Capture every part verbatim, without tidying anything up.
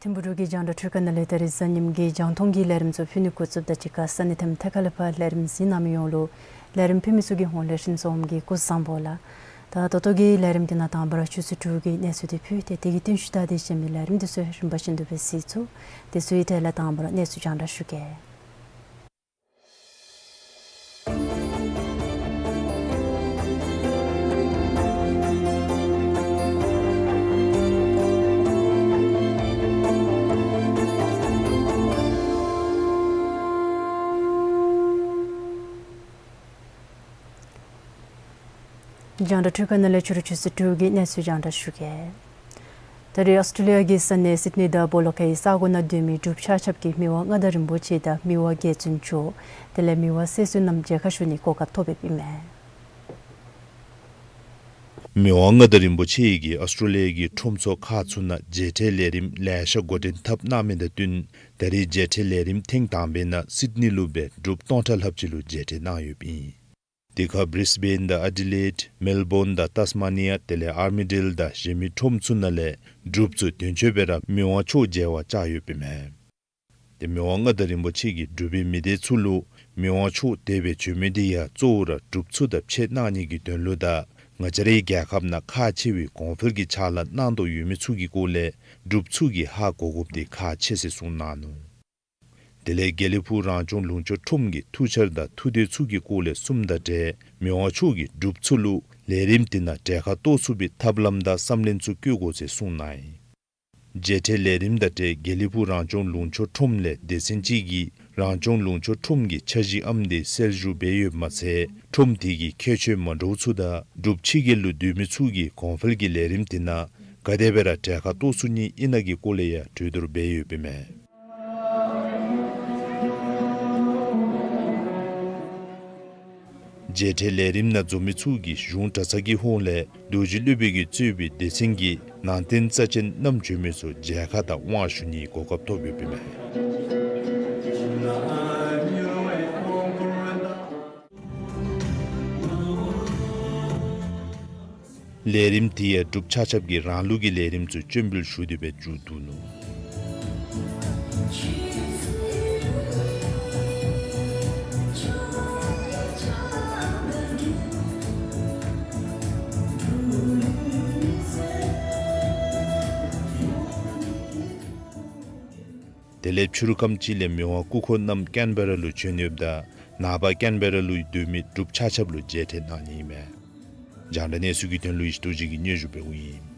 ཐིམ་ཕུག་འབྲུག་གི་རྒྱང་བསྒྲགས་འཕྲུལ་ཁང་ནང་ལས་ད་རིས་གཟའ་ཉིམ་གི་རྒྱང་མཐོང་གི་ལས་རིམ་ཚུ་ཕུལ་ནི་འགོ་བཙུགསཔ་ད་གཅིག་ཁར་ས་གནས་ཐམ་ཐད་ཁ་ལས་ཕར་ལས་རིམ་གཟིགས་གནང་མི་ཡོངས་ལུ་ལས་རིམ་ཕུལ་མི་ཚུ་གི་ཧོངས་ལས་ཤིན་ཚོགས་ཀྱི་སྐུ་གཟུགས་བཟང་པོ་ལགས། ད་ད་ལྟོ་གི་ལས་རིམ་འདི་ནང་དང་པ་ར་ཆུ་ཚོད་དྲུག་གི་གནས་ཚུལ་འདི་ཕུལ་ཏེ་དེ་གི་རྟིང་ཤུལ་ད་དེ་གཞན་མི་ལས་རིམ་འདི་ཚུ་རིམ་པ་བཞིན་དུ་སྦེ་གཟིགས་ཚུགས། དེ་ཚུ་གི་གྲས་ལས་དང་པ་ར་གནས་ཚུལ་རྒྱང་བསྒྲགས་ཞུ་གེ། རྒྱང་བསྒྲགས་འཕྲུལ་ཁང་ནང་ལས་ཕྱི་རུ་ཆུ་ཚོད་དྲུག་གི་གནས་ཚུལ་རྒྱང་བསྒྲགས་ཞུ་གེ། ད་རིས་ཨོསི་ཊྲེ་ལི་ཡ་གི་ས་གནས་སིཌ་ནི་དང་བོ་ལོ་ཁའི་ས་གོ་ནང་སྡོད་མི་འབྲུགཔ་ཆ་ཁྱབ་ཀྱིས་མི་དབང་མངའ་བདག་རིན་པོ་ཆེ་དང་མི་དབང་རྒྱལ་བཙུན་མཆོག་དེ་ལས་མི་དབང་སྲས་བཙུན་རྣམས་མཇལ་ཁ་ཞུ་ནིའི་གོ་སྐབས་ཐོབ་ཡོདཔ་ཨིན་མས། མི་དབང་མངའ་བདག་རིན་པོ་ཆེ་གིས་ཨོསི་ཊྲེ་ལི་ཡ་གི་ཁྲོམ་ཚོགས་ཁག་ཚུ་ནང་མཇལ་འཕྲད་ལས་རིམ་ལེ་ཤ་འགོ་འདྲེན་འཐབ་གནང་མི་དང་བསྟུན་ད་རིས་མཇལ་འཕྲད་ལས་རིམ་ཐེངས་དང་པའི་ནང་སིཌ་ནི་ལུ་སྦེ་འབྲུགཔ་སྟོང་ཕྲག་ལྷགཔ་ཅིག་ལུ་མཇལ་འཕྲད་གནང་ཡོདཔ་ཨིན། དེ་ཁར་བིརིས་བེན་དང་ཨེ་ཌི་ལེཌ་མེལ་བོན་དང་ཏཱས་མ་ནི་ཡ་དེ་ལས་ཨར་མི་ཌེལ་དང་གཞན་མི་ཁྲོམ་ཚུ་ནང་ལས་འབྲུགཔ་ཚུ་དོན་གཅོད་སྦེ་ར་མི་དབང་མཆོག་མཇལ་བར་བཅར་ཡོདཔ་ཨིན་མས། དེ་མི་དབང་མངའ་བདག་རིན་པོ་ཆེ་གིས་འབྲུག་པའི་མི་སྡེ་ཚུ་ལུ་མི་དབང་མཆོག་དེ་སྦེ་བྱོན་མི་དེ་ཡང་གཙོ་བོ་ར་འབྲུགཔ་ཚུ་དང་ཕྱད་གནང་ནི་གི་དོན་ལུ་དང་ང་བཅས་རའི་རྒྱལ་ཁབ་ནང་ཁག་ཆེ་བའི་གོང་འཕེལ་གྱི་ཕྱག་ལཱ་གནང་དོ་ཡོད་མི་ཚུ་གི་སྐོར་ལས་འབྲུགཔ་ཚུ་གིས་ཧ་གོ་དགོཔ་དེ་ཁག་ཆེ་ཟེར་གསུངས་གནང་ནུག། དེ་ལས་དགེ་ལེགས་ཕུག་རང་སྐྱོང་ལུང་ཕྱོགས་ཁྲོམ་གྱི་ཐུགས་འཆར་དང་ཐུགས་འདོད་ཚུ་གི་སྐོར་ལས་གསུངམ་དང་འབྲེལ་མི་དབང་མཆོག་གིས་འབྲུགཔ་ཚུ་ལུ་ལས་རིམ་དེ་ནང་གྲལ་ཁར་གཏོགས་ཚུགས་པའི་ཐབས་ལམ་དང་བསམ་ལན་ཚུ་བཀོད་དགོ་ཟེར་གསུངས་གནང་ཡི། མཇལ་འཕྲད་ལས་རིམ་དང་འབྲེལ་དགེ་ལེགས་ཕུག་རང་སྐྱོང་ལུང་ཕྱོགས་ཁྲོམ་ལས་སྡེ་ཚན་ཅིག་གིས་རང་སྐྱོང་ལུང་ཕྱོགས་ཁྲོམ་གྱི་འཆར་གཞི་ཨམ་དེ་གསལ་ཞུ་འབད་ཡོདཔ་མ་ཚད་ཁྲོམ་དེ་གི་ཁྱད་ཆོས་མ་འདྲཝ་ཚུ་དང་འབྲུགཔ་ཕྱི་རྒྱལ་ལུ་སྡོད་མི་ཚུ་གིས་གོང་འཕེལ་གྱི་ལས་རིམ་དེ་ནང་ག་དེ་སྦེ་ར་གྲལ་ཁར་གཏོགས་ཚུགས་ནི་ཨིན་ན་གི་སྐོར་ལས་ཡང་གྲོས་བསྡུར་འབད་ཡོདཔ་ཨིན་མས། མཇལ་འཕྲད་ལས་རིམ་ནང་འཛོམས་མི་ཚུ་གིས་གཞུང་གྲྭ་ཚང་གི་ཧོངས་ལས་རྡོ་རྗེ་སློབ་དཔོན་གྱིས་གཙོས་པའི་སྡེ་ཚན་གྱི་ནང་རྟེན་རྩ་ཅན་བསྣམས་བྱོན་མི་ཚུ་མཇལ་ཁ་དང་དབང་ཞུ་ནིའི་གོ་སྐབས་ཐོབ་ཡོདཔ་ཨིན་མས། ལས་རིམ་དེ་ཡང་འབྲུགཔ་ཆ་ཁྱབ་ཀྱིས་རང་ལུགས་ཀྱི་ལས་རིམ་ཚུ་སྤྱན་འབུལ་ཞུ་སྟེ་སྦེ་མཇུག་བསྡུ་ནུག། དེ་ལས་ཕྱི་རུ་ཁམས་ཅིག་ལས་མི་དབང་སྐུ་འཁོར་བསྣམས་ཀེན་བེ་ར་ལུ་བྱོན་ཡོདཔ་ད་ནངས་པ་ཀེན་བེ་ར་ལུ་སྡོད་མི་འབྲུགཔ་ཆ་ཁྱབ་ལུ་མཇལ་འཕྲད་གནང་ནི་ཨིན་མས། རྒྱང་བསྒྲགས་གནས་ཚུལ་གྱི་དོན་ལུ་ཡེ་ཤེས་རྡོ་རྗེ་གིས་སྙན་ཞུ་འབདཝ་ཨིན།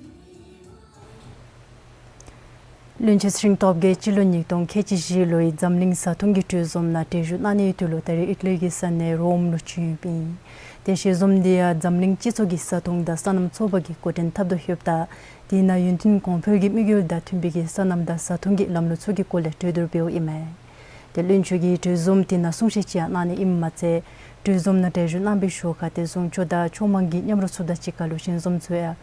བློན་ཆེན་ཚེ་རིང་སྟོབས་རྒྱས་སྤྱི་ལོ་ཉིས་སྟོང་ཁལ་གཅིག་བཞི་ལོའི་འཛམ་གླིང་བཟའ་འཐུང་གི་གྲོས་འཛོམས་ནང་གྲལ་བཞུགས་གནང་ནིའི་དོན་ལུ་ད་རིས་ཨི་ཊ་ལི་གི་ས་གནས་རོམ་ལུ་བྱོན་ཡོདཔ་ཨིན། དེ་གྲོས་འཛོམས་དེ་ཡང་འཛམ་གླིང་སྤྱི་ཚོགས་ཀྱི་བཟའ་འཐུང་དང་སོ་ནམ་ཚོགས་པ་གི་འགོ་འདྲེན་འཐབ་དོ་ཡོདཔ་ད་དེ་ནང་ཡུན་བརྟན་གོང་འཕེལ་གྱི་དམིགས་ཡུལ་དང་མཐུན་པའི་གི་སོ་ནམ་དང་བཟའ་འཐུང་གི་ལམ་ལུགས་ཚུ་གི་སྐོར་ལས་གྲོས་བསྡུར་འབདཝ་ཨིན་མས། ཏེ་བློན་ཆེན་གྱིས་གྲོས་འཛོམས་དེ་ནང་གསུང་བཤད་ཅིག་ཡང་གནང་ནི་ཨིནམ་མ་ཚད་གྲོས་འཛོམས་ནང་གྲལ་བཞུགས་གནང་བའི་ཤུལ་ཁར་ཏེ་གཞུང་ཕྱོགས་དང་ཕྱོགས་མང་གི་མཉམ་རོགས་ཚུ་དང་གཅིག་ཁར་ལུ་ཞལ་འཛོམས་ཚུ་ཡང་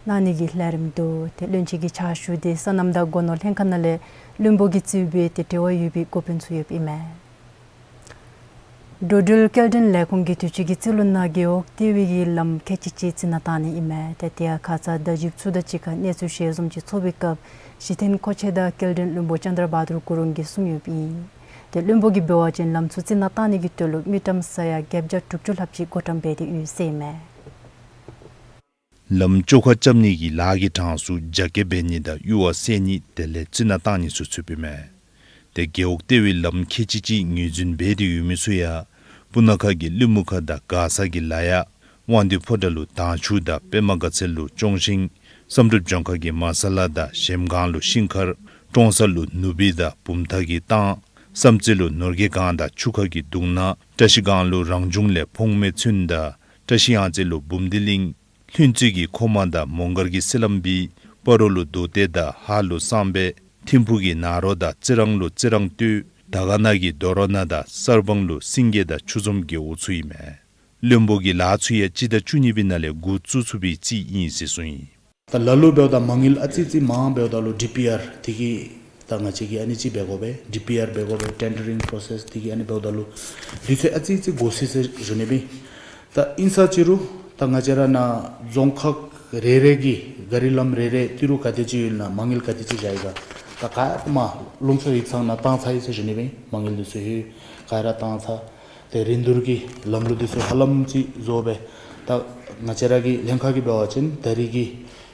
གནང་ནི་གི་ལས་རིམ་འདུག། ཏེ་བློན་ཆེན་གྱི་ཕྱག་ཞུ་དེ་སོ་ནམ་དང་སྒོ་ནོར་ལྷན་ཁག་ནང་ལས་བློན་པོ་གིས་གཙོས་པའི་ཏེ་འབྲེལ་བ་ཡོད་པའི་འགོ་དཔོན་ཚུ་ཡོདཔ་ཨིན་མས། འགྲོ་འགྲུལ་སྐྱེལ་འདྲེན་ལས་ཁུངས་ཀྱིས་དུས་ཅི་གི་རྩིས་ལོ་ནང་རྒེད་འོག་ལྟེ་བའི་གི་ལམ་ཁལ་གཅིག་ཅིག་རྩི་ནག་བཏང་ནི་ཨིན་མས། ཏེ་དེ་ཡང་ཁ་ཙ་བརྡ་བརྒྱུདཔ་ཚུ་དང་གཅིག་ཁར་གནས་ཚུལ་ཞལ་འཛོམས་ཅིག་ཚོགས་པའི་སྐབས་གཞི་རྟེན་མཁོ་ཆས་དང་སྐྱེལ་འདྲེན་བློན་པོ་ཅན་དྲ་བ་དུར་ཀུན་རིང་གིས་གསུངས་ཡོདཔ་ཨིན། ཏེ་བློན་པོ་གིས་འབད་བ་ཅིན་ལམ་ཚུ་རྩི་ནག་བཏང་ནི་གི་དོན་ལུ་དངུལ་ཀྲམ་ས་ཡ་བརྒྱད་བརྒྱ་དྲུག་ཅུ་ལྷགཔ་ཅིག་བགོ་བཀྲམ་འབད་དེ་ཡོད་ཟེར་ཨིན་མས། ལམ་བཅོ་ཁ་རྐྱབ་ནི་གི་ལཱ་གི་གྲངས་སུ་རྒྱ་སྐྱེད་འབད་ནི་དང་གཡུར་བ་བསལ་ནི་དེ་ལས་རྩི་ནག་བཏང་ནི་ཚུ་ཚུདཔ་ཨིན་མས། ཏེ་རྒེད་འོག་ལྟེ་བའི་ལམ་ཁལ་གཅིག་ཅིག་ངོས་འཛིན་འབད་དེ་ཡོད་མི་ཚུ་ཡང་སྤུ་ན་ཁ་གི་གླིང་མུ་ཁ་དང་མགར་ས་གི་ལ་ཡ། དབང་འདུས་ཕོ་བྲང་ལུ་དྭངས་ཆུ་དང་པདྨ་དགའ་ཚལ་ལུ་ཅོང་ཞིང་། བསམ་གྲུབ་ལྗོངས་མཁར་གྱི་མ་ས་ལ་དང་གཞལམ་སྒང་ལུ་ཤིང་མཁར། ཀྲོང་གསར་ལུ་ནུབ་སྦིས་དང་བུམ་ཐང་གི་ཐང་། བསམ་རྩེ་ལུ་ནོར་རྒྱས་སྒང་དང་ཆུ་ཁ་གི་གདུང་ནག། བཀྲ་ཤིས་སྒང་ལུ་རང་བྱུང་ལས་ཕོངས་མེད་ཚུན་དང་བཀྲ་ཤིས་གཡང་རྩེ་ལུ་འབུམ་སྡེ་གླིང་། ལྷུན་རྩེ་གི་ཁོ་མ་དང་མོང་སྒར་གྱི་སི་ལམ་སྦིས། སྤ་རོ་ལུ་རྡོ་སྟེ་དང་ཧཱ་ལུ་གསང་སྦས། ཐིམ་ཕུག་གི་ནཱ་རོ་དང་རྩི་རང་ལུ་རྩི་རང་སྟོད། དར་དཀར་ན་གི་རྡོ་རོ་ན་དང་གསར་སྤང་ལུ་སེང་གེ་དང་ཆུ་འཛོམས་རྒེད་འོག་ཚུ་ཨིན་མས། བློན་པོ་གིས་ལཱ་ཚུ་ཡང་སྤྱི་ཟླ་བཅུ་གཉིས་པའི་ནང་ལས་འགོ་བཙུགས་ཚུགས་པའི་རྩིས་ཨིན་ཟེར་གསུངས་ཡི། ད་ལ་ལུ་འབདཝ་ད་མ་དངུལ་ཨ་ཙི་ཙི་མང་འབདཝ་ད་ལུ་ཌི་པི་ཨར་དེ་གིས་ད་ང་བཅས་ཀྱིས་ཨ་ནི་ཅིག་འབད་དགོ་པས། ཌི་པི་ཨར་འབད་དགོ་པས། ཊེན་ཌརིང་པོ་རོ་སེས་དེ་གིས་ཨ་ནི་འབདཝ་ད་ལུ་དུས་ཚོད་ཨ་ཙི་ཙི་འགོར་སི་ཟེར་ཞུ་ནི་ཨིན། ད་ཨིན་ས་ཅི་རུང་ད་ང་བཅས་ར་ནཱ་རྫོང་ཁག་རེ་རེ་གི་ག་རི་ལམ་རེ་རེ་ཏི་རུ་ག་དེ་ཅིག་ཡོད་ན་མ་དངུལ་ག་དེ་ཅིག་བཞག་ཡི་ག། ད་ག་ཡང་མ་ལུང་ཚོ་ཡིག་ཚང་ནང་བཏང་ཚར་ཡི་ཟེར་ཞུ་ནི་ཨིན། མ་དངུལ་འདི་ཚུ་ཧེ་ག་ར་བཏང་ཚར། ཏེ་རིན་བསྡུར་གྱི་ལམ་ལུགས་འདི་ཚུ་ཧ་ལམ་ཅིག་བཟོ་སྦེ་ད་ང་བཅས་ར་གི་ལྷན་ཁག་གིས་འབད་བ་ཅིན་ད་རིས་ཀྱི་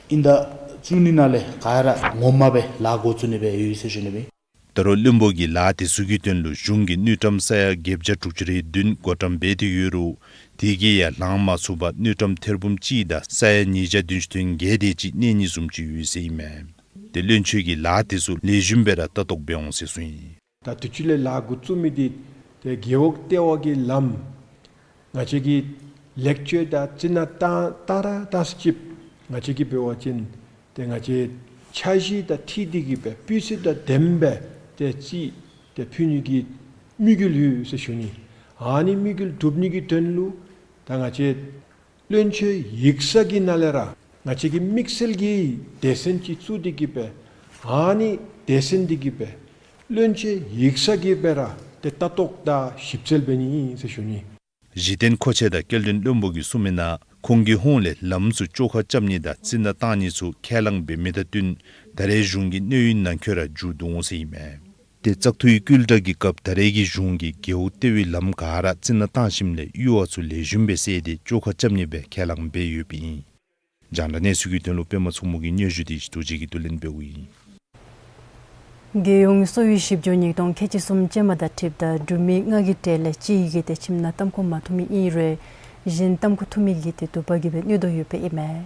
དབྱིན་ཟླ་བཅུ་གཉིས་ནང་ལས་ག་ར་ངོ་མ་སྦེ་ལཱ་འགོ་བཙུགས་ནི་སྦེ་ཡོད་ཟེར་ཞུ་ནི་ཨིན། ད་རུང་བློན་པོ་གིས་ལཱ་དེ་ཚུ་གི་དོན་ལུ་གཞུང་གིས་དངུལ་ཀྲམ་ས་ཡ་བརྒྱད་བརྒྱ་དྲུག་ཅུ་རེ་བདུན་བགོ་བཀྲམ་འབད་དེ་ཡོད་རུང་དེ་གིས་ཡང་ལང་མ་ཚུགས་པར་དངུལ་ཀྲམ་ཐེར་འབུམ་གཅིག་དང་ས་ཡ་ཉིས་བརྒྱ་བདུན་ཅུ་དོན་བརྒྱད་དེ་ཅིག་གནས་ནི་བཟུམ་ཅིག་ཡོད་ཟེར་ཨིན་མས། ཏེ་བློན་ཆེན་གྱིས་ལཱ་དེ་ཚུ་ལེགས་ཤོམ་སྦེ་ར་ལྟ་རྟོག་འབད་འོང་ཟེར་གསུངས་ཡི། ད་དུས་ཅི་ལས་ལཱ་འགོ་བཙུགས་མི་འདི་ཏེ་རྒེད་འོག་ལྟེ་བ་གི་ལམ་ང་བཅས་ཀྱི་ལེགས་བཅོས་དང་རྩི་ནག་བཏང་བཏང་ར་བཏང་ས་ཅིག་ང་བཅས་ཀྱིས་འབད་བ་ཅིན་ཏེ་ང་བཅས་འཆར་གཞི་དང་འཁྲིལ་ཏེ་གིས་སྦེ་སྤུས་ཚད་དང་ལྡནམ་སྦེ་ཏེ་རྩིས་ཏེ་ཕུལ་ནི་གི་དམིགས་ཡུལ་ཡོད་ཟེར་ཞུ་ནི། ཨ་ནི་དམིགས་ཡུལ་འགྲུབ་ནི་གི་དོན་ལུ་ད་ང་བཅས་བློན་ཆེན་ཡིག་ཚང་གི་ནང་ལས་ར་ང་བཅས་ཀྱིས་དམིགས་བསལ་གྱི་སྡེ་ཚན་ཅིག་བཙུགས་ཏེ་གིས་སྦེ་ཨ་ནི་སྡེ་ཚན་འདི་གིས་སྦེ་བློན་ཆེན་ཡིག་ཚང་གིས་སྦེ་ར་ཏེ་ལྟ་རྟོག་དང་ཞིབ་འཚོལ་འབད་ནི་ཨིན་ཟེར་ཞུ་ནི། གཞི་རྟེན་མཁོ་ཆས་དང་སྐྱེལ་འདྲེན་བློན་པོ་གིས་གསུངས་མི་ནང་ཁོང་གི་ཧོངས་ལས་ལམ་ཚུ་བཅོ་ཁ་རྐྱབ་ནི་དང་རྩི་ནག་བཏང་ནི་ཚུ་ཁས་བླངས་འབད་མི་དང་བསྟུན་ད་རེས་གཞུང་གི་གནས་ཡུན་ནང་འཁོད་ར་མཇུག་བསྡུ་འོང་ཟེར་ཨིན་མས། ཏེ་བཙག་འཐུའི་བསྐུལ་བསྒྲགས་ཀྱི་སྐབས་ད་རེས་ཀྱི་གཞུང་གིས་རྒེད་འོག་ལྟེ་བའི་ལམ་ག་ར་རྩི་ནག་བཏང་ཞིནམ་ལས་གཡུར་བ་ཚུ་ལེགས་ཤོམ་སྦེ་བསལ་ཏེ་བཅོ་ཁ་རྐྱབ་ནི་སྦེ་ཁས་བླངས་འབད་ཡོདཔ་ཨིན། རྒྱང་བསྒྲགས་གནས་ཚུལ་གྱི་དོན་ལུ་པདྨ་མཚོ་མོ་གིས་སྙན་ཞུ་དེ་ཅིག་ཐུགས་རྗེ་གིས་བསྡུ་ལེན་འབདཝ་ཨིན། རྒྱལ་ཡོངས་གསོ་བའི་ཞིབ་འཇུག་ཉིས་སྟོང་ཁལ་གཅིག་གསུམ་ཅན་མ་དང་འཁྲིལཝ་ད་འབྲུག་མི་ལྔ་གི་གྲས་ལས་གཅིག་གིས་ཏེ་ཁྱིམ་ནང་ཏམ་ཁུ་མ་འཐུང་མི་ཨིན་རུང་གཞན་ཏམ་ཁུ་འཐུང་མི་གིས་ཏེ་དུ་པ་གིས་སྦེ་གནོད་དོ་ཡོདཔ་ཨིན་མས།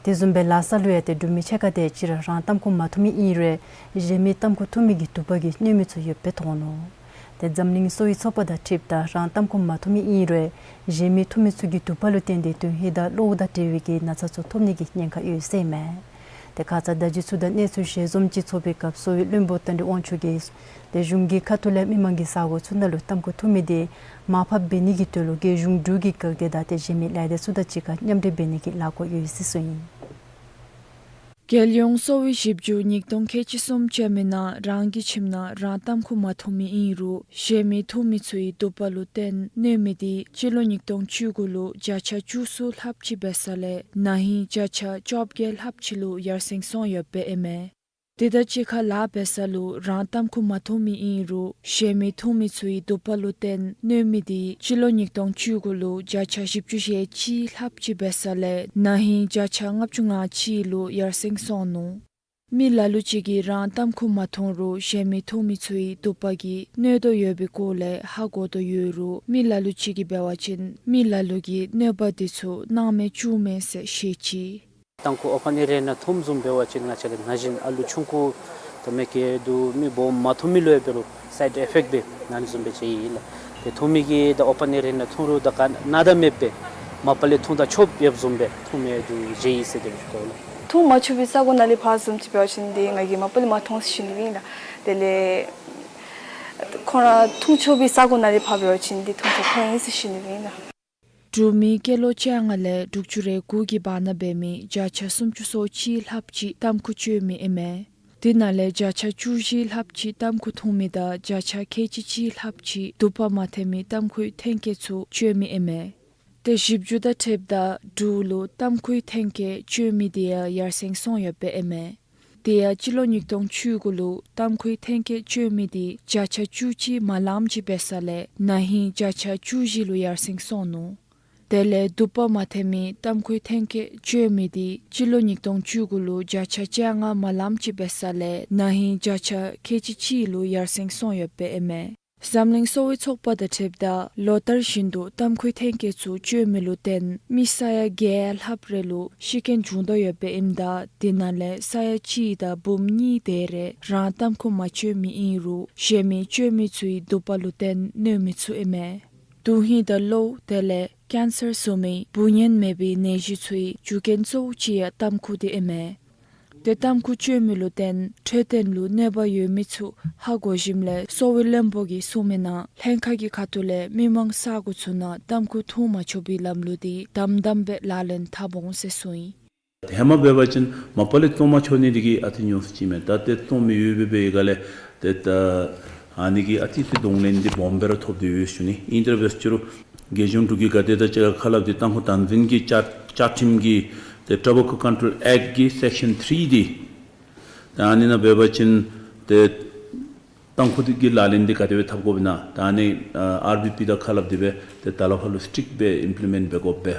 དེ་བཟུམ་སྦེ་ལ་ས་ལུ་ཡང་ཏེ་འབྲུག་མི་ཕྱེད་ཀ་དེ་ཅིག་ར་རང་ཏམ་ཁུ་མ་འཐུང་མི་ཨིན་རུང་གཞན་མི་ཏམ་ཁུ་འཐུང་མི་གིས་དུ་པ་གིས་གནོད་མི་ཚུ་ཡོདཔ་སྦེ་མཐོང་ནུག། ཏེ་འཛམ་གླིང་གསོ་བའི་ཚོགས་པ་དང་འཁྲིལཝ་ད་རང་ཏམ་ཁུ་མ་འཐུང་མི་ཨིན་རུང་གཞན་མི་འཐུང་མི་ཚུ་གིས་དུ་པ་ལུ་བརྟེན་ཏེ་དོན་ཧིང་དང་གློ་བུར་དང་འབྲེལ་བའི་གི་ན་ཚ་ཚུ་ཐོབ་ནི་གི་ཉེན་ཁ་ཡོད་ཟེར་ཨིན་མས། ཏེ་ཁ་ཙ་བརྡ་བརྒྱུད་ཚུ་དང་གནས་ཚུལ་ཞལ་འཛོམས་ཅིག་ཚོགས་པའི་སྐབས་གསོ་བའི་བློན་པོ་རྟ་མགྲིན་དབང་ཕྱུག་གིས་ཏེ་གཞུང་གི་ཁ་ཐུག་ལས་མི་མང་གི་ས་གོ་ཚུ་ནང་ལུ་ཏམ་ཁུ་འཐུང་མི་དེ་མར་ཕབ་འབད་ནི་གི་དོན་ལུ་རྒྱལ་གཞུང་འབྲུག་གི་གལ་ཏེ་དང་ཏེ་གཞན་མི་ལས་སྡེ་ཚུ་དང་གཅིག་ཁར་མཉམ་འབྲེལ་འབད་ནི་གི་ལཱ་འགོ་ཡོད་ཟེར་གསུངས་ཡི། རྒྱལ་ཡོངས་གསོ་བའི་ཞིབ་འཇུག་ཉིས་སྟོང་ཁལ་གཅིག་གསུམ་ཅན་མའི་ནང་རང་གི་ཁྱིམ་ནང་རང་ཏམ་ཁུ་མ་འཐུང་མི་ཨིན་རུང་གཞན་མི་འཐུང་མི་ཚུ་གི་དུ་པ་ལུ་བརྟེན་གནོད་མི་དེ་སྤྱི་ལོ་ཉིས་སྟོང་བཅུ་དགུ་ལུ་བརྒྱ་ཆ་བཅུ་གསུམ་ལྷགཔ་ཅིག་འབད་ས་ལས་ན་ཧིང་བརྒྱ་ཆ་བཅོ་བརྒྱད་ལྷགཔ་ཅིག་ལུ་ཡར་སེང་སོང་ཡོདཔ་ཨིན་མས། དེ་དང་གཅིག་ཁར་ལཱ་འབད་ས་ལུ་རང་ཏམ་ཁུ་མ་འཐུང་མི་ཨིན་རུང་གཞན་མི་འཐུང་མི་ཚུ་གི་དུ་པ་ལུ་བརྟེན་གནོད་མི་དེ་སྤྱི་ལོ་ཉིས་སྟོང་བཅུ་དགུ་ལུ་བརྒྱ་ཆ་བཞི་བཅུ་ཞེ་གཅིག་ལྷགཔ་ཅིག་འབད་ས་ལས་ན་ཧིང་བརྒྱ་ཆ་ལྔ་བཅུ་ང་གཅིག་ལུ་ཡར་སེང་སོང་ནུག། མི་ལ་ལུ་ཅིག་གིས་རང་ཏམ་ཁུ་མ་འཐུང་རུང་གཞན་མི་འཐུང་མི་ཚུ་གི་དུ་པ་གིས་གནོད་དོ་ཡོད་པའི་སྐོར་ལས་ཧ་གོ་དོ་ཡོད་རུང་མི་ལ་ལུ་ཅིག་གིས་འབད་བ་ཅིན་མི་ལ་ལུ་གིས་གནོད་པ་དེ་ཚུ་སྣང་མེད་བཅུག་མེད་ཟེར་བཤད་ཅི། ཏམ་ཁུ་ཨོ་པན་ཨེ་རི་ཡ་ནང་འཐུངམ་བཟུམ་འབད་བ་ཅིན་ང་བཅས་ར་ན་གཞོན་ཨ་ལུ་ཆུང་ཀུ་ད་མེ་ཀེ་དུ་མི་སྦོམ་མ་འཐུང་མི་ལུ་ཡང་འབད་རུང་སའིཌ་ཨི་ཕེཀཊ་འབད་ནི་བཟུམ་སྦེ་ཅིག་ཨིན་ལགས། ཏེ་འཐུང་མི་གིས་ད་ཨོ་པན་ཨེ་རི་ཡ་ནང་འཐུང་རུང་ད་ག་ནི་ད་མེདཔ་སྦེ་མ་པ་ལས་འཐུང་ད་ཆོགཔ་ཡོདཔ་བཟུམ་སྦེ་འཐུང་མི་དུ་ཅིག་ཨིན་ཟེར་དེ་སྦེ་ཞུ་དོ་ལགས། འཐུང་མ་ཆོག་པའི་ས་གོ་ནང་ལས་ཕར་བཟུམ་ཅིག་འབད་བ་ཅིན་ཏེ་ང་གིས་མ་པ་ལས་མ་འཐུང་ཟེར་ཞུ་ནི་ཨིན་ལགས། དེ་ལས་ ཁོང་ར་འཐུང་ཆོག་པའི་ས་གོ་ནང་ལས་ཕབ་ཡོད་ཅིན་འདི་འཐུང་ཆོག་ཐོན་ཡི་ཟེར་ཞུ་ནི་ཨིན་ལགས། འབྲུག་མི་སྐྱེས་ལོ་བཅོ་ལྔ་ལས་དྲུག་ཅུ་རེ་དགུ་གི་བར་ན་འབད་མི་བརྒྱ་ཆ་སུམ་ཅུ་སོ་གཅིག་ལྷགཔ་ཅིག་ཏམ་ཁུ་སྤྱོད་མི་ཨིན་མས། དེ་ནང་ལས་བརྒྱ་ཆ་བཅུ་བཞི་ལྷགཔ་ཅིག་ཏམ་ཁུ་འཐུང་མི་དང་བརྒྱ་ཆ་ཁལ་གཅིག་གཅིག་ལྷགཔ་ཅིག་དུ་པ་མ་ཐོན་མི་ཏམ་ཁུའི་ཐོན་སྐྱེད་ཚུ་སྤྱོད་མི་ཨིན་མས། ཏེ་ཞིབ་འཇུག་དང་འཁྲིལཝ་ད་འབྲུག་ལུ་ཏམ་ཁུའི་ཐོན་སྐྱེད་སྤྱོད་མི་དེ་ཡང་ཡར་སེང་སོང་ཡོདཔ་ཨིན་མས། དེ་ཡང་སྤྱི་ལོ་ཉིས་སྟོང་བཅུ་དགུ་ལུ་ཏམ་ཁུའི་ཐོན་སྐྱེད་སྤྱོད་མི་དེ་བརྒྱ་ཆ་བཅུ་གཅིག་མ་ལངམ་ཅིག་འབད་ས་ལས་ན་ཧིང་བརྒྱ་ཆ་བཅུ་བཞི་ལུ་ཡར་སེང་སོང་ནུག། དེ་ལས་དུ་པ་མ་ཐོན་མི་ཏམ་ཁུའི་ཐོན་སྐྱེད་སྤྱོད་མི་དེ་སྤྱི་ལོ་ཉིས་སྟོང་བཅུ་དགུ་ལུ་བརྒྱ་ཆ་བཅོ་ལྔ་མ་ལངམ་ཅིག་འབད་ས་ལས་ན་ཧིང་བརྒྱ་ཆ་ཁལ་གཅིག་གཅིག་ལུ་ཡར་སེང་སོང་ཡོདཔ་ཨིན་མས། འཛམ་གླིང་གསོ་བའི་ཚོགས་པ་དང་འཁྲིལཝ་ད་ལོ་ལྟར་བཞིན་དུ་ཏམ་ཁུའི་ཐོན་སྐྱེད་ཚུ་སྤྱོད་མི་ལུ་བརྟེན་མི་ས་ཡ་བརྒྱད་ལྷགཔ་རེ་ལུ་ཤི་རྐྱེན་བྱུང་དོ་ཡོདཔ་ཨིནམ་ད་དེ་ནང་ལས་ས་ཡ་གཅིག་དང་འབུམ་གཉིས་དེ་རེ་རང་ཏམ་ཁུ་མ་སྤྱོད་མི་ཨིན་རུང་གཞན་མི་སྤྱོད་མི་ཚུའི་དུ་པ་ལུ་བརྟེན་གནོད་མི་ཚུ་ཨིན་མས། དོན་ཧིང་དང་གློ་དེ་ལས་ཀེན་སར་བཟུམ་མི་འབུ་གཉན་མེད་པའི་ནད་གཞི་ཚུའི་རྒྱུ་རྐྱེན་གཙོ་བོ་ཅིག་ཡང་ཏམ་ཁུ་དེ་ཨིན་མས། ཏེ་ཏམ་ཁུ་སྤྱོད་མི་ལུ་བརྟེན་འཕྲོད་བསྟེན་ལུ་གནོད་པ་ཡོད་མི་ཚུ་ཧ་གོ་ཞིནམ་ལས་གསོ་བའི་བློན་པོ་གིས་གསུངས་མི་ནང་ལྷན་ཁག་གི་ཁ་ཐུག་ལས་མི་མང་ས་གོ་ཚུ་ནང་ཏམ་ཁུ་འཐུང་མ་ཆོག་པའི་ལམ་ལུགས་དེ་དམ་དམ་སྦེ་ལག་ལེན་འཐབ་འོང་ཟེར་གསུངས་ཡི། ཧེ་མ་འབད་བ་ཅིན་མ་པ་ལས་བཙོང་མ་ཆོག་ནི་དེ་གིས་ཨ་ཙི་ཉུང་སུ་ཅིག་མས། ད་ཏེ་བཙོང་མི་ཡོདཔ་སྦེ་འབད་ཡི་ག་ལས་ཏེ་ད་ཨ་ནི་གིས་ཨ་ཙི་ཙི་གདོང་ལེན་འདི་སྦོམ་སྦེ་ར་ཐོབ་སྟེ་ཡོད་ཞུ་ནི། ཨིན་ཏེ་ར་འབད་ཟེར་རུང་རྒྱལ་གཞུང་འབྲུག་གི་ག་དེ་དང་གཅིག་ཁར་ཁ་སླབ་སྟེ་ཏམ་ཁུ་བདག་འཛིན་གྱི་བཅའ་བཅའ་ཁྲིམས་ཀྱི་ཏེ་Tobacco Control Act གི་section three འདི་ད་ཨ་ནི་ནང་འབད་བ་ཅིན་ཏེ་ཏམ་ཁུ་འདི་གི་ལག་ལེན་འདི་ག་དེ་སྦེ་འཐབ་དགོཔ་ཨིན་ན་ད་ཨ་ནི་ཨ་ཨར་བི་པི་དང་ཁ་སླབ་སྟེ་སྦེ་ཏེ་ད་ལས་ཕར་ལུ་སི་ཊིག་སྦེ་ཨིམ་པི་ལི་མེནཊ་འབད་དགོཔ་སྦེ།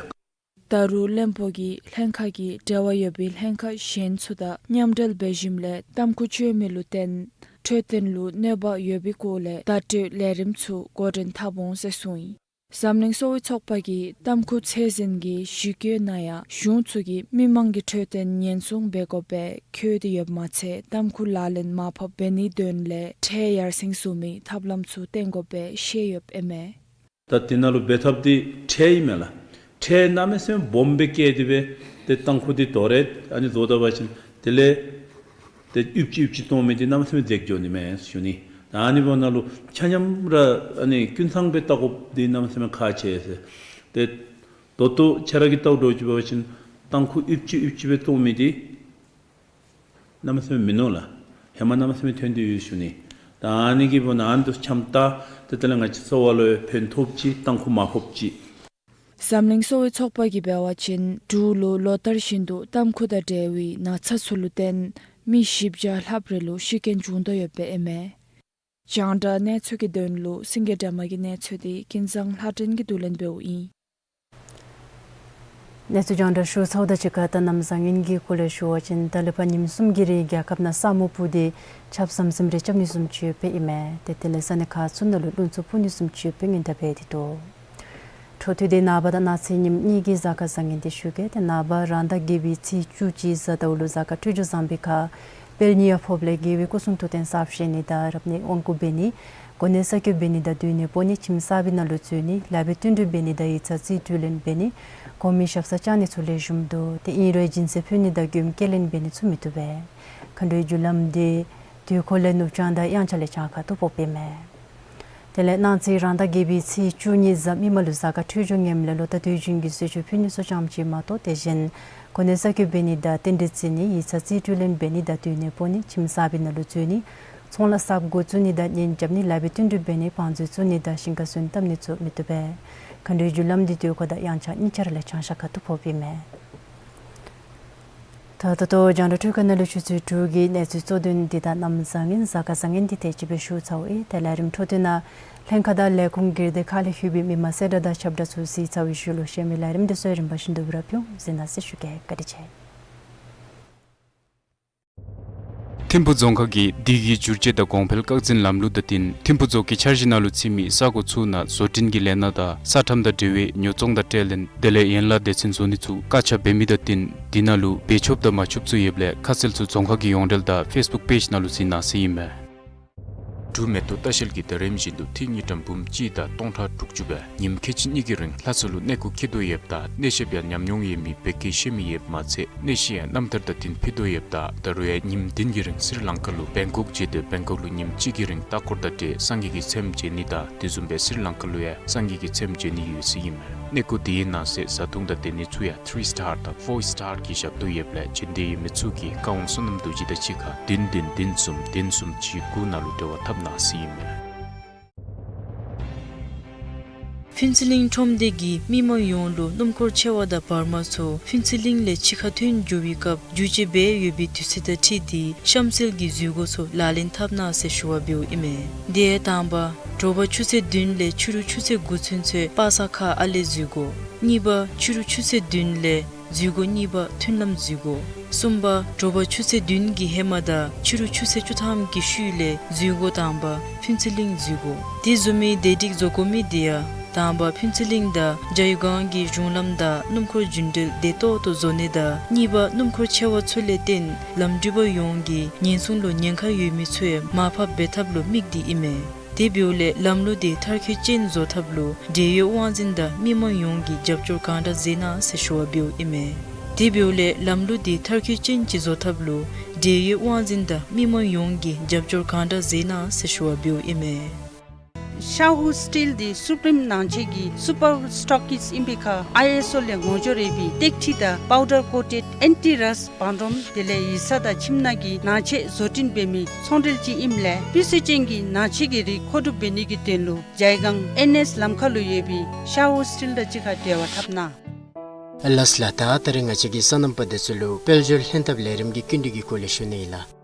ད་རུང་བློན་པོ་གིས་ལྷན་ཁག་གིས་འབྲེལ་བ་ཡོད་པའི་ལྷན་ཁག་གཞན་ཚུ་དང་མཉམ་འབྲེལ་འབད་ཞིནམ་ལས་ཏམ་ཁུ་སྤྱོད་མི་ལུ་བརྟེན་འཕྲོད་བསྟེན་ལུ་གནོད་པ་ཡོད་པའི་སྐོར་ལས་བརྡ་སྤྲོད་ལས་རིམ་ཚུ་འགོ་འདྲེན་འཐབ་འོང་ཟེར་གསུངས་ཡི། འཛམ་གླིང་གསོ་བའི་ཚོགས་པ་གིས་ཏམ་ཁུ་ཚད་འཛིན་གྱི་གཞི་བཀོད་ནང་ཡང་གཞུང་ཚུ་གིས་མི་མང་གི་འཕྲོད་བསྟེན་ཉེན་སྲུང་འབད་དགོ་པའི་འཁོད་དེ་ཡོདཔ་མ་ཚད་ཏམ་ཁུ་ལག་ལེན་མར་ཕབ་འབད་ནིའི་དོན་ལས་ཁྲལ་ཡར་སེང་བཟོ་མིའི་ཐབས་ལམ་ཚུ་བཏོན་དགོ་པའི་བཤད་ཡོདཔ་ཨིན་མས། ད་དེ་ནང་ལུ་འབད་ཐབས་འདི་ཁྲལ་ཨིན་མས་ལགས། ཁྲལ་གནམ་མེད་ས་མེད་སྦོམ་སྦེ་བཀལ་ཏེ་སྦེ་ཏེ་ཏམ་ཁུ་འདི་དོ་རུང་ཨ་ནི་བཟོ་ད་པ་ཅིན་དེ་ལས་ཏེ་ཡུདཔ་ཅིག་ཡུདཔ་ཅིག་བཏོན་མི་འདི་གནམ་མེད་ས་མེད་འཛེགས་འགྱོ་ནི་མས་ཞུ་ནི། ད་ཨ་ནི་འབདཝ་ད་ལུ་ཆ་མཉམ་ར་ཨ་ནི་ཀུན་ཚང་སྦེ་བལྟ་དགོཔ་འདི་གནམ་མེད་ས་མེད་ཁག་ཆེ་ཟེར། ཏེ་ད་ལྟོ་ཁྱེད་ར་གིས་བལྟཝ་འདྲཝ་ཅིག་འབད་བ་ཅིན་ཏམ་ཁུ་ཡུདཔ་ཅིག་ཡུདཔ་ཅིག་སྦེ་བཏོན་མི་འདི་གནམ་མེད་ས་མེད་མིན་ནུག་ལགས། ཧེ་མ་གནམ་མེད་ས་མེད་ཐོན་ཏེ་ཡོད་ཞུ་ནི། ད་ཨ་ནི་གི་འབདཝ་ད་ཨ་ནི་ཚུ་ཆ་མཉམ་བལྟ་ཏེ་དེ་ལས་ང་བཅས་གསོ་བ་ལུ་ཡང་ཕན་ཐོགས་ཅི་ཏམ་ཁུ་མ་ཕོགཔ་ཅི། འཛམ་གླིང་གསོ་བའི་ཚོགས་པ་གིས་འབད་བ་ཅིན་འབྲུག་ལུ་ལོ་ལྟར་བཞིན་དུ་ཏམ་ཁུ་དང་འབྲེལ་བའི་ན་ཚ་ཚུ་ལུ་བརྟེན་མི་བཞི་བརྒྱ་ལྷགཔ་རེ་ལུ་ཤི་རྐྱེན་བྱུང་དོ་ཡོདཔ་ཨིན་མས། རྒྱང་བསྒྲགས་གནས་ཚུལ་གྱི་དོན་ལུ་སེང་གེ་སྒྲོལ་མ་གི་གནས་ཚུལ་འདི་ཀུན་བཟང་ལྷ་སྒྲོན་གྱིས་བསྡུ་ལེན་འབདཝ་ཨིན། གནས་ཚུལ་རྒྱང་བསྒྲགས་ཞུ་ཚརཝ་དང་གཅིག་ཁར་ད་གནམ་བཟང་ངན་གྱི་སྐོར་ལས་ཞུ་བ་ཅིན་ད་ལས་ཕར་ཉིནམ་གསུམ་གྱི་རིང་རྒྱལ་ཁབ་ནང་ས་སྨུག་སྤུབས་ཏེ་ཆརཔ་ཟམ་ཟིམ་རེ་རྐྱབ་ནི་བཟུམ་ཅིག་ཡོདཔ་ཨིན་མས། ཏེ་དེ་ལས་ས་གནས་ཁག་ཚུ་ནང་ལུ་རླུང་འཚུབ་འཕུ་ནི་བཟུམ་ཅིག་ཡོདཔ་སྔོན་བརྡ་འབད་དེ་འདུག། འཕྲོ་མཐུད་དེ་ནངས་པ་དང་གནངས་ཚེ་ཉིནམ་གཉིས་ཀྱི་གཟའ་སྐར་བཟང་ངན་འདི་ཞུ་གེ། ཏེ་ནངས་པ་རང་ཟླ་བརྒྱད་པའི་ཚེས་བཅུ་གཅིག་གཟའ་ཟླཝ་ལུ་གཟའ་སྐར་འཕྲོད་སྦྱོར་བཟང་པོའི་ཁར་དཔལ་ཉི་ཡང་ཕོགཔ་ལས་དགེ་བའི་སྐུ་གསུང་ཐུགས་རྟེན་གསརཔ་བཞེངས་ནི་དང་རབ་གནས་དབང་བསྐུར་འབད་ནི། གོ་གནས་གསར་བསྐོ་འབད་ནི་དང་སྡོད་གནས་སྤོ་ནི་ཁྱིམ་གསར་པའི་ནང་ལུ་འཛུལ་ནི་ལག་པའི་བསྟུན་གྲོས་འབད་ནི་དང་ཡིག་ཚང་རྩིས་སྤྲོད་ལེན་འབད་ནི་གོང་མའི་ཞབས་སར་བཅར་ནི་ཚུ་ལེགས་ཤོམ་འདུག། ཏེ་ཨིན་རུང་སྦྱིན་སྲེག་ཕུལ་ནི་དང་མགྱོནམ་སྐྱེལ་ལེན་འབད་ནི་ཚུ་མི་བཏུབ་པས། མཁའ་འགྲོའི་རྒྱུ་ལམ་འདི་དུས་འཁོར་ལས་ནུབ་བྱང་དང་དབྱངས་འཆར་ལས་བྱང་ཁ་ཐུག་ཕོགཔ་ཨིན་མས། དེ་ལས་གནངས་ཚེ་རང་ཟླ་བརྒྱད་པའི་ཚེས་བཅུ་གཉིས་གཟའ་མིག་དམར་ལུ་གཟའ་སྐར་འཕྲོད་སྦྱོར་ངནམ་ལས་ལོ་ཟླ་དུས་རྒྱུན་གྱི་གསོལ་མཆོད་ཕུལ་ནི་ཚུ་ཙམ་ཅིག་མ་གཏོགས་དེ་བཞིན་གོ་གནས་གསར་བསྐོ་འབད་ནི་དང་རྟེན་འབྲེལ་བརྩི་ནི་ཡིག་ཚང་རྩིས་སྤྲོད་ལེན་འབད་ནི་དང་སྡོད་གནས་སྤོ་ནི་ཁྱིམ་གསར་པའི་ནང་ལུ་འཛུལ་ནི་ཚོང་ལཱ་གསརཔ་འགོ་བཙུགས་ནི་དང་གཉེན་རྐྱབ་ནི་ལག་པའི་བསྟུན་གྲོས་འབད་ནི་བང་མཛོད་བཙུགས་ནི་དང་ཞིང་ཁར་སོན་བཏབ་ནི་ཚུ་མི་བཏུབ་པས། མཁའ་འགྲོའི་རྒྱུ་ལམ་འདི་དུས་འཁོར་དང་དབྱངས་འཆར་གཉིས་ཆ་ར་ལས་བྱང་ཤར་ཁ་ཐུག་ཕོགཔ་ཨིན་མས། ད་ད་ལྟོ་རྒྱང་བསྒྲགས་འཕྲུལ་ཁང་ནང་ལས་ཆུ་ཚོད་དྲུག་གི་གནས་ཚུལ་གཙོ་དོན་འདི་དང་གནམ་བཟང་ངན་གཟའ་སྐར་བཟང་ངན་འདི་དེ་ཅིག་སྦེ་ཞུ་ཚརཝ་ཨིན། ཏེ་ལས་རིམ་འཕྲོ་མཐུད་ནང་ལྷན་ཁག་དང་ལས་ཁུངས་སྒེར་སྡེ་ཁག་ལས་ལྷོད་པའི་མི་མང་གསལ་བསྒྲགས་དང་ཁྱབ་བསྒྲགས་ཚུ་གཟིགས་ཚར་བའི་ཤུལ་ལུ་གཤམ་གྱི་ལས་རིམ་འདི་ཚུ་རིམ་པ་བཞིན་དུ་རབ་ཡོང་གཟིགས་གནང་ཟེར་ཞུ་གེ། བཀའ་དྲིན་ཆེ། ཐིམ་ཕུག་རྫོང་ཁག་གིས་དུས་ཀྱི་བསྒྱུར་བཅོས་དང་གོང་འཕེལ་སྐར་འཛིན་ལམ་ལུགས་དང་བསྟུན་ཐིམ་ཕུག་རྫོང་གི་འཆར་གཞི་ནང་ལུ་ཚུད་མི་ས་གོ་ཚུ་ནང་བཟོ་སྐྲུན་གྱི་ལས་སྣ་དང་ས་ཁྲམ་དང་འབྲེལ་བའི་ཉོ་ཚོང་དང་ཁྲལ་ལེན་དེ་ལས་ཡན་ལག་སྡེ་ཚན་བཟོ་ནི་ཚུ་བཀག་ཆ་འབད་མི་དང་བསྟུན་དེ་ནང་ལུ་འབད་ཆོགཔ་དང་མ་ཆོགཔ་ཚུ་ཡོདཔ་ལས་ཁ་གསལ་ཚུ་རྫོང་ཁག་གི་ཡོངས་འབྲེལ་དང་ཕེསི་བུཀ་པེཇ་ནང་ལུ་གཟིགས་གནང་ཟེར་ཨིན་མས། འབྲུག་མེ་ཏོག་ལྟ་བཤལ་གྱིས་ད་རིམ་བཞིན་དུ་ཐིག་ཉིས་ཀྲམ་འབུམ་གཅིག་དང་སྟོང་ཕྲག་དྲུག་ཅུ་སྦེ་ཉིནམ་ཁལ་གཅིག་གཉིས་ཀྱི་རིང་ལྷ་ས་ལུ་གནས་སྐོར་འཁྱིད་དོ་ཡོདཔ་ད་གནས་ཞབས་ཡང་ཉམས་མྱོང་ཡོད་མི་བོད་སྐད་ཤེས་མི་ཡོདཔ་མ་ཚད་གནས་གཞི་ཡང་རྣམ་ཐར་དང་བསྟུན་ཕུལ་དོ་ཡོདཔ་ད་ད་རུང་ཡང་ཉིནམ་བདུན་གྱི་རིང་སི་རི་ལང་ཀ་ལུ་བེང་ཀོག་མཇལ་ཏེ་བེང་ཀོག་ལུ་ཉིནམ་གཅིག་གི་རིང་ལྟ་སྐོར་དང་འབྲེལ་སངས་རྒྱས་ཀྱི་ཚེམས་མཇལ་ནི་དང་དེ་བཟུམ་སྦེ་སི་རི་ལང་ཀ་ལུ་ཡང་སངས་རྒྱས་ཀྱི་ཚེམས་མཇལ་ནི་ཡོད་ཟེར་ཨིན་མས། གནས་སྐོར་དེའི་ནང་གསེས་བཟའ་འཐུང་དང་སྡོད་ནི་ཚུ་ཡང་ཐི་རི་སི་ཊར་དང་ཕོར་སི་ཊར་གྱི་ཞབས་ཏོག་ཡོདཔ་ལས་བྱོན་འདོད་ཡོད་མི་ཚུ་གིས་བཀའ་དབང་བསོད་ནམས་རྡོ་རྗེ་དང་གཅིག་ཁར་བདུན་བདུན་བདུན་གསུམ་བདུན་གསུམ་གཅིག་དགུ་ནང་ལུ་འབྲེལ་བ་འཐབ་གནང་ཟེར་ཨིན་མས། ཕུན་ཚོགས་གླིང་ཁྲོམ་སྡེ་གིས་མི་མང་ཡོངས་ལུ་སྣུམ་འཁོར་ཆེ་བ་དང་བར་མ་ཚུ་ཕུན་ཚོགས་གླིང་ལས་ཕྱི་ཁར་ཐོན་འགྱོ་བའི་སྐབས་འགྱུར་བཅོས་འབད་ཡོད་པའི་དུས་ཚོད་དང་འཁྲིལ་ཏེ་གཤམ་གསལ་གྱི་འཛུལ་སྒོ་ཚུ་ལག་ལེན་འཐབ་གནང་ཟེར་ཞུ་བ་འབདཝ་ཨིན་མས། དེ་ཡང་དང་པ་དྲོ་པ་ཆུ་ཚོད་བདུན་ལས་ཕྱི་རུ་ཆུ་ཚོད་དགུ་ཚུན་ཚོད་པ་སངས་ཁ་ཨ་ལས་འཛུལ་སྒོ། གཉིས་པ་ཕྱི་རུ་ཆུ་ཚོད་བདུན་ལས་འཛུལ་སྒོ་གཉིས་པ་མཐུན་ལམ་འཛུལ་སྒོ། གསུམ་པ་དྲོ་པ་ཆུ་ཚོད་བདུན་གྱི་ཧེ་མ་དང་ཕྱི་རུ་ཆུ་ཚོད་བཅུ་ཐམ་གྱི་ཤུལ་ལས་འཛུལ་སྒོ་དང་པ་ཕུན་ཚོགས་གླིང་འཛུལ་སྒོ། དེ་བཟུམ་མའི་བདེ་སྒྲིག་བཟོ་དགོ་མི་དེ་ཡང་དང་པ་ཕུན་ཚོགས་གླིང་དང་ཇའི་སྒང་གི་གཞུང་ལམ་དང་སྣུམ་འཁོར་རྒྱུན་འགྲུལ་བདེ་ཏོག་ཏོ་བཟོ་ནི་དང་གཉིས་པ་སྣུམ་འཁོར་ཆེ་བ་ཚུ་ལས་བརྟེན་ལམ་འགྲུལ་པ་ཡོངས་ཀྱི་ཉེན་སྲུང་ལུ་ཉེན་ཁ་ཡོད་མི་ཚུ་ཡང་མར་ཕབ་འབད་ཐབས་ལུ་དམིགས་ཏེ་ཨིན་མས། དེ་འབདཝ་ལས་ལམ་ལུགས་དེ་མཐར་འཁྱོལ་ཅན་བཟོ་ཐབས་ལུ་འབྲེལ་ཡོད་དབང་འཛིན་དང་མི་མང་ཡོངས་ཀྱིས་རྒྱབ་སྐྱོར་གང་དྲག་མཛད་གནང་ཟེར་ཞུ་བ་འབདཝ་ཨིན་མས། དེ་འབདཝ་ལས་ལམ་ལུགས་དེ་མཐར་འཁྱོལ་ཅན་ཅིག་བཟོ་ཐབས་ལུ་འབྲེལ་ཡོད་དབང་འཛིན་དང་མི་མང་ཡོངས་ཀྱིས་རྒྱབ་སྐྱོར་གང་དྲག་མཛད་གནང་ཟེར་ཞུ་བ་འབདཝ་ཨིན་མས། ཤ་ཧུ་སི་ཊིལ་འདི་སུ་པྲིམ་ནང་ཆས་ཀྱི་སུ་པར་སི་ཊོག་ཀིསཊ་ཨིན་པའི་ཁར་ཨའི་ཨེསི་ཨོ་ལས་ངོ་སྦྱོར་ཡོད་པའི་ཏེག་ཁྲི་དང་པའུ་ཌར་ཀོ་ཊེཌ་ཨེན་ཊི་རསཊ་བང་རིམ་དེ་ལས་ཡིག་ཚང་དང་ཁྱིམ་ནང་གི་ནང་ཆས་བཟོ་སྐྲུན་འབད་མི་ཚོང་འབྲེལ་ཅིག་ཨིནམ་ལས་སྤུས་ཚད་ཅན་གྱི་ནང་ཆས་ཀྱི་རིགས་མཁོ་སྒྲུབ་འབད་ནི་གི་དོན་ལུ་ཇའི་སྒང་ཨེན་ཨེསི་ལམ་ཁ་ལུ་ཡོད་པའི་ཤ་ཧུ་སི་ཊིལ་དང་གཅིག་ཁར་འབྲེལ་བ་འཐབ་གནང་། ལགས་ལགས། ད་ད་རིས་ང་བཅས་ཀྱིས་སོ་ནམ་པ་འདི་ཚུ་ལུ་དཔལ་འབྱོར་ལྷན་ཐབས་ལས་རིམ་གྱི་སྐྱིན་འགྲུལ་གྱི་སྐོར་ལས་ཞུ་ནི་ཨིན་ལགས།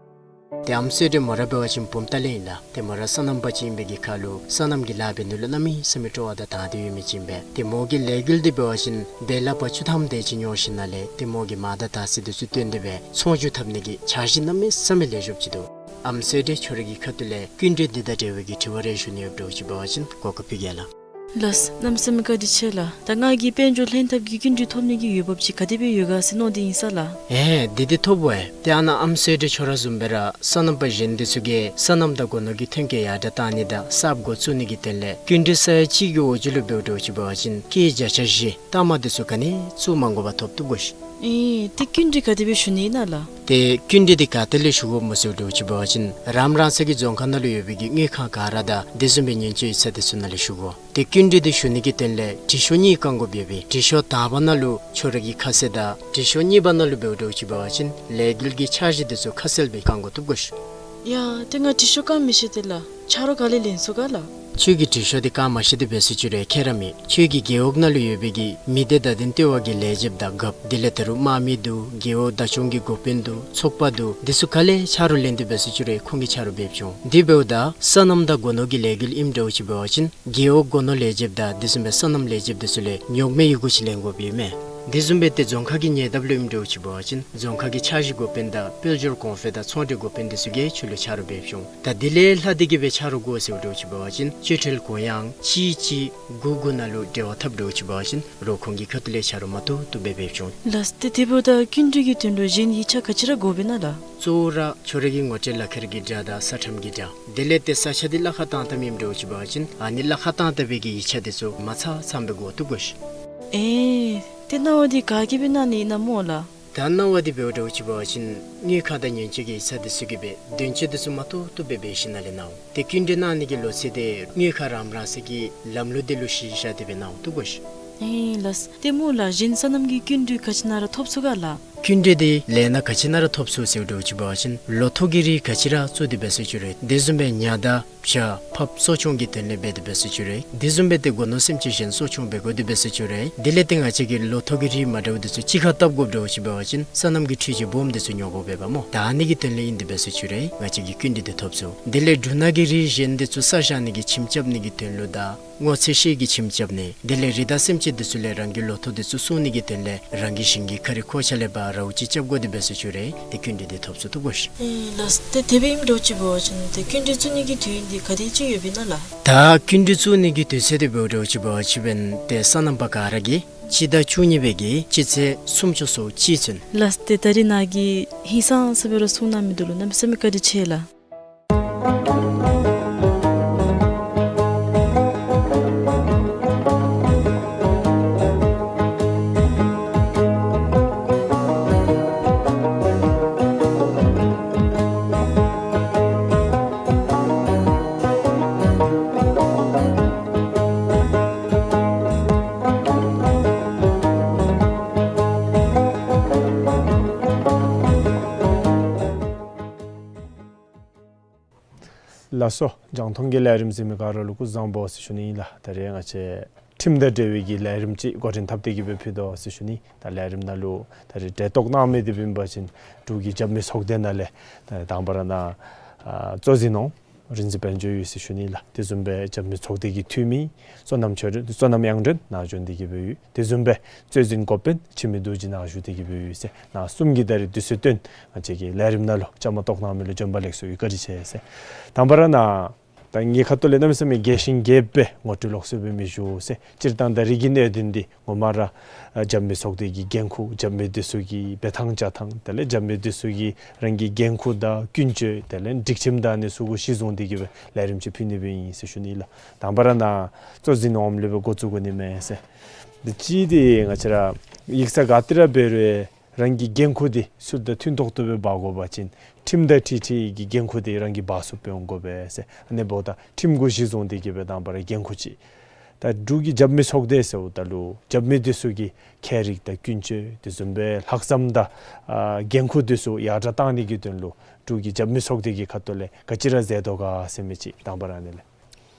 ཏེ་ཨམ་སྲུ་འདི་མོ་ར་འབད་བ་ཅིན་བུམ་ཐང་ལས་ཨིན་ལགས། ཏེ་མོ་ར་སོ་ནམ་པ་ཅིག་ཨིན་པའི་གི་ཁར་ལུ་སོ་ནམ་གྱི་ལཱ་འབད་ནི་ལུ་གནམ་མེད་ས་མེད་སྤྲོ་བ་དང་དང་འདོད་ཡོད་མི་ཅིག་ཨིན་པས། ཏེ་མོ་གི་ལས་འགུལ་འདི་འབད་བ་ཅིན་འབད་ལཱ་པ་བཅུ་ཐམ་དེ་ཅིག་ཉོ་ཞིནམ་ལས་ཏེ་མོ་གི་མ་དང་དར་ཚི་འདི་ཚུ་བཏོན་ཏེ་སྦེ་ཚོང་བསྒྱུར་འཐབ་ནི་གི་འཆར་གཞི་གནམ་མེད་ས་མེད་ལེགས་ཤོམ་ཅིག་འདུག། ཨམ་སྲུ་འདི་ཁྱོད་ར་གི་ཁ་ཐུག་ལས་སྐྱིན་འགྲུལ་འདི་དང་འབྲེལ་བའི་གི་དྲི་བ་རེ་ཞུ་ནི་ཡོདཔ་འདྲཝ་ཅིག་འབད་བ་ཅིན་གོ་སྐབས་ཕུལ་གེ་ལགས། ལགས། གནམ་མེད་ས་མེད་བཀའ་དྲིན་ཆེ་ལགས། ད་ང་གིས་དཔལ་འབྱོར་ལྷན་ཐབས་ཀྱི་སྐྱིན་འགྲུལ་ཐོབ་ནི་གི་འོས་འབབ་ཅིག་ག་དེ་སྦེ་ཡོད་ག་ཟེར་མནོ་སྟེ་ཨིན་ས་ལགས། ཨེ་དེ་འདི་ཐོབ་འོང་། ཏེ་ཨ་ནཱ་ཨམ་སྲུ་འདི་ཁྱོད་ར་བཟུམ་སྦེ་ར་སོ་ནམ་པ་གཞན་འདི་ཚུ་གིས་སོ་ནམ་དང་སྒོ་ནོར་གྱི་ཐོན་སྐྱེད་ཡར་དྲགས་བཏང་ནི་དང་གསརཔ་འགོ་བཙུགས་ནི་གི་དོན་ལས་སྐྱིན་འགྲུལ་ས་ཡ་གཅིག་གི་འོག་ཅིག་ལུ་འབདཝ་འདྲཝ་ཅིག་འབད་བ་ཅིན་སྐྱེད་བརྒྱ་ཆ་བཞི་ལྟག་མ་འདི་ཚུ་ག་ནི་བཙུགས་མ་དགོ་པར་ཐོབ་བཏུབ་གོ་ཤིག། ཨེ་ཏེ་སྐྱིན་འགྲུལ་ག་དེ་སྦེ་ཞུ་ནི་ཨིན་ན་ལགས། ཏེ་སྐྱིན་འགྲུལ་འདི་ག་ཏེ་ལས་ཞུ་དགོཔ་སྨོ་ཟེརཝ་འདྲཝ་ཅིག་འབད་བ་ཅིན་རང་རང་སོའི་གི་རྫོང་ཁག་ནང་ལུ་ཡོད་པའི་གི་དངུལ་ཁང་ག་ར་དང་དེ་བཟུམ་སྦེ་ཉེན་བཅོལ་ཡིག་ཚང་འདི་ཚུ་ནང་ལས་ཞུ་དགོ། ཏེ་སྐྱིན་འགྲུལ་འདི་ཞུ་ནི་གི་དོན་ལས་དྲི་ཤོག་གཉིས་བཀང་དགོཔ་ཡོད་པས། དྲི་ཤོག་དང་པ་ནང་ལུ་ཁྱོད་ར་གི་ཁ་གསལ་དང་དྲི་ཤོག་གཉིས་པ་ནང་ལུ་འབདཝ་འདྲཝ་ཅིག་འབད་བ་ཅིན་ལས་འགུལ་གྱི་འཆར་གཞི་འདི་ཚུ་ཁ་གསལ་སྦེ་བཀང་དགོ་བཏུབ་གོ་ཤིག། ཡ་ཏེ་ང་དྲི་ཤོག་བཀང་མི་ཤེས་ཏེ་ལགས། ཆ་རོགས་ག་ལས་ལེན་ཚུགས་ག་ལགས། ཁྱོད་ཀྱིས་དྲི་ཤོག་འདི་བཀང་མ་ཤེས་ཏེ་འབད་སོང་ཅི་རུང་ཁྱད་ར་མེད། ཁྱོད་ཀྱི་རྒེད་འོག་ནང་ལུ་ཡོད་པའི་གི་མི་སྡེ་བརྡ་དོན་ལྟེ་བ་གི་ལས་བྱེདཔ་དང་རྒཔོ་དེ་ལས་ད་རུང་དམག་མི་འདུག། རྒེད་འོག་བདག་སྐྱོང་གི་འགོ་དཔོན་འདུག། ཚོགས་པ་འདུག། འདི་ཚུ་ག་ལས་ཆ་རོགས་ལེན་ཏེ་འབད་སོང་ཅི་རུང་ཁོང་གིས་ཆ་རོགས་འབད་བྱུང་། དེ་འབདཝ་ད་སོ་ནམ་དང་སྒོ་ནོར་གྱི་ལས་འགུལ་ཨིནམ་འདྲཝ་ཅིག་འབད་བ་ཅིན་རྒེད་འོག་སྒོ་ནོར་ལས་བྱེདཔ་དང་དེ་བཟུམ་སྦེ་སོ་ནམ་ལས་བྱེདཔ་འདི་ཚུ་ལས་ཉོག་མེད་ཡི་གུ་ཅིག་ལེན་དགོཔ་ཨིན་མས། དེ་བཟུམ་སྦེ་ཏེ་རྫོང་ཁག་གི་ཉེ་འདབས་ལུ་ཨིནམ་འདྲཝ་ཅིག་འབད་བ་ཅིན་རྫོང་ཁག་གི་འཆར་གཞི་འགོ་དཔོན་དང་དཔལ་འབྱོར་གོང་འཕེལ་དང་ཚོང་འབྲེལ་འགོ་དཔོན་འདི་ཚུ་གིས་ཁྱོད་ལུ་ཆ་རོགས་འབད་བྱུང་། ད་དེ་ལས་ལྷག་སྟེ་གིས་སྦེ་ཆ་རོགས་དགོ་ཟེརཝ་འདྲཝ་ཅིག་འབད་བ་ཅིན་སྤྱོད་ཁྲལ་གུ་ཡངས་གཅིག་གཅིག་དགུ་དགུ་ནང་ལུ་འབྲེལ་བ་འཐབ་འདྲཝ་ཅིག་འབད་བ་ཅིན་རོགས་ཁོང་གི་ཁ་ཐུག་ལས་ཆ་རོགས་མ་ཐུབ་ཐུབ་སྦེ་འབད་བྱུང་། ལགས། ཏེ་དེ་འབདཝ་ད་སྐྱིན་འགྲུལ་གྱི་དོན་ལུ་གཞན་ཡིག་ཆ་ག་ཅི་ར་དགོཔ་ཨིན་ན་ལགས། གཙོ་བོ་ར་ཁྱོད་ར་གི་ངོ་སྤྲོད་ལག་ཁྱེར་གྱི་འདྲ་དང་ས་ཁྲམ་གྱི་འདྲ། དེ་ལས་ཏེ་ས་ཆ་འདི་གླ་ཁར་བཏང་བཏངམ་ཨིནམ་འདྲཝ་ཅིག་འབད་བ་ཅིན་ཨ་ནི་གླ་ཁར་བཏང་བཏང་བའི་གི་ཡིག་ཆ་འདི་ཚུ་མ་ཚང་ཚངམ་སྦེ་དགོ་བཏུབ་གོ་ཤིག། ཨེ་ཏེ་གནང་བ་འདི་ག་གིས་སྦེ་གནང་ནི་ཨིན་ན་སྨོ་ལགས། ད་གནང་བ་འདི་འབདཝ་འདྲཝ་ཅིག་འབད་བ་ཅིན་དངུལ་ཁང་དང་ཉེན་བཅོལ་གྱི་ཡིག་ཚང་འདི་ཚུ་གིས་སྦེ་དོན་གཅོད་འདི་ཚུ་མ་ཐུབ་ཐུབ་སྦེ་འབད་ཞིནམ་ལས་གནང་། ཏེ་སྐྱིན་འགྲུལ་གནང་ནི་གི་ལོ་ཚད་འདི་དངུལ་ཁང་རང་རང་སོའི་གི་ལམ་ལུགས་འདི་ལུ་གཞི་བཞག་སྟེ་སྦེ་གནང་བཏུབ་གོ་ཤིག། ཨེ་ལགས། ཏེ་སྨོ་ལགས་གཞན་སོ་ནམ་གྱི་སྐྱིན་འགྲུལ་ག་ཅི་ནང་ར་ཐོབ་ཚུགས་ག་ལགས། སྐྱིན་འགྲུལ་འདི་ལས་སྣ་ག་ཅི་ནང་ར་ཐོབ་ཚུགས་ཟེརཝ་འདྲཝ་ཅིག་འབད་བ་ཅིན་ལོ་ཐོག་གི་རིགས་ག་ཅི་ར་བཙུགས་ཏེ་འབད་སོང་ཅི་རུང་དེ་བཟུམ་སྦེ་ཉ་དང་བྱ་ཕགཔ་གསོ་སྐྱོང་གི་དོན་ལས་འབད་དེ་འབད་སོང་ཅི་རུང་དེ་བཟུམ་སྦེ་ཏེ་སྒོ་ནོར་སེམས་ཅན་གཞན་གསོ་སྐྱོང་འབད་དགོ་དེ་འབད་སོང་ཅི་རུང་དེ་ལས་ཏེ་ང་བཅས་ཀྱིས་ལོ་ཐོག་གི་རིགས་མ་འདྲཝ་འདི་ཚུ་གཅིག་ཁར་བཏབ་དགོཔ་འདྲཝ་ཅིག་འབད་བ་ཅིན་སོ་ནམ་གྱི་འཕྲུལ་ཆས་སྦོམ་འདི་ཚུ་ཉོ་དགོཔ་འབདཝ་སྨོ། ད་ཨ་ནི་གི་དོན་ལས་ཨིན་དེ་འབད་སོང་ཅི་རུང་ང་བཅས་ཀྱིས་སྐྱིན་འགྲུལ་འདི་ཐོབ་ཚུགས། དེ་ལས་འབྲུ་སྣ་གི་རིགས་གཞན་འདི་ཚུ་ས་བཞག་ནི་གི་ཁྱིམ་རྐྱབ་ནི་གི་དོན་ལུ་དང་སྔོ་ཚལ་ཤིང་གི་ཁྱིམ་རྐྱབ་ནི་དེ་ལས་རི་དྭགས་སེམས་ཅན་འདི་ཚུ་ལས་རང་གི་ལོ་ཐོག་འདི་ཚུ་སྲུང་ནི་གི་དོན་ལས་རང་གི་ཞིང་གི་ཁ་རི་ཁོག་ཆ་ལས་ཕར་རཝ་ཅིག་རྐྱབ་དགོ་དེ་འབད་སོང་ཅི་རུང་ཏེ་སྐྱིན་འགྲུལ་འདི་ཐོབ་ཚུགས་བཏུབ་གོ་ཤིག། ཨེ་ལགས། ཏེ་དེ་སྦེ་ཨིནམ་འདྲཝ་ཅིག་འབད་བ་ཅིན་ཏེ་སྐྱིན་འགྲུལ་བཙུགས་ནི་གི་དུས་ཡུན་འདི་ག་དེ་ཅིག་ཡོདཔ་ཨིན་ན་ལགས། ད་སྐྱིན་འགྲུལ་བཙུགས་ནི་གི་དུས་ཚོད་འདི་འབདཝ་འདྲཝ་ཅིག་འབད་བ་ཅིན་ཏེ་སོ་ནམ་པ་ག་ར་གིས་སྤྱི་ཟླ་བཅུ་གཉིས་པའི་གི་སྤྱི་ཚེས་སུམ་ཅུ་སོ་གཅིག་ཚུན། ལགས། ཏེ་ད་རིས་ནཱ་གིས་ཧིང་སངས་ས་སྦེ་ར་གསུང་གནང་མི་འདི་ལུ་གནམ་མེད་ས་མེད་བཀའ་དྲིན་ཆེ་ལགས། ལགས་སོ། རྒྱང་མཐོང་གི་ལས་རིམ་གཟིགས་མི་ག་ར་ལུ་སྐུ་གཟུགས་བཟང་པོ་ཟེར་ཞུ་ནི་ཨིན་ལགས། ད་རེས་ང་བཅས་ཁྲིམས་དང་འབྲེལ་བའི་གི་ལས་རིམ་ཅིག་འགོ་འདྲེན་འཐབ་སྟེ་གི་སྦེ་ཕུལ་དོ་ཟེར་ཞུ་ནི། ད་ལས་རིམ་ནང་ལུ་ད་རེས་གྲལ་གཏོགས་གནང་མི་འདི་འབད་བ་ཅིན་འབྲུག་གི་རྒྱབ་མི་ཚོགས་སྡེ་ནང་ལས་ད་དང་པ་ར་ནཱ་ཨ་གཙོ་འཛིན་འོགམ་རིག་འཛིན་དཔལ་འབྱོར་ཡོད་ཟེར་ཞུ་ནི་ལགས། དེ་བཟུམ་སྦེ་རྒྱབ་མི་ཚོགས་སྡེ་གི་འཐུས་མི་བསོད་ནམས་ཆོས་སྒྲོན་བསོད་ནམས་དབྱངས་སྒྲོན་ནཱ་བྱོན་ཏེ་གི་སྦེ་ཡོད། དེ་བཟུམ་སྦེ་གཙོ་འཛིན་འགོ་དཔོན་འཆི་མེད་རྡོ་རྗེ་ནཱ་བཞུགས་ཏེ་གི་སྦེ་ཡོད་ཟེར། ནཱ་གསུམ་གྱིས་ད་རེས་དུས་ཚོད་བཏོན་ང་བཅས་ཀྱི་ལས་རིམ་ནང་ལུ་བཅའ་མར་གཏོགས་གནང་མི་ལུ་བྱོན་པ་ལེགས་སོ་ཡོད། བཀའ་དྲིན་ཆེ་ཟེར། དང་པ་ར་ནཱ་ད་ངེའི་ཁ་ཐུག་ལས་གནམ་མེད་ས་མེད་རྒྱས་ཤིང་རྒྱསཔ་སྦེ་ངོ་སྤྲོད་ལོགས་སུ་སྦེ་མི་ཞུ་ཟེར། སྤྱིར་བཏང་ད་རིགས་ཀྱི་གནད་དོན་འདི་ངོ་མ་ར་ཨ་རྒྱབ་མི་ཚོགས་སྡེ་གི་འགན་ཁུར་རྒྱབ་མི་འདི་ཚུ་གིས་འབད་ཐངས་བྱ་ཐངས་དེ་ལས་རྒྱབ་མི་འདི་ཚུ་གིས་རང་གི་འགན་ཁུར་དང་ཀུན་སྤྱོད་དེ་ལས་སྒྲིག་ཁྲིམས་དང་ཨ་ནི་ཚུ་གུ་གཞི་བཟུང་སྟེ་གི་སྦེ་ལས་རིམ་ཅིག་ཕུལ་ནི་སྦེ་ཨིན་ཟེར་ཞུ་ནི་ལགས། དང་པ་ར་ནཱ་གཙོ་འཛིན་འོགམ་ལས་སྦེ་འགོ་བཙུགས་དགོ་ནི་མས་ཟེར། འདི་གཅིག་འདི་ང་བཅས་ར་ཡིག་ཚང་ག་ཏེ་ར་འབད་རུང་རང་གི་འགན་ཁུར་འདི་ཚུ་དང་མཐུན་ཏོག་ཏོ་སྦེ་འབག་དགོ་པ་ཅིན་ཁྲིམས་དང་འཁྲིལ་འཁྲིལ་གྱི་འགན་ཁུར་འདི་རང་གིས་འབག་ཚུགསཔ་སྦེ་འོང་དགོ་པས་ཟེར། ཨ་ནི་འབདཝ་ད་ཁྲིམས་གུ་གཞི་བཟུང་སྟེ་གི་སྦེ་དང་པ་ར་འགན་ཁུར་ཅིག། ད་འབྲུག་གི་རྒྱབ་མི་ཚོགས་སྡེ་ཟེརཝ་ད་ལུ་རྒྱབ་མི་འདི་ཚུ་གི་ཁྱད་རིག་དང་ཀུན་སྤྱོད་དེ་བཟུམ་སྦེ་ལྷག་བསམ་དང་ཨ་འགན་ཁུར་འདི་ཚུ་ཡར་དྲག་གཏང་ནི་གི་དོན་ལུ་འབྲུག་གི་རྒྱབ་མི་ཚོགས་སྡེ་གི་ཁ་ཐུག་ལས་ག་ཅི་ར་མཛད་དོ་ག་ཟེར་མི་ཅིག་དང་པ་ར་ཨ་ནི་ལས།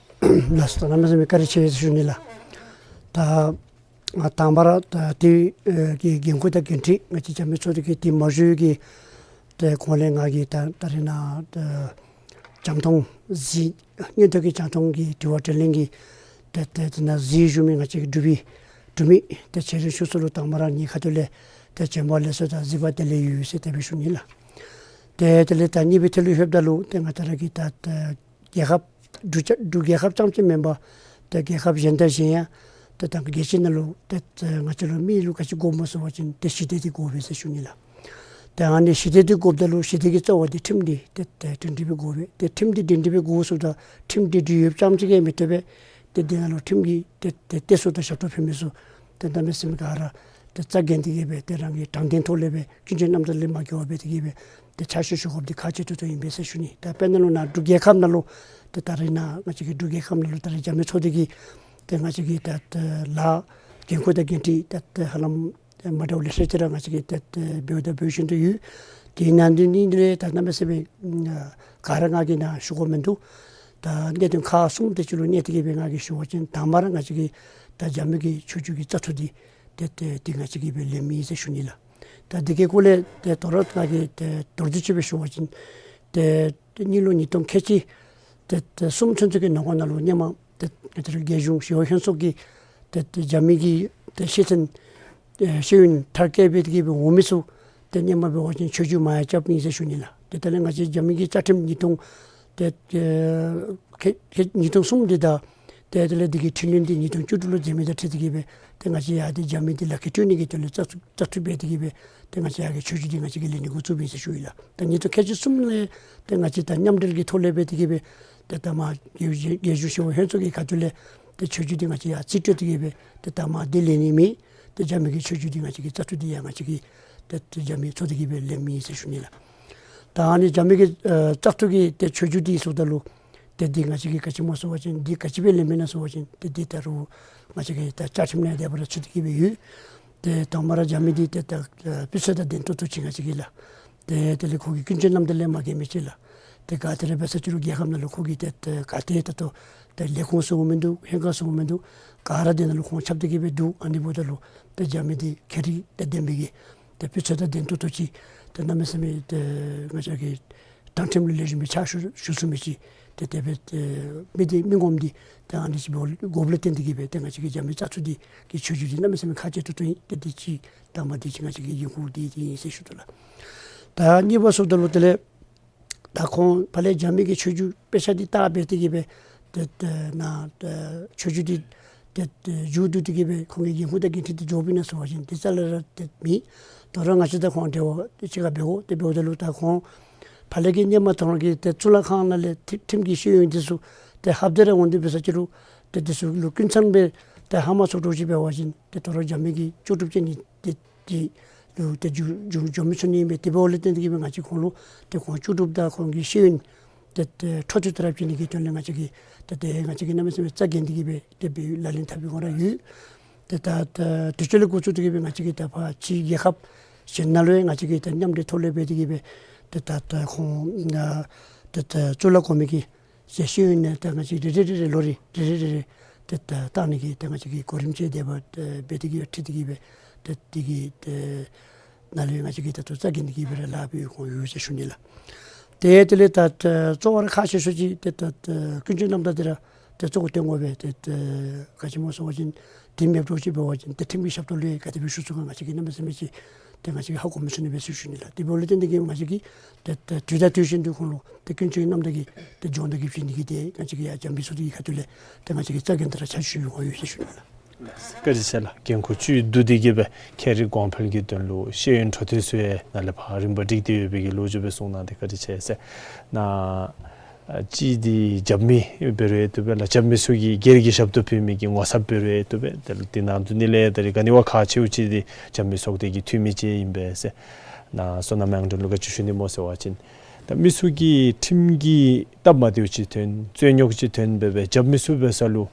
ལགས་སོ། ད་གནམ་མེད་ས་མེད་བཀའ་དྲིན་ཆེ་ཟེར་ཞུ་ནི་ལགས། ད་ང་དང་པ་ར་ད་དེ་ཨེ་གི་འགན་ཁུར་དང་འགན་འཁྲི་ང་བཅས་རྒྱབ་མི་ཚོགས་སྡེ་གི་དེ་མ་ཞུ་གི་ཏེ་གོང་ལས་ང་གིས་ད་ད་རེས་ནཱ་ད་རྒྱང་མཐོང་གཟིགས་མཉན་ཐོས་ཀྱི་རྒྱང་མཐོང་གི་དྲི་བ་དྲིས་ལན་གྱི་ཏེ་ཏེ་དེ་ནང་གཟིགས་བཞུགས་མི་ང་བཅས་ཀྱི་འབྲུག་པའི་འབྲུག་མི་ཏེ་ཆེ་འབྲིང་ཆུང་གསུམ་ལུ་དང་པ་ར་ངེའི་ཁ་ཐུག་ལས་ཏེ་བྱོན་པ་ལེགས་སོ་དང་གཟིགས་པ་བདེ་ལེགས་ཡོད་ཟེར་དེ་སྦེ་ཞུ་ནི་ལགས། ཏེ་དེ་ལས་ད་གཉིས་པའི་ཐད་ལུ་ལྷོདཔ་ད་ལུ་ཏེ་ང་བཅས་ར་གི་ད་ད་རྒྱལ་ཁབ་འབྲུག་རྒྱལ་ཁབ་རྐྱངམ་ཅིག་མེན་པར་ཏེ་རྒྱལ་ཁབ་གཞན་དང་གཞན་ཡང་ཏེ་ད་རྒྱལ་སྤྱི་ནང་ལུ་ཏེ་ཏེ་ང་བཅས་ལུ་མི་ལུ་ག་ཅི་དགོཔ་སྨོ་ཟེར་བ་ཅིན་ཏེ་ཞི་བདེ་འདི་དགོ་པས་ཟེར་ཞུ་ནི་ལགས། ཏེ་ཨ་ནི་ཞི་བདེ་འདི་དགོཔ་ད་ལུ་ཞི་བདེ་གི་རྩ་བ་འདི་ཁྲིམས་འདི་ཏེ་ཏེ་སྒྲིང་སྒྲི་སྦེ་དགོ་པས། ཏེ་ཁྲིམས་འདི་སྒྲིང་སྒྲི་སྦེ་དགོ་ཟེརཝ་ད་ཁྲིམས་འདི་སྒྲིང་སྒྲི་ཡོདཔ་རྐྱངམ་ཅིག་གིས་མི་བཏུབ་པས། ཏེ་འདི་ནང་ལུ་ཁྲིམས་ཀྱི་ཏེ་ཏེ་གཏད་སོ་དང་ཞབས་ཏོག་ཕུལ་མི་ཚུ་ཏེ་གནམ་མེད་ས་མེད་ག་ར་ཏེ་རྩ་འགེངས་ཏེ་གི་སྦེ་ཏེ་རང་གི་དྲང་བདེན་ཐོག་ལས་སྦེ་ཀུན་སྤྱོད་རྣམ་དག་ལས་མ་འགལ་བར་སྦེ་ཏེ་གི་སྦེ་ཏེ་ཕྱག་ཞུ་ཞུ་དགོཔ་འདི་ཁག་ཆེ་ཏོག་ཏོ་ཨིན་པས་ཟེར་ཞུ་ནི། ད་དཔེར་ན་ལུ་ནཱ་འབྲུག་རྒྱལ་ཁབ་ནང་ལུ་ཏེ་ད་རེས་ནཱ་ང་བཅས་ཀྱི་འབྲུག་རྒྱལ་ཁབ་ནང་ལུ་ད་རེས་རྒྱབ་མི་ཚོགས་སྡེ་གི་ཏེ་ང་བཅས་ཀྱི་ད་ད་ལཱ་འགན་ཁུར་དང་འགན་འཁྲི་ད་ད་ཧ་ལམ་མ་འདྲཝ་ལེ་ཤ་ཅིག་ར་ང་བཅས་ཀྱིས་ཏེ་ཏེ་འབདཝ་ད་འབད་བཞིན་དུ་ཡོད། དེ་ནང་དོན་ནི་འདི་ལས་ད་གནམ་མེད་ས་མེད་ག་ར་ང་གིས་ནཱ་ཞུ་དགོཔ་མིན་འདུག། ད་གནད་དོན་ཁག་གསུམ་དེ་ཅིག་ལུ་གནས་ཏེ་གི་སྦེ་ང་གིས་ཞུ་བ་ཅིན་དང་པ་ར་ང་བཅས་ཀྱི་ད་རྒྱབ་མི་གི་ཆོས་བརྒྱུད་ཀྱི་བཙག་འཐུ་འདི་ཏེ་ཏེ་ཏེ་ང་བཅས་ཀྱིས་སྦེ་ལེན་མི་ཨིན་ཟེར་ཞུ་ནི་ལགས། ད་འདི་གི་སྐོར་ལས་ཏེ་དོ་རུང་ང་གིས་ཏེ་མདོར་བསྡུས་ཅིག་སྦེ་ཞུ་བ་ཅིན་ཏེ་ཏེ་གཉིས་ལོ་ཉིས་སྟོང་ཁལ་གཅིག་ཏེ་ཏེ་གསུམ་ཚུན་ཚོད་ཀྱི་ནང་འཁོད་ནང་ལུ་སྔོན་མ་ཏེ་ཏེ་རྒྱལ་གཞུང་ཞི་གཡོག་ལྷན་ཚོགས་ཀྱིས་ཏེ་ཏེ་རྒྱབ་མི་གི་ཏེ་ཤེས་ཚན་ཨེ་ཤེས་ཡོན་མཐར་སྐྱེལ་འབད་དེ་གི་སྦེ་འོང་མི་ཚུ་ཏེ་སྔོན་མ་འབད་བ་ཅིན་ཆོས་བརྒྱུད་མ་ཡང་རྐྱབ་ཨིན་ཟེར་ཞུ་ནི་ལགས། ཏེ་དེ་ལས་ང་བཅས་རྒྱབ་མི་གི་རྩ་ཁྲིམས་ཉིས་སྟོང་ཏེ་ཨེ་ཁལ་ཁལ་ཉིས་སྟོང་གསུམ་འདི་དང་ཏེ་དེ་ལས་འདི་གི་འཕྲི་སྣོན་འདི་ཉིས་སྟོང་བཅུ་དྲུག་ལུ་མཛད་མི་དང་འཁྲིལ་ཏེ་གི་སྦེ་ཏེ་ང་བཅས་ཡར་ཏེ་རྒྱབ་མི་འདི་ལག་ཁྱེར་སྤྲོད་ནི་གི་དོན་ལས་བཙག་བཙག་འཐུ་འབད་དེ་གི་སྦེ་ཏེ་ང་བཅས་ཡར་གི་ཆོས་བརྒྱུད་འདི་ང་བཅས་ཀྱིས་ལེན་ནི་འགོ་བཙུགས་ཨིན་ཟེར་ཞུ་ཡི་ལགས། ད་ཉིས་སྟོང་ཁལ་གཅིག་གསུམ་ལས་ཏེ་ང་བཅས་ད་མཉམ་འབྲེལ་གྱི་ཐོག་ལས་འབད་དེ་གི་སྦེ་ཏེ་ད་མར་རྒྱལ་རྒྱལ་གཞུང་ཞི་གཡོག་ལྷན་ཚོགས་ཀྱི་ཁ་ཐུག་ལས་ཏེ་ཆོས་བརྒྱུད་འདི་ང་བཅས་ཡར་རྩིས་སྤྲོད་དེ་གི་སྦེ་ཏེ་ད་མར་འདི་ལེན་ནི་མེད། ཏེ་རྒྱབ་མི་གི་ཆོས་བརྒྱུད་འདི་ང་བཅས་ཀྱི་བཙག་འཐུ་འདི་ཡང་ང་བཅས་ཀྱིས་ཏེ་ཏེ་རྒྱབ་མི་ཚོགས་སྡེ་གིས་སྦེ་ལེན་མི་ཨིན་ཟེར་ཞུ་ནི་ལགས། ད་ཨ་ནི་རྒྱབ་མི་གི་ཨེ་བཙག་འཐུ་གི་ཏེ་ཆོས་བརྒྱུད་འདི་ཟེརཝ་ད་ལུ་ཏེ་འདི་ང་བཅས་ཀྱིས་ག་ཅི་སྨོ་ཟེར་བ་ཅིན་འདི་ག་ཅི་སྦེ་ལེན་མི་ཨིན་ན་ཟེར་བ་ཅིན་ཏེ་འདི་ད་རུང་ང་བཅས་ཀྱི་ད་བཅའ་ཁྲིམས་ནང་དེ་སྦེ་ར་ཚུད་དེ་གི་སྦེ་ཡོད། ཏེ་དང་པ་ར་རྒྱབ་མི་འདི་ཏེ་ད་ཨེ་སྤུས་ཚད་དང་ལྡན་ཏོག་ཏོ་ཅིག་ང་བཅས་ཀྱིས་ལགས། ཏེ་དེ་ལས་ཁོང་གི་ཀུན་སྤྱོད་རྣམ་དག་ལས་མ་འགལ་མི་ཅིག་ལགས། ཏེ་ག་ཏེ་ར་འབད་ས་ཅི་རུང་རྒྱལ་ཁབ་ནང་ལུ་ཁོང་གི་ཏེ་ཏེ་ག་ཏེ་ད་ལྟོ་ཏེ་ལས་ཁུངས་ཟེར་མི་འདུག། ལྷན་ཁག་ཟེར་མི་འདུག། ག་ར་དེ་ནང་ལུ་ཁོང་ཁྱབ་སྟེ་གི་སྦེ་འདུག། ཨ་ནི་འབདཝ་ད་ལུ་ཏེ་རྒྱབ་མི་འདི་ཁྱད་རིག་དང་ལྡན་པའི་གི་ཏེ་སྤུས་ཚད་དང་ལྡན་ཏོག་ཏོ་ཅིག། ཏེ་གནམ་མེད་ས་མེད་ཏེ་ང་བཅས་ཀྱི་དྲང་ཁྲིམས་ལུ་ལེགས་ཤོམ་སྦེ་ཕྱག་ཞུ་ཞུ་ཚུགས་མི་ཅིག། ཏེ་དེ་སྦེ་ཏེ་མི་འདི་མི་ངོམ་འདི་ཏེ་ཨ་ནི་ཅིག་འབད་དགོཔ་ལས་བརྟེན་ཏེ་གི་སྦེ་ཏེ་ང་བཅས་ཀྱི་རྒྱབ་མི་བཙག་འཐུ་འདི་གི་ཆོས་བརྒྱུད་འདི་གནམ་མེད་ས་མེད་ཁག་ཆེ་ཏོག་ཏོ་ཨིན། ཏེ་འདི་གཅིག་དང་པ་འདི་གཅིག་ང་བཅས་ཀྱི་འགན་ཁུར་འདི་འདི་ཨིན་ཟེར་ཞུ་དོ་ལགས། ད་གཉིས་པ་ཟེརཝ་ད་ལུ་དེ་ལས་ད་ཁོང་ཕར་ལས་རྒྱབ་མི་གི་ཆོས་བརྒྱུད་དཔེ་ཆ་འདི་བལྟ་སྦེ་དེ་གི་སྦེ་ཏེ་ཏེ་ནཱ་ཏེ་ཆོས་བརྒྱུད་འདི་ཏེ་ཏེ་མཇུག་བསྡུ་སྟེ་གི་སྦེ་ཁོང་གི་འགན་ཁུར་དང་འགན་འཁྲི་འདི་འཇོགཔ་ཨིན་ན་ཟེར་བ་ཅིན་དེ་རྩ་ལས་ར་ཏེ་མེད། དོ་རུང་ང་བཅས་དང་ཁོང་འབྲེལ་བ་ཏེ་གཅིག་ཁར་འབད་དགོ། དེ་འབདཝ་ད་ལུ་ད་ཁོང་ཕར་ལས་ཀྱི་སྔོན་མ་དོ་རུང་གི་ཏེ་གཙུག་ལག་ཁང་ནང་ལས་ཁྲི་ཁྲིམས་ཀྱི་ཤེས་ཡོན་འདི་ཚུ་ཏེ་ལྷབ་སྟེ་ར་འོང་སྟེ་འབད་ས་ཅི་རུང་ཏེ་འདི་ཚུ་ལུ་ཀུན་ཚང་སྦེ་ཏེ་ཧ་མ་སོང་དོ་ཅིག་འབད་བ་ཅིན་ཏེ་དོ་རུང་རྒྱབ་མི་གི་ལྕོགས་གྲུབ་ཅན་ནི་ཏེ་ཏེ་ལུ་ཏེ་འགྱོ་འགྱོ་འགྱོ་མི་ཚུགས་ནི་ཨིན་པས། དེ་འབདཝ་ལས་བརྟེན་ཏེ་གི་སྦེ་ང་བཅས་ཁོང་ལུ་ཏེ་ཁོང་ལྕོགས་གྲུབ་དང་ཁོང་གི་ཤེས་ཡོན་ཏེ་ཏེ་འཕྲོ་མཐུད་དེ་ར་བྱིན་ནི་གི་དོན་ལས་ང་བཅས་ཀྱིས་ཏེ་ཏེ་ང་བཅས་ཀྱིས་གནམ་མེད་ས་མེད་རྩ་འགེངས་ཏེ་གི་སྦེ་དེ་སྦེ་ལག་ལེན་འཐབ་པའི་སྒང་ར་ཡོད། ཏེ་ད་ད་དུས་ཚོད་ལས་འགོ་བཙུགས་ཏེ་གི་སྦེ་ང་བཅས་ཀྱིས་ད་ཕར་ཕྱི་རྒྱལ་ཁབ་གཞན་ནང་ལུ་ཡང་ང་བཅས་ཀྱིས་ད་མཉམ་འབྲེལ་ཐོག་ལས་འབད་དེ་གི་སྦེ་ཏེ་ད་ད་ཁོང་ཏེ་ད་གཙུག་ལག་གོང་མའི་གི་ ཟེར་ཤེས་ཡོན་ནང་ད་ང་བཅས་རེ་རེ་རེ་རེ་ལོ་རེ་རེ་རེ་རེ་རེ་ཏེ་ད་བཏང་ནི་གི་ད་ང་བཅས་ཀྱི་གོ་རིམ་ཅིག་དེ་སྦེ་ཏེ་འབད་དེ་གི་ཁྲིད་དེ་གི་སྦེ་ཏེ་དེ་གི་ཏེ་ནང་ལས་ང་བཅས་ཀྱིས་ད་ལྟོ་རྩ་འགེངས་ཏེ་གི་སྦེ་ར་ལཱ་འབད་དགོཔ་ཡོད་ཟེར་ཞུ་ནི་ལགས། ཏེ་དེ་ལས་ད་ད་གཙོ་བོ་ར་ཁག་ཆེ་ཤོས་ཅིག་ཏེ་ད་ད་ཀུན་སྤྱོད་རྣམ་དག་འདི་ར་ཏེ་གཙོ་བོ་བཏོན་དགོ་པས། ཏེ་ད་ག་ཅི་སྨོ་ཟེར་བ་ཅིན་དེ་མེདཔ་འདྲཝ་ཅིག་འབད་བ་ཅིན་ཏེ་ཁྲིམས་ཀྱི་ཞབས་ཏོག་ལུ་ཡང་ག་དེ་སྦེ་ཞུ་ཚུགས་ག་ང་བཅས་ཀྱིས་གནམ་མེད་ས་མེད་ཅིག་ཏེ་ང་བཅས་ཀྱིས་ཧ་གོ་མི་ཚུགས་ནི་སྦེ་ཟེར་ཞུ་ནི་ལགས། དེ་འབདཝ་ལས་བརྟེན་ཏེ་གི་ང་བཅས་ཀྱིས་ཏེ་ད་དུས་དང་དུས་བཞིན་དུ་ཁོང་ལུ་ཏེ་སྐྱོན་བརྗོད་ཀྱི་རྣམ་དག་གིས་ཏེ་སྦྱོང་བརྡར་གྱི་བྱིན་གྱིས་ཏེ་ང་བཅས་ཀྱི་ཡར་འཇམ་དཔལ་ཚོགས་སྡེ་གི་ཁ་ཐུག་ལས་ཏེ་ང་བཅས་ཀྱིས་རྩ་འགེངས་ཏེ་ར་ཕྱག་ཞུ་ཡོད་ཟེར་ཞུ་ནི་ལགས། བཀའ་དྲིན་ཆེ་ལགས། འགན་ཁུར་ཅིག་བསྡུ་སྟེ་གི་སྦེ་ཁྱེད་རའི་གོང་འཕེལ་གྱི་དོན་ལུ་ཤེས་ཡོན་འཕྲོ་མཐུད་ཚུ་ཡང་ནཱ་ལས་ཕར་རིམ་པ་བསྒྲིགས་ཏེ་ཡོད་པའི་གི་ལོ་རྒྱུས་སྦེ་གསུངས་གནང་སྟེ་བཀའ་དྲིན་ཆེ་ཟེར། ནཱ་ཨ་གཅིག་འདི་རྒྱབ་མི་འབད་རུང་ཡང་བཏུབ་པས་ལགས། རྒྱབ་མི་ཚུ་གིས་སྒེར་གྱི་ཞབས་ཏོག་ཕུལ་མི་གི་ངོ་ཚབ་འབད་རུང་ཡང་བཏུབ་པས། དེ་ལུ་དེ་ནང་དུ་ནི་ལས་ད་རིས་ག་ནི་བ་ཁག་ཆེཝ་ཅིག་འདི་རྒྱབ་མི་ཚོགས་སྡེ་གི་འཐུས་མི་བཅས་ཨིན་པས་ཟེར། ནཱ་སོ་ནམ་དབྱངས་སྒྲོན་ལུ་ག་ཅི་ཞུ་ནི་སྨོ་ཟེར་བ་ཅིན་ད་མི་ཚུ་གིས་ཁྲིམས་ཀྱི་སྟབས་མ་བདེཝ་ཅིག་ཐོན་རྩོད་རྙོགས་ཅིག་ཐོན་འབད་བའི་རྒྱབ་མི་ཚུ་འབད་ས་ལུ་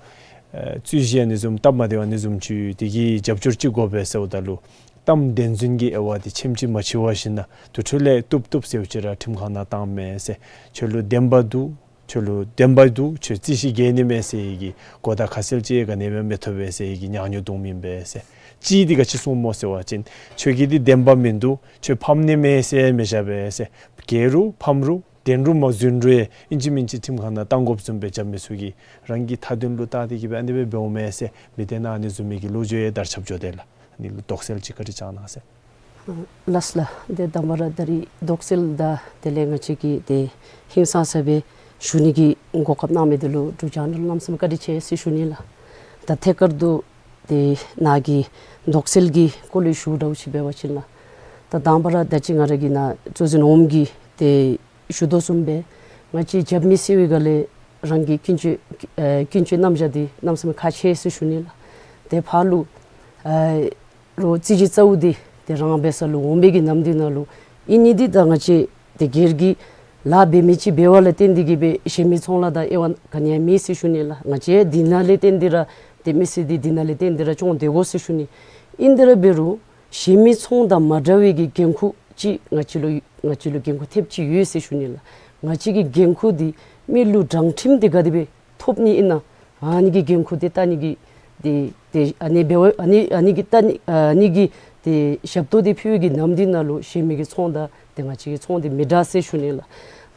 ཨེ་རྩོད་གཞི་ཨ་ནི་བཟུམ་སྟབས་མ་བདེཝ་ཨ་ནི་བཟུམ་ཅིག་དེ་གི་རྒྱབ་སྐྱོར་ཅིག་དགོ་པས་ཟེརཝ་ད་ལུ་གཏམ་བདེན་རྫུན་གྱི་དབྱེ་བ་འདི་ཕྱེནམ་ཅིག་མ་ཕྱེ་བ་ཞིན་ན་དེ་འཕྲོ་ལས་བཏུབ་བཏུབ་ཟེརཝ་ཅིག་ར་ཁྲིམས་ཁང་ནང་བཏང་མས་ཟེར། ཁྱོད་ལུ་བདེན་པ་འདུག། ཁྱོད་ལུ་བདེན་པ་འདུག། ཁྱོད་རྩོད་གཞི་འགེལ་ནི་མས་ཟེར་བའི་གི་གོ་བརྡ་ཁ་གསལ་ཅིག་ག་ནི་སྦེ་མི་ཐོབ་པས་ཟེར་བའི་གི་ཉག་ཉོག་འདུག་མེན་པས་ཟེར། གཅིག་འདི་ག་ཅི་གསུངས་སྨོ་ཟེར་བ་ཅིན་ཁྱོད་ཀྱི་འདི་བདེན་པ་མིན་འདུག། ཁྱོད་ཕམ་ནི་མས་ཟེར་མི་བཞག་པས་ཟེར། འགལ་རུང་ཕམ་རུང་བདེན་རུང་མ་རྫུན་རུང་ཡང་ཨིན་ཅི་མིན་ཅི་ཁྲིམས་ཁང་ནང་བཏང་དགོཔ་བཟུམ་སྦེ་རྒྱབ་མི་ཚུ་གིས་རང་གི་མཐའ་དོན་ལུ་བལྟ་སྟེ་གི་སྦེ་ཨ་ནི་སྦེ་འབདཝ་མས་ཟེར་མི་སྡེ་ནང་ཨ་ནི་བཟུམ་མའི་གི་ལོ་རྒྱུས་ཡང་དར་ཁྱབ་འགྱོ་དེས་ལགས། ཨ་ནི་ལུ་དོགས་སེལ་ཅིག་བཀའ་དྲིན་བསྐྱང་གནང་ཟེར། ལགས་ལགས། ཏེ་དང་པ་ར་ད་རིས་དོགས་སེལ་དང་དེ་ལས་ང་བཅས་ཀྱིས་ཏེ་ཧིང་སངས་ས་སྦེ་ཞུ་ནི་གི་གོ་སྐབས་གནང་མི་འདི་ལུ་འབྲུག་ཆེ་ནལ་གནམ་མེད་ས་མེད་བཀའ་དྲིན་ཆེ་ཟེར་ཞུ་ནི་ལགས། ད་ཐད་ཀར་དུ་ཏེ་ནཱ་གི་དོགས་སེལ་གྱི་སྐོར་ལས་ཞུཝ་འདྲཝ་ཅིག་འབད་བ་ཅིན་ལགས། ད་དང་པ་ར་ད་ཅི་ང་ར་གིས་ནཱ་གཙོ་འཛིན་འོགམ་གིས་ཏེ་ཞུ་དོ་བཟུམ་སྦེ་ང་བཅས་རྒྱབ་མི་ཟེར་བའི་སྒང་ལས་རང་གི་ཀུན་སྤྱོད་ཨེ་ཀུན་སྤྱོད་རྣམ་གཞག་འདི་གནམ་མེད་ས་མེད་ཁག་ཆེ་ཟེར་ཞུ་ནི་ལགས། ཏེ་ཕར་ལུ་ཨེ་རོགས་རྩོད་གཞི་རྩཝ་འདི་ཏེ་རང་འབད་ས་ལུ་འོང་པའི་གི་ནམ་འདི་ནང་ལུ་ཨིན་ནི་འདི་ད་ང་བཅས་ཏེ་སྒེར་གྱི་ལཱ་འབད་མི་ཅིག་འབད་བ་ལས་བརྟེན་ཏེ་གི་སྦེ་གཞན་མི་ཚོང་ལཱ་དང་དབྱེ་བ་ག་ནི་ཡང་མེད་ཟེར་ཞུ་ནི་ལགས། ང་བཅས་འདི་ནང་ལས་བརྟེན་ཏེ་ར་ཏེ་མི་སེར་འདི་འདི་ནང་ལས་བརྟེན་ཏེ་ར་སྐྱོང་སྡོད་དགོ་ཟེར་ཞུ་ནི། ཨིན་ཏེ་ར་འབད་རུང་གཞན་མི་ཚོང་དང་མ་འདྲ་བའི་གི་འགན་ཁུར་ཅིག་ང་བཅས་ལུ་ང་བཅས་ལུ་འགན་ཁུར་ཐེབས་ཅིག་ཡོད་ཟེར་ཞུ་ནི་ལགས། ང་བཅས་ཀྱི་འགན་ཁུར་འདི་མི་ལུ་དྲང་ཁྲིམས་འདི་ག་དེ་སྦེ་ཐོབ་ནི་ཨིན་ན་ཨ་ནི་གི་འགན་ཁུར་འདི་བལྟ་ནི་གི་ཏེ་ཏེ་ཨ་ནི་འབད་བ་ཨ་ནི་ཨ་ནི་གི་བལྟ་ནི་ཨ་ནི་གི་ཏེ་ཞབས་ཏོག་འདི་ཕུལ་བའི་གི་ནམ་འདི་ནང་ལུ་གཞན་མི་གི་ཚོང་དང་ཏེ་ང་བཅས་ཀྱི་ཚོང་འདི་མི་འདྲ་ཟེར་ཞུ་ནི་ལགས།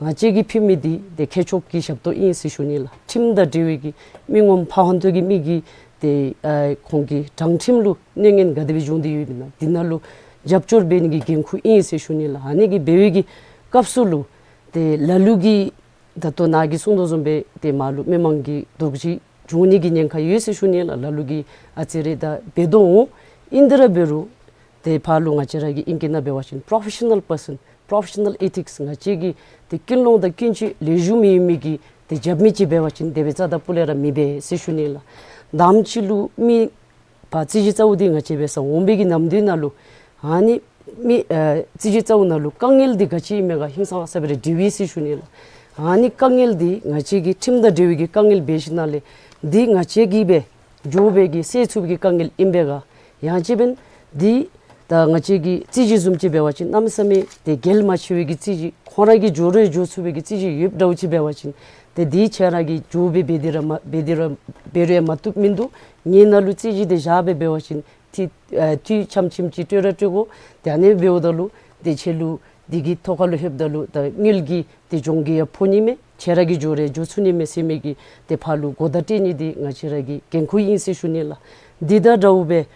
ང་བཅས་ཀྱིས་ཕུལ་མི་འདི་ཏེ་ཁྱད་ཆོས་ཀྱི་ཞབས་ཏོག་ཨིན་ཟེར་ཞུ་ནི་ལགས། ཁྲིམས་དང་འབྲེལ་བའི་གི་མི་ངོམ་ཕ་ཧོན་ཏོ་གི་མི་གིས་ཏེ་ཨ་ཁོང་གི་དྲང་ཁྲིམས་ལུ་གནོད་ངན་ག་དེ་སྦེ་འབྱུང་སྟེ་ཡོདཔ་ཨིན་ན་འདི་ནང་ལུ་རྒྱབ་སྐྱོར་འབད་ནི་གི་འགན་ཁུར་ཨིན་ཟེར་ཞུ་ནི་ལགས། ཨ་ནི་གི་འབད་བའི་གི་སྐབས་སུ་ལུ་ཏེ་ལ་ལུ་གིས་ད་ལྟོ་ནཱ་གིས་གསུངས་དོ་བཟུམ་སྦེ་ཏེ་མར་ལུ་མི་མང་གི་དོགས་གཞི་འབྱུང་ནི་གི་ཉེན་ཁ་ཡོད་ཟེར་ཞུ་ནི་ལགས། ལ་ལུ་གིས་ཨ་ཙི་རེ་ད་འབད་དོ་འོང་། ཨིན་ཏེ་ར་འབད་རུང་ཏེ་ཕར་ལུ་ང་བཅས་ར་གི་ཨིང་སྐད་ནང་འབད་བ་ཅིན་professional person, professional ethics ང་བཅས་ཀྱི་ཏེ་ཀུན་སློང་དང་ཀུན་སྤྱོད་ལེགས་ཤོམ་ཡོད་མི་གི་ཏེ་རྒྱབ་མི་ཅིག་འབད་བ་ཅིན་དེ་སྦེ་རྩ་དང་སྤུ་ལས་ར་མི་འབད་ཟེར་ཞུ་ནི་ལགས། དང་པ་ཅིག་ལུ་མི་ཕར་རྩོད་གཞི་རྩཝ་འདི་ང་བཅས་འབད་སར་འོང་པའི་གི་ནམ་འདི་ནང་ལུ་ཨ་ནི་མི་ཨ་རྩོད་གཞི་རྩཝ་ནང་ལུ་དཀའ་ངལ་འདི་ག་ཅི་ཨིན་མས་ག་ཧིང་སངས་ས་སྦེ་ར་འདྲིཝ་ཨིན་ཟེར་ཞུ་ནི་ལགས། ཨ་ནི་དཀའ་ངལ་འདི་ང་བཅས་ཀྱི་ཁྲིམས་དང་འབྲེལ་བའི་གི་དཀའ་ངལ་འབད་ཞིནམ་ལས་འདི་ང་བཅས་ཀྱིས་སྦེ་འགྱོ་བའི་གི་སེལ་ཚུགས་པའི་གི་དཀའ་ངལ་ཨིན་པས་ག། ཡང་ཅིན་འདི་ད་ང་བཅས་ཀྱི་རྩོད་གཞི་བཟུམ་ཅིག་འབད་བ་ཅིན་གནམ་མེད་ས་མེད་ཏེ་གལ་མ་ཆེ་བའི་གི་རྩོད་གཞི་ཁོང་ར་གིས་འགྱོ་རུང་འགྱོ་ཚུགས་པའི་གི་རྩོད་གཞི་ཡོདཔ་འདྲཝ་ཅིག་འབད་བ་ཅིན་ཏེ་འདི་ཁྱེད་ར་གིས་འགྱོ་སྦེ་འབད་དེ་ར་མ་འབད་དེ་ར་འབད་རུང་ཡང་མ་བཏུབ་མིན་འདུག། ངེའི་ནང་ལུ་རྩོད་གཞི་འདི་བཞག་སྦེ་འབད་བ་ཅིན་འཐུས་ཨ་འཐུས་ཆམ་ཆིམ་ཅིག་སྤྲོད་ར་སྤྲོད་དགོ། ཏེ་ཨ་ནི་འབདཝ་ད་ལུ་ཏེ་ཁྱེད་ལུ་འདི་གི་ཐོག་ཁ་ལུ་ལྷོདཔ་ད་ལུ་ད་དངུལ་གྱི་ཏེ་གྱོང་གུད་ཡང་ཕོག་ནི་མས། ཁྱེད་ར་གིས་འགྱོ་རུང་འགྱོ་ཚུགས་ནི་མས་ཟེར་མི་གི་ཏེ་ཕར་ལུ་གོ་བརྡ་སྤྲོད་ནི་འདི་ང་བཅས་ར་གི་འགན་ཁུར་ཨིན་ཟེར་ཞུ་ནི་ལགས། འདི་དང་འདྲཝ་སྦེ་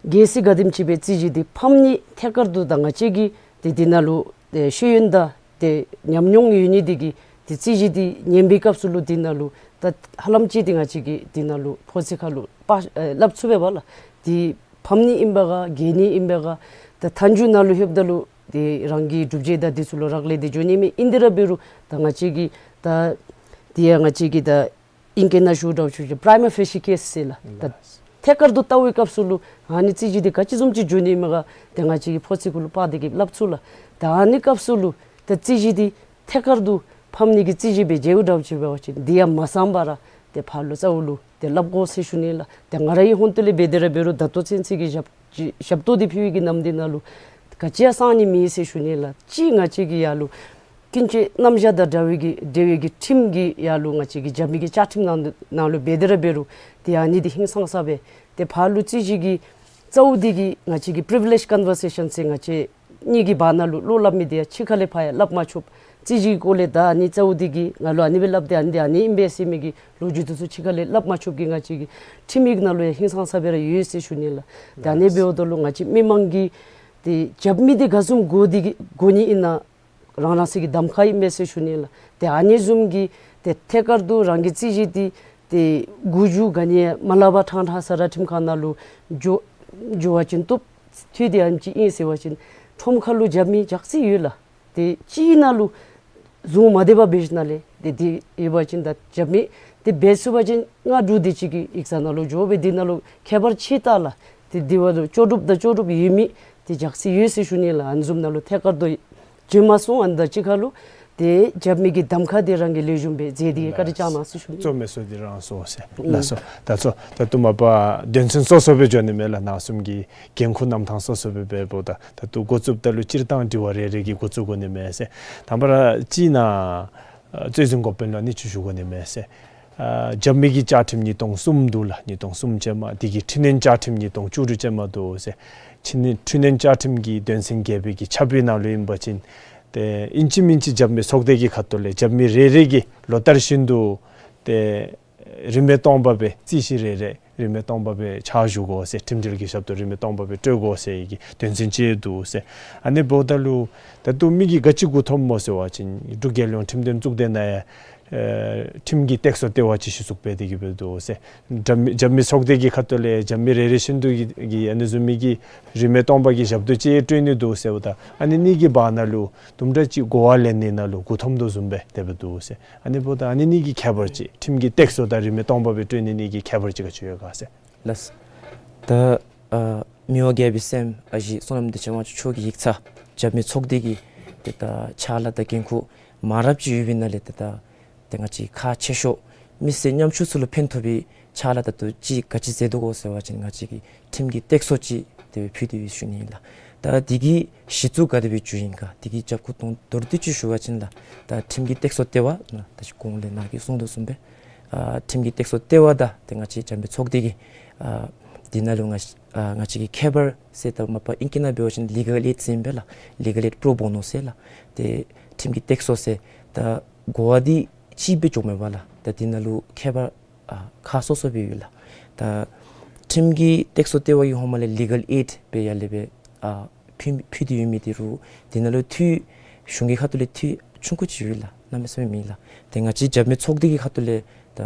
གལ་སྲིད་ག་དེམ་ཅིག་སྦེ་རྩོད་གཞི་འདི་ཕམ་ནི་ཐད་ཀར་དུ་ད་ང་བཅས་ཀྱིས་ཏེ་འདི་ནང་ལུ་ཏེ་ཤེས་ཡོན་དང་ཏེ་ཉམས་མྱོང་ཡོད་ནི་འདི་གིས་ཏེ་རྩོད་གཞི་འདི་ཉན་པའི་སྐབས་སུ་ལུ་འདི་ནང་ལུ་ད་ཧ་ལམ་ཅིག་ཏེ་ང་བཅས་ཀྱིས་འདི་ནང་ལུ་ཕོ་ཚོད་ཁ་ལུ་པ་ཨེ་སླབ་ཚུགས་པས་པ་ལགས། འདི་ཕམ་ནི་ཨིན་པས་ག་འགལ་ནི་ཨིན་པས་ག། ད་མཐའ་མཇུག་ནང་ལུ་ལྷོདཔ་ད་ལུ་ཏེ་རང་གི་སྒྲུབ་བྱེད་དང་འདི་ཚུ་ལུ་རག་ལས་ཏེ་འགྱོ་ནི་མས། ཨིན་ཏེ་ར་འབད་རུང་ད་ང་བཅས་ཀྱིས་ད་འདི་ཡང་ང་བཅས་ཀྱིས་ད་ཨིང་སྐད་ནང་ཞུཝ་འདྲཝ་ཅིག་prima facie case ཟེར་ལགས། ད་ཐད་ཀར་དུ་བལྟ་བའི་སྐབས་སུ་ལུ་ཨ་ནི་རྩོད་གཞི་འདི་ག་ཅི་བཟུམ་ཅིག་འགྱོ་ནི་མས་ག་ཏེ་ང་བཅས་ཀྱིས་ཕོ་ཚོད་ཁ་ལུ་པ་འདི་གིས་སླབ་ཚུགས་ལགས། ད་ཨ་ནི་སྐབས་སུ་ལུ་ད་རྩོད་གཞི་འདི་ཐད་ཀར་དུ་ཕམ་ནི་གི་རྩོད་གཞི་སྦེ་མཇལཝ་འདྲཝ་ཅིག་འབད་བ་ཅིན་འདི་ཡང་མ་གསང་པར་ཏེ་ཕར་ལུ་རྩ་བ་ལུ་ཏེ་སླབ་དགོ་ཟེར་ཞུ་ནི་ལགས། ཏེ་ང་རའི་ཧོངས་ཏོ་ལས་འབད་དེ་ར་འབད་རུང་ད་ལྟོ་ཚུན་ཚོད་ཀྱི་ཞབས་ཞབས་ཏོག་འདི་ཕུལ་བའི་གི་ནམ་འདི་ནང་ལུ་ག་ཅི་ཡང་གསང་ནི་མེད་ཟེར་ཞུ་ནི་ལགས། གཅིག་ང་བཅས་ཀྱི་ཡར་ལུ་ ཀུན་སྤྱོད་རྣམ་གཞག་དང་འདྲ་བའི་གི་འབྲེལ་བའི་གི་ཁྲིམས་ཀྱི་ཡར་ལུ་ང་བཅས་ཀྱི་རྒྱབ་མི་གི་བཅའ་ཁྲིམས་ནང་ནང་ལུ་འབད་དེ་ར་འབད་རུང་ཏེ་ཨ་ནི་འདི་ཧིང་སངས་ས་སྦེ་ཏེ་ཕར་ལུ་རྩོད་གཞི་གི་རྩ་བོ་འདི་གིས་ང་བཅས་ཀྱི་པི་རི་བི་ལེཇ་ཀོན་བར་སེ་ཤཱན་ཟེར་ང་བཅས་གཉིས་ཀྱི་བར་ན་ལུ་བློ་སླབ་མི་འདི་ཡང་ཕྱི་ཁ་ལས་ཕར་ཡང་སླབ་མ་ཆོགཔ། རྩོད་གཞི་གི་སྐོར་ལས་ད་ཨ་ནི་རྩ་བོ་འདི་གིས་ང་ལུ་ཨ་ནི་སྦེ་སླབ་སྟེ་ཨ་ནི་འདི་ཨ་ནི་ཨིན་པས་ཟེར་མི་གི་ལོ་རྒྱུས་འདི་ཚུ་ཕྱི་ཁ་ལས་སླབ་མ་ཆོགཔ་གི་ང་བཅས་ཀྱི་ཁྲིམས་ཡིག་ནང་ལུ་ཡང་ཧིང་སངས་ས་སྦེ་ར་ཡོད་ཟེར་ཞུ་ནི་ལགས། ད་ཨ་ནི་འབདཝ་ད་ལུ་ང་བཅས་མི་མང་གིས་ཏེ་རྒྱབ་མི་འདི་ག་བཟུམ་དགོ་འདི་གི་དགོ་ནི་ཨིན་ན་རང་རང་སོའི་གི་གདམ་ཁ་ཨིན་མས་ཟེར་ཞུ་ནི་ལགས། ཏེ་ཨ་ནི་བཟུམ་གྱི་ཏེ་ཐད་ཀར་དུ་རང་གི་རྩོད་གཞི་འདི་ཏེ་འགོ་མཇུག་ག་ནི་ཡང་མ་སླབ་པར་ཕྲང་ཕྲང་ས་ར་ཁྲིམས་ཁང་ནང་ལུ་འགྱོ་འགྱོ་བ་ཅིན་བཏུབ། འཐུས་འདི་ཨ་ནེམ་ཅིག་ཨིན་ཟེར་བ་ཅིན་ཁྲོམ་ཁ་ལུ་རྒྱབ་མི་ཇག་རྩིས་ཡོད་ལགས། ཏེ་གཅིག་ནང་ལུ་བཟུང་མ་སྡོད་པར་འབད་ཞིནམ་ལས་ཏེ་འདི་ཡོད་པ་ཅིན་ད་རྒྱབ་མི་འདི་འབད་ཚུགས་པ་ཅིན་སྔ་དྲོ་དེ་ཅིག་གི་ཡིག་ཚང་ནང་ལུ་འགྱོ་སྦེ་འདི་ནང་ལུ་ཁྱད་པར་ཅིག་ལྟ་ལགས། ཏེ་འདི་བ་ལུ་ལྕོགས་གྲུབ་དང་ལྕོགས་གྲུབ་ཡོད་མི་ཏེ་ཇག་རྩིས་ཡོད་ཟེར་ཞུ་ནི་ལགས། ཨ་ནི་བཟུམ་ནང་ལུ་ཐད་ཀར་དུ་བྱོན་མ་སོང་། ཨ་ནི་དང་གཅིག་ཁར་ལུ་ཏེ་རྒྱབ་མི་གི་གདམ་ཁ་འདི་རང་གིས་ལེགས་ཤོམ་སྦེ་མཛད་དེ་བཀའ་དྲིན་བསྐྱང་གནང་ཟེར་ཞུ་ནི། གཙོ་མེན་སོ་འདི་རང་སོ་ཟེར། ལགས་སོ། ད་གཙོ་ད་ལྟོ་མ་པ་དོན་ཚན་སོ་སོ་སྦེ་འགྱོ་ནི་མས་ལགས། ནཱ་གསུམ་གྱི་འགན་ཁུར་རྣམ་ཐར་སོ་སོ་སྦེ་འབདཝ་ད་ད་ལྟོ་འགོ་བཙུགསཔ་ད་ལུ་སྤྱིར་བཏང་དྲི་བ་རེ་རེ་གིས་འགོ་བཙུགས་དགོ་ནི་མས་ཟེར། དང་པ་ར་གཅིག་ནཱ་ཨ་རྩོད་འཛིན་འགོ་དཔོན་ལུ་ཨ་ནི་ཅིག་ཞུ་དགོ་ནི་མས་ཟེར། ཨ་རྒྱབ་མི་གི་བཅའ་ཁྲིམས་ཉིས་སྟོང་གསུམ་འདུག་ལགས། ཉིས་སྟོང་གསུམ་ཅན་མ་འདི་གི་འཕྲི་སྣོན་བཅའ་ཁྲིམས་ཉིས་སྟོང་བཅུ་དྲུག་ཅན་མ་འདུག་ཟེར། འཕྲི་སྣོན་འཕྲི་སྣོན་བཅའ་ཁྲིམས་ཀྱི་དོན་ཚན་བརྒྱད་པའི་གི་ཆ་བུའི་ནང་ལུ་ཨིན་པ་ཅིན་ཏེ་ཨིན་ཅི་མིན་ཅི་རྒྱབ་མི་ཚོགས་སྡེ་གི་ཁ་ཐུག་ལས་རྒྱབ་མི་རེ་རེ་གིས་ལོ་ལྟར་བཞིན་དུ་ཏེ་རིན་མེད་སྟོང་པ་སྦེ་རྩོད་གཞི་རེ་རེ་རིན་མེད་སྟོང་པ་སྦེ་ཕྱག་ཞུ་དགོ་ཟེར། ཁྲིམས་འབྲེལ་གྱི་ཞབས་ཏོག་རིན་མེད་སྟོང་པ་སྦེ་སྤྲོད་དགོ་ཟེར་གྱི་དོན་ཚན་ཅིག་འདུག་ཟེར། ཨ་ནི་འབདཝ་ད་ལུ་ད་ལྟོ་མི་གིས་ག་ཅི་གུ་མཐོངམ་སྨོ་ཟེར་བ་ཅིན་འབྲུག་རྒྱལ་ཡོངས་ཁྲིམས་དོན་གཙུག་སྡེ་ནང་ཡང་ཨེ་ཁྲིམས་ཀྱི་སྟེགས་གསོ་ལྟེ་བ་ཅིག་གཞི་བཙུགས་འབད་དེ་གིས་འབད་འདུག་ཟེར། རྒྱབ་མི་རྒྱབ་མི་ཚོགས་སྡེ་གི་ཁ་ཐུག་ལས་རྒྱབ་མི་རེ་རེ་བཞིན་དུ་གིས་གིས་ཨ་ནི་བཟུམ་མའི་གི་རིན་མེད་སྟོང་པ་གི་ཞབས་ཏོག་ཅིག་སྤྲོད་ནི་འདུག་ཟེརཝ་ད་ཨ་ནི་གཉིས་ཀྱི་བར་ན་ལུ་དུམ་གྲ་ཅིག་གོ་བ་ལེན་ནི་ནང་ལུ་གུ་མཐོངམ་དོ་བཟུམ་སྦེ་དེ་སྦེ་འདུག་ཟེར། ཨ་ནི་འབདཝ་ད་ཨ་ནི་གཉིས་ཀྱི་ཁྱད་པར་ཅིག་ཁྲིམས་ཀྱི་སྟེགས་གསོ་དང་རིན་མེད་སྟོང་པ་སྦེ་སྤྲོད་ནི་གཉིས་ཀྱི་ཁྱད་པར་ཅིག་ག་ཅི་ཡོད་ག་ཟེར། ལགས། ད་ཨ་མི་དབང་རྒྱལ་པོའི་སྲསམོ་ཨ་ཞེ་བསོད་ནམས་བདེ་ཆེན་དབང་ཕྱུག་མཆོག་གི་ཡིག་ཚང་རྒྱབ་མི་ཚོགས་སྡེ་གི་ཏེ་ད་ཕྱག་ལཱ་དང་འགན་ཁུར་མང་རབས་ཅིག་ཡོད་པའི་ནང་ལས་ཏེ་ད་ཏེ་ང་བཅས་ཁག་ཆེ་ཤོས་མི་སེར་ཉམ་ཆུང་ཚུ་ལུ་ཕན་ཐོགས་པའི་ཕྱག་ལཱ་ད་ལྟོ་ཅིག་ག་ཅི་མཛད་དོ་གོ་ཟེར་བ་ཅིན་ང་བཅས་ཀྱིས་ཁྲིམས་ཀྱི་སྟེགས་གསོ་ཅིག་དེ་སྦེ་ཕུལ་ཏེ་ཡོད་ཞུ་ནི་ཨིན་ལགས། ད་འདི་གི་གཞི་བཙུགས་ག་དེ་སྦེ་བཙུགས་ཡི་ག་འདི་གི་རྒྱབ་ཁུངས་དོན་མདོར་བསྡུས་ཅིག་ཞུ་བ་ཅིན་ལགས། ད་ཁྲིམས་ཀྱི་སྟེགས་གསོ་ལྟེ་བ་ནཱ་ད་ཅི་གོང་ལས་ནཱ་གིས་གསུངས་དོ་བཟུམ་སྦེ་ཨ་ཁྲིམས་ཀྱི་སྟེགས་གསོ་ལྟེ་བ་དང་ཏེ་ང་བཅས་རྒྱབ་མི་ཚོགས་སྡེ་གི་ཨ་འདི་ནང་ལུ་ང་ཨ་ང་བཅས་ཀྱི་ཁྱད་པར་ཟེར་ད་མ་པ་ཨིང་སྐད་ནང་འབད་བ་ཅིན་ལི་གཱལ་ཨེཌ་ཟེར་ཨིན་པས་ལགས། ལི་གཱལ་ཨེཌ་པོ་རོ་བོ་ནོ་ཟེར་ལགས། ཏེ་ཁྲིམས་ཀྱི་སྟེགས་གསོ་ཟེར་ད་གོ་བ་འདི་གཅིག་སྦེ་འགྱོཝ་མས་པ་ལགས། ད་འདི་ནང་ལུ་ཁྱད་པར་ཨ་ཁག་སོ་སོ་སྦེ་ཡོད་ལགས། ད་ཁྲིམས་ཀྱི་སྟེགས་གསོ་ལྟེ་བ་གིས་ཧོངས་མ་ལས་ལི་གཱལ་ཨེཌ་སྦེ་ཡར་ལས་སྦེ་ཨ་ཕུལ་ཕུལ་ཏེ་ཡོད་མི་འདི་རུང་འདི་ནང་ལུ་འཐུས་གཞུང་གི་ཁ་ཐུག་ལས་འཐུས་ཆུང་ཀུ་ཅིག་ཡོད་ལགས། གནམ་མེད་ས་མེད་མེད་ལགས། ཏེ་ང་བཅས་རྒྱབ་མི་ཚོགས་སྡེ་གི་ཁ་ཐུག་ལས་ད་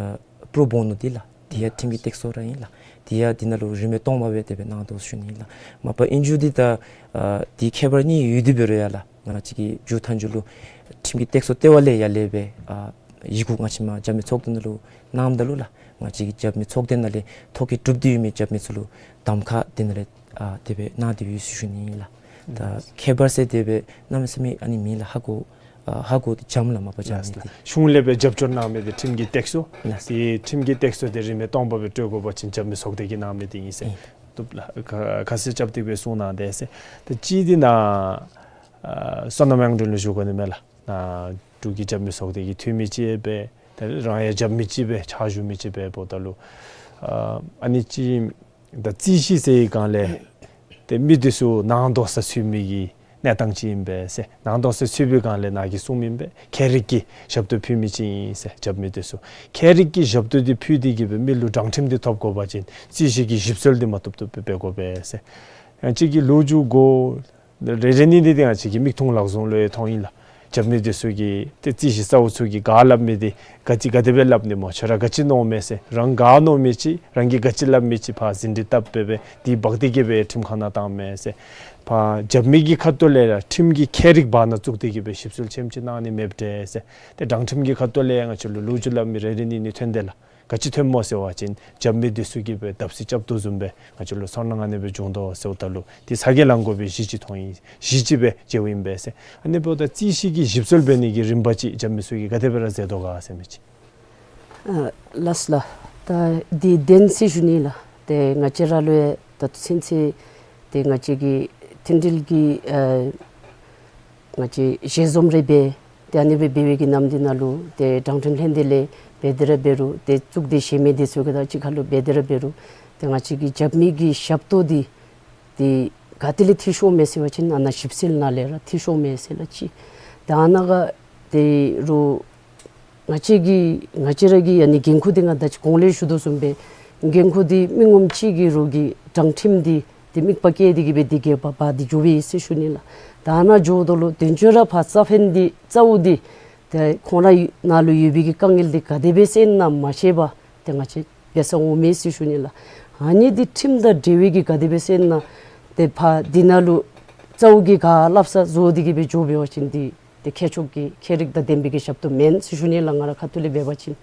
པོ་རོ་བོ་ནོ་འདི་ལགས། འདི་ཡང་ཁྲིམས་ཀྱི་སྟེགས་གསོ་ར་ཨིན་ལགས། འདི་ཡང་འདི་ནང་ལུ་རིན་མེད་སྟོང་པ་སྦེ་དེ་སྦེ་གནང་དོ་ཞུ་ནི་ཨིན་ལགས། མ་པ་ཨིན་རྒྱུ་འདི་ད་ཨ་འདི་ཁྱད་པར་གཉིས་ཡོད་དེ་འབད་རུང་ཡང་ལགས། ང་བཅས་ཀྱིས་མཇུག་མཐའ་མཇུག་ལུ་ཁྲིམས་ཀྱི་སྟེགས་གསོ་ལྟེ་བ་ལས་ཡར་ལས་སྦེ་ཨ་ཡི་གུ་ང་བཅས་མ་རྒྱབ་མི་ཚོགས་སྡེ་ནང་ལུ་གནངམ་ད་ལུ་ལགས། ང་བཅས་ཀྱི་རྒྱབ་མི་ཚོགས་སྡེ་ནང་ལས་ཐོ་བཀོད་གྲུབ་སྟེ་ཡོད་མི་རྒྱབ་མི་ཚུ་ལུ་གདམ་ཁ་འདི་ནང་ལས་ཨ་དེ་སྦེ་གནང་སྟེ་ཡོད་ཞུ་ནི་ཨིན་ལགས། ད་ཁྱད་པར་ཟེར་དེ་སྦེ་གནམ་མེད་ས་མེད་ཨ་ནི་མེད་ལགས། ཧ་གོ་ཨ་ཧ་གོ་འདི་འཇམ་ལགས། མ་པ་འཇམ་ནི་འདི་གཞུང་ལས་སྦེ་རྒྱབ་སྐྱོར་གནང་མི་འདི་ཁྲིམས་ཀྱི་སྟེགས་གསོ། ལགས། ཏེ་ཁྲིམས་ཀྱི་སྟེགས་གསོ་འདི་རིན་མེད་སྟོང་པ་སྦེ་སྤྲོད་དགོ་པ་ཅིན་རྒྱབ་མི་ཚོགས་སྡེ་གིས་གནང་མི་འདི་ཨིན་ཟེར། ཨིན། བཏུབ་ལགས། ཁ་ཁ་གསལ་རྐྱབ་སྟེ་སྦེ་གསུང་གནང་དེས་ཟེར། ད་གཅིག་འདི་ནཱ་ཨ་བསོད་ནམས་དབྱངས་སྒྲོན་ལུ་ཞུ་དགོ་ནི་མས་ལགས། ནཱ་འབྲུག་གི་རྒྱབ་མི་ཚོགས་སྡེ་གི་འཐུས་མི་ཅིག་སྦེ་ད་རང་ཡང་རྒྱབ་མི་ཅིག་སྦེ་ཕྱག་ཞུ་མི་ཅིག་སྦེ་འབདཝ་ད་ལུ་ཨ་ཨ་ནི་ཅིག་ད་རྩོད་གཞི་ཟེར་བའི་སྒང་ལས་ཏེ་མི་འདི་ཚུ་ནང་དོགས་ས་ཚུད་མི་གི་གནས་སྟངས་ཅིག་ཨིན་པས་ཟེར། ནང་དོགས་ས་ཚུད་པའི་སྒང་ལས་ནཱ་གིས་གསུངམ་ཨིན་པས། ཁྱད་རིག་གི་ཞབས་ཏོག་ཕུལ་མི་ཅིག་ཨིན་ཟེར། རྒྱབ་མི་འདི་ཚུ་ཁྱད་རིག་གི་ཞབས་ཏོག་འདི་ཕུལ་ཏེ་གིས་སྦེ་མི་ལུ་དྲང་ཁྲིམས་འདི་ཐོབ་དགོ་པ་ཅིན་རྩོད་གཞི་གི་ཞིབ་འཚོལ་འདི་མ་བཏུབ་བཏུབ་སྦེ་འབད་དགོ་པས་ཟེར། ཡང་ཅིག་གིས་ལོ་རྒྱུས་གོ་རེ་རེ་ནི་འདི་ཏེ་ང་བཅས་ཀྱི་མིག་མཐོང་ལག་བཟུང་ལུ་ཡང་མཐོང་ཡི་ལགས། རྒྱབ་མི་འདི་ཚུ་གིས་ཏེ་རྩོད་གཞི་གཙོ་བོ་ཚུ་གིས་ག་སླབ་མི་འདི་ག་ཅི་ག་དེ་སྦེ་སླབ་ནི་སྨོ། ཁྱོད་ར་ག་ཅི་མནོཝ་མས་ཟེར། རང་ག་མནོ་མི་ཅིག་རང་གིས་ག་ཅི་སླབ་མི་ཅིག་ཕར་ཟིན་བྲིས་བཏབ་སྦེ་སྦེ་འདི་འབག་སྟེ་གིས་སྦེ་ཁྲིམས་ཁང་ནང་བཏངམ་མས་ཟེར། ཕར་རྒྱབ་མི་གི་ཁ་ཐུག་ལས་ར་ཁྲིམས་ཀྱི་ཁྱད་རིག་བར་ན་བཙུགས་ཏེ་གིས་སྦེ་ཞིབ་འཚོལ་ཆེམ་ཅིག་གནང་ནི་མེདཔ་འདྲས་ཟེར། ཏེ་དྲང་ཁྲིམས་ཀྱི་ཁ་ཐུག་ལས་ཡང་ང་བཅས་ལུ་ལོ་རྒྱུས་སླབ་མི་རེ་རེ་ནི་ནི་ཐོན་དེས་ལགས། ག་ཅི་ཐོནམ་སྨོ་ཟེར་བ་ཅིན་རྒྱབ་མི་འདི་ཚུ་གིས་སྦེ་བརྡབ་གསིག་རྐྱབ་དོ་བཟུམ་སྦེ་ང་བཅས་ལུ་ཚོར་སྣང་ཨ་ནི་སྦེ་བྱུང་དོ་ཟེརཝ་ད་ལུ་ཏེ་ཚ་གྱང་ལང་དགོ་པའི་གཞི་ཅིག་མཐོང་ཡི། གཞི་ཅིག་སྦེ་མཇལཝ་ཨིན་པས་ཟེར། ཨ་ནི་འབདཝ་ད་རྩོད་གཞི་གི་ཞིབ་འཚོལ་འབད་ནི་གི་རིམ་པ་ཅིག་རྒྱབ་མི་ཚུ་གིས་ག་དེ་སྦེ་ར་མཛད་དོ་ག་ཟེར་མི་ཅིག། ཨ་ལགས་ལགས། ད་འདི་བདེན་ཟེར་ཞུ་ནི་ལགས། ཏེ་ང་བཅས་ར་ལུ་ཡང་ད་ལྟོ་ཚུན་ཚོད་ཏེ་ང་བཅས་ཀྱི་མཐུན་སྒྲིལ་གྱི་ཨ་ང་བཅས་ཞལ་འཛོམས་རེ་འབད་ ཏེ་ཨ་ནི་སྦེ་འབད་བའི་གི་ནམ་འདི་ནང་ལུ་ཏེ་དྲང་ཁྲིམས་ལྷན་སྡེ་ལས་འབད་དེ་ར་འབད་རུང་ཏེ་གཙུག་སྡེ་གཞན་མི་འདི་ཚུ་གིས་ད་གཅིག་ཁར་ལུ་འབད་དེ་ར་འབད་རུང་ཏེ་ང་བཅས་ཀྱིས་རྐྱབ་མི་གི་ཞབས་ཏོག་འདི་ཏེ་ག་ཏེ་ལས་འཐུས་ཤོར་མས་ཟེར་བ་ཅིན་ཨ་ནཱ་ཞིབ་འཚོལ་ནང་ལས་ར་འཐུས་ཤོར་མས་ཟེར་ལགས་གཅིག། ཏེ་ཨ་ནཱ་ག་ཏེ་རུང་ང་བཅས་ཀྱི་ང་བཅས་ར་གི་ཨ་ནི་འགན་ཁུར་འདི་ང་ད་ཅི་གོང་ལས་ཞུ་དོ་བཟུམ་སྦེ་འགན་ཁུར་འདི་མི་ངོམ་གཅིག་གིས་རོགས་ཀྱི་དྲང་ཁྲིམས་འདི་ཏེ་དམིགས་པ་བསྐྱེད་དེ་གི་སྦེ་འདི་གི་འབད་འབད་དེ་འགྱོ་བས་ཟེར་ཞུ་ནི་ལགས། ད་ཨ་ནཱ་འགྱོཝ་ད་ལུ་དོན་གཅོད་ར་ཕར་རྩ་ཕན་འདི་རྩ་བོ་འདི་ཏེ་ཁོང་ར་ནང་ལུ་ཡོད་པའི་གི་དཀའ་ངལ་འདི་ག་དེ་སྦེ་སེལ་ན་མ་ཤེས་པར་ཏེ་ང་བཅས་འབད་ས་འོང་མས་ཟེར་ཞུ་ནི་ལགས། ཨ་ནི་འདི་ཁྲིམས་དང་འབྲེལ་བའི་གི་ག་དེ་སྦེ་སེལ་ན་ཏེ་ཕར་འདི་ནང་ལུ་རྩ་བོ་གི་ག་སླབ་ས་བཟོ་སྟེ་གི་སྦེ་འགྱོ་འབད་བ་ཅིན་འདི་ཏེ་ཁྱད་ཆོས་ཀྱི་ཁྱད་རིག་དང་ལྡན་པའི་གི་ཞབས་ཏོག་མེན་ཟེར་ཞུ་ནི་ལགས། ང་ར་ཁ་ཐུག་ལས་འབད་བ་ཅིན་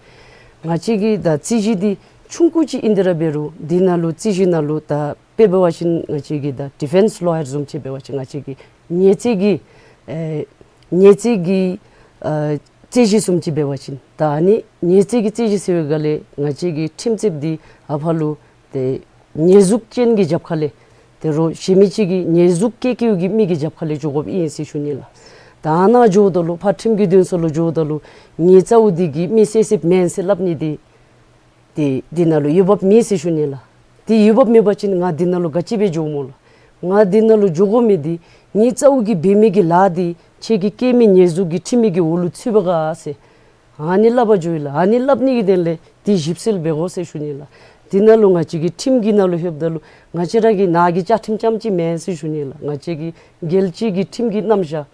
ང་བཅས་ཀྱི་ད་རྩོད་གཞི་འདི་ཆུང་ཀུ་ཅིག་ཨིན་ཏེ་ར་འབད་རུང་འདི་ནང་ལུ་རྩོད་གཞི་ནང་ལུ་ད་དཔེ་འབད་བ་ཅིན་ང་བཅས་ཀྱི་ད་ཌི་ཕེནསི་ལོ་ཡར་བཟུམ་ཅིག་འབད་བ་ཅིན་ང་བཅས་ཀྱི་ཉེས་རྩོད་ཀྱི་ཨེ་ཉེས་རྩོད་ཀྱི་ཨ་རྩོད་གཞི་བཟུམ་ཅིག་འབད་བ་ཅིན་ད་ཨ་ནི་ཉེས་རྩོད་ཀྱི་རྩོད་གཞི་ཟེར་བའི་སྒང་ལས་ང་བཅས་ཀྱི་ཁྲིམས་རྩོདཔ་འདི་ཨ་ཕར་ལུ་ཏེ་ཉེས་འཛུགས་ཅན་གྱི་རྒྱབ་ཁ་ལས་ཏེ་རོགས་གཞན་མི་ཅིག་གིས་ཉེས་འཛུགས་བཀལ་བཀལཝ་གི་མི་གི་རྒྱབ་ཁ་ལས་འགྱོ་དགོཔ་ཨིན་ཟེར་ཞུ་ནི་ལགས། ད་ཨ་ནཱ་འགྱོཝ་ད་ལུ་ཕར་ཁྲིམས་ཀྱི་འདུན་ས་ལུ་འགྱོཝ་ད་ལུ་ངེའི་རྩ་བོ་འདི་གིས་མི་བསད་བསདཔ་མེན་ཟེར་སླབ་ནི་འདི་ཏེ་འདི་ནང་ལུ་འོས་འབབ་མེད་ཟེར་ཞུ་ནི་ལགས། ཏེ་འོས་འབབ་མེད་པ་ཅིན་ང་འདི་ནང་ལུ་ག་ཅི་སྦེ་འགྱོཝ་སྨོ་ལགས། ང་འདི་ནང་ལུ་འགྱོ་དགོ་མི་འདི་ངེའི་རྩ་བོ་གིས་འབད་མི་གི་ལཱ་འདི་ཁྱེད་ཀྱིས་བཀལ་མི་ཉེས་འཛུགས་ཀྱི་ཁྲིམས་མི་གི་འོག་ལུ་ཚུད་པ་ག་ཟེར་ཨ་ནི་སླབ་པར་འགྱོ་ཡི་ལགས། ཨ་ནི་སླབ་ནི་གི་དོན་ལས་འདི་ཞིབ་འཚོལ་འབད་དགོ་ཟེར་ཞུ་ནི་ལགས། འདི་ནང་ལུ་ང་བཅས་ཀྱི་ཁྲིམས་ཀྱི་ནང་ལུ་ལྷོདཔ་ད་ལུ་ང་བཅས་ར་གི་ནང་གི་བཅའ་ཁྲིམས་རྐྱངམ་གཅིག་མེན་ཟེར་ཞུ་ནི་ལགས། ང་བཅས་ཀྱི་རྒྱལ་སྤྱི་གི་ཁྲིམས་ཀྱི་རྣམ་གཞག་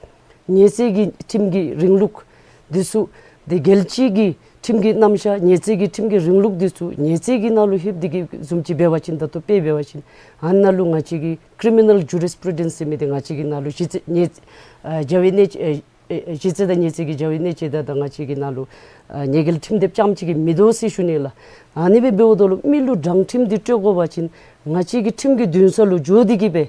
ཉེས་རྩོད་ཀྱི་ཁྲིམས་ཀྱི་རིང་ལུགས་འདི་ཚུ་ཏེ་རྒྱལ་སྤྱི་གི་ཁྲིམས་ཀྱི་རྣམ་གཞག་ཉེས་རྩོད་ཀྱི་ཁྲིམས་ཀྱི་རིང་ལུགས་འདི་ཚུ་ཉེས་རྩོད་ཀྱི་ནང་ལུ་ལྷོདཔ་འདི་གི་བཟུམ་ཅིག་འབད་བ་ཅིན་ད་ལྟོ་དཔེ་འབད་བ་ཅིན་ཨ་ནཱ་ལུ་ང་བཅས་ཀྱི་ཀི་རི་མི་ནཱལ་ཇུ་རིས་པུ་རུ་ཌེནསི་ཟེར་མི་འདི་ང་བཅས་ཀྱི་ནང་ལུ་གཞི་རྩ་ཉེས་ཨ་གཞི་རྩ་ཉེས་ཨེ་ཨེ་གཞི་རྩ་དང་ཉེས་རྩོད་ཀྱི་བྱ་བའི་གནད་དཔྱད་དང་ད་ང་བཅས་ཀྱི་ནང་ལུ་ཨ་ཉེས་འགེལ་ཁྲིམས་དེབ་རྐྱངམ་གཅིག་གིས་མི་དོ་ཟེར་ཞུ་ནི་ལགས། ཨ་ནི་སྦེ་འབདཝ་ད་ལུ་མི་ལུ་དྲང་ཁྲིམས་འདི་སྤྲོད་དགོ་པ་ཅིན་ང་བཅས་ཀྱི་ཁྲིམས་ཀྱི་འདུན་ས་ལུ་འགྱོ་སྟེ་གི་སྦེ་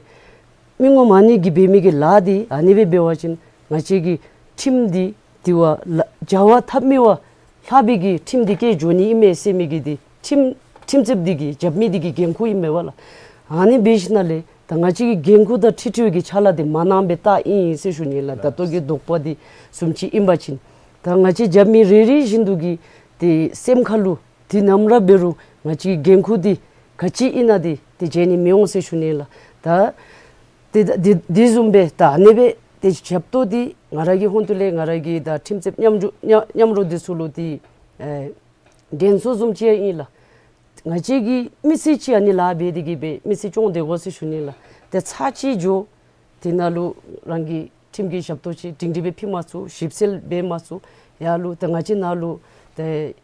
མི་ངོམ་ཨ་ནི་གིས་འབད་མི་གི་ལཱ་འདི་ཨ་ནི་སྦེ་འབད་བ་ཅིན་ང་བཅས་ཀྱི་ཁྲིམས་འདི་དེ་བ་ལ་བྱ་བ་ཐབས་མི་བ་ལྷག་པའི་གི་ཁྲིམས་འདི་བཀལ་འགྱོ་ནི་ཨིན་མས་ཟེར་མི་གི་འདི་ཁྲིམས་ཁྲིམས་རྩོདཔ་འདི་གི་རྐྱབ་མི་འདི་གི་འགན་ཁུར་ཨིན་མས་པ་ལགས། ཨ་ནི་འབད་ཞིནམ་ལས་ད་ང་བཅས་ཀྱི་འགན་ཁུར་དང་འཁྲིལ་འཁྲིལ་བའི་གི་ཕྱག་ལཱ་འདི་མ་གནང་པའི་རྟགས་ཨིན་ཟེར་ཞུ་ནི་ལགས། ད་ལྟོ་གི་དོགས་པ་འདི་བཟུམ་ཅིག་ཨིན་པ་ཅིན་ད་ང་བཅས་རྐྱབ་མི་རེ་རེ་བཞིན་དུ་གི་ཏེ་སེམས་ཁ་ལུ་དུས་ནམ་ར་འབད་རུང་ང་བཅས་ཀྱི་འགན་ཁུར་འདི་ག་ཅི་ཨིན་ན་འདི་ཏེ་བརྗེད་ནི་མི་འོང་ཟེར་ཞུ་ནི་ལགས། ད་ཏེ་ད་འདི་འདི་བཟུམ་སྦེ་ད་ཨ་ནི་སྦེ་ཏེ་ཞབས་ཏོག་འདི་ང་ར་གི་ཧོངས་ཏོ་ལས་ང་ར་གི་ད་ཁྲིམས་རྩོདཔ་མཉམ་འབྲེལ་མཉམ་མཉམ་རོགས་འདི་ཚུ་ལུ་ཏེ་ཨེ་དྲན་གསོ་བཟུམ་ཅིག་ཡང་ཨིན་ལགས། ང་བཅས་ཀྱིས་མི་ཚེ་གཅིག་ཨ་ནི་ལཱ་འབད་དེ་གི་སྦེ་མི་ཚེ་སྐྱོང་སྡོད་དགོ་ཟེར་ཞུ་ནི་ལགས། ཏེ་ཚར་གཅིག་འགྱོ་དེ་ནང་ལུ་རང་གི་ཁྲིམས་ཀྱི་ཞབས་ཏོག་ཅིག་སྒྲིང་སྒྲི་སྦེ་ཕུལ་མ་ཚུགས། ཞིབ་འཚོལ་འབད་མ་ཚུགས། ཡར་ལུ་ཏེ་ང་བཅས་ནང་ལུ་ཏེ་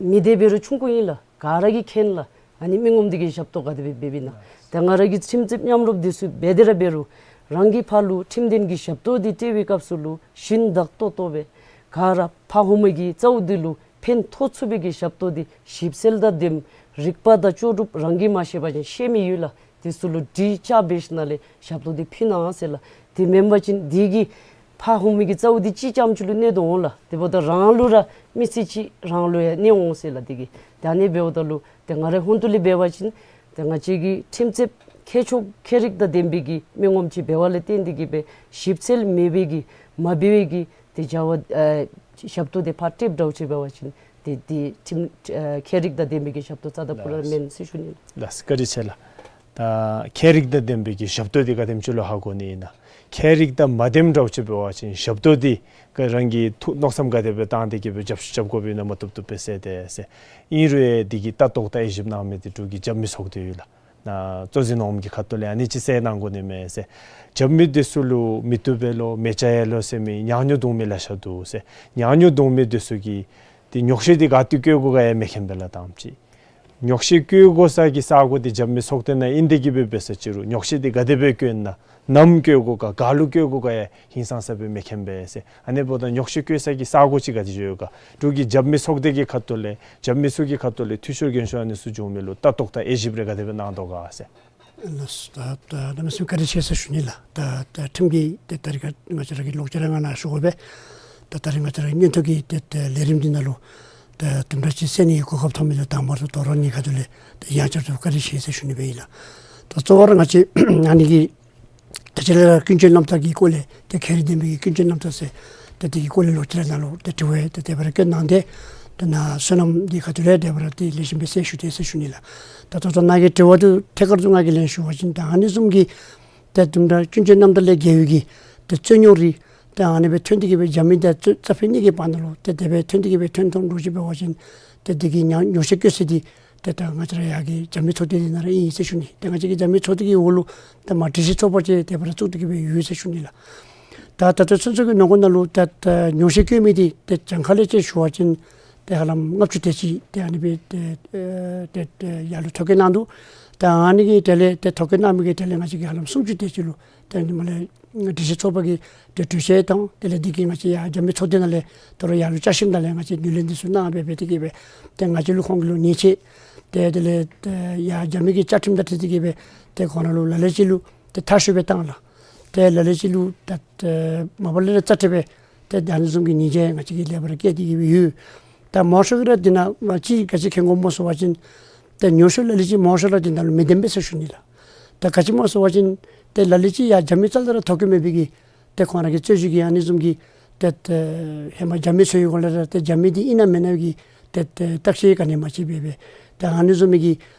མི་སྡེ་འབད་རུང་ཆུང་ཀུ་ཨིན་ལགས། ག་ར་གིས་མཁྱེན་ལགས། ཨ་ནི་མི་ངོམ་འདི་གི་ཞབས་ཏོག་ག་དེ་སྦེ་འབདཝ་ཨིན་ན། ཏེ་ང་ར་གི་ཁྲིམས་རྩོདཔ་མཉམ་རོགས་འདི་ཚུ་འབད་དེ་ར་འབད་རུང་རང་གིས་ཕར་ལུ་ཁྲིམས་དོན་གྱི་ཞབས་ཏོག་འདི་སྤྲོད་པའི་སྐབས་སུ་ལུ་ཞིན་བདག་ཏོག་ཏོ་སྦེ་ག་ར་ཕར་ཧོངས་མི་གི་རྩ་བོ་འདི་ལུ་ཕན་ཐོགས་ཚུགས་པའི་གི་ཞབས་ཏོག་འདི་ཞིབ་འཚོལ་དང་ལྡནམ་རིག་པ་དང་ལྕོགས་གྲུབ་རང་གིས་མ་ཤེས་པ་ཅིན་ཤེས་མི་ཡོད་ལགས། དེ་ཚུ་ལུ་དྲི་དཔྱད་འབད་ཞིནམ་ལས་ཞབས་ཏོག་འདི་ཕུལ་གནང་ཟེར་ལགས། དེ་མེན་པ་ཅིན་དེ་གིས་ཕར་ཧོངས་མི་གི་རྩ་བོ་འདི་གཅིག་རྐྱངམ་ཅིག་ལུ་གནོད་དོ་འོང་ལགས། དེ་འབདཝ་ད་རང་ལུ་ར་མི་ཚེ་གཅིག་རང་ལུ་ཡང་གནོད་འོང་ཟེར་ལགས། དེ་གིས་ད་ཨ་ནི་འབདཝ་ད་ལུ་ཏེ་ང་རའི་ཧོངས་ཏོ་ལས་འབད་བ་ཅིན་ཏེ་ང་བཅས་ཀྱི་ཁྲིམས་རྩོདཔ་ཁྱད་ཆོས་ཁྱད་རིག་དང་ལྡན་པའི་གི་མི་ངོམ་ཅིག་འབདཝ་ལས་བརྟེན་ཏེ་གི་སྦེ་ཞིབ་འཚོལ་མེད་པའི་གི་མ་འབད་བའི་གི་ཏེ་བྱ་བ་ཨ་ཞབས་ཏོག་འདི་ཕར་སྤྲོདཔ་འདྲཝ་ཅིག་འབད་བ་ཅིན་ཏེ་འདི་ཁྲིམས་ཨ་ཁྱད་རིག་དང་ལྡན་པའི་གི་ཞབས་ཏོག་རྩ་དང་ཕུ་ར་མེན་ཟེར་ཞུ་ནི། ལགས་བཀའ་དྲིན་ཆེ་ལགས། ད་ཁྱད་རིག་དང་ལྡན་པའི་གི་ཞབས་ཏོག་འདི་ག་དེམ་ཅིག་ལུ་ཧ་གོ་ནི་ཨིན་ན། ཁྱད་རིག་དང་མ་ལྡནམ་འདྲཝ་ཅིག་འབད་བ་ཅིན་ཞབས་ཏོག་འདི་ག་རང་གིས་ཐུགས་མནོ་བསམ་ག་དེ་སྦེ་བཏང་སྟེ་གི་སྦེ་རྒྱབ་རྒྱབ་དགོཔ་ཨིན་ན་མ་བཏུབ་བཏུབ་སྦེ་གསལ་ཏེ་ཟེར། ཨིན་རུང་ཡང་འདི་གི་ལྟ་རྟོག་དང་དབྱེ་ཞིབ་གནང་མི་འདི་འབྲུག་གི་རྒྱབ་མི་ཚོགས་སྡེ་ཡོད་ལགས། ནཱ་གཙོ་འཛིན་ནང་གི་ཁ་ཐུག་ལས་ཨ་ནི་ཅིག་གསལ་གནང་དགོ་ནི་མས་ཟེར། རྒྱབ་མི་འདི་ཚུ་ལུ་མི་བཏུབ་པས་ལོ་མེ་ལྕེ་ཡལ་ལོ་ཟེར་མི་ཉག་ཉོག་བརྡུང་མི་ལེ་ཤ་འདུག་ཟེར། ཉག་ཉོག་བརྡུང་མི་འདི་ཚུ་གིས་ཏེ་ཉོག་བཤད་འདི་ག་ཏེ་བཀོད་དགོ་ག་ཡང་མི་མཁྱེན་པས་ལགས་དང་པ་ཅིག། ཉོག་བཤད་བཀོད་དགོ་ས་གི་ས་གོ་འདི་རྒྱབ་མི་ཚོགས་སྡེ་ནང་ཨིན་ཏེ་གི་སྦེ་འབད་ས་ཅི་རུང་ཉོག་བཤད་འདི་ག་དེ་སྦེ་བཀོད་ན་ནམ་བཀོད་དགོ་ག་ག་ལུ་བཀོད་དགོ་ག་ཡང་ཧིང་སངས་ས་སྦེ་མི་མཁྱེན་པས་ཟེར། ཨ་ནི་འབདཝ་ད་ཉོག་བཤད་བཀོད་ས་གི་ས་གོ་ཅིག་ག་ཏེ་ཡོད་ག། འབྲུག་གི་རྒྱབ་མི་ཚོགས་སྡེ་གི་ཁ་ཐུག་ལས་རྒྱབ་མི་ཚུ་གི་ཁ་ཐུག་ལས་འཐུས་ཤོར་རྒན་ཤོས་ཨ་ནི་ཚུ་བྱུང་མི་ལུ་ལྟ་རྟོག་དང་དབྱེ་ཞིབ་རེ་ག་དེ་སྦེ་གནང་དོ་ག་ཟེར། ལགས་སོ། ད་ད་གནམ་མེད་ས་མེད་བཀའ་དྲིན་ཆེ་ཟེར་ཞུ་ནི་ལགས། ད་ད་ཁྲིམས་ཀྱི་ཏེ་ད་རིས་ང་བཅས་ར་གི་ལོག་ཅི་ར་ང་ནཱ་ཞུ་དགོ་པས། ད་ད་རིས་ང་བཅས་ར་གི་སྙན་ཐོ་གི་ཏེ་ཏེ་ལས་རིམ་འདི་ནང་ལུ་ད་དུམ་གྲ་ཅིག་གསན་ནི་གི་གོ་སྐབས་ཐོབ་མི་འདི་དང་པ་ར་དོ་རུང་ངེའི་ཁ་ཐུག་ལས་ཏེ་ཡང་བསྐྱར་དུ་བཀའ་དྲིན་ཆེ་ཟེར་ཞུ་ནི་སྦེ་ཨིན་ལགས། ད་གཙོ་བོ་ར་ང་བཅས་ཨ་ནི་གི་ད་ཅི་ལས་ར་ཀུན་སྤྱོད་རྣམ་ཐར་གྱི་སྐོར་ལས་ཏེ་ཁྱད་རིག་ལྡན་པའི་ཀུན་སྤྱོད་རྣམ་ཐར་ཟེར་ ཏེ་དེ་གི་སྐོར་ལས་ལོག་ཅི་ར་ནཱ་ལུ་ཏེ་དྲི་བ་ཏེ་དེ་སྦེ་ར་བཀོད་གནང་སྟེ་ཏེ་ནཱ་སོ་ནམ་འདི་ཁ་ཐུག་ལས་དེ་སྦེ་ར་ཏེ་ལེགས་ཤོམ་སྦེ་གསལ་ཞུ་སྟེ་ཟེར་ཞུ་ནི་ལགས། ད་ད་ལྟོ་ནཱ་གི་དྲི་བ་འདི་ཐད་ཀར་དུ་ང་གིས་ལན་ཞུ་བ་ཅིན་ད་ཨ་ནི་བཟུམ་གྱི་ཏེ་དུམ་གྲ་ཀུན་སྤྱོད་རྣམ་དག་ལས་འགལ་བའི་གི་ཏེ་རྩོད་རྙོག་རིགས་ཏེ་ཨ་ནི་སྦེ་ཐོན་ཏེ་གི་སྦེ་རྒྱབ་མི་དང་རྩ་རྩ་ཕན་གཉིས་ཀྱི་བར་ན་ལུ་ཏེ་དེ་སྦེ་ཐོན་ཏེ་གི་སྦེ་ཐོན་ཐོན་འགྱོ་ཅི་འབད་བ་ཅིན་ཏེ་དེ་གིས་ཉོ་ཉོག་བཤད་བཀོད་ས་འདི་ཏེ་ད་ང་བཅས་ར་ཡར་གྱི་རྒྱབ་མི་ཚོགས་སྡེ་འདི་ནང་ར་ཨིན་ཟེར་ཞུ་ནི། ཏེ་ང་བཅས་ཀྱི་རྒྱབ་མི་ཚོགས་སྡེ་གི་འོག་ལུ་ཏེ་མ་སྒྲིག་གཞི་ཚོགས་པ་ཅིག་དེ་སྦེ་ར་བཙུགས་ཏེ་གི་སྦེ་ཡོད་ཟེར་ཞུ་ནི་ལགས། ད་ད་ལྟོ་ཚུན་ཚོད་ཀྱི་ནང་འཁོད་ནང་ལུ་ད་ད་ཉོག་བཤད་བཀོད་མི་འདི་ཏེ་གྱངས་ཁ་ལས་ཅིག་ཞུ་བ་ཅིན་ཏེ་ཧ་ལམ་ལྔ་བཅུ་དེ་ཅིག་ཏེ་ཨ་ནི་སྦེ་ཏེ་ཨེ་ཏེ་ཏེ་ཡར་ལུ་ཐོ་བཀོད་གནང་འདུག། ད་ཨ་ནི་གི་དེ་ལས་ཏེ་ཐོ་བཀོད་གནང་མི་གི་དེ་ལས་ང་བཅས་ཀྱིས་ཧ་ལམ་སུམ་ཅུ་དེ་ཅིག་ལུ་ཏེ་ཨ་ནི་མ་ལས་སྒྲིག་གཞི་ཚོགས་པ་གི་ཏེ་གྲོས་ཆོད་དང་དེ་ལས་འདི་གིས་ང་བཅས་ཡར་རྒྱབ་མི་ཚོགས་སྡེ་ནང་ལས་ད་རུང་ཡར་ལུ་བསྐྱར་ཞིབ་ནང་ལས་ང་བཅས་ངོས་ལེན་འདི་ཚུ་གནང་སྦེ་སྦེ་དེ་གི་སྦེ་ཏེ་ང་བཅས་ལུ་ཁོང་གི་ལུ་ཉེས་ཆད་ཏེ་དེ་ལས་ཏེ་ཡར་རྒྱབ་མི་གི་བཅའ་ཁྲིམས་དང་འཁྲིལ་ཏེ་གི་སྦེ་ཏེ་ཁོང་ར་ལུ་ལ་ལུ་ཅིག་ལུ་ཏེ་མཐར་བཤུད་སྦེ་བཏང་ལགས། ཏེ་ལ་ལུ་ཅིག་ལུ་ད་ཏེ་མ་པ་ལས་ར་རྩ་ཁྲིམས་སྦེ་ཏེ་ད་ཨ་ནི་བཟུམ་གྱི་ཉེས་ཆད་ང་བཅས་ཀྱིས་ལེགས་པར་བཀལ་ཏེ་གི་སྦེ་ཡོད། ད་མང་ཤོས་ཀྱིས་ར་འདི་ནང་མ་ཅིག་ག་ཅི་མཁྱེན་དགོཔ་སྨོ་ཟེར་བ་ཅིན་ཏེ་ཉོག་བཤད་ལ་ལུ་ཅིག་མང་ཤོས་ར་འདི་ནང་ལུ་མི་བདེན་པས་ཟེར་ཞུ་ནི་ལགས། ད་ག་ཅི་སྨོ་ཟེར་བ་ཅིན་ཏེ་ལ་ལུ་ཅིག་ཡར་རྒྱབ་མི་རྩ་ལས་ར་ཐོ་བཀོད་མེད་པའི་གི་ཏེ་ཁོང་ར་གི་རྩོད་གཞི་གི་ཨ་ནི་བཟུམ་གྱི་ཏེ་ཏེ་ཧེ་མ་རྒྱབ་མི་ཚུ་གི་སྐོར་ལས་ར་ཏེ་རྒྱབ་མི་འདི་ཨིན་ན་མེན་ན་གི་ཏེ་ཏེ་བརྟག་དཔྱད་ག་ནི་མ་བྱས་པར་སྦེ་ཏེ་ཨ་ནི་བཟུམ་མའི་གི་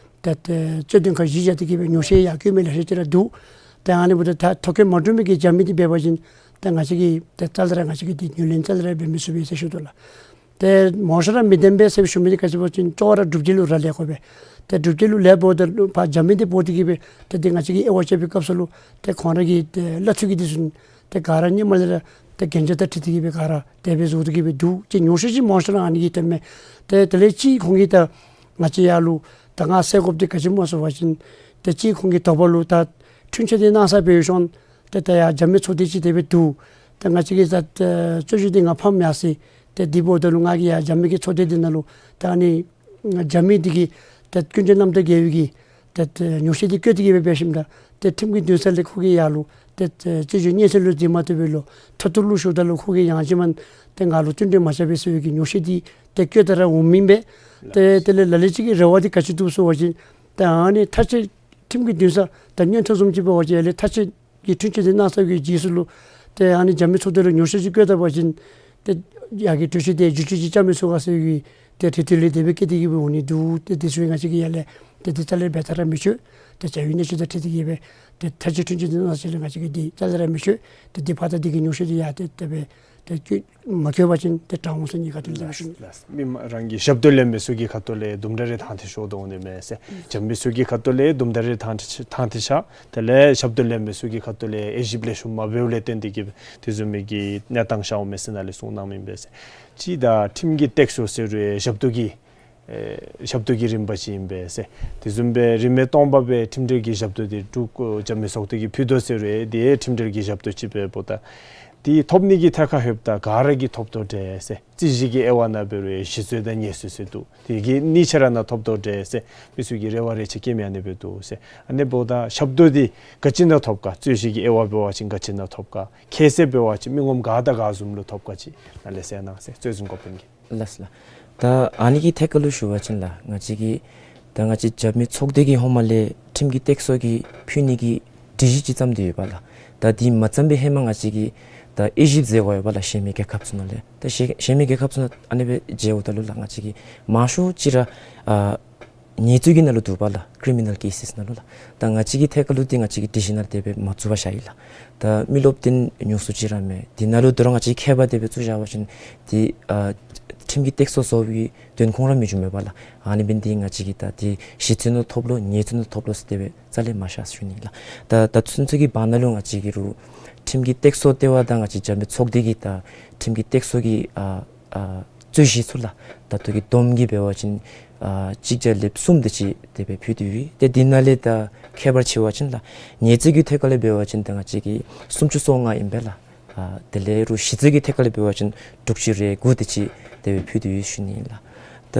ཏེ་ཏེ་རྩོད་དོན་ཁག་གཞི་བཞག་སྟེ་གི་སྦེ་ཉོག་བཤད་ཡར་བཀོད་མི་ལེ་ཤ་ཅིག་ར་འདུག། ཏེ་ཨ་ནི་འབདཝ་ད་ད་ཐོ་བཀོད་མ་གྲུབ་མི་གི་རྒྱབ་མི་འདི་འབད་བ་ཅིན་ཏེ་ང་བཅས་ཀྱིས་ཏེ་རྩ་ལས་ར་ང་བཅས་ཀྱིས་འདི་ངོས་ལེན་རྩ་ལས་ར་འབད་མི་ཚུགས་པས་ཟེར་ཞུ་དོ་ལགས། ཏེ་མང་ཤོས་ར་མི་བདེན་པས་ཟེར་ཞུ་མི་འདི་ག་ཅི་འབད་བ་ཅིན་གཙོ་བོ་ར་སྒྲུབ་བྱེད་ལུ་ར་ལས་དགོ་པས། ཏེ་སྒྲུབ་བྱེད་ལུ་ལས་འབདཝ་ད་ལུ་ཕར་རྒྱབ་མི་འདི་འབོ་སྟེ་གི་སྦེ་ཏེ་འདི་ང་བཅས་ཀྱིས་དབྱེ་བ་དཔྱད་པའི་སྐབས་སུ་ལུ་ཏེ་ཁོང་ར་གི་ཏེ་གླ་འཐུས་ཀྱི་འདི་ཚུ་ཏེ་ག་ར་སྔོན་མ་ལས་ར་ཏེ་གན་རྒྱ་དང་འཁྲིལ་ཏེ་གི་སྦེ་ག་ར་དེ་སྦེ་བཟོ་སྟེ་གི་སྦེ་འདུག། ཅིག་ཉོག་བཤད་ཅིག་མང་ཤོས་ར་ཨ་ནི་གི་ཐོནམ་མས། ཏེ་དེ་ལས་ཅིག་ཁོང་གིས་ད་ང་བཅས་ཡར་ལུ་ད་ང་ཟེར་དགོཔ་འདི་ག་ཅི་སྨོ་ཟེར་བ་ཅིན་ཏེ་ཅིག་ཁོང་གི་དོགས་པ་ལུ་ད་འཁྲུན་ཆོད་འདི་གནང་ས་འབད་ཞིནམ་ཏེ་ད་ཡར་རྒྱབ་མི་ཚོགས་སྡེ་ཅིག་དེ་སྦེ་འདུག། ད་ང་བཅས་ཀྱིས་ད་ཨེ་རྩོད་གཞི་འདི་ང་ཕམ་ཡར་སོ་ཡི། ཏེ་འདི་འབདཝ་ད་ལུ་ང་གིས་ཡར་རྒྱབ་མི་གི་ཚོགས་སྡེ་འདི་ནང་ལུ་ད་ཨ་ནི་རྒྱབ་མི་འདི་གིས་ད་ཀུན་སྤྱོད་རྣམ་དག་འགལ་བའི་གི་ད་ཨེ་ཉོག་བཤད་འདི་བཀོད་དེ་གི་སྦེ་འབད་ཞིནམ་ད་ཏེ་ཁྲིམས་ཀྱི་འདུན་ས་ལས་ཁོ་གིས་ཡར་ལུ་ཏེ་ཨེ་རྩོད་གཞི་སྙན་སེང་ལུ་འཛིན་མ་བཏུབ་པར་ལུ་མཐོ་གཏུག་ལུ་ཞུཝ་ད་ལུ་ཁོ་གིས་ཡང་ཅིན་མ་ཏེ་ང་ལུ་བསྟུན་གྲོས་མ་རྐྱབ་པས་ཟེར་བའི་གི་ཉོག་བཤད་འདི་ཏེ་བཀོད་དེ་ར་འོང་མི་ཨིན་པས། ཏེ་དེ་ལས་ལ་ལུ་ཅིག་གི་རེ་བ་འདི་ག་ཅི་འདུག་ཟེར་བ་ཅིན་ཏེ་ཨ་ནི་ཐག་གཅོད་ཁྲིམས་ཀྱི་འདུན་ས་ད་མངོན་མཐོ་བཟུམ་ཅིག་འབད་བ་ཅིན་ཡར་ལས་ཐག་གཅོད་ཀྱི་འཁྲུན་ཆོད་འདི་གནང་ཚར་བའི་རྗེས་སུ་ལུ་ཏེ་ཨ་ནི་རྒྱབ་མི་ཚོགས་སྡེ་ལུ་ཉོག་བཤད་ཅིག་བཀོད་ད་པ་ཅིན་ཏེ་ཡར་གྱི་གྲོས་ཆོད་འདི་བསྒྱུར་བཅོས་ཅིག་རྐྱབ་མི་ཚུགས་ག་ཟེར་བའི་ཏེ་རེ་ལྟོས་ལས་དེ་སྦེ་བཀོད་དེ་གི་སྦེ་འོང་ནི་འདུག། ཏེ་དེ་ཚུ་ང་བཅས་ཀྱིས་ཡར་ལས་ཏེ་དེ་རྩ་ལས་འབད་ཐབས་ར་མི་ཆོད། ཏེ་བྱ་བའི་གནས་ཚུལ་དང་འཁྲིལ་ཏེ་གི་སྦེ་ཏེ་ཐག་གཅོད་འཁྲུན་ཆོད་འདི་གནང་ས་ཅིག་ལས་ང་བཅས་ཀྱིས་འདི་རྩ་ལས་ར་མི་ཆོད། ཏེ་འདི་ཕར་ད་འདི་གི་ཉོག་བཤད་འདི་ཡར་ཏེ་དེ་སྦེ་ཏེ་བཀོད་མ་བཀོད་པ་ཅིན་ཏེ་དྲག་འོང་ཟེར་ནི་ག་ཏེ་ལས་ཞུ་ནི། མི་མ་རང་གི་ཞབས་ཏོག་ལེན་མི་ཚུ་གི་ཁ་ཐུག་ལས་དུམ་གྲ་རེ་ཐང་ཐད་ཤོར་དོ་འོང་ནི་མས་ཟེར། རྒྱབ་མི་ཚུ་གི་ཁ་ཐུག་ལས་དུམ་གྲ་རེ་ཐང་ཐད་ཐང་ཐད་ཤར། དེ་ལས་ཞབས་ཏོག་ལེན་མི་ཚུ་གི་ཁ་ཐུག་ལས་དབྱེ་ཞིབ་ལེགས་ཤོམ་མ་འབདཝ་ལས་བརྟེན་ཏེ་གི་དེ་བཟུམ་མའི་གི་གནས་སྟངས་ཤར་འོང་མས་ཟེར་ནཱ་ལས་གསུངས་གནང་མི་ཨིན་པས་ཟེར། ཅིག་ད་ཁྲིམས་ཀྱི་སྟེགས་གསོ་ཟེར་རུང་ཞབས་ཏོག་གི་ཨེ་ཞབས་ཏོག་གི་རིམ་པ་ཅིག་ཨིན་པས་ཟེར། དེ་བཟུམ་སྦེ་རིན་མེད་སྟོང་པ་སྦེ་ཁྲིམས་འབྲེལ་གྱི་ཞབས་ཏོག་འདི་འབྲུག་རྒྱབ་མི་ཚོགས་སྡེ་གིས་ཕུལ་དོ་ཟེར་རུང་དེ་ཁྲིམས་འབྲེལ་གྱི་ཞབས་ཏོག་ཅིག་འབདཝ་ད་དེ་ཐོབ་ནི་གི་ཐད་ཁར་ལྷོདཔ་ད་ག་ར་གིས་ཐོབ་དོ་འདྲས་ཟེར། རྩོད་གཞི་གི་དབྱེ་བ་ནང་འབད་རུང་ཞི་རྩོད་དང་ཉེས་རྩོད་ཟེར་འདུག། དེ་གི་གཉིས་ཆ་ར་ནང་ཐོབ་དོ་འདྲས་ཟེར་མི་ཚུ་གིས་རེ་བ་རེ་ཆེ་བསྐྱེད་མི་ཨ་ནི་སྦེ་འདུག་ཟེར། ཨ་ནི་འབདཝ་ད་ཞབས་ཏོག་འདི་ག་ཅི་ནང་ཐོབ་ག། རྩོད་གཞི་གི་དབྱེ་བ་འབད་བ་ཅིན་ག་ཅི་ནང་ཐོབ་ག། ཁྱད་བསད་འབད་བ་ཅིན་མི་ངོམ་ག་དང་ག་བཟུམ་ལུ་ཐོབ་ག་ཅིག་ནཱ་ལས་གསལ་གནང་ཟེར། རྩོད་འཛིན་འགོ་དཔོན་གྱིས། ལགས་ལགས། ད་ཨ་ནི་གི་ཐད་ཁར་ལུ་ཞུ་བ་ཅིན་ལགས་ང་བཅས་ཀྱི་ད་ང་བཅས་རྒྱབ་མི་ཚོགས་སྡེ་གིས་ཧེ་མ་ལས་ཁྲིམས་ཀྱི་སྟེགས་གསོ་གི་ཕུལ་ནི་གི་སྒྲིག་གཞི་ཅིག་བརྩམས་ཏེ་ཡོད་པ་ལགས། ད་དེ་མ་བརྩམས་པའི་ཧེ་མ་ང་བཅས་ཀྱིས་ད་དབྱེ་ཞིབ་མཛད་དགོ་ཡོད་པ་ལགས། གཞན་མི་རྒྱལ་ཁབ་ཚུ་ནང་ལས་ད་གཞན་གཞན་མི་རྒྱལ་ཁབ་ཚུ་ནང་ཨ་ནི་སྦེ་མཇལཝ་ད་ལུ་ལགས་ང་བཅས་ཀྱིས་མང་ཤོས་ཅིག་ར་ཨ་ཉེས་རྩོད་ཀྱི་ནང་ལུ་འདུག་པ་ལགས། ཀི་རི་མི་ནཱལ་ཀེ་སིས་ནང་ལུ་ལགས། ད་ང་བཅས་ཀྱི་ཐད་ཁར་ལུ་འདི་ང་བཅས་ཀྱི་སྒྲིག་གཞི་ནང་དེ་སྦེ་མ་བཙུགས་པར་བཞག་ཡི་ལགས། ད་མི་རློབས་འདི་ཉུང་སུ་ཅིག་ར་མས། འདི་ནང་ལུ་དོ་རུང་ང་བཅས་ཁྱད་པར་དེ་སྦེ་བཙུགས་བཞག་པ་ཅིན་འདི་ཨ་ཁྲིམས་ཀྱི་སྟེགས་གསོ་བཟོ་བའི་དོན་ཁུངས་ར་མི་འབྱུང་མས་པ་ལགས། ཨ་ནི་འབདན་འདི་ང་བཅས་ཀྱིས་ད་འདི་ཞི་རྩོད་ནང་ཐོབ་ལོ་ཉེས་རྩོད་ནང་ཐོབ་ལོ་ཟེར་དེ་སྦེ་རྩ་ལས་མ་བཞག་ཟེར་ཞུ་ནི་ལགས། ད་ད་ཚུན་ཚོད་ཀྱི་བར་ན་ལུ་ང་བཅས་ཀྱིས་རུང་ཁྲིམས་ཀྱི་སྟེགས་གསོ་ལྟེ་བ་དང་ང་བཅས་རྒྱབ་མི་ཚོགས་སྡེ་གིས་ད་ཁྲིམས་ཀྱི་སྟེགས་གསོ་གི་ཨ་ཨ་རྩོད་གཞི་ཚུ་ལགས། ད་ལྟོ་གི་བསྡོམས་ཀྱིས་འབད་བ་ཅིན་ཨ་གཅིག་བརྒྱ་ལེབ་གསུམ་དེ་ཅིག་དེ་སྦེ་ཕུལ་ཏེ་ཡོད། ཏེ་འདི་ནང་ལས་ད་ཁྱད་པར་ཕྱེ་བ་ཅིན་ལགས་ཉེས་རྩོད་ཀྱི་ཐད་ཁར་ལས་འབད་བ་ཅིན་ད་ང་བཅས་ཀྱིས་སུམ་ཅུ་སོ་ལྔ་ཨིན་པས་ལགས། ཨ་དེ་ལས་རུང་ཞི་རྩོད་ཀྱི་ཐད་ཁར་ལས་འབད་བ་ཅིན་དྲུག་ཅུ་རེ་དགུ་དེ་ཅིག་དེ་སྦེ་ཕུལ་ཏེ་ཡོད་ཞུ་ནི་ལགས། ད་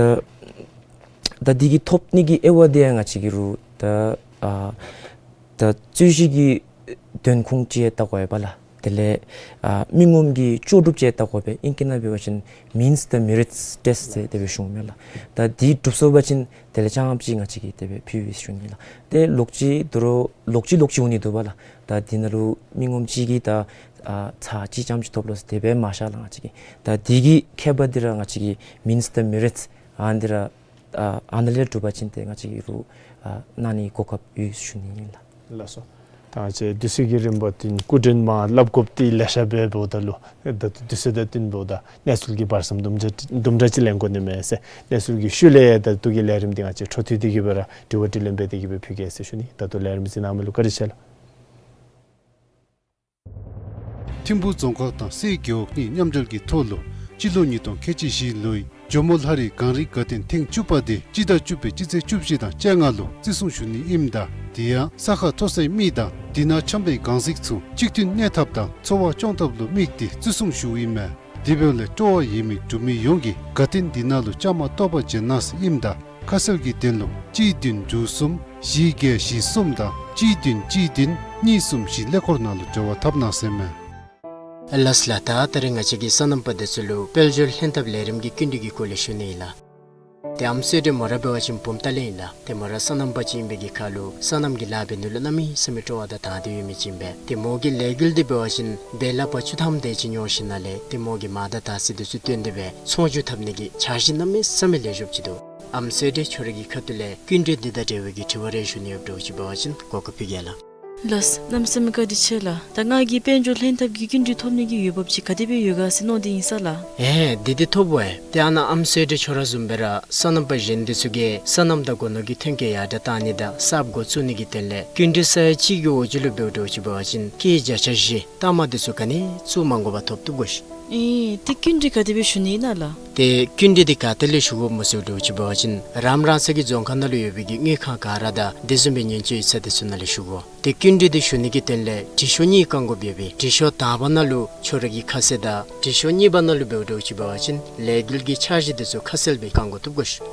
ད་འདི་གི་ཐོབ་ནི་གི་དབྱེ་བ་འདི་ཡང་ང་བཅས་ཀྱིས་རུང་ད་ཨ་ད་རྩོད་གཞི་གི་དོན་ཁུངས་ཅིག་ཡང་བལྟ་དགོ་ཡོད་པ་ལགས། དེ་ལས་ཨ་མི་ངོམ་གི་ལྕོགས་གྲུབ་ཅིག་བལྟ་དགོ་པས། ཨིང་སྐད་ནང་འབད་བ་ཅིན་means the merits test ཟེར་དེ་སྦེ་ཞུཝ་མས་ལགས། ད་འདི་གྲུབ་སོང་པ་ཅིན་དེ་ལས་ཅ་ལྔ་ཅིག་ང་བཅས་ཀྱིས་དེ་སྦེ་ཕུལ་ཡི་ཟེར་ཞུ་ནི་ལགས། ཏེ་ལོག་ཅི་དོ་རུང་ལོག་ཅི་ལོག་ཅི་འོང་ནི་འདུག་པ་ལགས། ད་འདི་ནང་ལུ་མི་ངོམ་ཅིག་གིས་ད་ཨ་ཚར་གཅིག་ཙམ་ཅིག་ཐོབ་ལོ་ཟེར་དེ་སྦེ་མ་བཞག་ལགས། ང་བཅས་ཀྱིས་ད་འདི་གི་ཁྱད་པར་འདི་ར་ང་བཅས་ཀྱིས་means the merits ཨ་འདི་ར་ཨ་ཨ་ནཱ་ལས་གྲུབ་པ་ཅིན་ཏེ་ང་བཅས་ཀྱིས་རུང་ཨ་གནང་ནི་གོ་སྐབས་ཡོད་ཟེར་ཞུ་ནི་ཨིན་ལགས། ལགས་སོ། ད་ང་བཅས་དུས་ཚོད་ཀྱི་རིམ་པ་འདི་སྐུ་མགྲོན་མ་སླབ་དགོཔ་འདི་ལེ་ཤ་སྦེ་འབདཝ་ད་ལུ་ད་དུས་ཚོད་དང་བསྟུན་འབདཝ་ད་གནས་ཚུལ་གྱི་བར་མཚམས་དུམ་གྲ་དུམ་གྲ་ཅིག་ལེན་དགོ་ནི་མས་ཟེར། གནས་ཚུལ་གྱི་ཤུལ་ལས་ད་ལྟོ་གི་ལས་རིམ་འདི་ང་བཅས་འཕྲོ་མཐུད་དེ་གི་སྦེ་ར་དྲི་བ་དྲིས་ལན་འབད་དེ་གི་སྦེ་ཕུལ་གེ་ཟེར་ཞུ་ནི། ད་ལྟོ་ལས་རིམ་གཟིགས་གནང་མི་ལུ་བཀའ་དྲིན་ཆེ་ལགས། ཐིམ་ཕུ་རྫོང་ཁག་དང་སེ་རྒེད་འོག་གཉིས་མཉམ་འབྲེལ་གྱི་ཐོག་ལུ་སྤྱི་ལོ་ཉིས་སྟོང་ཁལ་གཅིག་བཞི་ལོའི་ཇོ་མོ་ལྷ་རི་གངས་རི་དགའ་སྟོན་ཐེངས་བཅུ་པ་དེ་སྤྱི་ཟླ་བཅུ་པའི་སྤྱི་ཚེས་བཅུ་བཞི་དང་བཅོ་ལྔ་ལུ་བརྩི་སྲུང་ཞུ་ནི་ཨིནམ་ད་དེ་ཡང་ས་ཁ་མཐོ་སའི་མི་དང་དེ་ནང་འཁྱམས་པའི་གངས་གཟིགས་ཚུ་གཅིག་མཐུན་གནས་ཐབས་དང་འཚོ་བ་སྐྱོང་ཐབས་ལུ་དམིགས་ཏེ་བརྩི་སྲུང་ཞུཝ་ཨིན་མས། དེ་འབདཝ་ལས་སྤྲོ་བ་ཡོད་མི་འབྲུག་མི་ཡོངས་ཀྱིས་དགའ་སྟོན་འདི་ནང་ལུ་བཅའ་མར་གཏོགས་པར་བྱོན་གནང་ཟེར་ཨིནམ་ད་ཁ་གསལ་གྱི་དོན་ལུ་གཅིག་བདུན་དྲུག་གསུམ་བཞི་བརྒྱད་བཞི་གསུམ་དང་གཅིག་བདུན་གཅིག་བདུན་གཉིས་གསུམ་བཞི་ཀླད་ཀོར་ནང་ལུ་འབྲེལ་བ་འཐབ་གནང་ཟེར་མས། ལགས་ལགས། ད་ད་རེས་ང་བཅས་ཀྱིས་སོ་ནམ་པ་འདི་ཚུ་ལུ་དཔལ་འབྱོར་ལྷན་ཐབས་ལས་རིམ་གྱི་སྐྱིན་འགྲུལ་གྱི་སྐོར་ལས་ཞུ་ནི་ཨིན་ལགས། ཏེ་ཨམ་སྲས་འདི་མོ་ར་འབད་བ་ཅིན་བུམ་ཐང་ལས་ཨིན་ལགས། ཏེ་མོ་ར་སོ་ནམ་པ་ཅིག་ཨིན་པའི་གི་ཁར་ལུ་སོ་ནམ་གྱི་ལཱ་འབད་ནི་ལུ་གནམ་མེད་ས་མེད་སྤྲོ་བ་དང་དང་འདོད་ཡོད་མི་ཅིག་ཨིན་པས། ཏེ་མོ་གི་ལས་འགུལ་འདི་འབད་བ་ཅིན་འབད་ལ་བ་བཅུ་ཐམ་དེ་ཅིག་ཉོ་ཞིནམ་ལས་ཏེ་མོ་གི་མ་དང་དར་ཚི་འདི་ཚུ་བཏོན་ཏེ་སྦེ་ཚོང་བསྒྱུར་འཐབ་ནི་གི་འཆར་གཞི་གནམ་མེད་ས་མེད་ལེགས་ཤོམ་ཅིག་འདུག། ཨམ་སྲས་འདི་ཁྱོད་རའི་གི་ཁ་ཐུག་ལས་སྐྱིན་འགྲུལ་འདི་དང་འབྲེལ་བའི་གི་དྲི་བ་རེ་ཞུ་ནི་ཡོདཔ་འདྲཝ་ཅིག་འབད་བ་ཅིན་གོ་སྐབས་ཕུལ་གེ་ལགས། ལགས། གནམ་མེད་ས་མེད་བཀའ་དྲིན་ཆེ་ལགས། ད་ང་གིས་དཔལ་འབྱོར་ལྷན་ཐབས་ཀྱི་སྐྱིན་འགྲུལ་ཐོབ་ནི་གི་འོས་འབབ་ཅིག་ག་དེ་སྦེ་ཡོད་ག་ཟེར་མནོ་སྟེ་ཨིན་ས་ལགས། ཨེ་འདི་འདི་ཐོབ་འོང་། ཏེ་ཨ་ནཱ་ཨམ་སྲས་འདི་ཁྱོད་ར་བཟུམ་སྦེ་ར་སོ་ནམ་པ་གཞན་འདི་ཚུ་གིས་སོ་ནམ་དང་སྒོ་ནོར་གྱི་ཐོན་སྐྱེད་ཡར་དྲགས་གཏང་ནི་དང་གསརཔ་འགོ་བཙུགས་ནི་གི་དོན་ལས་སྐྱིན་འགྲུལ་ས་ཡ་གཅིག་གི་འོག་ཅིག་ལུ་འབདཝ་འདྲཝ་ཅིག་འབད་བ་ཅིན་སྐྱེད་བརྒྱ་ཆ་བཞི་ལྟག་མ་འདི་ཚུ་ག་ནི་བཙུགས་མ་དགོ་པར་ཐོབ་བཏུབ་གོ་ཤིག། ཨེ་ཏེ་སྐྱིན་འགྲུལ་ག་དེ་སྦེ་ཞུ་ནི་ཨིན་ན་ལགས། ཏེ་སྐྱིན་འགྲུལ་འདི་ག་ཏེ་ལས་ཞུ་དགོཔ་སྨོ་ཟེརཝ་འདྲཝ་ཅིག་འབད་བ་ཅིན་རམ་རང་སོའི་གི་རྫོང་ཁག་ནང་ལུ་ཡོད་པའི་གི་དངུལ་ཁང་ག་ར་དང་དེ་བཟུམ་སྦེ་ཉེན་བཅོལ་ཡིག་ཚང་འདི་ཚུ་ནང་ལས་ཞུ་དགོ། ཏེ་སྐྱིན་འགྲུལ་འདི་ཞུ་ནི་གི་དོན་ལས་དྲི་ཤོག་གཉིས་བཀང་དགོཔ་ཡོད་པས། དྲི་ཤོག་དང་པ་ནང་ལུ་ཁྱོད་རའི་གི་ཁ་གསལ་དང་དྲི་ཤོག་གཉིས་པ་ནང་ལུ་འབདཝ་འདྲཝ་ཅིག་འབད་བ་ཅིན་ལས་འགུལ་གྱི་འཆར་གཞི་འདི་ཚུ་ཁ་གསལ་སྦེ་བཀང་དགོ་བཏུབ་གོ་ཤིག།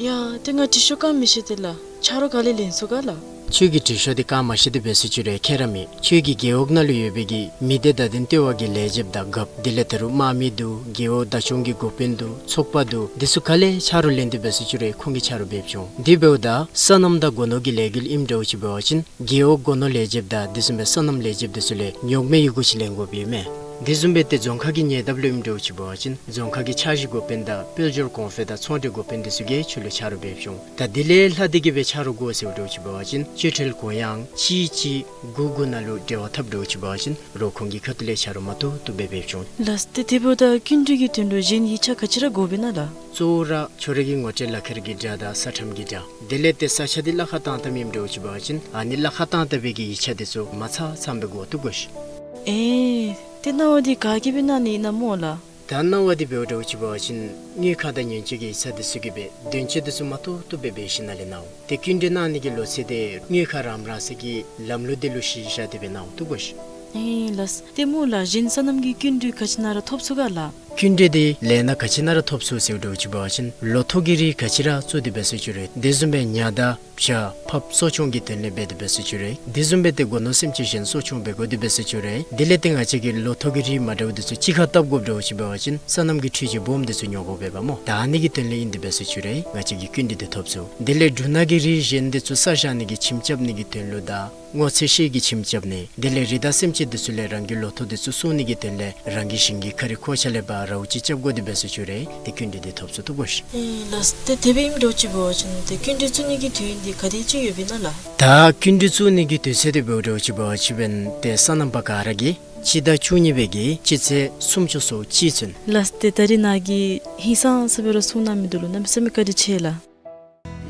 ཡ་ཏེ་ང་དྲི་ཤོག་བཀང་མི་ཤེས་ཏེ་ལགས། ཆ་རོགས་ག་ལས་ལེན་ཚུགས་ག་ལགས། ཁྱོད་ཀྱིས་དྲི་ཤོག་འདི་བཀང་མ་ཤེས་ཏེ་འབད་ཟེར་ཅི་རུང་ཁྱད་ར་མེད། ཁྱོད་ཀྱིས་རྒེད་འོག་ནང་ལུ་ཡོད་པའི་གི་མི་སྡེ་བརྡ་དོན་ལྟེ་བ་གི་ལས་བྱེདཔ་དང་རྒཔོ་དེ་ལས་ད་རུང་དམག་མི་འདུག། རྒེད་འོག་བདག་སྐྱོང་གི་འགོ་དཔོན་འདུག། ཚོགས་པ་འདུག། འདི་ཚུ་ག་ལས་ཆ་རོགས་ལེན་ཏེ་འབད་ཟེར་ཅི་རུང་ཁོང་གིས་ཆ་རོགས་འབད་བྱུང་། དེ་འབདཝ་ད་སོ་ནམ་དང་སྒོ་ནོར་གྱི་ལས་འགུལ་ཨིནམ་འདྲཝ་ཅིག་འབད་བ་ཅིན་རྒེད་འོག་སྒོ་ནོར་ལས་བྱེདཔ་དང་དེ་བཟུམ་སྦེ་སོ་ནམ་ལས་བྱེདཔ་འདི་ཚུ་ལས་ཉོག་མེད་ཡི་གུ་ཅིག་ལེན་དགོཔ་ཡོད་མས། དེ་བཟུམ་སྦེ་ཏེ་རྫོང་ཁག་གི་ཉེ་འདབས་ལུ་ཨིནམ་འདྲཝ་ཅིག་འབད་བ་ཅིན་རྫོང་ཁག་གི་འཆར་གཞི་འགོ་དཔོན་དང་དཔལ་འབྱོར་གོང་འཕེལ་དང་ཚོང་འབྲེལ་འགོ་དཔོན་འདི་ཚུ་གིས་ཁྱོད་ལུ་ཆ་རོགས་འབད་བྱུང་། ད་དེ་ལས་ལྷག་སྟེ་གི་སྦེ་ཆ་རོགས་དགོ་ཟེརཝ་འདྲཝ་ཅིག་འབད་བ་ཅིན་སྤྱོད་ཁྲལ་གོ་ཡངས་གཅིག་གཅིག་དགུ་དགུ་ནང་ལུ་འབྲེལ་བ་འཐབ་འདྲཝ་ཅིག་འབད་བ་ཅིན་རོགས་ཁོང་གི་ཁ་ཐུག་ལས་ཆ་རོགས་མ་ཐུབ་ཐུབ་སྦེ་འབད་བྱུང་། ལགས། ཏེ་དེ་འབདཝ་ད་སྐྱིན་འགྲུལ་གྱི་དོན་ལུ་གཞན་ཡིག་ཆ་ག་ཅི་ར་དགོ་པས་ན་ལགས། གཙོ་བོ་ར་ཁྱོད་རའི་གི་ངོ་སྤྲོད་ལག་ཁྱེར་གྱི་འདྲ་དང་ས་ཁྲམ་གྱི་འདྲ། དེ་ལས་ཏེ་ས་ཆ་འདི་གླ་ཁར་བཏང་བཏངམ་ཨིནམ་འདྲཝ་ཅིག་འབད་བ་ཅིན་ཨ་ནི་གླ་ཁར་བཏང་བཏང་པའི་གི་ཡིག་ཆ་འདི་ཚུ་མ་ཚང་ཚངམ་སྦེ་དགོ་བཏུབ་གོ་ཤིག། ཨེ་ཏེ་གནང་བ་འདི་ག་གིས་སྦེ་གནང་ནི་ཨིན་ན་སྨོ་ལགས། ད་གནང་བ་འདི་འབདཝ་འདྲཝ་ཅིག་འབད་བ་ཅིན་དངུལ་ཁང་དང་ཉེན་བཅོལ་གྱི་ཡིག་ཚང་འདི་ཚུ་གིས་སྦེ་དོན་གཅོད་འདི་ཚུ་མ་ཐུབ་ཐུབ་སྦེ་འབད་ཞིནམ་ལས་གནང་འོང་། ཏེ་སྐྱིན་འགྲུལ་གནང་ནི་གི་ལོ་ཚད་འདི་དངུལ་ཁང་རམ་རང་སོའི་གི་ལམ་ལུགས་འདི་ལུ་གཞི་བཞག་སྟེ་སྦེ་གནང་འོང་བཏུབ་གོ་ཤིག། ཨེ་ལགས། ཏེ་སྨོ་ལགས་གཞན་སོ་ནམ་གྱི་སྐྱིན་འགྲུལ་ག་ཅི་ནང་ར་ཐོབ་ཚུགས་ག་ལགས། སྐྱིན་འགྲུལ་འདི་ལས་སྣ་ག་ཅི་ནང་ར་ཐོབ་ཚུགས་ཟེརཝ་འདྲཝ་ཅིག་འབད་བ་ཅིན་ལོ་ཐོག་གི་རིགས་ག་ཅི་ར་བཙུགས་ཏེ་འབད་ཟེར་ཅི་རུང་དེ་བཟུམ་སྦེ་ཉ་དང་བྱ་ཕགཔ་གསོ་སྐྱོང་གི་དོན་ལས་འབད་དེ་འབད་ཟེར་ཅི་རུང་དེ་བཟུམ་སྦེ་ཏེ་སྒོ་ནོར་སེམས་ཅན་གཞན་གསོ་སྐྱོང་འབད་དགོ་དེ་འབད་ཟེར་ཅི་རུང་དེ་ལས་ཏེ་ང་བཅས་ཀྱིས་ལོ་ཐོག་གི་རིགས་མ་འདྲཝ་འདི་ཚུ་གཅིག་ཁར་བཏབ་དགོཔ་འདྲཝ་ཅིག་འབད་བ་ཅིན་སོ་ནམ་གྱི་འཕྲུལ་ཆས་སྦོམ་འདི་ཚུ་ཉོ་དགོ་པས་པ་སྨོ། ད་ཨ་ནི་གི་དོན་ལས་ཨིན་དེ་འབད་ཟེར་ཅི་རུང་ང་བཅས་ཀྱིས་སྐྱིན་འགྲུལ་འདི་ཐོབ་ཚུགས། དེ་ལས་འབྲུ་སྣ་གི་རིགས་གཞན་འདི་ཚུ་ས་བཞག་ནི་གི་ཁྱིམ་རྐྱབ་ནི་གི་དོན་ལུ་དང་སྔོ་ཚལ་ཤེལ་གྱི་ཁྱིམ་རྐྱབ་ནི་དེ་ལས་རི་དྭགས་སེམས་ཅན་འདི་ཚུ་ལས་རང་གི་ལོ་ཐོག་འདི་ཚུ་སྲུང་ནི་གི་དོན་ལས་རང་གི་ཞིང་གི་ཁ་རི་ཁོག་ཆ་ལས་ཕར་རཝ་ཅིག་རྐྱབ་དགོ་དེ་འབད་ཟེར་ཅི་རུང་ཏེ་སྐྱིན་འགྲུལ་འདི་ཐོབ་ཚུགས་བཏུབ་གོ་ཤིག། ཨེ་ལགས། ཏེ་དེ་སྦེ་ཨིནམ་འདྲཝ་ཅིག་འབད་བ་ཅིན་ཏེ་སྐྱིན་འགྲུལ་བཙུགས་ནི་གི་དུས་ཡུན་འདི་ག་དེ་ཅིག་ཡོད་པས་ན་ལགས། ད་སྐྱིན་འགྲུལ་བཙུགས་ནི་གི་དུས་ཚོད་འདི་འབདཝ་འདྲཝ་ཅིག་འབད་བ་ཅིན་ཏེ་སོ་ནམ་པ་ག་ར་གིས་སྤྱི་ཟླ་བཅུ་གཉིས་པའི་གི་སྤྱི་ཚེས་སུམ་ཅུ་སོ་གཅིག་ཚུན། ལགས། ཏེ་ད་རིས་ནཱ་གིས་ཧིང་སངས་ས་སྦེ་ར་གསུང་གནང་མི་འདི་ལུ་གནམ་མེད་ས་མེད་བཀའ་དྲིན་ཆེ་ལགས།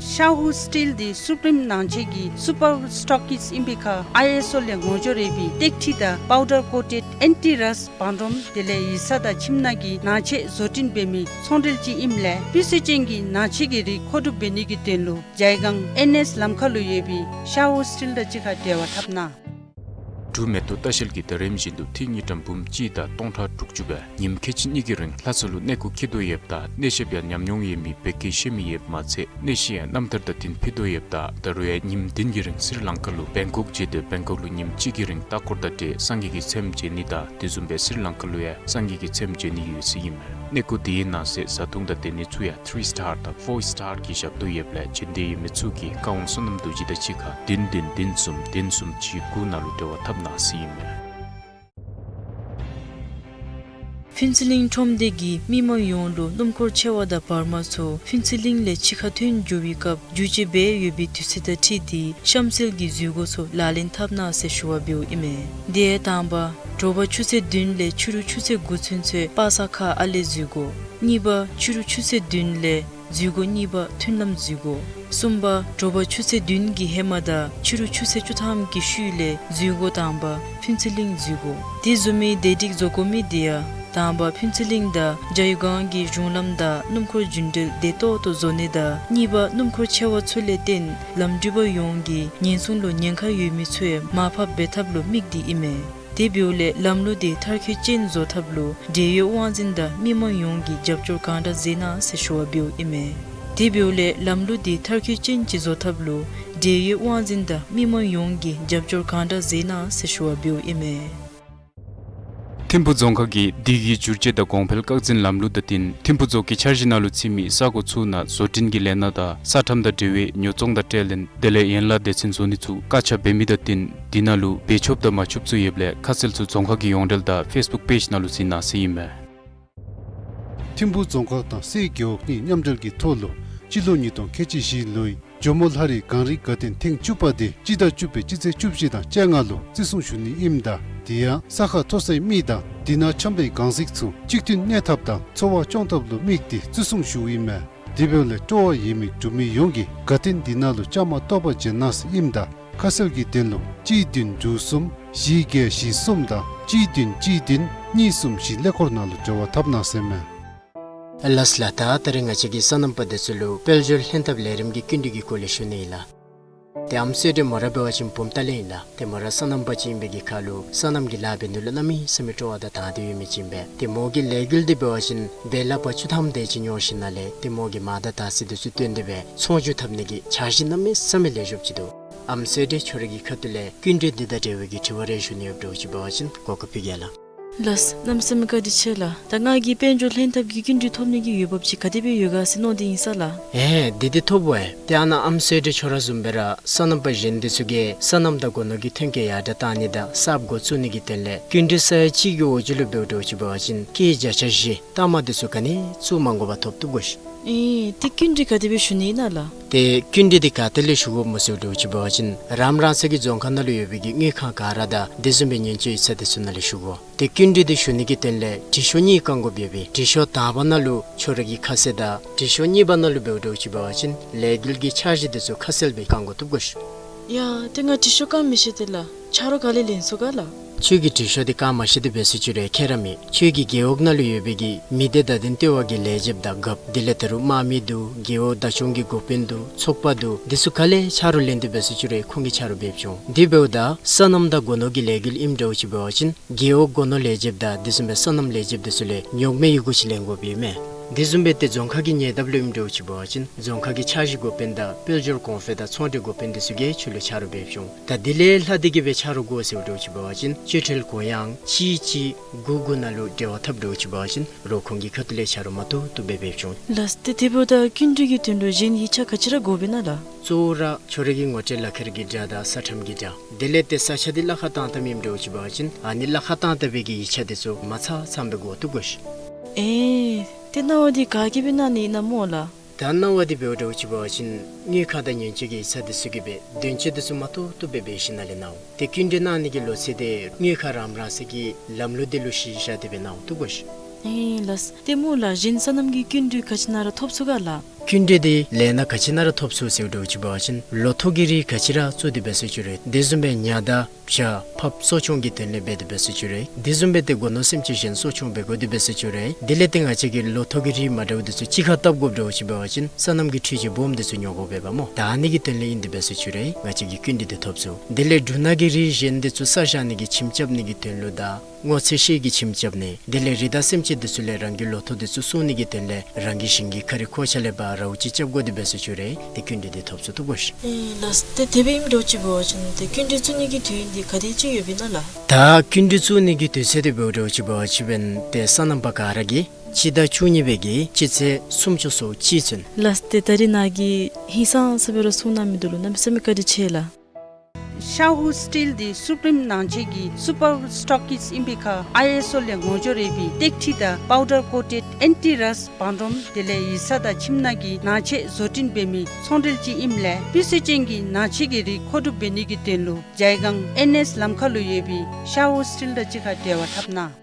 ཤ་ཧུ་སི་ཊིལ་འདི་སུ་པི་རིམ་ནང་ཆེན་གྱི་སུ་པར་སི་ཊོ་ཀིསི་ཨིན་པའི་ཁར་ཨའི་ཨེསི་ཨོ་ལས་ངོ་སྦྱོར་ཡོད་པའི་ཏེག་ཁྲི་དང་པའུ་ཌར་ཀོ་ཊེཌ་ཨེན་ཊི་རསཊ་བང་སྒྲོམ་དེ་ལས་ཡིག་ཚང་དང་ཁྱིམ་ནང་གི་ནང་ཆས་བཟོ་སྐྲུན་འབད་མི་ཚོང་འབྲེལ་ཅིག་ཨིནམ་ལས་སྤུས་ཚད་ཅན་གྱི་ནང་ཆས་ཀྱི་རིགས་མཁོ་སྒྲུབ་འབད་ནི་གི་དོན་ལུ་ཇའི་སྒང་ཨེན་ཨེསི་ལམ་ཁ་ལུ་ཡོད་པའི་ཤ་ཧུ་སི་ཊིལ་དང་གཅིག་ཁར་འབྲེལ་བ་འཐབ་གནང་། འབྲུག་མེ་ཏོག་ལྟ་བཤལ་གྱིས་ད་རིམ་བཞིན་དུ་ཐིག་གཉིས་ཀྲམ་འབུམ་གཅིག་དང་སྟོང་ཕྲག་དྲུག་ཅུ་སྦེ་ཉིནམ་ཁལ་གཅིག་གཉིས་ཀྱི་རིང་ལྷ་ས་ལུ་གནས་སྐོར་འཁྱིད་དོ་ཡོདཔ་ད་གནས་བཤད་པ་ཡང་ཉམས་མྱོང་ཡོད་མི་བོད་སྐད་ཤེས་མི་ཡོདཔ་མ་ཚད་གནས་གཞི་ཡང་རྣམ་ཐར་དང་བསྟུན་ཕུལ་དོ་ཡོདཔ་ད་ད་རུང་ཡང་ཉིནམ་བདུན་གྱི་རིང་སི་རི་ལང་ཀ་ལུ་བེང་ཀོག་བརྒྱུད་དེ་བེང་ཀོག་ལུ་ཉིནམ་གཅིག་གི་རིང་ལྟ་སྐོར་དང་འབྲེལ་སངས་རྒྱས་ཀྱི་ཚེམས་མཇལ་ནི་དང་དེ་བཟུམ་སྦེ་སི་རི་ལང་ཀ་ལུ་ཡང་སངས་རྒྱས་ཀྱི་ཚེམས་མཇལ་ནི་ཡོད་ཟེར་ཨིན་མས། གནས་སྐོར་དེའི་ནང་གསེས་བཟའ་འཐུང་དང་སྡོད་ནི་ཚུ་ཡང་ཐི་རི་སི་ཊར་དང་ཕོར་སི་ཊར་གྱི་ཞབས་ཏོག་ཡོདཔ་ལས་བྱོན་འདོད་ཡོད་མི་ཚུ་གིས་བཀའ་དབང་བསོད་ནམས་རྡོ་རྗེ་དང་གཅིག་ཁར་བདུན་བདུན་བདུན་གསུམ་བདུན་གསུམ་གཅིག་དགུ་ནང་ལུ་འབྲེལ་བ་འཐབ་གནང་ཟེར་ཨིན་མས། ཕུན་ཚོགས་གླིང་ཁྲོམ་སྡེ་གིས་མི་མང་ཡོངས་ལུ་སྣུམ་འཁོར་ཆེ་བ་དང་བར་མ་ཚུ་ཕུན་ཚོགས་གླིང་ལས་ཕྱི་ཁར་ཐོན་འགྱོ་བའི་སྐབས་རྒྱུ་ཆ་སྦེ་ཡོད་པའི་དུས་ཚོད་དང་འཁྲིལ་ཏེ་གཤམ་གསལ་གྱི་འཛུལ་སྒོ་ཚུ་ལག་ལེན་འཐབ་གནང་ཟེར་ཞུ་བ་འབདཝ་ཨིན་མས། དེ་ཡང་དང་པ་དྲོ་པ་ཆུ་ཚོད་བདུན་ལས་ཕྱི་རུ་ཆུ་ཚོད་དགུ་ཚུན་ཚོད་པ་སངས་ཁ་ཨ་ལེ་འཛུལ་སྒོ། གཉིས་པ་ཕྱི་རུ་ཆུ་ཚོད་བདུན་ལས་འཛུལ་སྒོ་གཉིས་པ་མཐུན་ལམ་འཛུལ་སྒོ། གསུམ་པ་དྲོ་པ་ཆུ་ཚོད་བདུན་གྱི་ཧེ་མ་དང་ཕྱི་རུ་ཆུ་ཚོད་བཅུ་ཐམ་གྱི་ཤུལ་ལས་འཛུལ་སྒོ་དང་པ་ཕུན་ཚོགས་གླིང་འཛུལ་སྒོ། དེ་བཟུམ་མའི་བདེ་སྒྲིག་བཟོ་དགོ་མི་དེ་ཡང་དང་པ་ཕུན་ཚོགས་གླིང་དང་ཇ་ཡུ་སྒང་གི་གཞུང་ལམ་དང་སྣུམ་འཁོར་རྒྱུན་འགྲུལ་བདེ་ཏོག་ཏོ་བཟོ་ནི་དང་གཉིས་པ་སྣུམ་འཁོར་ཆེ་བ་ཚུ་ལས་བརྟེན་ལམ་འགྲུལ་པ་ཡོངས་ཀྱི་ཉེན་སྲུང་ལུ་ཉེན་ཁ་ཡོད་མི་ཚུ་ཡང་མར་ཕབ་འབད་ཐབས་ལུ་དམིགས་ཏེ་ཨིན་མས། དེ་འབདཝ་ལས་ལམ་ལུགས་དེ་མཐར་འཁྱོལ་ཅན་བཟོ་ཐབས་ལུ་འབྲེལ་ཡོད་དབང་འཛིན་དང་མི་མང་ཡོངས་ཀྱིས་རྒྱབ་སྐྱོར་གང་དྲག་མཛད་གནང་ཟེར་ཞུ་བ་འབདཝ་ཨིན་མས། དེ་འབདཝ་ལས་ལམ་ལུགས་དེ་མཐར་འཁྱོལ་ཅན་ཅིག་བཟོ་ཐབས་ལུ་འབྲེལ་ཡོད་དབང་འཛིན་དང་མི་མང་ཡོངས་ཀྱིས་རྒྱབ་སྐྱོར་གང་དྲག་མཛད་གནང་ཟེར་ཞུ་བ་འབདཝ་ཨིན་མས། ཐིམ་ཕུག་རྫོང་ཁག་གིས་དུས་ཀྱི་བསྒྱུར་བཅོས་དང་གོང་འཕེལ་བཀག་འཛིན་ལམ་ལུགས་དང་བསྟུན་ཐིམ་ཕུག་རྫོང་གི་འཆར་གཞི་ནང་ལུ་ཚུད་མི་ས་གོ་ཚུ་ནང་བཟོ་སྐྲུན་གྱི་ལས་སྣ་དང་ས་ཁྲམ་དང་འབྲེལ་བའི་ཉོ་ཚོང་དང་སྤྲོད་ལེན་དེ་ལས་ཡན་ལག་སྡེ་ཚན་བཟོ་ནི་ཚུ་བཀག་ཆ་འབད་མི་དང་བསྟུན་དེ་ནང་ལུ་འབད་ཆོགཔ་དང་མ་ཆོགཔ་ཚུ་ཡོདཔ་ལས་ཁ་གསལ་ཚུ་རྫོང་ཁག་གི་ཡོངས་འབྲེལ་དང་ཕེསི་བུཀ་པེཇ་ནང་ལུ་གཟིགས་གནང་ཟེར་ཨིན་མས། ཐིམ་ཕུག་རྫོང་ཁག་དང་སའི་རྒེད་འོག་གཉིས་མཉམ་འབྲེལ་གྱི་ཐོག་ལུ་སྤྱི་ལོ་ཉིས་སྟོང་ཁལ་གཅིག་བཞི་ལོའི་ཇོ་མོ་ལྷ་རིའི་གངས་རིའི་དགའ་སྟོན་ཐེངས་བཅུ་པ་དེ་སྤྱི་ཟླ་བཅུ་པའི་སྤྱི་ཚེས་བཅུ་བཞི་དང་བཅོ་ལྔ་ལུ་བརྩི་སྲུང་ཞུ་ནི་ཨིནམ་ད་དེ་ཡང་ས་ཁར་མཐོ་སའི་མི་དང་དེ་ནང་འཁྱམས་པའི་གངས་གཟིགས་ཚུ་གཅིག་མཐུན་གནས་ཐབས་དང་འཚོ་བ་སྐྱོང་ཐབས་ལུ་དམིགས་ཏེ་བརྩི་སྲུང་ཞུཝ་ཨིན་མས། དེ་འབདཝ་ལས་སྤྲོ་བ་ཡོད་མི་འབྲུག་མི་ཡོངས་ཀྱིས་དགའ་སྟོན་དེ་ནང་ལུ་བཅའ་མར་གཏོགས་པར་འབྱོན་གནང་ཟེར་ཨིནམ་ད་ཁ་གསལ་གྱི་དོན་ལུ་གཅིག་བདུན་དྲུག་གསུམ་བཞི་བརྒྱད་བཞི་གསུམ་དང་གཅིག་བདུན་གཅིག་བདུན་གཉིས་གསུམ་བཞི་ཀླད་ཀོར་ནང་ལུ་འབྲེལ་བ་འཐབ་གནང་ཟེར་མས། ལགས་ལགས། ད་ད་རིས་ང་བཅས་ཀྱིས་སོ་ནམ་པ་འདི་ཚུ་ལུ་དཔལ་འབྱོར་ལྷན་ཐབས་ལས་རིམ་གྱི་སྐྱིན་འགྲུལ་གྱི་སྐོར་ལས་ཞུ་ནི་ཨིན་ལགས། ཏེ་ཨམ་སྲས་འདི་མོ་ར་འབད་བ་ཅིན་བུམ་ཐང་ལས་ཨིན་ལགས། ཏེ་མོ་ར་སོ་ནམ་པ་ཅིག་ཨིན་པའི་གི་ཁར་ལུ་སོ་ནམ་གྱི་ལཱ་འབད་ནི་ལུ་གནམ་མེད་ས་མེད་སྤྲོ་བ་དང་དང་འདོད་ཡོད་མི་ཅིག་ཨིན་པས། ཏེ་མོ་གི་ལས་འགུལ་འདི་འབད་བ་ཅིན་འབད་ལགཔ་བཅུ་ཐམ་དེ་ཅིག་ཉོ་ཞིནམ་ལས་ཏེ་མོ་གི་མ་དང་དར་ཚི་འདི་ཚུ་བཏོན་ཏེ་སྦེ་ཚོང་རྒྱུག་འཐབ་ནི་གི་འཆར་གཞི་གནམ་མེད་ས་མེད་ལེགས་ཤོམ་ཅིག་འདུག། ཨམ་སྲས་འདི་ཁྱོད་རའི་གི་ཁ་ཐུག་ལས་སྐྱིན་འགྲུལ་འདི་དང་འབྲེལ་བའི་གི་དྲི་བ་རེ་ཞུ་ནི་ཡོདཔ་འདྲཝ་ཅིག་འབད་བ་ཅིན་གོ་སྐབས་ཕུལ་གེ་ལགས། ལགས། གནམ་མེད་ས་མེད་བཀའ་དྲིན་ཆེ་ལགས། ད་ང་གིས་དཔལ་འབྱོར་ལྷན་ཐབས་ཀྱི་སྐྱིན་འགྲུལ་ཐོབ་ནི་གི་འོས་འབབ་ཅིག་ག་དེ་སྦེ་ཡོད་ག་ཟེར་མནོ་སྟེ་ཨིན་ས་ལགས། ཨེ་འདི་འདི་ཐོབ་འོང་། ཏེ་ཨ་ནཱ་ཨམ་སྲས་འདི་ཁྱོད་ར་བཟུམ་སྦེ་ར་སོ་ནམ་པ་གཞན་འདི་ཚུ་གིས་སོ་ནམ་དང་སྒོ་ནོར་གྱི་ཐོན་སྐྱེད་ཡར་དྲགས་གཏང་ནི་དང་གསརཔ་འགོ་བཙུགས་ནི་གི་དོན་ལས་སྐྱིན་འགྲུལ་ས་ཡ་གཅིག་གི་འོག་ཅིག་ལུ་འབདཝ་འདྲཝ་ཅིག་འབད་བ་ཅིན་སྐྱེད་བརྒྱ་ཆ་བཞི་ལྟག་མ་འདི་ཚུ་ག་ནི་བཙུགས་མ་དགོ་པར་ཐོབ་བཏུབ་གོ་ཤིག། ཨེ་ཏེ་སྐྱིན་འགྲུལ་ག་དེ་སྦེ་ཞུ་ནི་ཨིན་ན་ལགས། ཏེ་སྐྱིན་འགྲུལ་འདི་ག་ཏེ་ལས་ཞུ་དགོཔ་སྨོ་ཟེར་འདྲཝ་ཅིག་འབད་བ་ཅིན་རང་རང་སོའི་གི་རྫོང་ཁག་ནང་ལུ་ཡོད་པའི་གི་དངུལ་ཁང་ག་ར་དང་དེ་བཟུམ་སྦེ་ཉེན་བཅོལ་ཡིག་ཚང་འདི་ཚུ་ནང་ལས་ཞུ་དགོ། ཏེ་སྐྱིན་འགྲུལ་འདི་ཞུ་ནི་གི་དོན་ལས་དྲི་ཤོག་གཉིས་བཀང་དགོཔ་ཡོད་པས། དྲི་ཤོག་དང་པ་ནང་ལུ་ཁྱོད་རའི་གི་ཁ་གསལ་དང་དྲི་ཤོག་གཉིས་པ་ནང་ལུ་འབདཝ་འདྲཝ་ཅིག་འབད་བ་ཅིན་ལས་འགུལ་གྱི་འཆར་གཞི་འདི་ཚུ་ཁ་གསལ་སྦེ་བཀང་དགོ་བཏུབ་གོ་ཤིག། ཡ་ཏེ་ང་དྲི་ཤོག་བཀང་མི་ཤེས་ཏེ་ལགས། ཆ་རོགས་ག་ལས་ལེན་ཚུགས་ག་ལགས། ཁྱོད་ཀྱིས་དྲི་ཤོག་འདི་བཀང་མ་ཤེས་ཏེ་འབད་སོང་ཅི་རུང་ཁྱད་ར་མེད། ཁྱོད་ཀྱི་རྒེད་འོག་ནང་ལུ་ཡོད་པའི་གི་མི་སྡེ་བརྡ་དོན་ལྟེ་བ་གི་ལས་བྱེདཔ་དང་རྒཔོ་དེ་ལས་ད་རུང་དམག་མི་འདུག། རྒེད་འོག་བདག་སྐྱོང་གི་འགོ་དཔོན་འདུག། ཚོགས་པ་འདུག། འདི་ཚུ་ག་ལས་ཆ་རོགས་ལེན་ཏེ་འབད་སོང་ཅི་རུང་ཁོང་གིས་ཆ་རོགས་འབད་བྱུང་། དེ་འབདཝ་ད་སོ་ནམ་དང་སྒོ་ནོར་གྱི་ལས་འགུལ་ཨིནམ་འདྲཝ་ཅིག་འབད་བ་ཅིན་རྒེད་འོག་སྒོ་ནོར་ལས་བྱེདཔ་དང་དེ་བཟུམ་སྦེ་སོ་ནམ་ལས་བྱེདཔ་འདི་ཚུ་ལས་ཉོག་མེད་ཡི་གུ་ཅིག་ལེན་དགོཔ་ཨིན་མས། དེ་བཟུམ་སྦེ་ཏེ་རྫོང་ཁག་གི་ཉེ་འདབས་ལུ་ཨིནམ་འདྲཝ་ཅིག་འབད་བ་ཅིན་རྫོང་ཁག་གི་འཆར་གཞི་འགོ་དཔོན་དང་དཔལ་འབྱོར་གོང་འཕེལ་དང་ཚོང་འབྲེལ་འགོ་དཔོན་འདི་ཚུ་གིས་ཁྱོད་ལུ་ཆ་རོགས་འབད་བྱུང་། ད་དེ་ལས་ལྷག་སྟེ་གི་སྦེ་ཆ་རོགས་དགོ་ཟེརཝ་འདྲཝ་ཅིག་འབད་བ་ཅིན་སྤྱོད་ཁྲལ་གུ་ཡངས་གཅིག་གཅིག་དགུ་དགུ་ནང་ལུ་འབྲེལ་བ་འཐབ་འདྲཝ་ཅིག་འབད་བ་ཅིན་རོགས་ཁོང་གི་ཁ་ཐུག་ལས་ཆ་རོགས་མ་ཐུབ་ཐུབ་སྦེ་འབད་བྱུང་། ལགས། ཏེ་དེ་འབདཝ་ད་སྐྱིན་འགྲུལ་གྱི་དོན་ལུ་གཞན་ཡིག་ཆ་ག་ཅི་ར་དགོ་པས་ན་ལགས། གཙོ་བོ་ར་ཁྱོད་རའི་གི་ངོ་སྤྲོད་ལག་ཁྱེར་གྱི་འདྲ་དང་ས་ཁྲམ་གྱི་འདྲ། དེ་ལས་ཏེ་ས་ཆ་འདི་གླ་ཁར་བཏང་བཏངམ་ཨིནམ་འདྲཝ་ཅིག་འབད་བ་ཅིན་ཨ་ནི་གླ་ཁར་བཏང་བཏང་པའི་གི་ཡིག་ཆ་འདི་ཚུ་མ་ཚང་ཚངམ་སྦེ་དགོ་བཏུབ་གོ་ཤིག། ཨེ་ཏེ་གནང་བ་འདི་ག་གིས་སྦེ་གནང་ནི་ཨིན་ན་སྨོ་ལགས། ད་གནང་བ་འདི་འབདཝ་འདྲཝ་ཅིག་འབད་བ་ཅིན་དངུལ་ཁང་དང་ཉེན་བཅོལ་གྱི་ཡིག་ཚང་འདི་ཚུ་གིས་སྦེ་དོན་གཅོད་འདི་ཚུ་མ་ཐུབ་ཐུབ་སྦེ་འབད་ཞིནམ་ལས་གནང་འོང་། ཏེ་སྐྱིན་འགྲུལ་གནང་ནི་གི་ལོ་ཚད་འདི་དངུལ་ཁང་རང་རང་སོའི་གི་ལམ་ལུགས་འདི་ལུ་གཞི་བཞག་སྟེ་སྦེ་གནང་འོང་བཏུབ་གོ་ཤིག། ཨེ་ལགས། ཏེ་སྨོ་ལགས་གཞན་སོ་ནམ་གྱི་སྐྱིན་འགྲུལ་ག་ཅི་ནང་ར་ཐོབ་ཚུགས་ག་ལགས། སྐྱིན་འགྲུལ་འདི་ལས་སྣ་ག་ཅི་ནང་ར་ཐོབ་ཚུགས་ཟེར་འདྲཝ་ཅིག་འབད་བ་ཅིན་ལོ་ཐོག་གི་རིགས་ག་ཅི་ར་བཙུགས་ཏེ་འབད་ཟེར་ཞུ་རུང་འདི་བཟུམ་སྦེ་ཉ་དང་བྱ་ཕགཔ་གསོ་སྐྱོང་གི་དོན་ལས་འབད་དེ་འབད་ཟེར་ཞུ་རུང་འདི་བཟུམ་སྦེ་ཏེ་སྒོ་ནོར་སེམས་ཅན་གཞན་གསོ་སྐྱོང་འབད་དགོ་དེ་འབད་ཟེར་ཞུ་རུང་དེ་ལས་ཏེ་ང་བཅས་ཀྱིས་ལོ་ཐོག་གི་རིགས་མ་འདྲཝ་འདི་ཚུ་གཅིག་ཁར་བཏབ་དགོཔ་འདྲཝ་ཅིག་འབད་བ་ཅིན་སོ་ནམ་གྱི་འཕྲུལ་ཆས་སྦོམ་འདི་ཚུ་ཉོ་དགོཔ་འབདཝ་སྨོ། ད་ཨ་ནི་གི་དོན་ལས་ཨིན་དེ་འབད་ཟེར་ཞུ་རུང་ང་བཅས་ཀྱིས་སྐྱིན་འགྲུལ་འདི་ཐོབ་ཚུགས། དེ་ལས་འབྲུ་སྣ་གི་རིགས་གཞན་འདི་ཚུ་ས་བཞག་ནི་གི་ཁྱིམ་རྐྱབ་ནི་གི་དོན་ལུ་དང་སྔོ་ཚལ་ཤེལ་གྱི་ཁྱིམ་རྐྱབ་ནི་དེ་ལས་རི་དྭགས་སེམས་ཅན་འདི་ཚུ་ལས་རང་གི་ལོ་ཐོག་འདི་ཚུ་སྲུང་ནི་གི་དོན་ལས་རང་གི་ཞིང་གི་ཁ་རི་ཁོག་ཆ་ལས་འབད་ར་ཅིག་རྐྱབ་དགོ་དེ་འབད་ཟེར་ཞུ་རུང་ཏེ་སྐྱིན་འགྲུལ་འདི་ཐོབ་ཚུགས་དོ་གོ་ཤིག། ཨེ་ལགས་སོ། ཏེ་དེ་སྦེ་ཨིནམ་འདྲཝ་ཅིག་འབད་བ་ཅིན་ཏེ་སྐྱིན་འགྲུལ་བཙུགས་ནི་གི་དུས་ཡུན་འདི་ག་དེ་ཅིག་ཡོདཔ་ཨིན་ན་ལགས། ད་སྐྱིན་འགྲུལ་བཙུགས་ནི་གི་དུས་ཚོད་འདི་འབདཝ་འདྲཝ་ཅིག་འབད་བ་ཅིན་ཏེ་སོ་ནམ་པ་ག་ར་གིས་སྤྱི་ཟླ་བཅུ་གཉིས་པའི་གི་སྤྱི་ཚེས་སུམ་ཅུ་སོ་གཅིག་ཚུན། ལགས་སོ། ཏེ་ད་རིས་ནཱ་གིས་ཧིང་སངས་ས་སྦེ་ར་གསུང་གནང་མི་འདི་ལུ་གནམ་མེད་ས་མེད་བཀའ་དྲིན་ཆེ་ལགས། ཤ་ཧུ་སི་ཊིལ་འདི་སུ་པི་རིམ་ནང་ཆེན་གྱི་སུ་པར་སི་ཊོག་ཀིསཊ་ཨིན་པའི་ཁར་ཨའི་ཨེསི་ཨོ་ལས་ངོ་སྦྱོར་ཡོད་པའི་ཏེག་ཁྲི་དང་པའུ་ཌར་ཀོ་ཊེཌ་ཨེན་ཊི་རསཊ་བང་རིམ་དེ་ལས་ཡིག་ཚང་དང་ཁྱིམ་ནང་གི་ནང་ཆས་བཟོ་སྐྲུན་འབད་མི་ཚོང་འབྲེལ་ཅིག་ཨིནམ་ལས་སྤུས་ཚད་ཅན་གྱི་ནང་ཆས་ཀྱི་རིགས་མཁོ་སྒྲུབ་འབད་ནི་གི་དོན་ལུ་ཇའི་སྒང་ཨེན་ཨེསི་ལམ་ཁ་ལུ་ཡོད་པའི་ཤ་ཧུ་སི་ཊིལ་དང་གཅིག་ཁར་འབྲེལ་བ་འཐབ་གནང་།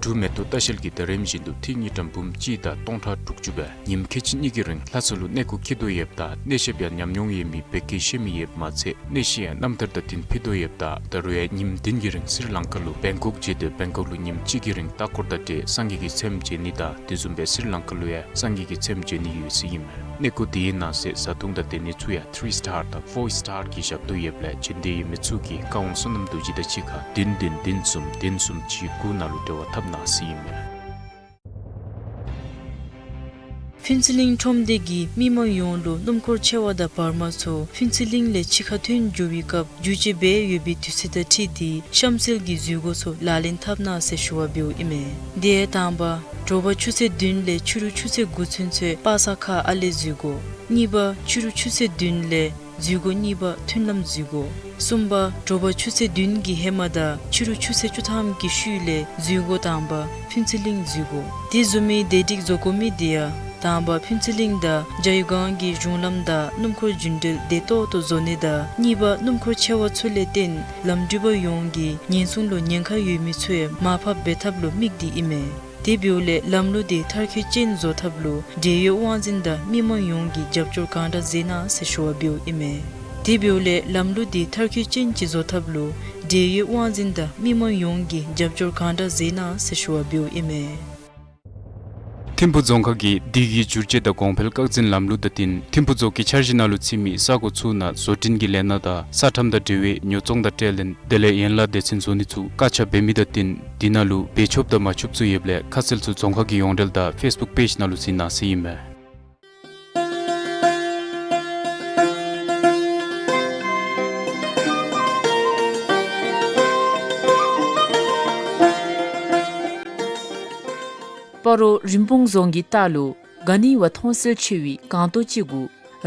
འབྲུག་མེ་ཏོག་ལྟ་བཤལ་གྱིས་ད་རིས་བཞིན་དུ་ཏི་རུ་གཉིས་གྲངས་འབུམ་གཅིག་དང་སྟོང་ཕྲག་དྲུག་ཅུ་སྦེ་ཉིནམ་ཁལ་གཅིག་གཉིས་ཀྱི་རིང་ལྷ་ས་ལུ་གནས་སྐོར་འཁྱིད་དོ་ཡོདཔ་ད་གནས་བཤད་པ་ཡང་ཉམས་མྱོང་ཡོད་མི་བོད་སྐད་ཤེས་མི་ཡོདཔ་མ་ཚད་གནས་བཤད་ཡང་རྣམ་ཐར་དང་བསྟུན་ཕུལ་དོ་ཡོདཔ་ད་ད་རུང་ཡང་ཉིནམ་བདུན་གྱི་རིང་སི་རི་ལང་ཀ་ལུ་བེང་ཀོག་མཇལ་ཏེ་བེང་ཀོག་ལུ་ཉིནམ་གཅིག་གི་རིང་ལྟ་སྐོར་དང་འབྲེལ་སངས་རྒྱས་ཀྱི་ཚེམས་མཇལ་ནི་དང་དེ་བཟུམ་སྦེ་སི་རི་ལང་ཀ་ལུ་ཡང་སངས་རྒྱས་ཀྱི་ཚེམས་མཇལ་ནི་ཡོད་ཟེར་ཨིན་མས། གནས་སྐོར་དེའི་ནང་གསེས་བཟའ་འཐུང་དང་སྡོད་གནས་ཚུ་ཡང་ཐི་རི་སི་ཊར་དང་ཕོར་སི་ཊར་གྱི་ཞབས་ཏོག་ཡོདཔ་ལས་བྱོན་འདོད་ཡོད་མི་ཚུ་གིས་བཀའ་དབང་བསོད་ནམས་རྡོ་རྗེ་དང་གཅིག་ཁར་བདུན་བདུན་བདུན་གསུམ་བདུན་གསུམ་གཅིག་དགུ་ནང་ལུ་འབྲེལ་བ་འཐབ་གནང་ཟེར་ཨིན་མས། ཕུན་ཚོགས་གླིང་ཁྲོམ་སྡེ་གིས་མི་མང་ཡོངས་ལུ་སྣུམ་འཁོར་ཆེ་བ་དང་བར་མ་ཚུ་ཕུན་ཚོགས་གླིང་ལས་ཕྱི་ཁར་ཐོན་འགྱོ་བའི་སྐབས་བསྒྱུར་བཅོས་འབད་ཡོད་པའི་དུས་ཚོད་དང་འཁྲིལ་ཏེ་གཤམ་གསལ་གྱི་འཛུལ་སྒོ་ཚུ་ལག་ལེན་འཐབ་གནང་ཟེར་ཞུ་བ་འབདཝ་ཨིན་མས། དེ་ཡང་དང་པ་དྲོ་པ་ཆུ་ཚོད་བདུན་ལས་ཕྱི་རུ་ཆུ་ཚོད་དགུ་ཚུན་ཚོད་པ་སངས་ཁ་ཨ་ལས་འཛུལ་སྒོ། གཉིས་པ་ཕྱི་རུ་ཆུ་ཚོད་བདུན་ལས་འཛུལ་སྒོ་གཉིས་པ་མཐུན་ལམ་འཛུལ་སྒོ། གསུམ་པ་དྲོ་པ་ཆུ་ཚོད་བདུན་གྱི་ཧེ་མ་དང་ཕྱི་རུ་ཆུ་ཚོད་བཅུ་ཐམ་གྱི་ཤུལ་ལས་འཛུལ་སྒོ་དང་པ་ཕུན་ཚོགས་གླིང་འཛུལ་སྒོ། དེ་བཟུམ་མའི་བདེ་སྒྲིག་བཟོ་དགོ་མི་དེ་ཡང་དང་པ་ཕུན་ཚོགས་གླིང་དང་ཇའི་སྒང་གི་གཞུང་ལམ་དང་སྣུམ་འཁོར་རྒྱུན་འགྲུལ་བདེ་ཏོག་ཏོ་བཟོ་ནི་དང་གཉིས་པ་སྣུམ་འཁོར་ཆེ་བ་ཚུ་ལས་བརྟེན་ལམ་འགྲུལ་པ་ཡོངས་ཀྱི་ཉེན་སྲུང་ལུ་ཉེན་ཁ་ཡོད་མི་ཚུ་ཡང་མར་ཕབ་འབད་ཐབས་ལུ་དམིགས་ཏེ་ཨིན་མས། དེ་འབདཝ་ལས་ལམ་ལུགས་དེ་མཐར་འཁྱོལ་ཅན་བཟོ་ཐབས་ལུ་འབྲེལ་ཡོད་དབང་འཛིན་དང་མི་མང་ཡོངས་ཀྱིས་རྒྱབ་སྐྱོར་གང་དྲག་མཛད་གནང་ཟེར་ཞུ་བ་འབདཝ་ཨིན་མས། དེ་འབདཝ་ལས་ལམ་ལུགས་དེ་མཐར་འཁྱོལ་ཅན་ཅིག་བཟོ་ཐབས་ལུ་འབྲེལ་ཡོད་དབང་འཛིན་དང་མི་མང་ཡོངས་ཀྱིས་རྒྱབ་སྐྱོར་གང་དྲག་མཛད་གནང་ཟེར་ཞུ་བ་འབདཝ་ཨིན་མས། ཐིམ་ཕུ་རྫོང་ཁག་གིས་དུས་ཀྱི་བསྒྱུར་བཅོས་དང་གོང་འཕེལ་སྐར་འཛིན་ལམ་ལུགས་དང་བསྟུན་ཐིམ་ཕུ་རྫོང་གི་འཆར་གཞི་ནང་ལུ་ཚུད་མི་ས་གོ་ཚུ་ནང་བཟོ་སྐྲུན་གྱི་ལས་སྣ་དང་ས་ཁྲམ་དང་འབྲེལ་བའི་ཉོ་ཚོང་དང་ཁྲལ་ལེན་དེ་ལས་ཡན་ལག་སྡེ་ཚན་བཟོ་ནི་ཚུ་བཀག་ཆ་འབད་མི་དང་བསྟུན་དེ་ནང་ལུ་འབད་ཆོགཔ་དང་མ་ཆོགཔ་ཚུ་ཡོདཔ་ལས་ཁ་གསལ་ཚུ་རྫོང་ཁག་གི་ཡོངས་འབྲེལ་དང་ཕེསི་བུཀ་པེཇ་ནང་ལུ་གཟིགས་གནང་ཟེར་ཨིན་མས། སྤ་རོ་རིན་སྤུངས་རྫོང་གི་ལྟག་ལུ་ག་ནི་བ་མཐོང་གསལ་ཆེ་བའི་སྒང་ཏོག་ཅིག་གུ་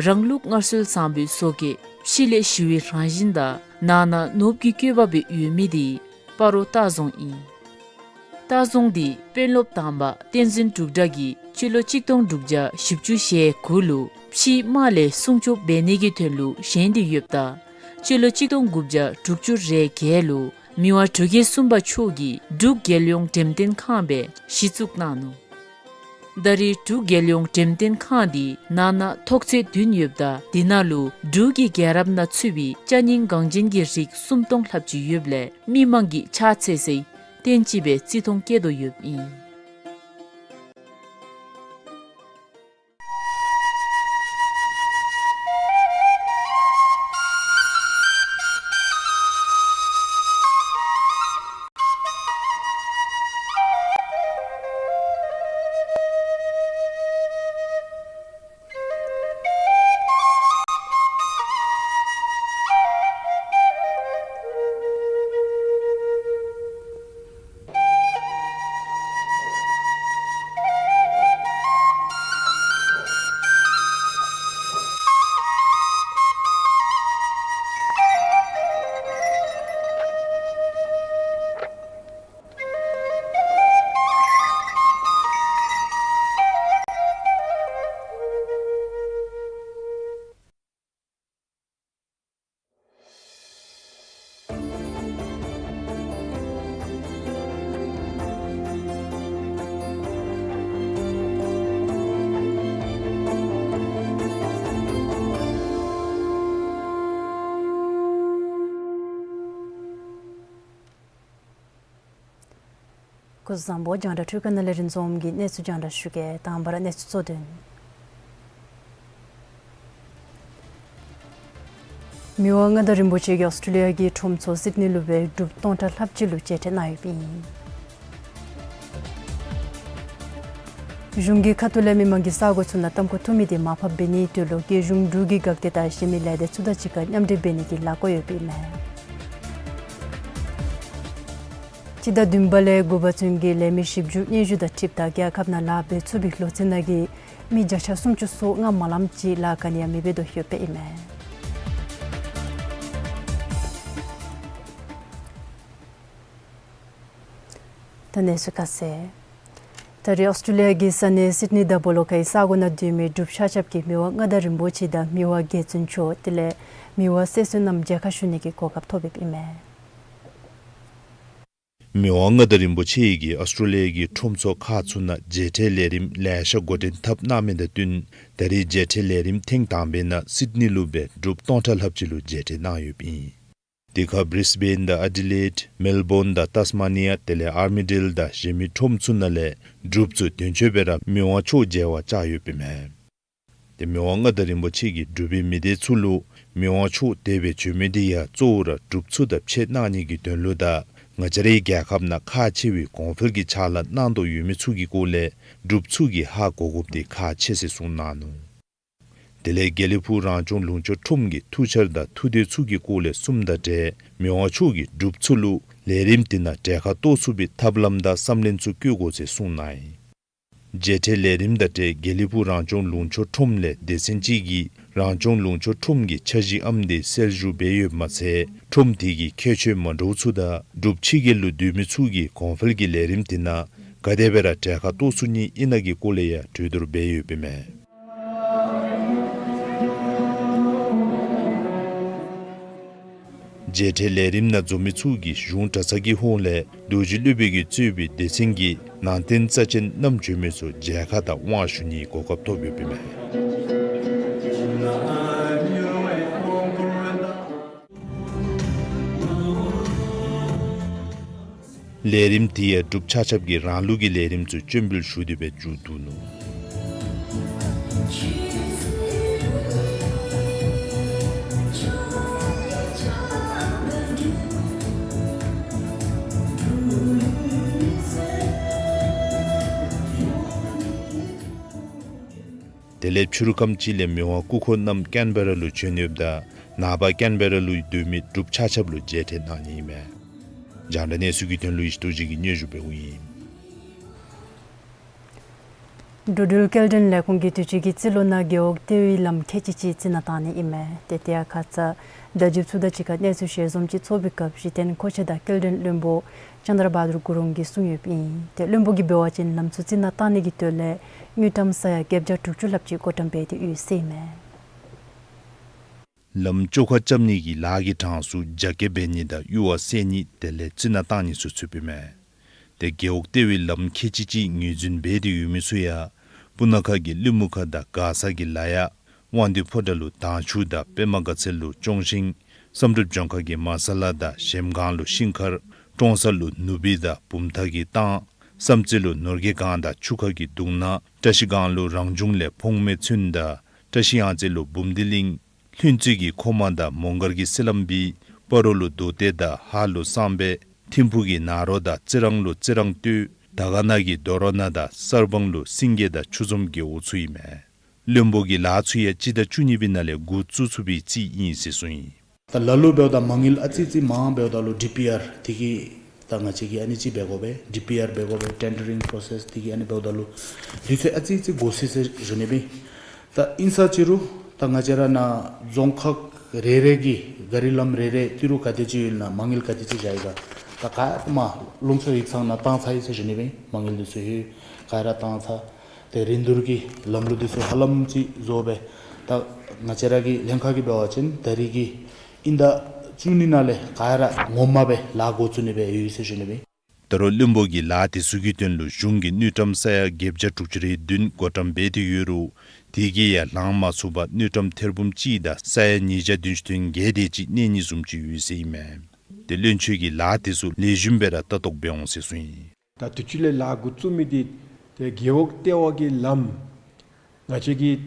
རང་ལུགས་སྔར་སྲོལ་བཟང་པོའི་བཟོ་བཀོད་ཕྱི་ལས་ཞི་བའི་རང་བཞིན་དང་ནང་ན་ནོར་བུ་གི་བཀོད་པ་སྦེ་ཡོད་མི་དེ་སྤ་རོ་ལྟ་རྫོང་ཨིན། ལྟ་རྫོང་འདི་དཔོན་སློབ་དང་པ་བསྟན་འཛིན་འབྲུག་གྲགས་ཀྱིས་སྤྱི་ལོ་གཅིག་སྟོང་དྲུག་བརྒྱ་བཞི་བཅུ་ཞེ་དགུ་ལུ་ཕྱིའི་དམག་ལས་སྲུང་སྐྱོབ་འབད་ནི་གི་དོན་ལུ་བཞེངས་ཏེ་ཡོདཔ་ད་སྤྱི་ལོ་གཅིག་སྟོང་དགུ་བརྒྱ་དྲུག་ཅུ་རེ་བརྒྱད་ལུ་མི་དབང་འབྲུག་རྒྱལ་གསུམ་པ་མཆོག་གིས་འབྲུག་རྒྱལ་ཡོངས་འགྲེམས་སྟོན་ཁང་སྦེ་གཞི་བཙུགས་གནང་ནུག། ད་རེས་འབྲུག་རྒྱལ་ཡོངས་འགྲེམས་སྟོན་ཁང་འདི་ནང་ན་ཐོག་ཚད་བདུན་ཡོདཔ་ད་དེ་ནང་ལུ་འབྲུག་གི་རྒྱལ་རབས་ནང་ཚུད་པའི་ཅ་རྙིང་འགངས་ཅན་གྱི་རིགས་སུམ་སྟོང་ལྷགཔ་ཅིག་ཡོདཔ་ལས་མི་མང་གིས་ཕྱག་འཚལ་སའི་རྟེན་ཅིག་སྦེ་བརྩི་མཐོང་བསྐྱེད་དོ་ཡོདཔ་ཨིན། སྐུ་གཟུགས་བཟང་པོ། རྒྱང་བསྒྲགས་འཕྲུལ་ཁང་ནང་ལས་རིན་འཛོམས་ཀྱིས་གནས་ཚུལ་རྒྱང་བསྒྲགས་ཞུ་གེ། དང་པ་ར་གནས་ཚུལ་གཙོ་དོན། མི་དབང་མངའ་བདག་རིན་པོ་ཆེ་གིས་ཨོསི་ཊྲེ་ལི་ཡ་གི་ཁྲོམ་ཚོགས་སིཌ་ནི་ལུ་སྦེ་འབྲུགཔ་སྟོང་ཕྲག་ལྷགཔ་ཅིག་ལུ་མཇལ་འཕྲད་གནང་ཡོདཔ་ཨིན། གཞུང་གི་ཁ་ཐུག་ལས་མི་མང་གི་ས་གོ་ཚུ་ནང་ལྟམ་ཁུ་འཐུ་མི་དེ་མར་ཕབ་འབད་ནིའི་དོན་ལུ་རྒྱལ་གཞུང་འབྲུག་གི་འགག་སྡེ་དང་གཞན་མི་ལས་སྡེ་ཚུ་དང་གཅིག་ཁར་མཉམ་འབྲེལ་འབད་ནི་གི་ལས་བཀོད་ཡོདཔ་ཨིན་མས། སྤྱི་ཟླ་བདུན་པ་ལས་དགུ་པ་ཚུན་གྱི་ལས་མི་བཞི་བཅུ་ཉེར་བཞི་དང་འཁྲིལཝ་ད་རྒྱལ་ཁབ་ནང་ལཱ་འབད་ཚུགས་པའི་ལོ་ཚད་ནང་གི་མི་བརྒྱ་ཆ་སུམ་ཅུ་སོ་ལྔ་མ་ལངམ་ཅིག་ལཱ་ག་ནི་ཡང་མི་འབད་དོ་ཡོདཔ་ཨིན་མས། ད་གནས་ཚུལ་ཁ་གསལ། ད་རེས་ཨོསི་ཊྲེ་ལི་ཡ་གི་ས་གནས་སིཌ་ནི་དང་བོ་ལོ་ཁའི་ས་གོ་ནང་སྡོད་མི་འབྲུགཔ་ཆ་ཁྱབ་ཀྱིས་མི་དབང་མངའ་བདག་རིན་པོ་ཆེ་དང་མི་དབང་རྒྱལ་བཙུན་མཆོག་དེ་ལས་མི་དབང་སྲས་བཙུན་རྣམས་མཇལ་ཁ་ཞུ་ནི་གི་གོ་སྐབས་ཐོབ་ཡོདཔ་ཨིན་མས། མི་དབང་མངའ་བདག་རིན་པོ་ཆེ་གིས་ཨོསི་ཊྲེ་ལི་ཡ་གི་ཁྲོམ་ཚོགས་ཁག་ཚུ་ནང་མཇལ་འཕྲད་ལས་རིམ་ལེ་ཤ་འགོ་འདྲེན་འཐབ་གནང་མི་དང་བསྟུན་ད་རེས་མཇལ་འཕྲད་ལས་རིམ་ཐེངས་དང་པའི་ནང་སིཌ་ནི་ལུ་སྦེ་འབྲུགཔ་སྟོང་ཕྲག་ལྷགཔ་ཅིག་ལུ་མཇལ་འཕྲད་གནང་ཡོདཔ་ཨིན། དེ་ཁར་བྲིས་བེན་དང་ཨེ་ཌི་ལེཌ་མེལ་བོན་དང་ཏཱས་མ་ནི་ཡ་དེ་ལས་ཨར་མི་ཌེལ་དང་གཞན་མི་ཁྲོམ་ཚུ་ནང་ལས་འབྲུགཔ་ཚུ་དོན་གཅོད་སྦེ་ར་མི་དབང་མཆོག་མཇལ་བར་བཅར་ཡོདཔ་ཨིན་མས། ཏེ་མི་དབང་མངའ་བདག་རིན་པོ་ཆེ་གིས་འབྲུག་པའི་མི་སྡེ་ཚུ་ལུ་མི་དབང་མཆོག་དེ་སྦེ་བྱོན་མི་དེ་ཡང་གཙོ་བོ་ར་འབྲུགཔ་ཚུ་དང་ཕྱད་གནང་ནི་གི་དོན་ལུ་དང་ང་བཅས་རའི་རྒྱལ་ཁབ་ནང་ཁག་ཆེ་བའི་གོང་འཕེལ་གྱི་ཕྱག་ལཱ་གནང་དོ་ཡོད་མི་ཚུ་གི་སྐོར་ལས་འབྲུགཔ་ཚུ་གིས་ཧ་གོ་དགོཔ་དེ་ཁག་ཆེ་ཟེར་གསུངས་གནང་ནུག། དེ་ལས་དགེ་ལེགས་ཕུག་རང་སྐྱོང་ལུང་ཕྱོགས་ཁྲོམ་གྱི་ཐུགས་འཆར་དང་ཐུགས་འདོད་ཚུ་གི་སྐོར་ལས་གསུངམ་དང་འབྲེལ་མི་དབང་མཆོག་གིས་འབྲུགཔ་ཚུ་ལུ་ལས་རིམ་དེ་ནང་གྲལ་ཁར་གཏོགས་ཚུགས་པའི་ཐབས་ལམ་དང་བསམ་ལན་ཚུ་བཀོད་དགོ་ཟེར་གསུངས་གནང་ཡི། མཇལ་འཕྲད་ལས་རིམ་དང་འབྲེལ་དགེ་ལེགས་ཕུག་རང་སྐྱོང་ལུང་ཕྱོགས་ཁྲོམ་ལས་སྡེ་ཚན་ཅིག་གིས་རང་སྐྱོང་ལུང་ཕྱོགས་ཁྲོམ་གྱི་འཆར་གཞི་ཨམ་དེ་གསལ་ཞུ་འབད་ཡོདཔ་མ་ཚད་ཁྲོམ་དེ་གི་ཁྱད་ཆོས་མ་འདྲཝ་ཚུ་དང་འབྲུགཔ་ཕྱི་རྒྱལ་ལུ་སྡོད་མི་ཚུ་གི་གོང་འཕེལ་གྱི་ལས་རིམ་དེ་ནང་ག་དེ་སྦེ་ར་གྲལ་ཁར་གཏོགས་ཚུགས་ནི་ཨིན་ན་གི་སྐོར་ལས་ཡང་གྲོས་བསྡུར་འབད་ཡོདཔ་ཨིན་མས། མཇལ་འཕྲད་ལས་རིམ་ནང་འཛོམས་མི་ཚུ་གིས་གཞུང་གྲྭ་ཚང་གི་ཧོངས་ལས་རྡོ་རྗེ་སློབ་དཔོན་གྱིས་གཙོས་པའི་སྡེ་ཚན་གྱི་ནང་རྟེན་རྩ་ཅན་བསྣམས་བྱོན་མི་ཚུ་མཇལ་ཁ་དང་དབང་ཞུ་ནིའི་གོ་སྐབས་ཐོབ་ཡོདཔ་ཨིན་མས། ལས་རིམ་དེ་ཡང་འབྲུགཔ་ཆ་ཁྱབ་ཀྱིས་རང་ལུགས་ཀྱི་ལས་རིམ་ཚུ་སྤྱན་འབུལ་ཞུ་སྟེ་སྦེ་མཇུག་བསྡུ་ནུག། དེ་ལས་ཕྱི་རུ་ཁམས་ཅིག་ལས་མི་དབང་སྐུ་འཁོར་རྣམས་ཀེན་བེ་ར་ལུ་བྱོན་ཡོདཔ་ད་ནངས་པ་ཀེན་བེ་ར་ལུ་སྡོད་མི་འབྲུགཔ་ཆ་ཁྱབ་ལུ་མཇལ་འཕྲད་གནང་ནི་ཨིན་མས། རྒྱང་བསྒྲགས་གནས་ཚུལ་གྱི་དོན་ལུ་ཡེ་ཤེས་རྡོ་རྗེ་གིས་སྙན་ཞུ་འབདཝ་ཨིན། འགྲོ་འགྲུལ་སྐྱེལ་འདྲེན་ལས་ཁུངས་ཀྱིས་དུས་ཅི་གི་རྩིས་ལོ་ནང་རྒེད་འོག་ལྟེ་བའི་ལམ་ཁལ་གཅིག་ཅིག་རྩི་ནག་བཏང་ནི་ཨིན་མས། ཏེ་དེ་ཡང་ཁ་ཙ་བརྡ་བརྒྱུདཔ་ཚུ་དང་གཅིག་ཁར་གནས་ཚུལ་ཞལ་འཛོམས་ཅིག་ཚོགས་པའི་སྐབས་གཞི་རྟེན་མཁོ་ཆས་དང་སྐྱེལ་འདྲེན་བློན་པོ་ཅན་དྲ་བྷ་དུར་གུ་རུང་གིས་གསུངས་ཡོདཔ་ཨིན། ཏེ་བློན་པོ་གིས་འབད་བ་ཅིན་ལམ་ཚུ་རྩི་ནག་བཏང་ནི་གི་དོན་ལས་དངུལ་ཀྲམ་ས་ཡ་བརྒྱད་བརྒྱ་དྲུག་ཅུ་ལྷགཔ་ཅིག་བགོ་བཀྲམ་འབད་དེ་ཡོད་ཟེར་ཨིན་མས། ལམ་བཅོ་ཁ་རྐྱབ་ནི་གི་ལཱ་གི་གྲངས་སུ་རྒྱ་སྐྱེད་འབད་ནི་དང་ཡུར་བ་བསལ་ནི་དེ་ལས་རྩི་ནག་བཏང་ནི་ཚུ་ཚུདཔ་ཨིན་མས། ཏེ་རྒེད་འོག་ལྟེ་བའི་ལམ་ཁལ་གཅིག་ཅིག་ངོས་འཛིན་འབད་དེ་ཡོད་མི་ཚུ་ཡང་སྤུ་ན་ཁ་གི་ཀླུ་མུ་ཁ་དང་མགར་ས་གི་ལ་ཡ། དབང་འདུས་ཕོ་བྲང་ལུ་དྭངས་ཆུ་དང་པདྨ་དགའ་ཚལ་ལུ་ལྕོང་ཤིང་། བསམ་གྲུབ་ལྗོངས་མཁར་གྱི་མ་ས་ལ་དང་གཞལམ་སྒང་ལུ་ཤིང་མཁར། ཀྲོང་གསར་ལུ་ནུབ་སྦིས་དང་བུམ་ཐང་གི་ལྟང་། བསམ་རྩེ་ལུ་ནོར་རྒྱས་སྒང་དང་ཆུ་ཁ་གི་གདུང་ན། བཀྲ་ཤིས་སྒང་ལུ་རང་བྱུང་ལས་ཕོངས་མེད་ཚུན་དང་། བཀྲ་ཤིས་གཡང་རྩེ་ལུ་འབུམ་སྡེ་གླིང་། ལྷུན་རྩེ་གི་ཁོ་མ་དང་མོང་སྒར་གྱི་སི་ལམ་སྦིས། སྤ་རོ་ལུ་མདོ་སྟོད་དང་ཧཱ་ལུ་གསང་སྦས། ཐིམ་ཕུག་གི་ནཱ་རོ་དང་རྩི་རང་ལུ་རྩི་རང་སྟོད། དར་དཀར་ན་གི་རྡོ་རོ་ན་དང་གསར་སྤང་ལུ་སེང་གེ་དང་ཆུ་འཛོམས་རྒེད་འོག་ཚུ་ཨིན་མས། བློན་པོ་གིས་ལཱ་ཚུ་ཡང་སྤྱི་ཟླ་བཅུ་གཉིས་པའི་ནང་ལས་འགོ་བཙུགས་ཚུགས་པའི་རྩིས་ཨིན་ཟེར་གསུངས་ཡི། ད་ལ་ལུ་འབདཝ་ད་མ་དངུལ་ཨ་ཙི་ཙི་མང་འབདཝ་ད་ལུ་ཌི་པི་ཨར་དེ་གི་ད་ང་བཅས་ཀྱིས་ཨ་ནི་ཅིག་འབད་དགོ་པས། ཌི་པི་ཨར་འབད་དགོ་པས། ཊེན་ཌར་རིང་པོ་རོ་སེསི་དེ་གི་ཨ་ནི་འབདཝ་ད་ལུ་དུས་ཚོད་ཨ་ཙི་ཙི་འགོར་སི་ཟེར་ཞུ་ནི་སྦེ། ད་ཨིན་ས་ཅི་རུང་ད་ང་བཅས་ར་ནཱ་རྫོང་ཁག་རེ་རེ་གི་ག་རི་ལམ་རེ་རེ་ཏི་རུ་ག་དེ་ཅིག་ཡོད་ན་མ་དངུལ་ག་དེ་ཅིག་བཞག་ཡི་ག། ད་ག་ཡང་མ་ལུང་ཕྱོགས་ཡིག་ཚང་ནང་བཏང་ཚར་ཡི་ཟེར་ཞུ་ནི་སྦེ། མ་དངུལ་འདི་ཚུ་ཡང་ག་ར་བཏང་ཚར། ཏེ་རིན་བསྡུར་གྱི་ལམ་ལུགས་འདི་ཚུ་ཧ་ལམ་ཅིག་བཟོ་སྦེ། ད་ང་བཅས་ར་གི་ལྷན་ཁག་གིས་འབད་བ་ཅིན་ད་རིས་ཀྱི་དབྱིན་ཟླ་བཅུ་གཉིས་ནང་ལས་ག་ར་ངོ་མ་སྦེ་ལཱ་འགོ་བཙུགས་ནི་སྦེ་ཡོད་ཟེར་ཞུ་ནི་སྦེ། ད་རུང་བློན་པོ་གིས་ལཱ་དེ་ཚུ་གི་དོན་ལུ་གཞུང་གིས་དངུལ་ཀྲམ་ས་ཡ་བརྒྱད་བརྒྱ་དྲུག་ཅུ་རེ་བདུན་བགོ་བཀྲམ་འབད་དེ་ཡོད་རུང་དེ་གིས་ཡང་ལང་མ་ཚུགས་པར་དངུལ་ཀྲམ་ཐེར་འབུམ་གཅིག་དང་ས་ཡ་ཉིས་བརྒྱ་བདུན་ཅུ་དོན་བརྒྱད་དེ་ཅིག་གནས་ནི་བཟུམ་ཅིག་ཡོད་ཟེར་ཨིན་མས། ཏེ་བློན་ཆེན་གྱིས་ལཱ་དེ་ཚུ་ལེགས་ཤོམ་སྦེ་ར་ལྟ་རྟོག་འབད་འོང་ཟེར་གསུངས་ཡི། ད་དུས་ཅི་ལས་ལཱ་འགོ་བཙུགས་མི་འདི་ཏེ་རྒེད་འོག་ལྟེ་བ་གི་ལམ་ང་བཅས་ཀྱིས་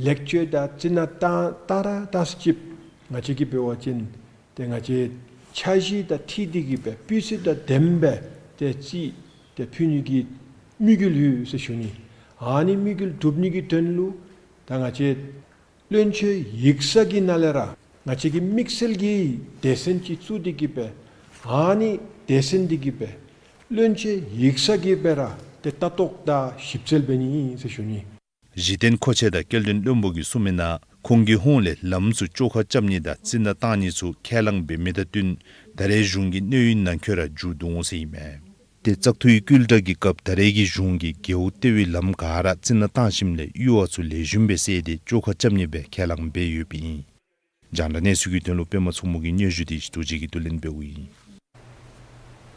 ལེགས་བཅོས་དང་རྩི་ནག་བཏང་བཏང་ར་བཏང་ས་ཅིག་ང་བཅས་ཀྱིས་འབད་བ་ཅིན་ཏེ་ང་བཅས་འཆར་གཞི་དང་འཁྲིལ་ཏེ་གིས་སྦེ་སྤུས་ཚད་དང་ལྡནམ་སྦེ་ཏེ་རྩིས་ཏེ་ཕུལ་ནི་གི་དམིགས་ཡུལ་ཡོད་ཟེར་ཞུ་ནི། ཨ་ནི་དམིགས་ཡུལ་འགྲུབ་ནི་གི་དོན་ལུ་ད་ང་བཅས་བློན་ཆེན་ཡིག་ཚང་གི་ནང་ལས་ར་ང་བཅས་ཀྱིས་དམིགས་བསལ་གྱི་སྡེ་ཚན་ཅིག་བཙུགས་ཏེ་གིས་སྦེ་ཨ་ནི་སྡེ་ཚན་འདི་གིས་སྦེ་བློན་ཆེན་ཡིག་ཚང་གིས་སྦེ་ར་ཏེ་ལྟ་རྟོག་དང་ཞིབ་འཚོལ་འབད་ནི་ཨིན་ཟེར་ཞུ་ནི། གཞི་རྟེན་མཁོ་ཆས་དང་སྐྱེལ་འདྲེན་བློན་པོ་གིས་གསུངས་མི་ནང་ཁོང་གི་ཧོངས་ལས་ལམ་ཚུ་བཅོ་ཁ་རྐྱབ་ནི་དང་རྩི་ནག་བཏང་ནི་ཚུ་ཁས་བླངས་འབད་མི་དང་བསྟུན་ད་རེས་གཞུང་གི་གནས་ཡུན་ནང་འཁོད་ར་མཇུག་བསྡུ་འོང་ཟེར་ཨིན་མས། ཏེ་བཙག་འཐུའི་བསྐུལ་བསྒྲགས་ཀྱི་སྐབས་ད་རེས་ཀྱི་གཞུང་གིས་རྒེད་འོག་ལྟེ་བའི་ལམ་ག་ར་རྩི་ནག་བཏང་ཞིནམ་ལས་གཡུར་བ་ཚུ་ལེགས་ཤོམ་སྦེ་བསལ་ཏེ་བཅོ་ཁ་རྐྱབ་ནི་སྦེ་ཁས་བླངས་འབད་ཡོདཔ་ཨིན། རྒྱང་བསྒྲགས་གནས་ཚུལ་གྱི་དོན་ལུ་པདྨ་མཚོ་མོ་གི་སྙན་ཞུ་དེ་རྡོ་རྗེ་གིས་བསྡུ་ལེན་འབདཝ་ཨིན།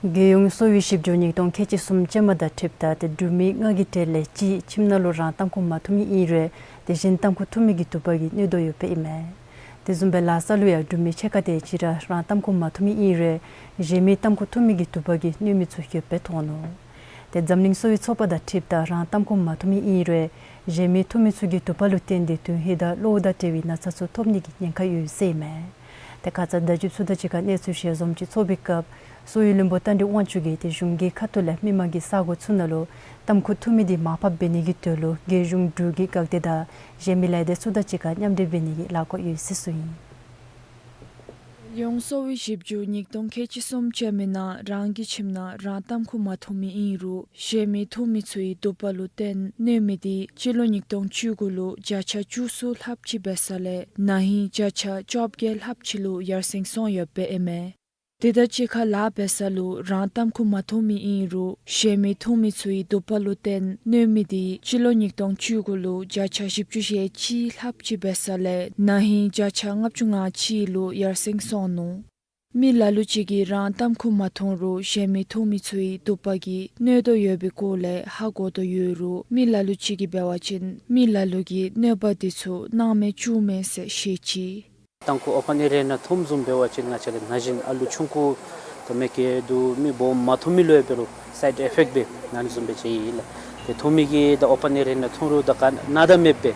རྒྱལ་ཡོངས་གསོ་བའི་ཞིབ་འཇུག་ཉིས་སྟོང་ཁལ་གཅིག་གསུམ་ཅན་མ་དང་འཁྲིལཝ་ད་ཏེ་འབྲུག་མི་ལྔ་གི་གྲས་ལས་གཅིག་ཁྱིམ་ནང་ལུ་རང་ཏམ་ཁུ་མ་འཐུང་མི་ཨིན་རུང་དེ་བཞིན་ཏམ་ཁུ་འཐུང་མི་གི་དུ་པ་གིས་གནོད་དོ་ཡོདཔ་ཨིན་མས། དེ་བཟུམ་སྦེ་ལྷ་ས་ལུ་ཡང་འབྲུག་མི་ཕྱེད་ཀ་དེ་ཅིག་ར་རང་ཏམ་ཁུ་མ་འཐུང་མི་ཨིན་རུང་གཞན་མི་ཏམ་ཁུ་འཐུང་མི་གི་དུ་པ་གིས་གནོད་མི་ཚུ་ཡོདཔ་སྦེ་མཐོང་ནུག། ཏེ་འཛམ་གླིང་གསོ་བའི་ཚོགས་པ་དང་འཁྲིལཝ་ད་རང་ཏམ་ཁུ་མ་འཐུང་མི་ཨིན་རུང་གཞན་མི་འཐུང་མི་ཚུ་གི་དུ་པ་ལུ་བརྟེན་ཏེ་དོན་ཧིང་དང་གློ་བུ་དང་འབྲེལ་བའི་ན་ཚ་ཚུ་ཐོབ་ནི་གི་ཉེན་ཁ་ཡོད་ཟེར་ཨིན་མས། ཏེ་ཁ་ཙ་ཟླ་བརྒྱད་ཚུ་དང་གཅིག་ཁར་གནས་ཚུལ་ཞལ་འཛོམས་ཅིག་ཚོགས་པའི་སྐབས་གསོ་བའི་བློན་པོ་རྟ་མགྲིན་དབང་ཕྱུག་གིས་ཏེ་གཞུང་གི་ཁ་ཐུག་ལས་མི་མང་གི་ས་གོ་ཚུ་ནང་ལུ་ཏམ་ཁུ་འཐུང་མི་འདི་མར་ཕབ་འབད་ནི་གི་དོན་ལུ་རྒྱལ་གཞུང་འབྲུག་གི་འགག་སྡེ་དང་གཞན་མི་ལས་སྡེ་ཚུ་དང་གཅིག་ཁར་མཉམ་འབྲེལ་འབད་ནི་གི་ལཱ་འགོ་ཡོད་ཟེར་གསུངས་ཡི། རྒྱལ་ཡོངས་གསོ་བའི་ཞིབ་འཇུག་ཉིས་སྟོང་ཁལ་གཅིག་གསུམ་ཅན་མའི་ནང་རང་གི་ཁྱིམ་ནང་རང་ཏམ་ཁུ་མ་འཐུང་མི་ཨིན་རུང་གཞན་མི་འཐུང་མི་ཚུ་གི་དུ་པ་ལུ་བརྟེན་གནོད་མི་འདི་སྤྱི་ལོ་ཉིས་སྟོང་བཅུ་དགུ་ལུ་བརྒྱ་ཆ་བཅུ་གསུམ་ལྷགཔ་ཅིག་འབད་ས་ལས་ན་ཧིང་བརྒྱ་ཆ་བཅོ་བརྒྱད་ལྷགཔ་ཅིག་ལུ་ཡར་སེང་སོང་ཡོདཔ་ཨིན་མས། དེ་དང་གཅིག་ཁར་ལཱ་འབད་ས་ལུ་རང་ཏམ་ཁུ་མ་འཐུང་མི་ཨིན་རུང་གཞན་མི་འཐུང་མི་ཚུ་གི་དུ་པ་ལུ་བརྟེན་གནོད་མི་འདི་སྤྱི་ལོ་ཉིས་སྟོང་བཅུ་དགུ་ལུ་བརྒྱ་ཆ་བཞི་བཅུ་ཞེ་གཅིག་ལྷགཔ་ཅིག་འབད་ས་ལས་ན་ཧིང་བརྒྱ་ཆ་ལྔ་བཅུ་ང་གཅིག་ལུ་ཡར་སེང་སོང་ནུག། མི་ལ་ལུ་ཅིག་གིས་རང་ཏམ་ཁུ་མ་འཐུང་རུང་གཞན་མི་འཐུང་མི་ཚུ་གི་དུ་པ་གིས་གནོད་དོ་ཡོད་པའི་སྐོར་ལས་ཧ་གོ་དོ་ཡོད་རུང་མི་ལ་ལུ་ཅིག་གིས་འབད་བ་ཅིན་མི་ལ་ལུ་གིས་གནོད་པ་འདི་ཚུ་སྣང་མེད་བཅུག་མས་ཟེར་བཤད་ཅི། ཏམ་ཁུ་ཨོ་པན་ཨེ་རི་ཡ་ནང་འཐུངམ་བཟུམ་འབད་བ་ཅིན་ང་བཅས་ར་ན་གཞོན་ཨ་ལུ་ཆུང་ཀུ་དང་མ་གི་དུ་མི་སྦོམ་མ་འཐུང་མི་ལུ་ཡང་འབད་རུང་སའིཌ་ཨི་ཕེཀཊ་འབད་ཨ་ནི་བཟུམ་སྦེ་མཇལ་ཡི་ལགས། ཏེ་འཐུང་མི་གིས་ད་ཨོ་པན་ཨེ་རི་ཡ་ནང་འཐུང་རུང་ད་ག་ནི་ད་མེདཔ་སྦེ་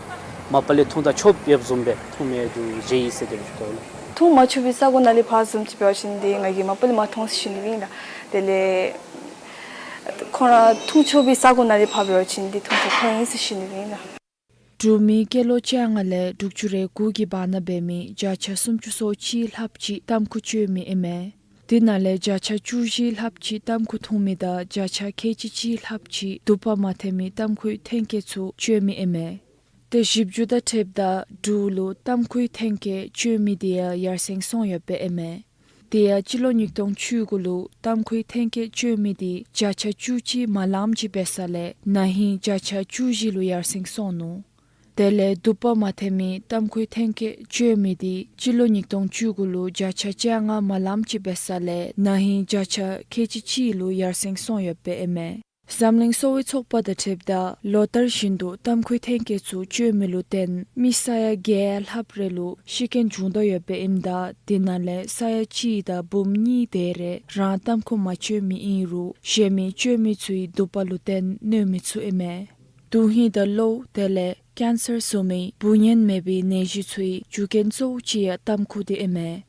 མ་པ་ལས་འཐུང་ད་ཆོགཔ་ཡོདཔ་བཟུམ་སྦེ་འཐུང་མི་དུ་མཇལ་ཡི་ཟེར་དེ་སྦེ་ཞུ་དོ་ལགས། འཐུང་མ་ཆོག་པའི་ས་གོ་ནང་ལས་ཕར་བཟུམ་ཅིག་འབད་བ་ཅིན་འདི་ང་གིས་མ་པ་ལས་མ་འཐུང་ཟེར་ཞུ་ནི་ཨིན་ལགས། དེ་ལས་ཁོང་ར་འཐུང་ཆོག་པའི་ས་གོ་ནང་ལས་ཕར་འབད་བ་ཅིན་འདི་འཐུང་ཆོག་འཐུང་ཡི་ཟེར་ཞུ་ནི་ཨིན་ལགས། འབྲུག་མི་སྐྱེས་ལོ་བཅོ་ལྔ་ལས་དྲུག་ཅུ་རེ་དགུ་གི་བར་ན་འབད་མི་བརྒྱ་ཆ་སུམ་ཅུ་སོ་གཅིག་ལྷགཔ་ཅིག་ཏམ་ཁུ་སྤྱོད་མི་ཨིན་མས། དེ་ནང་ལས་བརྒྱ་ཆ་བཅུ་བཞི་ལྷགཔ་ཅིག་ཏམ་ཁུ་འཐུང་མི་དང་བརྒྱ་ཆ་ཁལ་གཅིག་གཅིག་ལྷགཔ་ཅིག་དུ་པ་མ་འཐེན་མི་ཏམ་ཁུའི་ཐོན་སྐྱེད་ཚུ་སྤྱོད་མི་ཨིན་མས། ཏེ་ཞིབ་འཇུག་དང་འཁྲིལཝ་ད་འབྲུག་ལུ་ཏམ་ཁུའི་ཐོན་སྐྱེད་སྤྱོད་མི་འདི་ཡང་ཡར་སེང་སོང་ཡོདཔ་ཨིན་མས། དེ་ཡང་སྤྱི་ལོ་ཉིས་སྟོང་བཅུ་དགུ་ལུ་ཏམ་ཁུའི་ཐོན་སྐྱེད་སྤྱོད་མི་འདི་བརྒྱ་ཆ་བཅུ་གཅིག་མ་ལངམ་ཅིག་འབད་ས་ལས་ན་ཧིང་བརྒྱ་ཆ་བཅུ་བཞི་ལུ་ཡར་སེང་སོང་ནུག། དེ་ལས་དུ་པ་མ་འཐེན་མི་ཏམ་ཁུའི་ཐོན་སྐྱེད་སྤྱོད་མི་འདི་སྤྱི་ལོ་ཉིས་སྟོང་བཅུ་དགུ་ལུ་བརྒྱ་ཆ་བཅོ་ལྔ་མ་ལངམ་ཅིག་འབད་ས་ལས་ན་ཧིང་བརྒྱ་ཆ་ཁལ་གཅིག་གཅིག་ལུ་ཡར་སེང་སོང་ཡོདཔ་ཨིན་མས། འཛམ་གླིང་གསོ་བའི་ཚོགས་པ་དང་འཁྲིལཝ་ད་ལོ་ལྟར་བཞིན་དུ་ཏམ་ཁུའི་ཐོན་སྐྱེད་ཚུ་སྤྱོད་མི་ལུ་བརྟེན་མི་ས་ཡ་བརྒྱད་ལྷགཔ་རེ་ལུ་ཤི་རྐྱེན་བྱུང་དོ་ཡོདཔ་ཨིནམ་ད་དེ་ནང་ལས་ས་ཡ་གཅིག་དང་འབུམ་གཉིས་དེ་རེ་རང་ཏམ་ཁུ་མ་སྤྱོད་མི་ཨིན་རུང་གཞན་མི་སྤྱོད་མི་ཚུའི་དུ་པ་ལུ་བརྟེན་གནོད་མི་ཚུ་ཨིན་མས། དོན་ཧིང་དང་གློ་བུ་དེ་ལས་ཀེན་སར་བཟུམ་མའི་འབུ་གཉན་མེད་པའི་ནད་གཞི་ཚུའི་རྒྱུ་རྐྱེན་གཙོ་བོ་ཅིག་ཡང་ཏམ་ཁུ་འདི་ཨིན་མས།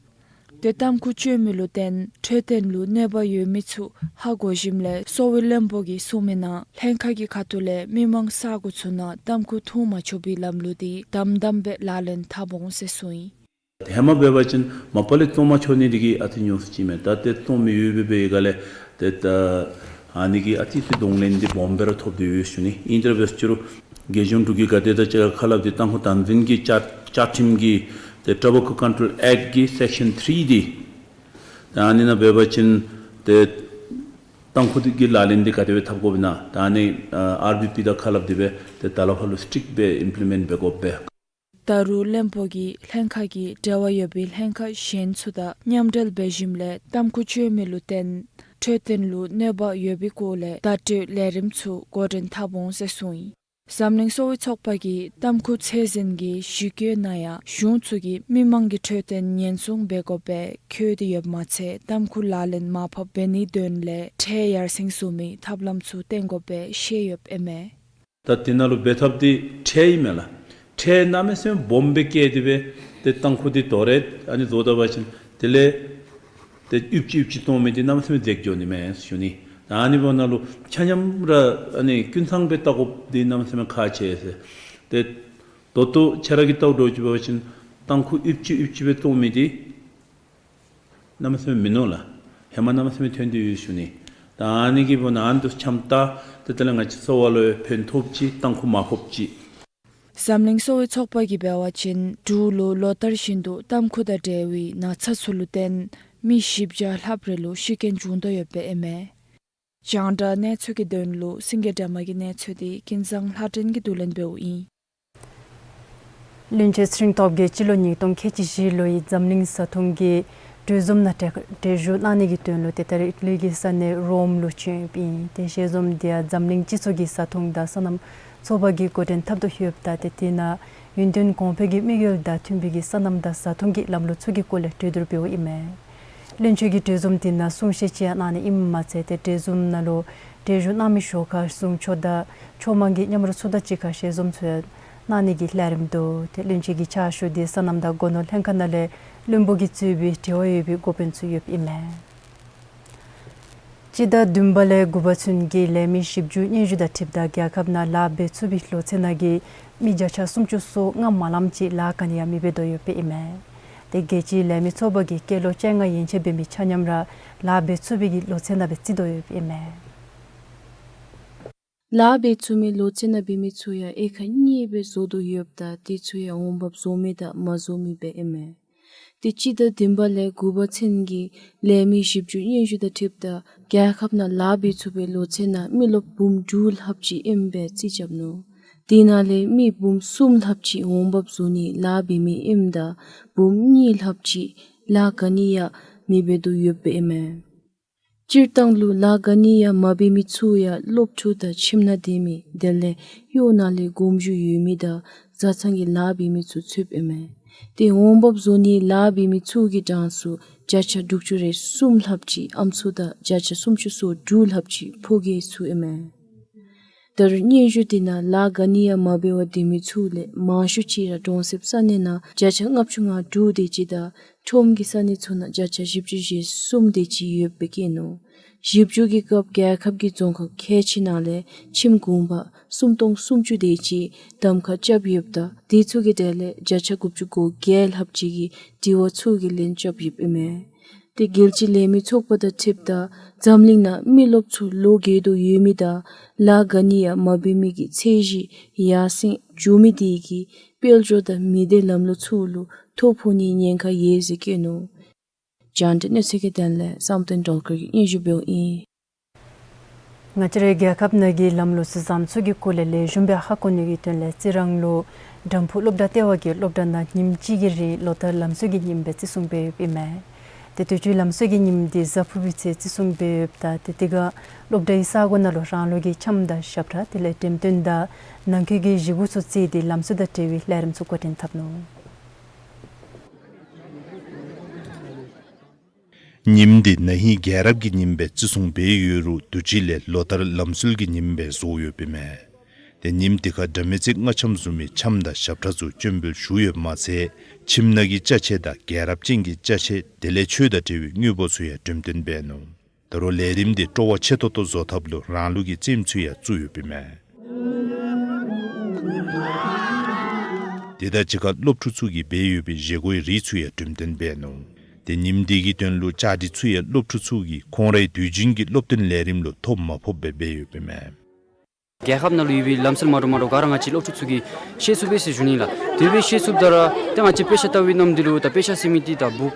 ཏེ་ཏམ་ཁུ་སྤྱོད་མི་ལུ་བརྟེན་འཕྲོད་བསྟེན་ལུ་གནོད་པ་ཡོད་མི་ཚུ་ཧ་གོ་ཞིནམ་ལས་གསོ་བའི་བློན་པོ་གིས་གསུངས་མི་ནང་ལྷན་ཁག་གི་ཁ་ཐུག་ལས་མི་མང་ས་གོ་ཚུ་ནང་ཏམ་ཁུ་འཐུང་མ་ཆོག་པའི་ལམ་ལུགས་འདི་དམ་དམ་སྦེ་ལག་ལེན་འཐབ་འོང་ཟེར་གསུངས་ཡི། ཧེ་མ་འབད་བ་ཅིན་མ་པ་ལས་བཙོང་མ་ཆོག་ནི་འདི་གིས་ཨ་ཙི་ཉུང་སུ་ཅིག་མས། ད་ཏེ་བཙོང་མི་ཡོདཔ་འབད་བའི་སྒང་ལས་ཏེ་ད་ཨ་ནི་གིས་ཨ་ཙི་ཅིག་གདོང་ལེན་འདི་སྦོམ་སྦེ་ར་ཐོབ་སྟེ་ཡོད་ཞུ་ནི། ཨིན་ཏེ་ར་འབད་ཅི་རུང་རྒྱལ་གཞུང་འབྲུག་གི་འགག་སྡེ་དང་གཅིག་ཁར་ཁ་སླབ་སྟེ་ཏམ་ཁུ་དམ་འཛིན་གྱི་བཅའ་བཅའ་ཁྲིམས་ཀྱི་ཏེ་ཊོ་བེ་ཀོ་ཀོན་ཊོལ་ཨེཀཊ་ཀྱི་སེཀ་ཤན་ཐིརི་འདི་ད་ཨ་ནི་ནང་འབད་བ་ཅིན་ཏེ་ཏམ་ཁུ་འདི་གི་ལག་ལེན་འདི་ག་དེ་སྦེ་འཐབ་དགོཔ་ཨིན་ན་ད་ཨ་ནི་ཨ་ཨར་བི་པི་དང་ཁ་སླབ་སྟེ་སྦེ་ཏེ་ད་ལས་ཕར་ལུ་སི་ཊིཀ་སྦེ་ཨིམ་པི་ལི་མེནཊ་འབད་དགོ་པས། ད་རུང་བློན་པོ་གིས་ལྷན་ཁག་གིས་འབྲེལ་བ་ཡོད་པའི་ལྷན་ཁག་གཞན་ཚུ་དང་མཉམ་འབྲེལ་འབད་ཞིནམ་ལས་ཏམ་ཁུ་སྤྱོད་མི་ལུ་བརྟེན་འཕྲོད་བསྟེན་ལུ་གནོད་པ་ཡོད་པའི་སྐོར་ལས་བརྡ་སྤྲོད་ལས་རིམ་ཚུ་འགོ་འདྲེན་འཐབ་འོང་ཟེར་གསུངས་ཡི། འཛམ་གླིང་གསོ་བའི་ཚོགས་པ་གིས་ཏམ་ཁུ་ཚད་འཛིན་གྱི་གཞི་བཀོད་ནང་ཡང་གཞུང་ཚུ་གིས་མི་མང་གི་འཕྲོད་བསྟེན་ཉེན་སྲུང་འབད་དགོཔ་སྦེ་འཁོད་དེ་ཡོདཔ་མ་ཚད་ཏམ་ཁུ་ལག་ལེན་མར་ཕབ་འབད་ནིའི་དོན་ལས་ཁྲལ་ཡར་སེང་བཟོ་མིའི་ཐབས་ལམ་ཚུ་བསྟེན་དགོཔ་སྦེ་བཤད་ཡོདཔ་ཨིན་མས། ད་དེ་ནང་ལུ་འབད་ཐབས་འདི་ཁྲལ་ཨིན་མས་ལགས། ཁྲལ་གནམ་མེད་ས་མེད་སྦོམ་སྦེ་བཀལ་ཏེ་སྦེ་ཏེ་ཏམ་ཁུ་འདི་དོ་རུང་ཨ་ནི་བཟོ་ད་པ་ཅིན་དེ་ལས་ཏེ་ཡོདཔ་ཅིག་ཡོདཔ་ཅིག་གཏང་མི་འདི་གནམ་མེད་ས་མེད་འཛེགས་འགྱོ་ནི་མས་ཞུ་ནི། ད་ཨ་ནི་འབདཝ་ད་ལུ་ཆ་མཉམ་ར་ཨ་ནི་ཀུན་ཚང་སྦེ་བལྟ་དགོཔ་འདི་གནམ་མེད་ས་མེད་ཁག་ཆེ་ཟེར། ཏེ་ད་ལྟོ་ཁྱེད་ར་གིས་བལྟཝ་འདྲཝ་ཅིག་འབད་བ་ཅིན་ཏམ་ཁུ་ཡོདཔ་ཅིག་ཡོདཔ་ཅིག་སྦེ་གཏང་མི་འདི་གནམ་མེད་ས་མེད་མིན་ནུག་ལགས། ཧེ་མ་གནམ་མེད་ས་མེད་ཐོན་ཏེ་ཡོད་ཞུ་ནི། ད་ཨ་ནི་གི་འབདཝ་ད་ཨ་ནི་དང་འཆམ་ད་ཏེ་དེ་ལས་ང་བཅས་གསོ་བ་ལུ་ཕན་ཐོགས་ཅིག་ཏམ་ཁུ་མར་ཕབ་ཅིག། འཛམ་གླིང་གསོ་བའི་ཚོགས་པ་གིས་འབད་བ་ཅིན་འབྲུག་ལུ་ལོ་ལྟར་བཞིན་དུ་ཏམ་ཁུ་དང་འབྲེལ་བའི་ན་ཚ་ཚུ་ལུ་བརྟེན་མི་བཞི་བརྒྱ་ལྷགཔ་རེ་ལུ་ཤི་རྐྱེན་བྱུང་དོ་ཡོདཔ་ཨིན་མས། རྒྱང་བསྒྲགས་གནས་ཚུལ་གྱི་དོན་ལུ་སེང་གེ་སྒྲོལ་མ་གི་གནས་ཚུལ་འདི་ཀུན་བཟང་ལྷ་སྒྲོན་གྱིས་བསྡུ་ལེན་འབདཝ་ཨིན། བློན་ཆེན་ཚེ་རིང་སྟོབས་རྒྱས་སྤྱི་ལོ་ཉིས་སྟོང་ཁལ་གཅིག་བཞི་ལོའི་འཛམ་གླིང་བཟའ་འཐུང་གི་གྲོས་འཛོམས་ནང་གྲལ་གྲལ་བཞུགས་གནང་ནི་གི་དོན་ལུ་ཏེ་ད་རེས་ཨིཊ་ལི་གི་ས་གནས་རོམ་ལུ་བྱོན་ཡོདཔ་ཨིན། ཏེ་ཞལ་འཛོམས་འདི་ཡང་འཛམ་གླིང་སྤྱི་ཚོགས་ཀྱི་བཟའ་འཐུང་དང་སོ་ནམ་ཚོགས་པ་གིས་འགོ་འདྲེན་འཐབ་དོ་ཡོདཔ་ད་ཏེ་དེ་ནང་ཡུན་བརྟན་གོང་འཕེལ་གྱི་དམིགས་ཡུལ་དང་མཐུན་པའི་གི་སོ་ནམ་དང་བཟའ་འཐུང་གི་ལམ་ལུགས་ཚུ་གི་སྐོར་ལས་གྲོས་བསྡུར་འབདཝ་ཨིན་མས། བློན་ཆེན་གྱིས་གྲོས་འཛོམས་དེ་ནང་གསུང་བཤད་ཅིག་ཡང་གནང་ནི་ཨིནམ་མ་ཚད་ཏེ་གྲོས་འཛོམས་ནང་ལུ་གྲལ་བཞུགས་གནང་མི་ཤོག་ཁར་གསུང་ཆོག་དང་ཕྱོགས་མང་གི་མཉམ་རོགས་ཚོགས་སྡེ་ཅིག་ཁར་ཞལ་འཛོམས་ཚུ་ཡང་གནང་ནི་གི་ལས་རིམ་འདུག། ཏེ་བློན་ཆེན་གྱི་ཕྱག་ཞུ་འདི་སོ་ནམ་དང་སྒོ་ནོར་ལྷན་ཁག་ནང་ལས་བློན་པོ་གིས་གཙོས་པའི་འབྲེལ་བ་ཡོད་པའི་འགོ་དཔོན་ཚུ་ཡོདཔ་ཨིན་མས། སྤྱི་ཟླ་བདུན་པ་ལས་དགུ་པ་ཚུན་གྱི་ལས་མི་བཞི་བཅུ་སྙན་ཞུ་དང་འཁྲིལཝ་ད་རྒྱལ་ཁབ་ནང་ལཱ་འབད་ཚུགས་པའི་ལོ་ཚད་ནང་གི་མི་བརྒྱ་ཆ་སུམ་ཅུ་སོ་ལྔ་མ་ལངམ་ཅིག་ལཱ་ག་ནི་ཡང་མི་འབད་དོ་ཡོདཔ་ཨིན་མས། ཏེ་རྒྱལ་སྤྱིའི་ལས་མི་ཚོགས་པ་གིས་སྐྱེས་ལོ་བཅོ་ལྔ་ཡན་ཆད་འབད་མི་ཆ་མཉམ་ར་ལཱ་འབད་ཚུགས་པའི་གི་ལོ་ཚད་ནང་སྦེ་བརྩི་དོ་ཡོདཔ་ཨིན་མས། ལཱ་འབད་ཚུགས་མི་ལོ་ཚད་ནང་འབད་མི་ཚུ་ཡང་དབྱེ་ཁག་གཉིས་སྦེ་བཟོ་དོ་ཡོདཔ་ད་དེ་ཚུ་ཡང་འོང་འབབ་བཟོ་མི་དང་མ་བཟོ་མི་སྦེ་ཨིན་མས། ཏེ་སྤྱི་ཟླ་བདུན་པ་ལས་དགུ་པ་ཚུན་གྱི་ལས་མི་བཞི་བཅུ་སྙན་ཞུ་དང་འཁྲིལཝ་ད་རྒྱལ་ཁབ་ནང་ལཱ་འབད་ཚུགས་པའི་ལོ་ཚད་ནང་མི་རློབས་འབུམ་དྲུག་ལྷགཔ་ཅིག་ཨིནམ་སྦེ་རྩིས་རྐྱབ་ནུག། དེ་ནང་ལས་མི་འབུམ་གསུམ་ལྷགཔ་ཅིག་འོང་འབབ་བཟོ་ནི་ལཱ་འབད་མི་ཨིནམ་ད་འབུམ་གཉིས་ལྷགཔ་ཅིག་ལཱ་ག་ནི་ཡང་མི་འབད་དོ་ཡོདཔ་ཨིན་མས། སྤྱིར་བཏང་ལུ་ལཱ་ག་ནི་ཡང་མ་འབད་མི་ཚུ་ཡང་སློབ་ཕྲུག་དང་ཁྱིམ་ནང་སྡོད་མི་དེ་ལས་གཡོག་ནང་ལས་དགོངས་ཞུ་ཡོད་མི་དང་བཟའ་ཚང་གི་ལཱ་འབད་མི་ཚུ་ཚུདཔ་ཨིན་མས། ཏེ་འོང་འབབ་བཟོ་ནི་ལཱ་འབད་མི་ཚུ་གི་གྲངས་སུ་བརྒྱ་ཆ་དྲུག་ཅུ་རེ་གསུམ་ལྷགཔ་ཅིག་ཨམ་སྲུ་དང་བརྒྱ་ཆ་སུམ་ཅུ་སོ་དྲུག་ལྷགཔ་ཅིག་ཕོ་སྐྱེས་ཚུ་ཨིན་མས། ད་རུང་སྙན་ཞུ་དེ་ནང་ལཱ་ག་ནི་ཡང་མ་འབད་བར་སྡོད་མི་ཚུ་ལས་མང་ཤོས་ཅིག་ར་གྲོང་གསེབ་ས་གནས་ནང་བརྒྱ་ཆ་ལྔ་བཅུ་ང་དྲུག་དེ་ཅིག་དང་ཁྲོམ་གྱི་ས་གནས་ཚུ་ནང་བརྒྱ་ཆ་བཞི་བཅུ་ཞེ་གསུམ་དེ་ཅིག་ཡོདཔ་སྦེ་བཀོད་ནུག། ཞིབ་འཇུག་གི་སྐབས་རྒྱལ་ཁབ་ཀྱི་རྫོང་ཁག་ཁལ་གཅིག་ནང་ལས་ཁྱིམ་གུང་པ་སུམ་སྟོང་སུམ་ཅུ་དེ་ཅིག་གདམ་ཁ་རྐྱབ་ཡོདཔ་ད་དེ་ཚུ་གི་གྲས་ལས་བརྒྱ་ཆ་དགུ་བཅུ་གོ་བརྒྱད་ལྷགཔ་ཅིག་གིས་དྲི་བ་ཚུ་གི་ལན་རྐྱབ་ཡོདཔ་ཨིན་མས། ཏེ་རྒྱལ་སྤྱིའི་ལས་མི་ཚོགས་པ་དང་འཁྲིལཝ་ད་འཛམ་གླིང་ནང་མི་རློབས་ཚུ་ལོ་རྒས་དོ་ཡོད་མི་དང་ལཱ་ག་ནི་ཡང་མ་འབད་མི་གི་ཚད་གཞི་ཡར་སེང་འགྱོ་མི་དེ་གིས་དཔལ་འབྱོར་དང་མི་སྡེ་ལམ་ལུགས་ཚུ་ལུ་ཐོ་ཕོག་ནིའི་ཉེན་ཁ་ཡོད་ཟེར་བཀོད་ནུག། རྒྱང་བསྒྲགས་གནས་ཚུལ་གྱི་དོན་ལས་བསམ་གཏན་སྒྲོལ་དཀར་གྱིས་སྙན་ཞུ་འབདཝ་ཨིན། ང་བཅས་རའི་རྒྱལ་ཁབ་ནང་གི་ལམ་ལུགས་སྲོལ་བཟང་ཚུགས་ཀྱི་སྐོར་ལས་ལེགས་ཤོམ་སྦེ་ཧ་གོ་ནི་གི་དོན་ལས་རྩི་རང་ལུ་འགྲམ་ཕུག་སློབ་གྲྭ་ལྟེ་བ་གིས་སློབ་གྲྭ་ནང་ཉིནམ་གཅིག་གི་རིང་ལོ་ལྟར་ལམ་སྲོལ་གྱི་ཉིནམ་སྦེ་བརྩི་སྲུང་འབད་ཡོདཔ་ཨིན་མས། ཏེ་དུས་ཅི་ལམ་སྲོལ་གྱི་ཉིནམ་འདི་གཟའ་ཕུར་བུའི་ཚེ་བརྩི་སྲུང་འབད་ཡོདཔ་ད་ཏེ་དེ་ཁར་སློབ་གྲྭའི་ས་གོ་ནང་ལུ་རང་ལུགས་ཀྱི་འཆམ་དང་ཞབས་ཁྲ་དེ་ལས་འགྲེམས་སྟོན་དང་ནང་འཁོད་ཀྱི་བཞེས་སྒོ་ཚུ་བརྩིས་ཏེ་ལམ་སྲོལ་དང་འབྲེལ་བའི་ལས་རིམ་ཚུ་འགོ་འདྲེན་འཐབ་ནུག། ཉིནམ་འདི་ན་ཧིང་རྒྱལ་རབས་ཀྱི་ཉིནམ་སྦེ་བརྩི་སྲུང་འབད་ཡོད་རུང་དུས་ཅི་ལས་ལོ་ལྟར་ལམ་སྲོལ་གྱི་ཉིནམ་སྦེ་བཟོ་ཡོདཔ་ཨིན་མས། ཏེ་ཉིནམ་འདི་ཁར་དགྲ་མེད་རྩེ་རྔ་འཆམ་བཟུམ་མའི་འཆམ་དང་ཞབས་ཁྲ་ཚུ་སྤྱན་འབུལ་ཞུ་ཡོདཔ་མ་ཚད་ཁྱིམ་ནང་གི་ཅ་ཆས་དང་རྒྱལ་རབས་ཅན་གྱི་ཅ་ཆས་དེ་ལས་ཆོས་དང་འབྲེལ་བའི་དངོས་པོ་ཚུ་ཡང་འགྲེམས་སྟོན་འབད་ནུག། ད་རུང་ལས་རིམ་འདི་སྤྲོ་བ་ཆེ་ཏོག་ཏོ་བཟོ་ཐབས་ལུ་རང་ལུགས་ཀྱི་རྩེདམོ་ཚུ་ཡང་བཙུགས་ཡོདཔ་ཨིན་མས། དེ་དང་གཅིག་ཁར་སློབ་ཕྲུག་ཚུ་གིས་འབད་ཡོད་པའི་བཞེས་སྒོའི་རིགས་ཚུ་ཡང་འགྲེམས་སྟོན་འབད་ནུག། ཏེ་ཉིནམ་འདི་གི་དོན་ལུ་བཅའ་སྒྲིག་ཚུ་ཡང་སློབ་ཕྲུག་ཚུ་གིས་ཁོང་རའི་དུས་རྒྱུན་གྱི་སློབ་སྟོན་ལས་རིམ་ལུ་ཐོ་མ་ཕོགཔ་སྦེ་འབད་ཡོདཔ་ཨིན་མས། རྒྱལ་ཁབ་ནང་ལུ་ཡོད་པའི་ལམ་སྲོལ་མ་འདྲཝ་མ་འདྲཝ་ག་ར་ང་བཅས་སློབ་ཕྲུག་ཚུ་གིས་ཤེས་ཚུགས་པས་ཟེར་ཞུ་ནི་ལགས། དེ་སྦེ་ཤེས་ཚུགསཔ་ད་ར་ཏེ་ང་བཅས་དཔེ་ཆ་ལྟ་བའི་ནམ་དུས་ལུ་ད་དཔེ་ཆ་ཟེར་མི་འདི་ད་བུ་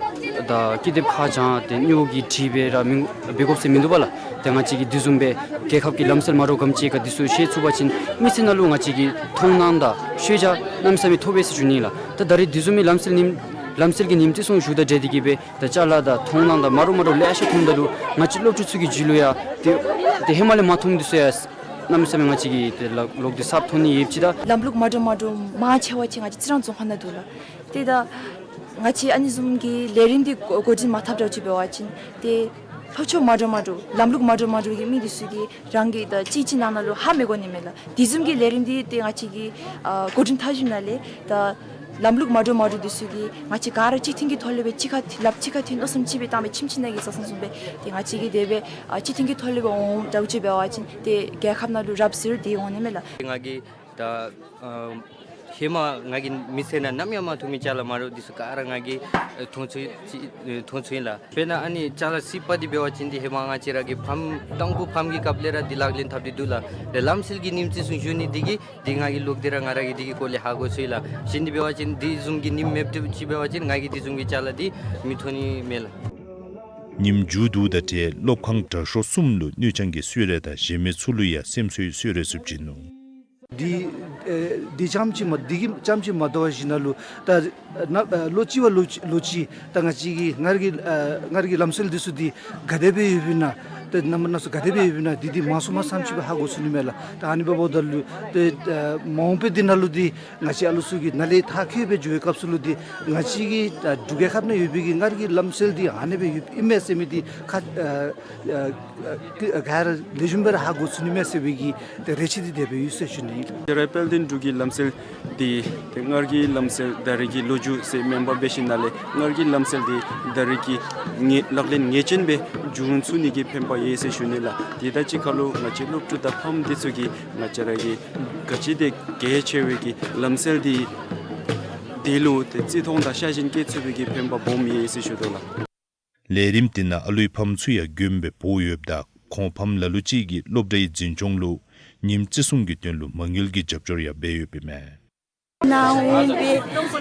ད་ཀི་དེབ་ཁ་བྱང་ཏེ་དངུལ་གྱི་བྲིས་སྦེ་ར་མི་འབད་དགོཔ་ཟེར་མིན་འདུག་པ་ལགས། ཏེ་ང་བཅས་ཀྱིས་དེ་བཟུམ་སྦེ་རྒྱལ་ཁབ་ཀྱི་ལམ་སྲོལ་མ་འདྲཝ་ག་དེམ་ཅིག་ག་དེ་ཚུ་ཤེས་ཚུགས་པ་ཅིན་མི་ཚེ་ནང་ལུ་ང་བཅས་ཀྱི་མཐོང་སྣང་དང་ཤེས་བྱ་གནམ་མེད་ས་མེད་ཐོབ་པས་ཟེར་ཞུ་ནི་ལགས། ད་ད་རེས་དེ་བཟུམ་མའི་ལམ་སྲོལ་ཉིནམ་ལམ་སྲོལ་གྱི་ཉིནམ་བརྩི་སྲུང་ཞུཝ་དང་འབྲེལ་ཏེ་གིས་སྦེ་ད་ཅ་ལ་དང་མཐོང་སྣང་དང་མ་འདྲཝ་མ་འདྲཝ་ལེ་ཤ་ཐོནམ་ད་ལུ་ང་བཅས་སློབ་ཕྲུག་ཚུ་གི་རྒྱུད་ལུ་ཡང་ཏེ་ཏེ་ཧེ་མ་ལས་མ་མཐོང་མི་འདི་ཚུ་ཡང་ གནམ་མེད་ས་མེད་ང་བཅས་ཀྱིས་ཏེ་ལག་ལོག་སྟེ་གསརཔ་མཐོང་ནི་ཡོདཔ་ཅིག་དང་། ལམ་ལུགས་མ་འདྲཝ་མ་འདྲཝ་མང་ཆེ་བ་ཅིག་ང་བཅས་རྩི་རང་རྫོང་ཁག་ནང་འདུག་ལགས། ཏེ་ད་ང་བཅས་ཨ་ནི་བཟུམ་གྱི་ལས་རིམ་འདི་འགོ་འགོ་འདྲེན་མ་འཐབ་འདྲཝ་ཅིག་འབད་བ་ཅིན་ཏེ་ལྷོ་ཕྱོགས་མ་འདྲཝ་མ་འདྲཝ་ལམ་ལུགས་མ་འདྲཝ་མ་འདྲཝ་གི་མི་འདི་ཚུ་གིས་རང་གི་ད་གཅིག་གཅིག་ནང་ན་ལུ་ཧ་མི་གོ་ནི་མས་ལགས། དེ་བཟུམ་གྱི་ལས་རིམ་འདི་ཏེ་ང་བཅས་ཀྱིས་ཨ་འགོ་འདྲེན་འཐབ་ཞིནམ་ལས་ད་ལམ་ལུགས་མ་འདྲཝ་མ་འདྲཝ་འདི་ཚུ་གིས་ང་བཅས་ག་ར་གཅིག་མཐུན་གྱི་ཐོག་ལས་སྦེ་གཅིག་ཁར་ལགཔ་གཅིག་ཁར་མཐུན་མནོ་བསམ་གཅིག་སྦེ་བཏང་སྦེ་ཁྱིམ་གཅིག་ནང་གི་བཟའ་ཚང་བཟུམ་སྦེ་ཏེ་ང་བཅས་ཀྱིས་དེ་སྦེ་ཨ་གཅིག་མཐུན་གྱི་ཐོག་ལས་སྦེ་འོང་འདྲཝ་ཅིག་འབད་བ་ཅིན་ཏེ་རྒྱལ་ཁབ་ནང་ལུ་རབ་གསལ་དེ་འོང་ནི་མས་ལགས། ང་གིས་ད་ཨ་ཧེ་མ་ང་གི་མི་ཚེ་ནང་ནམ་ཡང་མ་མཐོང་མི་ཅ་ལ་དམར་པོ་འདི་ཚུ་ག་ར་ང་གིས་ཨ་མཐོང་ཚུགས་ཅི་ཨ་མཐོང་ཚུགས་ཨིན་ལགས། དཔེར་ན་ཨ་ནི་ཅ་ལ་སི་པ་འདི་འབད་བ་ཅིན་འདི་ཧེ་མ་ང་བཅས་ར་གི་ཕམ་དང་ཕུ་ཕམ་གྱི་སྐབས་ལས་ར་འདི་ལག་ལེན་འཐབ་སྟེ་འདུག་ལགས། ཏེ་ལམ་སྲོལ་གྱི་ཉིམ་བརྩི་སྲུང་ཞུ་ནི་འདི་གིས་འདི་ང་གིས་ལོག་སྟེ་ར་ང་ར་གིས་འདི་གི་སྐོར་ལས་ཧ་གོ་ཚུགས་ཡི་ལགས། གཞན་འདི་འབད་བ་ཅིན་འདི་བཟུམ་གྱི་ཉིམ་མེདཔ་ཅིག་འབད་བ་ཅིན་ང་གིས་འདི་བཟུམ་གྱི་ཅ་ལ་འདི་མི་མཐོང་ནི་མས་ལགས། ཉིམ་མཇུག་བསྡུཝ་དང་འབྲེལ་སློབ་ཁང་དྲག་ཤོས་གསུམ་ལུ་སྣོད་ཆང་གི་གསོལ་རས་དང་གཞན་མི་ཚུ་ལུ་ཡང་སེམས་གསོའི་གསོལ་རས་ཚུ་བྱིན་ནུག། འདི་ཨེ་འདི་རྐྱངམ་ཅིག་མ་འདི་གི་རྐྱངམ་ཅིག་མ་དོ་བར་ཞིནམ་ལས་ད་ཨ་ལོ་གཅིག་བ་ལོ་གཅིག་ལོ་གཅིག་ད་ང་བཅས་ཀྱི་སྔར་གྱི་ཨ་སྔར་གྱི་ལམ་སྲོལ་འདི་ཚུ་འདི་ག་དེ་སྦེ་ཡོདཔ་ཨིན་ན་ཏེ་རྣམ་པ་སྣ་ཚོགས་ག་དེ་སྦེ་ཡོདཔ་ཨིན་ན་འདི་འདི་མང་སུ་མང་ཙམ་ཅིག་སྦེ་ཧ་གོ་ཚུགས་ནི་མས་ལགས། ད་ཨ་ནི་འབདཝ་ད་ལུ་ཏེ་ཨ་མ་འོངས་པའི་འདི་ནང་ལུ་འདི་ང་བཅས་ཨ་ལུ་ཚུ་གིས་ནཱ་ལས་མཐར་འཁྱོལ་སྦེ་འགྱོ་བའི་སྐབས་སུ་ལུ་འདི་ང་བཅས་ཀྱི་ཨ་འབྲུག་རྒྱལ་ཁབ་ནང་ཡོད་པའི་གི་སྔར་གྱི་ལམ་སྲོལ་འདི་ཨ་ནི་སྦེ་ཡོདཔ་ཨིན་མས་ཟེར་མི་འདི་ཁ་ཨ་ཨ་ག་ར་ལེགས་ཤོམ་སྦེ་ར་ཧ་གོ་ཚུགས་ནི་མས་ཟེར་བའི་གི་ཏེ་རེ་ཆེ་འདི་དེ་སྦེ་ཡོད་ཟེར་ཞུ་ནི་ཨིན། ཏེ་ར་དཔལ་ལྡན་འབྲུག་གི་ལམ་སྲོལ་འདི་ཏེ་སྔར་གྱི་ལམ་སྲོལ་ད་རེས་ཀྱི་ལོ་རྒྱུས་ཟེར་མེན་པར་འབད་ཞིནམ་ལས་སྔར་གྱི་ལམ་སྲོལ་འདི་ད་རེས་ཀྱི་ངེས་ལག་ལེན་ངེས་ཅན་སྦེ་འབྱུང་ཚུགས་ནི་གི་ཕན་པ་ཡོད་ཟེར་ཞུ་ནི་ལགས། ཏེ་ད་ཅི་ཁ་ལུ་ང་བཅས་སློབ་ཕྲུག་དང་ཕམ་འདི་ཚུ་གིས་ང་བཅས་ར་གི་ག་ཅི་དེ་གལ་ཆེ་བའི་གི་ལམ་སྲོལ་འདི་དེ་ལུ་ཏེ་བརྩི་མཐོང་དང་ཤ་ཞེན་སྐྱེ་ཚུགས་པའི་གི་ཕན་པ་སྦོམ་ཡོད་ཟེར་ཞུ་དོ་ལགས། ལས་རིམ་འདི་ནང་ཨ་ལུའི་ཕམ་ཚུ་ཡང་དགོན་པའི་འབོ་ཡོདཔ་ད་ཁོང་ཕམ་ལ་ལུ་ཅིག་གིས་སློབ་གྲྭའི་འཛིན་སྐྱོང་ལུ་ཉིམ་བརྩི་སྲུང་གི་དོན་ལུ་མ་དངུལ་གྱི་རྒྱབ་སྐྱོར་ཡང་འབད་ཡོདཔ་ཨིན་མས། ནཱ་འོང་སྦེ་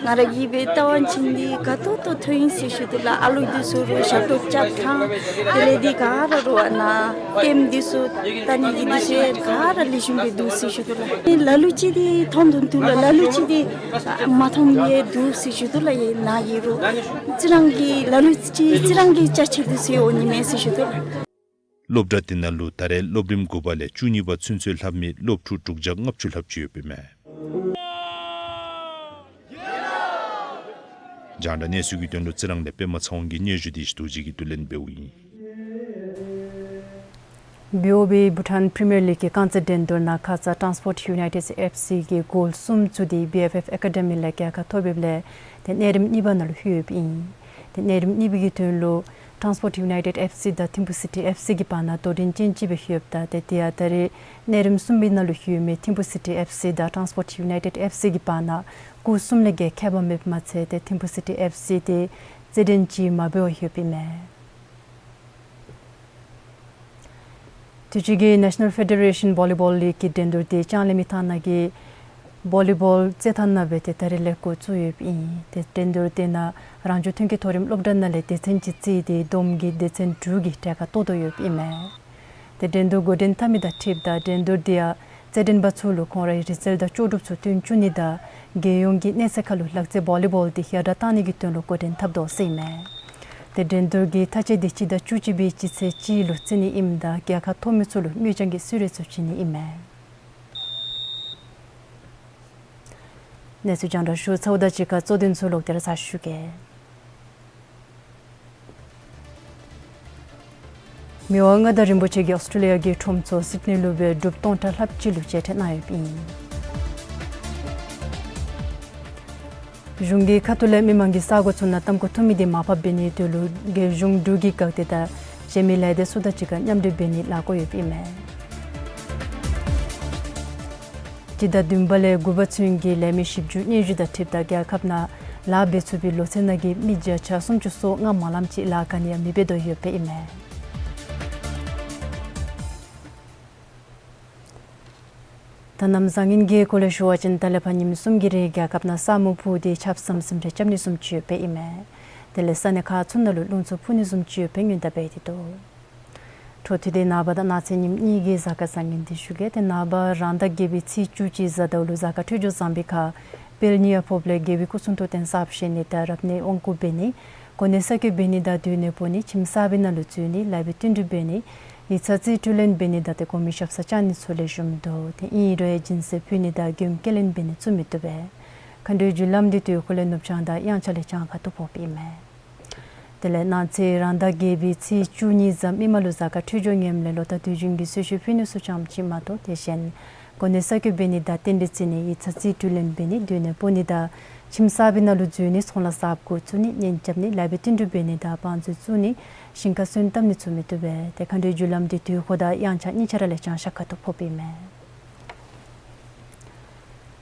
ང་ར་གིས་སྦེ་བལྟ་བ་ཅིན་འདི་དགའ་ཏོག་ཏོ་ཐོན་ཡི་ཟེར་ཞུ་དོ་ལགས། ཨ་ལུ་འདི་ཚུ་རུང་ཞབས་ཏོག་རྐྱབ་ཐངས་དེ་ལས་འདི་ག་ར་རུང་ཨ་ནཱ་ལྟདམོ་འདི་ཚུ་བལྟ་ནི་གི་འདི་ཚུ་ཡང་ག་ར་ལེགས་ཤོམ་སྦེ་འདུག་ཟེར་ཞུ་དོ་ལགས། ལ་ལུ་ཅིག་འདི་མཐོང་དོ་འདུག་ལགས། ལ་ལུ་ཅིག་འདི་མ་མཐོང་མི་ཡང་འདུག་ཟེར་ཞུ་དོ་ལགས། ཡང་ནཱ་གི་རུང་རྩི་རང་གི་ལ་ལུ་ཅིག་རྩི་རང་གི་ཅ་ཆས་འདི་ཚུ་ཡང་འོང་ནི་མས་ཟེར་ཞུ་དོ་ལགས། སློབ་གྲྭ་འདི་ནང་ལུ་ད་རེས་སློབ་རིམ་དགུ་པ་ལས་བཅུ་གཉིས་པ་ཚུན་ཚོད་ལྷབ་མི་སློབ་ཕྲུག་དྲུག་བརྒྱ་ལྔ་བཅུ་ལྷགཔ་ཅིག་ཡོདཔ་ཨིན་མས། རྒྱང་བསྒྲགས་གནས་ཚུལ་གྱི་དོན་ལུ་རྩི་རང་ལས་པདྨ་ཚེ་དབང་གི་སྙན་ཞུ་འདི་ཞུ་དོ་ཅིག་གིས་བསྡུ་ལེན་འབདཝ་ཨིན། བི་ཨོ་བི་བྷུ་ཊཱན་པི་རི་མི་ཡར་ལིག་གི་རྐང་རྩེད་འགྲན་བསྡུར་ནང་ཁ་ཙ་ཊཱནསི་པོརཊ་ཡུ་ནའི་ཊེཌ་ཨེཕ་སི་གི་གོལ་གསུམ་བཙུགས་ཏེ་བི་ཨེཕ་ཨེཕ་ཨེ་ཀ་ཌི་མི་ལས་རྒྱལ་ཁ་ཐོབ་ཡོདཔ་ལས་ཏེ་གནས་རིམ་གཉིས་པ་ནང་ལུ་ལྷོད་ཡོདཔ་ཨིན། ཏེ་གནས་རིམ་གཉིས་པའི་གི་དོན་ལུ་ཊཱནསི་པོརཊ་ཡུ་ནའི་ཊེཌ་ཨེཕ་སི་དང་ཐིམ་ཕུ་སི་ཊི་ཨེཕ་སི་གི་བར་ན་དོ་འགྲན་ཅན་ཅིག་སྦེ་ལྷོདཔ་ད་ཏེ་དེ་ཡང་ད་རེས་གནས་རིམ་གསུམ་པའི་ནང་ལུ་ལྷོད་མི་ཐིམ་ཕུ་སི་ཊི་ཨེཕ་སི་དང་ཊཱནསི་པོརཊ་ཡུ་ནའི་ཊེཌ་ཨེཕ་སི་གི་བར་ན་སྐུགས་གསུམ་ལས་བརྒལ་ཁྱད་པར་མེདཔ་མ་ཚད་ཏེ་ཐིམ་ཕུ་སི་ཊི་ཨེཕ་སི་དེ་རྩེད་འགྲན་ཅིག་མ་འབད་བར་ལྷོདཔ་ཨིན་མས། དུས་ཅི་གི་ནེ་ཤ་ནཱལ་ཕེ་ཌེ་རེ་ཤཱན་བོ་ལི་བཱོལ་ལིག་གི་འགྲན་བསྡུར་དེ་ལྕང་གླིང་མི་ཐང་ནང་གི་བོ་ལི་བཱོལ་རྩེད་ཐང་ནང་སྦེ་ཏེ་ད་རེས་ལས་འགོ་བཙུགས་ཡོདཔ་ཨིན། ཏེ་འགྲན་བསྡུར་དེ་ནང་རང་བྱུང་ཐོན་སྐྱེད་མཐོ་རིམ་སློབ་གྲྭ་ནང་ལས་སྡེ་ཚན་གཅིག་བརྩིས་ཏེ་བསྡོམས་ཀྱིས་སྡེ་ཚན་དྲུག་གིས་གྲལ་ཁར་གཏོགས་དོ་ཡོདཔ་ཨིན་མས། ཏེ་འགྲན་བསྡུར་འགོ་འདྲེན་འཐབ་མི་དང་འཁྲིལཝ་ད་འགྲན་བསྡུར་དེ་ཡང་རྩེད་འགྲན་པ་ཚུ་ལུ་ཁོང་རའི་རིག་རྩལ་དང་ལྕོགས་གྲུབ་ཚུ་སྟོན་བཅུག་ནི་དང་རྒྱལ་ཡོངས་ཀྱི་གནས་ཚད་ཁར་ལུ་ལག་རྩེད་བོ་ལི་བཱོལ་དེ་ཡར་དྲག་གཏང་ནི་གི་དོན་ལུ་འགོ་འདྲེན་འཐབ་དོ་ཟེར་ཨིན་མས། ཏེ་འགྲན་བསྡུར་གྱི་མཐའ་དཔྱད་དེ་སྤྱི་ཟླ་བཅུ་གཅིག་པའི་སྤྱི་ཚེས་གཅིག་ལུ་བརྩི་ནི་ཨིནམ་ད་རྒྱལ་ཁ་ཐོབ་མི་ཚུ་ལུ་དངུལ་རྐྱང་གི་གསོལ་རས་ཚུ་བྱིན་ནི་ཨིན་མས། གནས་ཚུལ་རྒྱང་བསྒྲགས་ཞུ་ཚརཝ་ད་གཅིག་ཁར་གཙོ་དོན་ཚུ་ལོག་སྟེ་ར་ཚར་ཞུ་གེ། མི་དབང་མངའ་བདག་རིན་པོ་ཆེ་གིས་ཨོསི་ཊེ་ལི་ཡ་གི་ཁྲོམ་ཚོགས་སིཌ་ནི་ལུ་སྦེ་འབྲུགཔ་སྟོང་ཕྲག་ལྷགཔ་ཅིག་ལུ་མཇལ་ཕྲད་གནང་ཡོདཔ་ཨིན། གཞུང་གི་ཁ་ཐུག་ལས་མི་མང་གི་ས་གོ་ཚུ་ནང་ཏམ་ཁུ་འཐུང་མི་དེ་མར་ཕབ་འབད་ནིའི་དོན་ལུ་རྒྱལ་གཞུང་འབྲུག་གི་འགག་སྡེ་དང་གཞན་མི་ལས་སྡེ་ཚུ་དང་གཅིག་ཁར་མཉམ་འབྲེལ་འབད་ནི་ལཱ་འགོ་ཡོདཔ་ཨིན་མས། སྤྱི་ཟླ་བདུན་པ་ལས་དགུ་པ་ཚུན་གྱི་ལས་མི་བཞི་བཅུ་སྙན་ཞུ་དང་འཁྲིལཝ་ད་རྒྱལ་ཁབ་ནང་ལཱ་འབད་ཚུགས་པའི་ལོ་ཚད་ནང་གི་མི་བརྒྱ་ཆ་སུམ་ཅུ་སོ་ལྔ་མ་ལངམ་ཅིག་ལཱ་ག་ནི་ཡང་མི་འབད་དོ་ཡོདཔ་ཨིན་མས། ད་གནམ་བཟང་ངན་གྱི་སྐོར་ལས་ཞུ་བ་ཅིན་ད་ལས་ཕར་ཉིནམ་གསུམ་གྱི་རིང་རྒྱལ་ཁབ་ནང་ས་སྨུག་ཕུབ་སྟེ་ཆརཔ་ཟམ་ཟིམ་རེ་རྐྱབ་ནི་བཟུམ་ཅིག་ཡོདཔ་ཨིན་མས། དེ་ལས་ས་གནས་ཁག་ཚུ་ནང་ལུ་རླུང་འཚུབ་འཕུ་ནི་བཟུམ་ཅིག་ཡོདཔ་སྔོན་བརྡ་འབད་དེ་འདུག། འཕྲོ་མཐུད་དེ་ནངས་པ་དང་གནངས་ཚེ་ཉིནམ་གཉིས་ཀྱི་གཟའ་སྐར་བཟང་ངན་འདི་ཞུ་གེ། ཏེ་ནངས་པ་རང་ཟླ་བརྒྱད་པའི་ཚེས་བཅུ་གཅིག་གཟའ་ཟླཝ་ལུ་གཟའ་སྐར་འཕྲོད་སྦྱོར་བཟང་པའི་ཁར་དཔལ་ཉི་ཡ་ཕོགཔ་ལས་རྒྱལ་པོའི་སྐུ་གསུང་ཐུགས་རྟེན་གསརཔ་བཞེངས་ནི་དང་རབ་གནས་དབང་བསྐུར་འབད་ནི། གོ་གནས་གསར་བསྐོ་འབད་ནི་དང་སྡོད་གནས་སྤོ་ནི། ཁྱིམ་གསར་པའི་ནང་ལུ་འཛུལ་ནི། ལཱ་འབད་བསྟུན་གྲོས་འབད་ནི། ཡིག་ཚང་རྩིས་སྤྲོད་ལེན་འབད་ནི་དང་ཏེ་གོང་མའི་ཞབས་སར་བཅར་ནི་ཚུ་ལེགས་ཤོམ་འདུག། ཏེ་ཨིན་རུང་ཡང་སྦྱིན་སྲེག་ཕུལ་ནི་དང་མགྱོནམ་སྐྱེལ་ལེན་འབད་ནི་ཚུ་མི་བཏུབ་པས། མཁའ་འགྲོའི་རྒྱུ་ལམ་འདི་དུས་འཁོར་ལས་ནུབ་བྱང་དང་དབྱངས་འཆར་ལས་བྱང་ཁ་ཐུག་ཕོགཔ་ཨིན་མས། དེ་ལས་གནངས་ཚེ་རང་ཟླ་བརྒྱད་པའི་ཚེས་བཅུ་གཉིས་གཟའ་མིག་དམར་ལུ་གཟའ་སྐར་འཕྲོད་སྦྱོར་ངནམ་ལས་ལོ་ཟླ་དུས་རྒྱུན་གྱི་གསོལ་མཆོད་ཕུལ་ནི་ཚུ་ཙམ་ཅིག་མ་གཏོགས་དེ་གཞན་གོ་གནས་གསར་བསྐོ་འབད་ནི་དང་རྟེན་འབྲེལ་བརྩི་ནི་ཡིག་ཚང་རྩིས་སྤྲོད་ལེན་འབད་ནི་སྡོད་གནས་སྤོ་ནི་དང་ཁྱིམ་གསར་པའི་ནང་ལུ་འཛུལ་ནི་ཚོང་ལཱ་གསརཔ་འགོ་བཙུགས་ནི་གཉེན་རྐྱབ་ནི་ལཱ་འབད་བསྟུན་གྲོས་འབད་ནི་དང་བང་མཛོད་བཙུགས་ནི་ཞིང་ཁ་སོན་བཏབ་ནི་ཚུ་མི་བཏུབ་པས། ཏེ་མཁའ་འགྲོའི་རྒྱུ་ལམ་འདི་དུས་འཁོར་དང་དབྱངས་འཆར་གཉིས་ཆ་ར་ལས་བྱང་ཤར་ཁ་ཐུག་ཕོགཔ་ཨིན་མས།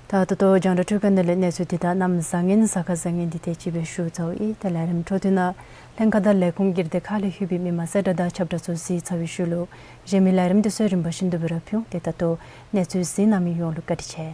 ད་ད་ལྟོ་རྒྱང་བསྒྲགས་འཕྲུལ་ཁང་ནང་ལས་གནས་ཚུལ་འདི་དང་གནམ་བཟང་ངན་གཟའ་སྐར་བཟང་ངན་འདི་དེ་ཅིག་སྦེ་ཞུ་ཚརཝ་ཨིན། ཏེ་ལས་རིམ་འཕྲོ་མཐུད་ནང་ལྷན་ཁག་དང་ལས་ཁུངས་སྒེར་སྡེ་ཁག་ལས་ལྷོད་པའི་མི་མང་གསལ་བསྒྲགས་དང་ཁྱབ་བསྒྲགས་ཚུ་གཟིགས་ཚར་བའི་ཤུལ་ལུ་གཞན་མི་ལས་རིམ་འདི་ཚུ་རིམ་པ་བཞིན་དུ་སྦེ་ར་ཕུལ་འོང་། ཏེ་ད་ལྟོ་གནས་ཚུལ་གཟིགས་གནང་མི་ཡོངས་ལུ་བཀའ་དྲིན་ཆེ།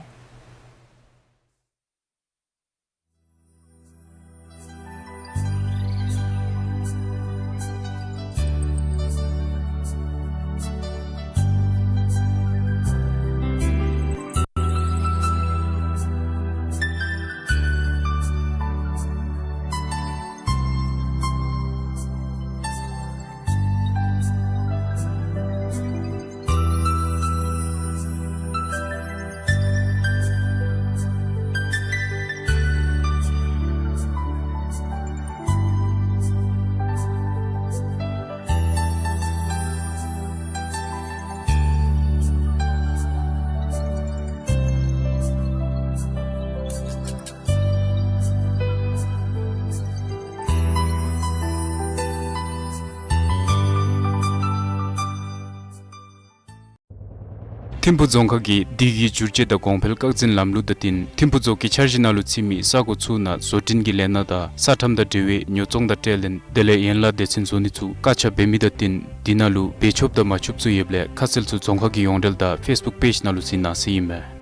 ཐིམ་ཕུ་རྫོང་ཁག་གིས་དུས་ཀྱི་འགྱུར་བཅོས་དང་གོང་འཕེལ་སྐར་འཛིན་ལམ་ལུགས་དང་བསྟུན་ཐིམ་ཕུ་རྫོང་གི་འཆར་གཞི་ནང་ལུ་ཚུད་མི་ས་གོ་ཚུ་ནང་བཟོ་སྐྲུན་གྱི་ལས་སྣ་དང་ས་ཁྲམ་དང་འབྲེལ་བའི་ཉོ་ཚོང་དང་ཁྲལ་ལེན་དེ་ལས་ཡན་ལག་སྡེ་ཚན་བཟོ་ནི་ཚུ་བཀག་ཆ་འབད་མི་དང་བསྟུན་དེ་ནང་ལུ་འབད་ཆོགཔ་དང་མ་ཆོགཔ་ཚུ་ཡོདཔ་ལས་ཁ་གསལ་ཚུ་རྫོང་ཁག་གི་ཡོངས་འབྲེལ་དང་ཕེསི་བུཀ་པེཇ་ནང་ལུ་གཟིགས་གནང་ཟེར་ཨིན་མས།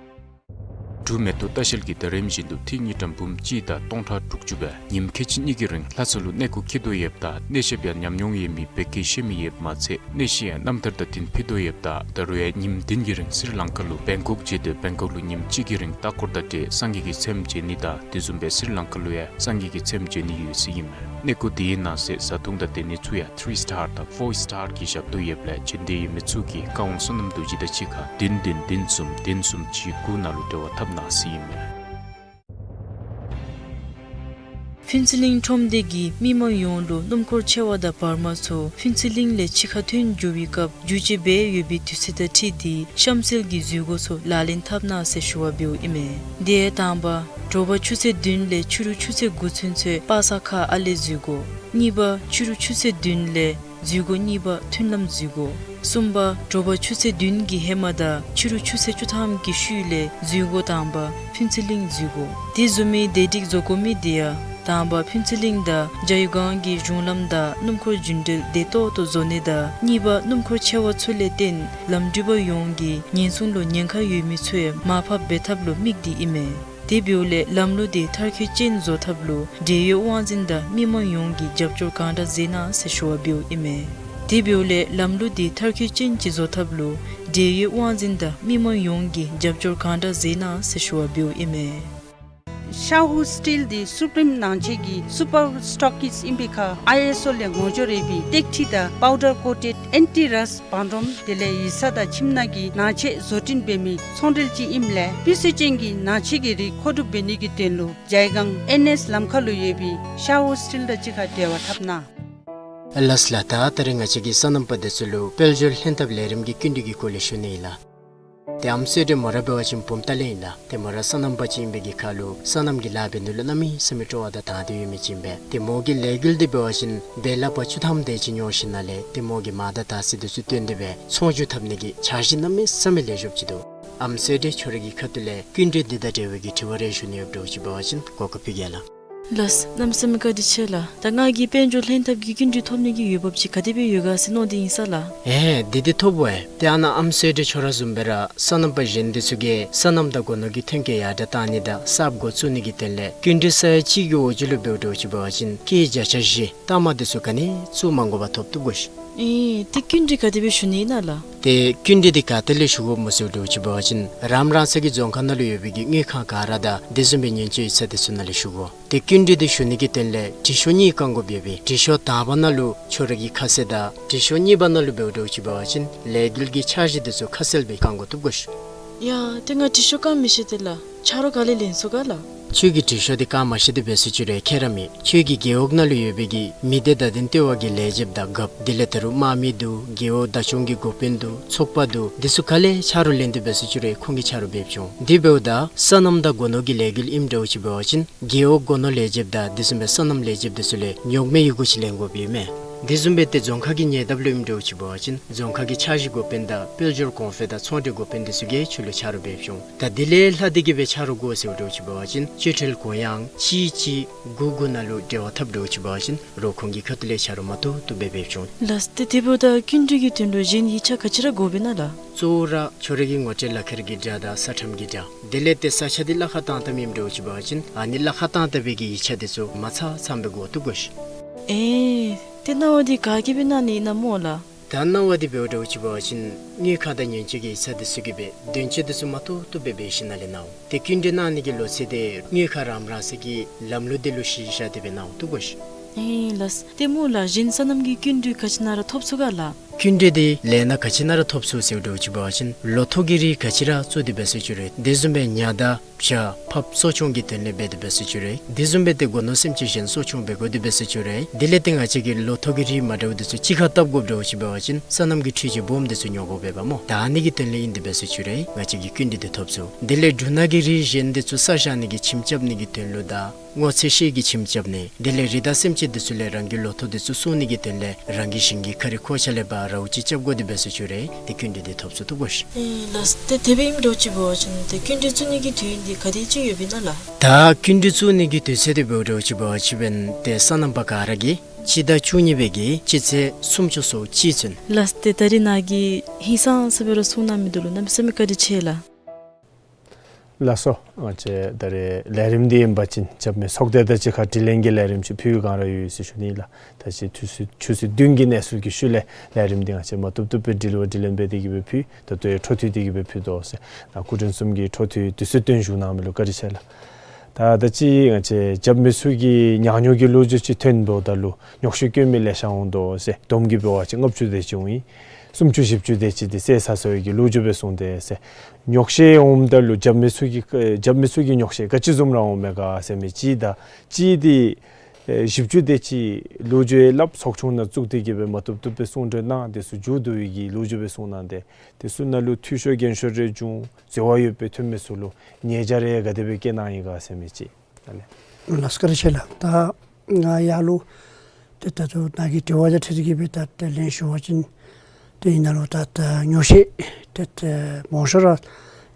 འབྲུག་མེ་ཏོག་ལྟ་བཤལ་གྱིས་ད་རིམ་བཞིན་དུ་ཐིག་དངུལ་ཀྲམ་འབུམ་གཅིག་དང་སྟོང་ཕྲག་དྲུག་ཅུ་སྦེ་ཉིནམ་ཁལ་གཅིག་གཉིས་ཀྱི་རིང་ལྷ་ས་ལུ་གནས་སྐོར་འཁྱིད་དོ་ཡོདཔ་ད་གནས་ཞབས་ཡང་ཉམས་མྱོང་ཡོད་མི་བོད་སྐད་ཤེས་མི་ཡོདཔ་མ་ཚད་གནས་གཞི་ཡང་རྣམ་ཐར་དང་བསྟུན་ཕུལ་དོ་ཡོདཔ་ད་ད་རུང་ཡང་ཉིནམ་བདུན་གྱི་རིང་སི་རི་ལང་ཀ་ལུ་བེང་ཀོག་མཇལ་ཏེ་བེང་ཀོག་ལུ་ཉིནམ་གཅིག་གི་རིང་ལྟ་སྐོར་དང་འབྲེལ་སངས་རྒྱས་ཀྱི་ཚལམ་མཇལ་ནི་དང་དེ་བཟུམ་སྦེ་སི་རི་ལང་ཀ་ལུ་ཡང་སངས་རྒྱས་ཀྱི་ཚལམ་མཇལ་ནི་ཡོད་ཟེར་ཨིན་མས། གནས་སྐོར་དེའི་ནང་གསེས་བཟའ་འཐུང་དང་སྡོད་གནས་ཚུ་ཡང་ཐི་རི་སི་ཊར་དང་ཕོར་སི་ཊར་གྱི་ཞབས་ཏོག་ཡོདཔ་ལས་བྱོན་འདོད་ཡོད་མི་ཚུ་གིས་བཀའ་དབང་བསོད་ནམས་རྡོ་རྗེ་དང་གཅིག་ཁར་བདུན་བདུན་བདུན་གསུམ་བདུན་གསུམ་གཅིག་དགུ་ནང་ལུ་འབྲེལ་བ་འཐབ་གནང་ཟེར་ཨིན་མས། ཕུན་ཚོགས་གླིང་ཁྲོམ་སྡེ་གིས་མི་མང་ཡོངས་ལུ་སྣུམ་འཁོར་ཆེ་བ་དང་བར་མ་ཚུ་ཕུན་ཚོགས་གླིང་ལས་ཕྱི་ཁར་ཐོན་འགྱོ་བའི་སྐབས་འགྱུར་བཅོས་འབད་ཡོད་པའི་དུས་ཚོད་དང་འཁྲིལ་ཏེ་གཤམ་གསལ་གྱི་འཛུལ་སྒོ་ཚུ་ལག་ལེན་འཐབ་གནང་ཟེར་ཞུ་བ་འབདཝ་ཨིན་མས། དེ་ཡང་དང་པ་དྲོ་པ་ཆུ་ཚོད་བདུན་ལས་ཕྱི་རུ་ཆུ་ཚོད་དགུ་ཚུན་ཚོད་པ་སངས་ཁ་ཨ་ལེ་འཛུལ་སྒོ། གཉིས་པ་ཕྱི་རུ་ཆུ་ཚོད་བདུན་ལས་འཛུལ་སྒོ་གཉིས་པ་མཐུན་ལམ་འཛུལ་སྒོ། གསུམ་པ་དྲོ་པ་ཆུ་ཚོད་བདུན་གྱི་ཧེ་མ་དང་ཕྱི་རུ་ཆུ་ཚོད་བཅུ་ཐམ་གྱི་ཤུལ་ལས་འཛུལ་སྒོ་དང་པ་ཕུན་ཚོགས་གླིང་འཛུལ་སྒོ། དེ་བཟུམ་མའི་བདེ་སྒྲིག་བཟོ་དགོ་མི་དེ་ཡང་དང་པ་ཕུན་ཚོགས་གླིང་དང་ཇ་ཡུ་སྒང་གི་གཞུང་ལམ་དང་སྣུམ་འཁོར་རྒྱུན་འགྲུལ་བདེ་ཏོག་ཏོ་བཟོ་ནི་དང་གཉིས་པ་སྣུམ་འཁོར་ཆེ་བ་ཚུ་ལས་བརྟེན་ལམ་འགྲུལ་པ་ཡོངས་ཀྱི་ཉེན་སྲུང་ལུ་ཉེན་ཁ་ཡོད་མི་ཚུ་ཡང་མར་ཕབ་འབད་ཐབས་ལུ་དམིགས་ཏེ་ཨིན་མས། དེ་འབདཝ་ལས་ལམ་ལུགས་དེ་མཐར་འཁྱོལ་ཅན་བཟོ་ཐབས་ལུ་འབྲེལ་ཡོད་དབང་འཛིན་དང་མི་མང་ཡོངས་ཀྱིས་རྒྱབ་སྐྱོར་གང་དྲག་མཛད་གནང་ཟེར་ཞུ་བ་འབདཝ་ཨིན་མས། དེ་འབདཝ་ལས་ལམ་ལུགས་དེ་མཐར་འཁྱོལ་ཅན་ཅིག་བཟོ་ཐབས་ལུ་འབྲེལ་ཡོད་དབང་འཛིན་དང་མི་མང་ཡོངས་ཀྱིས་རྒྱབ་སྐྱོར་གང་དྲག་མཛད་གནང་ཟེར་ཞུ་བ་འབདཝ་ཨིན་མས། ཤ་ཧུ་སི་ཊིལ་འདི་སུ་པིརིམ་ནང་ཆེན་གྱི་སུ་པར་སི་ཊོག་ཀིསཊ་ཨིན་པའི་ཁར་ཨའི་ཨེསི་ཨོ་ལས་ངོ་སྦྱོར་ཡོད་པའི་ཏེག་ཁྲི་དང་པའུ་ཌར་ཀོ་ཊེཌ་ཨེན་ཊི་རསཊ་བང་རིམ་དེ་ལས་ཡིག་ཚང་དང་ཁྱིམ་ནང་གི་ནང་ཆས་བཟོ་སྐྲུན་འབད་མི་ཚོང་འབྲེལ་ཅིག་ཨིནམ་ལས་སྤུས་ཚད་ཅན་གྱི་ནང་ཆས་ཀྱི་རིགས་མཁོ་སྒྲུབ་འབད་ནི་གི་དོན་ལུ་ཇའི་སྒང་ཨེན་ཨེསི་ལམ་ཁ་ལུ་ཡོད་པའི་ཤ་ཧུ་སི་ཊིལ་དང་གཅིག་ཁར་འབྲེལ་བ་འཐབ་གནང་། ལགས་ལགས། ད་ད་རིས་ང་བཅས་ཀྱིས་སོ་ནམ་པ་འདི་ཚུ་ལུ་དཔལ་འབྱོར་ལྷན་ཐབས་ལས་རིམ་གྱི་སྐྱིན་འགྲུལ་གྱི་སྐོར་ལས་ཞུ་ནི་ཨིན་ལགས། ཏེ་ཨམ་སྲས་འདི་མོ་ར་འབད་བ་ཅིན་བུམ་ཐང་ལས་ཨིན་ལགས། ཏེ་མོ་ར་སོ་ནམ་པ་ཅིག་ཨིན་པའི་གི་ཁར་ལུ་སོ་ནམ་གྱི་ལཱ་འབད་ནི་ལུ་གནམ་མེད་ས་མེད་སྤྲོ་བ་དང་དང་འདོད་ཡོད་མི་ཅིག་ཨིན་པས། ཏེ་མོ་གི་ལས་འགུལ་འདི་འབད་བ་ཅིན་འབད་ལགཔ་བཅུ་ཐམ་དེ་ཅིག་ཉོ་ཞིནམ་ལས་ཏེ་མོ་གི་མ་དང་དར་ཚི་འདི་ཚུ་བཏོན་ཏེ་སྦེ་ཚོང་བསྒྱུར་འཐབ་ནི་གི་འཆར་གཞི་གནམ་མེད་ས་མེད་ལེགས་ཤོམ་ཅིག་འདུག། ཨམ་སྲས་འདི་ཁྱོད་རའི་གི་ཁ་ཐུག་ལས་སྐྱིན་འགྲུལ་འདི་དང་འབྲེལ་བའི་གི་དྲི་བ་རེ་ཞུ་ནི་ཡོདཔ་འདྲཝ་ཅིག་འབད་བ་ཅིན་གོ་སྐབས་ཕུལ་གེ་ལགས། ལགས། གནམ་མེད་ས་མེད་བཀའ་དྲིན་ཆེ་ལགས། ད་ང་གིས་དཔལ་འབྱོར་ལྷན་ཐབས་ཀྱི་སྐྱིན་འགྲུལ་ཐོབ་ནི་གི་འོས་འབབ་ཅིག་ག་དེ་སྦེ་ཡོད་ག་ཟེར་མནོ་སྟེ་ཨིན་ས་ལགས། ཨེ་འདི་འདི་ཐོབ་པས། ཏེ་ཨ་ནཱ་ཨམ་སྲས་འདི་ཁྱོད་ར་བཟུམ་སྦེ་ར་སོ་ནམ་པ་གཞན་འདི་ཚུ་གིས་སོ་ནམ་དང་སྒོ་ནོར་གྱི་ཐོན་སྐྱེད་ཡར་དྲགས་གཏང་ནི་དང་གསརཔ་འགོ་བཙུགས་ནི་གི་དོན་ལས་སྐྱིན་འགྲུལ་ས་ཡ་གཅིག་གི་འོག་ཅིག་ལུ་འབདཝ་འདྲཝ་ཅིག་འབད་བ་ཅིན་སྐྱེད་བརྒྱ་ཆ་བཞི་ལྟག་མ་འདི་ཚུ་ག་ནི་བཙུགས་མ་དགོ་པར་ཐོབ་བཏུབ་དགོ་ཤིག། ཨེ་ཏེ་སྐྱིན་འགྲུལ་ག་དེ་སྦེ་ཞུ་ནི་ཨིན་ན་ལགས། ཏེ་སྐྱིན་འགྲུལ་འདི་ག་ཏེ་ལས་ཞུ་དགོཔ་སྨོ་ཟེར་འདྲཝ་ཅིག་འབད་བ་ཅིན་རམ་རང་ས་གི་རྫོང་ཁག་ནང་ལུ་ཡོད་པའི་གི་དངུལ་ཁང་ག་ར་དང་དེ་བཟུམ་སྦེ་ཉེན་བཅོལ་ཡིག་ཚང་དེ་ཚུ་ནང་ལས་ཞུ་དགོ། ཏེ་སྐྱིན་འགྲུལ་འདི་ཞུ་ནི་གི་དོན་ལས་དྲི་ཤོག་གཉིས་བཀང་དགོཔ་ཡོད་པས། དྲི་ཤོག་དང་པ་ནང་ལུ་ཁྱོད་རའི་གི་ཁ་གསལ་དང་དྲི་ཤོག་གཉིས་པ་ནང་ལུ་འབདཝ་འདྲཝ་ཅིག་འབད་བ་ཅིན་ལས་འགུལ་གྱི་འཆར་གཞི་དེ་ཚུ་ཁ་གསལ་སྦེ་བཀང་དགོ་བཏུབ་གོ་ཤིག། ཡ་ཏེ་ང་དྲི་ཤོག་བཀང་མི་ཤེས་ཏེ་ལགས། ཆ་རོགས་ག་ལས་ལེན་ཚུགས་ག་ལགས། ཁྱོད་ཀྱིས་དྲི་ཤོག་འདི་བཀང་མ་ཤེས་ཏེ་འབད་སོང་ཅི་རུང་ཁྱད་ར་མེད། ཁྱོད་ཀྱི་རྒེད་འོག་ནང་ལུ་ཡོད་པའི་གི་མི་སྡེ་བརྡ་དོན་ལྟེ་བ་གི་ལས་བྱེདཔ་དང་རྒཔོ་དེ་ལས་ད་རུང་དམག་མི་འདུག། རྒེད་འོག་བདག་སྐྱོང་གི་འགོ་དཔོན་འདུག། ཚོགས་པ་འདུག། དེ་ཚུ་ག་ལས་ཆ་རོགས་ལེན་ཏེ་འབད་སོང་ཅི་རུང་ཁོང་གིས་ཆ་རོགས་འབད་བྱུང་། དེ་འབདཝ་ད་སོ་ནམ་དང་སྒོ་ནོར་གྱི་ལས་འགུལ་ཨིནམ་འདྲཝ་ཅིག་འབད་བ་ཅིན་རྒེད་འོག་སྒོ་ནོར་ལས་བྱེདཔ་དང་དེ་བཟུམ་སྦེ་སོ་ནམ་ལས་བྱེདཔ་དེ་ཚུ་ལས་ཉོག་མེད་ཡི་གུ་ཅིག་ལེན་དགོཔ་ཡོད་མས། དེ་བཟུམ་སྦེ་ཏེ་རྫོང་ཁག་གི་ཉེ་འདབས་ལུ་ཨིནམ་འདྲཝ་ཅིག་འབད་བ་ཅིན་རྫོང་ཁག་གི་འཆར་གཞི་འགོ་དཔོན་དང་དཔལ་འབྱོར་གོང་འཕེལ་དང་ཚོང་འབྲེལ་འགོ་དཔོན་དེ་ཚུ་གིས་ཁྱོད་ལུ་ཆ་རོགས་འབད་བྱུང་། ད་དེ་ལས་ལྷག་སྟེ་གི་སྦེ་ཆ་རོགས་དགོ་ཟེརཝ་འདྲཝ་ཅིག་འབད་བ་ཅིན་སྤྱོད་ཁྲལ་གུ་ཡངས་གཅིག་གཅིག་དགུ་དགུ་ནང་ལུ་འབྲེལ་བ་འཐབ་འདྲཝ་ཅིག་འབད་བ་ཅིན་རོགས་ཁོང་གི་ཁ་ཐུག་ལས་ཆ་རོགས་མ་བཏུབ་བཏུབ་སྦེ་འབད་བྱུང་། ལགས། ཏེ་དེ་འབདཝ་ད་སྐྱིན་འགྲུལ་གྱི་དོན་ལུ་གཞན་ཡིག་ཆ་ག་ཅི་ར་དགོཔ་ཨིན་ན་ལགས། གཙོ་བོ་ར་ཁྱོད་རའི་གི་ངོ་སྤྲོད་ལག་ཁྱེར་གྱི་འདྲ་དང་ས་ཁྲམ་གྱི་འདྲ། དེ་ལས་ཏེ་ས་ཆ་འདི་གླ་ཁར་བཏང་བཏངམ་ཨིནམ་འདྲཝ་ཅིག་འབད་བ་ཅིན་ཨ་ནི་གླ་ཁར་བཏང་བཏང་པའི་གི་ཡིག་ཆ་དེ་ཚུ་མ་ཚང་ཚངམ་སྦེ་དགོ་བཏུབ་གོ་ཤིག། ཨེ་ཏེ་གནང་བ་འདི་ག་གིས་སྦེ་གནང་ནི་ཨིན་ན་སྨོ་ལགས། ད་གནང་བ་འདི་འབདཝ་འདྲཝ་ཅིག་འབད་བ་ཅིན་དངུལ་ཁང་དང་ཉེན་བཅོལ་གྱི་ཡིག་ཚང་དེ་ཚུ་གིས་སྦེ་དོན་གཅོད་དེ་ཚུ་མ་བཏུབ་བཏུབ་སྦེ་འབད་ཞིནམ་ལས་གནང་འོང་། ཏེ་སྐྱིན་འགྲུལ་གནང་ནི་གི་ལོ་ཚད་དེ་དངུལ་ཁང་རམ་རང་ས་གི་ལམ་ལུགས་དེ་ལུ་གཞི་བཞག་སྟེ་སྦེ་གནང་འོང་བཏུབ་གོ་ཤིག། ཨེ་ལགས། ཏེ་སྨོ་ལགས་གཞན་སོ་ནམ་གྱི་སྐྱིན་འགྲུལ་ག་ཅི་ནང་ར་ཐོབ་ཚུགས་ག་ལགས། སྐྱིན་འགྲུལ་འདི་ལས་སྣ་ག་ཅི་ནང་ར་ཐོབ་ཚུགས་ཟེརཝ་འདྲཝ་ཅིག་འབད་བ་ཅིན་ལོ་ཐོག་གི་རིགས་ག་ཅི་ར་བཙུགས་ཏེ་འབད་སོང་ཅི་རུང་དེ་བཟུམ་སྦེ་ཉ་དང་བྱ་ཕགཔ་གསོ་སྐྱོང་གི་དོན་ལས་འབད་དེ་འབད་སོང་ཅི་རུང་དེ་བཟུམ་སྦེ་ཏེ་སྒོ་ནོར་སེམས་ཅན་གཞན་གསོ་སྐྱོང་འབད་དགོ་དེ་འབད་སོང་ཅི་རུང་དེ་ལས་ཏེ་ང་བཅས་ཀྱིས་ལོ་ཐོག་གི་རིགས་མ་འདྲཝ་དེ་ཚུ་གཅིག་ཁར་བཏབ་དགོཔ་འདྲཝ་ཅིག་འབད་བ་ཅིན་སོ་ནམ་གྱི་འཕྲུལ་ཆས་སྦོམ་དེ་ཚུ་ཉོ་དགོཔ་འབདཝ་སྨོ། ད་ཨ་ནི་གི་དོན་ལས་ཨིན་དེ་འབད་སོང་ཅི་རུང་ང་བཅས་ཀྱིས་སྐྱིན་འགྲུལ་དེ་ཐོབ་ཚུགས། དེ་ལས་འབྲུ་སྣ་གི་རིགས་གཞན་དེ་ཚུ་ས་བཞག་ནི་གི་ཁྱིམ་རྐྱབ་ནི་གི་དོན་ལུ་དང་སྔོ་ཚལ་ཤེལ་གྱི་ཁྱིམ་རྐྱབ་ནི་དེ་ལས་རི་དྭགས་སེམས་ཅན་དེ་ཚུ་ལས་རང་གི་ལོ་ཐོག་དེ་ཚུ་སྲུང་ནི་གི་དོན་ལས་རང་གི་ཞིང་གི་ཁ་རི་ཁོག་ཆ་ལས་ཕར་རཝ་ཅིག་རྐྱབ་དགོ་དེ་འབད་སོང་ཅི་རུང་ཏེ་སྐྱིན་འགྲུལ་དེ་ཐོབ་ཚུགས་བཏུབ་གོ་ཤིག། ཨེ་ལགས། ཏེ་དེ་སྦེ་ཨིནམ་འདྲཝ་ཅིག་འབད་བ་ཅིན་ཏེ་སྐྱིན་འགྲུལ་བཙུགས་ནི་གི་དུས་ཡུན་འདི་ག་དེ་ཅིག་ཡོདཔ་ཨིན་ན་ལགས། ད་སྐྱིན་འགྲུལ་བཙུགས་ནི་གི་དུས་ཚོད་དེ་འབདཝ་འདྲཝ་ཅིག་འབད་བ་ཅིན་ཏེ་སོ་ནམ་པ་ག་ར་གིས་སྤྱི་ཟླ་བཅུ་གཉིས་པའི་གི་སྤྱི་ཚེས་སུམ་ཅུ་སོ་གཅིག་ཚུན། ལགས། ཏེ་ད་རིས་ནཱ་གིས་ཧིང་སངས་ས་སྦེ་ར་གསུང་གནང་མི་འདི་ལུ་གནམ་མེད་ས་མེད་བཀའ་དྲིན་ཆེ་ལགས། ལགས་སོ། ང་བཅས་ད་རེས་ལས་རིམ་འདི་ཨིན་པ་ཅིན་རྒྱབ་མི་ཚོགས་སྡེ་དང་གཅིག་ཁར་དྲི་ལན་གྱི་ལས་རིམ་ཅིག་ཕུལ་བའི་བསྒང་ར་ཡོད་ཟེར་ཞུ་ནི་ལགས། ད་ཅི་ཆུ་ཚོད་ཆུ་ཚོད་བདུན་གྱི་གནས་ཚུལ་གྱི་ཤུལ་ལས་ལས་རིམ་འདི་ང་བཅས་མ་བཏུབ་བཏུབ་སྦེ་དྲི་ལན་དྲི་ལན་འབད་དེ་གི་སྦེ་ཕུལ། ད་ལྟོ་ཡང་འཕྲོ་མཐུད་དེ་གི་སྦེ་ཕུལ་དོ་ཟེར། ནཱ་སྐུ་མགྲོན་གསུམ་གྱིས་འཕྲོ་མཐུད་དུས་ཚོད་བཏོན་བཞུགས་གནང་མི་ལུ་བཀའ་དྲིན་ཆེ་ལགས། ད་ད་ཅི་ང་བཅས་རྒྱབ་མི་ཚུ་གིས་ཉག་ཉོག་གི་ལོ་རྒྱུས་ཅིག་ཐོན་འབདཝ་ད་ལུ་ཉོག་བཤད་བཀོད་མི་ལེ་ཤ་འོང་དོ་ཟེར། བསྡོམས་ཀྱིས་འབད་བ་ཅིན་ལྔ་བཅུ་དེ་ཅིག་འོང་ཡི། སུམ་ཅུ་བཞི་བཅུ་དེ་ཅིག་འདི་བསད་ཚར་སོ་ཡི་གི་ལོ་རྒྱུས་སྦེ་གསུངས་ཏེ་ཟེར། ཉོག་བཤད་འོངམ་ད་ལུ་རྒྱབ་མི་ཚུ་གིས་རྒྱབ་མི་ཚུ་གིས་ཉོག་བཤད་ག་ཅི་བཟུམ་ར་འོང་མས་ག་ཟེར་མི་ཅིག་དང་གཅིག་འདི་ཨེ་བཞི་བཅུ་དེ་ཅིག་ལོ་རྒྱུས་སླབ་ཚོགས་ཆུང་ནང་བཙུགས་ཏེ་གི་སྦེ་མ་བཏུབ་བཏུབ་སྦེ་གསུང་གྲོས་གནང་དེ་ཚུ་མཇུག་བསྡུ་བའི་གི་ལོ་རྒྱུས་སྦེ་གསུངས་གནང་སྟེ་དེ་ཚུ་ནང་ལུ་འཐུས་ཤོར་རྒན་ཤོས་རེ་བྱུང་འཛོལ་བ་ཡོདཔ་སྦེ་ཐོན་མི་ཚུ་ལུ་ཉེས་བྱ་རེ་ག་དེ་སྦེ་བཀལ་གནང་ཡི་ག་ཟེར་མི་ཅིག། ཨ་ལས། ལགས་སོ་བཀའ་དྲིན་ཆེ་ལགས། ད་ང་ཡར་ལུ་ཏེ་ད་ལྟོ་ནཱ་གི་དྲི་བ་དང་འཁྲིལ་ཏེ་གི་སྦེ་ད་ཏེ་ལན་ཞུ་བ་ཅིན་ཏེ་ཨིན་ན་ལུ་ད་ད་ཉོག་བཤད་ཏེ་ཏེ་མང་ཤོས་ར་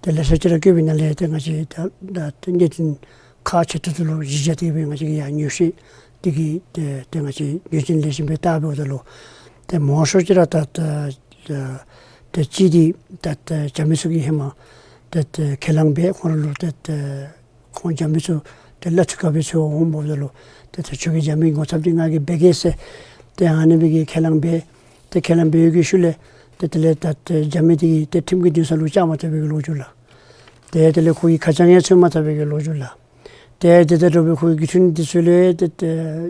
ཏེ་ལེ་ཤ་ཅིག་ར་བཀོད་པའི་ནང་ལས་ཏེ་ང་བཅས་ད་ད་ཏེ་གནད་དོན་ཁག་ཆེ་ཏོག་ཏོ་ལུ་གཞི་བཞག་སྟེ་གི་སྦེ་ང་བཅས་ཀྱིས་ཡང་ཉོག་བཤད་འདི་གི་ཏེ་ཏེ་ང་བཅས་ཉོག་བཤད་ལེགས་ཤོམ་སྦེ་བལྟ་འབདཝ་ད་ལུ་ཏེ་མང་ཤོས་ཅིག་ར་ད་ད་ད་ཏེ་གཅིག་འདི་ད་ད་རྒྱབ་མི་ཚུ་གིས་ཧེ་མ་ཏེ་ཏེ་ཁས་བླངས་འབད་ཁོང་ར་ལུ་ཏེ་ཏེ་ཁོང་རྒྱབ་མི་ཚུ་ཏེ་གླ་འཐུས་དཀའ་བའི་ཚོར་བ་འོང་འབདཝ་ད་ལུ་ཏེ་ཏེ་ཁྱོད་ཀྱིས་རྒྱབ་མི་ངོ་ཚབ་འདི་ང་གིས་འབད་གེ་ཟེར་ཏེ་ཨ་ནི་སྦེ་གི་ཁས་བླངས་འབད། ཏེ་ཁས་བླངས་འབད་བའི་གི་ཤུལ་ལས་ཏེ་དེ་ལས་ད་ཏེ་རྒྱབ་མི་འདི་གིས་ཏེ་ཁྲིམས་ཀྱི་འདུན་ས་ལུ་བཅར་མ་བཏུབ་པའི་གི་ལོ་རྒྱུས་ལགས། ཏེ་དེ་ལས་ཁོ་གིས་ཁ་བྱང་ཡང་འཚོལ་མ་བཏུབ་པའི་གི་ལོ་རྒྱུས་ལགས། ཏེ་དེ་དང་འདྲ་བའི་ཁོ་གི་རྒྱུ་མཚན་འདི་ཚུ་ལས་ཏེ་ཏེ་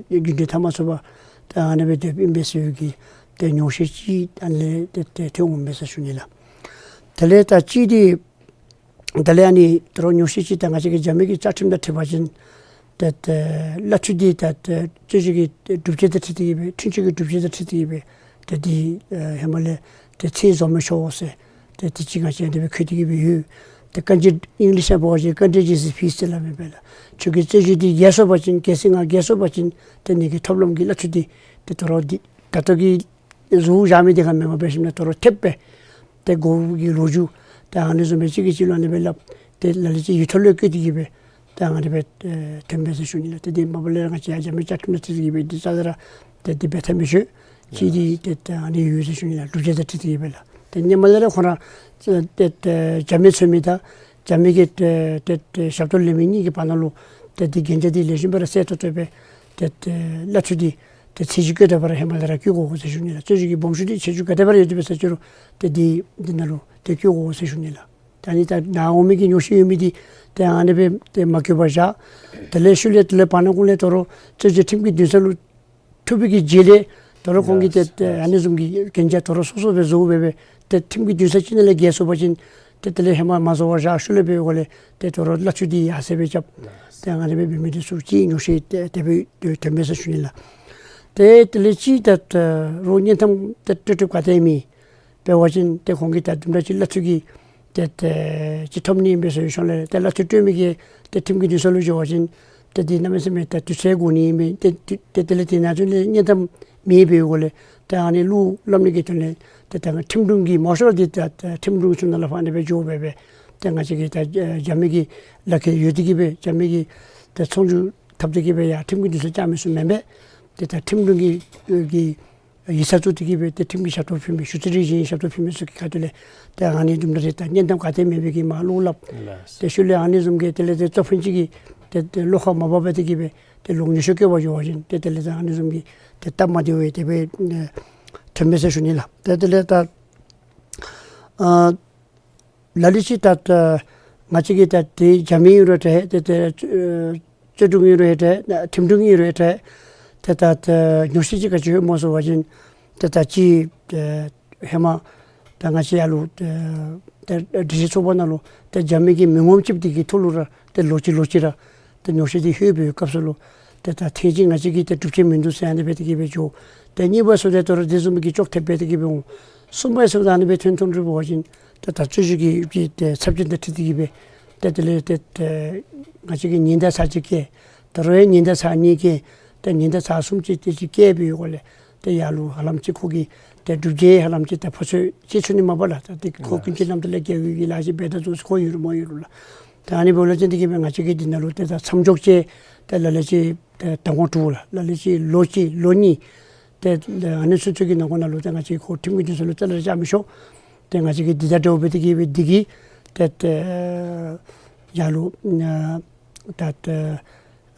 རྒྱུ་འབྲས་འཐབ་མ་ཚུགས་པར་ཏེ་ཨ་ནི་སྦེ་སྡོདཔ་ཨིན་པས་ཟེར་བའི་གི་ཏེ་ཉོག་བཤད་ཅིག་ཨ་ནི་ལས་ཏེ་ཏེ་ཐོན་འོང་མས་ཟེར་ཞུ་ནི་ལགས། དེ་ལས་ད་གཅིག་འདི་ད་ལས་ཨ་ནི་ད་རུང་ཉོག་བཤད་ཅིག་ད་ང་བཅས་ཀྱི་རྒྱབ་མི་གི་བཅའ་ཁྲིམས་དང་འཁྲིལ་བ་ཅིན་ཏེ་ཏེ་གླ་འཐུས་འདི་ད་ཏེ་རྩོད་གཞི་གི་སྒྲུབ་བྱེད་དང་འཁྲིལ་ཏེ་གི་སྦེ་འཁྲུན་ཆོད་ཀྱི་སྒྲུབ་བྱེད་དང་འཁྲིལ་ཏེ་གི་སྦེ་ཏེ་འདི་ཨེ་ཧེ་མ་ལས་ཏེ་ཚད་རྫོགས་མི་ཆོག་ཟེར་ཏེ་དེ་ཅིག་ང་བཅས་ཨ་ནི་སྦེ་འཁོད་དེ་གི་སྦེ་ཡོད། ཏེ་བཀའ་འགྱུར་ཨིང་ལིཤ་ནང་འབད་བ་ཅིན་བཀའ་འགྱུར་ཇི་ཟེར་ཕིས་ཟེར་སླབ་མས་པ་ལགས། ཁྱོད་ཀྱི་རྩོད་གཞི་འདི་རྒྱས་སོང་པ་ཅིན་གལ་སྲིད་ང་རྒྱས་སོང་པ་ཅིན་ཏེ་ངེ་གི་ཐོབ་ལམ་གྱི་གླ་འཐུས་འདི་ཏེ་ད་རུང་འདི་ད་ལྟོ་གི་བཟོ་བཞག་མི་འདི་ག་མེན་པར་འབད་ཞིནམ་ལས་ད་རུང་ཐེབས་སྦེ་ཏེ་དགོ་པའི་གི་ལོ་རྒྱུས་ཏེ་ཨ་ནི་བཟུམ་སྦེ་གཅིག་གིས་གཅིག་ལུ་ཨ་ནི་སྦེ་སླབ་སྟེ་ལ་ལུ་ཅིག་ཡིག་ཐོག་ལུ་བཀོད་དེ་གི་སྦེ་ཏེ་ཨ་ནི་སྦེ་ཨེ་ཐོན་པས་ཟེར་ཞུ་ནི་ལགས། ཏེ་འདི་མ་པ་ལས་ར་ང་བཅས་ཡང་རྒྱབ་མི་བཅའ་ཁྲིམས་དང་འཁྲིལ་ཏེ་གི་སྦེ་འདི་རྩ་ལས་ར་ཏེ་འདི་འབད་ཐབས་མི་ཆོག། གཅིག་འདི་ཏེ་ཏེ་ཨ་ནི་ཡོད་ཟེར་ཞུ་ནི་ལགས། སྒྲུབ་བྱེད་དང་འཁྲིལ་ཏེ་གི་སྦེ་ལགས། ཏེ་སྔོན་མ་ལས་ར་ཁོང་ར་ཏེ་ཏེ་རྒྱབ་མི་འཚོལ་མི་དང་རྒྱབ་མི་གི་ཏེ་ཏེ་ཏེ་ཞབས་ཏོག་ལེན་མི་གཉིས་ཀྱི་བར་ན་ལུ་ཏེ་འདི་གན་རྒྱ་འདི་ལེགས་ཤོམ་སྦེ་ར་གསལ་ཏོག་ཏོ་སྦེ་ཏེ་ཏེ་གླ་འཐུས་འདི་ ཏེ་ཚེས་བཅུ་བཀོད་ད་བར་ཧེ་མ་ལས་ར་བཀོད་དགོ་གོ་ཟེར་ཞུ་ནི་ལགས། རྩོད་བཞི་གི་སྦོམ་ཤོས་འདི་ཚེས་བཅུ་ག་དེ་བར་ཡོད་དེ་འབད་ས་ཅི་རུང་ཏེ་འདི་འདི་ནང་ལུ་ཏེ་བཀོད་དགོ་གོ་ཟེར་ཞུ་ནི་ལགས། ད་ཨ་ནི་ད་ནཱ་འོང་མི་གི་ཉོགས་བཤད་ཡོད་མི་འདི་ཏེ་ཨ་ནི་སྦེ་ཏེ་མ་བཀོད་པར་བཞག། དེ་ལས་ཤུལ་ལས་དེ་ལས་བར་ན་གུང་ལས་དོ་རུང་རྩོད་བཞི་ཁྲིམས་ཀྱི་འདུན་ས་ལུ་ཐུག་པའི་གི་རྗེས་ལས་དོ་རུང་ཁོང་གིས་ཏེ་ལགས་ཏེ་ཨ་ནི་ལགས། བཟུམ་གྱི་གན་རྒྱ་དོ་རུང་སོ་སོ་སྦེ་བཟོ་སྦེ་སྦེ་ཏེ་ཁྲིམས་ཀྱི་འདུན་ས་ཅིག་ནང་ལས་བརྒལ་སོང་པ་ཅིན་ཏེ་དེ་ལས་ཧེ་མ་མ་བཟོ་བར་བཞག། ཤུལ་ལས་འབད་བའི་སྒོ་ལས་ཏེ་དོ་རུང་གླ་ཆུ་འདི་ཡར་སེང་སྦེ་རྐྱབ། ལགས། ཏེ་ཨ་ནི་སྦེ་འབད་མི་འདི་ཚུ་ཅིག་ཉོགས་བཤད་ཏེ་དེ་སྦེ་ཐོན་མས་ཟེར་ཞུ་ནི་ལགས། ཏེ་དེ་ལས་ཅིག་ད་ད་རུང་བརྙན་ཐུང་ཏེ་སྤྲོད་སྤྲོདཔ་ག་ཏེ་མེད། འབད་བ་ཅིན་ཏེ་ཁོང་གིས་ད་དུམ་གྲ་ཅིག་གླ་ཆུ་གི་ཏེ་ཏེ་ཅིག་ཐོབ་ནི་ཨིན་པས་ཟེར་ཞུ་ལས་ཏེ་གླ་ཆུ་སྤྲོད་མི་གི་ཏེ་ཁྲིམས་ཀྱི་འདུན་ས་ལུ་འགྱོ་བ་ཅིན་ཏེ་འདི་གནམ་མེད་ས་མེད་ད་དུས་ཚོད་འགོར་ནི་ཨིན་པས། ཏེ་ཏེ་ཏེ་དེ་ལས་དེ་ནང་ཚུན་ལས་བརྙན་ཐུང་མེད་པའི་སྒོ་ལས་ཏེ་ཨ་ནི་གླུ་སླབ་ནི་གི་དོན་ལས་ཏེ་ད་ཁྲིམས་དྲུང་གི་མང་ཤོས་ར་འདི་ད་ད་ཁྲིམས་དྲུང་ཚུ་ནང་ལས་ཕར་ཨ་ནི་སྦེ་འགྱོ་སྦེ་སྦེ་ཏེ་ང་བཅས་ཀྱི་ད་རྒྱབ་མི་གི་ལག་ཁྱེར་ཡོད་དེ་གིས་སྦེ་རྒྱབ་མི་གི་ཏེ་ཚོང་འགྲུལ་འཐབ་སྟེ་གིས་སྦེ་ཡར་ཁྲིམས་ཀྱི་འདུན་ས་བཅར་མི་ཚུ་མེན་པས། ཏེ་ད་ཁྲིམས་དྲུང་གི་གི་ཡིག་ཚང་བཙུགས་ཏེ་གིས་སྦེ་ཏེ་ཁྲིམས་ཀྱི་ཞབས་ཏོག་ཕུལ་མི་ཞུ་རྩིས་རིག་གཞུང་ཞབས་ཏོག་ཕུལ་མི་ཚུ་གི་ཁ་ཐུག་ལས་ཏེ་ཨ་ནི་དུམ་གྲ་རེ་ད་བརྙན་ཐུང་ག་ཏེ་མེད་པའི་གི་མར་གླུ་སླབ། ལགས། ཏེ་ཤུལ་ལས་ཨ་ནི་བཟུམ་གྱི་དེ་ལས་ཏེ་རྩོད་དཔོན་ཅིག་གིས་ཏེ་ཏེ་བློ་ཁ་མ་བབ་པར་ཏེ་གིས་སྦེ་ཏེ་ལོག་ཉོགས་བཤད་བཀོད་པར་འགྱོ་བ་ཅིན་ཏེ་དེ་ལས་ད་ཨ་ནི་བཟུམ་གྱི་ཏེ་སྟབས་མ་བདེཝ་སྦེ་དེ་སྦེ་ཨེ་ཐོན་མས་ཟེར་ཞུ་ནི་ལགས། ཏེ་དེ་ལས་ད་ཨ་ལ་ལུ་ཅིག་ད་ད་ང་བཅས་ཀྱི་ད་ཏེ་རྒྱབ་མི་ཨིན་རུང་འདྲ་ཏེ་ཏེ་ཨེ་རྩོད་དྲུང་ཨིན་རུང་འདྲ་ཁྲིམས་དྲུང་ཨིན་རུང་འདྲ་ཏེ་ད་ད་ཉོགས་བཤད་ཅིག་ག་ཅི་ཡོད་སྨོ་ཟེར་བ་ཅིན་ཏེ་ད་ཅི་ཨེ་ཧེ་མ་ད་ང་བཅས་ཡར་ལུ་ཏེ་ཏེ་སྒྲིག་གཞི་ཚོགས་པ་ནང་ལུ་ཏེ་རྒྱབ་མི་གི་མི་ངོམ་ཅིག་འདི་གི་ཐོག་ལུ་ར་ཏེ་ལོག་ཅི་ལོག་ཅི་ར་ཏེ་ཉོགས་བཤད་འདི་ལྷོད་པའི་སྐབས་སུ་ལུ་ཏེ་ད་ཐེངས་ཅིག་ང་བཅས་ཀྱིས་ཏེ་སྒྲུབ་བྱེད་མིན་འདུག་ཟེར་ཨ་ནི་སྦེ་ཏེ་གིས་སྦེ་འགྱོ། ཏེ་གཉིས་པ་ཚུ་ཏེ་དོ་རུང་དེ་བཟུམ་གྱི་ཅོག་འཐདཔ་སྦེ་ཏེ་གིས་སྦེ་འོང་། གསུམ་པ་ཚུ་ད་ཨ་ནི་སྦེ་ཐོན་ཐོན་རུང་འབད་བ་ཅིན་ཏེ་ད་རྩོད་བཞི་གི་གི་ཏེ་ཚབས་ཆེན་དང་འཁྲིལ་ཏེ་གིས་སྦེ་ཏེ་དེ་ལས་ཏེ་ཏེ་ང་བཅས་ཀྱིས་ཉིན་དང་ཚར་གཅིག་བསྐྱལ། ད་རུང་ཡང་ཉིན་དང་ཚར་གཉིས་བསྐྱལ། ཏེ་ཉིན་དང་ཚར་གསུམ་ཅིག་ཏེ་ཅིག་བསྐྱལ་བའི་སྒོ་ལས་ཏེ་ཡར་ལུ་ཧ་ལམ་ཅིག་ཁོ་གིས་ཏེ་སྒྲུབ་བྱེད་ཧ་ལམ་ཅིག་ད་ཕོ་ཚོད་ཅིག་ཚུད་ནི་མས་པ་ལགས། ད་ཏེ་ཁོ་ཀུན་སྤྱོད་རྣམ་དག་ལས་འགལ་བའི་གི་ལཱ་ཅིག་འབད་ད་འདུག་ཟེར་ཁོ་ཡུལ་མ་ཡུལ་ལུ་ལགས། ད་ཨ་ནི་འབདཝ་ལས་བརྟེན་ཏེ་གིས་སྦེ་ང་བཅས་ཀྱིས་འདི་ནང་ལུ་ཏེ་ད་མཚམས་འཇོག་བཅད། ཏེ་ལ་ལུ་ཅིག་ཏེ་ཟླ་ངོ་དྲུག་ལགས། ལ་ལུ་ཅིག་ལོ་གཅིག་ལོ་གཉིས། ཏེ་ཨ་ནི་ཚུན་ཚོད་ཀྱི་ནང་འཁོད་ནང་ལུ་ཏེ་ང་བཅས་ཁོ་ཁྲིམས་ཀྱི་འདུན་ས་ལུ་རྩ་ལས་ར་བཅར་མི་ཆོག། ཏེ་ང་བཅས་ཀྱིས་འདི་དང་འདྲཝ་སྦེ་ཏེ་གིས་སྦེ་འདི་གིས་ཏེ་ཏེ་ཡར་ལུ་ཨ་ད་ཏེ་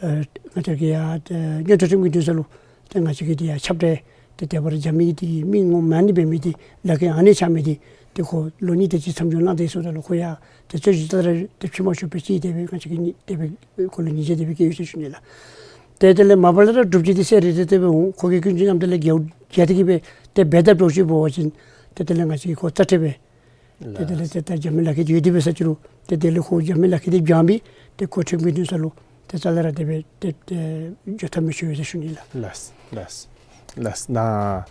ཨེ་ང་བཅས་ཀྱི་ཡར་ཏེ་མངོན་མཐོ་ཁྲིམས་ཀྱི་འདུན་ས་ལུ་ཏེ་ང་བཅས་ཀྱིས་འདི་ཡར་ཁྱབ་སྟེ་ཏེ་དེ་སྦེ་ར་རྒྱབ་མི་གི་འདི་མི་ངོམ་ཨ་ནི་འབད་མི་འདི་ལག་ཁྱེར་ཨ་ནི་ཆག་མི་འདི་ཏེ་ཁོ་ལོ་གཉིས་དེ་ཅིག་མཚམས་འཇོག་གནང་སྟེ་ཡོད་ས་ད་ལུ་ཁོ་ཡང་ཏེ་རྩོད་བཞི་ད་ར་ཏེ་ཕྱི་མ་ཤོར་བའི་ཅིག་དེ་སྦེ་ང་བཅས་ཀྱིས་ནི་དེ་སྦེ་ཁོ་ལུ་ཉེས་ཆད་དེ་སྦེ་བཀལ་ཡོད་ཟེར་ཞུ་ནི་ལགས། ཏེ་དེ་ལས་མ་པ་ལས་ར་སྒྲུབ་བྱེད་འདི་གསལ་རི་རི་དེ་སྦེ་འོང་། ཁོ་གིས་ཀུན་སྤྱོད་རྣམ་དག་ལས་འགལ་འགལ་ཏེ་གིས་སྦེ་ཏེ་འབད་དཔ་འདྲཝ་ཅིག་འབད་བ་ཅིན་ཏེ་དེ་ལས་ང་བཅས་ཀྱིས་ཁོ་རྩ་ཁྲལ་འབད། ཏེ་དེ་ལས་ཏེ་ད་རྒྱབ་མི་ལག་ཁྱེར་འདི་ཡོད་དེ་འབད་ས་ཅི་རུང་ཏེ་དེ་ལས་ཁོ་རྒྱབ་མི་ལག་ཁྱེར་འདི་བྱང་པས། ཏེ་ཁོ་ཁྲིམས་ཀྱི་འདུན་ས་ལུ་ཏེ་རྩ་ལས་ར་དེ་སྦེ་ཏེ་ཏེ་འགྱོ་ཐབས་མི་ཆོག་ཟེར་ཞུ་ནི་ལགས། ལགས་ལགས་ལགས། ནཱ་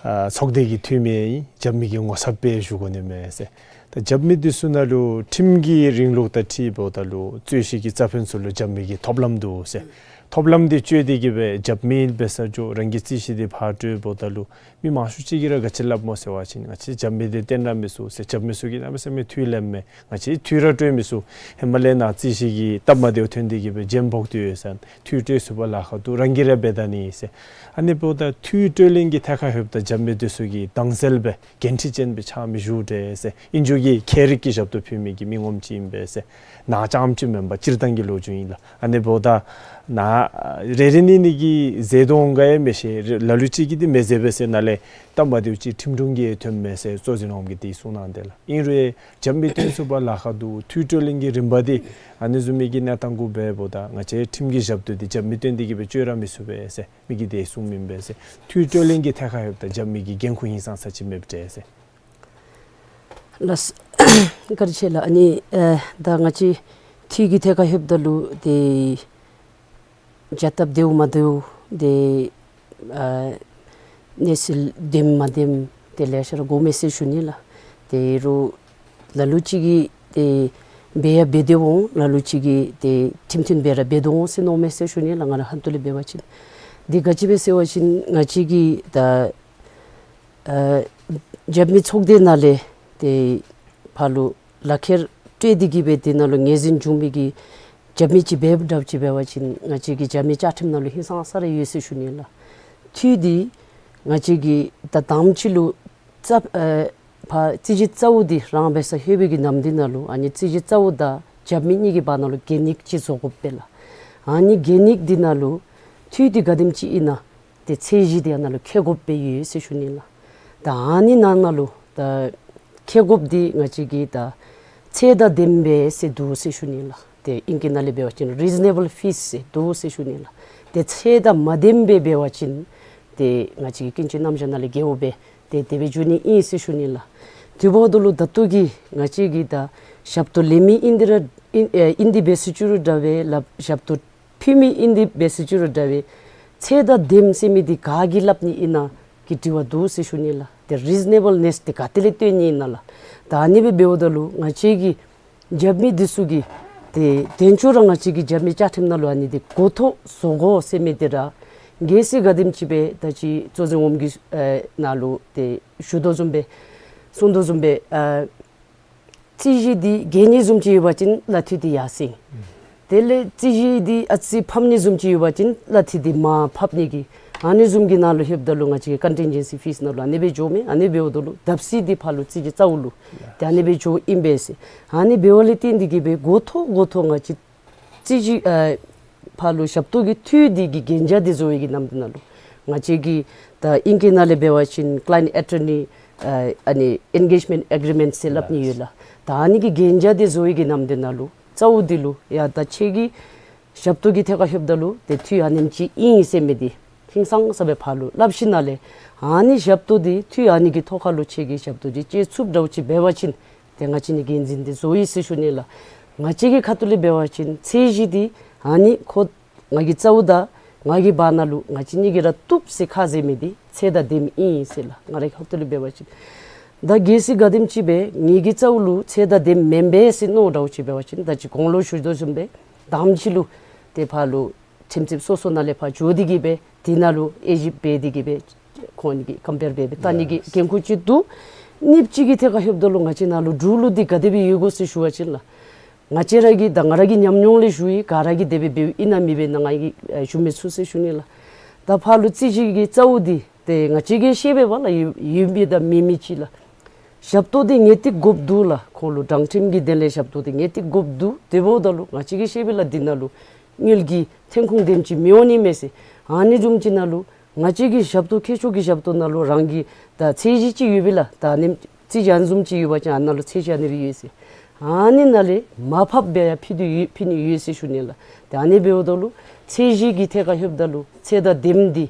ཨ་ཚོགས་སྡེ་གི་འཐུས་མི་ཨིན། རྒྱབ་མི་གི་ངོ་ཚབ་སྦེ་ཞུ་དགོ་ནི་མས་ཟེར། ད་རྒྱབ་མི་འདི་ཚུ་ནང་ལུ་ཁྲིམས་ཀྱི་རིང་ལུགས་དང་འཁྲིལཝ་ད་ལུ་རྩོད་གཞི་གི་རྩ་ཕན་ཚུ་ལུ་རྒྱབ་མི་གི་ཐོབ་ལམ་འདུག་ཟེར། ཐོབ་ལམ་འདི་སྤྱོད་དེ་གིས་སྦེ་རྒྱབ་མི་འབད་ས་ཅི་རང་གི་རྩོད་གཞི་འདི་ཕར་སྤྲོདཔ་ད་ལུ་མི་མང་ཤོས་ཅིག་གིས་ར་ག་ཅི་སླབ་སྨོ་ཟེར་བ་ཅིན་ང་བཅས་རྒྱབ་མི་འདི་བཏོན་ར་མི་ཚུགས་ཟེར། རྒྱབ་མི་ཚུ་གིས་གནམ་མེད་ས་མེད་འཐུས་ལེན་མས། ང་བཅས་འཐུས་ར་སྤྲོད་མི་ཚུགས། ཧེ་མ་ལས་ནཱ་རྩོད་གཞི་གི་སྟབས་མ་བདེཝ་ཐོན་ཏེ་གིས་སྦེ་རྒྱན་ཕོག་སྟེ་ཡོད་ཟེར། འཐུས་སྤྲོད་ཚུགས་པར་ལཱ་ཁག་འདུག། རང་གིས་ར་འབད་ད་ནི་ཟེར། ཨ་ནི་འབདཝ་ད་འཐུས་སྤྲོད་ལེན་གྱི་ཐད་ཁར་ལྷོདཔ་ད་རྒྱབ་མི་འདི་ཚུ་གིས་དྭངས་གསལ་སྦེ་འགན་འཁྲི་ཅན་སྦེ་ཆགས་མི་བཞུགས་ཏེ་ཟེར། ཨིན་རུང་གི་ཁྱད་རིག་གི་ཞབས་ཏོག་ཕུལ་མི་གི་མི་ངོམ་ཅིག་ཨིན་པས་ཟེར། ནཱ་རྐྱངམ་ཅིག་མེན་པར་སྤྱིར་བཏང་གི་ལོ་རྒྱུས་ཨིན་ལགས། ཨ་ནི་འབདཝ་ད་ནཱ་རེ་རེ་གཉིས་གཉིས་ཀྱིས་མཛད་དོ་འོང་ག་ཡང་མི་ཤེས། ལ་ལུ་ཅིག་གིས་འདི་མི་མཛད་པས་ཟེར། ནཱ་ལས་སྟབས་མ་བདེཝ་ཅིག་ཁྲིམས་དྲུང་གིས་ཐོནམ་མས་ཟེར་གཙོ་འཛིན་འོགམ་གིས་འདི་གསུངས་གནང་དེས་ལགས། ཨིན་རུང་རྒྱབ་མི་བཏོན་ཚུགས་པར་ལཱ་ཁག་འདུག། འཐུས་སྤྲོད་ལེན་གྱི་རིམ་པ་འདི་ཨ་ནི་བཟུམ་མའི་གི་གནས་སྟངས་གུ་འབདཝ་ད་ང་བཅས་ཁྲིམས་ཀྱི་ཞབས་ཏོག་འདི་རྒྱབ་མི་བཏོན་ཏེ་གིས་སྦེ་སྤྱོད་ར་མི་ཚུགས་པས་ཟེར་མི་གིས་འདི་གསུངམ་ཨིན་པས་ཟེར། འཐུས་སྤྲོད་ལེན་གྱི་ཐད་ཁར་ལྷོདཔ་ད་རྒྱབ་མི་གི་འགན་ཁུར་ཧིང་སངས་ས་ཅིག་མེདཔ་འདྲས་ཟེར། ལགས། བཀའ་དྲིན་ཆེ་ལགས། ཨ་ནི་ཨེ་ད་ང་བཅས་འཐུས་ཀྱི་ཐད་ཁར་ལྷོདཔ་ད་ལུ་ཏེ་བྱ་སྟབས་བདེཝ་མ་བདེཝ་ཏེ་ཨ་གནས་ཚུལ་བདེནམ་མ་བདེནམ་ཏེ་ལེ་ཤ་ར་གོ་མས་ཟེར་ཞུ་ནི་ལགས། ཏེ་རུང་ལ་ལུ་ཅིག་གིས་ཏེ་འབད་ཡང་འབད་དེ་འོང་། ལ་ལུ་ཅིག་གིས་ཏེ་ཁྲིམས་མཐུན་སྦེ་ར་འབད་དོ་འོང་ཟེར་མནོཝ་མས་ཟེར་ཞུ་ནི་ལགས། ང་ར་ཧོངས་ལས་འབད་བ་ཅིན་འདི་ག་ཅི་སྦེ་ཟེར་བ་ཅིན་ང་བཅས་ཀྱི་ད་ཨ་རྒྱབ་མི་ཚོགས་སྡེ་ནང་ལས་ཏེ་ཕར་ལུ་ལག་ཁྱེར་སྤྲོད་དེ་གིས་སྦེ་དེ་ནང་ལུ་ངོས་འཛིན་བྱུང་མི་གི་རྒྱབ་མི་ཅིག་འབདཝ་འདྲཝ་ཅིག་འབད་བ་ཅིན་ང་བཅས་ཀྱི་རྒྱབ་མི་བཅའ་ཁྲིམས་ནང་ལུ་ཧིང་སངས་ས་ར་ཡོད་ཟེར་ཞུ་ནི་ལགས། འཐུས་འདི་ང་བཅས་ཀྱི་ད་དང་པ་ཅིག་ལུ་རྩ་ཨེ་ཕར་རྩོད་གཞི་རྩ་བོ་འདི་རང་འབད་སར་ལྷོད་པའི་གི་ནམ་དུས་ནང་ལུ་ཨ་ནི་རྩོད་གཞི་རྩ་བོ་དང་རྒྱབ་མི་གཉིས་ཀྱི་བར་ན་ལུ་གན་ཡིག་ཅིག་བཟོ་དགོ་པས་ལགས། ཨ་ནི་གན་ཡིག་འདི་ནང་ལུ་འཐུས་འདི་ག་དེམ་ཅིག་ཨིན་ན། ཏེ་ཚད་གཞི་འདི་ཨ་ནཱ་ལུ་འཁོད་དགོཔ་སྦེ་ཡོད་ཟེར་ཞུ་ནི་ལགས། ད་ཨ་ནི་ནང་ན་ལུ་ད་འཁོད་དགོཔ་འདི་ང་བཅས་ཀྱི་ད་ཚད་དང་ལྡནམ་སྦེ་ཟེར་འདུག་ཟེར་ཞུ་ནི་ལགས། ཏེ་ཨིང་སྐད་ནང་ལས་འབད་བ་ཅིན་རི་ཛི་ནེ་བཱལ་ཕིས་ཟེར་འདུག་ཟེར་ཞུ་ནི་ལགས། ཏེ་ཚད་དང་མ་ལྡནམ་སྦེ་འབད་བ་ཅིན་ཏེ་ང་བཅས་ཀྱིས་ཀུན་སྤྱོད་རྣམ་གཞག་ནང་ལས་འགལཝ་སྦེ་ཏེ་དེ་སྦེ་འགྱོ་ནི་ཨིན་ཟེར་ཞུ་ནི་ལགས། དེ་འབདཝ་ད་ལུ་ད་ལྟོ་གི་ང་བཅས་ཀྱིས་ད་ཞབས་ཏོག་ལེན་མི་ཨིན་ཏེ་ར་ཨིན་ཨེ་ཨིན་ཏེ་འབད་ཟེར་ཅི་རུང་འདྲ་བས་ལགས། ཞབས་ཏོག་ཕུལ་མི་ཨིན་ཏེ་འབད་ཟེར་ཅི་རུང་འདྲ་བས། ཚད་དང་ལྡནམ་ཟེར་མི་འདི་ག་གིས་སླབ་ནི་ཨིན་ན་གི་དྲི་བ་འདུག་ཟེར་ཞུ་ནི་ལགས། ཏེ་རི་ཛི་ནེ་བཱལ་ནེསི་འདི་ག་ཏེ་ལས་སྟོན་ནི་ཨིན་ན་ལགས། ད་ཨ་ནི་སྦེ་འབདཝ་ད་ལུ་ང་བཅས་ཀྱི་རྒྱབ་མི་འདི་ཚུ་གིས་ཏེ་དེ་ཚུ་ར་ང་བཅས་ཀྱི་རྒྱབ་མི་བཅའ་ཁྲིམས་ནང་ལུ་ཨ་ནི་འདི་གོ་ཐོས་བཟོ་དགོ་ཟེར་མི་འདི་ར་གལ་སྲིད་ག་དེམ་ཅིག་སྦེ་ད་ཅི་གཙོ་འཛིན་འོགམ་གྱི་ཨེ་ནང་ལུ་ཏེ་ཞུ་དོ་བཟུམ་སྦེ་གསུང་དོ་བཟུམ་སྦེ་ཨ་རྩོད་གཞི་འདི་རྒྱས་ནི་བཟུམ་ཅིག་ཡོད་པ་ཅིན་གླ་འཐུས་འདི་ཡར་སེང་། དེ་ལས་རྩོད་གཞི་འདི་ཨ་ཙི་ཕམ་ནི་བཟུམ་ཅིག་ཡོད་པ་ཅིན་གླ་འཐུས་འདི་མར་ཕབ་ནི་གི་ཨ་ནི་བཟུམ་གྱི་ནང་ལུ་ལྷོདཔ་ད་ལུ་ང་བཅས་ཀྱི་ཀོན་ཊིན་ཇེན་སི་ཕིས་ནང་ལུ་ཨ་ནི་སྦེ་འགྱོཝ་མས། ཨ་ནི་འབདཝ་ད་ལུ་བརྡབ་གསིག་འདི་ཕར་ལུ་རྩོད་གཞི་རྩ་བོ་ལུ་ཏེ་ཨ་ནི་སྦེ་འགྱོཝ་ཨིན་པས་ཟེར། ཨ་ནི་འབདཝ་ལས་བརྟེན་ཏེ་གིས་སྦེ་འགོ་ཐོག་འགོ་ཐོག་ང་བཅས་རྩོད་གཞི་ཨ་ཕར་ལུ་ཞབས་ཏོག་གི་འཐུས་འདི་གི་གན་རྒྱ་འདི་བཟོ་བའི་གི་ནམ་དུས་ནང་ལུ་ང་བཅས་ཀྱི་ད་ཨིང་སྐད་ནང་ལས་འབད་བ་ཅིན་ཀ་ལའིནཊ་ཨེ་ཊོར་ནི་ཨ་ཨ་ནི་ཨེན་གེཇ་མེནཊ་ཨེག་རི་མེནཊ་ཟེར་སླབ་ནི་ཡོད་ལགས། ད་ཨ་ནི་གི་གན་རྒྱ་འདི་བཟོ་བའི་གི་ནམ་དུས་ནང་ལུ་རྩ་བོ་འདི་ལུ་ཡ་ད་ཁྱེད་ཀྱི་ཞབས་ཏོག་གི་ཐད་ཁར་ལྷོདཔ་ད་ལུ་ཏེ་འཐུས་ཨ་ནེམ་ཅིག་ཨིན་ཟེར་མི་འདི་ཧིང་སངས་ས་སྦེ་ཕར་ལུ་སླབ་ཞིནམ་ལས་ཨ་ནི་ཞབས་ཏོག་འདི་འཐུས་ཨ་ནི་གི་ཐོག་ཁར་ལུ་ཁྱེད་ཀྱི་ཞབས་ཏོག་འདི་སྤྱོད་ཚུགསཔ་འདྲཝ་ཅིག་འབད་བ་ཅིན་ཏེ་ང་བཅས་ནི་འགན་འཛིན་འདི་བཟོ་ཡི་ཟེར་ཞུ་ནི་ལགས། ང་བཅས་ཀྱི་ཁ་ཐུག་ལས་འབད་བ་ཅིན་ཚད་གཞི་འདི་ཨ་ནི་ཁོ་ང་གི་རྩ་བོ་དང་ང་གི་བར་ན་ལུ་ང་བཅས་གཉིས་ཀྱིས་ར་བཏུབ་ཟེར་ཁ་བཟེད་མི་འདི་ཚད་དང་ལྡནམ་ཨིན་ཟེར་ལགས། ང་རའི་ཁ་ཐུག་ལས་འབད་བ་ཅིན་ད་གལ་སྲིད་ག་དེམ་ཅིག་སྦེ་ངེ་གི་རྩ་བོ་ལུ་ཚད་དང་ལྡནམ་མེན་པས་ཟེར་མནོ་འདྲཝ་ཅིག་འབད་བ་ཅིན་ད་ཅི་གོང་ལུ་ཞུ་དོ་བཟུམ་སྦེ་དང་པ་ཅིག་ལུ་ཏེ་ཕར་ལུ་ཁྲིམས་རྩོདཔ་སོ་སོ་ནང་ལས་ཕར་འགྱོ་སྟེ་གིས་སྦེ་དེ་ནང་ལུ་དབྱེ་ཞིབ་འབད་དེ་གིས་སྦེ་ཁོང་གཉིས་ཀྱི་ཀམ་པེར་འབད་སྦེ་བལྟ་ནི་གི་འགན་ཁུར་ཅིག་འདུག། གཉིས་པ་ཅིག་གི་ཐད་ཁར་ལྷོདཔ་ད་ལུ་ང་བཅས་ནང་ལུ་འབྲུག་ལུགས་འདི་ག་དེ་སྦེ་ཡོད་གོ་ཟེར་ཞུ་བ་ཅིན་ལགས། ང་བཅས་ར་གི་ད་ང་ར་གི་ཉམས་མྱོང་ལས་ཞུ་ཡི། ག་ར་གིས་དེ་སྦེ་འབདཝ་ཨིན་ན་མེན་པས་ན་ང་གིས་ཨེ་ཞུ་མི་ཚུགས་ཟེར་ཞུ་ནི་ལགས། ད་ཕར་ལུ་རྩོད་གཞི་གི་རྩ་བོ་འདི་ཏེ་ང་བཅས་ཀྱིས་ཤེས་པས་པ་ལགས། ཡོད་ཡོད་མི་དང་མེད་མི་ཅིག་ལགས། ཞབས་ཏོག་འདི་ངེས་ཏིག་དགོཔ་འདུག་ལགས། ཁོ་ལུ་དྲང་ཁྲིམས་ཀྱི་དོན་ལས་ཞབས་ཏོག་འདི་ངེས་ཏིག་དགོཔ་འདུག། དེ་འབདཝ་ད་ལུ་ང་བཅས་ཀྱིས་ཤེས་པས་ལགས། འདི་ནང་ལུ་དངུལ་གྱི་ཐོན་ཁུངས་དེམ་ཅིག་མི་འོང་ནི་མས་ཟེར། ཨ་ནི་བཟུམ་ཅིག་ནང་ལུ་ང་བཅས་ཀྱི་ཞབས་ཏོག་མཁས་མཆོག་གི་ཞབས་ཏོག་ནང་ལུ་རང་གི་ད་ཚད་གཞི་ཅིག་ཡོད་པས་ལགས། ད་ཨ་ནི་ཚད་གཞི་ཨ་ནི་བཟུམ་ཅིག་ཡོད་པ་ཅིན་ཨ་ནཱ་ལུ་ཚད་གཞི་ཨ་ནི་སྦེ་ཡོད་ཟེར། ཨ་ནི་ནང་ལས་མར་ཕབ་སྦེ་ཡང་ཕུལ་དོ་ཡོད་ཕུལ་ནི་ཡོད་ཟེར་ཞུ་ནི་ལགས། ཏེ་ཨ་ནི་འབདཝ་ད་ལུ་ཚད་གཞི་གི་ཐད་ཁར་ལྷོདཔ་ད་ལུ་ཚད་དང་ལྡནམ་འདི་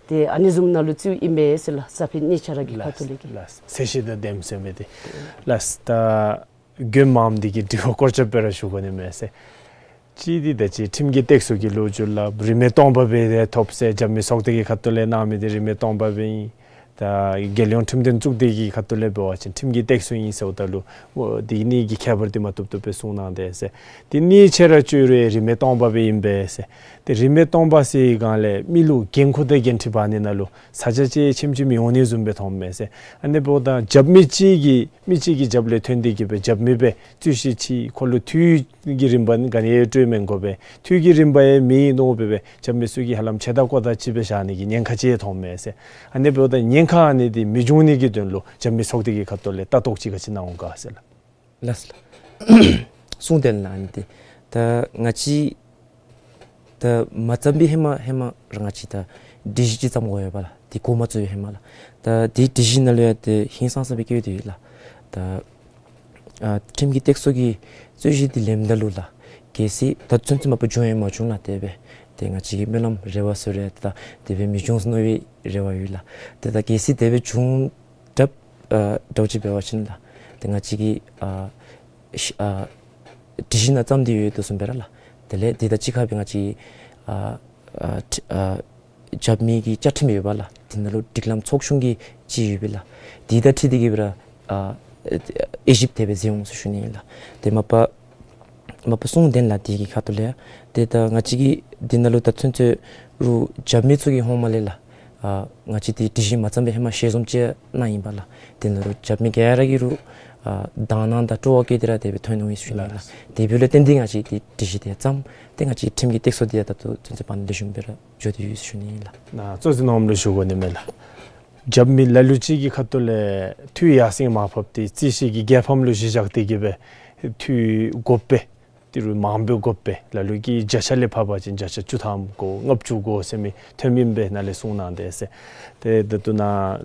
ཏེ་ཨ་ནི་བཟུམ་ནང་ལུ་རྩིཝ་ཨིན་པས་ཟེར་ལགས། ས་ཕི་གཉིས་ཆ་ར་གི་ཁ་ཐུག་ལས་ཀྱི། ལགས། ཚད་གཞི་དང་ལྡནམ་ཟེར་མི་འདི། ལགས། ད་དགོནམ་འདི་གི་དྲི་བ་སྐོར་ཅིག་སྦེ་ར་ཞུ་དགོ་ནི་མས་ཟེར། གཅིག་འདི་ད་ཅི་ཁྲིམས་ཀྱི་སྟེགས་གསོ་གི་ལོ་རྒྱུས་ལགས། རིན་མེད་སྟོང་པ་སྦེ་ར་ཐོབ་ཟེར་རྒྱབ་མི་ཚོགས་སྡེ་གི་ཁ་ཐུག་ལས་གནང་མི་འདི་རིན་མེད་སྟོང་པ་སྦེ་ཨིན། ད་རྒྱལ་ཡོངས་ཁྲིམས་དོན་གཙུག་སྡེ་གི་ཁ་ཐུག་ལས་འབད་བ་ཅིན་ཁྲིམས་ཀྱི་སྟེགས་གསོ་ཨིན་ཟེརཝ་ད་ལུ་འོ་འདི་གཉིས་ཀྱི་ཁྱད་པར་འདི་མ་བཏུབ་བཏུབ་སྦེ་གསུང་གནང་དེས་ཟེར། འདི་གཉིས་ཆ་ར་བཅད་རུང་རིན་མེད་སྟོང་པ་སྦེ་ཨིན་པས་ཟེར། ཏེ་རིན་མེད་སྟོང་པ་ཟེར་བའི་སྒང་ལས་མི་ལུ་འགན་ཁུར་དང་འགན་འཁྲི་འབག་ནི་ནང་ལུ་ས་ཆ་ཅིག་ཆེམ་ཅིག་མི་འོང་ནི་བཟུམ་སྦེ་མཐོངམ་མས་ཟེར། ཨ་ནི་འབདཝ་ད་རྒྱབ་མི་གཅིག་གིས་མི་གཅིག་གི་རྒྱབ་ལས་ཐོན་ཏེ་གིས་སྦེ་རྒྱབ་མི་སྦེ་རྩོད་གཞི་ཅིག་ཁོ་ལུ་འཐུས་ཀྱི་རིམ་པ་ག་ནི་ཡང་སྤྲོད་མི་དགོ་པས། འཐུས་ཀྱི་རིམ་པ་ཡང་མེད་མནོ་སྦེ་སྦེ་རྒྱབ་མི་ཚུ་གིས་ཧ་ལམ་ཆེ་ད་ཀོ་ད་ཅིག་སྦེ་བཞག་ནི་གི་ཉེན་ཁ་ཅིག་མཐོངམ་མས་ཟེར། ཨ་ནི་འབདཝ་ད་ཉེན་ཁ་ཨ་ནི་འདི་མི་འབྱུང་ནི་གི་དོན་ལུ་རྒྱབ་མི་ཚོགས་སྡེ་གི་ཁ་ཐུག་ལས་ལྟ་རྟོག་ཅིག་ག་ཅི་གནང་འོང་ག་ཟེར་ལགས། ལགས་སོ་ལགས། གསུང་དོན་ལགས། ཨ་ནི་འདི་ད་ང་བཅས་ད་མ་བརྩམས་པའི་ཧེ་མ་ཧེ་མ་ར་ང་བཅས་ད་སྒྲིག་གཞི་ཅིག་བརྩམ་དགོ་ཡོད་པ་ལགས། འདི་འགོ་མ་བཙུགས་པའི་ཧེ་མ་ལགས། ད་འདི་སྒྲིག་གཞི་ནང་ལུ་ཡང་ཏེ་ཧིང་སངས་ས་སྦེ་བཀོད་དེ་ཡོད་ལགས། ད་ཨ་ཁྲིམས་ཀྱི་སྟེགས་གསོ་གི་རྩོད་གཞི་འདི་ལེནམ་ད་ལུ་ལགས། གལ་སྲིད་ད་ཚུན་ཚོད་མ་པ་བྱུང་ཡང་མ་བྱུང་ལགས། དེ་སྦེ་ཏེ་ང་བཅས་ཀྱི་སྨོན་ལམ་རེ་བ་ཟེར་རུང་ད་དེ་སྦེ་མི་འབྱུང་ཟེར་མནོ་བའི་རེ་བ་ཡོད་ལགས། ཏེ་ད་གལ་སྲིད་དེ་སྦེ་བྱུང་དྲགས་ཨ་འདྲཝ་ཅིག་འབད་བ་ཅིན་ལགས། ཏེ་ང་བཅས་ཀྱིས་ཨ་ཤ་ཨ་སྒྲིག་གཞི་ནང་བརྩམས་ཏེ་ཡོད་དོ་བཟུམ་སྦེ་ར་ལགས། དེ་ལས་འདི་དང་གཅིག་ཁར་སྦེ་ང་བཅས་ཨ་ཨ་ཁྲི་ཨ་རྒྱབ་མི་གི་བཅའ་ཁྲིམས་ཡོད་པ་ལགས། འདི་ནང་ལུ་སྒྲིག་ལམ་ཚོགས་ཆུང་གི་ཅིག་ཡོད་པས་ལགས། འདི་དང་འཁྲིལ་ཏེ་གིས་སྦེ་ར་ཨ་དབྱེ་ཞིབ་དེ་སྦེ་མཛད་འོང་ཟེར་ཞུ་ནི་ཨིན་ལགས། ཏེ་མ་པ་མ་པ་གསུང་དོན་ལགས། འདི་གི་ཁ་ཐུག་ལས་ཏེ་ད་ང་བཅས་ཀྱིས་འདི་ནང་ལུ་ད་ཚུན་ཚོད་རུང་རྒྱབ་མི་ཚུ་གི་ཧོངས་མ་ལས་ལགས། ཨ་ང་བཅས་འདི་སྒྲིག་གཞི་མ་བརྩམས་པའི་ཧེ་མ་ཞལ་འཛོམས་ཅིག་གནང་ཡི་པ་ལགས། འདི་ནང་ལུ་རྒྱབ་མི་ག་ར་གིས་རུང་ཨ་དང་བླངས་དང་སྤྲོ་བ་བསྐྱེད་དེ་ར་དེ་སྦེ་ཐོན་འོང་ཡི་ཟེར་ཞུ་ནི་ཨིན་ལགས། དེ་འབདཝ་ལས་བརྟེན་ཏེ་ང་བཅས་འདི་སྒྲིག་གཞི་འདི་ཡང་བརྩམས། ཏེ་ང་བཅས་ཁྲིམས་ཀྱི་སྟེགས་གསོ་འདི་ཡང་ད་ལྟོ་ཚུན་ཚོད་བར་ན་ལེགས་ཤོམ་སྦེ་ར་འགྱོ་སྟེ་ཡོད་ཟེར་ཞུ་ནི་ཨིན་ལགས། ནཱ་གཙོ་འཛིན་ནོར་བུ་ལུ་ཞུ་དགོ་ནི་མས་ལགས། རྒྱབ་མི་ལ་ལུ་ཅིག་གི་ཁ་ཐུག་ལས་འཐུས་ཡར་སེང་མར་ཕབ་སྟེ་རྩོད་གཞི་གི་རྒྱལ་ཕམ་ལུ་གཞི་བཞག་སྟེ་གིས་སྦེ་འཐུས་དགོ་པས། ཏི་རུ་མང་པོ་དགོ་པས། ལ་ལུ་གིས་བརྒྱ་ཆ་ལས་ཕབ་པ་ཅིན་བརྒྱ་ཆ་བཅུ་ཐམ་དགོ་ལྔ་བཅུ་དགོ་ཟེར་མི་ཐོནམ་ཨིན་པས་ནཱ་ལས་གསུང་གནང་དེས་ཟེར། ཏེ་ད་ལྟོ་ནཱ་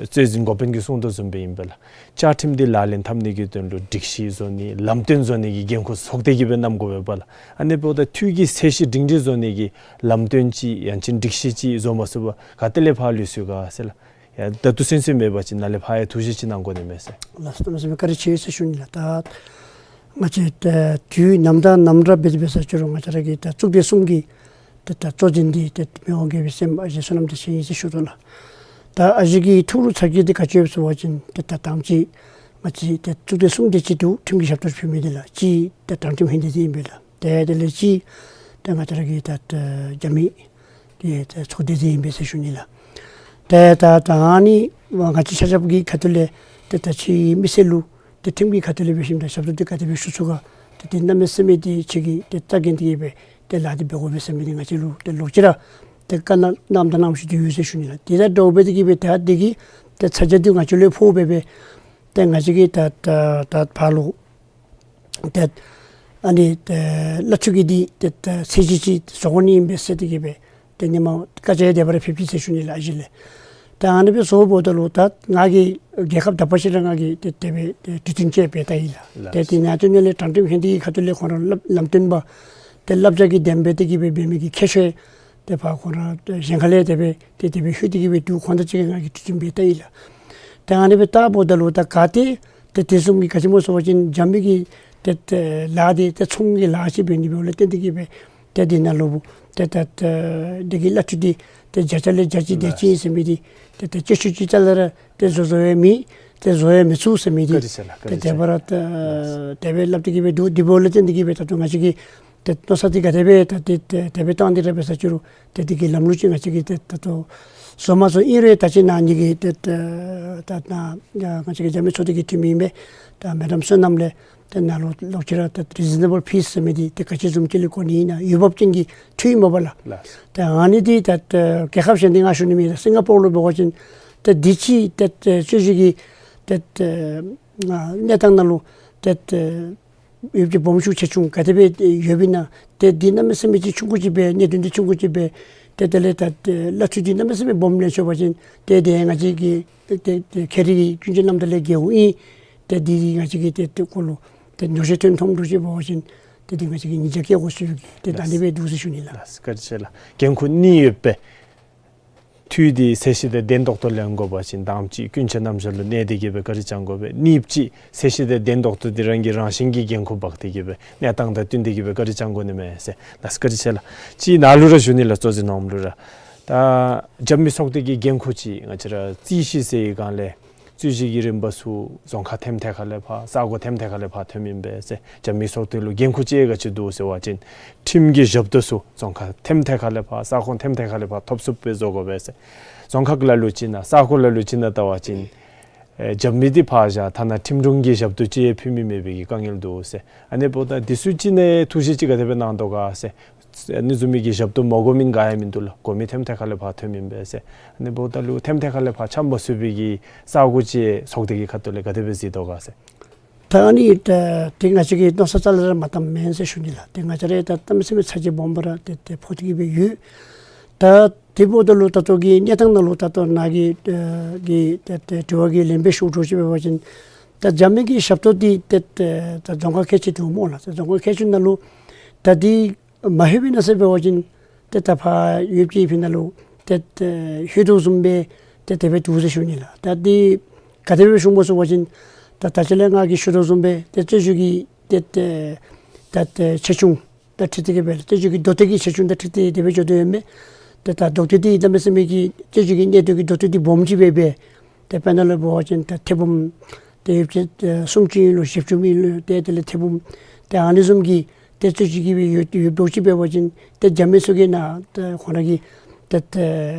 རྩོད་འཛིན་འགོ་དཔོན་གྱིས་གསུང་དོ་བཟུམ་སྦེ་ཨིན་པས་ལགས། བཅའ་ཁྲིམས་འདི་ལག་ལེན་འཐབ་ནི་གི་དོན་ལུ་སྒྲིག་གཞི་བཟོ་ནི་ལམ་སྟོན་བཟོ་ནི་གི་འགན་ཁུར་ཚོགས་སྡེ་གིས་སྦེ་བསྣམ་དགོ་པས་པ་ལགས། ཨ་ནི་འབདཝ་ད་འཐུས་ཀྱི་ཚད་གཞི་སྒྲིང་སྒྲིང་བཟོ་ནི་གི་ལམ་སྟོན་ཅིག་ཡང་ཅིན་སྒྲིག་གཞི་ཅིག་བཟོ་མ་ཚུགས་པར་ག་ཏེ་ལས་ཕར་ལུས་སོང་ག་ཟེར་ལགས། ཡ་ད་ལྟོ་སེམས་སེམས་མེད་པ་ཅིན་ནཱ་ལས་ཕར་ཡང་ཐུགས་བཞེད་ཅིག་གནང་དགོ་ནི་མས་ཟེར། ལགས་སོ། གནམ་མེད་ས་མེད་བཀའ་དྲིན་ཆེ་ཟེར་ཞུ་ནི་ལགས། ད་ང་བཅས་ད་དུས་ནམ་དང་ནམ་ར་འབད་དེ་འབད་ས་ཅི་རུང་ང་བཅས་ར་གི་ད་གཙུག་སྡེ་གསུམ་གྱི་ཏེ་ད་གཙོ་འཛིན་འདི་ཏེ་མི་དབང་རྒྱལ་པོའི་སྲསམོ་ཨ་ཞེ་བསོད་ནམས་བདེ་ཆེན་ཨིན་ཟེར་ཞུ་དོ་ལགས། ད་ཨ་ཞེ་གི་ཐུགས་ལུ་ཚ་གྱང་འདི་ག་ཅི་ཡོདཔ་ཟེར་བ་ཅིན་ཏེ་ད་དང་པ་ཅིག་ང་བཅས་ཏེ་གཙུག་སྡེ་གསུམ་དེ་ཅིག་ཏུ་ཁྲིམས་ཀྱི་ཞབས་ཏོག་ཕུལ་མི་འདི་ལགས། གཅིག་ཏེ་དྲང་ཁྲིམས་ལྷན་སྡེ་འདི་ཨིན་པས་ལགས། ཏེ་དེ་ལས་གཅིག་ཏེ་ང་བཅས་ར་གི་ད་ད་རྒྱབ་མི་གི་ཏེ་ཚོགས་སྡེ་འདི་ཨིན་པས་ཟེར་ཞུ་ནི་ལགས། ཏེ་ད་ད་ཨ་ནི་ང་བཅས་ཆ་ཁྱབ་ཀྱི་ཁ་ཐུག་ལས་ཏེ་ད་ཁྱེད་མི་སེར་ལུ་ཏེ་ཁྲིམས་ཀྱི་ཁ་ཐུག་ལས་འབད་ཞིནམ་ད་ཞབས་ཏོག་འདི་ག་དེ་སྦེ་ཞུ་ཚུགས་ག། ཏེ་དེ་གནམ་མེད་ས་མེད་འདི་ཁྱེད་ཀྱིས་ཏེ་རྩ་འགེངས་ཏེ་གིས་སྦེ་ཏེ་ལཱ་འདི་འབད་དགོ་པས་ཟེར་མི་འདི་ང་བཅས་ལུ་ཏེ་ལོག་ཅི་ར་ཏེ་བཀའ་གནང་གནངམ་དང་གནང་བཞིན་དུ་ཡོད་ཟེར་ཞུ་ནི་ལགས། དེ་དང་འདྲཝ་སྦེ་འདི་གིས་སྦེ་ད་འདི་གི་ཏེ་ཚ་གྱང་འདི་ང་བཅས་ལུ་ཕོག་སྦེ་སྦེ་ཏེ་ང་བཅས་ཀྱིས་ད་ད་ད་ཕར་ལུ་ཏེ་ཨ་ནི་ཏེ་བླ་སྤྲུལ་གྱི་འདི་ཏེ་ཏེ་ཚད་གཞི་ཅིག་བཟོ་དགོ་ནི་ཨིན་པས་ཟེར་ཏེ་གིས་སྦེ་ཏེ་ཧེ་མ་བཀའ་རྒྱ་དེ་སྦེ་ར་ཕེབས་ཅི་ཟེར་ཞུ་ནི་ལགས། ཨ་ཞེ་ལས་ད་ཨ་ནི་སྦེ་བཟོཝ་ད་ལུ་ད་ང་གིས་རྒྱལ་ཁབ་དག་པ་ཅིག་ར་ང་གིས་ཏེ་དེ་སྦེ་ཏེ་གྲོས་བསྟུན་ཅིག་འབད་ད་ཡི་ལགས། ལགས། ཏེ་དེ་ནང་དོན་ལས་དྲང་ཁྲིམས་ལྷན་སྡེ་གི་ཁ་ཐུག་ལས་ཁོང་ར་ལམ་ལམ་སྟོན་པ་ཏེ་བསླབ་བྱ་གི་དེ་སྦེ་ཏེ་གིས་སྦེ་འབད་མི་གི་ཁྱད་ཆོས་ཏེ་ཕར་ཁོང་ར་ཏེ་གཞན་ཁ་ལས་དེ་སྦེ་ཏེ་དེ་སྦེ་ལྷོད་དེ་གིས་སྦེ་འདུག། ཁོང་དང་གཅིག་ཁར་ང་གིས་གྲོས་བསྟུན་འབད་ད་ཡི་ལགས། ཏེ་ཨ་ནི་སྦེ་བལྟཝ་ད་ལུ་ད་ག་ཏེ་ཏེ་དེ་བཟུམ་གྱི་ག་ཅི་སྨོ་ཟེར་བ་ཅིན་རྒྱབ་མི་གི་ཏེ་ཏེ་ལཱ་འདི་ཏེ་ཚོང་གི་ལཱ་ཅིག་འབད་ནི་འབདཝ་ལས་ཏེ་འདི་གིས་སྦེ་ཏེ་འདི་ནང་ལུ་ཏེ་ད་ཏེ་འདི་གི་བླ་སྤྲུལ་འདི་ཏེ་བརྒྱ་ཆ་ལས་བརྒྱ་ཅིག་དེ་ཅིག་ཨིན་ཟེར་མི་འདི་ཏེ་ཏེ་སྤྱོད་ཚུལ་ཅིག་རྩ་ལས་ར་ཏེ་བཟོ་བཟོ་ཡང་མེད། ཏེ་བཟོ་ཡང་མི་ཚུགས་ཟེར་མི་འདི་བཀའ་དྲིན་ཆེ་ལགས། ཏེ་བཀའ་དྲིན་ཆེ། དེ་སྦེ་ར་ཏེ་དེ་སྦེ་སླབ་སྟེ་གིས་སྦེ་འདུག། དེ་འབདཝ་ལས་ཏེ་འདི་གིས་སྦེ་ད་ལྟོ་ང་བཅས་ཀྱིས་ཏེ་མནོ་བསམ་འདི་ག་དེ་སྦེ་ད་ཏེ་ཏེ་དེ་སྦེ་བཏང་སྟེ་ར་འབད་ས་ཅི་རུང་ཏེ་འདི་གི་ལམ་ལུགས་ཅིག་ང་བཅས་ཀྱིས་ཏེ་ད་ལྟོ་བཟོ་མ་བཟོ་ཨིན་རུང་ད་ཅི་ནཱ་ངེ་གི་ཏེ་ཏེ་ད་ནཱ་ང་བཅས་ཀྱི་རྒྱབ་མི་ཚོགས་སྡེ་གི་འཐུས་མི་ཨིན་པས། ད་མེ་ཌམ་བསོད་ནམས་ལས་ཏེ་ནཱ་ལུ་ལོག་ཅི་ར་ཏེ་རི་ཛི་ནེ་བཱལ་ཕིས་ཟེར་མི་འདི་ཏེ་ག་ཅི་བཟུམ་ཅིག་ལས་གོ་ནི་ཨིན་ན་འོས་འབབ་ཅན་གྱི་འཐུས་མས་པ་ལགས། ལགས། ཏེ་ཨ་ནི་འདི་ད་ཏེ་རྒྱལ་ཁབ་གཞན་འདི་ང་ཞུ་ནི་མེད། ད་སིང་ག་པོར་ལུ་འབད་བ་ཅིན་ཏེ་འདི་ཅིག་ཏེ་ཏེ་སྤྱོད་བཞིན་གྱི་ཏེ་ཏེ་གནས་སྟངས་ནང་ལུ་ཏེ་ཏེ་ཡོདཔ་ཅིག་སྦོམ་ཆུང་ཆེ་ཆུང་ག་དེ་སྦེ་ཡོདཔ་ཨིན་ན། ཏེ་འདི་གནམ་མེད་ས་མེད་ཅིག་ཆུང་ཀུ་ཅིག་སྦེ་གནད་དོན་འདི་ཆུང་ཀུ་ཅིག་སྦེ་ཏེ་དེ་ལས་ད་ཏེ་བླ་སྤྲུལ་འདི་གནམ་མེད་ས་མེད་སྦོམ་ལེན་ཆོག་པ་ཅིན་ཏེ་དེ་ང་བཅས་ཀྱི་ཏེ་ཏེ་ཁེ་རི་གི་ཀུན་སྤྱོད་རྣམ་དག་ལས་འགལཝ་ཨིན། ཏེ་འདི་ང་བཅས་ཀྱི་ཏེ་ཏེ་ཁོ་ལུ་ཏེ་ཉོགས་བཤད་ཐོན་ཐོནམ་འདྲཝ་ཅིག་འབད་བ་ཅིན་ཏེ་འདི་ང་བཅས་ཀྱིས་ཉེས་བྱ་བཀལ་དགོ་ཟེར་ཏེ་ད་ལགས། འདི་སྦེ་འདུག་ཟེར་ཞུ་ནི་ལགས། ལགས། བཀའ་དྲིན་ཆེ་ལགས། འགན་ཁུར་གཉིས་ཡོད་པས། འཐུས་འདི་ཚད་གཞི་དང་ལྡན་ཏོག་ཏོ་ལེན་དགོ་པ་ཅིན་དང་པ་ཅིག་ཀུན་སྤྱོད་རྣམ་གཞག་ལུ་གནས་ཏེ་གིས་སྦེ་བཀའ་དྲིན་བསྐྱང་དགོ་པས། གཉིས་པ་ཅིག་ཚད་གཞི་དང་ལྡན་ཏོག་ཏོ་འདི་རང་གིས་རང་བཞིན་གྱིས་འགན་ཁུར་འབག་སྟེ་གིས་སྦེ་གནས་སྟངས་དང་བསྟུན་ཏེ་གིས་སྦེ་བཀའ་དྲིན་བསྐྱང་དགོ་ནི་མས་ཟེར། ལགས་བཀའ་དྲིན་ཆེ་ལགས། ཅིག་ནཱ་ལུ་ར་ཞུ་ནི་ལགས། གཙོ་འཛིན་ནོར་བུ་ལུ་ར། ད་རྒྱབ་མི་ཚོགས་སྡེ་གི་འགན་ཁུར་ཅིག་ང་བཅས་ར་རྩོད་གཞི་ཟེར་བའི་སྒང་ལས་རྩོད་གཞི་གི་རིམ་པ་ཚུ་རྫོང་ཁག་ཐེམ་ཐད་ཁ་ལས་ཕར་ས་གོ་ཐེམ་ཐད་ཁ་ལས་ཕར་ཐོནམ་ཨིན་པས་ཟེར། རྒྱབ་མི་ཚོགས་སྡེ་ལུ་འགན་ཁུར་ཅིག་ག་ཅི་འདུག་ཟེར་བ་ཅིན་ཁྲིམས་ཀྱི་ཞབས་ཏོག་ཚུ་རྫོང་ཁག་ཐེམ་ཐད་ཁ་ལས་ཕར་ས་ཁོངས་ཐེམ་ཐད་ཁ་ལས་ཕར་ཐོབ་ཚུགསཔ་སྦེ་བཟོ་དགོ་པས་ཟེར། རྫོང་ཁག་ལ་ལུ་ཅིག་ནང་ས་གོ་ལ་ལུ་ཅིག་ནང་བལྟ་བ་ཅིན་ཨེ་རྒྱབ་མི་འདི་ཕར་བཞག་ཐ་ན་ཁྲིམས་དྲུང་གི་ཞབས་ཏོག་ཅིག་ཡང་ཕུལ་མི་མེད་པའི་གི་དཀའ་ངལ་འདུག་ཟེར། ཨ་ནི་འབདཝ་ད་འདི་ཚུ་ཅིག་ནང་ཐུགས་བཞེད་ཅིག་ག་དེ་སྦེ་གནང་དོ་ག་ཟེར། ཨ་ནི་བཟུམ་མའི་གི་ཞབས་ཏོག་མ་དགོ་མི་ག་ཡང་མིན་འདུག་ལགས། དགོ་མི་ཐེམ་ཐད་ཁ་ལས་ཕར་ཐོནམ་ཨིན་པས་ཟེར། ཨ་ནི་འབདཝ་ད་ལུ་ཐེམ་ཐད་ཁ་ལས་ཕར་འཁྱམས་མ་ཚུགས་པའི་གི་ས་གོ་ཅིག་ཚོགས་སྡེ་གི་ཁ་ཐུག་ལས་ག་དེ་སྦེ་གཟིགས་དོ་ག་ཟེར། ད་ཨ་ནི་ད་ཏེ་ང་བཅས་ཀྱིས་མནོ་བསམ་རྩ་ལས་ར་མ་བཏངམ་མེན་ཟེར་ཞུ་ནི་ལགས། ཏེ་ང་བཅས་ར་ད་གནམ་མེད་ས་མེད་ཚ་གྱང་སྦོམ་སྦེ་ར་ཏེ་ཏེ་ཕོག་སྟེ་གིས་སྦེ་ཡོད། ད་དེ་འབདཝ་ད་ལུ་ད་ལྟོ་གི་གནས་སྟངས་ནང་ལུ་ད་ལྟོ་ནཱ་གི་ཨེ་གི་ཏེ་ཏེ་དྲི་བ་གི་ལན་སྦེ་ཞུཝ་འདྲཝ་ཅིག་འབད་བ་ཅིན་ད་རྒྱབ་མི་གི་ཞབས་ཏོག་འདི་ཏེ་ཏེ་ད་རྫོང་ཁག་ཁལ་གཅིག་འདུག་སྨོ་ལགས། ད་རྫོང་ཁག་ཁལ་གཅིག་ནང་ལུ་ད་འདི་མ་ལྷོད་པའི་ནང་ཟེར་འབད་བ་ཅིན་ཏེ་ད་ཕར་ཡོདཔ་ཅིག་ཕི་ནང་ལུ་ཏེ་ཏེ་ལྷོད་དོ་བཟུམ་སྦེ་ཏེ་དེ་སྦེ་འདུག་ཟེར་ཞུ་ནི་ལགས། ད་འདི་ག་དེ་སྦེ་ཞུཝ་སྨོ་ཟེར་བ་ཅིན་ད་ད་ཅི་ལས་ང་གིས་ཞུ་དོ་བཟུམ་སྦེ་ཏེ་རྩོད་གཞི་གི་ཏེ་ཏེ་ད་ཏེ་ཆེ་ཆུང་དང་འཁྲིལ་ཏེ་གིས་སྦེ་རྩོད་གཞི་གི་མདོ་སྟོད་ཀྱི་ཆེ་ཆུང་དང་འཁྲིལ་ཏེ་དེ་སྦེ་འགྱོ་དོ་ཡོད་མས། ཏེ་ད་མདོ་སྟོད་འདི་གནམ་མེད་ས་མེད་ཀྱི་རྩོད་གཞི་གི་གནད་དོན་གྱི་མདོ་སྟོད་འདི་སྦོམ་ཅིག་སྦེ་འབད། ཏེ་དཔེར་ན་ལུ་འབད་བ་ཅིན་ད་ཐེར་འབུམ་ཏེ་ཡོདཔ་ཅིག་ཏེ་སུམ་ཅུ་ཨིན་ལོ་བཞི་བཅུ་ཨིན་ལོ་ཏེ་དེ་ལས་ཐེར་འབུམ་ཏེ་ཨ་ནི་བཟུམ་གྱི་ཏེ་རྩོད་གཞི་གི་སྦེ་ཡོད་ཡོདཔ་འདྲཝ་ཅིག་འབད་བ་ཅིན་ཏེ་རྒྱབ་མི་ཚུ་གིས་ནཱ་ཏེ་ཁོང་ར་གི་ཏེ་ཏེ་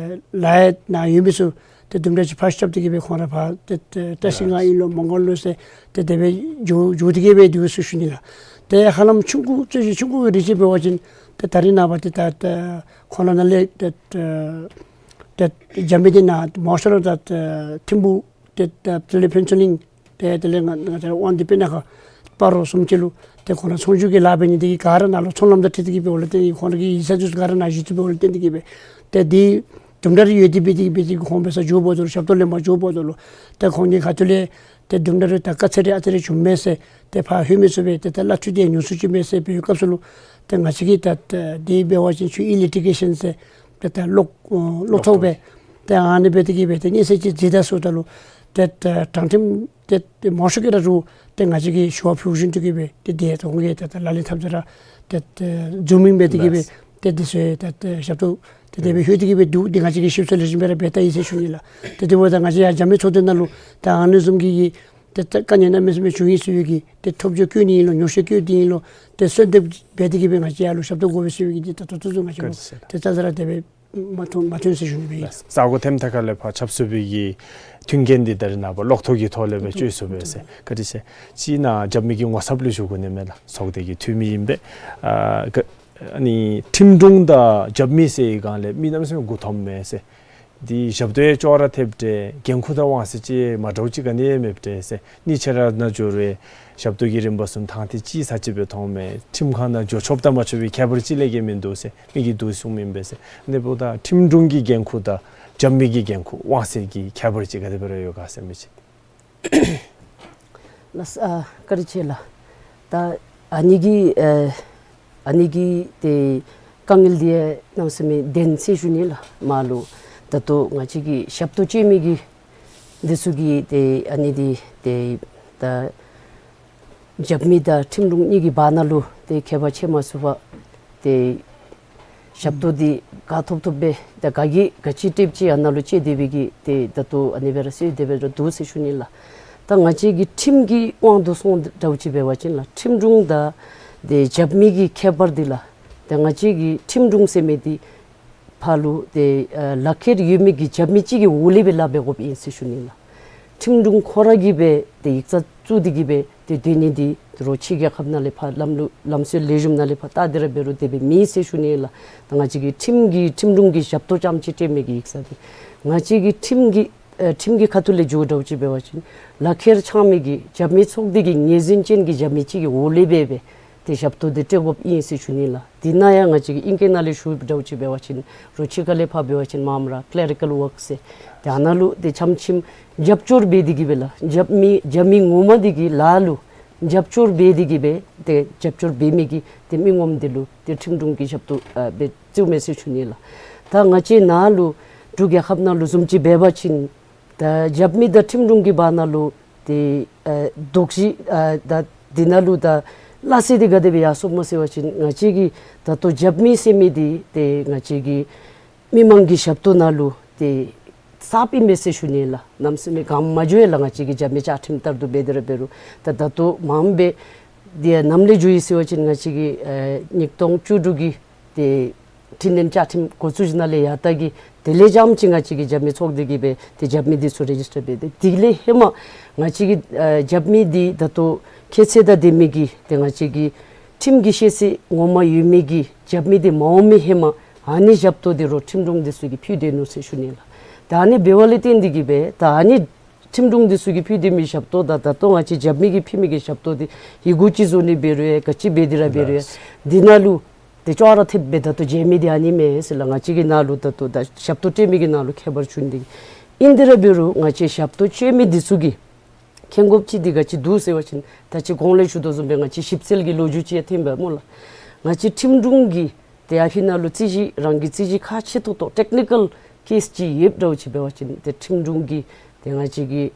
ལཱ་ཡང་ནཱ་ཡོད་མི་ཚུ་ཏེ་དུམ་གྲ་ཅིག་ཕར་རྐྱབ་སྟེ་གིས་སྦེ་ཁོང་ར་ཕར་ཏེ་ཏེ་བཀྲིས་སྒང་ཨིན་ལོ་མོང་སྒར་ལོ་ཟེར་ཏེ་དེ་སྦེ་འགྱོ་འགྱོ་སྟེ་གིས་སྦེ་འདུག་ཟེར་ཞུ་ནི་ལགས། ཏེ་ཧ་ལམ་ཆུང་ཀུ་རྩོད་གཞི་ཆུང་ཀུ་གི་རིགས་ཅིག་འབད་བ་ཅིན་ཏེ་ད་རིས་ནངས་པ་ཏེ་ད་ཏེ་ཁོང་ར་ནང་ལས་ཏེ་ཏེ་ཏེ་རྒྱབ་མི་འདི་ནཱ་མང་ཤོས་ར་ད་ཏེ་ཐིམ་ཕུག་ཏེ་ད་དེ་ལས་ཕུན་ཚོགས་གླིང་ཏེ་དེ་ལས་ང་ང་བཅས་ར་དབང་འདུས་སྤུ་ན་ཁ་ སྤ་རོ་བཟུམ་ཅིག་ལུ་ཏེ་ཁོང་ར་ཚོང་བསྒྱུར་གྱི་ལཱ་འབད་ནི་དེ་གིས་ག་ར་ནཱ་ལུ་ཚོང་ལམ་དང་འཁྲིལ་ཏེ་གི་འབདཝ་ལས་བརྟེན་ཏེ་ཁོང་ར་གི་ཡིག་ཚང་འདི་ཚུ་ག་ར་ནཱ་བཞེས་ཏེ་འབདཝ་ལས་བརྟེན་ཏེ་གི་སྦེ་ཏེ་འདི་གྲུབ་འབྲས་རེ་ཡོད་དེ་འབད་དེ་གི་འབད་དེ་གི་ཁོང་འབད་སར་འགྱོཝ་ད་ལུ་ཞབས་ཏོག་ལེན་པར་འགྱོཝ་ད་ལུ་ཏེ་ཁོང་གི་ཁ་ཐུག་ལས་ཏེ་གྲུབ་འབྲས་རེ་ད་ག་ཚད་རེ་ཨ་ཙི་རེ་བྱུངམ་མས་ཟེར་ཏེ་ཕར་ལྷོད་མི་ཚུགས་པས། ཏེ་ད་གླ་འཐུས་དེ་ཉུང་སུ་ཅིག་མས་ཟེར་འབད་བའི་སྐབས་སུ་ལུ་ཏེ་ང་བཅས་ཀྱིས་ད་ད་དེ་འབད་བ་ཅིན་ཁྱོད་ཀྱིས་ལི་ཊི་གེ་ཤཱན་ཟེར་ཏེ་ད་གློག་ཨ་གློག་ཐོག་སྦེ་ཏེ་ཨ་ནི་འབད་དེ་གི་སྦེ་ཏེ་སྙན་སེང་ཅིག་བྱིན་ད་ཟེརཝ་ད་ལུ་ཏེ་ད་དྲང་ཁྲིམས་ཏེ་ཏེ་མང་ཤོས་ཀྱིས་ར་རུང་ཏེ་ང་བཅས་ཀྱི་ཞུ་བ་ཕུལ་བཞིན་དུ་གི་སྦེ་ཏེ་དེ་ད་ཁོང་གིས་ད་ད་ལག་ལེན་འཐབ་ས་ར་ཏེ་ཏེ་ཛུམ་མིང་འབད་དེ་གི་སྦེ་ལགས། ཏེ་དེ་ཚུ་ད་ད་ཞབས་ཏོག་ཏེ་དེ་སྦེ་ལྷོད་དེ་གི་སྦེ་འདུག། འདི་ང་བཅས་ཀྱིས་ཞིབ་འཚོལ་ལེགས་ཤོམ་སྦེ་ར་འབད་ལྟ་ཡི་ཟེར་ཞུ་ནི་ལགས། ཏེ་དེ་འབདཝ་ད་ང་བཅས་ཡར་རྒྱབ་མི་ཚོགས་སྡེ་ནང་ལུ་ད་ཨ་ནི་བཟུམ་གྱི་གི་ཏེ་ད་དཀའ་ངལ་གནམ་མེད་ས་མེད་བྱུང་ཡི་ཟེར་བའི་གི་ཏེ་ཐོབ་བརྗོད་བཀོད་ནི་ཨིན་ལོ་ཉོགས་བཤད་བཀོད་དེ་ཨིན་ལོ་ཏེ་གསོལ་འདེབས་འབད་དེ་གི་སྦེ་ང་བཅས་ཡར་ལུ་ཞབས་ཏོག་དགོ་པས་ཟེར་བའི་གི་འདི་ད་ད་ལྟོ་ཚུན་ང་བཅས་ལུ་བཀའ་དྲིན་ཆེ་ལགས། ཏེ་རྩ་ས་ར་དེ་སྦེ་མ་ཐོན་མ་ཐོན་ཟེར་ཞུ་ནི་སྦེ་ཨིན། ལགས། ས་གོ་ཐེམ་ཐ་ཁ་ལས་ཕར་ཆབ་སྲིད་པའི་གི་མཐུན་རྐྱེན་འདི་ད་རེས་ནངས་པ་གློག་ཐོག་གི་ཐོག་ལས་སྦེ་ལགས། སྤྱོད་ཚུགས་པས་ཟེར། བཀའ་དྲིན་ཆེ། ཅིག་ནཱ་རྒྱབ་མི་གི་ངོ་ཚབ་ལུ་ཞུ་དགོ་ནི་མས་ལགས། ཚོགས་སྡེ་གི་འཐུས་མི་ཨིན་པས། ཨ་ག་ཨ་ནི་ཁྲིམས་དྲུང་དང་རྒྱབ་མི་ཟེར་བའི་སྒང་ལས་མི་གནམ་མེད་ས་མེད་མགུ་འཐོམ་མས་ཟེར། འདི་ཞབས་ཏོག་ཡང་ཅོག་ར་འཐདཔ་འདྲས། འགན་ཁུར་དང་དབང་ཚད་ཅིག་མ་འདྲཝ་ཅིག་ག་ནི་ཡང་མེདཔ་འདྲས་ཟེར། གཉིས་ཆ་ར་ནང་འགྱོ་རུང་ཞབས་ཏོག་གི་རིམ་པ་ཚུ་ཐང་ཐད་ཅིག་ཚར་ཅིག་སྦེ་མཐོངམ་མས། ཁྲིམས་ཁང་ནང་འགྱོ་ཆོགཔ་དང་མ་ཆོག་པའི་ཁྱད་པར་ཅིག་ལས་བརྒལ་མིན་འདུག་ཟེར་མི་གིས་འདུག་གསུངམ་ཨིན་པས་ཟེར། དེ་འབདཝ་ད་ཁྲིམས་དྲུང་གི་འགན་ཁུར་དང་རྒྱབ་མི་གི་འགན་ཁུར་དབང་ཚད་ཀྱི་ཁྱད་པར་ཅིག་ག་དེ་སྦེ་ར་ཡོད་ག་ཟེར་མི་ཅིག། ལགས། ཨ་བཀའ་དྲིན་ཆེ་ལགས། ད་ཨ་ནི་གི་ཨ་ཨ་ནི་གི་ཏེ་དཀའ་ངལ་འདི་གནམ་མེད་ས་མེད་བདེན་ཟེར་ཞུ་ནི་ལགས། མར་ལུ་ད་ལྟོ་ང་བཅས་ཀྱི་ཞབས་ཏོག་སྤྱོད་མི་གི་འདི་ཚུ་གི་ཏེ་ཨ་ནི་འདི་ཏེ་ད་རྒྱབ་མི་དང་ཁྲིམས་དྲུང་གཉིས་ཀྱི་བར་ན་ལུ་ཏེ་ཁྱད་པར་ཕྱེ་མ་ཚུགས་པར་ཏེ་ཞབས་ཏོག་འདི་ག་ཐོབ་ཐོབ་སྦེ་ད་ག་གིས་ག་ཅི་སྤྲོདཔ་ཅིག་ཨ་ནཱ་ལུ་སྤྱོད་དེ་སྦེ་གི་ཏེ་ད་ལྟོ་ཨ་ནི་སྦེ་ར་སོང་སྟེ་སྦེ་ར་འདུག་ཟེར་ཞུ་ནི་ལགས། ད་ང་བཅས་ཀྱི་ཁྲིམས་ཀྱི་དབང་དུ་སོང་འདྲཝ་ཅིག་འབད་བ་ཅིན་ལགས་ཁྲིམས་དྲུང་དང་ཏེ་རྒྱབ་མི་གི་ཁྱད་པར་འདི་ལགས། ད་ང་བཅས་ཀྱི་ཁྲིམས་དྲུང་ཟེར་མི་འདི་ཕར་ལུ་ཏེ་ཨ་ལག་ཁྱེར་ཡོད་མི་གི་རྒྱབ་མི་ཅིག་གི་འོག་ལས་སྦེ་ལཱ་འབད་དགོཔ་ཨིན་ཟེར་ཞུ་ནི་ལགས། ཁྲིམས་དྲུང་ཁོ་ར་གིས་སྦེ་ཏེ་ཡིག་ཚང་བཙུགས་ཏེ་གི་སྦེ་ཏེ་སྡོད་ནི་འདི་རོགས་ཕྱི་རྒྱལ་ཁབ་ནང་ལས་ཕར་ལམ་ལུགས་ལམ་སྲོལ་ལེགས་ཤོམ་ནང་ལས་ཕར་བལྟ་སྟེ་ར་འབད་རུང་དེ་སྦེ་མེད་ཟེར་ཞུ་ནི་ལགས། ད་ང་བཅས་ཀྱི་ཁྲིམས་ཀྱི་ཁྲིམས་དྲུང་གི་ཞབས་ཏོག་རྐྱངམ་ཅིག་སྤྲོད་མི་གི་ཡིག་ཚང་འདི་ང་བཅས་ཀྱི་ཁྲིམས་ཀྱི་ཨེ་ཁྲིམས་ཀྱི་ཁ་ཐུག་ལས་འགྱོ་འདྲཝ་ཅིག་འབད་བ་ཅིན་ལག་ཁྱེར་འཆང་མི་གི་རྒྱབ་མི་ཚོགས་སྡེ་གི་ངོས་འཛིན་ཅན་གྱི་རྒྱབ་མི་ཅིག་གི་འོག་ལས་སྦེ་སྦེ་ཏེ་ཞབས་ཏོག་འདི་སྤྲོད་དགོཔ་ཨིན་ཟེར་ཞུ་ནི་ལགས། འདི་ནང་ཡང་ང་བཅས་ཀྱི་ཨིང་སྐད་ནང་ལས་ཞུ་འདྲཝ་ཅིག་འབད་བ་ཅིན་རོགས་ཕྱི་ཁ་ལས་ཕར་འབད་བ་ཅིན་མངམ་ར་ཀི་ལེ་རི་ཀལ་ཝརཀ་ཟེར་ཏེ་ཨ་ནཱ་ལུ་ཏེ་ཆམ་ཆིམ་རྒྱབ་སྐྱོར་འབད་དེ་གི་སྦེ་ལགས་རྒྱབ་མི་རྒྱབ་མི་ངོ་མ་འདི་གི་ལཱ་ལུ་རྒྱབ་སྐྱོར་འབད་དེ་གི་སྦེ་ཏེ་རྒྱབ་སྐྱོར་འབད་མི་གི་ཏེ་མི་ངོམ་འདི་ལུ་ཏེ་ཁྲིམས་དྲུང་གི་ཞབས་ཏོག་ཨ་སྦེ་བཙུགས་མས་ཟེར་ཞུ་ནི་ལགས། ད་ང་བཅས་ནཱ་ལུ་འབྲུག་རྒྱལ་ཁབ་ནང་ལུ་བཟུམ་ཅིག་འབད་བ་ཅིན་ད་རྒྱབ་མི་དང་ཁྲིམས་དྲུང་གི་བར་ན་ལུ་ཏེ་ཨ་དོགས་གཞི་ཨ་ད་འདི་ནང་ལུ་ད་སླ་བསྲེ་འདི་ག་དེ་སྦེ་ཡར་སོངམ་སྨོ་ཟེར་བ་ཅིན་ང་བཅས་ཀྱི་ད་ལྟོ་རྒྱབ་མི་ཟེར་མི་འདི་ཏེ་ང་བཅས་ཀྱི་མི་མང་གི་ཞབས་ཏོག་ནང་ལུ་ཏེ་གསརཔ་ཨིན་མས་ཟེར་ཞུ་ནི་ལགས། གནམ་མེད་ས་མེད་གོངམ་འགྱོ་ཡི་ལགས། ང་བཅས་ཀྱི་རྒྱབ་མི་བཅའ་ཁྲིམས་ལྟར་དུ་འབད་དེ་ར་འབད་རུང་ད་ད་ལྟོ་མངམ་སྦེ་འདི་ནམ་ལས་འགྱོ་ཡི་ཟེར་བ་ཅིན་ང་བཅས་ཀྱི་ཨེ་ཉིས་སྟོང་བཅུ་དྲུག་གི་ཏེ་འཕྲི་སྣོན་བཅའ་ཁྲིམས་འགོ་བཙུགས་ཞིནམ་ལས་ཡར་ད་གི་དེ་ལས་རྐྱངམ་ཅིག་ང་བཅས་ཀྱི་རྒྱབ་མི་ཚོགས་སྡེ་གིས་སྦེ་ཏེ་རྒྱབ་མི་འདི་ཚུ་རེ་ཇིས་ཊར་འབད་དེ་དེ་ལས་ཧེ་མ་ང་བཅས་ཀྱི་ཨེ་རྒྱབ་མི་འདི་ད་ལྟོ་ཁྱད་ཚད་དང་ལྡན་མི་གི་ཏེ་ང་བཅས་ཀྱི་ཁྲིམས་ཀྱི་ཤེས་ཚད་ངོ་མ་ཡོད་མི་གི་རྒྱབ་མི་འདི་མ་འོང་མི་ཧེ་མ་ཨ་ནི་ཞབས་ཏོག་འདི་རོགས་ཁྲིམས་དྲུང་འདི་ཚུ་གིས་ཕུལ་སྡོད་ནུག་ཟེར་ཞུ་ནི་ལགས། ད་ཨ་ནི་འབདཝ་ལས་བརྟེན་ཏེ་གི་སྦེ་ད་ཨ་ནི་ཁྲིམས་དྲུང་འདི་ཚུ་གིས་ཕུལ་སྡོད་མི་ཞབས་ཏོག་དང་ད་ལྟོ་ང་བཅས་རྒྱབ་མི་གིས་ཕུལ་མི་གི་ཞབས་ཏོག་འདི་ཡི་གུ་ཅིག་བཟོ་ནི་འབད་རུང་ཡང་ག་ཅི་འབད་དེ་ར་འབད་རུང་ཡང་ལགས། འདི་ནང་ལུ་ཏེ་ཅོག་ར་འཐདཔ་སྦེ་ད་ལྟོ་མཇལ་མི་འདི་ཨ་ནི་མས་ཟེར་ལགས། ང་བཅས་ཀྱི་ནང་ལུ་ད་ལྟོ་ད་ཞབས་ཏོག་སྤྲོད་མི་གི་ནང་ལུ་ཁྱད་པར་ཆུང་འདི་ཨིན། དེ་ར་འབད་རུང་ང་བཅས་ཞབས་ཏོག་སྤྲོད་མི་འདི་ཚུ་གིས་མཁྱེན་དགོཔ་ཅིག་འདི་ག་ཅི་འདུག་ཟེར་བ་ཅིན་ད་ཅི་གོང་ལས་ཞུ་དོ་བཟུམ་སྦེ་ང་བཅས་ཞིབ་འཚོལ་གྱི་ལོ་རྒྱུས་ཅིག་ཡང་ཐོན་པས་སྨོ་ལགས། ང་བཅས་ཁྲིམས་དྲུང་གི་ཏེ་ཨ་ཕི་ནང་ལུ་རྩོད་གཞི་རང་གི་རྩོད་གཞི་ཁག་ཆེ་ཏོག་ཏོ་ཊེཀ་ནི་ཀལ་ཀེསི་ཅིག་ཡོདཔ་འདྲཝ་ཅིག་འབད་བ་ཅིན་ཏེ་ཁྲིམས་དྲུང་གིས་ཏེ་ང་བཅས་ཀྱི་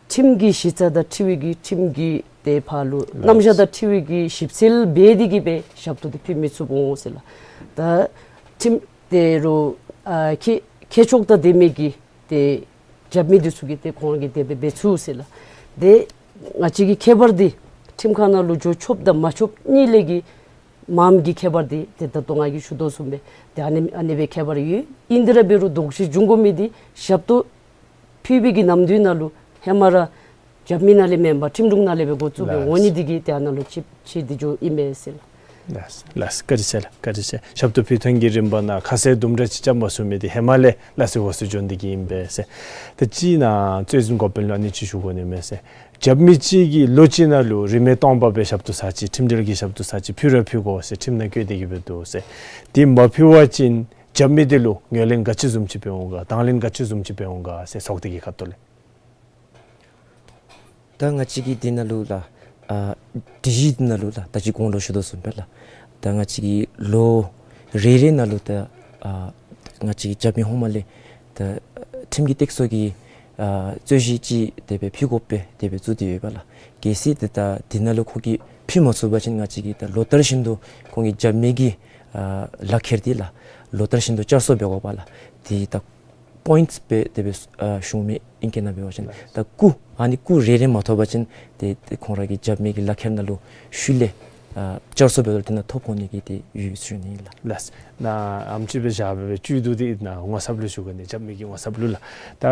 ཁྲིམས་ཀྱི་གཞི་རྩ་དང་འཁྲིལ་བའི་གི་ཁྲིམས་ཀྱི་ཏེ་ཕར་ལུ་རྣམ་གཞག་དང་འཁྲིལ་བའི་གི་ཞིབ་འཚོལ་འབད་དེ་གི་སྦེ་ཞབས་ཏོག་འདི་ཕུལ་མི་ཚུགས་འོང་ཟེར་ལགས། ད་ཁྲིམས་ཏེ་རོགས་ཨ་མཁས་མཁས་མཆོག་དང་ལྡན་མི་གི་ཏེ་རྒྱབ་མི་འདི་ཚུ་གིས་ཏེ་ཁོང་གིས་དེ་སྦེ་འབད་ཚུགས་ཟེར་ལགས། ཏེ་ང་བཅས་ཀྱི་ཁྱད་པར་འདི་ཁྲིམས་ཁང་ནང་ལུ་འགྱོ་ཆོགཔ་དང་མ་ཆོགཔ་གཉིས་ལས་ཀྱི་མངམ་གི་ཁྱད་པར་འདི་ཏེ་ད་ལྟོ་ང་གིས་ཞུ་དོ་བཟུམ་སྦེ་ཏེ་ཨ་ནི་ཨ་ནི་སྦེ་ཁྱད་པར་ཡོད། ཨིན་དེ་ར་འབད་རུང་དོགས་གཞི་འབྱུང་དགོ་མི་འདི་ཞབས་ཏོག་ཕུལ་བའི་གི་ནམ་དུས་ནང་ལུ་ཧེ་མ་ར་རྒྱབ་མི་ནང་ལས་མེན་པར་ཁྲིམས་དྲུང་ནང་ལས་སྦེ་འགོ་བཙུགས་སྦེ་ལགས། འོང་ནི་འདི་གིས་ཏེ་ཨ་ནཱ་ལུ་ཆིབས་ཆིབས་འདི་འགྱོཝ་ཨིན་མས་ཟེར་ལགས། ལགས་ལགས། བཀའ་དྲིན་ཆེ་ལགས། བཀའ་དྲིན་ཆེ། ཞབས་ཏོག་ཕུལ་ཐངས་ཀྱི་རིམ་པ་ནང་ཁ་གསལ་དུམ་གྲ་ཅིག་རྐྱབ་མ་ཚུགས་མི་འདི་ཧེ་མ་ལས་ལགས་སོ་འོ་ཟེར་འགྱོ་ནི་འདི་གིས་ཨིན་པས་ཟེར། ད་ཅི་ནཱ་རྩོད་འཛིན་འགོ་དཔོན་ལུ་ཨ་ནི་ཅིག་ཞུ་དགོ་ནི་མས་ཟེར། རྒྱབ་མི་ཅིག་གིས་ལོ་གཅིག་ནང་ལུ་རིན་མེད་སྟོང་པ་སྦེ་ཞབས་ཏོག་ཚར་ཅིག་ཁྲིམས་འབྲེལ་གྱི་ཞབས་ཏོག་ཚར་ཅིག་ཕུལ་ར་ཕུལ་དགོ་ཟེར་ཁྲིམས་ནང་བཀོད་དེ་གི་སྦེ་འདུག་ཟེར། དེ་མ་ཕུལ་བ་ཅིན་རྒྱབ་མི་འདི་ལུ་ངོས་ལེན་ག་ཅི་བཟུམ་ཅིག་འབད་འོང་ག་དང་ལེན་ག་ཅི་བཟུམ་ཅིག་འབད་འོང་ག་ཟེར་ཚོགས་སྡེ་གི་ཁ་ཐུག་ལས། ད་ང་བཅས་ཀྱི་འདི་ནང་ལུ་ལགས་ཨ་སྒྲིག་གཞི་འདི་ནང་ལུ་ལགས་ད་ཅི་གོང་ལུ་ཞུ་དོ་བཟུམ་སྦེ་ལགས་ད་ང་བཅས་ཀྱི་ལོ་རེ་རེ་ནང་ལུ་ད་ཨ་ང་བཅས་ཀྱི་རྒྱབ་མི་ཧོངས་མ་ལས་ད་ཁྲིམས་ཀྱི་སྟེགས་གསོ་གི་ཨ་རྩོད་གཞི་ཅིག་དེ་སྦེ་ཕུལ་དགོཔ་སྦེ་དེ་སྦེ་བཙུགས་ཏེ་ཡོད་པས་ལགས། གལ་སྲིད་ཏེ་ད་འདི་ནང་ལུ་ཁོ་གིས་ཕུལ་མ་ཚུགས་པ་ཅིན་ང་བཅས་ཀྱིས་ད་ལོ་ལྟར་བཞིན་དུ་ཁོང་གི་རྒྱབ་མི་གི་ཨ་ལག་ཁྱེར་འདི་ལགས་ལོ་ལྟར་བཞིན་དུ་བསྐྱར་གསོ་འབད་དགོ་པས་ལགས། དེ་ད་པོའིནཊསི་སྦེ་དེ་སྦེ་ཨ་ཞུ་མི་ཨིན་གེ་ནང་འབད་བ་ཅིན་ད་སྐུ་ཨ་ནི་སྐུ་རེ་རེ་མ་ཐོབ་པ་ཅིན་ཏེ་ཏེ་ཁོང་ར་གི་རྒྱབ་མི་གི་ལག་ཁྱེར་ནང་ལུ་ཤུལ་ལས་ཨ་བསྐྱར་གསོ་འབད་དོ་དེ་ནང་ཐོབ་འོང་ནི་གི་ཏེ་ཡོད་ཟེར་ཞུ་ནི་ལགས། ལགས། ནཱ་ཨ་ནེམ་ཅིག་སྦེ་བཞག་སྦེ་སྦེ་བཅུད་བསྡུ་སྟེ་ནཱ་ངོ་ཚབ་ལུ་ཞུ་གེ་ནི་རྒྱབ་མི་གི་ངོ་ཚབ་ལུ་ལགས། ད་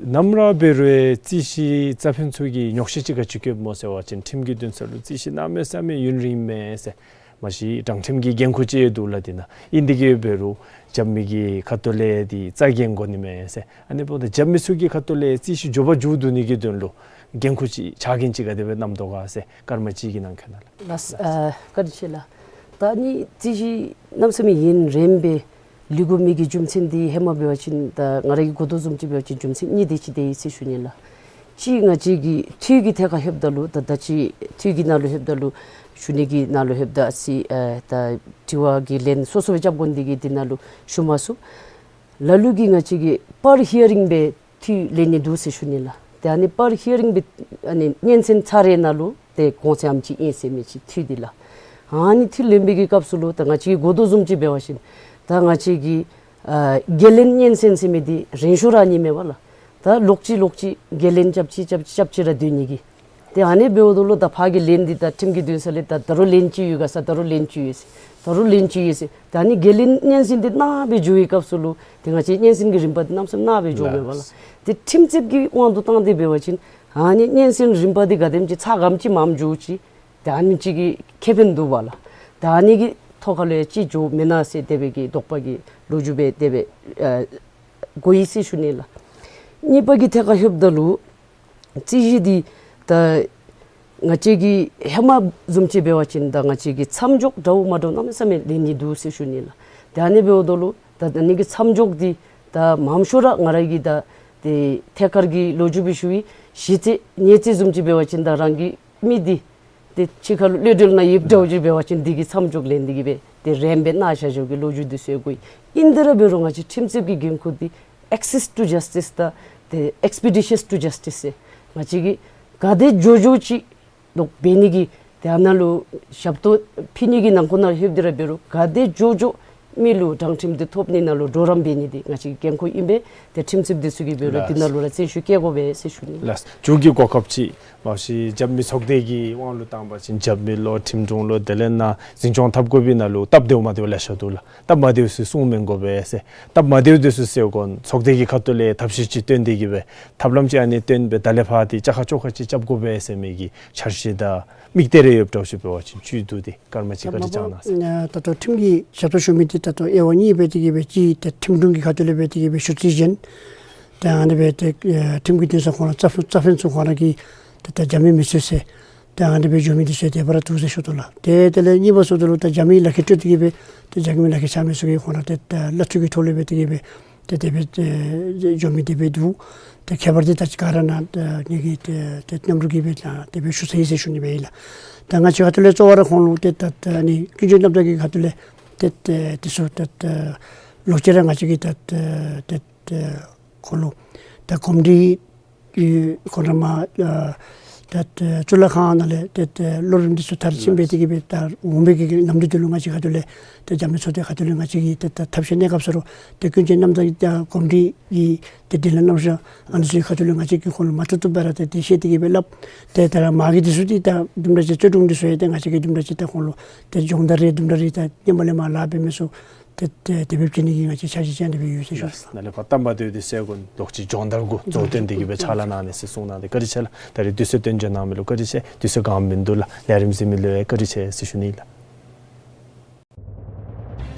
ནམ་ར་འབད་རུང་རྩོད་གཞི་རྩ་ཕན་ཚུ་གིས་ཉོགས་བཤད་ཅིག་ག་ཅི་བཀོདཔ་སྨོ་ཟེར་བ་ཅིན་ཁྲིམས་ཀྱི་འདུན་ས་ལུ་རྩོད་གཞི་གནམ་མེད་ས་མེད་ཡུན་རིངམ་མས་ཟེར། མ་གཞི་དྲང་ཁྲིམས་ཀྱི་འགན་ཁུར་ཅིག་ཡོད་འདུག་ལགས་འདི་ནང་ཨིན། དེ་གིས་འབད་རུང་རྒྱབ་མི་གི་ཁ་ཐུག་ལས་འདི་རྩ་འགེངས་དགོ་ནི་མས་ཟེར། ཨ་ནི་འབདཝ་ད་རྒྱབ་མི་ཚུ་གི་ཁ་ཐུག་ལས་རྩོད་གཞི་མགྱོགས་པ་མཇུག་བསྡུ་ནི་གི་དོན་ལུ་འགན་ཁུར་ཅིག་ཕྱག་འགན་ཅིག་ག་དེ་སྦེ་བསྣམ་དོ་ག་ཟེར་སྐར་མ་གཅིག་གི་ནང་འཁོད་ནང་ལགས། ལགས་ཨ་བཀའ་དྲིན་ཆེ་ལགས། ད་ཨ་ནི་རྩོད་གཞི་གནམ་མེད་ས་མེད་ཡུན་རིངམ་སྦེ་ལུས་དགོ་མི་གི་རྒྱུ་མཚན་འདི་ཧེ་མ་འབད་བ་ཅིན་ད་ང་ར་གིས་གོ་དོ་བཟུམ་ཅིག་འབད་བ་ཅིན་རྒྱུ་མཚན་གཉིས་དེ་ཅིག་དེ་ཡོད་ཟེར་ཞུ་ནི་ལགས། གཅིག་ང་བཅས་ཀྱིས་འཐུས་ཀྱི་ཐད་ཁར་ལྷོདཔ་ད་ལུ་ད་ད་ཅི་འཐུས་ཀྱི་ནང་ལུ་ལྷོདཔ་ད་ལུ་ཞུ་ནི་གི་ནང་ལུ་ལྷོདཔ་ད་ཅི་ཨ་ད་དྲི་བ་གི་ལན་སོ་སོ་སྦེ་རྐྱབ་དགོ་ནི་དེ་གིས་འདི་ནང་ལུ་ཞུ་མ་ཚུགས། ལ་ལུ་གིས་ང་བཅས་ཀྱིས་པར་ཧི་ཡ་རིང་སྦེ་འཐུས་ལེན་ནི་འདུག་ཟེར་ཞུ་ནི་ལགས། ཏེ་ཨ་ནི་པར་ཧི་ཡ་རིང་སྦེ་ཨ་ནི་སྙན་གསན་ཚར་རེ་ནང་ལུ་ཏེ་གོང་ཚད་ཨ་ནེམ་ཅིག་ཨིན་ཟེར་མི་ཅིག་འཐུས་འདི་ལགས། ཨ་ནི་འཐུས་ལེན་པའི་གི་སྐབས་སུ་ལུ་ད་ང་བཅས་ཀྱིས་གོ་དོ་བཟུམ་ཅིག་འབད་བ་ཅིན་ད་ང་བཅས་ཀྱི་ཨ་འགན་ལེན་སྙན་གསན་ཟེར་མི་འདི་རན་ཤོས་ར་ཨ་ནི་མས་པ་ལགས། ད་ལོག་ཅི་ལོག་ཅི་འགན་ལེན་རྐྱབ་ཅི་རྐྱབ་ཅི་རྐྱབ་ཅི་ར་སྡོད་ནི་གི། ཏེ་ཨ་ནི་འབདཝ་ད་ལུ་ད་ཕར་གྱི་ལན་འདི་ད་ཁྲིམས་ཀྱི་འདུན་ས་ལས་ད་ད་རུང་ལན་ཅིག་ཡོད་ག་ཟེར་ད་རུང་ལན་ཅིག་ཡོད་ཟེར་ད་རུང་ལན་ཅིག་ཡོད་ཟེར། ད་ཨ་ནི་འགན་ལེན་སྙན་གསན་འདི་གནང་སྦེ་འགྱོ་བའི་སྐབས་སུ་ལུ་ཏེ་ང་བཅས་སྙན་གསན་གྱི་རིམ་པ་འདི་གནམ་མེད་ས་མེད་གནང་སྦེ་འགྱོཝ་མས་པ་ལགས། ཏེ་ཁྲིམས་རྩོདཔ་གི་དབང་དུ་བཏང་སྟེ་འབད་བ་ཅིན་ཨ་ནི་སྙན་གསན་རིམ་པ་འདི་ག་དེམ་ཅིག་ཚ་ག་དེམ་ཅིག་མངམ་འགྱོ་ཅི། ཏེ་ཨ་ནི་ཅིག་གི་ཁེ་ཕན་འདུག་པ་ལགས། ད་ཨ་ནི་གི་ཐོག་ཁ་ལུ་ཡང་ཅིག་འགྱོཝ་མེན་ན་ཟེར་དེ་སྦེ་གི་དོགས་པ་གི་ལོ་རྒྱུས་སྦེ་དེ་སྦེ་ཨ་གོ་ཡི་ཟེར་ཞུ་ནི་ལགས། གཉིས་པ་གི་ཐད་ཁར་ལྷོདཔ་ད་ལུ་རྩོད་གཞི་འདི་ད་ང་བཅས་ཀྱིས་ཧེ་མ་བཟུམ་ཅིག་འབད་བ་ཅིན་ད་ང་བཅས་ཀྱིས་མཚམས་འཇོག་འདྲཝ་མ་འདྲཝ་གནམ་མེད་ས་མེད་ལེན་ནི་འདུག་ཟེར་ཞུ་ནི་ལགས། ཏེ་ཨ་ནི་འབདཝ་ད་ལུ་ད་ཨ་ནི་གི་མཚམས་འཇོག་འདི་ད་མངམ་ཤོས་ར་ང་ར་གིས་ད་ཏེ་ཐད་ཀར་གྱི་ལོ་རྒྱུས་སྦེ་ཞུ་ཡི། གཞི་རྩའི་ཉེས་རྩོད་བཟུམ་ཅིག་འབད་བ་ཅིན་ད་རང་གི་མི་འདི་ཏེ་ཕྱི་ཁ་ལུ་གློད་གྲོལ་ནང་ཡོདཔ་འདྲཝ་ཅིག་འབད་བ་ཅིན་འདི་གི་མཚམས་འཇོག་ལེན་ཏེ་གི་སྦེ་ཏེ་རནམ་སྦེ་གནང་བཞག་བཞག་གི་ལོ་རྒྱུས་འདི་ཚུ་ཡང་གོ་ཡི། ཨིན་ཏེ་ར་འབད་རུང་ང་བཅས་ཁྲིམས་རྩོདཔ་གི་འགན་ཁུར་འདི་access to justice དང་ཏེ་expeditious to justice ཟེར་ང་བཅས་ཀྱིས་ག་དེ་མགྱོགས་མགྱོགས་ཅིག་ལོག་འབད་ནི་གི་ཏེ་ཨ་ནཱ་ལུ་ཞབས་ཏོག་ཕུལ་ནི་གི་ནང་འཁོད་ནང་ལྷོདཔ་ད་ར་འབད་རུང་ག་དེ་མགྱོགས་མགྱོགས་མི་ལུ་དྲང་ཁྲིམས་འདི་ཐོབ་ནི་ནང་ལུ་གྲོགས་རམ་འབད་ནི་འདི་ང་བཅས་ཀྱི་འགན་ཁུར་ཨིན་པས། ཏེ་ཁྲིམས་རྩོདཔ་འདི་ཚུ་གིས་འབད་རུང་འདི་ནང་ལུ་ར་བརྩོན་ཤུགས་བསྐྱེད་དགོ་པས་ཟེར་ཞུ་ནི། ལགས། མཇུག་གི་གོ་སྐབས་ཅིག་མ་གཞི་རྒྱབ་མི་ཚོགས་སྡེ་གི་དབང་ལུ་བཏང་པ་ཅིན་རྒྱབ་མི་ལོ་ཁྲིམས་དྲུང་ལོ་དེ་ལས་ནཱ་འཛིན་སྐྱོང་འཐབ་དགོ་པའི་ནང་ལུ་སྟབས་བདེཝ་མ་བདེཝ་ལེ་ཤ་འདུག་ལགས། སྟབས་མ་བདེཝ་ཚུ་གསུང་མི་དགོ་པས་ཟེར། སྟབས་མ་བདེཝ་འདི་ཚུ་སེལ་དགོ་ཚོགས་སྡེ་གི་ཁ་ཐུག་ལས་ཐབས་ཤེས་ཅིག་བཏོན་ཏེ་གི་སྦེ་ཐབས་ལམ་ཅིག་ཨ་ནི་བཏོན་སྦེ་ད་ལས་ཕར་འདི་བཅའ་ཁ་བཅོ་ཁ་ཅིག་རྐྱབ་དགོ་པས་ཟེར་མི་གི་འཆར་གཞི་དང་དམིགས་གཏད་རེ་ཡོདཔ་འདྲཝ་ཅིག་འབད་བ་ཅིན་བཅུད་བསྡུ་སྟེ་སྐར་མ་གཅིག་ག་ཅི་བཅང་གནང་ཟེར། ད་ལྟོ་ཁྲིམས་ཀྱི་ཞབས་ཏོག་ཞུ་མི་འདི་ད་ལྟོ་དབྱེ་བ་གཉིས་སྦེ་དེ་གི་སྦེ་གཅིག་ཏེ་ཁྲིམས་དྲུང་གི་ཁ་ཐུག་ལས་སྦེ་དེ་གི་སྦེ་ཞུ་རྩིས་བྱིན། ཏེ་ཨ་ནི་སྦེ་ཏེ་ཁྲིམས་ཀྱི་འདུན་ས་ཁོང་ར་རྩ་ཕན་རྩ་ཕན་ཚུ་ཁོང་ར་གི་ཏེ་ད་རྒྱབ་མི་མི་ཚུ་ཟེར་ཏེ་ཨ་ནི་སྦེ་འགྱོ་མི་འདི་ཚུ་དེ་སྦེ་ར་འདུག་ཟེར་ཞུ་དོ་ལགས། ཏེ་དེ་ལས་གཉིས་པ་ཚུ་དེ་ལུ་ད་རྒྱབ་མི་ལག་ཁྱེར་སྤྲོད་དེ་གི་སྦེ་ཏེ་རྒྱབ་མི་ལག་ཁྱེར་ཆགས་མི་ཚུ་གིས་ཁོང་ར་ཏེ་ད་གླ་འཐུས་ཀྱི་ཐོག་ལས་སྦེ་དེ་གི་སྦེ་ཏེ་དེ་སྦེ་ཏེ་འགྱོ་མི་དེ་སྦེ་འདུག། ཏེ་ཁྱད་པར་འདི་ད་ཅི་ག་ར་ནཱ་ཏེ་ངེ་གི་ཏེ་ཏེ་རྣམ་རོག་གིས་སྦེ་ད་དེ་སྦེ་ཞུ་ཚར་ཡི་ཟེར་ཞུ་ནི་སྦེ་ཨིན་ལགས། ད་ང་བཅས་ཁ་ཐུག་ལས་གཙོ་བོ་ར་ཁོང་ལུ་ཏེ་ད་ད་ཨ་ནི་ཀུན་སྤྱོད་རྣམ་དག་གི་ཁ་ཐུག་ལས་ཏེ་ཏེ་དེ་ཚུ་ད་ད་ལོག་ཅི་ར་ང་བཅས་ཀྱིས་ད་ད་ཏེ་ཏེ་ཁོང་ལུ་ད་གོམས་འདྲིས་ཨེ་ཁོང་ར་མར་ཨ་ད་ད་གཙུག་ལག་ཁང་ནང་ལས་ཏེ་ཏེ་སློབ་རིམ་འདི་ཚུ་མཐར་ཕྱིན་སྦེ་དེ་གི་སྦེ་ད་འོང་པའི་གི་ནམ་དུས་འདི་ལུ་ང་བཅས་ཁ་ཐུག་ལས་ཏེ་རྒྱབ་མི་ཚོགས་སྡེ་ཁ་ཐུག་ལས་ང་བཅས་ཀྱིས་ཏེ་ད་ཐབས་ཤེས་གནས་སྐབས་སུ་ར་ཏེ་ཀུན་སྤྱོད་རྣམ་དག་ད་གོམས་འདྲིས་ཀྱི་ཏེ་དྲིན་ལན་རྣམ་གཞག་ཨ་ནི་ཚུ་ཁ་ཐུག་ལས་ང་བཅས་ཀྱིས་ཁོང་ལུ་མ་བཏུབ་བཏུབ་སྦེ་ར་ཏེ་དེ་བཤད་དེ་གི་སྦེ་སླབ། ཏེ་ད་ར་མ་གི་འདི་ཚུ་འདི་ད་དུམ་གྲ་ཅིག་རྩོད་དྲུང་འདི་ཚུ་ཡང་ཏེ་ང་བཅས་ཀྱིས་དུམ་གྲ་ཅིག་ད་ཁོང་ལུ་ཏེ་སྦྱོང་བརྡར་རེ་དུམ་གྲ་རེ་ད་ཉིནམ་ལས་མར་ལཱ་འབད་མི་ཚུ་ཏེ་ཏེ་དེ་སྦེ་བྱིན་ནི་གི་ང་བཅས་འཆར་གཞི་ཅིག་ཨ་ནི་སྦེ་ཡོད་ཟེར་ཞུ་ལགས། ནཱ་ལས་ཕར་སྟབས་མ་བདེཝ་འདི་སེལ་དགོ་ལོག་ཅི་སྦྱོང་བརྡར་གུ་གཙོ་བོ་བཏོན་ཏེ་གི་སྦེ་ཕྱག་ལཱ་གནང་ནི་ཟེར་གསུངས་གནང་སྟེ་བཀའ་དྲིན་ཆེ་ལགས། ད་རེས་དུས་ཚོད་བཏོན་བྱོན་གནང་མི་ལུ་བཀའ་དྲིན་ཆེ། དུས་ཚོད་གང་མིན་འདུག་ལགས། ལས་རིམ་གཟིགས་མི་ལུ་ཡང་བཀའ་དྲིན་ཆེ་ཟེར་ཞུ་ནི་ལགས།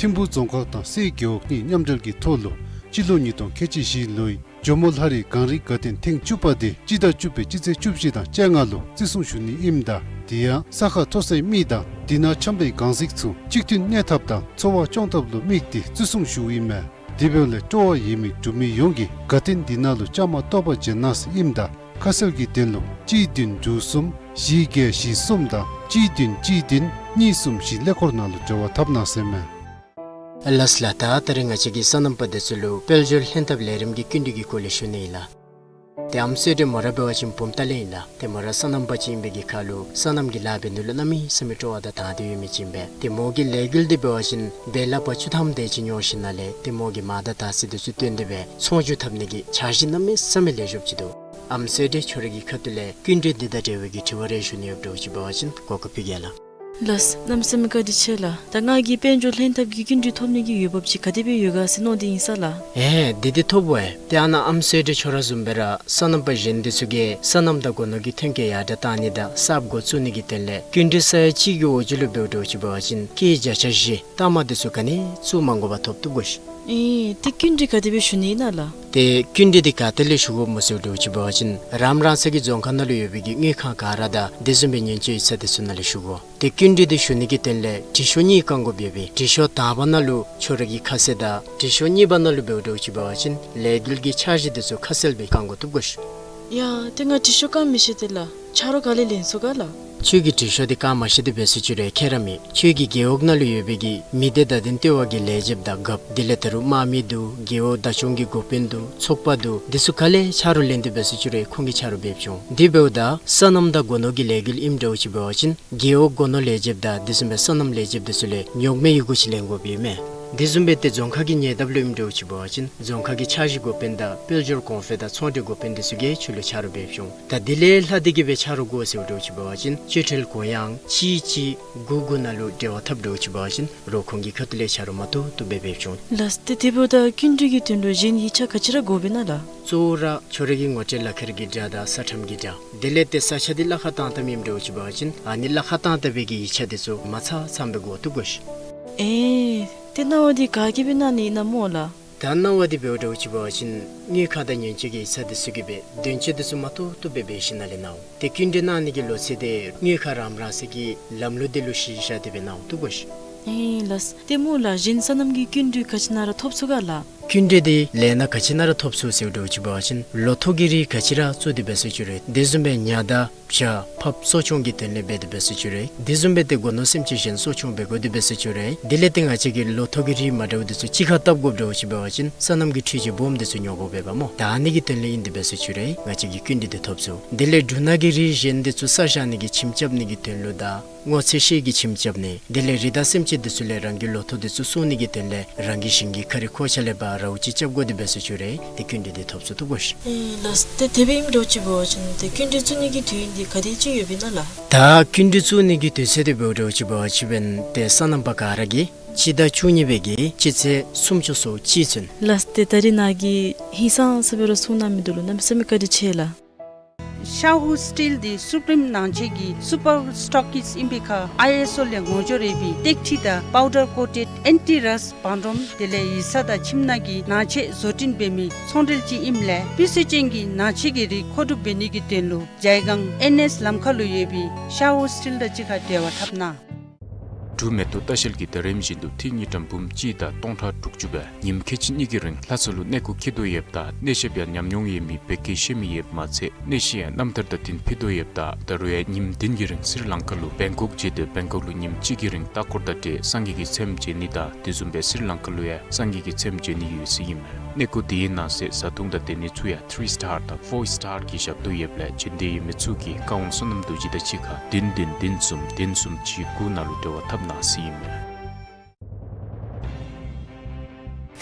ཐིམ་ཕུག་རྫོང་ཁག་དང་སེ་རྒེད་འོག་གཉིས་མཉམ་འབྲེལ་གྱི་ཐོག་ལུ་སྤྱི་ལོ་ཉིས་སྟོང་ཁལ་གཅིག་བཞི་ལོའི་ཇོ་མོ་ལྷ་རི་གངས་རི་དགའ་སྟོན་ཐེངས་བཅུ་པ་དེ་སྤྱི་ཟླ་བཅུ་པའི་སྤྱི་ཚེས་བཅུ་བཞི་དང་བཅོ་ལྔ་ལུ་བརྩི་སྲུང་ཞུ་ནི་ཨིནམ་ད་དེ་ཡང་ས་ཁ་མཐོ་སའི་མི་དང་དེ་ནང་འཁྱམས་པའི་གངས་རྫིག་ཚུ་གཅིག་མཐུན་གནས་ཐབས་དང་འཚོ་བ་སྐྱོང་ཐབས་ལུ་དམིགས་ཏེ་བརྩི་སྲུང་ཞུཝ་ཨིན་མས། དེ་འབདཝ་ལས་སྤྲོ་བ་ཡོད་མི་འབྲུག་མི་ཡོངས་ཀྱིས་དགའ་སྟོན་དེ་ནང་ལུ་བཅའ་མར་གཏོགས་པ་བྱོན་གནང་ཟེར་ཨིནམ་ད་ཁ་གསལ་གྱི་དོན་ལུ་གཅིག་བདུན་དྲུག་གསུམ་བཞི་བརྒྱད་བཞི་གསུམ་དང་གཅིག་བདུན་གཅིག་བདུན་གཉིས་གསུམ་བཞི་ཀླད་ཀོར་ནང་ལུ་འབྲེལ་བ་འཐབ་གནང་ཟེར་མས། ལགས་ལགས། ད་ད་རེས་ང་བཅས་ཀྱིས་སོ་ནམ་པ་འདི་ཚུ་ལུ་དཔལ་འབྱོར་ལྷན་ཐབས་ལས་རིམ་གྱི་སྐྱིན་འགྲུལ་གྱི་སྐོར་ལས་ཞུ་ནི་ཨིན་ལགས། ཏེ་ཨམ་སྲུ་འདི་མོ་ར་འབད་བ་ཅིན་བུམ་ཐང་ལས་ཨིན་ལགས། ཏེ་མོ་ར་སོ་ནམ་པ་ཅིག་ཨིན་པའི་གི་ཁར་ལུ་སོ་ནམ་གྱི་ལཱ་འབད་ནི་ལུ་གནམ་མེད་ས་མེད་སྤྲོ་བ་དང་དང་འདོད་ཡོད་མི་ཅིག་ཨིན་པས། ཏེ་མོ་གི་ལས་འགུལ་འདི་འབད་བ་ཅིན་འབད་ལ་པ་བཅུ་ཐམ་དེ་ཅིག་ཉོ་ཞིནམ་ལས་ཏེ་མོ་གི་མར་དང་དར་ཚི་འདི་ཚུ་བཏོན་ཏེ་སྦེ་ཚོང་བསྒྱུར་འཐབ་ནི་གི་འཆར་གཞི་གནམ་མེད་ས་མེད་ལེགས་ཤོམ་ཅིག་འདུག། ཨམ་སྲུ་འདི་ཁྱོད་རའི་གི་ཁ་ཐུག་ལས་སྐྱིན་འགྲུལ་འདི་དང་འབྲེལ་བའི་གི་དྲི་བ་རེ་ཞུ་ནི་ཡོདཔ་འདྲཝ་ཅིག་འབད་བ་ཅིན་གོ་སྐབས་ཕུལ་གེ་ལགས། ལགས། གནམ་མེད་ས་མེད་བཀའ་དྲིན་ཆེ་ལགས། ད་ང་གིས་དཔལ་འབྱོར་ལྷན་ཐབས་ཀྱི་སྐྱིན་འགྲུལ་ཐོབ་ནི་གི་འོས་འབབ་ཅིག་ག་དེ་སྦེ་ཡོད་ག་ཟེར་མནོ་སྟེ་ཨིན་ས་ལགས། ཨེ་འདི་འདི་ཐོབ་འོང་། ཏེ་ཨ་ནཱ་ཨམ་སྲུ་འདི་ཁྱོད་ར་བཟུམ་སྦེ་ར་སོ་ནམ་པ་གཞན་འདི་ཚུ་གིས་སོ་ནམ་དང་སྒོ་ནོར་གྱི་ཐོན་སྐྱེད་ཡར་དྲགས་གཏང་ནི་དང་གསརཔ་འགོ་བཙུགས་ནི་གི་དོན་ལས་སྐྱིན་འགྲུལ་ས་ཡ་གཅིག་གི་འོག་ཅིག་ལུ་འབདཝ་འདྲཝ་ཅིག་འབད་བ་ཅིན་སྐྱེད་བརྒྱ་ཆ་བཞི་ལྟག་མ་འདི་ཚུ་ག་ནི་བཙུགས་མ་དགོ་པར་ཐོབ་བཏུབ་གོ་ཤིག། ཨེ་ཏེ་སྐྱིན་འགྲུལ་ག་དེ་སྦེ་ཞུ་ནི་ཨིན་ན་ལགས། ཏེ་སྐྱིན་འགྲུལ་འདི་ག་ཏེ་ལས་ཞུ་དགོཔ་སྨོ་ཟེརཝ་འདྲཝ་ཅིག་འབད་བ་ཅིན་རང་རང་སོའི་གི་རྫོང་ཁག་ནང་ལུ་ཡོད་པའི་གི་དངུལ་ཁང་ག་ར་དང་དེ་བཟུམ་སྦེ་ཉེན་བཅོལ་ཡིག་ཚང་འདི་ཚུ་ནང་ལས་ཞུ་དགོ། ཏེ་སྐྱིན་འགྲུལ་འདི་ཞུ་ནི་གི་དོན་ལས་དྲི་ཤོག་གཉིས་བཀང་དགོཔ་ཡོད་པས། དྲི་ཤོག་དང་པ་ནང་ལུ་ཁྱོད་རའི་གི་ཁ་གསལ་དང་དྲི་ཤོག་གཉིས་པ་ནང་ལུ་འབདཝ་འདྲཝ་ཅིག་འབད་བ་ཅིན་ལས་འགུལ་གྱི་འཆར་གཞི་འདི་ཚུ་ཁ་གསལ་སྦེ་བཀང་དགོ་བཏུབ་གོ་ཤིག། ཡ་ཏེ་ང་དྲི་ཤོག་བཀང་མི་ཤེས་ཏེ་ལགས། ཆ་རོགས་ག་ལས་ལེན་ཚུགས་ག་ལགས། ཁྱོད་ཀྱིས་དྲི་ཤོག་འདི་བཀང་མ་ཤེས་ཏེ་འབད་སོང་ཅི་རུང་ཁྱད་ར་མེད། ཁྱོད་ཀྱི་རྒེད་འོག་ནང་ལུ་ཡོད་པའི་གི་མི་སྡེ་བརྡ་དོན་ལྟེ་བ་གི་ལས་བྱེདཔ་དང་རྒཔོ་དེ་ལས་ད་རུང་དམག་མི་འདུག། རྒེད་འོག་བདག་སྐྱོང་གི་འགོ་དཔོན་འདུག། ཚོགས་པ་འདུག། འདི་ཚུ་ག་ལས་ཆ་རོགས་ལེན་ཏེ་འབད་སོང་ཅི་རུང་ཁོང་གིས་ཆ་རོགས་འབདཝ་བྱུང་། དེ་འབདཝ་ད་སོ་ནམ་དང་སྒོ་ནོར་གྱི་ལས་འགུལ་ཨིནམ་འདྲཝ་ཅིག་འབད་བ་ཅིན་རྒེད་འོག་སྒོ་ནོར་ལས་བྱེདཔ་དང་དེ་བཟུམ་སྦེ་སོ་ནམ་ལས་བྱེདཔ་འདི་ཚུ་ལས་ཉོག་མེད་ཡི་གུ་ཅིག་ལེན་དགོཔ་ཨིན་མས། དེ་བཟུམ་སྦེ་ཏེ་རྫོང་ཁག་གི་ཉེ་འདབས་ལུ་ཨིནམ་འདྲཝ་ཅིག་འབད་བ་ཅིན་རྫོང་ཁག་གི་འཆར་གཞི་འགོ་དཔོན་དང་དཔལ་འབྱོར་གོང་འཕེལ་དང་ཚོང་འབྲེལ་འགོ་དཔོན་འདི་ཚུ་གིས་ཁྱོད་ལུ་ཆ་རོགས་འབདཝ་བྱུང་། ད་དེ་ལས་ལྷག་སྟེ་གི་སྦེ་ཆ་རོགས་དགོ་ཟེརཝ་འདྲཝ་ཅིག་འབད་བ་ཅིན་སྤྱོད་ཁྲལ་གུ་ཡངས་གཅིག་གཅིག་དགུ་དགུ་ནང་ལུ་འབྲེལ་བ་འཐབ་འདྲཝ་ཅིག་འབད་བ་ཅིན་རོགས་ཁོང་གི་ཁ་ཐུག་ལས་ཆ་རོགས་མ་ཐུབ་ཐུབ་སྦེ་འབདཝ་བྱུང་། ལགས། ཏེ་དེ་འབདཝ་ད་སྐྱིན་འགྲུལ་གྱི་དོན་ལུ་གཞན་ཡིག་ཆ་ག་ཅི་ར་དགོཔ་ཨིན་ན་ལགས། གཙོ་བོ་ར་ཁྱོད་རའི་གི་ངོ་སྤྲོད་ལག་ཁྱེར་གྱི་འདྲ་དང་ས་ཁྲམ་གྱི་འདྲ། དེ་ལས་ཏེ་ས་ཆ་འདི་གླ་ཁར་བཏང་བཏངམ་ཨིནམ་འདྲཝ་ཅིག་འབད་བ་ཅིན་ཨ་ནི་གླ་ཁར་བཏང་བཏང་བའི་གི་ཡིག་ཆ་འདི་ཚུ་མ་ཚང་ཚངམ་སྦེ་དགོ་བཏུབ་གོ་ཤིག། ཨེ་ཏེ་གནང་བ་འདི་ག་གིས་སྦེ་གནང་ནི་ཨིན་ན་སྨོ་ལགས། ད་གནང་བ་འདི་འབདཝ་འདྲཝ་ཅིག་འབད་བ་ཅིན་དངུལ་ཁང་དང་ཉེན་བཅོལ་གྱི་ཡིག་ཚང་འདི་ཚུ་གིས་སྦེ་དོན་གཅོད་འདི་ཚུ་མ་ཐུབ་ཐུབ་སྦེ་འབད་ཞིནམ་ལས་གནང་འོང་། ཏེ་སྐྱིན་འགྲུལ་གནང་ནི་གི་ལོ་ཚད་འདི་དངུལ་ཁང་རང་རང་སོའི་གི་ལམ་ལུགས་འདི་ལུ་གཞི་བཞག་སྟེ་སྦེ་གནང་འོང་བཏུབ་གོ་ཤིག། ཨེ་ལགས། ཏེ་སྨོ་ལགས་གཞན་སོ་ནམ་གྱི་སྐྱིན་འགྲུལ་ག་ཅི་ནང་ར་ཐོབ་ཚུགས་ག་ལགས། སྐྱིན་འགྲུལ་འདི་ལས་སྣ་ག་ཅི་ནང་ར་ཐོབ་ཚུགས་ཟེརཝ་འདྲཝ་ཅིག་འབད་བ་ཅིན་ལོ་ཐོག་གི་རིགས་ག་ཅི་ར་བཙུགས་ཏེ་འབད་སོང་ཅི་རུང་། དེ་བཟུམ་སྦེ་ཉ་དང་བྱ་ཕགཔ་གསོ་སྐྱོང་གི་དོན་ལས་འབད་དེ་འབད་སོང་ཅི་རུང་། དེ་བཟུམ་སྦེ་ཏེ་སྒོ་ནོར་སེམས་ཅན་གཞན་གསོ་སྐྱོང་འབད་དགོ་སྟེ་འབད་སོང་ཅི་རུང་། དེ་ལས་ཏེ་ང་བཅས་ཀྱིས་ལོ་ཐོག་གི་རིགས་མ་འདྲཝ་འདི་ཚུ་གཅིག་ཁར་བཏབ་དགོཔ་འདྲཝ་ཅིག་འབད་བ་ཅིན་སོ་ནམ་གྱི་འཕྲུལ་ཆས་སྦོམ་འདི་ཚུ་ཉོ་དགོཔ་འབདཝ་སྨོ། ད་ཨ་ནི་གི་དོན་ལས་ཨིན་ཏེ་འབད་སོང་ཅི་རུང་ང་བཅས་ཀྱིས་སྐྱིན་འགྲུལ་འདི་ཐོབ་ཚུགས། དེ་ལས་འབྲུ་སྣ་གི་རིགས་གཞན་འདི་ཚུ་ས་བཞག་ནི་གི་ཁྱིམ་རྐྱབ་ནི་གི་དོན་ལུ་དང་སྔོ་ཚལ་ཤེལ་གྱི་ཁྱིམ་རྐྱབ་ནི། དེ་ལས་རི་དྭགས་སེམས་ཅན་འདི་ཚུ་ལས་རང་གི་ལོ་ཐོག་འདི་ཚུ་སྲུང་ནི་གི་དོན་ལས་རང་གི་ཞིང་གི་ཁ་རི་ཁོག་ཆ་ལས་ཕར་རཝ་ཅིག་རྐྱབ་དགོ་སྟེ་འབད་སོང་ཅི་རུང་ཏེ་སྐྱིན་འགྲུལ་འདི་ཐོབ་ཚུགས་བཏུབ་གོ་ཤིག། ཨེ་ལགས། ཏེ་དེ་སྦེ་ཨིནམ་འདྲཝ་ཅིག་འབད་བ་ཅིན་ཏེ་སྐྱིན་འགྲུལ་བཙུགས་ནི་གི་དུས་ཡུན་འདི་ག་དེ་ཅིག་ཡོདཔ་ཨིན་ན་ལགས། ད་སྐྱིན་འགྲུལ་བཙུགས་ནི་གི་དུས་ཚོད་འདི་འབདཝ་འདྲཝ་ཅིག་འབད་བ་ཅིན་འབདན་ཏེ་སོ་ནམ་པ་ག་ར་གིས་སྤྱི་ཟླ་བཅུ་གཉིས་པའི་གི་སྤྱི་ཚེས་སུམ་ཅུ་སོ་གཅིག་ཚུན། ལགས། ཏེ་ད་རིས་ནཱ་གིས་ཧིང་སངས་ས་སྦེ་ར་གསུང་གནང་མི་འདི་ལུ་གནམ་མེད་ས་མེད་བཀའ་དྲིན་ཆེ་ལགས། ཤ་ཧུ་སི་ཊིལ་འདི་སུ་པི་རིམ་ནང་ཆེན་གྱི་སུ་པར་སི་ཊོག་ཀིསཊ་ཨིན་པའི་ཁར་ཨའི་ཨེསི་ཨོ་ལས་ངོ་སྦྱོར་ཡོད་པའི་ཏེག་ཁྲི་དང་པའུ་ཌར་ཀོ་ཊེཌ་ཨེན་ཊི་རསཊ་བང་སྒྲོམ་དེ་ལས་ཡིག་ཚང་དང་ཁྱིམ་ནང་གི་ནང་ཆས་བཟོ་སྐྲུན་འབད་མི་ཚོང་འབྲེལ་ཅིག་ཨིནམ་ལས་སྤུས་ཚད་ཅན་གྱི་ནང་ཆས་ཀྱི་རིགས་མཁོ་སྒྲུབ་འབད་ནི་གི་དོན་ལུ་ཇའི་སྒང་ཨེན་ཨེསི་ལམ་ཁ་ལུ་ཡོད་པའི་ཤ་ཧུ་སི་ཊིལ་དང་གཅིག་ཁར་འབྲེལ་བ་འཐབ་གནང་། འབྲུག་མེ་ཏོག་ལྟ་བཤལ་གྱིས་ད་རིས་བཞིན་དུ་ཏི་རུ་ཉིས་ཀྲམ་འབུམ་གཅིག་དང་སྟོང་ཕྲག་དྲུག་ཅུ་སྦེ་ཉིནམ་ཁལ་གཅིག་གཉིས་ཀྱི་རིང་ལྷ་ས་ལུ་གནས་སྐོར་འཁྱིད་དོ་ཡོདཔ་ད་གནས་ཞབས་ཡང་ཉམས་མྱོང་ཡོད་མི་བོད་སྐད་ཤེས་མི་ཡོདཔ་མ་ཚད་གནས་གཞི་ཡང་རྣམ་ཐར་དང་བསྟུན་ཕུལ་དོ་ཡོདཔ་ད་ད་རུང་ཡང་ཉིནམ་བདུན་གྱི་རིང་སི་རི་ལང་ཀ་ལུ་བེང་ཀོག་མཇལ་ཏེ་བེང་ཀོག་ལུ་ཉིནམ་གཅིག་གི་རིང་ལྟ་སྐོར་དང་འབྲེལ་སངས་རྒྱས་ཀྱི་ཚེམས་མཇལ་ནི་དང་དེ་བཟུམ་སྦེ་སི་རི་ལང་ཀ་ལུ་ཡང་སངས་རྒྱས་ཀྱི་ཚེམས་མཇལ་ནི་ཡོད་ཟེར་ཨིན་མས། གནས་སྐོར་དེའི་ནང་གསེས་བཟའ་འཐུང་དང་སྡོད་གནས་ཚུ་ཡང་ཐི་རི་སི་ཊར་དང་ཕོར་སི་ཊར་གྱི་ཞབས་ཏོག་ཡོདཔ་ལས་འབྱོན་འདོད་ཡོད་མི་ཚུ་གིས་བཀའ་དབང་བསོད་ནམས་རྡོ་རྗེ་དང་གཅིག་ཁར་བདུན་བདུན་བདུན་གསུམ་བདུན་གསུམ་གཅིག་དགུ་ནང་ལུ་འབྲེལ་བ་འཐབ་གནང་ཟེར་ཨིན་མས།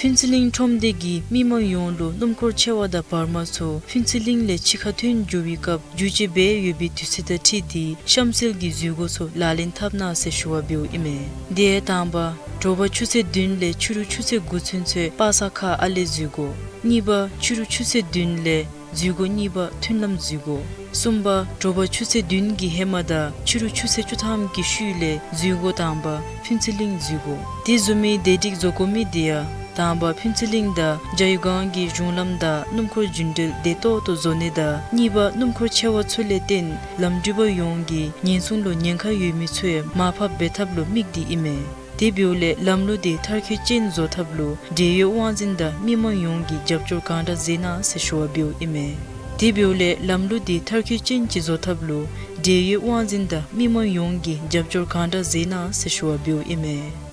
ཕུན་ཚོགས་གླིང་ཁྲོམ་སྡེ་གིས་མི་མང་ཡོངས་ལུ་སྣུམ་འཁོར་ཆེ་བ་དང་བར་མ་ཚུ་ཕུན་ཚོགས་གླིང་ལས་ཕྱི་ཁར་ཐོན་འགྱོ་བའི་སྐབས་བསྒྱུར་བཅོས་འབད་ཡོད་པའི་དུས་ཚོད་དང་འཁྲིལ་ཏེ་གཤམ་གསལ་གྱི་འཛུལ་སྒོ་ཚུ་ལག་ལེན་འཐབ་གནང་ཟེར་ཞུ་བ་འབདཝ་ཨིན་མས། དེ་ཡང་དང་པ་དྲོ་པ་ཆུ་ཚོད་བདུན་ལས་ཕྱི་རུ་ཆུ་ཚོད་དགུ་ཚུན་ཚོད་པ་སངས་ཁ་ཨ་ལས་འཛུལ་སྒོ། གཉིས་པ་ཕྱི་རུ་ཆུ་ཚོད་བདུན་ལས་འཛུལ་སྒོ་གཉིས་པ་མཐུན་ལམ་འཛུལ་སྒོ། གསུམ་པ་དྲོ་པ་ཆུ་ཚོད་བདུན་གྱི་ཧེ་མ་དང་ཕྱི་རུ་ཆུ་ཚོད་བཅུ་ཐམ་གྱི་ཤུལ་ལས་འཛུལ་སྒོ་དང་པ་ཕུན་ཚོགས་གླིང་འཛུལ་སྒོ། དེ་བཟུམ་མའི་བདེ་སྒྲིག་བཟོ་དགོ་མི་དེ་ཡང་དང་པ་ཕུན་ཚོགས་གླིང་དང་ཇ་ཡུ་སྒང་གི་གཞུང་ལམ་དང་སྣུམ་འཁོར་རྒྱུན་འགྲུལ་བདེ་ཏོག་ཏོ་བཟོ་ནི་དང་གཉིས་པ་སྣུམ་འཁོར་ཆེ་བ་ཚུ་ལས་བརྟེན་ལམ་འགྲུལ་པ་ཡོངས་ཀྱི་ཉེན་སྲུང་ལུ་ཉེན་ཁ་ཡོད་མི་ཚུ་ཡང་མར་ཕབ་འབད་ཐབས་ལུ་དམིགས་ཏེ་ཨིན་མས། དེ་འབདཝ་ལས་ལམ་ལུགས་དེ་མཐར་འཁྱོལ་ཅན་བཟོ་ཐབས་ལུ་འབྲེལ་ཡོད་དབང་འཛིན་དང་མི་མང་ཡོངས་ཀྱིས་རྒྱབ་སྐྱོར་གང་དྲག་མཛད་གནང་ཟེར་ཞུ་བ་འབདཝ་ཨིན་མས། དེ་འབདཝ་ལས་ལམ་ལུགས་དེ་མཐར་འཁྱོལ་ཅན་ཅིག་བཟོ་ཐབས་ལུ་འབྲེལ་ཡོད་དབང་འཛིན་དང་མི་མང་ཡོངས་ཀྱིས་རྒྱབ་སྐྱོར་གང་དྲག་མཛད་གནང་ཟེར་ཞུ་བ་འབདཝ་ཨིན་མས།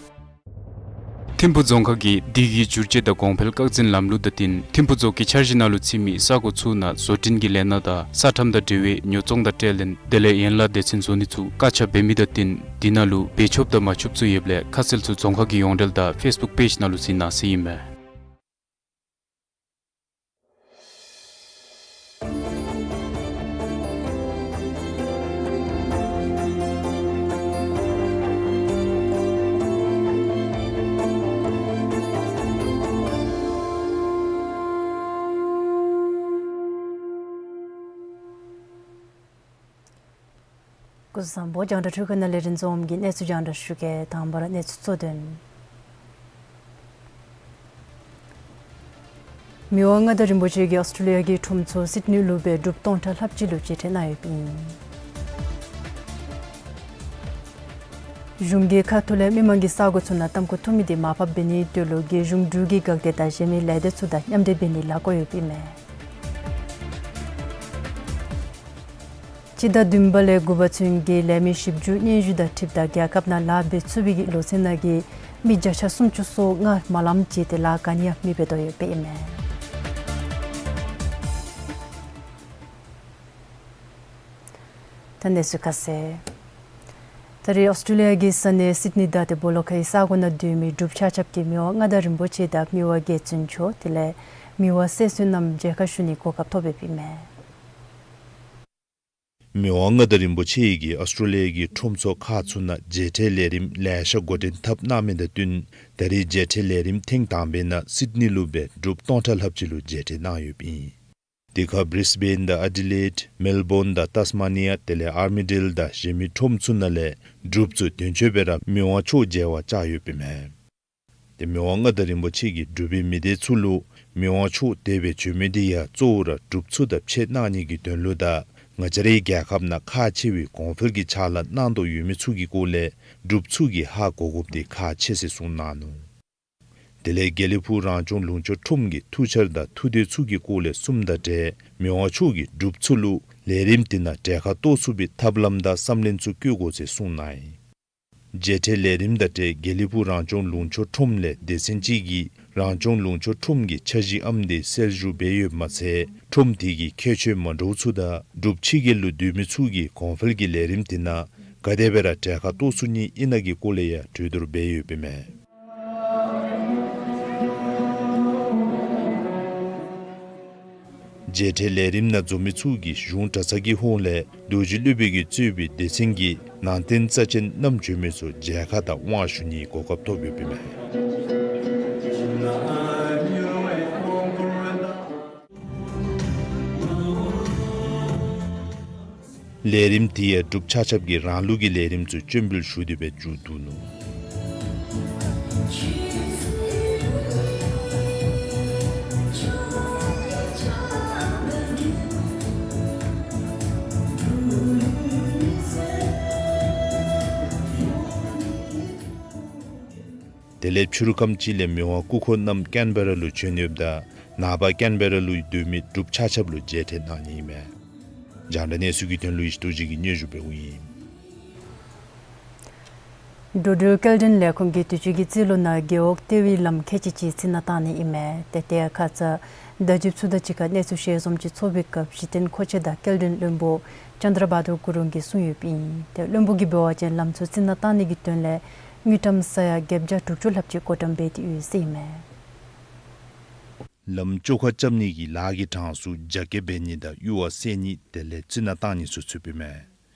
ཐིམ་ཕུག་རྫོང་ཁག་གིས་དུས་ཀྱི་འགྱུར་བཅོས་དང་གོང་འཕེལ་སྐར་འཛིན་ལམ་ལུགས་དང་བསྟུན་ཐིམ་ཕུག་རྫོང་གི་འཆར་གཞི་ནང་ལུ་ཚུད་མི་ས་གོ་ཚུ་ནང་བཟོ་སྐྲུན་གྱི་ལས་སྣ་དང་ས་ཁྲམ་དང་འབྲེལ་བའི་ཉོ་ཚོང་དང་ཁྲལ་ལེན་དེ་ལས་ཡན་ལག་སྡེ་ཚན་བཟོ་ནི་ཚུ་བཀག་ཆ་འབད་མི་དང་བསྟུན་དེ་ནང་ལུ་འབད་ཆོགཔ་དང་མ་ཆོགཔ་ཚུ་ཡོདཔ་ལས་ཁ་གསལ་ཚུ་རྫོང་ཁག་གི་ཡོངས་འབྲེལ་དང་ཕེསི་བུཀ་པེཇ་ནང་ལུ་གཟིགས་གནང་ཟེར་ཨིན་མས། སྐུ་གཟུགས་བཟང་པོ། རྒྱང་བསྒྲགས་འཕྲུལ་ཁང་ནང་ལས་རིན་འཛོམས་ཀྱིས་གནས་ཚུལ་རྒྱང་བསྒྲགས་ཞུ་གེ། དང་པ་ར་གནས་ཚུལ་གཙོ་དོན། མི་དབང་མངའ་བདག་རིན་པོ་ཆེ་གིས་ཨོསི་ཊྲེ་ལི་ཡ་གི་ཁྲོམ་ཚོགས་སིཌ་ནི་ལུ་སྦེ་འབྲུགཔ་སྟོང་ཕྲག་ལྷགཔ་ཅིག་ལུ་མཇལ་འཕྲད་གནང་ཡོདཔ་ཨིན། གཞུང་གིས་ཁ་ཐུག་ལས་མི་མང་གི་ས་གོ་ཚུ་ནང་ཏམ་ཁུ་འཐུ་མི་དེ་མར་ཕབ་འབད་ནིའི་དོན་ལུ་རྒྱལ་གཞུང་འབྲུག་གི་འགག་སྡེ་དང་གཞན་མི་ལས་སྡེ་ཚུ་དང་མཉམ་འབྲེལ་འབད་ནིའི་ལས་བཀོད་ཡོདཔ་ཨིན་མས། སྤྱི་ཟླ་བདུན་པ་ལས་དགུ་པ་ཚུན་གྱི་ལས་མི་ཞིབ་འཇུག་སྙན་ཞུ་དང་འཁྲིལཝ་ད་རྒྱལ་ཁབ་ནང་ལཱ་འབད་ཚུགས་པའི་གི་ལོ་ཚད་ནང་གི་མི་བརྒྱ་ཆ་སུམ་ཅུ་སོ་ལྔ་མ་ལངམ་ཅིག་དེ་ལཱ་ག་ནི་ཡང་མི་འབད་དོ་ཡོདཔ་ཨིན་མས། ད་གནས་ཚུལ་ཁ་གསལ། ད་རེས་ཨོསི་ཊྲེ་ལི་ཡ་གི་ས་གནས་སིཌ་ནི་དང་དེ་སྦོ་ལོགས་ཁའི་ས་གོ་ནང་སྡོད་མི་འབྲུགཔ་ཆ་ཁྱབ་ཀྱིས་མི་དབང་མངའ་བདག་རིན་པོ་ཆེ་དང་མི་དབང་རྒྱལ་བཙུན་མཆོག་དེ་ལས་མི་དབང་སྲས་བཙུན་རྣམས་མཇལ་ཁ་ཞུ་ནིའི་གོ་སྐབས་ཐོབ་ཡོདཔ་ཨིན་མས། མི་དབང་མངའ་བདག་རིན་པོ་ཆེ་གིས་ཨོསི་ཊྲེ་ལི་ཡ་གི་ཁྲོམ་ཚོགས་ཁག་ཚུ་ནང་མཇལ་འཕྲད་ལས་རིམ་ལེ་ཤ་འགོ་འདྲེན་འཐབ་གནང་མི་དང་བསྟུན་ད་རེས་མཇལ་འཕྲད་ལས་རིམ་ཐེངས་དང་པའི་ནང་སིཌ་ནི་ལུ་སྦེ་འབྲུགཔ་སྟོང་ཕྲག་ལྷགཔ་ཅིག་ལུ་མཇལ་འཕྲད་གནང་ཡོདཔ་ཨིན། དེ་ཁར་བྲིས་བེན་དང་ཨེ་ཌི་ལེཌ་མེལ་བོན་དང་ཏཱས་མ་ནི་ཡ་དེ་ལས་ཨར་མི་ཌེལ་དང་གཞན་མི་ཁྲོམ་ཚུ་ནང་ལས་འབྲུགཔ་ཚུ་དོན་གཅོད་འབད་ར་མི་དབང་མཆོག་མཇལ་བར་བཅར་ཡོདཔ་ཨིན་མས། དེ་མི་དབང་མངའ་བདག་རིན་པོ་ཆེ་གིས་འབྲུག་པའི་མི་སྡེ་ཚུ་ལུ་མི་དབང་མཆོག་དེ་སྦེ་བྱོན་མི་དེ་ཡང་གཙོ་བོ་ར་འབྲུགཔ་ཚུ་དང་ཕྱད་གནང་ནི་གི་དོན་ལུ་དང་ང་བཅས་རའི་རྒྱལ་ཁབ་ནང་ཁག་ཆེ་བའི་གོང་འཕེལ་གྱི་ཕྱག་ལཱ་གནང་དོ་ཡོད་མི་ཚུ་གི་སྐོར་ལས་འབྲུགཔ་ཚུ་གིས་ཧ་གོ་དགོཔ་དེ་ཁག་ཆེ་ཟེར་གསུངས་གནང་ནུག། དེ་ལས་དགེ་ལེགས་ཕུག་རང་སྐྱོང་ལུང་ཕྱོགས་ཁྲོམ་གྱི་ཐུགས་འཆར་དང་ཐུགས་འདོད་ཚུ་གི་སྐོར་ལས་གསུངམ་དང་འབྲེལ་མི་དབང་མཆོག་གིས་འབྲུགཔ་ཚུ་ལུ་ལས་རིམ་དེ་ནང་གྲལ་ཁར་གཏོགས་ཚུགས་པའི་ཐབས་ལམ་དང་བསམ་ལན་ཚུ་བཀོད་དགོ་ཟེར་གསུངས་གནང་ཡི། མཇལ་འཕྲད་ལས་རིམ་དང་འབྲེལ་དགེ་ལེགས་ཕུག་རང་སྐྱོང་ལུང་ཕྱོགས་ཁྲོམ་ལས་སྡེ་ཚན་ཅིག་གིས་རང་སྐྱོང་ལུང་ཕྱོགས་ཁྲོམ་གྱི་འཆར་གཞི་ཨམ་དེ་གསལ་ཞུ་འབད་ཡོདཔ་མ་ཚད་ཁྲོམ་དེ་གི་ཁྱད་ཆོས་མ་འདྲཝ་ཚུ་དང་འབྲུགཔ་ཕྱི་རྒྱལ་ལུ་སྡོད་མི་ཚུ་གིས་གོང་འཕེལ་གྱི་ལས་རིམ་དེ་ནང་ག་དེ་སྦེ་ར་གྲལ་ཁར་གཏོགས་ཚུགས་ནི་ཨིན་ན་གི་སྐོར་ལས་ཡང་གྲོས་བསྡུར་འབད་ཡོདཔ་ཨིན་མས། མཇལ་འཕྲད་ལས་རིམ་ནང་འཛོམས་མི་ཚུ་གིས་གཞུང་གྲྭ་ཚང་གི་ཧོངས་ལས་རྡོ་རྗེ་སློབ་དཔོན་གྱིས་གཙོས་པའི་སྡེ་ཚན་གྱི་ནང་རྟེན་རྩ་ཅན་བསྣམས་བྱོན་མི་ཚུ་མཇལ་ཁ་དང་དབང་ཞུ་ནིའི་གོ་སྐབས་ཐོབ་ཡོདཔ་ཨིན་མས། ལས་རིམ་དེ་ཡང་འབྲུགཔ་ཆ་ཁྱབ་ཀྱིས་རང་ལུགས་ཀྱི་ལས་རིམ་ཚུ་སྤྱན་འབུལ་ཞུ་སྟེ་སྦེ་མཇུག་བསྡུ་ནུག། དེ་ལས་ཕྱི་རུ་ཁམས་ཅིག་ལས་མི་དབང་སྐུ་འཁོར་བསྣམས་ཀེན་བེ་ར་ལུ་བྱོན་ཡོདཔ་ད་ནངས་པ་ཀེན་བེ་ར་ལུ་སྡོད་མི་འབྲུགཔ་ཆ་ཁྱབ་ལུ་མཇལ་འཕྲད་གནང་ནི་ཨིན་མས། རྒྱང་བསྒྲགས་གནས་ཚུལ་གྱི་དོན་ལུ་ཡེ་ཤེས་རྡོ་རྗེ་གིས་སྙན་ཞུ་འབདཝ་ཨིན། འགྲོ་འགྲུལ་སྐྱེལ་འདྲེན་ལས་ཁུངས་ཀྱིས་དུས་ཅི་གི་རྩིས་ལོ་ནང་རྒེད་འོག་ལྟེ་བའི་ལམ་ཁལ་གཅིག་ཅིག་རྩི་ནག་བཏང་ནི་ཨིན་མས། ཏེ་དེ་ཡང་ཁ་ཙ་བརྡ་བརྒྱུདཔ་ཚུ་དང་གཅིག་ཁར་གནས་ཚུལ་ཞལ་འཛོམས་ཅིག་ཚོགས་པའི་སྐབས་གཞི་རྟེན་མཁོ་ཆས་དང་སྐྱེལ་འདྲེན་བློན་པོ་ཅན་དྲ་བྷ་དུར་ཀུ་རུང་གིས་གསུངས་ཡོདཔ་ཨིན། ཏེ་བློན་པོ་གིས་འབད་བ་ཅིན་ལམ་ཚུ་རྩི་ནག་བཏང་ནི་གི་དོན་ལས་དངུལ་ཀྲམ་ས་ཡ་བརྒྱད་བརྒྱ་དྲུག་ཅུ་ལྷགཔ་ཅིག་བགོ་བཀྲམ་འབད་དེ་ཡོད་ཟེར་ཨིན་མས། ལམ་བཅོ་ཁ་རྐྱབ་ནི་གི་ལཱ་གི་གྲངས་སུ་རྒྱ་སྐྱེད་འབད་ནི་དང་ཡུར་བ་བསལ་ནི་དེ་ལས་རྩི་ནག་བཏང་ནི་ཚུ་ཚུདཔ་ཨིན་མས།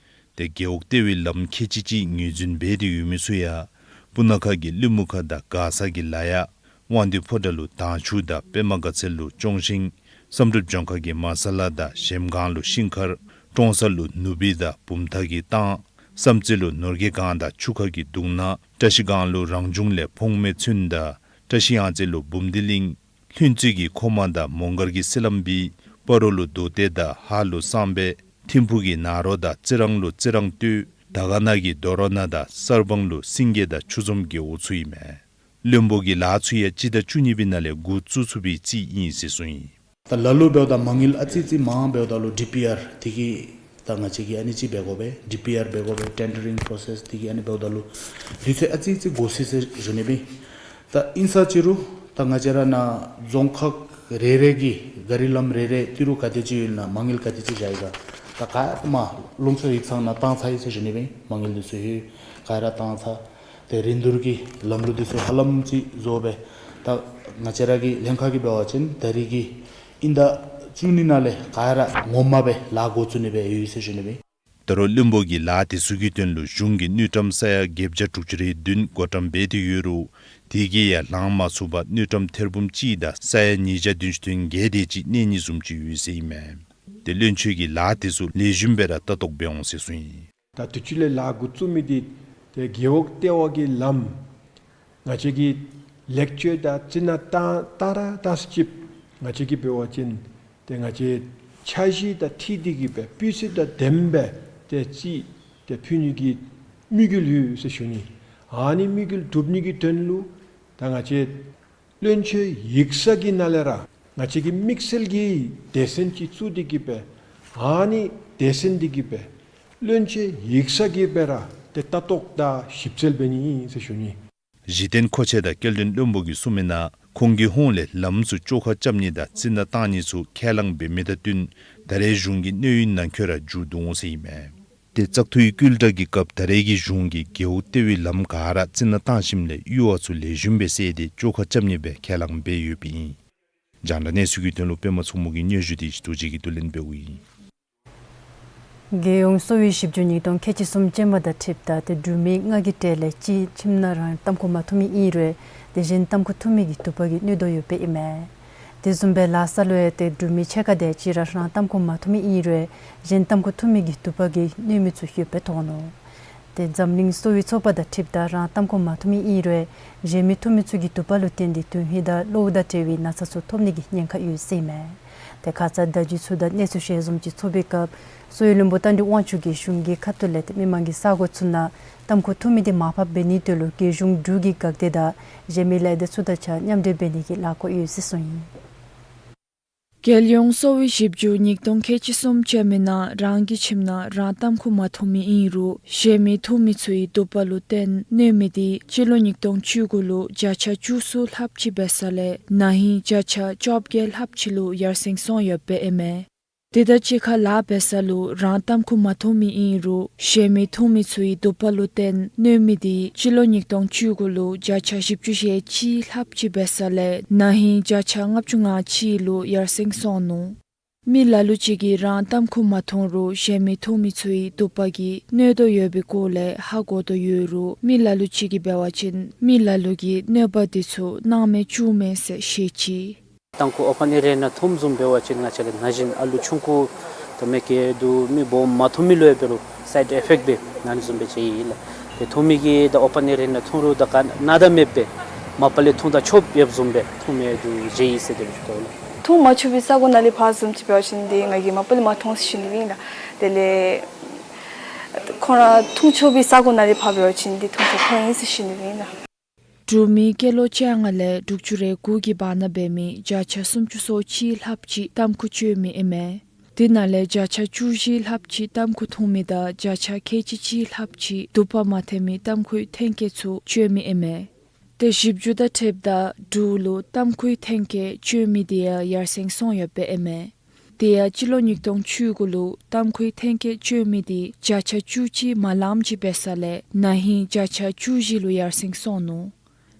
ཏེ་རྒེད་འོག་ལྟེ་བའི་ལམ་ཁལ་གཅིག་ཅིག་ངོས་འཛིན་འབད་དེ་ཡོད་མི་ཚུ་ཡང་སྤུ་ན་ཁ་གི་ཀླུ་མུ་ཁ་དང་མགར་ས་གི་ལ་ཡག་དབང་འདུས་ཕོ་བྲང་ལུ་དྭངས་ཆུ་དང་པདྨ་དགའ་ཚལ་ལུ་ཅོང་ཞིང་བསམ་གྲུབ་ལྗོངས་མཁར་གྱི་མ་ས་ལ་དང་གཞལམ་སྒང་ལུ་ཤིང་མཁར་ ཀྲོང་གསར་ལུ་ནུབ་སྦིས་དང་བུམ་ཐང་གི་ལྟང་། བསམ་རྩེ་ལུ་ནོར་རྒྱས་སྒང་དང་ཆུ་ཁ་གི་གདུང་ནང་། བཀྲ་ཤིས་སྒང་ལུ་རང་བྱུང་ལས་བོང་མེ་ཚུན་དང་། བཀྲ་ཤིས་གཡང་རྩེ་ལུ་འབུམ་སྡེ་གླིང་། ལྷུན་རྩེ་གི་ཁོ་མ་དང་མོང་སྒར་གྱི་སི་ལམ་སྦིས། སྤ་རོ་ལུ་རྡོ་སྟེ་དང་ཧཱ་ལུ་གསང་སྦས། ཐིམ་ཕུ་གི་ནཱ་རོ་དང་རྩི་རང་ལུ་རྩི་རང་སྟོད། དར་དཀར་ན་གི་རྡོ་རོ་ན་དང་གསར་སྤང་ལུ་སེང་གེ་དང་ཆུ་འཛོམས་རྒེད་འོག་ཚུ་ཨིན་མས། བློན་པོ་གི་ལཱ་ཚུ་ཡང་སྤྱི་ཟླ་བཅུ་གཉིས་པའི་ནང་ལས་འགོ་བཙུགས་ཚུགས་པའི་རྩིས་ཨིན་ཟེར་གསུངས་ཡི། ད་ལ་ལུ་འབདཝ་ད་མ་དངུལ་ཨ་ཙི་ཙི་མང་འབདཝ་ད་ལུ་ཌི་པི་ཨར་དེ་གི་ད་ང་བཅས་ཀྱིས་ཨ་ནི་ཅིག་འབད་དགོ་པས། ཌི་པི་ཨར་འབད་དགོ་པས། ཊེན་ཌར་རིང་པོ་རོ་སེས་དེ་གི་ཨ་ནི་འབདཝ་ད་ལུ་དུས་ཚོད་ཨ་ཙི་ཙི་འགོར་སི་ཟེར་ཞུ་ནི་སྦེ། ད་ཨིན་ས་ཅི་རུང་ད་ང་བཅས་ར་ནཱ་རྫོང་ཁག་རེ་རེ་གི་ག་རི་ལམ་རེ་རེ་ཏི་རུ་ག་དེ་ཅིག་ཡོད་ན་མ་དངུལ་ག་དེ་ཅིག་བཞག་ཡི་ག། ད་ག་ཡ་མ་ལུང་ཕྱོགས་ཡིག་ཚང་ནང་བཏང་ཚར་ཡི་ཟེར་ཞུ་ནི་སྦེ། མ་དངུལ་འདི་ཚུ་ཡོད་ག་ཡ་ར་བཏང་ཚར། ཏེ་རིན་བསྡུར་གྱི་ལམ་ལུགས་འདི་ཚུ་ཧ་ལམ་ཅིག་བཟོ་སྦེ། ད་ང་བཅས་ར་གི་ལྷན་ཁག་གིས་འབད་བ་ཅིན་ད་རིས་ཀྱི་ཨིན་ཟླ་བཅུ་གཉིས་ནང་ལས་ག་ཡ་ར་ངོ་མ་སྦེ་ལཱ་འགོ་བཙུགས་ནི་སྦེ་ཡོད་ཟེར་ཞུ་ནི་སྦེ། ད་རུང་བློན་པོ་གི་ལཱ་དེ་ཚུ་གི་དོན་ལུ་གཞུང་གིས་དངུལ་ཀྲམ་ས་ཡ་བརྒྱད་བརྒྱ་དྲུག་ཅུ་རེ་བདུན་བགོ་བཀྲམ་འབད་དེ་ཡོད་རུང་དེ་གིས་ཡང་ལང་མ་ཚུགས་པར་དངུལ་ཀྲམ་ཐེར་འབུམ་གཅིག་དང་ས་ཡ་ཉིས་བརྒྱ་བདུན་ཅུ་དོན་བརྒྱད་དེ་ཅིག་གནས་ནི་བཟུམ་ཅིག་ཡོད་ཟེར་ཨིན་མས། ཏེ་བློན་ཆེན་གྱིས་ལཱ་དེ་ཚུ་ལེགས་ཤོམ་སྦེ་ར་ལྟ་རྟོག་འབད་འོང་ཟེར་གསུངས་ཡི། ད་དུས་ཅི་ལས་ལཱ་འགོ་བཙུགས་མི་འདི་ཏེ་རྒེད་འོག་ལྟེ་བ་གི་ལམ་ང་བཅས་ཀྱིས་ལེགས་བཅོས་དང་རྩི་ནག་བཏང་བཏང་ར་བཏང་ས་ཅིག་ང་བཅས་ཀྱིས་འབད་བ་ཅིན་ཏེ་ང་བཅས་འཆར་གཞི་དང་འཁྲིལ་ཏེ་གིས་སྦེ་སྤུས་ཚད་དང་ལྡནམ་སྦེ་ཏེ་རྩིས་ཏེ་ཕུལ་ནི་གི་དམིགས་ཡུལ་ཡོད་ཟེར་ཞུ་ནི། ཨ་ནི་དམིགས་ཡུལ་འགྲུབ་ནི་གི་དོན་ལུ་ད་ང་བཅས་བློན་ཆེན་ཡིག་ཚང་གི་ནང་ལས་ར་ང་བཅས་ཀྱིས་དམིགས་བསལ་གྱི་སྡེ་ཚན་ཅིག་བཙུགས་ཏེ་གིས་སྦེ་ཨ་ནི་སྡེ་ཚན་འདི་གིས་སྦེ་བློན་ཆེན་ཡིག་ཚང་གིས་སྦེ་ར་ཏེ་ལྟ་རྟོག་དང་ཞིབ་འཚོལ་འབད་ནི་ཨིན་ཟེར་ཞུ་ནི། གཞི་རྟེན་མཁོ་ཆས་དང་སྐྱེལ་འདྲེན་བློན་པོ་གིས་གསུངས་མི་ནང་ཁོང་གི་ཧོངས་ལས་ལམ་ཚུ་བཅོ་ཁ་རྐྱབ་ནི་དང་རྩི་ནག་བཏང་ནི་ཚུ་ཁས་བླངས་འབད་མི་དང་བསྟུན་ད་རེས་གཞུང་གི་གནས་ཡུན་ནང་འཁོད་ར་མཇུག་བསྡུ་འོང་ཟེར་ཨིན་མས། ཏེ་བཙག་འཐུའི་བསྐུལ་བསྒྲགས་ཀྱི་སྐབས་ད་རེས་ཀྱི་གཞུང་གིས་རྒེད་འོག་ལྟེ་བའི་ལམ་ག་ར་རྩི་ནག་བཏང་ཞིནམ་ལས་གཡུར་བ་ཚུ་ལེགས་ཤོམ་སྦེ་བསལ་ཏེ་བཅོ་ཁ་རྐྱབ་ནི་སྦེ་ཁས་བླངས་འབད་ཡོདཔ་ཨིན། རྒྱང་བསྒྲགས་གནས་ཚུལ་གྱི་དོན་ལུ་པདྨ་མཚོ་མོ་གི་སྙན་ཞུ་དེ་ཞི་རྡོ་རྗེ་གིས་བསྡུ་ལེན་འབདཝ་ཨིན། རྒྱལ་ཡོངས་གསོ་བའི་ཞིབ་འཇུག་ཉིས་སྟོང་ཁལ་གཅིག་གསུམ་ཅན་མ་དང་འཁྲིལཝ་ད་ཏེ་འབྲུག་མི་ལྔ་གི་གྲས་ལས་གཅིག་ཁྱིམ་ནང་རང་ཏམ་ཁུ་མ་འཐུང་མི་ཨིན་རུང་ཏེ་གཞན་ཏམ་ཁུ་འཐུང་མི་གི་དུ་པ་གིས་གནོད་དོ་ཡོདཔ་ཨིན་མས། དེ་བཟུམ་སྦེ་ལྷ་ས་ལུ་ཡང་ཏེ་འབྲུག་མི་ཕྱེད་ཀ་དེ་ཅིག་ར་རང་ཏམ་ཁུ་མ་འཐུང་མི་ཨིན་རུང་གཞན་ཏམ་ཁུ་འཐུང་མི་གི་དུ་པ་གིས་གནོད་མི་ཚུ་ཡོདཔ་སྦེ་མཐོང་ནུག། ཏེ་འཛམ་གླིང་གསོ་བའི་ཚོགས་པ་དང་འཁྲིལཝ་ད་རང་ཏམ་ཁུ་མ་འཐུང་མི་ཨིན་རུང་གཞན་མི་འཐུང་མི་ཚུ་གི་དུ་པ་ལུ་བརྟེན་ཏེ་དོན་ཧིང་དང་གློཝ་དང་འབྲེལ་བའི་ན་ཚ་ཚུ་ཐོབ་ནི་གི་ཉེན་ཁ་ཡོད་ཟེར་ཨིན་མས། ཏེ་ཁ་ཙ་བརྡ་བརྒྱུད་ཚུ་དང་གནས་ཚུལ་ཞལ་འཛོམས་ཅིག་ཚོགས་པའི་སྐབས་གསོ་བའི་བློན་པོ་རྟ་མགྲིན་དབང་ཕྱུག་གིས་གཞུང་གི་ཁ་ཐུག་ལས་ཏེ་མི་མང་གི་ས་གོ་ཚུ་ནང་ཏམ་ཁུ་འཐུང་མི་དེ་མར་ཕབ་འབད་ནིའི་དོན་ལུ་རྒྱལ་གཞུང་འབྲུག་གི་འགག་སྡེ་དང་གཞན་མི་ལས་སྡེ་ཚུ་དང་གཅིག་ཁར་མཉམ་འབྲེལ་འབད་ནི་གི་ལཱ་འགོ་ཡོད་ཟེར་གསུངས་ཡི། རྒྱལ་ཡོངས་གསོ་བའི་ཞིབ་འཇུག་ཉིས་སྟོང་ཁལ་གཅིག་གསུམ་ཅན་མའི་ནང་རང་གི་ཁྱིམ་ནང་རང་ཏམ་ཁུ་མ་འཐུང་མི་ཨིན་རུང་གཞན་མི་འཐུང་མི་ཚུ་གི་དུ་པ་ལུ་བརྟེན་གནོད་མི་དེ་སྤྱི་ལོ་ཉིས་སྟོང་བཅུ་དགུ་ལུ་བརྒྱ་ཆ་བཅུ་གསུམ་ལྷགཔ་ཅིག་འབད་ས་ལས་ན་ཧིང་བརྒྱ་ཆ་བཅོ་བརྒྱད་ལྷགཔ་ཅིག་ལུ་ཡར་སེང་སོང་ཡོདཔ་ཨིན་མས། དེ་དང་གཅིག་ཁར་ལཱ་འབད་ས་ལུ་རང་ཏམ་ཁུ་མ་འཐུང་མི་ཨིན་རུང་གཞན་མི་འཐུང་མི་ཚུ་གི་དུ་པ་ལུ་བརྟེན་གནོད་མི་དེ་སྤྱི་ལོ་ཉིས་སྟོང་བཅུ་དགུ་ལུ་བརྒྱ་ཆ་བཞི་བཅུ་ཞེ་གཅིག་ལྷགཔ་ཅིག་འབད་ས་ལས་ན་ཧིང་བརྒྱ་ཆ་ལྔ་བཅུ་ང་གཅིག་ལུ་ཡར་སེང་སོང་ནུག། མི་ལ་ལུ་ཅིག་གིས་རང་ཏམ་ཁུ་མ་འཐུང་རུང་གཞན་མི་འཐུང་མི་ཚུ་གི་དུ་པ་གིས་གནོད་དོ་ཡོད་པའི་སྐོར་ལས་ཧ་གོ་དོ་ཡོད་རུང་མི་ལ་ལུ་ཅིག་གིས་འབད་བ་ཅིན་མི་ལ་ལུ་གི་གནོད་པ་དེ་ཚུ་སྣང་མེད་བཅུག་མས་ཟེར་བཤད་ཅི། ཏམ་ཁུ་ཨོ་པཱན་ཨེ་རི་ཡ་ནང་འཐུངམ་བཟུམ་འབད་བ་ཅིན་ང་བཅས་ལུ་ན་གཞན་ཨ་ལུ་ཆུང་ཀུ་ད་མེ་ཀེ་དུ་མི་སྦོམ་མ་འཐུང་མི་ལུ་ཡང་འབད་རུང་སའིཌ་ཨི་ཕེཀཊ་འབད་ནི་བཟུམ་སྦེ་ཅིག་ཨིན་ལགས། ཏེ་འཐུང་མི་གིས་ད་ཨོ་པཱན་ཨེ་རི་ཡ་ནང་འཐུང་རུང་ད་ག་ན་ད་མེད་པས། མ་པ་ལས་འཐུང་ད་ཆོགཔ་ཡོདཔ་བཟུམ་སྦེ་འཐུང་མི་དུ་ཅིག་ཨིན་ཟེར་དེ་སྦེ་ཞུ་དོ་ལགས། འཐུང་མ་ཆོག་པའི་ས་གོ་ནང་ལས་ཕར་བཟུམ་ཅིག་འབད་བ་ཅིན་ཏེ་ང་གིས་མ་པ་ལས་མ་འཐུང་ཟེར་ཞུ་ནི་ཨིན་ལགས། དེ་ལས་ཁོང་ར་འཐུང་ཆོག་པའི་ས་གོ་ནང་ལས་ཕར་འབད་བ་ཅིན་ཏེ་འཐུང་ཆོག་འཐུང་ཡི་ཟེར་ཞུ་ནི་ཨིན་ལགས། འབྲུག་མི་སྐྱེས་ལོ་བཅོ་ལྔ་ལས་དྲུག་ཅུ་རེ་དགུ་གི་བར་ན་འབད་མི་བརྒྱ་ཆ་སུམ་ཅུ་སོ་གཅིག་ལྷགཔ་ཅིག་ཏམ་ཁུ་སྤྱོད་མི་ཨིན་མས། དེ་ནང་ལས་བརྒྱ་ཆ་བཅུ་བཞི་ལྷགཔ་ཅིག་ཏམ་ཁུ་འཐུང་མི་དང་བརྒྱ་ཆ་ཁལ་གཅིག་གཅིག་ལྷགཔ་ཅིག་དུ་པ་མ་འཐེན་མི་ཏམ་ཁུའི་ཐོན་སྐྱེད་ཚུ་སྤྱོད་མི་ཨིན་མས། ཏེ་ཞིབ་འཇུག་དང་འཁྲིལཝ་ད་འབྲུག་ལུ་ཏམ་ཁུའི་ཐོན་སྐྱེད་སྤྱོད་མི་དེ་ཡང་ཡར་སེང་སོང་ཡོདཔ་ཨིན་མས། དེ་ཡང་སྤྱི་ལོ་ཉིས་སྟོང་བཅུ་དགུ་ལུ་ཏམ་ཁུའི་ཐོན་སྐྱེད་སྤྱོད་མི་དེ་བརྒྱ་ཆ་བཅུ་གཅིག་མ་ལངམ་ཅིག་འབད་ས་ལས་ན་ཧིང་བརྒྱ་ཆ་བཅུ་བཞི་ལུ་ཡར་སེང་སོང་ནུག།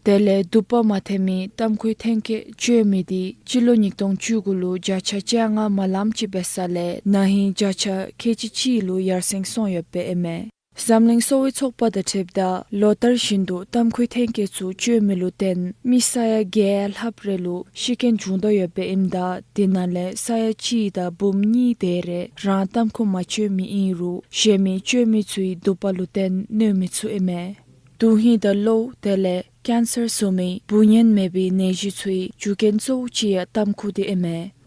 དེ་ལས་དུ་པ་མ་འཐེན་མི་ཏམ་ཁུའི་ཐོན་སྐྱེད་སྤྱོད་མི་དེ་སྤྱི་ལོ་ཉིས་སྟོང་བཅུ་དགུ་ལུ་བརྒྱ་ཆ་བཅོ་ལྔ་མ་ལངམ་ཅིག་འབད་ས་ལས་ན་ཧིང་བརྒྱ་ཆ་ཁལ་གཅིག་གཅིག་ལུ་ཡར་སེང་སོང་ཡོདཔ་ཨིན་མས། འཛམ་གླིང་གསོ་བའི་ཚོགས་པ་དང་འཁྲིལཝ་ད་ལོ་ལྟར་བཞིན་དུ་ཏམ་ཁུའི་ཐོན་སྐྱེད་ཚུ་སྤྱོད་མི་ལུ་བརྟེན་མི་ས་ཡ་བརྒྱད་ལྷགཔ་རེ་ལུ་ཤི་རྐྱེན་བྱུང་དོ་ཡོདཔ་ཨིནམ་ད་དེ་ནང་ལས་ས་ཡ་གཅིག་དང་འབུམ་གཉིས་དེ་རེ་རང་ཏམ་ཁུ་མ་སྤྱོད་མི་ཨིན་རུང་གཞན་མི་སྤྱོད་མི་ཚུའི་དུ་པ་ལུ་བརྟེན་གནོད་མི་ཚུ་ཨིན་མས། དོན་ཧིང་དང་གློ་དེ་ལས་ཀེན་སར་བཟོ་མི་འབུ་ངན་མེད་པའི་ནད་གཞི་ཚུའི་རྒྱུ་རྐྱེན་གཙོ་བོ་ཅིག་ཡང་ཏམ་ཁུ་དེ་ཨིན་མས།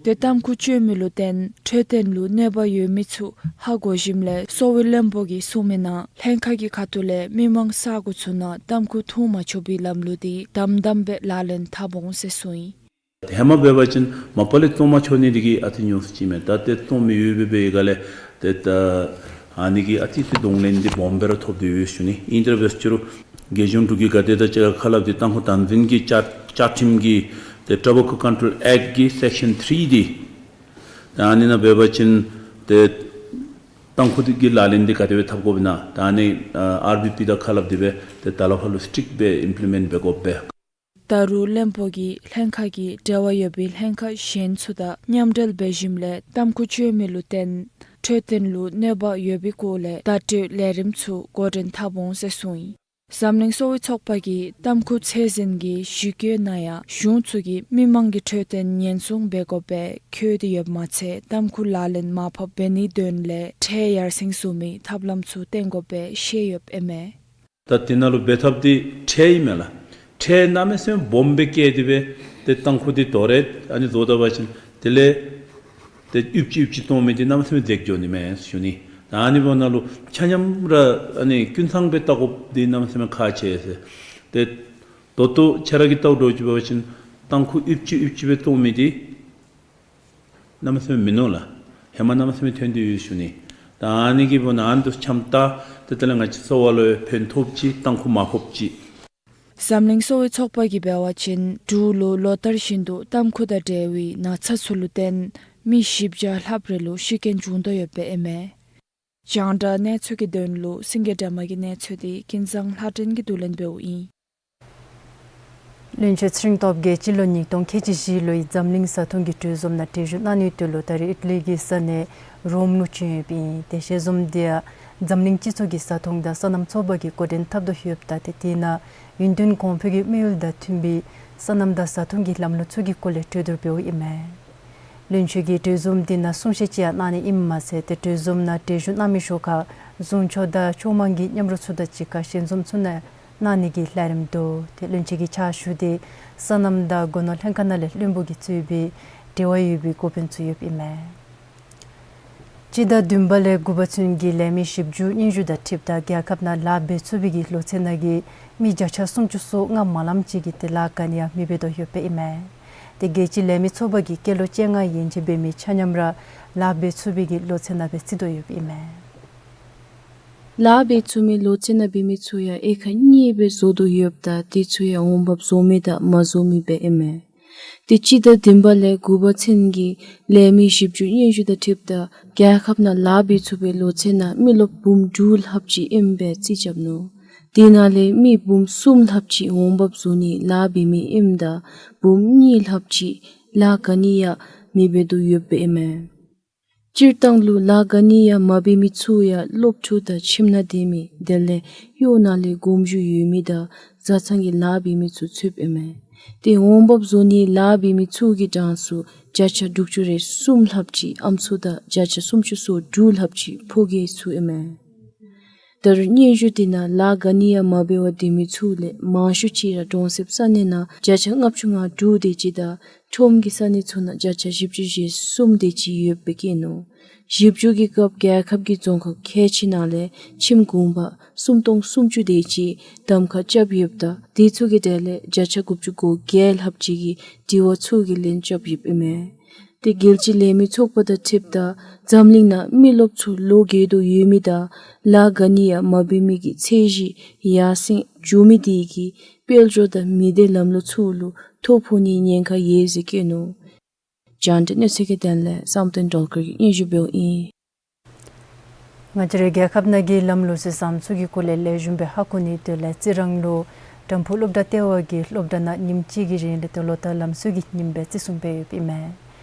ཏེ་ཏམ་ཁུ་སྤྱོད་མི་ལུ་བརྟེན་འཕྲོད་བསྟེན་ལུ་གནོད་པ་ཡོད་མི་ཚུ་ཧ་གོ་ཞིནམ་ལས་གསོ་བའི་བློན་པོ་གིས་གསུངས་མི་ནང་ལྷན་ཁག་གི་ཁ་ཐུག་ལས་མི་མང་ས་གོ་ཚུ་ནང་ཏམ་ཁུ་འཐུང་མ་ཆོག་པའི་ལམ་ལུགས་དེ་དམ་དམ་སྦེ་ལག་ལེན་འཐབ་འོང་ཟེར་གསུངས་ཡི། ཧེ་མ་འབད་བ་ཅིན་མ་པ་ལས་བཙོང་མ་ཆོག་ནི་དེ་གིས་ཨ་ཙི་ཉུང་སུ་ཅིག་མས། ད་ཏེ་བཙོང་མི་ཡོདཔ་སྦེ་འབད་བའི་སྒང་ལས་ཏེ་ད་ཨ་ནི་གིས་ཨ་ཙི་ཅིག་གདོང་ལེན་འདི་སྦོམ་སྦེ་ར་ཐོབ་སྟེ་ཡོད་ཞུ་ནི། ཨིན་ཏེ་ར་འབད་ཟེར་རུང་རྒྱལ་གཞུང་འབྲུག་གི་ག་ཏེ་དང་གཅིག་ཁར་ཁ་སླབ་སྟེ་ཏམ་ཁུ་དམ་འཛིན་གྱི་བཅའ་བཅའ་ཁྲིམས་ཀྱི་ཏེ་ཊོ་བེ་ཀོ་ཀོན་ཊོལ་ཨེཀཊ་ཀྱི་སེཀ་ཤན་ཐིརི་འདི་ད་ཨ་ནི་ནང་འབད་བ་ཅིན་ཏེ་ཏམ་ཁུ་འདི་གི་ལག་ལེན་འདི་ག་དེ་སྦེ་འཐབ་དགོཔ་ཨིན་ན་ད་ཨ་ནི་ཨ་ཨར་བི་པི་དང་ཁ་སླབ་སྟེ་སྦེ་ཏེ་ད་ལས་ཕར་ལུ་སི་ཊིཀ་སྦེ་ཨིམ་པི་ལི་མེནཊ་འབད་དགོཔ་སྦེ། ད་རུང་བློན་པོ་གིས་ལྷན་ཁག་གིས་འབྲེལ་བ་ཡོད་པའི་ལྷན་ཁག་གཞན་ཚུ་དང་མཉམ་འབྲེལ་འབད་ཞིནམ་ལས་ཏམ་ཁུ་སྤྱོད་མི་ལུ་བརྟེན་འཕྲོད་བསྟེན་ལུ་གནོད་པ་ཡོད་པའི་སྐོར་ལས་བརྡ་སྤྲོད་ལས་རིམ་ཚུ་འགོ་འདྲེན་འཐབ་འོང་ཟེར་གསུངས་ཡི། འཛམ་གླིང་གསོ་བའི་ཚོགས་པ་གིས་ཏམ་ཁུ་ཚད་འཛིན་གྱི་གཞི་བཀོད་ནང་ཡང་གཞུང་ཚུ་གིས་མི་མང་གི་འཕྲོད་བསྟེན་ཉེན་སྲུང་འབད་དགོཔ་སྦེ་འཁོད་དེ་ཡོདཔ་མ་ཚད་ཏམ་ཁུ་ལག་ལེན་མར་ཕབ་འབད་ནིའི་དོན་ལས་ཁྲལ་ཡར་སེང་བཟོ་མི་ཐབས་ལམ་ཚུ་བསྟེན་དགོཔ་སྦེ་བཤད་ཡོདཔ་ཨིན་མས། ད་དེ་ནང་ལུ་འབད་ཐབས་འདི་ཁྲལ་ཨིན་མས་ལགས། ཁྲལ་གནམ་མེད་ས་མེད་སྦོམ་སྦེ་བཀལ་ཏེ་སྦེ་ཏེ་ཏམ་ཁུ་འདི་དོ་རུང་ཨ་ནི་བཟོ་ད་པ་ཅིན་དེ་ལས་ཏེ་ཡུདཔ་ཅིག་ཡུདཔ་ཅིག་བཙོང་མི་འདི་གནམ་མེད་ས་མེད་འཛེགས་འགྱོ་ནི་མས་ཞུ་ནི། ད་ཨ་ནི་འབདཝ་ད་ལུ་ཆ་མཉམ་ར་ཨ་ནི་ཀུན་ཚང་སྦེ་བལྟ་དགོཔ་འདི་གནམ་མེད་ས་མེད་ཁག་ཆེ་ཟེར། ཏེ་ད་ལྟོ་ཁྱེད་ར་གིས་བལྟཝ་འདྲཝ་ཅིག་འབད་བ་ཅིན་ཏམ་ཁུ་ཡུདཔ་ཅིག་ཡུདཔ་ཅིག་སྦེ་བཙོང་མི་འདི་གནམ་མེད་ས་མེད་མིན་ནུག་ལགས། ཧེ་མ་གནམ་མེད་ས་མེད་ཐོན་ཏེ་ཡོད་ཞུ་ནི། ད་ཨ་ནི་གི་འབདཝ་ད་ཨ་ནི་དང་འཆམ་ད་ཏེ་དེ་ལས་ང་བཅས་གསོ་བ་ལུ་ཡང་ཕན་ཐོགས་ཅི་ཏམ་ཁུ་མར་ཕབ་ཅི། འཛམ་གླིང་གསོ་བའི་ཚོགས་པ་གིས་འབད་བ་ཅིན་འབྲུག་ལུ་ལོ་ལྟར་བཞིན་དུ་ཏམ་ཁུ་དང་འབྲེལ་བའི་ན་ཚ་ཚུ་ལུ་བརྟེན་མི་བཞི་བརྒྱ་ལྷགཔ་རེ་ལུ་ཤི་རྐྱེན་བྱུང་དོ་ཡོདཔ་ཨིན་མས། རྒྱང་བསྒྲགས་གནས་ཚུལ་གྱི་དོན་ལུ་སེང་གེ་སྒྲོལ་མ་གི་གནས་ཚུལ་འདི་ཀུན་བཟང་ལྷ་སྒྲོན་གྱིས་བསྡུ་ལེན་འབདཝ་ཨིན། བློན་ཆེན་ཚེ་རིང་སྟོབས་རྒྱས་སྤྱི་ལོ་ཉིས་སྟོང་ཁལ་གཅིག་བཞི་ལོའི་འཛམ་གླིང་བཟའ་འཐུང་གི་གྲོས་འཛོམས་ནང་གྲལ་བཞུགས་གནང་ནིའི་དོན་ལུ་ད་རེས་ཨིཊ་ལི་གི་ས་གནས་རོམ་ལུ་བྱོན་ཡོདཔ་ཨིན། ཏེ་ཞལ་འཛོམས་འདི་ཡང་འཛམ་གླིང་སྤྱི་ཚོགས་ཀྱི་བཟའ་འཐུང་དང་སོ་ནམ་ཚོགས་པ་གིས་འགོ་འདྲེན་འཐབ་དོ་ཡོདཔ་ད་ཏེ་དེ་ནང་ཡུན་བདུན་གོང་འཕེལ་གྱི་དམིགས་ཡུལ་དང་མཐུན་པའི་སོ་ནམ་དང་བཟའ་འཐུང་གི་ལམ་ལུགས་ཚུ་གི་སྐོར་ལས་གྲོས་བསྡུར་འབདཝ་ཨིན་མས། བློན་ཆེན་གྱིས་གྲོས་འཛོམས་འདི་ནང་གསུང་བཤད་ཅིག་ཡང་གནང་ནི་ཨིནམ་མ་ཚད་ཏེ་གྲོས་འཛོམས་ནང་གྲལ་བཞུགས་གནང་མི་ཤོག་ཁར་གཞུང་ཕྱོགས་དང་ཕྱོགས་མང་གི་མཉམ་རོགས་ཚུ་དང་གཅིག་ཁར་ཞལ་འཛོམས་ཚུ་ནང་གནང་ནི་གི་ལས་རིམ་འདུག། ཏེ་བློན་ཆེན་གྱི་ཕྱག་ཞུ་འདི་སོ་ནམ་དང་སྒོ་ནོར་ལྷན་ཁག་ནང་ལས་བློན་པོ་གིས་གཙོས་པའི་འབྲེལ་བ་ཡོད་པའི་འགོ་དཔོན་ཚུ་ཡོདཔ་ཨིན་མས། སྤྱི་ཟླ་བདུན་པ་ལས་དགུ་པ་ཚུན་གྱི་ལས་མི་བཞི་བཅུ་སྙན་ཞུ་དང་འཁྲིལཝ་ད་རྒྱལ་ཁབ་ནང་ལཱ་འབད་ཚུགས་པའི་གི་ལོ་ཚད་ནང་གི་མི་བརྒྱ་ཆ་སུམ་ཅུ་སོ་ལྔ་མ་ལངམ་ཅིག་གིས་ཏེ་ལཱ་ག་ནི་ཡང་མི་འབད་དོ་ཡོདཔ་ཨིན་མས། ཏེ་རྒྱལ་སྤྱིའི་ལས་མི་ཚོགས་པ་གིས་སྐྱེས་ལོ་བཅོ་ལྔ་ཡན་ཆད་འབད་མི་ཆ་མཉམ་ར་ལཱ་འབད་ཚུགས་པའི་གི་ལོ་ཚད་ནང་སྦེ་བརྩི་དོ་ཡོདཔ་ཨིན་མས། ལཱ་འབད་ཚུགས་མི་ལོ་ཚད་ནང་འབད་མི་ཚུ་ཡང་དབྱེ་ཁག་གཉིས་སྦེ་བཟོ་དོ་ཡོདཔ་ད་དེ་ཚུ་ཡང་འོང་འབབ་བཟོ་མི་དང་མ་བཟོ་མི་སྦེ་ཨིན་མས། ཏེ་སྤྱི་ཟླ་བདུན་པ་ལས་དགུ་པ་ཚུན་གྱི་ལས་མི་བཞི་བཅུ་སྙན་ཞུ་དང་འཁྲིལཝ་ད་རྒྱལ་ཁབ་ནང་ལཱ་འབད་ཚུགས་པའི་ལོ་ཚད་ནང་མི་རློབས་འབུམ་དྲུག་ལྷགཔ་ཅིག་ཨིནམ་སྦེ་རྩིས་རྐྱབ་ནུག། དེ་ནང་ལས་མི་འབུམ་གསུམ་ལྷགཔ་ཅིག་འོང་འབབ་བཟོ་ནི་ལཱ་འབད་མི་ཨིནམ་ད་འབུམ་གཉིས་ལྷགཔ་ཅིག་ལཱ་ག་ནི་ཡང་མི་འབད་དོ་ཡོདཔ་ཨིན་མས། སྤྱིར་བཏང་ལུ་ལཱ་ག་ནི་ཡང་མ་འབད་མི་ཚུ་ཡང་སློབ་ཕྲུག་དང་ཁྱིམ་ནང་སྡོད་མི་དེ་ལས་གཡོག་ནང་ལས་དགོངས་ཞུ་ཡོད་མི་དང་བཟའ་ཚང་གི་ལཱ་འབད་མི་ཚུ་ཚུདཔ་ཨིན་མས། ཏེ་འོང་འབབ་བཟོ་ནི་ལཱ་འབད་མི་ཚུ་གི་གྲངས་སུ་བརྒྱ་ཆ་དྲུག་ཅུ་རེ་གསུམ་ལྷགཔ་ཅིག་ཨམ་སྲུ་དང་བརྒྱ་ཆ་སུམ་ཅུ་སོ་དྲུག་ལྷགཔ་ཅིག་ཕོ་སྐྱེས་ཚུ་ཨིན་མས། ད་རུང་སྙན་ཞུ་དེ་ནང་ལཱ་ག་ནི་ཡང་མ་འབད་བར་སྡོད་མི་ཚུ་ལས་མང་ཤོས་ཅིག་ར་གྲོང་གསེབ་ས་གནས་ནང་བརྒྱ་ཆ་ལྔ་བཅུ་ང་དྲུག་དེ་ཅིག་དང་ཁྲོམ་གྱི་ས་གནས་ཚུ་ནང་བརྒྱ་ཆ་བཞི་བཅུ་ཞེ་གསུམ་དེ་ཅིག་ཡོདཔ་སྦེ་བཀོད་ནུག། ཞིབ་འཇུག་གི་སྐབས་རྒྱལ་ཁབ་ཀྱི་རྫོང་ཁག་ཁལ་གཅིག་ནང་ལས་ཁྱིམ་གུང་པ་སུམ་སྟོང་སུམ་ཅུ་དེ་ཅིག་གདམ་ཁ་རྐྱབ་ཡོདཔ་ད་དེ་ཚུ་གི་གྲས་ལས་བརྒྱ་ཆ་དགུ་བཅུ་གོ་བརྒྱད་ལྷགཔ་ཅིག་གིས་དྲི་བ་ཚུ་གི་ལན་རྐྱབ་ཡོདཔ་ཨིན་མས། ཏེ་རྒྱལ་སྤྱིའི་ལས་མི་ཚོགས་པ་དང་འཁྲིལཝ་ད་འཛམ་གླིང་ནང་མི་རློབས་ཚུ་ལོ་རྒས་དོ་ཡོད་མི་དང་ལཱ་ག་ནི་ཡང་མ་འབད་མི་གི་ཚད་གཞི་ཡར་སེང་འགྱོ་མི་དེ་གིས་དཔལ་འབྱོར་དང་མི་སྡེ་ལམ་ལུགས་ཚུ་ལུ་ཐོ་ཕོག་ནིའི་ཉེན་ཁ་ཡོད་ཟེར་བཀོད་ནུག། རྒྱང་བསྒྲགས་གནས་ཚུལ་གྱི་དོན་ལས་བསམ་གཏན་སྒྲོལ་དཀར་གྱིས་སྙན་ཞུ་འབདཝ་ཨིན། ང་བཅས་རའི་རྒྱལ་ཁབ་ནང་གི་ལམ་ལུགས་ཟེར་ཟམ་ཚུ་གི་སྐོར་ལས་ལེགས་ཤོམ་སྦེ་ཧ་གོ་ནིའི་དོན་ལས་རྩི་རང་ལུ་དྲམ་ཕུག་སློབ་གྲྭ་ལྟེ་བ་གིས་སློབ་གྲྭ་ནང་ཉིནམ་གཅིག་གི་རིང་ལས་ཏེ་ལོ་ལྟར་ལམ་སྲོལ་གྱི་ཉིནམ་སྦེ་བརྩི་སྲུང་འབད་ཡོདཔ་ཨིན་མས།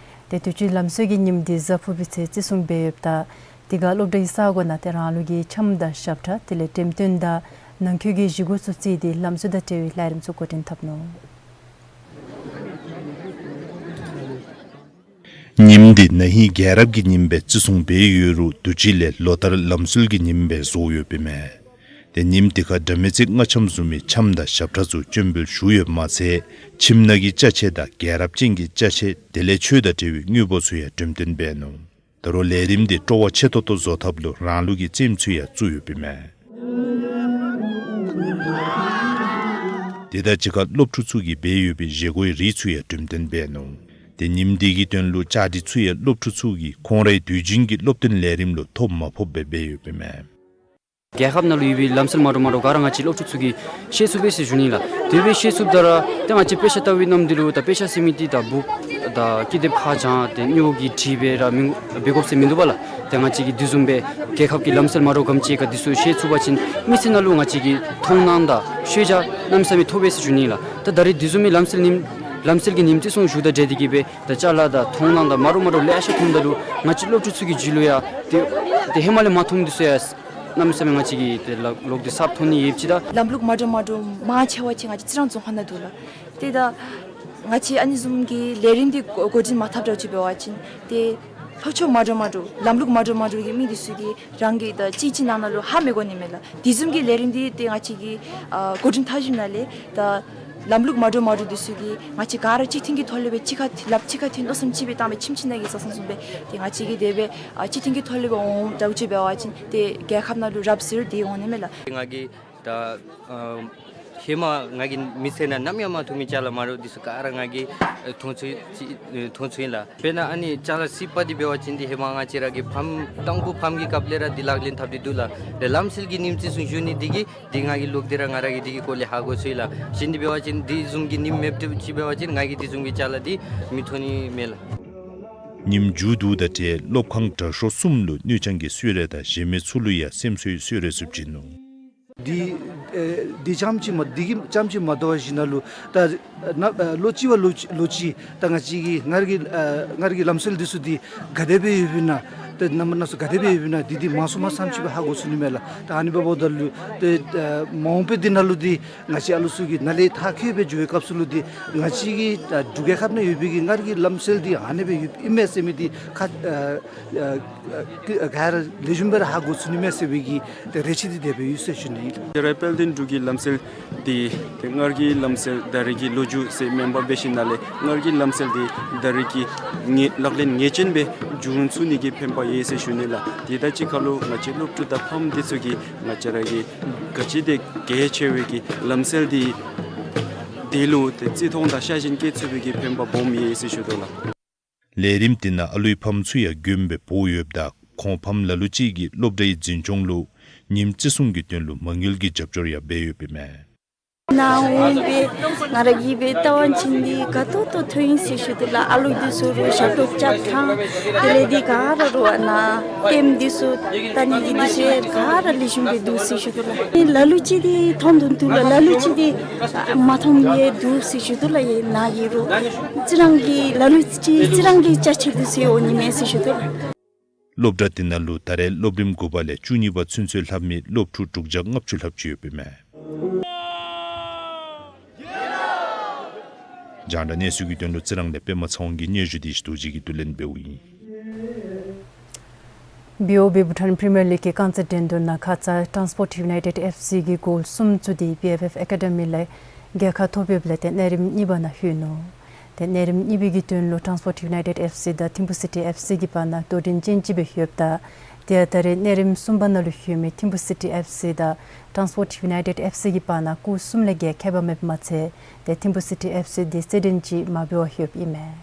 ཏེ་དུས་ཅི་ལམ་སྲོལ་གྱི་ཉིནམ་འདི་གཟའ་ཕུར་བུའི་ཚེ་བརྩི་སྲུང་འབད་ཡོདཔ་ད་ དེ་ཁར་སློབ་གྲྭའི་ས་སྒོ་ནང་ཏེ་རང་ལུགས་ཀྱི་འཆམ་དང་ཞབས་ཁྲ་དེ་ལས་འགྲེམས་སྟོན་དང་ནང་འཁོད་ཀྱི་བཞེས་སྒོ་ཚུ་བརྩིས་ཏེ་ལམ་སྲོལ་དང་འབྲེལ་བའི་ལས་རིམ་ཚུ་འགོ་འདྲེན་འཐབ་ནུག། ཉིནམ་འདི་ན་ཧིང་རྒྱལ་རབས་ཀྱི་ཉིནམ་སྦེ་བརྩི་སྲུང་འབད་ཡོད་རུང་དུས་ཅི་ལས་ལོ་ལྟར་ལམ་སྲོལ་གྱི་ཉིནམ་སྦེ་བཟོ་ཡོདཔ་ཨིན་མས། ཏེ་ཉིནམ་འདི་ཁར་དགྲ་མེད་རྩེ་རྔ་འཆམ་བཟུམ་མའི་འཆམ་དང་ཞབས་ཁྲ་ཚུ་སྤྱན་འབུལ་ཞུ་ཡོདཔ་མ་ཚད་ཁྱིམ་ནང་གི་ཅ་ཆས་དང་རྒྱལ་རབས་ཅན་གྱི་ཅ་ཆས་དེ་ལས་ཆོས་དང་འབྲེལ་བའི་དངོས་པོ་ཚུ་ཡང་འགྲེམས་སྟོན་འབད་ནུག། ད་རུང་ལས་རིམ་འདི་སྤྲོ་བ་ཆེ་ཏོག་ཏོ་བཟོ་ཐབས་ལུ་རང་ལུགས་ཀྱི་རྩེདམོ་ཚུ་ཡང་བཙུགས་ཡོདཔ་ཨིན་མས། དེ་དང་གཅིག་ཁར་སློབ་ཕྲུག་ཚུ་གིས་འབད་ཡོད་པའི་བཞེས་སྒོའི་རིགས་ཚུ་ཡང་འགྲེམས་སྟོན་འབད་ནུག། ཏེ་ཉིནམ་འདི་གི་དོན་ལུ་བཅའ་སྒྲིག་ཚུ་ཡང་སློབ་ཕྲུག་ཚུ་གིས་ཁོང་རའི་དུས་རྒྱུན་གྱི་སློབ་སྟོན་ལས་རིམ་ལུ་ཐོ་མ་ཕོགཔ་སྦེ་འབད་ཡོདཔ་ཨིན་མས། རྒྱལ་ཁབ་ནང་ལུ་ཡོད་པའི་ལམ་སྲོལ་མ་འདྲཝ་མ་འདྲཝ་ག་ར་ང་བཅས་སློབ་ཕྲུག་ཚུ་གིས་ཤེས་ཚུགས་པས་ཟེར་ཞུ་ནི་ལགས། དེ་སྦེ་ཤེས་ཚུགསཔ་ད་ར་ཏེ་ང་བཅས་དཔེ་ཆ་ལྟ་བའི་ནམ་དུས་ལུ་ད་དཔེ་ཆ་ཟེར་མི་འདི་ད་བུ་ད་ཀི་དེབ་ཁ་བྱང་ཏེ་དངོས་པོ་གིས་བྲིས་སྦེ་ར་མི་འབད་དགོཔ་ཟེར་མིན་འདུག་པ་ལགས། ཏེ་ང་བཅས་ཀྱིས་དེ་བཟུམ་སྦེ་རྒྱལ་ཁབ་ཀྱི་ལམ་སྲོལ་མ་འདྲཝ་ག་དེམ་ཅིག་ག་དེ་ཚུ་ཤེས་ཚུགས་པ་ཅིན་མི་སེར་ནང་ལུ་ང་བཅས་ཀྱི་མཐོང་སྣང་དང་ཤེས་བྱ་གནམ་མེད་ས་མེད་ཐོབ་པས་ཟེར་ཞུ་ནི་ལགས། ད་ད་རེས་དེ་བཟུམ་མའི་ལམ་སྲོལ་ཉིནམ་ལམ་སྲོལ་གྱི་ཉིནམ་བརྩི་སྲུང་ཞུཝ་དང་འབྲེལ་ཏེ་གིས་སྦེ་ད་ཅ་ལ་དང་མཐོང་སྣང་དང་མ་འདྲཝ་མ་འདྲཝ་ལེ་ཤ་ཐོནམ་ད་ལུ་ང་བཅས་སློབ་ཕྲུག་ཚུ་གི་རྒྱུད་ལུ་ཡང་ཏེ་ཏེ་ཧེ་མ་ལས་མ་ཐོན་མི་འདི་ཚུ་ཡང་གནམ་མེད་ས་མེད་ང་བཅས་ཀྱིས་ཏེ་ལོག་ལོག་སྟེ་གསརཔ་ཐོན་ནི་ཡོདཔ་ཅིག་དང་ལམ་ལུགས་མ་འདྲཝ་མ་འདྲཝ་མང་ཆེ་བ་ཅིག་ང་བཅས་རྩི་རང་རྫོང་ཁག་ནང་འདུག་ལགས། ཏེ་ད་ང་བཅས་ཨ་ནི་བཟུམ་གྱི་ལས་རིམ་འདི་འགོ་འགོ་འདྲེན་མ་འཐབ་འདྲཝ་ཅིག་འབད་བ་ཅིན་ཏེ་ལྷོ་ཕྱོགས་མ་འདྲཝ་མ་འདྲཝ་ལམ་ལུགས་མ་འདྲཝ་མ་འདྲཝ་གི་མི་འདི་ཚུ་གིས་རང་གི་ད་གཅིག་གཅིག་ནང་ན་ལུ་ཧ་མི་གོ་ནི་མས་ལགས། དེ་བཟུམ་གྱི་ལས་རིམ་འདི་ཏེ་ང་བཅས་ཀྱིས་ཨ་འགོ་འདྲེན་འཐབ་ཞིནམ་ལས་ད་ལམ་ལུགས་མ་འདྲཝ་མ་འདྲཝ་འདི་ཚུ་གིས་ང་བཅས་ག་ར་གཅིག་མཐུན་གྱི་ཐོག་ལས་སྦེ་གཅིག་ཁར་ལགཔ་གཅིག་ཁར་འཐེན་མནོ་བསམ་གཅིག་སྦེ་བཏང་སྦེ་ཁྱིམ་གཅིག་ནང་གི་བཟའ་ཚང་བཟུམ་སྦེ་ཏེ་ང་བཅས་ཀྱིས་དེ་སྦེ་ཨ་གཅིག་མཐུན་གྱི་ཐོག་ལས་སྦེ་འོང་འདྲཝ་ཅིག་འབད་བ་ཅིན་ཏེ་རྒྱལ་ཁབ་ནང་ལུ་རབ་གསལ་འདི་འོང་ནི་མས་ལགས། ང་གིས་ད་ཨ་ཧེ་མ་ང་གིས་མི་ཚེ་ནང་ནམ་ཡང་མ་མཐོང་མི་ཅ་ལ་མ་འདྲཝ་འདི་ཚུ་ག་ར་ང་གིས་ཨ་མཐོང་ཚུགས་ཅི་ཨ་མཐོང་ཚུགས་ཡི་ལགས། དཔེར་ན་ཨ་ནི་ཅ་ལ་སི་པ་འདི་འབད་བ་ཅིན་འདི་ཧེ་མ་ང་བཅས་ར་གི་ཕམ་དང་ཕུ་ཕམ་གྱི་སྐབས་ལས་ར་འདི་ལག་ལེན་འཐབ་སྟེ་འདུག་ལགས། ཏེ་ལམ་སྲོལ་གྱི་ཉིནམ་བརྩི་སྲུང་ཞུ་ནི་འདི་གིས་འདི་ང་གིས་ལོག་སྟེ་ར་ང་ར་གིས་འདི་གི་སྐོར་ལས་ཧ་གོ་ཚུགས་ཡི་ལགས། གཞན་འདི་འབད་བ་ཅིན་འདི་བཟུམ་གྱི་ཉིནམ་མེདཔ་ཅིག་འབད་བ་ཅིན་ང་གིས་འདི་བཟུམ་གྱི་ཅ་ལ་འདི་མི་མཐོང་ནི་མས་ལགས། ཉིནམ་མཇུག་བསྡུཝ་དང་འབྲེལ་སློབ་ཁང་དྲག་ཤོས་གསུམ་ལུ་སྣོད་ཆང་གི་གསོལ་རས་དང་གཞན་མི་ཚུ་ལུ་ཡང་སེམས་གསོའི་གསོལ་རས་ཚུ་བྱིན་ནུག། འདི་ཨེ་འདི་རྐྱངམ་ཅིག་མ་འདི་གིས་རྐྱངམ་ཅིག་མ་དོ་བར་ཞིནམ་ལས་ད་ན་ཨེ་ལོ་གཅིག་བ་ལོ་གཅིག་ལོ་གཅིག་ད་ང་བཅས་ཀྱི་སྔར་གྱི་ཨེ་སྔར་གྱི་ལམ་སྲོལ་འདི་ཚུ་འདི་ག་དེ་སྦེ་ཡོདཔ་ཨིན་ན། ཏེ་རྣམ་པ་སྣ་ཚོགས་ག་དེ་སྦེ་ཡོདཔ་ཨིན་ན་འདི་འདི་མང་སུ་མ་ཙམ་ཅིག་སྦེ་ཧ་གོ་ཚུགས་ནི་མས་ལགས། ད་ཨ་ནི་འབདཝ་ད་ལུ་ཏེ་ཨེ་མ་འོངས་པའི་འདི་ནང་ལུ་འདི་ང་བཅས་ཨ་ལུ་ཚུ་གིས་ནཱ་ལས་མཐར་འཁྱོལ་སྦེ་འགྱོ་བའི་སྐབས་སུ་ལུ་འདི་ང་བཅས་ཀྱི་ད་འབྲུག་རྒྱལ་ཁབ་ནང་ཡོད་པའི་གི་སྔར་གྱི་ལམ་སྲོལ་འདི་ཨ་ནི་སྦེ་ཡོདཔ་ཨིན་མས་ཟེར་མི་འདི་ཁ་ཨེ་ཨེ་ཨེ་ག་ར་ལེགས་ཤོམ་སྦེ་ར་ཧ་གོ་ཚུགས་ནི་མས་ཟེར་བའི་གི་ཏེ་རེ་ཆེ་འདི་དེ་སྦེ་ཡོད་ཟེར་ཞུ་ནི་ཨིན། རྒྱལ་རབས་དཔལ་ལྡན་འབྲུག་གི་ལམ་སྲོལ་འདི་ཏེ་སྔར་གྱི་ལམ་སྲོལ་ད་རེས་ཀྱི་ལོ་རྒྱུས་ཟེར་མེན་པར་འབད་ཞིནམ་ལས་སྔར་གྱི་ལམ་སྲོལ་འདི་ད་རེས་ཀྱི་ངེས་ལག་ལེན་ངེས་ཅན་སྦེ་འབྱུང་ཚུགས་ནི་གི་ཕན་པ་ཡོད་ཟེར་ཞུ་ནི་ལགས། དེ་དང་གཅིག་ཁར་ལུ་ང་བཅས་སློབ་ཕྲུག་དང་ཕམ་འདི་ཚུ་གིས་ང་བཅས་ར་གི་ག་ཅི་དེ་གལ་ཆེ་བའི་གི་ལམ་སྲོལ་འདི་དེ་ལུ་ཏེ་བརྩི་མཐོང་དང་ཤ་ཞེན་བསྐྱེད་ཚུགས་པའི་གི་ཕན་པ་སྦོམ་ཡོད་ཟེར་ཞུ་དོ་ལགས། ལས་རིམ་འདི་ནང་ཨ་ལུའི་ཕམ་ཚུ་ཡང་དགོནམ་སྦེ་འབོ་ཡོདཔ་ད་ཁོང་ཕམ་ལ་ལུ་ཅིག་གིས་སློབ་གྲྭའི་འཛིན་སྐྱོང་ལུ་ཉིནམ་བརྩི་སྲུང་གི་དོན་ལུ་མ་དངུལ་གྱི་རྒྱབ་སྐྱོར་ཡང་འབད་ཡོདཔ་ཨིན་མས། ནཱ་འོང་སྦེ་ང་ར་གིས་སྦེ་བལྟ་བ་ཅིན་འདི་དགའ་ཏོག་ཏོ་ཐོན་ཡི་ཟེར་ཞུ་དོ་ལགས། ཨ་ལུ་འདི་ཚུ་ལུ་ཞབས་ཏོག་རྐྱབ་ཐངས་དེ་ལས་འདི་ག་ར་ལུ་ཨ་ནཱ་ལྟདམོ་འདི་ཚུ་ལྟ་ནི་གི་འདི་ཚུ་ག་ར་ལེགས་ཤོམ་སྦེ་འདུག་ཟེར་ཞུ་དོ་ལགས། ལ་ལུ་ཅིག་འདི་མཐོང་དོ་འདུག་ལགས། ལ་ལུ་ཅིག་འདི་མ་མཐོངམ་ཡང་འདུག་ཟེར་ཞུ་དོ་ལགས། ཡ་ནཱ་གི་རུང་རྩི་རང་གི་ལ་ལུ་ཅིག་རྩི་རང་གི་ཅ་ཆས་འདི་ཚུ་འོང་ནི་མས་ཟེར་ཞུ་དོ་ལགས། སློབ་གྲྭ་འདི་ནང་ལུ་ད་རེས་སློབ་རིམ་དགུ་པ་ལས་བཅུ་གཉིས་པ་ཚུན་ཚོད་ལྷབ་མི་སློབ་ཕྲུག་དྲུག་བརྒྱ་ལྔ་བཅུ་ལྷགཔ་ཅིག་ཡོདཔ་ཨིན་མས། རྒྱང་བསྒྲགས་གནས་ཚུལ་གྱི་དོན་ལུ་རྩི་རང་ལས་པདྨ་ཚེ་དབང་གི་སྙན་ཞུ་འདི་ཞུ་དོ་ཅིག་གིས་བསྡུ་ལེན་འབདཝ་ཨིན། བི་ཨོ་བི་བྷུ་ཊཱན་པི་རི་མི་ཡར་ལིག་གི་རྐང་རྩེད་འགྲན་བསྡུར་ནང་ཁ་ཙ་ཊཱནསི་པོརཊ་ཡུ་ནའི་ཊེཌ་ཨེཕ་སི་གི་གོལ་གསུམ་བཙུགས་ཏེ་བི་ཨེཕ་ཨེཕ་ཨེ་ཀ་ཌི་མི་ལས་རྒྱལ་ཁ་ཐོབ་ཡོདཔ་ལས་ཏེ་གནས་རིམ་གཉིས་པ་ནང་ལྷོད་ནུག། ཏེ་གནས་རིམ་གཉིས་པའི་གི་དོན་ལུ་ཊཱནསི་པོརཊ་ཡུ་ནའི་ཊེཌ་ཨེཕ་སི་དང་ཐིམ་ཕུ་སི་ཊི་ཨེཕ་སི་གི་བར་ན་དོ་འགྲན་ཅན་ཅིག་སྦེ་ཡོདཔ་ད་ཏེ་ད་རེས་གནས་རིམ་གསུམ་པ་ནང་ལུ་ལྷོད་མི་ཐིམ་ཕུ་སི་ཊི་ཨེཕ་སི་དང་ཊཱནསི་པོརཊ་ཡུ་ནའི་ཊེཌ་ཨེཕ་སི་གི་བར་ན་སྐུ་གསུམ་ལས་བརྒལ་ཁྱད་པར་མེདཔ་མ་ཚད་ཏེ་ཐིམ་ཕུ་སི་ཊི་ཨེཕ་སི་འདི་རྩེད་འགྲན་ཅིག་མ་འབད་བར་ལྷོདཔ་ཨིན་མས།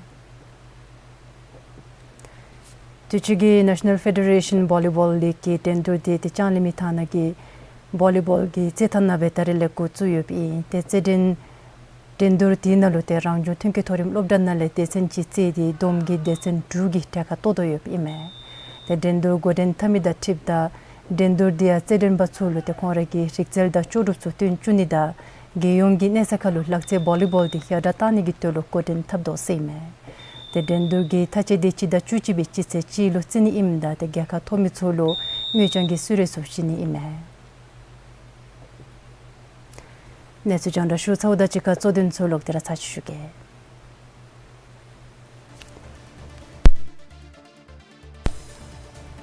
དུས་ཅི་གི་ནེ་ཤ་ནཱལ་ཕེ་ཌེ་རེ་ཤཱན་བོ་ལི་བཱོལ་ལིག་གི་འགྲན་བསྡུར་འདི་ཏེ་ལྕང་གླིང་མི་ཐང་ནང་གི་བོ་ལི་བཱོལ་གྱི་རྩེད་ཐང་ནང་སྦེ་ད་རེས་ལས་འགོ་བཙུགས་ཡོདཔ་ཨིན། ཏེ་རྩེད་འགྲན་འགྲན་བསྡུར་འདི་ནང་ལུ་ཏེ་རང་བྱུང་ཐོན་སྐྱེད་མཐོ་རིམ་སློབ་གྲྭ་ནང་ལས་སྡེ་ཚན་གཅིག་རྩིས་ཏེ་བསྡོམས་ཀྱིས་སྡེ་ཚན་དྲུག་གི་གྲལ་ཁར་གཏོགས་དོ་ཡོདཔ་ཨིན་མས། ཏེ་འགྲན་བསྡུར་འགོ་འདྲེན་འཐབ་མི་དང་འཁྲིལཝ་ད་འགྲན་བསྡུར་འདི་ཡང་རྩེད་འགྲན་པ་ཚུ་ལུ་ཏེ་ཁོང་རའི་གི་རིག་རྩལ་དང་ལྕོགས་གྲུབ་ཚུ་སྟོན་བཅུག་ནི་དང་རྒྱལ་ཡོངས་ཀྱི་གནས་ས་ཁར་ལུ་ལག་རྩེད་བོ་ལི་བཱོལ་འདི་ཡར་དྲག་གཏང་ནི་གི་དོན་ལུ་འགོ་འདྲེན་འཐབ་དོ་ཟེར་ཨིན་མས། ཏེ་འགྲན་བསྡུར་གྱི་མཐའ་དཔྱད་འདི་སྤྱི་ཟླ་བཅུ་གཅིག་པའི་སྤྱི་ཚེས་གཅིག་ལུ་བརྩི་ནི་ཨིནམ་ད་ཏེ་རྒྱལ་ཁ་ཐོབ་མི་ཚུ་ལུ་དངུལ་རྐྱང་གི་གསོལ་རས་ཚུ་བཞེས་ནི་ཨིན་མས། གནས་ཚུལ་རྒྱང་བསྒྲགས་ཞུ་ཚརཝ་དང་གཅིག་ཁར་གཙོ་དོན་ཚུ་ལོག་སྟེ་ར་ཚར་གཅིག་ཞུ་གེ།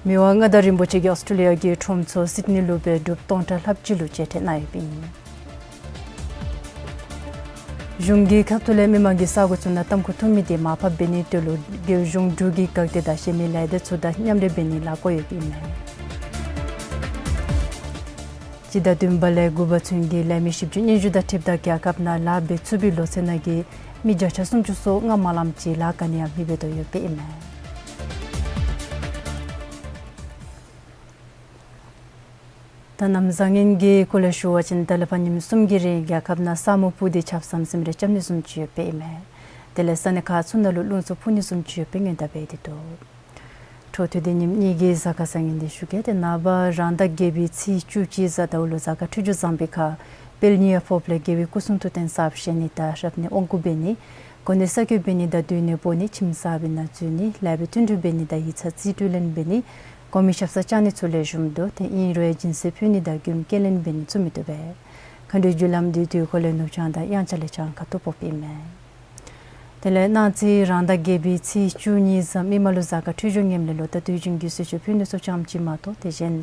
མི་དབང་མངའ་བདག་རིན་པོ་ཆེ་གིས་ཨོསི་ཊྲེ་ལི་ཡ་གི་ཁྲོམ་ཚོགས་སིཌ་ནི་ལུ་སྦེ་འབྲུགཔ་སྟོང་ཕྲག་ལྷགཔ་ཅིག་ལུ་མཇལ་ཕྲད་གནང་ཡོདཔ་ཨིན། གཞུང་གི་ཁ་ཐུག་ལས་མི་མང་གི་ས་གོ་ཚུ་ནང་ཏམ་ཁུ་འཐུང་མི་དེ་མར་ཕབ་འབད་ནི་དེ་ལུ་རྒྱལ་གཞུང་འབྲུག་གི་འགག་སྡེ་དང་གཞན་མི་ལས་སྡེ་ཚུ་དང་མཉམ་འབྲེལ་འབད་ནི་ལཱ་བཀོད་ཡོདཔ་ཨིན་མས། སྤྱི་ཟླ་བདུན་པ་ལས་དགུ་པ་ཚུན་གྱི་ལས་མི་བཞི་བཅུ་སྙན་ཞུ་དང་འཁྲིལཝ་ད་རྒྱལ་ཁབ་ནང་ལཱ་འབད་ཚུགས་པའི་ལོ་ཚད་ནང་གི་མི་བརྒྱ་ཆ་སུམ་ཅུ་སོ་ལྔ་མ་ལངམ་ཅིག་ལཱ་ག་ནི་ཡང་མི་འབད་དོ་ཡོདཔ་ཨིན་མས། ད་གནམ་བཟང་ངན་གྱི་སྐོར་ལས་ཞུ་བ་ཅིན་ད་ལས་ཕར་ཉིནམ་གསུམ་གྱི་རིང་རྒྱལ་ཁབ་ནང་ས་སྨུག་སྤུབས་ཏེ་ཆརཔ་ཟམ་ཟིམ་རེ་རྐྱབ་ནི་བཟུམ་ཅིག་ཡོདཔ་ཨིན་མས། དེ་ལས་ས་གནས་ཁག་ཚུ་ནང་ལུ་རླུང་འཚུབ་འཕུ་ནི་བཟུམ་ཅིག་ཡོདཔ་སྦེ་སྔོན་བརྡ་འབད་དེ་འདུག། འཕྲོ་མཐུད་དེ་ཉིནམ་གཉིས་ཀྱི་གཟའ་སྐར་བཟང་ངན་འདི་ཞུ་གེ། ཏེ་ནངས་པ་རང་ཟླ་བརྒྱད་པའི་ཚེས་བཅུ་གཅིག་གཟའ་ཟླཝ་ལུ་གཟའ་སྐར་འཕྲོད་སྦྱོར་བཟང་པའི་ཁར་དཔལ་ཉི་ཡ་ཕོརཔ་ལས་རྒྱལ་བའི་སྐུ་གསུང་ཐུགས་རྟེན་གསརཔ་བཞེངས་ནི་དང་རབ་གནས་དབང་བསྐུར་འབད་ནི། གོ་གནས་གསར་བསྐོ་འབད་ནི་དང་སྡོད་གནས་སྤོ་ནི། ཁྱིམ་གསར་པའི་ནང་འཛུལ་ནི། ལེགས་པའི་བསྟུན་གྲོས་འབད་ནི་དང་ཡིག་ཚང་རྩིས་སྤྲོད་ལེན་འབད་ནི། གོང་མའི་ཞབས་སར་བཅར་ནི་ཚུ་ལེགས་ཤོམ་འདུག། ཏེ་ཨིན་རུང་སྦྱིན་སྲེག་ཕུལ་ནི་དང་མགྱོནམ་སྐྱེལ་ལེན་འབད་ནི་ཚུ་མི་བཏུབ་པས། མཁའ་འགྲོའི་རྒྱུ་ལམ་འདི་དུས་འཁོར་ལས་ནུབ་བྱང་དང་དབྱངས་འཆར་ལས་བྱང་ཁ་ཐུག་ཕོགཔ་ཨིན་མས། དེ་ལས་གནངས་ཚེ་རང་ཟླ་བརྒྱད་པའི་ཚེས་བཅུ་གཉིས་གཟའ་མིག་དམར་ལུ་གཟའ་སྐར་འཕྲོད་སྦྱོར་ངནམ་ལས་ལོག་ད་དུས་རྒྱུན་གྱི་གསོལ་མཆོད་ཕུལ་ནི་ཚུ་ཙམ་ཅིག་མ་གཏོགས་དེ་གཞན་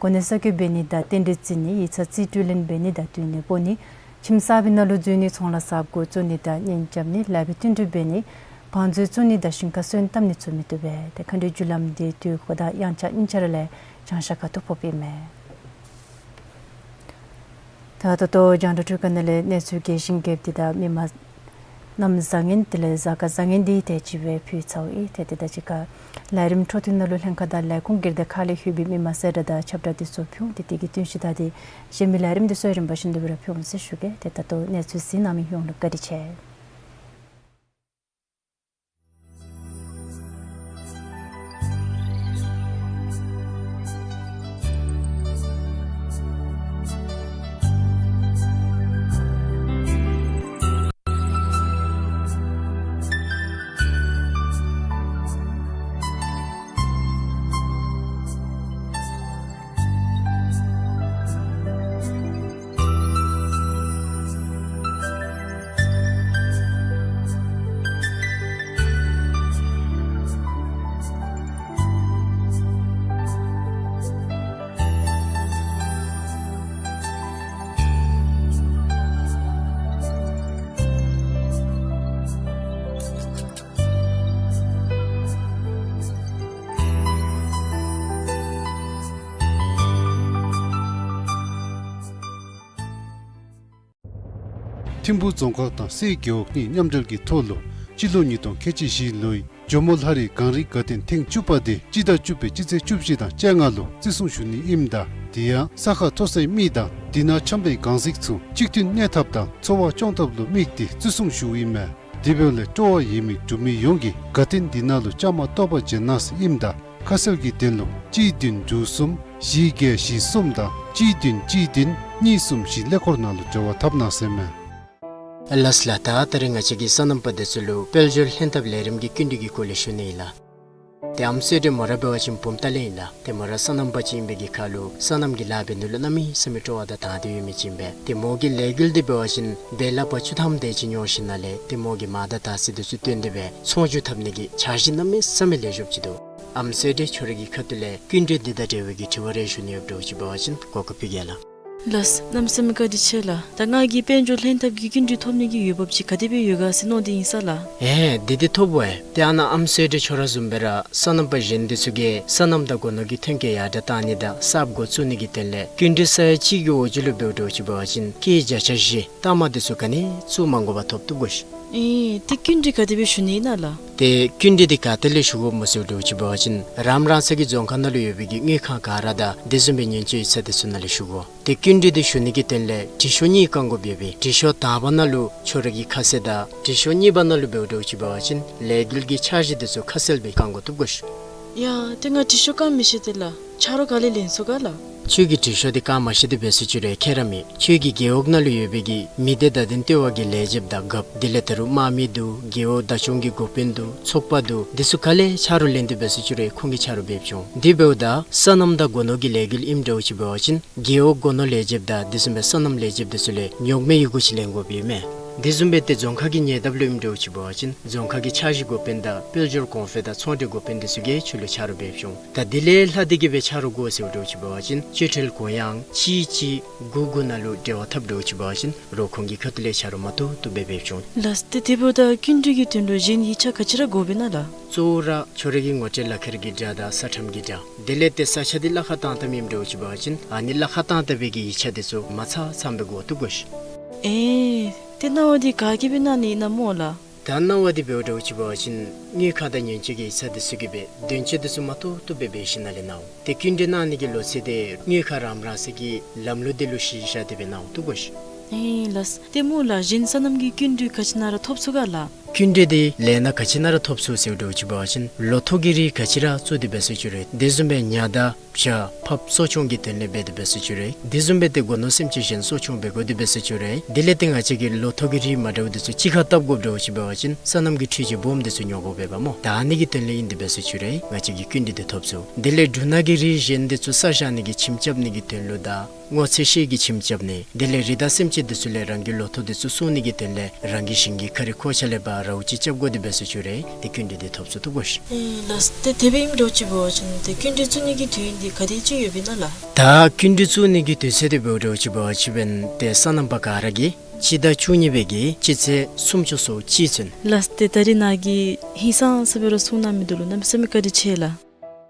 གོ་གནས་གསར་བསྐོ་འབད་ནི་དང་རྟེན་འབྲེལ་བརྩི་ནི། ཡིག་ཚང་རྩིས་སྤྲོད་ལེན་འབད་ནི་དང་སྡོད་གནས་སྤོ་ནི། ཁྱིམ་གསར་པའི་ནང་ལུ་འཛུལ་ནི། ཚོང་ལཱ་གསརཔ་འགོ་བཙུགས་ནི་དང་གཉེན་རྐྱབ་ནི། ལེགས་པའི་བསྟུན་གྲོས་འབད་ནི། བང་མཛོད་བཙུགས་ནི་དང་ཞིང་ཁ་སོན་བཏབ་ནི་ཚུ་མི་བཏུབ་པས། ཏེ་མཁའ་འགྲོའི་རྒྱུ་ལམ་འདི་དུས་འཁོར་དང་དབྱངས་འཆར་དབྱིངས་འཆར་ལས་བྱང་ཤར་ཁ་ཐུག་ཕོགཔ་ཨིན་མས། ད་ད་ལྟོ་རྒྱང་བསྒྲགས་འཕྲུལ་ཁང་ནང་ལས་གནས་ཚུལ་རྒྱས་ཤིང་རྒྱསཔ་འདི་དང་མི་མང་གནམ་བཟང་ངན་དེ་ལས་གཟའ་སྐར་བཟང་ངན་འདི་དེ་ཅིག་སྦེ་ཕུལ་ཚརཝ་ཨིན། ཏེ་དེ་དང་གཅིག་ཁར་ལས་རིམ་འཕྲོ་མཐུད་ནང་ལུ་ལྷན་ཁག་དང་ལས་ཁུངས་སྒེར་སྡེ་ཁག་ལས་ལྷོད་པའི་མི་མང་གསལ་བསྒྲགས་དང་ཁྱབ་བསྒྲགས་འདི་ཚུ་ཕུལ་ཏེ་དེ་གི་བསྟུན་གཞི་བདའ་སྟེ་གཞན་མི་ལས་རིམ་འདི་ཚུ་རིམ་པ་བཞིན་དུ་སྦེ་ར་ཕུལ་འོང་ཟེར་ཞུ་གེ། ཏེ་ད་ལྟོ་གནས་ཚུལ་གཟིགས་གནང་མི་ཡོངས་ལུ་བཀའ་དྲིན་ཆེ། ཐིམ་ཕུག་རྫོང་ཁག་དང་སའི་རྒེད་འོག་གཉིས་མཉམ་འབྲེལ་གྱི་ཐོག་ལུ་སྤྱི་ལོ་ཉིས་སྟོང་ཁལ་གཅིག་བཞི་ལོའི་ཇོ་མོ་ལྷ་རིའི་གངས་རིའི་དགའ་སྟོན་ཐེངས་བཅུ་པ་དེ་སྤྱི་ཟླ་བཅུ་པའི་སྤྱི་ཚེས་བཅུ་བཞི་དང་བཅོ་ལྔ་ལུ་བརྩི་སྲུང་ཞུ་ནི་ཨིནམ་ད་དེ་ཡང་ས་ཁ་མཐོ་སའི་མི་དང་དེ་ནང་འཁྱམས་པའི་གངས་གཟིགས་ཚུ་གཅིག་མཐུན་གནས་ཐབས་དང་འཚོ་བ་སྐྱོང་ཐབས་ལུ་དམིགས་ཏེ་བརྩི་སྲུང་ཞུཝ་ཨིན་མས། དེ་འབདཝ་ལས་སྤྲོ་བ་ཡོད་མི་འབྲུག་མི་ཡོངས་ཀྱིས་དགའ་སྟོན་འདི་ནང་ལུ་བཅའ་མར་གཏོགས་པར་འབྱོན་གནང་ཟེར་ཨིནམ་ད་ཁ་གསལ་གྱི་དོན་ལུ་གཅིག་བདུན་དྲུག་གསུམ་བཞི་བརྒྱད་བཞི་གསུམ་དང་གཅིག་བདུན་གཅིག་བདུན་གཉིས་གསུམ་བཞི་ཀླད་ཀོར་ནང་ལུ་འབྲེལ་བ་འཐབ་གནང་ཟེར་མས། ལགས་ལགས། ད་ད་རིས་ང་བཅས་ཀྱིས་སོ་ནམ་པ་འདི་ཚུ་ལུ་དཔལ་འབྱོར་ལྷན་ཐབས་ལས་རིམ་གྱི་སྐྱིན་འགྲུལ་གྱི་སྐོར་ལས་ཞུ་ནི་ཨིན་ལགས། ཏེ་ཨམ་སྲས་འདི་མོ་ར་འབད་བ་ཅིན་བུམ་ཐང་ལས་ཨིན་ལགས། ཏེ་མོ་ར་སོ་ནམ་པ་ཅིག་ཨིན་པའི་གི་ཁར་ལུ་སོ་ནམ་གྱི་ལཱ་འབད་ནི་ལུ་གནམ་མེད་ས་མེད་སྤྲོ་བ་དང་དང་འདོད་ཡོད་མི་ཅིག་ཨིན་པས། ཏེ་མོ་གི་ལས་འགུལ་འདི་འབད་བ་ཅིན་འབད་ལ་བ་བཅུ་ཐམ་དེ་ཅིག་ཉོ་ཞིནམ་ལས་ཏེ་མོ་གི་མ་དང་དར་ཚི་འདི་ཚུ་བཏོན་ཏེ་སྦེ་ཚོང་སྒྱུར་འཐབ་ནི་གི་འཆར་གཞི་གནམ་མེད་ས་མེད་ལེགས་ཤོམ་ཅིག་འདུག། ཨམ་སྲས་འདི་ཁྱོད་རའི་གི་ཁ་ཐུག་ལས་སྐྱིན་འགྲུལ་འདི་དང་འབྲེལ་བའི་གི་དྲི་བ་རེ་ཞུ་ནི་ཡོདཔ་འདྲཝ་ཅིག་འབད་བ་ཅིན་གོ་སྐབས་ཕུལ་གེ་ལགས། ལགས། གནམ་མེད་ས་མེད་བཀའ་དྲིན་ཆེ་ལགས། ད་ང་གིས་དཔལ་འབྱོར་ལྷན་ཐབས་ཀྱི་སྐྱིན་འགྲུལ་ཐོབ་ནི་གི་འོས་འབབ་ཅིག་ག་དེ་སྦེ་ཡོད་ག་ཟེར་མནོ་སྟེ་ཨིན་ས་ལགས། ཨེ་འདི་འདི་ཐོབ་པས། ཏེ་ཨ་ནཱ་ཨམ་སྲས་འདི་ཁྱོད་ར་བཟུམ་སྦེ་ར་སོ་ནམ་པ་གཞན་འདི་ཚུ་གིས་སོ་ནམ་དང་སྒོ་ནོར་གྱི་ཐོན་སྐྱེད་ཡར་དྲགས་གཏང་ནི་དང་གསརཔ་འགོ་བཙུགས་ནི་གི་དོན་ལས་སྐྱིན་འགྲུལ་ས་ཡ་གཅིག་གི་འོག་ཅིག་ལུ་འབདཝ་འདྲཝ་ཅིག་འབད་བ་ཅིན་སྐྱེད་བརྒྱ་ཆ་བཞི་ལྟག་མ་འདི་ཚུ་ག་ནི་བཙུགས་མ་དགོ་པར་ཐོབ་བཏུབ་གོ་ཤིག། ཨེ་ཏེ་སྐྱིན་འགྲུལ་ག་དེ་སྦེ་ཞུ་ནི་ཨིན་ན་ལགས། ཏེ་སྐྱིན་འགྲུལ་འདི་ག་ཏེ་ལས་ཞུ་དགོཔ་སྨོ་ཟེར་འདྲཝ་ཅིག་འབད་བ་ཅིན་རང་རང་སོའི་གི་རྫོང་ཁག་ནང་ལུ་ཡོད་པའི་གི་དངུལ་ཁང་ག་ར་དང་དེ་བཟུམ་སྦེ་ཉེན་བཅོལ་ཡིག་ཚང་འདི་ཚུ་ནང་ལས་ཞུ་དགོ། ཏེ་སྐྱིན་འགྲུལ་འདི་ཞུ་ནི་གི་དོན་ལས་དྲི་ཤོག་གཉིས་བཀང་དགོཔ་ཡོད་པས། དྲི་ཤོག་དང་པ་ནང་ལུ་ཁྱོད་རའི་གི་ཁ་གསལ་དང་དྲི་ཤོག་གཉིས་པ་ནང་ལུ་འབདཝ་འདྲཝ་ཅིག་འབད་བ་ཅིན་ལས་འགུལ་གྱི་འཆར་གཞི་འདི་ཚུ་ཁ་གསལ་སྦེ་བཀང་དགོ་བཏུབ་གོ་ཤིག། ཡ་ཏེ་ང་དྲི་ཤོག་བཀང་མི་ཤེས་ཏེ་ལགས། ཆ་རོགས་ག་ལས་ལེན་ཚུགས་ག་ལགས། ཁྱོད་ཀྱི་དྲི་ཤོག་འདི་ག་མ་ཤེས་ཏེ་འབད་སོང་ཅི་རུང་ཁྱད་ར་མེད། ཁྱོད་ཀྱི་རྒེད་འོག་ནང་ལུ་ཡོད་པའི་གི་མི་སྡེ་བརྡ་དོན་ལྟེ་བ་གི་ལས་བྱེདཔ་དང་རྒཔོ་དེ་ལས་ད་རུང་དམག་མི་འདུག། རྒེད་འོག་བདག་སྐྱོང་གི་འགོ་དཔོན་འདུག། ཚོགས་པ་འདུག། འདི་ཚུ་ག་ལས་ཆ་རོགས་ལེན་ཏེ་འབད་སོང་ཅི་རུང་ཁོང་གིས་ཆ་རོགས་འབད་ཆོག། དེ་འབདཝ་ད་སོ་ནམ་དང་སྒོ་ནོར་གྱི་ལས་འགུལ་ཨིནམ་འདྲཝ་ཅིག་འབད་བ་ཅིན་རྒེད་འོག་སྒོ་ནོར་ལས་བྱེདཔ་དང་དེ་བཟུམ་སྦེ་སོ་ནམ་ལས་བྱེདཔ་འདི་ཚུ་ལས་ཉོག་མེད་ཡི་གུ་ཅིག་ལེན་དགོཔ་ཨིན་མས། དེ་བཟུམ་སྦེ་ཏེ་རྫོང་ཁག་གི་ཉེ་འདབས་ལུ་ཨིནམ་འདྲཝ་ཅིག་འབད་བ་ཅིན་རྫོང་ཁག་གི་འཆར་གཞི་འགོ་དཔོན་དང་དཔལ་འབྱོར་གོང་འཕེལ་དང་ཚོང་འབྲེལ་འགོ་དཔོན་འདི་ཚུ་གིས་ཁྱོད་ལུ་ཆ་རོགས་འབད་ཆོག། ད་དེ་ལས་ལྷག་སྟེ་གི་སྦེ་ཆ་རོགས་དགོ་ཟེརཝ་འདྲཝ་ཅིག་འབད་བ་ཅིན་སྤྱོད་ཁྲལ་གུ་ཡངས་གཅིག་གཅིག་དགུ་དགུ་ནང་ལུ་འབྲེལ་བ་འཐབ་འདྲཝ་ཅིག་འབད་བ་ཅིན་རོགས་ཁོང་གི་ཁ་ཐུག་ལས་ཆ་རོགས་མ་ཏོག་ཏོ་སྦེ་འབད་ཆོག། ལགས་སོ། ཏེ་དེ་འབདཝ་ད་སྐྱིན་འགྲུལ་གྱི་དོན་ལུ་གཞན་ཡིག་ཆ་ག་ཅི་ར་དགོཔ་ཨིན་ན་ལགས། གཙོ་བོ་ར་ཁྱོད་རའི་གི་ངོ་སྤྲོད་ལག་ཁྱེར་གྱི་འདྲ་དང་ས་ཁྲམ་གྱི་འདྲ། དེ་ལས་ཏེ་ས་ཆ་འདི་གླ་ཁར་བཏང་བཏངམ་ཨིནམ་འདྲཝ་ཅིག་འབད་བ་ཅིན་ཨ་ནི་གླ་ཁར་བཏང་བཏང་བའི་གི་ཡིག་ཆ་འདི་ཚུ་མ་ཚང་ཚངམ་སྦེ་དགོ་བཏུབ་གོ་ཤིག། ཨེ་ཏེ་གནང་བ་འདི་ག་གིས་སྦེ་གནང་ནི་ཨིན་ན་སྨོ་ལགས། ད་གནང་བ་འདི་འབདཝ་འདྲཝ་ཅིག་འབད་བ་ཅིན་དངུལ་ཁང་དང་ཉེན་བཅོལ་གྱི་ཡིག་ཚང་འདི་ཚུ་གིས་སྦེ་དོན་གཅོད་འདི་ཚུ་མ་ཏོག་ཏོ་སྦེ་འབད་ཞིནམ་ལས་གནང་། ཏེ་སྐྱིན་འགྲུལ་གནང་ནི་གི་ལོ་ཚད་འདི་དངུལ་ཁང་རམ་རམ་ཚུ་གི་ལམ་ལུགས་འདི་ལུ་གཞི་བཞག་སྟེ་སྦེ་གནང་བཏུབ་གོ་ཤིག། ཨེ་ལགས། ཏེ་སྨོ་ལགས་གཞན་སོ་ནམ་གྱི་སྐྱིན་འགྲུལ་ག་ཅི་ནང་ར་ཐོབ་ཚུགས་ག་ལགས། སྐྱིན་འགྲུལ་འདི་ལས་སྣ་ག་ཅི་ནང་ར་ཐོབ་ཚུགས་ཟེརཝ་འདྲཝ་ཅིག་འབད་བ་ཅིན་ལོ་ཐོག་གི་རིགས་ག་ཅི་ར་བཙུགས་ཏེ་འབད་སོང་ཅི་རུང་དེ་བཟུམ་སྦེ་ཉ་དང་བྱ་ཕགཔ་གསོ་སྐྱོང་གི་དོན་ལས་འབད་དེ་འབད་སོང་ཅི་རུང་དེ་བཟུམ་སྦེ་ཏེ་སྒོ་ནོར་སེམས་ཅན་གཞན་གསོ་སྐྱོང་འབད་དགོ་དེ་འབད་སོང་ཅི་རུང་དེ་ལས་ཏེ་ང་བཅས་ཀྱིས་ལོ་ཐོག་གི་རིགས་མ་འདྲཝ་འདི་ཚུ་གཅིག་ཁར་བཏབ་དགོཔ་འདྲཝ་ཅིག་འབད་བ་ཅིན་སོ་ནམ་གྱི་འཕྲུལ་ཆས་སྦོམ་འདི་ཚུ་ཉོ་དགོཔ་འབདཝ་སྨོ། ད་ཨ་ནི་གི་དོན་ལས་ཨིན་དེ་འབད་སོང་ཅི་རུང་ང་བཅས་ཀྱིས་སྐྱིན་འགྲུལ་འདི་ཐོབ་ཚུགས། དེ་ལས་འབྲུ་སྣ་གི་རིགས་གཞན་འདི་ཚུ་ས་བཞག་ནི་གི་ཁྱིམ་རྐྱབ་ནི་གི་དོན་ལུ་དང་སྔོ་ཚལ་ཤེལ་གྱི་ཁྱིམ་རྐྱབ་ནི་དེ་ལས་རི་དྭགས་སེམས་ཅན་འདི་ཚུ་ལས་རང་གི་ལོ་ཐོག་འདི་ཚུ་སྲུང་ནི་གི་དོན་ལས་རང་གི་ཞིང་གི་ཁ་རི་ཁོག་ཆ་ལས་འབད་རཝ་ཅིག་རྐྱབ་དགོ་དེ་འབད་སོང་ཅི་རུང་ཏེ་སྐྱིན་འགྲུལ་འདི་ཐོབ་ཚུགས་བཏུབ་གོ་ཤིག། ཨེ་ལགས། ཏེ་དེ་སྦེ་ཨིནམ་འདྲཝ་ཅིག་འབད་བ་ཅིན་ཏེ་སྐྱིན་འགྲུལ་བཙུགས་ནི་གི་དུས་ཡུན་འདི་ག་དེ་ཅིག་ཡོདཔ་ཨིན་ན་ལགས། ད་སྐྱིན་འགྲུལ་བཙུགས་ནི་གི་དུས་ཚོད་འདི་འབདཝ་འདྲཝ་ཅིག་འབད་བ་ཅིན་ཏེ་སོ་ནམ་པ་ག་ར་གིས་སྤྱི་ཟླ་བཅུ་གཉིས་པའི་གི་སྤྱི་ཚེས་སུམ་ཅུ་སོ་གཅིག་ཚུན། ལགས། ཏེ་ད་རིས་ནཱ་གིས་ཧིང་སངས་ས་སྦེ་ར་གསུང་གནང་མི་འདི་ལུ་གནམ་མེད་ས་མེད་བཀའ་དྲིན་ཆེ་ལགས།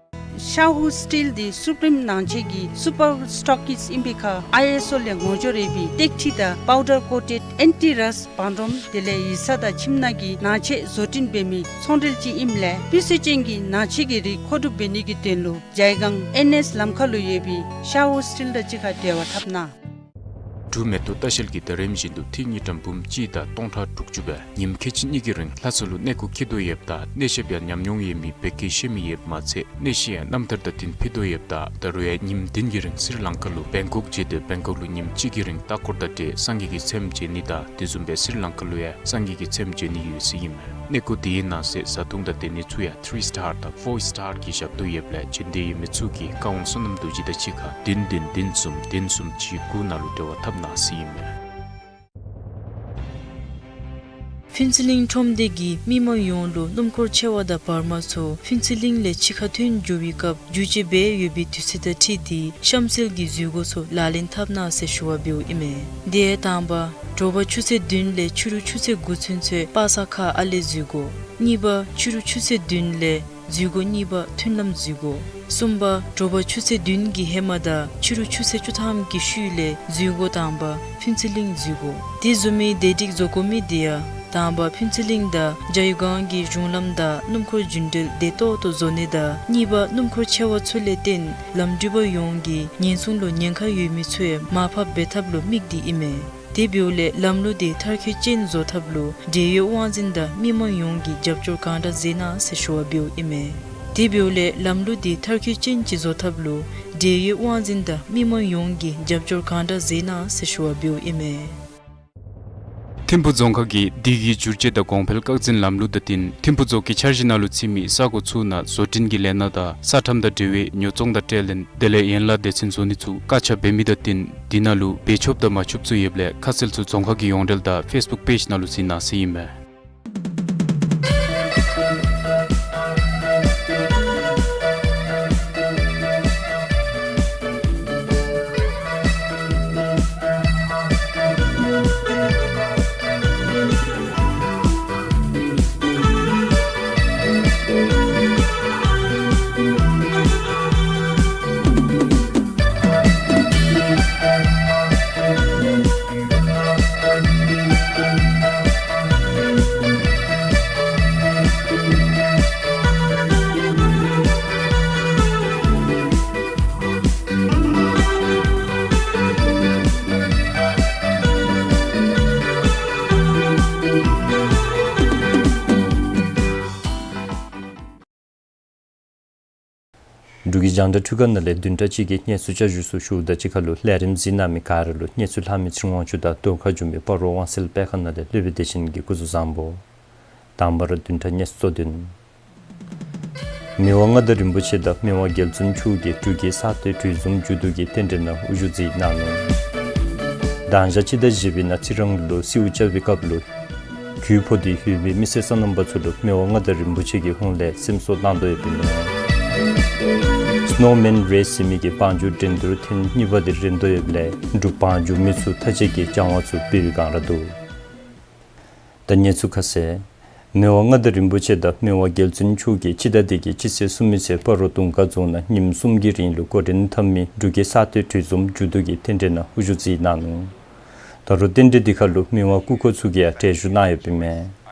ཤ་ཧུ་སི་ཊིལ་འདི་སུ་པི་རིམ་ནང་ཆས་ཀྱི་སུ་པར་སི་ཊོག་གིསཊ་ཨིན་པའི་ཁར་ཨའི་ཨེསི་ཨོ་ལས་ངོ་སྦྱོར་འབད་བའི་ཏེག་ཁྲི་དང་པའུ་ཌར་ཀོ་ཊེཌ་ཨེན་ཊི་རསཊ་བང་རིམ་དེ་ལས་ཡིག་ཚང་དང་ཁྱིམ་ནང་གི་ནང་ཆས་བཟོ་སྐྲུན་འབད་མི་ཚོང་འབྲེལ་ཅིག་ཨིནམ་ལས་སྤུས་ཚད་ཅན་གྱི་ནང་ཆས་ཀྱི་རིགས་མཁོ་སྒྲུབ་འབད་ནི་གི་དོན་ལུ་ཇའི་སྒང་ཨེན་ཨེསི་ལམ་ཁ་ལུ་ཡོད་པའི་ཤ་ཧུ་སི་ཊིལ་དང་གཅིག་ཁར་འབྲེལ་བ་འཐབ་གནང་། འབྲུག་མེ་ཏོག་ལྟ་བཤལ་གྱིས་ད་རིམ་བཞིན་དུ་ཐིག་གཉིས་ཀྲམ་འབུམ་གཅིག་དང་སྟོང་ཕྲག་དྲུག་ཅུ་སྦེ་ཉིནམ་ཁལ་གཅིག་གཉིས་ཀྱི་རིང་ལྷ་ས་ལུ་གནས་སྐོར་འཁྱིད་དོ་ཡོདཔ་ད་གནས་བཤད་ཡང་ཉམས་མྱོང་ཡོད་མི་བོད་སྐད་ཤེས་མི་ཡོདཔ་མ་ཚད་གནས་བཤད་ཡང་རྣམ་ཐར་དང་བསྟུན་ཕུལ་དོ་ཡོདཔ་ད་ད་རུང་ཡང་ཉིནམ་བདུན་གྱི་རིང་སི་རི་ལང་ཀ་ལུ་བེང་ཀོག་མཇལ་ཏེ་བེང་ཀོག་ལུ་ཉིནམ་གཅིག་གི་རིང་ལྟ་སྐོར་དང་འབྲེལ་སངས་རྒྱས་ཀྱི་ཚེམས་མཇལ་ནི་དང་དེ་བཟུམ་སྦེ་སི་རི་ལང་ཀ་ལུ་ཡང་སངས་རྒྱས་ཀྱི་ཚེམས་མཇལ་ནི་ཡོད་ཟེར་ཨིན་མས། གནས་སྐོར་དེའི་ནང་གསེས་བཟའ་འཐུང་དང་སྡོད་གནས་ཚུ་ཡང་ཐི་རི་སི་ཊར་དང་ཕོར་སི་ཊར་གྱི་ཞབས་ཏོག་ཡོདཔ་ལས་བྱོན་འདོད་ཡོད་མི་ཚུ་གིས་བཀའ་དབང་བསོད་ནམས་རྡོ་རྗེ་དང་གཅིག་ཁར་བདུན་བདུན་བདུན་གསུམ་བདུན་གསུམ་གཅིག་དགུ་ནང་ལུ་འབྲེལ་བ་འཐབ་གནང་ཟེར་ཨིན་མས། ཕུན་ཚོགས་གླིང་ཁྲོམ་སྡེ་གིས་མི་མང་ཡོངས་ལུ་སྣུམ་འཁོར་ཆེ་བ་དང་བར་མ་ཚུ་ཕུན་ཚོགས་གླིང་ལས་ཕྱི་ཁར་ཐོན་འགྱོ་བའི་སྐབས་བསྒྱུར་བཅོས་འབད་ཡོད་པའི་དུས་ཚོད་དང་འཁྲིལ་ཏེ་གཤམ་གསལ་གྱི་འཛུལ་སྒོ་ཚུ་ལག་ལེན་འཐབ་གནང་ཟེར་ཞུ་བ་འབདཝ་ཨིན་མས། དེ་ཡང་དང་པ་དྲོ་པ་ཆུ་ཚོད་བདུན་ལས་ཕྱི་རུ་ཆུ་ཚོད་དགུ་ཚུན་ཚོད་པ་སངས་ཁ་ཨ་ལས་འཛུལ་སྒོ། གཉིས་པ་ཕྱི་རུ་ཆུ་ཚོད་བདུན་ལས་འཛུལ་སྒོ་གཉིས་པ་མཐུན་ལམ་འཛུལ་སྒོ། གསུམ་པ་དྲོ་པ་ཆུ་ཚོད་བདུན་གྱི་ཧེ་མ་དང་ཕྱི་རུ་ཆུ་ཚོད་བཅུ་ཐམ་གྱི་ཤུལ་ལས་འཛུལ་སྒོ་དང་པ་ཕུན་ཚོགས་གླིང་འཛུལ་སྒོ། དེ་བཟུམ་མའི་བདེ་སྒྲིག་བཟོ་དགོ་མི་དེ་ཡང་དང་པ་ཕུན་ཚོགས་གླིང་དང་ཇའི་སྒང་གི་གཞུང་ལམ་དང་སྣུམ་འཁོར་རྒྱུན་འགྲུལ་བདེ་ཏོག་ཏོ་བཟོ་ནི་དང་གཉིས་པ་སྣུམ་འཁོར་ཆེ་བ་ཚུ་ལས་བརྟེན་ལམ་འགྲུལ་པ་ཡོངས་ཀྱི་ཉེན་སྲུང་ལུ་ཉེན་ཁ་ཡོད་མི་ཚུ་ཡང་མར་ཕབ་འབད་ཐབས་ལུ་དམིགས་ཏེ་ཨིན་མས། དེ་འབདཝ་ལས་ལམ་ལུགས་དེ་མཐར་འཁྱོལ་ཅན་བཟོ་ཐབས་ལུ་འབྲེལ་ཡོད་དབང་འཛིན་དང་མི་མང་ཡོངས་ཀྱི་རྒྱབ་སྐྱོར་གང་དྲག་མཛད་གནང་ཟེར་ཞུ་བ་འབདཝ་ཨིན་མས། དེ་འབདཝ་ལས་ལམ་ལུགས་དེ་མཐར་འཁྱོལ་ཅན་ཅིག་བཟོ་ཐབས་ལུ་འབྲེལ་ཡོད་དབང་འཛིན་དང་མི་མང་ཡོངས་ཀྱི་རྒྱབ་སྐྱོར་གང་དྲག་མཛད་གནང་ཟེར་ཞུ་བ་འབདཝ་ཨིན་མས། ཐིམ་ཕུ་རྫོང་ཁག་གིས་དུས་ཀྱི་བསྒྱུར་བཅོས་དང་གོང་འཕེལ་སྐར་འཛིན་ལམ་ལུགས་དང་བསྟུན་ཐིམ་ཕུ་རྫོང་གི་འཆར་གཞི་ནང་ལུ་ཚུད་མི་ས་གོ་ཚུ་ནང་བཟོ་སྐྲུན་གྱི་ལས་སྣ་དང་ས་ཁྲམ་དང་འབྲེལ་བའི་ཉོ་ཚོང་དང་ཁྲལ་ལེན་དེ་ལས་ཡན་ལག་སྡེ་ཚན་བཟོ་ནི་ཚུ་བཀག་ཆ་འབད་མི་དང་བསྟུན་དེ་ནང་ལུ་འབད་ཆོགཔ་དང་མ་ཆོགཔ་ཚུ་ཡོདཔ་ལས་ཁ་གསལ་ཚུ་རྫོང་ཁག་གི་ཡོངས་འབྲེལ་དང་ཕེསི་བུཀ་པེཇ་ནང་ལུ་གཟིགས་གནང་ཟེར་ཨིན་མས། འབྲུག་གི་རྒྱང་བསྒྲགས་ཐོག་ཁ་ནང་ལས་བདུན་ཕྲག་གཅིག་གི་གནས་ཚུལ་བསྐྱར་ཞུ་ཚུ་ཞུཝ་ད་གཅིག་ཁར་ལུ་ལས་རིམ་གཟིགས་གནང་མི་ག་ར་ལུ་གནས་ཚུལ་ལྷག་མི་ཚེ་རིང་དབང་ཕྱུག་དང་ཟློས་གར་འབྱུང་མི་སྤ་རོ་དབང་གསལ་དཔེ་ཁང་ནང་ལས་སློབ་དཔོན་བདེ་ཆེན་གྱིས་སྐུ་གཟུགས་བཟང་པོ། དང་པ་ར་བདུན་ཕྲག་གནས་ཚུལ་གཙོ་དོན། མི་དབང་མངའ་བདག་རིན་པོ་ཆེ་དང་མི་དབང་རྒྱལ་བཙུན་མཆོག་གིས་འབྲུག་གི་གསར་གཏོད་གྲོས་འཛོམས་མཇུག་བསྡུ་གི་རྟེན་འབྲེལ་ནང་དབུ་བཞུགས་གཟིགས་གནང་ནུག། དང་ཞག་སྤྱི་ཟླ་བཞི་པའི་ནང་རྩི་རང་ལུ་གསོལཝ་རྐྱབ་པའི་སྐབས་ལུ་རྒྱུ་བོ་ཏེ་ཡོད་མི་མི་སེར་སོ་ནམ་པ་ཚུ་ལུ་མི་དབང་མངའ་བདག་རིན་པོ་ཆེ་གི་ཧོངས་ལས་སེམས་གསོ་གནང་དོ་ཡོདཔ་ཨིན་མས། སི་ནོ་མེན་རེས་ཟེར་མི་གི་བང་རྒྱུག་འགྲན་བསྡུར་ཐེངས་གཉིས་པ་དེ་རནམ་དོ་ཡོདཔ་ལས་འབྲུག་བང་རྒྱུག་མི་ཚུ་ཐག་བཅད་ཀྱི་སྦྱང་བ་ཚུ་འབད་བའི་སྒང་ར་འདུག། ད་གནས་ཚུལ་ཁ་གསལ། མི་དབང་མངའ་བདག་རིན་པོ་ཆེ་དང་མི་དབང་རྒྱལ་བཙུན་མཆོག་གིས་སྤྱི་ཟླ་འདི་གི་སྤྱི་ཚེས་གསུམ་པའི་ཚེ་སྤ་རོ་གདུང་དཀར་རྫོང་ནང་ཉིནམ་གསུམ་གྱི་རིང་ལུ་འགོ་འདྲེན་འཐབ་མི་འབྲུག་གི་གསར་གཏོད་གྲོས་འཛོམས་མཇུག་བསྡུ་གི་རྟེན་འབྲེལ་ནང་དབུ་བཞུགས་གཟིགས་གནང་ནུག། ད་རུང་རྟེན་འབྲེལ་འདི་ཁར་ལུ་མི་དབང་སྐུ་འཁོར་ཚུ་གིས་ཡང་གྲལ་བཞུགས་གནང་ཡོདཔ་ཨིན་མས།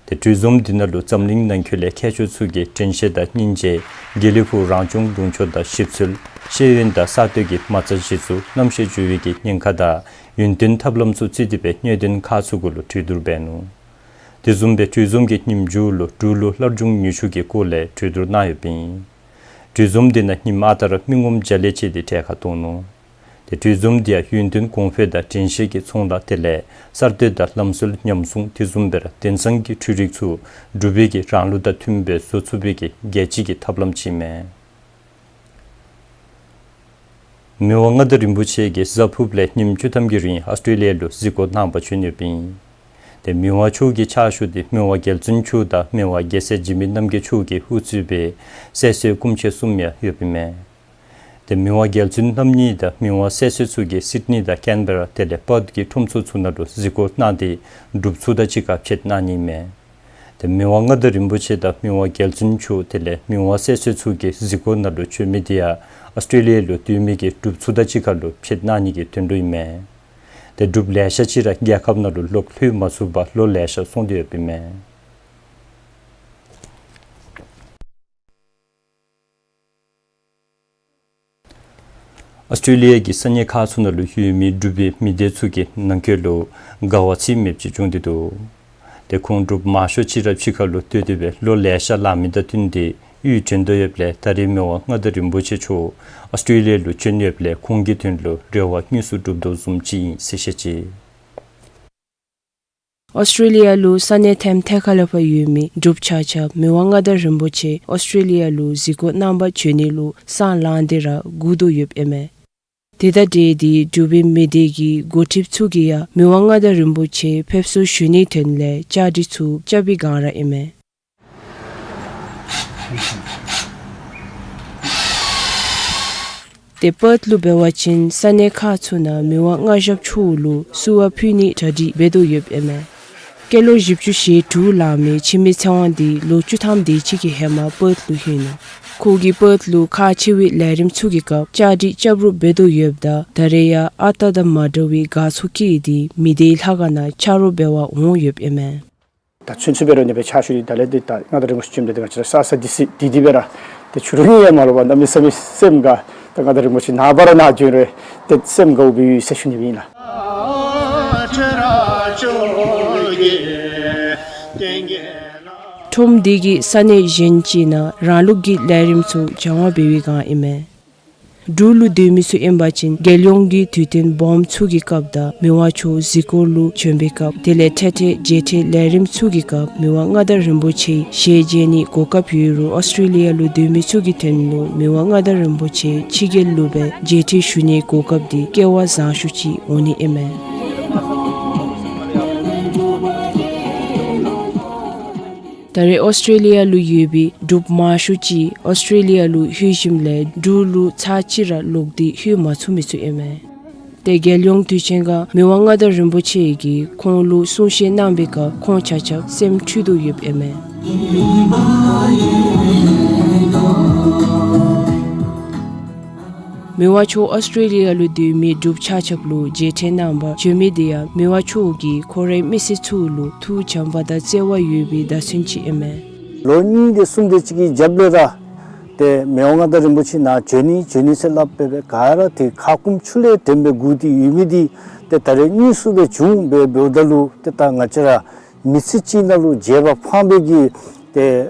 ཏེ་གྲོས་འཛོམས་འདི་ནང་ལུ་འཛམ་གླིང་ནང་འཁོད་ལས་མཁས་མཆོག་ཚུ་གིས་དྲན་ཤེས་དང་སྙིང་རྗེ་དགེ་ལེགས་ཕུག་རང་སྐྱོང་ལུང་ཕྱོགས་དང་ཞིབ་འཚོལ་ཤེས་ཡོན་དང་གསར་གཏོད་ཀྱི་མ་རྩ་གཞི་བཙུགས་རྣམ་ཤེས་འགྱུར་བའི་གི་ཉེན་ཁ་དང་ཡུན་བརྟན་ཐབས་ལམ་ཚུ་བརྩིས་ཏེ་སྦེ་གནད་དོན་ཁག་ཚུ་གུ་ལུ་གྲོས་བསྡུར་འབད་ནུག། དེ་བཟུམ་སྦེ་གྲོས་འཛོམས་ཀྱི་ཉིནམ་མཇུག་ལུ་འབྲུག་ལུ་སླར་འབྱུང་ནུས་ཤུགས་ཀྱི་སྐོར་ལས་གྲོས་བསྡུར་གནང་ཡོདཔ་ཨིན། གྲོས་འཛོམས་འདི་ནང་ཉིནམ་ཨ་རྟག་ར་མི་ངོམ་བརྒྱ་ལས་བཅད་དེ་གྲལ་ཁར་གཏོགས་ནུག། ཏེ་གྲོས་འཛོམས་འདི་ཡང་ཡུན་བརྟན་གོང་འཕེལ་དང་དྲན་ཤེས་ཀྱི་ཚོང་ལཱ་དེ་ལས་གསར་གཏོད་དང་ལམ་སྲོལ་ཉམས་སྲུང་དེ་བཟུམ་སྦེ་ར་དེང་སང་གི་འཕྲུལ་རིག་ཚུ་འབྲུག་པའི་གི་རང་ལུགས་དང་མཐུནམ་སྦེ་བཟོ་ཚུགས་པའི་གི་རྒྱལ་སྤྱི་གི་ཐབས་ལམ་ཅིག་ཨིན་མས། མི་དབང་མངའ་བདག་རིན་པོ་ཆེ་གིས་གཟའ་ཕུརཔ་ལས་ཉིནམ་བཅུ་ཐམ་གྱི་རིང་ཨོསི་ཊེ་ལི་ཡ་ལུ་གཟིགས་སྐོར་གནང་པར་བྱོན་ཡོདཔ་ཨིན། ཏེ་མི་དབང་མཆོག་གི་ཕྱག་ཞུ་འདི་མི་དབང་རྒྱལ་བཙུན་མཆོག་དང་མི་དབང་རྒྱལ་སྲས་འཇིགས་མེད་རྣམ་རྒྱལ་མཆོག་གིས་དབུ་གཙོས་པའི་སྲས་གསོལ་སྐུ་མཆེད་གསུམ་ཡང་ཡོདཔ་ཨིན་མས། ཏེ་མི་དབང་རྒྱལ་བཙུན་རྣམ་གཉིས་དང་མི་དབང་སྲས་གསོལ་ཚུ་གིས་སིཌ་ནི་དང་ཀེན་བེ་ར་དེ་ལས་པརཐ་གི་ཁྲོམ་ཚོགས་ཚུ་ནང་ལུ་གཟིགས་སྐོར་གནང་སྟེ་འབྲུགཔ་ཚུ་དང་གཅིག་ཁར་ཕྱད་གནང་ནི་ཨིན་མས། ཏེ་མི་དབང་མངའ་བདག་རིན་པོ་ཆེ་དང་མི་དབང་རྒྱལ་བཙུན་མཆོག་དེ་ལས་མི་དབང་སྲས་གསོལ་ཚུ་གིས་གཟིགས་སྐོར་ནང་ལུ་བྱོན་མི་འདི་ཡང་ཨོསི་ཊེ་ལི་ཡ་ལུ་སྡོད་མི་གི་འབྲུགཔ་ཚུ་དང་གཅིག་ཁར་ལུ་ཕྱད་གནང་ནི་གི་དོན་ལུ་ཨིན་མས། ཏེ་འབྲུགཔ་ལེ་ཤ་ཅིག་ར་རྒྱལ་ཁབ་ནང་ལུ་ལོག་ལྷོད་མ་ཚུགས་པར་ལོ་ལེ་ཤ་སོང་སྟེ་ཡོདཔ་ཨིན་མས། ཨོསི་ཊེ་ལི་ཡ་གི་ས་གནས་ཁག་ཚུ་ནང་ལུ་ཡོད་མི་འབྲུག་པའི་མི་སྡེ་ཚུ་གི་ནང་འཁོད་ལུ་དགའ་བ་ཚད་མེདཔ་ཅིག་བྱུང་སྟེ་འདུག། ཏེ་ཁོང་འབྲུགཔ་མང་ཤོས་ཅིག་ར་ཕྱི་ཁ་ལུ་སྡོད་དེ་སྦེ་ལོ་ལེ་ཤ་ལང་མི་དང་བསྟུན་ཏེ་གཡུས་དྲན་དོ་ཡོདཔ་ལས་ད་རེས་མི་དབང་མངའ་བདག་རིན་པོ་ཆེ་མཆོག་ཨོསི་ཊེ་ལི་ཡ་ལུ་བྱོན་ཡོདཔ་ལས་ཁོང་གི་དོན་ལུ་རེ་བ་དངོས་སུ་འགྲུབ་དོ་བཟུམ་ཅིག་ཨིན་ཟེར་བཤད་ཅི། ཨོསི་ཊེ་ལི་ཡ་ལུ་ས་གནས་ཐེམ་ཐེ་ཁ་ལས་ཕར་ཡོད་མི་འབྲུགཔ་ཆ་ཁྱབ་མི་དབང་མངའ་བདག་རིན་པོ་ཆེ་ཨོསི་ཊེ་ལི་ཡ་ལུ་གཟིགས་སྐོར་གནང་པར་བྱོན་ནི་ལུ་སང་ལངས་ཏེ་ར་སྒུག་དོ་ཡོདཔ་ཨིན་མས། དེ་དང་འབྲེལ་ཏེ་འབྲུག་པའི་མི་སྡེ་གི་འགོ་ཁྲིདཔ་ཚུ་གིས་ཡང་མི་དབང་མངའ་བདག་རིན་པོ་ཆེ་ཕེབས་བསུ་ཞུ་ནིའི་དོན་ལས་བཅའ་སྒྲིག་ཚུ་རྐྱབ་པའི་སྒང་ར་ཨིན་མས། ཏེ་པརཐ་ལུ་འབད་བ་ཅིན་ས་གནས་ཁག་ཚུ་ནང་མི་དབང་མངའ་ཞབས་མཆོག་ལུ་བསུ་བ་ཕུལ་ནི་གྲ་སྒྲིག་འབད་དོ་ཡོདཔ་ཨིན་མས། སྐྱེས་ལོ་བཞི་བཅུ་ཞེ་དྲུག་ལང་མི་འཆི་མེད་ཚེ་དབང་འདི་ལོ་བཅུ་ཐམ་དེ་ཅིག་གི་ཧེ་མ་པརཐ་ལུ་ལྷོད་ནུག། ཁོ་གིས་པརཐ་ལུ་ཁག་ཆེ་བའི་ལས་རིམ་ཚུ་གི་སྐབས་བཅའ་སྒྲིག་རྐྱབ་རོགས་འབད་དོ་ཡོདཔ་ད་ད་རེས་ཡང་ཨ་རྟག་དང་མ་འདྲ་བའི་དགའ་ཚོར་བསྐྱེད་དེ་མི་སྡེའི་ལྷ་ཁང་ནང་ཕྱག་རོགས་འབད་བར་འོང་ཡོདཔ་ཨིན་མས། ད་ཚུན་ཚོད་འབད་རུང་ནི་སྦེ་ཕྱག་ཞུ་འདི་ད་ལས་འདི་ད་མངའ་བདག་རིན་པོ་ཆེ་བྱོནམ་ད་འདི་ང་བཅས་ར་ས་ས་དི་སི་དི་དི་སྦེ་ར་ཏེ་ཆུ་རུང་ཡང་མ་ལོག་པར་གནམ་མེད་ས་མེད་སེམས་དགའ། ད་མངའ་བདག་རིན་པོ་ཆེ་ནངས་པ་ར་ནཱ་བྱོན་རུང་ཏེ་སེམས་དགའཝ་སྦེ་ཡོད་ཟེར་ཞུ་ནི་ཨིན་ལགས། ཁྲོམ་འདི་གིས་ས་གནས་གཞན་ཅིག་ནང་རང་ལུགས་ཀྱི་ལས་རིམ་ཚུ་སྦྱང་བ་འབད་བའི་སྒང་ཨིན་མས། འབྲུག་ལུ་སྡོད་མི་ཚུ་ཨིན་པ་ཅིན་རྒྱལ་ཡོངས་ཀྱི་དུས་སྟོན་སྦོམ་ཚུ་གི་སྐབས་དང་མི་དབང་མཆོག་གཟིགས་སྐོར་ལུ་བྱོན་པའི་སྐབས་དེ་ལས་འཕྲལ་འཕྲལ་མཇལ་འཕྲད་ལས་རིམ་ཚུ་གི་སྐབས་མི་དབང་མངའ་བདག་རིན་པོ་ཆེ་ཞལ་མཇལ་ནི་གོ་སྐབས་ཡོད་རུང་ཨོསི་ཊེ་ལི་ཡ་ལུ་སྡོད་མི་ཚུ་གི་དོན་ལུ་མི་དབང་མངའ་བདག་རིན་པོ་ཆེ་ཕྱི་རྒྱལ་ལུ་སྦེ་མཇལ་འཕྲད་ཞུ་ནིའི་གོ་སྐབས་འདི་སྐལ་བ་བཟང་ཤོས་ཅིག་འོང་ནི་ཨིན་མས། ད་རེས་ཨོསི་ཊེ་ལི་ཡ་ལུ་ཡོད་པའི་འབྲུགཔ་མང་ཤོས་ཅིག་ཨོསི་ཊེ་ལི་ཡ་ལུ་ལྷོད་ཞིནམ་ལས་འབྲུག་ལུ་ཚར་གཅིག་ར་ལོག་སྟེ་ལྷོད་མ་ཚུགས་མི་ཚུ་ཨིན་མས། ཏེ་རྒྱལ་ཡོངས་དུས་ཆེན་ཁར་མི་དབང་མངའ་བདག་རིན་པོ་ཆེ་གིས་ཁོང་ལུ་གསུང་བཤད་གནང་བའི་སྐབས་ཁོང་ཆ་ཁྱབ་སེམས་འཁྲུལ་དོ་ཡོདཔ་ཨིན་མས། མི་དབང་མཆོག་ཨོསི་ཊེ་ལི་ཡ་ལུ་སྡོད་མི་འབྲུགཔ་ཆ་ཁྱབ་ལུ་མཇལ་འཕྲད་གནང་པར་བྱོན་མི་འདི་ཡང་མི་དབང་མཆོག་གིས་ཁོ་རའི་མི་སེར་ཚུ་ལུ་ཐུགས་བྱམས་པ་དང་བརྩེ་བ་ཡོད་པའི་བརྡ་མཚོན་ཅིག་ཨིན་མས། ལོ་གཉིས་དེ་གསུམ་དེ་ཅིག་གི་རྒྱབ་ལས་ར་ཏེ་མི་དབང་མངའ་བདག་རིན་པོ་ཆེ་ནཱ་བྱོན་ནི་བྱོན་ནི་ཟེར་སླབ་སྦེ་སྦེ་ག་ར་ཏེ་ཁ་སྐོམ་ཆུ་ལས་དྲན་སྦེ་སྒུག་སྟེ་ཡོད་མི་འདི་ཏེ་ད་རེས་དངོས་སུ་སྦེ་བྱུང་སྦེ་འབདཝ་ད་ལུ་ཏེ་ད་ང་བཅས་ར་མི་ཚེ་གཅིག་ནང་ལུ་རྗེས་དཔག་འཕངས་པའི་གི་ཏེ་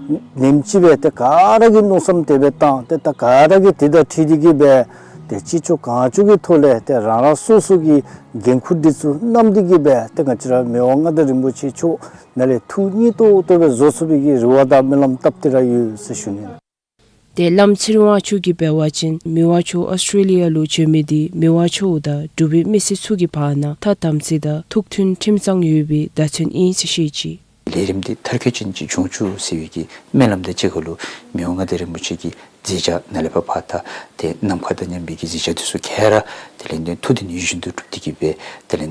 ནེམ་ཅིག་སྦེ་ཏེ་ག་ར་གིས་མནོ་བསམ་དེ་སྦེ་བཏང་སྟེ་ད་ག་ར་གིས་དེ་དང་འཁྲིལ་ཏེ་གིས་སྦེ་ཏེ་ཅི་ལྕོགས་གང་ལྕོགས་ཀྱི་ཐོག་ལས་ཏེ་རང་རང་སོ་སོ་གི་འགན་ཁུར་འདི་ཚུ་བསྣམས་ཏེ་གིས་སྦེ་ཏེ་ང་བཅས་ར་མི་དབང་མངའ་བདག་རིན་པོ་ཆེ་མཆོག་ནང་ལས་ཐུགས་མཉེས་ཏོག་ཏོ་སྦེ་བཟོ་ཚུགས་པའི་གི་རེ་བ་དང་སྨོན་ལམ་བཏབ་སྟེ་ར་ཡོད་ཟེར་ཞུ་ནི། ཏེ་བླམ་ཚེ་རིང་དབང་ཕྱུག་གིས་འབད་བ་ཅིན་མི་དབང་མཆོག་ཨོསི་ཊྲེ་ལི་ཡ་ལུ་བྱོན་མི་འདི་མི་དབང་མཆོག་དང་འབྲུག་པའི་མི་སེར་ཚུ་གི་བར་ན་ཐ་དམ་ཚིག་དང་ཐུགས་མཐུན་ཁྲིམས་གཙང་ཡོད་པའི་བརྡ་མཚོན་ཨིན་ཟེར་བཤད་ཅི། ལས་རིམ་འདི་མཐར་འཁྱོལ་ཅན་ཅིག་འབྱུང་བཅུག་ཟེར་བའི་གི་སྨོན་ལམ་དང་གཅིག་ཁར་ལུ་མི་དབང་མངའ་བདག་རིན་པོ་ཆེ་གི་མཛད་འཆར་ནཱ་ལས་ཕར་ཕར་ད་ཏེ་ནམ་མཁའ་དང་མཉམ་པའི་གི་མཛད་འཆར་འདི་ཚུ་ག་ར་དེ་ལས་ཏེ་ཐུགས་དོན་ཡིད་བཞིན་དུ་འགྲུབ་སྟེ་གིས་སྦེ་དེ་ལས་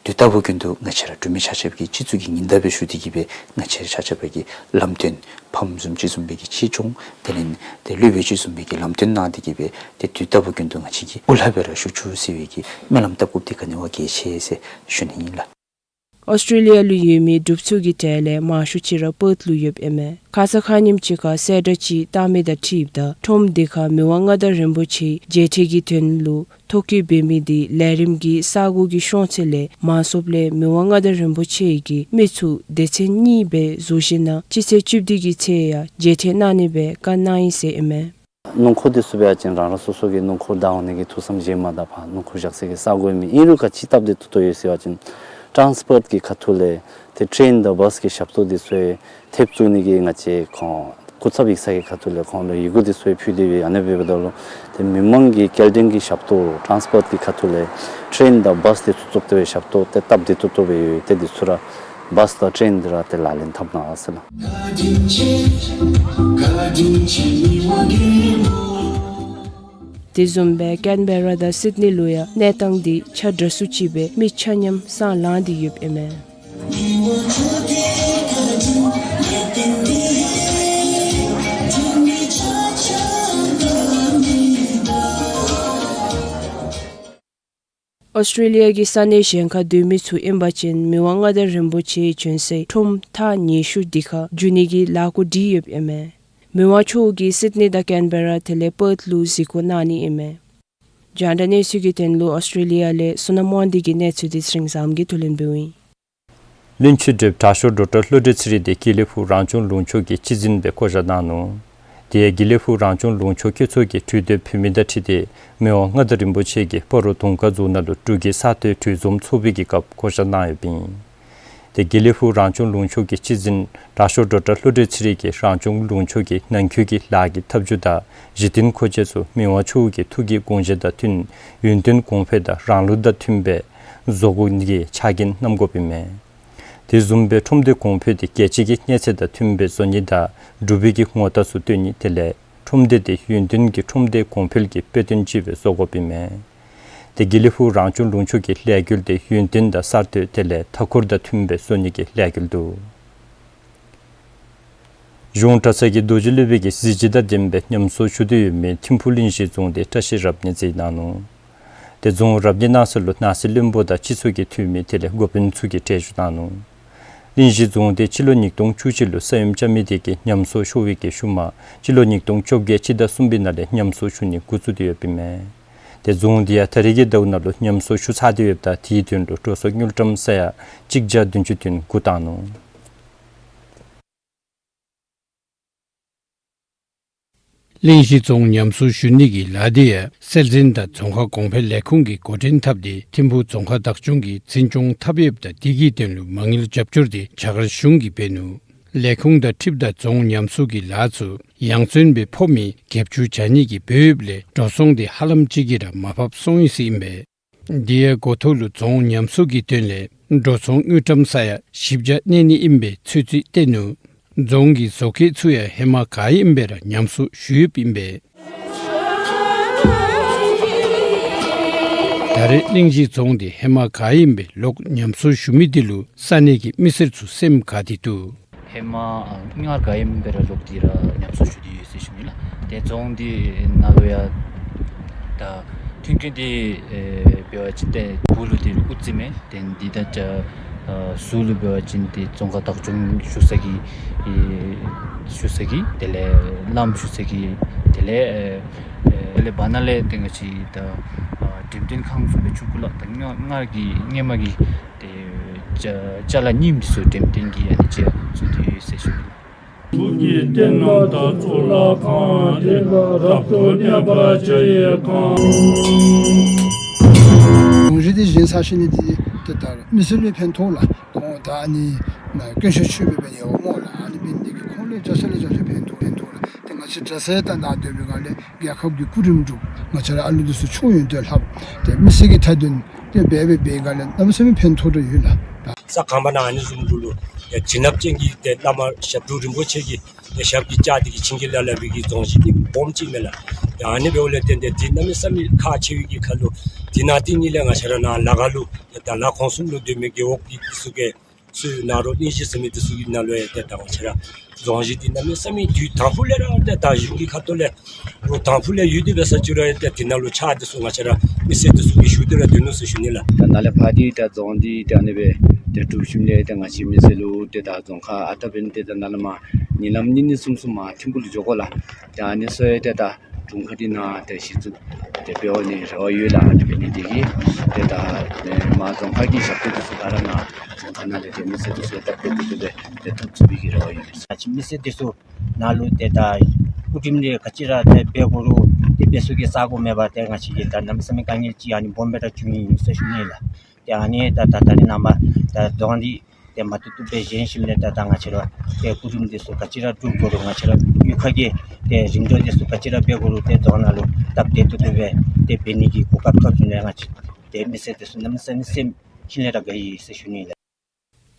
དུས་རྟག་བུ་ཀུན་ཏུ་ང་བཅས་ར་འབྲུག་མི་ཆ་ཁྱབ་ཀྱིས་སྤྱི་གཙུག་གི་ཉི་ཟླ་སྦེ་ཞུ་སྟེ་གིས་སྦེ་ང་བཅས་ར་ཆ་ཁྱབ་ཀྱི་ལམ་སྟོན་ཕམ་བཟུམ་ཅིག་བཟུམ་སྦེ་གི་ཆེ་ཆུང་དེ་ལས་ཏེ་སློབ་དཔོན་ཅིག་བཟུམ་སྦེ་གི་ལམ་སྟོན་གནང་སྟེ་གིས་སྦེ་ཏེ་དུས་རྟག་བུ་ཀུན་ཏུ་ང་བཅས་ཀྱིས་དབུ་ལྷ་སྦེ་ར་བཞུགས་བཅུག་ཟེར་བའི་གི་སྨོན་ལམ་བཏབ་དགོཔ་འདི་ག་ནི་བ་གལ་ཆེ་ཟེར་ཞུ་ནི་ཨིན་ལགས། ཨོསི་ཊྲེ་ལི་ཡ་ལུ་ཡོད་མི་འབྲུགཔ་ཚུ་གི་གྲས་ལས་མང་ཤོས་ཅིག་ར་པརཐ་ལུ་ཡོདཔ་ཨིན་མས། ཁ་ཙ་ཁ་ཉིནམ་ཅིག་ཁར་གསལ་བསྒྲགས་ཅིག་བཏང་མི་དང་འཁྲིལཝ་ད་ཁྲོམ་འདི་ཁར་མི་དབང་མངའ་བདག་རིན་པོ་ཆེ་མཇལ་འཕྲད་ཀྱི་དོན་ལུ་ཐོ་བཀོད་འབད་མི་འདི་ལས་རིམ་གྱི་ས་གོ་གི་ཤོང་ཚད་ལས་མང་སུཝ་ལས་མི་དབང་མངའ་བདག་རིན་པོ་ཆེ་གི་མི་ཚུ་སྡེ་ཚན་གཉིས་སྦེ་བཟོ་ཞིནམ་ན་སྤྱི་ཚེས་བཅུ་བདུན་གྱི་ཚེས་ཡང་མཇལ་འཕྲད་གནང་ནི་སྦེ་བཀའ་གནང་ཡི་ཟེར་ཨིན་མས། སྣུམ་འཁོར་འདི་ཚུ་འབད་བ་ཅིན་རང་རང་སོ་སོ་གི་སྣུམ་འཁོར་བདའ་འོང་ནི་གི་ཐུགས་བསམ་བཞེས་མ་ད་ཕར་སྣུམ་འཁོར་བཞག་སའི་གི་ས་གོ་མེད། ཨིན་རུང་ག་ཅི་སྟབས་བདེ་ཏོག་ཏོ་ཡོད་ཟེར་བ་ཅིན་ཊཱནསི་པོཊ་གི་ཁ་ཐུག་ལས་ཏེ་ཊེན་དང་བཱསི་གི་ཞབས་ཏོག་འདི་ཚུ་ཡང་ཐེབས་བཙུགས་ནི་གི་ང་བཅས་ཁོང་སྐུ་ཚབ་ཡིག་ཚང་གི་ཁ་ཐུག་ལས་ཁོང་ལུ་ཡི་གུ་འདི་ཚུ་ཡང་ཕུལ་ཏེ་ཡོད། ཨ་ནི་འབདཝ་ད་ལུ་ཏེ་མི་མང་གི་སྐྱེལ་འདྲེན་གྱི་ཞབས་ཏོག་ཊཱནསི་པོཊ་གི་ཁ་ཐུག་ལས་ཊེན་དང་བཱསི་འདི་ཚུ་བཙུགས་ཏེ་སྦེ་ཞབས་ཏོག་ཏེ་སྟབས་བདེ་ཏོག་ཏོ་སྦེ་ཡོད། ཏེ་འདི་ཚུ་ར་བཱསི་དང་ཊེན་འདི་ར་ཏེ་ལག་ལེན་འཐབ་གནང་ཟེར་ལགས། དེ་བཟུམ་སྦེ་ཀེན་བེ་ར་དང་སིཌ་ནི་ལུ་ཡང་གནས་སྟངས་འདི་ཆ་འདྲ་སུ་ཅིག་སྦེ་མི་ཆ་མཉམ་སང་ལངས་ཏེ་ཡོདཔ་ཨིན་མས། ཨོསི་ཊྲེ་ལི་ཡ་གི་ས་གནས་གཞན་ཁར་སྡོད་མི་ཚུ་ཨིན་པ་ཅིན་མི་དབང་མངའ་བདག་རིན་པོ་ཆེ་བྱོན་སའི་ཁྲོམ་ཐག་ཉེ་ཤོས་འདི་ཁར་འགྱོ་ནི་གི་ལས་འགུལ་སྒྲིག་ཡོདཔ་ཨིན་མས། མི་དབང་མཆོག་གིས་སིཌ་ནི་དང་ཀེན་བེ་ར་དེ་ལས་པརཐ་ལུ་གཟིགས་སྐོར་གནང་ནི་ཨིན་མས། རྒྱང་བསྒྲགས་གནས་ཚུལ་གྱི་དོན་ལུ་ཨོསི་ཊྲེ་ལི་ཡ་ལས་བསོད་ནམས་དབང་འདུས་ཀྱི་གནས་ཚུལ་འདི་ཚེ་རིང་བཟངམོ་གིས་བསྡུ་ལེན་འབདཝ་ཨིན། གླིང་ཆེན་བགྲེསཔ་དྲག་ཤོས་ཌོག་ཊར་བློ་གྲོས་ཚེ་རིང་འདི་དགེ་ལེགས་ཕུག་རང་སྐྱོང་ལུང་ཕྱོགས་ཀྱི་སྤྱི་འཛིན་སྦེ་བསྐོ་བཞག་གནང་ནུག། དེ་ཡང་དགེ་ལེགས་ཕུག་རང་སྐྱོང་ལུང་ཕྱོགས་ཁྱད་གསོད་ཀྱི་གྲོས་བསྡུར་ཕུལ་མི་དང་འཁྲིལ་ཏེ་མི་དབང་མངའ་བདག་རིན་པོ་ཆེ་གིས་སྤ་རོ་དུང་དཀར་རྫོང་ནང་ལུ་འབྲུག་གི་ས་སྟོད་གྲོས་འཛོམས་ཚོགས་པའི་གི་སྐབས་བསྐོ་བཞག་གནང་ཡོདཔ་ཨིན། དེ་དགེ་ལེགས་ཕུག་རང་སྐྱོང་ལུང་ཕྱོགས་ཀྱི་སྤྱི་འཛིན་དྲག་ཤོས་ཌོག་ཊར་བློ་གྲོས་ཚེ་རིང་གིས་རང་སྐྱོང་ལུང་ཕྱོགས་ཀྱི་ནང་འཁོད་ཀྱི་ལཱ་གི་ཐབས་བྱུས་དང་གཞི་རྟེན་མཁོ་ཆས་ཚུ་མི་དབང་མཆོག་གི་ཐུགས་ཀྱི་དགོངས་བཞེད་དང་མཐུན་ཡུན་བརྟན་གོང་འཕེལ་དང་རང་ལུགས་དང་མཐུན་པའི་བཟོ་དགོ་ནི་གི་ཕྱག་འགན་བསྣམ་དགོཔ་ཨིན་མས། དེ་བཟུམ་སྦེ་ཁྲོམ་སྡེ་གོང་འཕེལ་འདི་རྒྱལ་སྤྱི་གི་གནས་ཚད་དང་མཐུན་པའི་བཟོ་ནི་དང་འབྲུག་པའི་གི་ངོ་རྟགས་ཚུ་སྟོན་ནི་དེ་ལས་ཁྲོམ་སྡེ་འདི་ཡུན་བརྟན་གྱི་ཁྲོམ་སྡེ་གོང་འཕེལ་གྱི་དཔེ་སྟོན་ཅིག་སྦེ་བཟོ་དགོཔ་ཨིན་མས། དེ་དགེ་ལེགས་ཕུག་རང་སྐྱོང་ལུང་ཕྱོགས་ཀྱི་ལས་འགུལ་འདི་ཡུན་བརྟན་དང་གསར་གཏོད་དེ་ལས་མཐའ་འཁོར་དང་མཐུན་པའི་བཟོ་ནི་གི་ལས་འགུལ་འདུག། གཞུང་གྲྭ་ཚང་གི་རྡོ་རྗེ་སློབ་དཔོན་གྱི་གཟི་བརྗིད་དང་ལྡན་པའི་ཉམས་གསོ་ཞུ་སྟེ་ཡོད་མི་ཐིམ་ཕུག་གླིང་བཞི་རྫོང་འདི་བཀྲ་ཤིས་རབ་གནས་མཛད་གནང་ནུག། དེ་རྫོང་རབ་གནས་གནང་ས་ལུ་ནང་སྲིད་བློན་པོ་དང་སྤྱི་ཚོགས་ཀྱི་འཐུས་མི་དེ་ལས་འགོ་དཔོན་ཚུ་གིས་གྲལ་བཞུགས་གནང་ནུག། གླིང་བཞི་རྫོང་འདི་སྤྱི་ལོ་ཉིས་སྟོང་བཅུ་གཅིག་ལུ་ས་ཡོམ་རྐྱབ་མི་དེ་གིས་ཉམས་གསོ་ཤོར་བའི་གི་ཤུལ་མ་སྤྱི་ལོ་ཉིས་སྟོང་བཅོ་བརྒྱད་སྤྱི་ཟླ་གསུམ་པའི་ནང་ལས་ཉམས་གསོ་ཞུ་ནི་འགོ་བཙུགས་ཏེ་ཡོདཔ་ཨིན་མས། དེ་རྫོང་འདི་ཡང་ད་རེས་ཀྱི་ཟླཝ་ནང་ལུ་ཉམས་གསོ་ཞུ་ཚར་ཏེ་ཡོདཔ་ད་དེའི་དོན་ལུ་འགྲོ་སོང་དངུལ་ཀྲམ་ས་ཡ་གཅིག་བརྒྱ་བདུན་ཅུ་དོན་དགུ་བཏང་ནུག། གླིང་བཞི་རྫོང་ཉམས་གསོ་ཞུ་ནི་གི་ལཱ་འདི་ཡང་སྲོལ་འཛིན་དང་རྫོང་ཁ་གོང་འཕེལ་ལས་ཁུངས་ཀྱིས་འགོ་འདྲེན་འཐབ་སྟེ་ཐིམ་ཕུག་རྫོང་ཁག་བདག་སྐྱོང་གིས་འཛིན་སྐྱོང་འཐབ་ཡོདཔ་ད་དེ་གི་དོན་ལུ་མ་དངུལ་རྒྱབ་སྐྱོར་འདི་བྱ་དགའ་གཞུང་གིས་འབད་ནུག། ལས་ཁུངས་དང་འཁྲིལཝ་ད་རྫོང་ཉམས་གསོ་གི་ལཱ་ཚུ་ཡང་བརྩོན་སྦེ་ཕོག་མི་རྒྱབ་སྐྱོར་བྱ་ནི་གི་འབདཝ་ལས་འགྲོ་སོང་འདི་ཧ་ལམ་ཅིག་གིས་ར་མར་ཕབ་སོང་ཡི་ཟེར་ཨིན་པས། དེ་ཡང་འགོ་ཐོག་ལུ་རྫོང་ཉམས་གསོ་གི་དོན་ལས་འགྲོ་སོང་དངུལ་ཀྲམ་ས་ཡ་བཞི་བརྒྱ་གནས་ནི་ཨིན་པའི་ཚོད་རྩིས་བཏོན་ནུག། རྫོང་གི་བཟོ་བཀོད་ཚུ་ཡང་ཧེ་མ་ག་ཨིནམ་སྦེ་ར་ཉམས་གསོ་ཞུ་ཡོདཔ་ཨིན་པས། ད་རེས་གླིང་བཞི་རྫོང་འདི་ཧེ་མ་ག་ཨིནམ་སྦེ་ལོག་ཉམས་གསོ་ཞུ་མི་འདི་ལུ་ས་གནས་ཀྱི་མི་སེར་ཚུ་སེམས་དགའ་སྟེ་འདུག། ཧེ་མ་ཨ་སྔར་ག་ཨིནམ་སྦེ་ར་ལོག་སྟེ་ར་ཉམས་གསོ་ཞུ་སྟེ་ཡོད་ཟེར་ཞུ་ནི་ལགས། ཏེ་རྫོང་འདི་ནང་ལུ་ཡང་ད་མཐུན་རྐྱེན་འདི་ཨེ་འབད་བ་ཅིན་ཏེ་སྦུག་ལུ་འདི་ལུ་དབུ་རྩེ་མས། ཏེ་འདི་ད་ཅ་ཨ་ཟུར་ལུ་འབད་བ་ཅིན་ཏེ་རྫོང་ཁག་བདག་སྐྱོང་བཞུགས་ས་གི་ཨེ་བཞུགས་ས་གི་དེ་ལས་བླམ་བཞུགས་ས་གི་དེ་ལས་ཨེ་དེ་ལས་བར་ན་ལས་ཏེ་ང་བཅས་ད་ཨ་འགྲེམས་སྟོན་ཁང་བཟུམ་སྦེ་ཆུང་ཀུ་ལགས། ད་སྔ་སྔར་གྱི་སྔོན་མ་གི་ཏེ་ཅ་ཅ་ལ་རྙིངམ་འདི་ཚུ་འགྲེམས་སྟོན་གྱི་ཨ་ནི་ཅིག་བཟོ་སྟེ་ཡོད་ཟེར་ཞུ་ནི། ཐུགས་ཀྱི་རྟེན་རྣམས་དང་གཙུག་ལག་ཁང་དེ་རབ་ཏུ་གནས་པར་བྱ་བའི་གང་། རྫོང་གཞི་འདི་བཞེངས་ས་ཞུ་ནི་འདི་ཏེ་ད་མི་སེར་ལུ་ཕན་ཐོགས་ལགས། ད་ཨ་ནི་དཀོན་མཆོག་མཆོད་པའི་ཡོད་སྨོ་ལགས། ཨ་ནི་འབད་ནི་འདི་གིས་ཁོང་ལུ་བརྒྱ་ཆ་ལས་བརྒྱ་ཆ་ཕན་ཐོགས་ཕན་ཐོགས་ལགས། ཏེ་ང་བཅས་གྲྭ་ས་ཡང་ད་ནཱ་སྡོད་པའི་སྒང་ལས་རྒྱལ་ཁབ་ཀྱི་སྐུ་རིམ་དྲུག་ང་བཅས་ར་ཨ་ལུ་འདི་ཚུ་ཆུང་ཡོད་དེ་ལྷག་ཏེ་མི་སེར་གྱི་མཐའ་དོན་ཏེ་འབད་འབད་བའི་སྒང་ལས་གནམ་མེད་ས་མེད་ཕན་ཐོགས་ར་ཡོད་ལགས། ས་ཁང་པ་ནང་ཨ་ནི་བཟུམ་གུ་ལུ་ཡ་བྱིན་རླབས་ཅན་གྱི་ཏེ་བླ་མ་ཞབས་དྲུང་རིན་པོ་ཆེ་གི་ཏེ་ཞབས་ཀྱིས་བཅགས་ཏེ་གིས་བྱིན་གྱིས་བརླབས་བརླབས་པའི་གི་རྫོང་གཞི་འདི་སྦོམ་ཅིག་མས་ལགས། ཡ་ཨ་ནི་འབདཝ་ལས་བརྟེན་ཏེ་འདི་གནམ་མེད་ས་མེད་ཁག་ཆེ་བའི་གི་ཁར་ལུ་འདི་ནང་སྟེང་ཉིད་ལས་ང་བཅས་ར་ནཱ་ལ་ཁར་ལུ་ཏེ་ད་ལཱ་ཁོང་གསུམ་ལུ་སྡོད་མི་རྒེད་འོག་གི་འདི་ཚུ་གིས་ཚུ་ནཱ་རོགས་གླིང་བཞི་ཟེར་མི་འདི་ཚུ་གི་ནང་ལུ་ཡང་ཏེ་ད་ང་བཅས་ར་རྫོང་གཞི་འདི་གནམ་མེད་ས་མེད་དུས་དང་ཕུ་ལས་ར་ཏེ་ད་གཞུང་གི་ཁ་ཐུག་ལས་ལོ་དང་ཕུ་ལས་ཡོད་དེ་འབད་ས་ཅིག་ར་ཡང་ཏེ་འདི་ནང་ལུ་ཕྱག་འདི་ཚུ་ང་བཅས་ར་མི་སེར་འདི་ཚུ་གིས་ཞུ་སྟེ་ར་སྡོད་ནུག་ཟེར་ཞུ་ནི་ལགས། ད་ནཱ་ལས་ཕར་འདི་ད་རྫོང་འདི་ད་ཨ་ནི་སྦེ་ཏེ་གྲུབ་ཞིནམ་ལས་ཏེ་ང་བཅས་མི་སེར་ལུ་ཏེ་ད་རྫོང་ཁག་ཨ་རྟག་འབད་ནི་ཏེ་ད་ནཱ་ལས་མར་ཉིན་ལམ་གཉིས་གཉིས་གསུམ་གསུམ་མར་ཐིམ་ཕུག་ལུ་འགྱོ་དགོ་ལགས། ད་ཨ་ནི་ཚུ་ཡང་ཏེ་ད་དྲུང་ཁག་འདི་ནང་ཏེ་གཞི་བཙུགས་ཏེ་འབད་འོང་ནི་རེ་བ་ཡོད་ལགས། ཨ་ནི་འབད་ནི་འདི་གིས་ཏེ་ད་ཨེ་མར་རྫོང་ཁག་གི་ཞབས་ཏོག་འདི་ཚུ་ག་ར་ནཱ་རྫོང་ཁག་ནང་ལས་ཏེ་མི་སེར་འདི་ཚུ་སྟབས་བདེ་ཏོག་ཏོ་སྦེ་ཏེ་ཐོབ་ཚུགས་པའི་གི་རེ་བ་ཡོད། ང་བཅས་མི་སེར་འདི་ཚུ་ནཱ་ལུ་ཏེ་ད་སྐུ་རིམ་ལས་ག་ཅི་ར་ཏེ་འབད་དགོ་རུང་ཏེ་འབད་ས་གི་ས་སྒོ་མེད་པར་ཏེ་ང་བཅས་ཀྱིས་ད་གནམ་མེད་ས་མེད་དཀའ་ངལ་ཅིག་ཨ་ནི་སྦོམ་སྦེ་ར་བྱུང་ཡི་ཟེར་ཞུ་ནི་ལགས། ཏེ་ཨ་ནི་ད་ད་ད་རེས་ནངས་པ་ད་རྫོང་འདི་ཏེ་མ་བཏུབ་བཏུབ་སྦེ་བཞེངས་ཞིནམ་ལས་ད་ད་ང་བཅས་ར་ཏེ་སྐུ་རིམ་འདི་ཚུ་ག་ཅི་ར་སྒྲུབ་དགོ་རུང་ང་བཅས་ར་གཡུས་ཁ་གི་ཏེ་རིམ་གྲོ་འདི་ཚུ་ག་ཅི་ར་འབད་དགོ་རུང་ཏེ་རྫོང་ནང་ལུ་སྟབས་བདེ་ཏོག་ཏོ་སྦེ་ཏེ་འབད་ནི་གི་གོ་སྐབས་ཐོབ་ཞིནམ་ལས་ང་བཅས་ཏེ་མི་སེར་འདི་ཚུ་གནམ་མེད་ས་མེད་སེམས་ཤིན་ལས་ར་དགའ་ཡི་ཟེར་ཞུ་ནི་ལགས།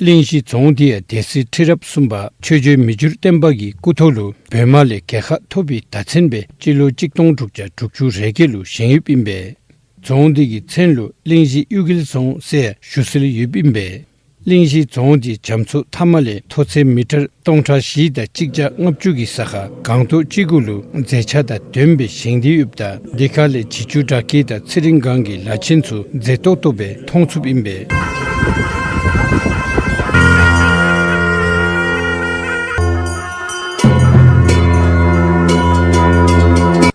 གླིང་བཞི་རྫོང་འདི་ཡང་སྡེ་སྲིད་ཁྲི་རབས་གསུམ་པ་ཆོས་རྗེ་མི་འགྱུར་བརྟན་པ་གི་སྐུ་ཐོག་ལུ་བོད་དམག་ལས་རྒྱལ་ཁ་ཐོབ་པའི་ཟླ་མཚན་སྦེ་སྤྱི་ལོ་གཅིག་སྟོང་དྲུག་བརྒྱ་དྲུག་ཅུ་རེ་བརྒྱད་ལུ་བཞེངས་ཡོདཔ་ཨིན་པས། རྫོང་འདི་གི་མཚན་ལུ་གླིང་བཞི་གཡུ་འགུལ་རྫོང་ཟེར་ཞུ་སྲོལ་ཡོདཔ་ཨིན་པས། གླིང་བཞི་རྫོང་འདི་རྒྱ་མཚོ་མཐའ་མ་ལས་མཐོ་ཚད་མི་ཊར་སྟོང་ཕྲག་བཞི་དང་གཅིག་བརྒྱ་ལྔ་བཅུ་གི་ས་ཁར་སྒང་ཏོག་ཅིག་གུ་ལུ་མཛེས་ཆ་དང་ལྡནམ་སྦེ་བཞེངས་ཏེ་ཡོདཔ་ད་འདི་ཁ་ལས་བྱི་ཅུང་སྦྲག་སྐྱིད་དང་ཚེ་རིང་སྒང་གི་ལ་ཆེན་ཚུ་མཛེས་ཏོག་ཏོ་སྦེ་མཐོང་ཚུགསཔ་ཨིན་པས།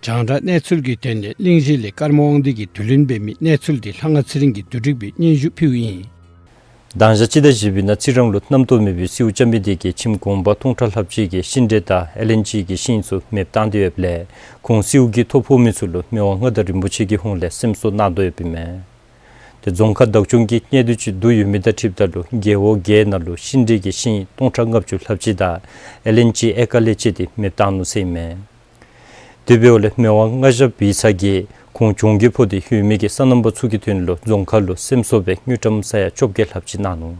རྒྱང་བསྒྲགས་གནས་ཚུལ་གྱི་དོན་ལས་གླིང་བཞི་ལས་ཀརྨ་དབང་འདུས་ཀྱིས་བསྡུ་ལེན་འབད་མི་གནས་ཚུལ་འདི་ལྷ་དབང་ཚེ་རིང་གིས་བསྡུ་སྒྲིག་འབད་སྙན་ཞུ་ཕུལཝ་ཨིན། དང་ཞག་སྤྱི་ཟླ་བཞི་པའི་ནང་རྩི་རང་ལུ་གནམ་ཏོག་མེད་པའི་སེརཝ་རྐྱབ་མི་དེ་གིས་ཁྱིམ་གུང་པ་སྟོང་ཕྲག་ལྷགཔ་ཅིག་གི་ཤིང་འབྲས་དང་ཨེ་ལན་ཅི་གི་ཤིང་ཚུ་མེདཔ་བཏང་སྟེ་ཡོདཔ་ལས་ཁོང་སེརཝ་གིས་ཐོ་ཕོག་མི་ཚུ་ལུ་མི་དབང་མངའ་བདག་རིན་པོ་ཆེ་གི་ཧོངས་ལས་སེམས་གསོ་གནང་དོ་ཡོདཔ་ཨིན་མས། ཏེ་རྫོང་ཁག་བདག་སྐྱོང་གིས་གནད་དོན་ཅིག་བསྡུ་ཡོད་མི་དང་འཁྲིལཝ་ད་ལུ་རྒེད་འོག་བརྒྱད་ནང་ལུ་ཤིང་འབྲས་ཀྱི་ཤིང་སྟོང་ཕྲག་ལྔ་བཅུ་ལྷགཔ་ཅིག་དང་ཨེ་ལན་ཅི་ཨེ་ཀར་ལས་བཅད་དེ་མེདཔ་བཏང་ནུག་ཟེར་ཨིན་མས། དེ་འབདཝ་ལས་མི་དབང་མངའ་ཞབས་པའི་ཚ་གིས་ཁོང་གྱོང་གུད་ཕོག་སྟེ་ཡོད་མི་གི་སོ་ནམ་པ་ཚུ་གི་དོན་ལུ་རྫོང་ཁག་ལུ་སེམས་གསོ་སྦེ་དངུལ་ཀྲམ་ས་ཡ་བཅོ་བརྒྱད་ལྷགཔ་ཅིག་གནང་ནུག།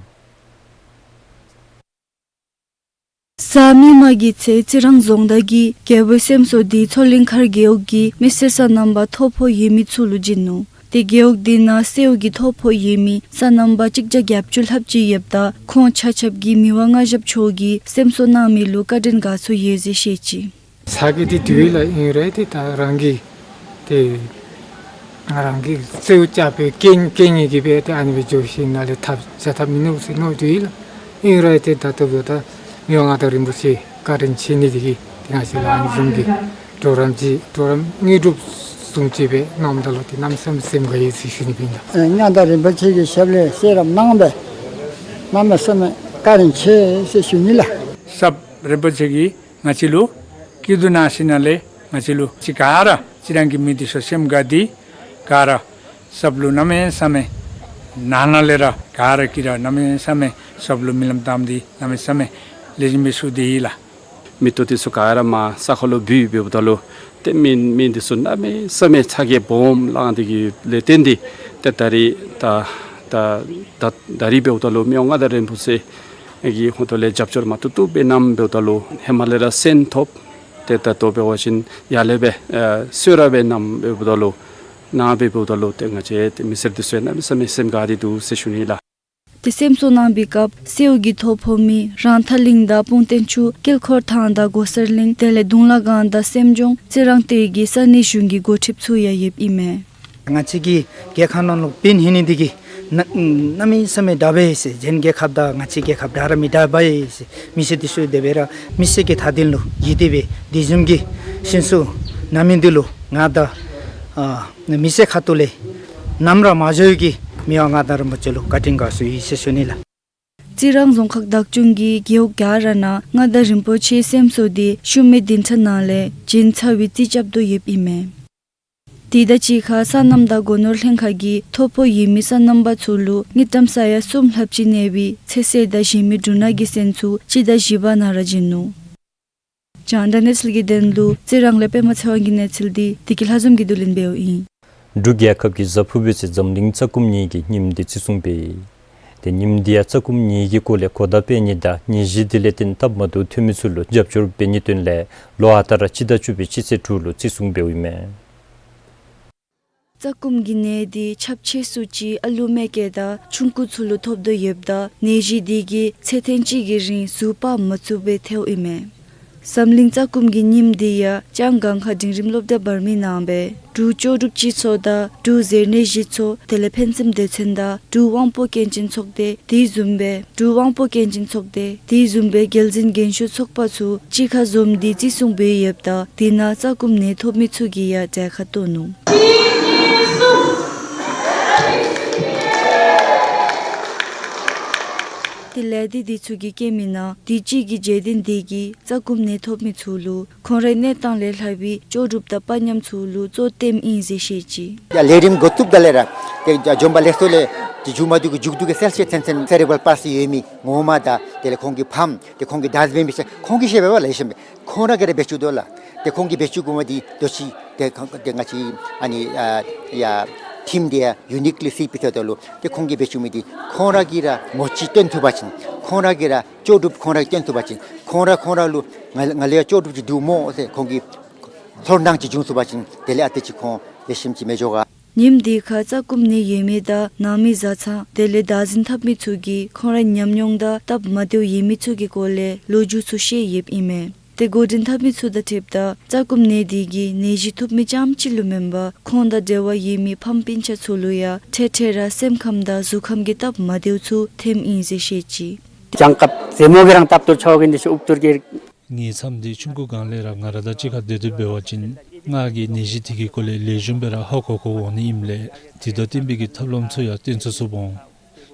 གཟའ་མིག་དམར་གྱི་ཚེ་རྩི་རང་རྫོང་བདག་གིས་རྒྱལ་པོའི་སེམས་གསོ་འདི་མཚོ་གླིང་མཁར་རྒེད་འོག་གི་མི་སེར་སོ་ནམ་པ་ཐོ་ཕོག་ཡོད་མི་ཚུ་ལུ་བྱིན་ནུག། ཏེ་རྒེད་འོག་འདི་ནང་སེརཝ་གིས་ཐོ་ཕོག་ཡོད་མི་སོ་ནམ་པ་གཅིག་བརྒྱ་གྱ་བཅུ་ལྷགཔ་ཅིག་ཡོདཔ་ད་ཁོང་ཆ་ཁྱབ་ཀྱིས་མི་དབང་མངའ་ཞབས་མཆོག་གི་སེམས་གསོ་གནང་མི་ལུ་བཀའ་དྲིན་དགའ་ཚོར་ཡོད་ཟེར་བཤད་ཅི། ས་གི་འདི་དུས་ལ་ཨིན་རུང་ཏེ་ད་རང་གི་ཏེ་ང་རང་གི་སེརཝ་རྐྱབ་པའི་རྐྱེན་རྐྱེན་གྱིས་སྦེ་ཏེ་ཨ་ནི་སྦེ་འགྱོ་ཞིནམ་ལས་ཐབས་བྱ་ཐབས་མིན་ནུག་ཟེར་མནོ་དུས་ལགས། ཨིན་རུང་ཏེ་ད་ལྟོ་ད་མི་དབང་མངའ་བདག་རིན་པོ་ཆེ་བཀའ་དྲིན་ཆེ་ནི་འདི་གིས་ཏེ་ང་བཅས་ལུ་ཨ་ནི་བཟུམ་གྱི་གྲོགས་རམ་ཅིག་གྲོགས་རམ་དངོས་གྲུབ་བཟུམ་ཅིག་སྦེ་གནངམ་ད་ལུ་ཏེ་གནམ་མེད་ས་མེད་སེམས་དགའ་ཡི་ཟེར་ཞུ་ནི་ཨིན་ལགས། མངའ་བདག་རིན་པོ་ཆེ་གི་ཞབས་ལས་གསོལ་རས་གནང་སྦེ་གནམ་མེད་ས་མེད་བཀའ་དྲིན་ཆེ་ཟེར་ཞུ་ནི་ལགས། ཞབས་རིན་པོ་ཆེ་གིས་ང་བཅས་ལུ་སྐྱིད་སྡུག་གནང་ཞིནམ་ལས་ང་བཅས་ལུ་ཅིག་ག་ར་ཅི་རང་གི་མི་འདི་ཚུ་སེམས་དགའ་སྟེ་ག་ར་ཞབས་ལུ་གནམ་མེད་ས་མེད་ནང་ན་ལས་ར་ག་ར་གིས་ར་གནམ་མེད་ས་མེད་ཞབས་ལུ་སྨོན་ལམ་བཏབ་སྟེ་གནམ་མེད་ས་མེད་ལེགས་ཤོམ་སྦེ་བཞུགས་ཏེ་ཡོད་ལགས། མེ་ཏོག་འདི་ཚུ་ག་ར་མར་ས་ཁར་ལུ་བུད་འབདཝ་ད་ལུ་ཏེ་མི་མི་འདི་ཚུ་གནམ་མེད་ས་མེད་ཚ་གྱང་སྦོམ་ལངས་ཏེ་གི་ལས་བརྟེན་ཏེ་ཏེ་ད་རིས་ད་ད་ད་ད་རིས་འབདཝ་ད་ལུ་མི་དབང་མངའ་བདག་རིན་པོ་ཆེ་གི་ཧོངས་ལས་རྒྱབ་སྐྱོར་མ་བཏུབ་བཏུབ་སྦེ་གནངམ་འབདཝ་ད་ལུ་ཧེ་མ་ལས་ར་སེམས་ཐོབ། ཏེ་ད་ལྟོ་འབད་བ་ཅིན་ཡར་ལས་སྦེ་ཨེ་གསོལ་རས་སྦེ་གནངམ་འབདཝ་ད་ལུ་གནངམ་འབདཝ་ད་ལུ་ཏེ་ང་བཅས་ཏེ་མི་སེར་འདི་ཚུ་གནམ་མེད་ས་མེད་སེམས་དགའ་སྟེ་འདུག་ཟེར་ཞུ་ནི་ལགས། ཏེ་སེམས་གསོ་གནང་བའི་སྐབས་སེརཝ་གིས་ཐོ་ཕོག་མི་རང་ཐང་གླིང་དང་སྤུངས་སྟེང་ཆུ་དཀྱིལ་འཁོར་ཐང་དང་སྒོ་གསར་གླིང་དེ་ལས་གདུང་ལ་སྒང་དང་སེམས་ལྗོངས་རྩི་རང་སྟོད་ཀྱི་ས་གནས་གཞུང་གི་འགོ་ཁྲིདཔ་ཚུ་ཡང་ཡོདཔ་ཨིན་མས། ང་བཅས་ཀྱི་རྒེད་ཁག་ནང་ལུ་འབད་ནི་འདི་གིས་ན་གནམ་མེད་ས་མེད་དྲག་པས་ཟེར། གཞན་རྒེད་ཁག་དང་ང་བཅས་རྒེད་ཁག་འདྲ་ར་མི་འདྲ་བས་ཟེར། མི་སེར་འདི་ཚུ་དེ་སྦེ་ར་མི་སེར་གྱི་མཐའ་དོན་ལུ་ཡིད་གཏད་སྦེ་དེ་བཟུམ་གྱི་ཤིང་ཚུ་གནང་མི་འདི་ལུ་ང་དང་ཨ་མི་སེར་ཁ་ཐུག་ལས་ནམ་ར་མ་འགྱོ་བའི་གི་མི་དབང་མངའ་བདག་རིན་པོ་ཆེ་ལུ་བཀའ་དྲིན་དགའ་ཚོར་ཡོད་ཟེར་ཞུ་ནི་ལགས། རྩི་རང་རྫོང་ཁག་བདག་སྐྱོང་གིས་རྒེད་འོག་ག་ར་ནང་མངའ་བདག་རིན་པོ་ཆེའི་སེམས་གསོ་འདི་ཤུལ་མའི་བདུན་ཕྲག་ནང་ལས་བྱིན་ཚར་བའི་རྩིས་རྐྱབ་དོ་ཡོདཔ་ཨིན་མས། དེ་དང་གཅིག་ཁར་སོ་ནམ་དང་སྒོ་ནོར་ལྷན་ཁག་གིས་ཐོ་ཕོག་ཡོད་མི་སོ་ནམ་པ་ཚུ་ལུ་དངུལ་ཀྲམ་ས་ཡ་གསུམ་ལྷགཔ་ཅིག་གནས་པའི་ཚོད་བསྲེ་དང་གཞན་མི་འབྲུ་སྣ་གི་སོན་ཚུ་སྤྱི་ཟླ་བཞི་པ་ནང་ར་བྱིན་ནུག། རྒྱང་བསྒྲགས་གནས་ཚུལ་གྱི་དོན་ལུ་རྩི་རང་ལས་པདྨ་ཚེ་དབང་གི་གནས་ཚུལ་འདི་བདེ་སྐྱིད་ལྷ་འཛོམས་ཀྱིས་བསྡུ་ལེན་འབདཝ་ཨིན། འབྲུག་རྒྱལ་ཁབ་ཀྱི་གཟའ་ཕུར་བུ་ཚེ་འཛམ་གླིང་རྩ་ཁུམ་ཉིན་གྱི་ཉིནམ་འདི་བརྩི་སྲུང་འབད་ཡི། ཏེ་ཉིནམ་འདི་ཡང་རྩ་ཁུམ་ཉིན་གྱི་སྐོར་ལས་གོ་བརྡ་སྤེལ་ནི་དང་ནད་གཞི་འདི་ལས་བརྟེན་སྟབས་མ་བདེཝ་ཐོན་མི་ཚུ་ལུ་རྒྱབ་སྐྱོར་འབད་ནིའི་དོན་ལས་ལོ་ཨ་རྟག་ར་སྤྱི་ཟླ་བཅུ་པའི་སྤྱི་ཚེས་དྲུག་ལུ་བརྩི་སྲུང་འབདཝ་ཨིན་མས། རྩ་ཁུམ་གྱི་ནད་འདི་ཁྱབ་ཆེ་སུ་ཅིག་ཨ་ལུ་མེ་སྐྱེས་དང་ཆུང་ཀུ་ཚུ་ལུ་ཐོབ་དོ་ཡོདཔ་ད་ནད་གཞི་འདི་གིས་ཚེ་ཐེངས་གཅིག་གི་རིང་ཟུར་སྤར་མ་ཚུགས་པར་ཐལཝ་ཨིན་མས། འཛམ་གླིང་རྩ་ཁུམ་གྱི་ཉིནམ་འདི་ཡང་ལྕང་སྒང་ཁ་འབྲིང་རིམ་སློབ་གྲྭ་བར་མའི་ནང་སྦེ་འབྲུག་ལྕོགས་གྲུབ་སྤྱི་ཚོགས་དང་འབྲུག་ཟེར་ནད་གཞི་ཚོགས་དེ་ལས་ཕན་ཚུན་སྡེ་ཚན་དང་འབྲུག་དབང་པོ་སྐྱོན་ཅན་ཚོགས་སྡེ་དེ་བཟུམ་སྦེ་འབྲུག་དབང་པོ་སྐྱོན་ཅན་ཚོགས་སྡེ་དེ་བཟུམ་སྦེ་རྒྱལ་འཛིན་རྒན་ཤོས་ཚོགས་པ་ཚུ་གཅིག་ཁར་འཛོམས་ཏེ་བརྩི་སྲུང་འབད་ཡོདཔ་ད་དེ་ནང་རྩ་ཁུམ་ནད་ཐོབ་མི་ཚུ་གིས་ཡང་གྲལ་ཁར་གཏོགས་ནུག། དེ་ལས་དེ་དེ་ཚུ་གིས་བཀོད་མི་ནང་དུས་ཅི་གི་རྗེས་བདུན་དེ་གིས་རྩ་ཁུམ་ནད་ཐོབ་མི་ཚུ་ལུ་ཁོང་རའི་གནས་སྟངས་ལས་ལྷག་པའི་ལྕོགས་གྲུབ་དང་དཔའ་ཉམས་ཚུ་ལུ་གཙོ་བཏོནམ་ཨིན་ཟེར་བཤད་ཅི། ཡ་ལས་རིམ་འགོ་བཙུགསཔ་ད་ལས་ར་ཏེ་འཛོམས་པ་ལེགས་སོ་ལས་ཏེ་མཇུག་མ་བསྡུ་གི་མཇུག་བསྡུ་གི་གསལ་བཤད་ཚན་ཚན་སེ་རེ་བཱལ་པཱལ་སི་ཡོད་མི་ངོ་མ་དང་དེ་ལས་ཁོང་གི་ཕམ་ཏེ་ཁོང་གི་བདག་འཛིན་འབད་མི་ཚུ་ཁོང་གིས་བཤདཔ་འབདཝ་ལས་ཤེས་མས། ཁོང་ར་གིས་ར་འབད་བཅུག་དོ་ལགས། ཏེ་ཁོང་གིས་འབད་བཅུག་དགོ་མི་འདི་དོ་ཅི་ཏེ་ཁོང་ཏེ་ང་བཅས་ཨ་ནི་ཨ་ཡ་ཊིམ་འདི་ཡ་ཡུ་ནིཀ་ལི་སི་པི་ཐད་དོ་ལུ་ཏེ་ཁོང་གིས་འབད་བཅུག་མི་འདི་ཁོང་ར་གིས་ར་མོ་ཅིག་སྟོན་ཐུབ་པ་ཅིན་ཁོང་ར་གིས་ར་ལྕོགས་གྲུབ་ཁོང་ར་གིས་སྟོན་ཐུབ་པ་ཅིན་ཁོང་ར་ཁོང་ར་ལུ་ང་ང་ལུ་ཡང་ལྕོགས་གྲུབ་ཅིག་འདུག་སྨོ་ཟེར་ཁོང་གིས་ཚོར་སྣང་ཅིག་བྱུང་ཚུགས་པ་ཅིན་དེ་ལས་ཨ་ཏི་ཅིག་ཁོང་ལེགས་ཤོམ་ཅིག་མི་འགྱོ་ག། ཉིནམ་དེ་ཁར་རྩ་ཁུམ་ནད་ཡོད་མི་དང་ནང་མི་བཟའ་ཚང་དེ་ལས་བདག་འཛིན་འཐབ་མི་ཚུ་གིས་ཁོང་རའི་ཉམས་མྱོང་དང་སྟབས་མ་བདེཝ་ཡོད་མི་ཚུ་གི་སྐོར་ལས་ལོ་རྒྱུས་ཚུ་བཤད་ཡོདཔ་ཨིན་མས། ཏེ་འགོ་འདྲེན་འཐབ་མི་ཚུ་དང་འཁྲིལཝ་ད་རྩ་ཁུམ་ནད་འདི་གིས་ནད་གཞི་ཐོབ་མི་རྐྱངམ་ཅིག་ལུ་མེན་པར་ཁོང་དང་འབྲེལ་བ་ཡོད་མི་ཕམ་སྤུན་ཆ་ཚུ་ལུ་ཡང་འཕྲལ་འཕྲལ་ར་སེམས་ཁམས་དང་གཟུགས་ཁམས་ཀྱི་སྟབས་མ་བདེཝ་ཚུ་ཐོནམ་ཨིན་ཟེར་བཤད་ཅི། གྱངས་ཁ་ཟེ་མོ་གི་རང་སྟབས་ཏོ་ཆོ་གིན་དི་ཤུ་ཨུབ་ཏུར་གི། ངེའི་མཚམས་འདི་ཆུང་ཀུ་སྒང་ལས་ར་ང་ར་དང་གཅིག་ཁར་སྡོད་དེ་འབད་བ་ཅིན་ང་གིས་ནད་གཞི་དེ་གི་སྐོར་ལས་ལེགས་ཤོམ་སྦེ་ར་ཧ་གོ་གོ་འོང་ནི་ཨིནམ་ལས་དེ་དང་བསྟུན་པའི་གི་ཐབས་ལམ་ཚུ་ཡང་སྟོན་ཚུགས་ཚུགསཔ་འོང་།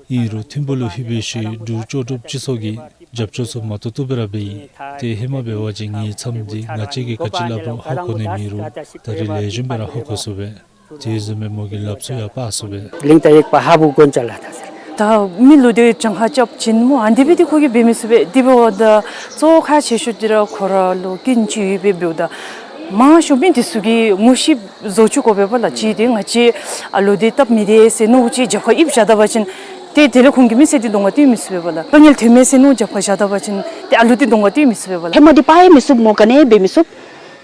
ཨིན་རུང་ཐིམ་ཕུག་ལུ་ལྷོད་པའི་ཤུལ་འབྲུག་ལྕོགས་གྲུབ་སྤྱི་ཚོགས་ཀྱིས་རྒྱབ་སྐྱོར་ཚུ་མ་ཏོག་ཏོ་སྦེ་ར་འབད་ཡི། ཏེ་ཧེ་མ་འབད་བ་ཅིན་ངེའི་མཚམས་འདི་ང་བཅས་ཀྱིས་ག་ཅི་སླབ་རུང་ཧ་གོ་ནི་མེད་རུང་ད་རིས་ལེགས་ཤོམ་སྦེ་ར་ཧ་གོ་ཚུགས་པས། དེ་བཟུམ་སྦེ་མོ་གི་ལགཔ་ཚུ་ཡང་སྤར་ཚུགས་པས། གླིང་རྟ་ཡིག་པ་ཧ་བུ་དགོན་ཅ་ལ་ད་ཟེར། ད་མི་ལུ་དེ་གྱངས་ཁ་རྐྱབ་བྱིན་སྨོ་ཨ་ནི་སྦེ་དེ་ཁོ་གིས་འབད་མི་ཚུགས་པས། དེ་འབདཝ་ད་གཙོ་བོ་ཁག་ཆེ་ཤོས་འདི་ར་ཁོ་ར་ལུ་སྐྱོན་ཅིག་ཡོདཔ་སྦེ་འབདཝ་ད་མང་ཤོས་མི་འདི་ཚུ་གིས་ངོ་ཤེས་བཟོ་བཅུག་དགོ་པས་པ་ལགས། གཅིག་འདི་ང་བཅས་ཨ་ལོ་དེ་སྟབས་མི་བདེ་ཟེར་མནོ་ཅིག་རྒྱབ་ཁར་ཡིབ་བཞག་ད་པ་ཅིན་ཏེ་དེ་ལས་ཁོང་གིས་མི་སེར་འདི་གདོང་ཁར་སྟོན་མི་ཚུགས་པས་པ་ལགས། དཀའ་ངལ་ཐོན་མས་ཟེར་མནོ་རྒྱབ་ཁར་བཞག་ད་པ་ཅིན་ཏེ་ཨ་ལོ་འདི་གདོང་ཁར་སྟོན་མི་ཚུགས་པས་པ་ལགས། ཧེ་མ་འདི་སྤར་ཡང་མི་ཚུགས་སྨོ་ག་ནི་འབད་མི་ཚུགས།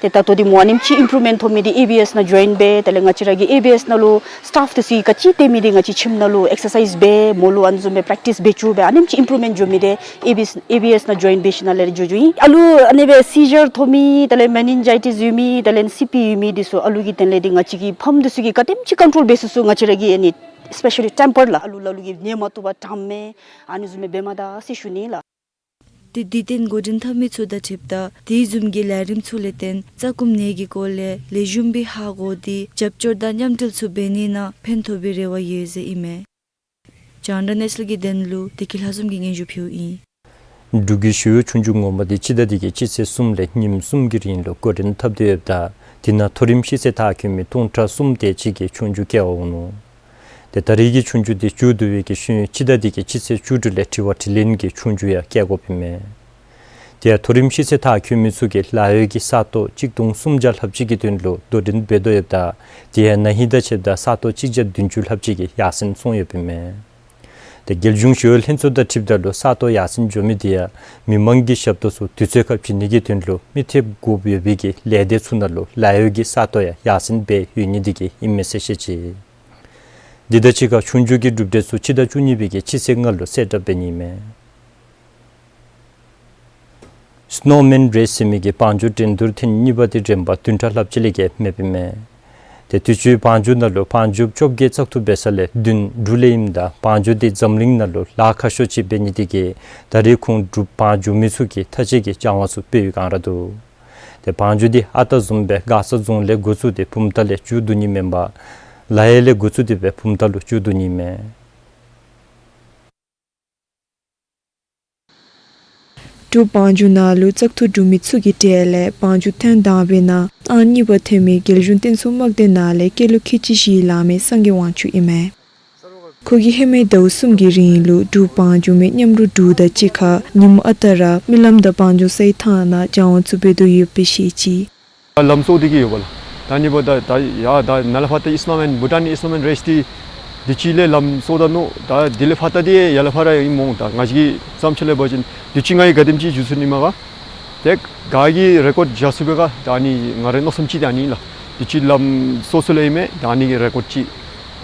ཏེ་ད་ལྟོ་འདི་མོ་ཨ་ནེམ་ཅིག་ཨིམ་པུརུབ་མེནཊ་ཐོབ་མི་འདི་ཨེ་བི་ཨེསི་ནང་ཇོའིན་འབད་དེ་ལས་ང་བཅས་ར་གི་ཨེ་བི་ཨེསི་ནང་ལུ་སི་ཊཱཕ་འདི་ཚུ་ག་ཅི་སྡོད་མི་འདི་ང་བཅས་ཁྱིམ་ནང་ལུ་ཨེག་སར་སའིཛ་འབད་མོ་ལུ་ཨ་ནི་བཟུམ་སྦེ་པེརེཀ་ཊིསི་འབད་བཅུག་སྦེ་ཨ་ནེམ་ཅིག་ཨིམ་པུརུབ་མེནཊ་འགྱོ་མི་འདི་ཨེ་བི་ཨེསི་ཨེ་བི་ཨེསི་ནང་ཇོའིན་འབད་ཞིནམ་ལས་འགྱོ་འགྱོཝ་ཨིན། ཨ་ལུ་ཨ་ནི་སྦེ་སི་ཛར་ཐོབ་མི་དེ་ལས་མེ་ནིན་ཇའི་ཊིསི་ཡོད་མི་དེ་ལས་སི་པི་ཡོད་མི་འདི་ཚུ་ཨ་ལུ་གི་དོན་ལས་འདི་ང་བཅས་ཀྱི་ཕམ་འདི་ཚུ་གིས་ག་དེམ་ཅིག་ཀོན་ཊོལ་འབད་ཚུགས་ཚུགས་ང་བཅས་ར་གིས་ཨ་ནི་སི་པེ་ཤ་ལི་ཊེམ་པར་ལགས་ཨ་ལུ་ལ་ལུ་གིས་ཉལ་མ་བཏུབ་པར་དྲང་མི་ཨ་ནི་བཟུམ་སྦེ་འབད་མ་ད་ཟེར་ཞུ་ནི་ལགས། ཏེ་དུས་བསྟུན་འགོ་འདྲེན་འཐབ་མི་ཚུ་དང་འཁྲིལཝ་ད་དེ་བཟུམ་གྱི་ལས་རིམ་ཚུ་ལས་བརྟེན་རྩ་ཁུམ་ནད་ཀྱི་སྐོར་ལས་ལེགས་ཤོམ་སྦེ་ཧ་གོ་སྟེ་རྒྱབ་སྐྱོར་དང་མཉམ་འབྲེལ་ཚུ་འབད་ནི་ནང་ཕན་ཐོགས་པའི་རེ་བ་ཡོད་ཟེར་ཨིན་མས། རྒྱང་བསྒྲགས་གནས་ཚུལ་གྱི་དོན་ལུ་བདེ་སྐྱིད་ལྷ་འཛོམས་ཀྱིས་སྙན་ཞུ་ཕུལཝ་ཨིན། འབྲུག་གི་ཞི་གཡོག་ཆོས་རྒྱུགས་ངོ་མ་འདི་སྤྱི་ཟླ་འདི་གི་སྤྱི་ཚེས་གསུམ་ལས་ཉིནམ་གསུམ་གྱི་རིང་ལུ་འགོ་འདྲེན་འཐབ་སྟེ་ཡོདཔ་ད་དེ་ནང་མཐོ་རིམ་ཤེས་ཚད་མཐར་འཁྱོལ་མི་སྟོང་ཕྲག་གསུམ་དེ་ཅིག་གིས་ཆོས་རྒྱུགས་རྐྱབ་འོང་ནུག། ཏེ་ད་རེས་ཀྱི་ཆོས་རྒྱུགས་འདི་མཇུག་བསྡུ་བའི་གི་ཤུལ་སྤྱི་ཟླ་འདི་གི་སྤྱི་ཚེས་བཅུ་དྲུག་ལས་དྲི་བ་དྲིས་ལན་གྱི་ཆོས་རྒྱུགས་ཡང་རྐྱབ་དགོཔ་ཨིན་མས། དེ་ཡང་མཐོ་རིམ་ཤེས་ཚད་མཐར་འཁྱོལ་མི་ཚུ་གིས་ལཱ་གཡོག་གི་ས་སྟོང་གཅིག་སྟོང་སུམ་བརྒྱ་ལྷགཔ་ཅིག་གི་དོན་ལུ་དོ་འགྲན་འབད་དོ་ཡོདཔ་ད་དེ་ཡང་ན་ཧིང་དང་ཕྱདཔ་ད་ས་སྟོང་གཅིག་བརྒྱ་བདུན་ཅུ་ལྷགཔ་ཅིག་གིས་ཡར་སེང་སོང་ཡོདཔ་ཨིན་མས། ཏེ་རྒྱལ་གཞུང་ཞི་གཡོག་ལྷན་ཚོགས་དང་འཁྲིལཝ་ད་ལུ་ས་སྟོང་ཡར་སེང་འགྱོ་མི་དེ་ཡང་མི་མང་གི་ཞབས་ཏོག་ཚུ་དུས་ཚོད་ཁར་བྱིན་ནི་གི་དོན་ལུ་མི་ཐེབས་དགོཔ་ཡོད་པའི་གི་ལས་སྡེ་ཚུ་ནང་ལུ་ལཱ་གཡོག་གི་ས་སྟོང་ཡང་ཡར་སེང་འབད་ཡོད་ནི་དེ་གིས་ཨིན་མས་ཟེར་བཤད་ཅི། འདི་དང་གཅིག་ཁར་ཆོས་རྒྱུགས་ཀྱི་གྲུབ་འབྲས་ཚུ་སྤྱི་ཟླ་བཅུ་གཉིས་པའི་གི་སྤྱི་ཚེས་ལྔ་ལུ་གསལ་བསྒྲགས་འབད་ནི་ཨིན་མས། སི་ནོ་མེན་རེས་ཟེར་མི་གི་བང་རྒྱུག་འགྲན་བསྡུར་ཐེངས་གཉིས་པ་འདི་རན་པ་བདུན་ཕྲག་ལྷགཔ་ཅིག་ལས་བརྒལ་མེདཔ་ཨིན་མས། ཏེ་དུས་ཅི་བང་རྒྱུགས་ནང་ལུ་བང་རྒྱུགཔ་བཅོ་བརྒྱད་བཙག་འཐུ་འབད་ས་ལས་བདུན་འབྲུག་ལས་ཨིནམ་ད་བང་རྒྱུགས་འདི་འཛམ་གླིང་ནང་ལུ་ལཱ་ཁག་ཤོས་ཅིག་འབད་ནི་དེ་གིས་ད་རེས་ཁོང་འབྲུག་བང་རྒྱུག་མི་ཚུ་གིས་མཐའ་དཔྱད་ཀྱི་སྦྱང་བ་ཚུ་འབད་བའི་སྒང་ར་འདུག། ཏེ་བང་རྒྱུགས་འདི་ཨ་རྟག་བཟུམ་སྦེ་མགར་ས་རྫོང་ལས་འགོ་བཙུགས་ཏེ་བུམ་ཐང་ལས་མཇུག་བསྡུ་ནི་མེན་པར་ལ་ཡ་ལས་འགོ་བཙུགས་ཏེ་སྦེ་བུམ་ཐང་ལུ་མཇུག་བསྡུ་ནི་ཨིན་མས། འབྲུག་བང་རྒྱུག་ནང་ལུ་བཙག་འཐུ་གྲུབ་མི་ཚུ་གི་གྲས་ལས་བང་རྒྱུག་ཐེངས་དང་པའི་ནང་ཨང་གཉིས་པ་ཐོན་མི་རྒྱལ་གཞུང་བསྟན་སྲུང་དམག་སྡེ་ནང་ལས་སྐྱེས་ལོ་ཁལ་གཅིག་བཞི་ལང་མི་སངས་རྒྱས་དབང་ཕྱུག་ཨིན་མས། ཁོ་གིས་ཧེ་མའི་ཟླཝ་གསུམ་གྱི་རིང་ལུ་འབྲུག་བང་རྒྱུག་མི་མཉམ་རོགས་དྲུག་དང་གཅིག་ཁར་ཉིནམ་ཨ་རྟག་ར་རྨི་ལམ་དང་བང་རྒྱུག་སའི་ཐང་ནང་སྦྱང་བ་ཚུ་འབད་དོ་ཡོདཔ་སྦེ་བཤད་ཅི། ལམ་སོར་འདི་གིས་ཡོདཔ་ལགས། ད་ཨ་ནི་འབདཝ་ད་ད་ཡར་ད་ནཱ་ལས་ཕར་ད་Islamic Bhutan Islamic Race འདི་འདི་ཅིག་ལས་ལམ་སོར་ད་ནུག། ད་འདི་ལས་ཕར་ད་འདི་ཡར་ལས་ཕར་ར་ཨིན་མས། ད་ང་བཅས་ཀྱི་བསམ་འཆར་ལས་འབད་བ་ཅིན་འདི་ཅིག་ང་གིས་ག་དེམ་ཅིག་འཇུ་ཚུགས་ནི་མས་ག། ཏེ་ག་གིས་རེ་ཀོཌ་བཞག་ཚུགས་པས་ག། ད་ཨ་ནི་ང་རའི་མནོ་བསམ་ཅིག་ད་ཨ་ནི་ལགས། འདི་ཅིག་ལམ་སོ་སོ་ལས་ཨིན་མས། ད་ཨ་ནི་གི་རེ་ཀོཌ་ཅིག་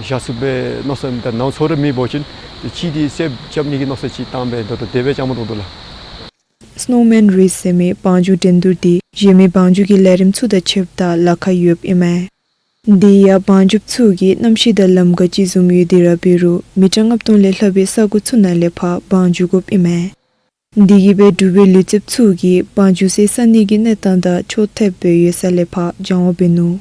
བཞག་ཚུགས་པའི་མནོ་བསམ་ད་ནང་སོར་ར་མེད་པ་ཅིན་འདི་ཅིག་འདི་སེབ་རྐྱབ་ནི་གི་མནོ་བསམ་ཅིག་བཏང་སྦེ་ད་ལྟོ་དེ་སྦེ་བཅའ་མར་བཏང་དོ་ལགས། Snowman Race ཟེར་མི་བང་རྒྱུག་འགྲན་བསྡུར་འདི་གཞན་མི་བང་རྒྱུག་གི་ལས་རིམ་ཚུ་དང་ཕྱདཔ་ད་ལཱ་ཁག་ཡོདཔ་ཨིན་མས། འདི་ཡང་བང་རྒྱུགཔ་ཚུ་གིས་གནམ་གཤིས་དང་ལམ་ག་ཅི་བཟུམ་ཡོད་དེ་ར་འབད་རུང་མི་ཊར་ལྔ་སྟོང་ལས་ལྷག་པའི་ས་གོ་ཚུ་ནང་ལས་ཕར་བང་རྒྱུག་དགོཔ་ཨིན་མས། འདི་གིས་འབད་འབྲུག་པའི་ལུས་རྩལཔ་ཚུ་གིས་བང་རྒྱུག་སའི་ས་གནས་ཀྱི་གནས་སྟངས་དང་ཕྱོགས་མཐུད་སྦེ་ཡོད་ས་ལས་ཕར་སྦྱང་བ་འབད་ནུག།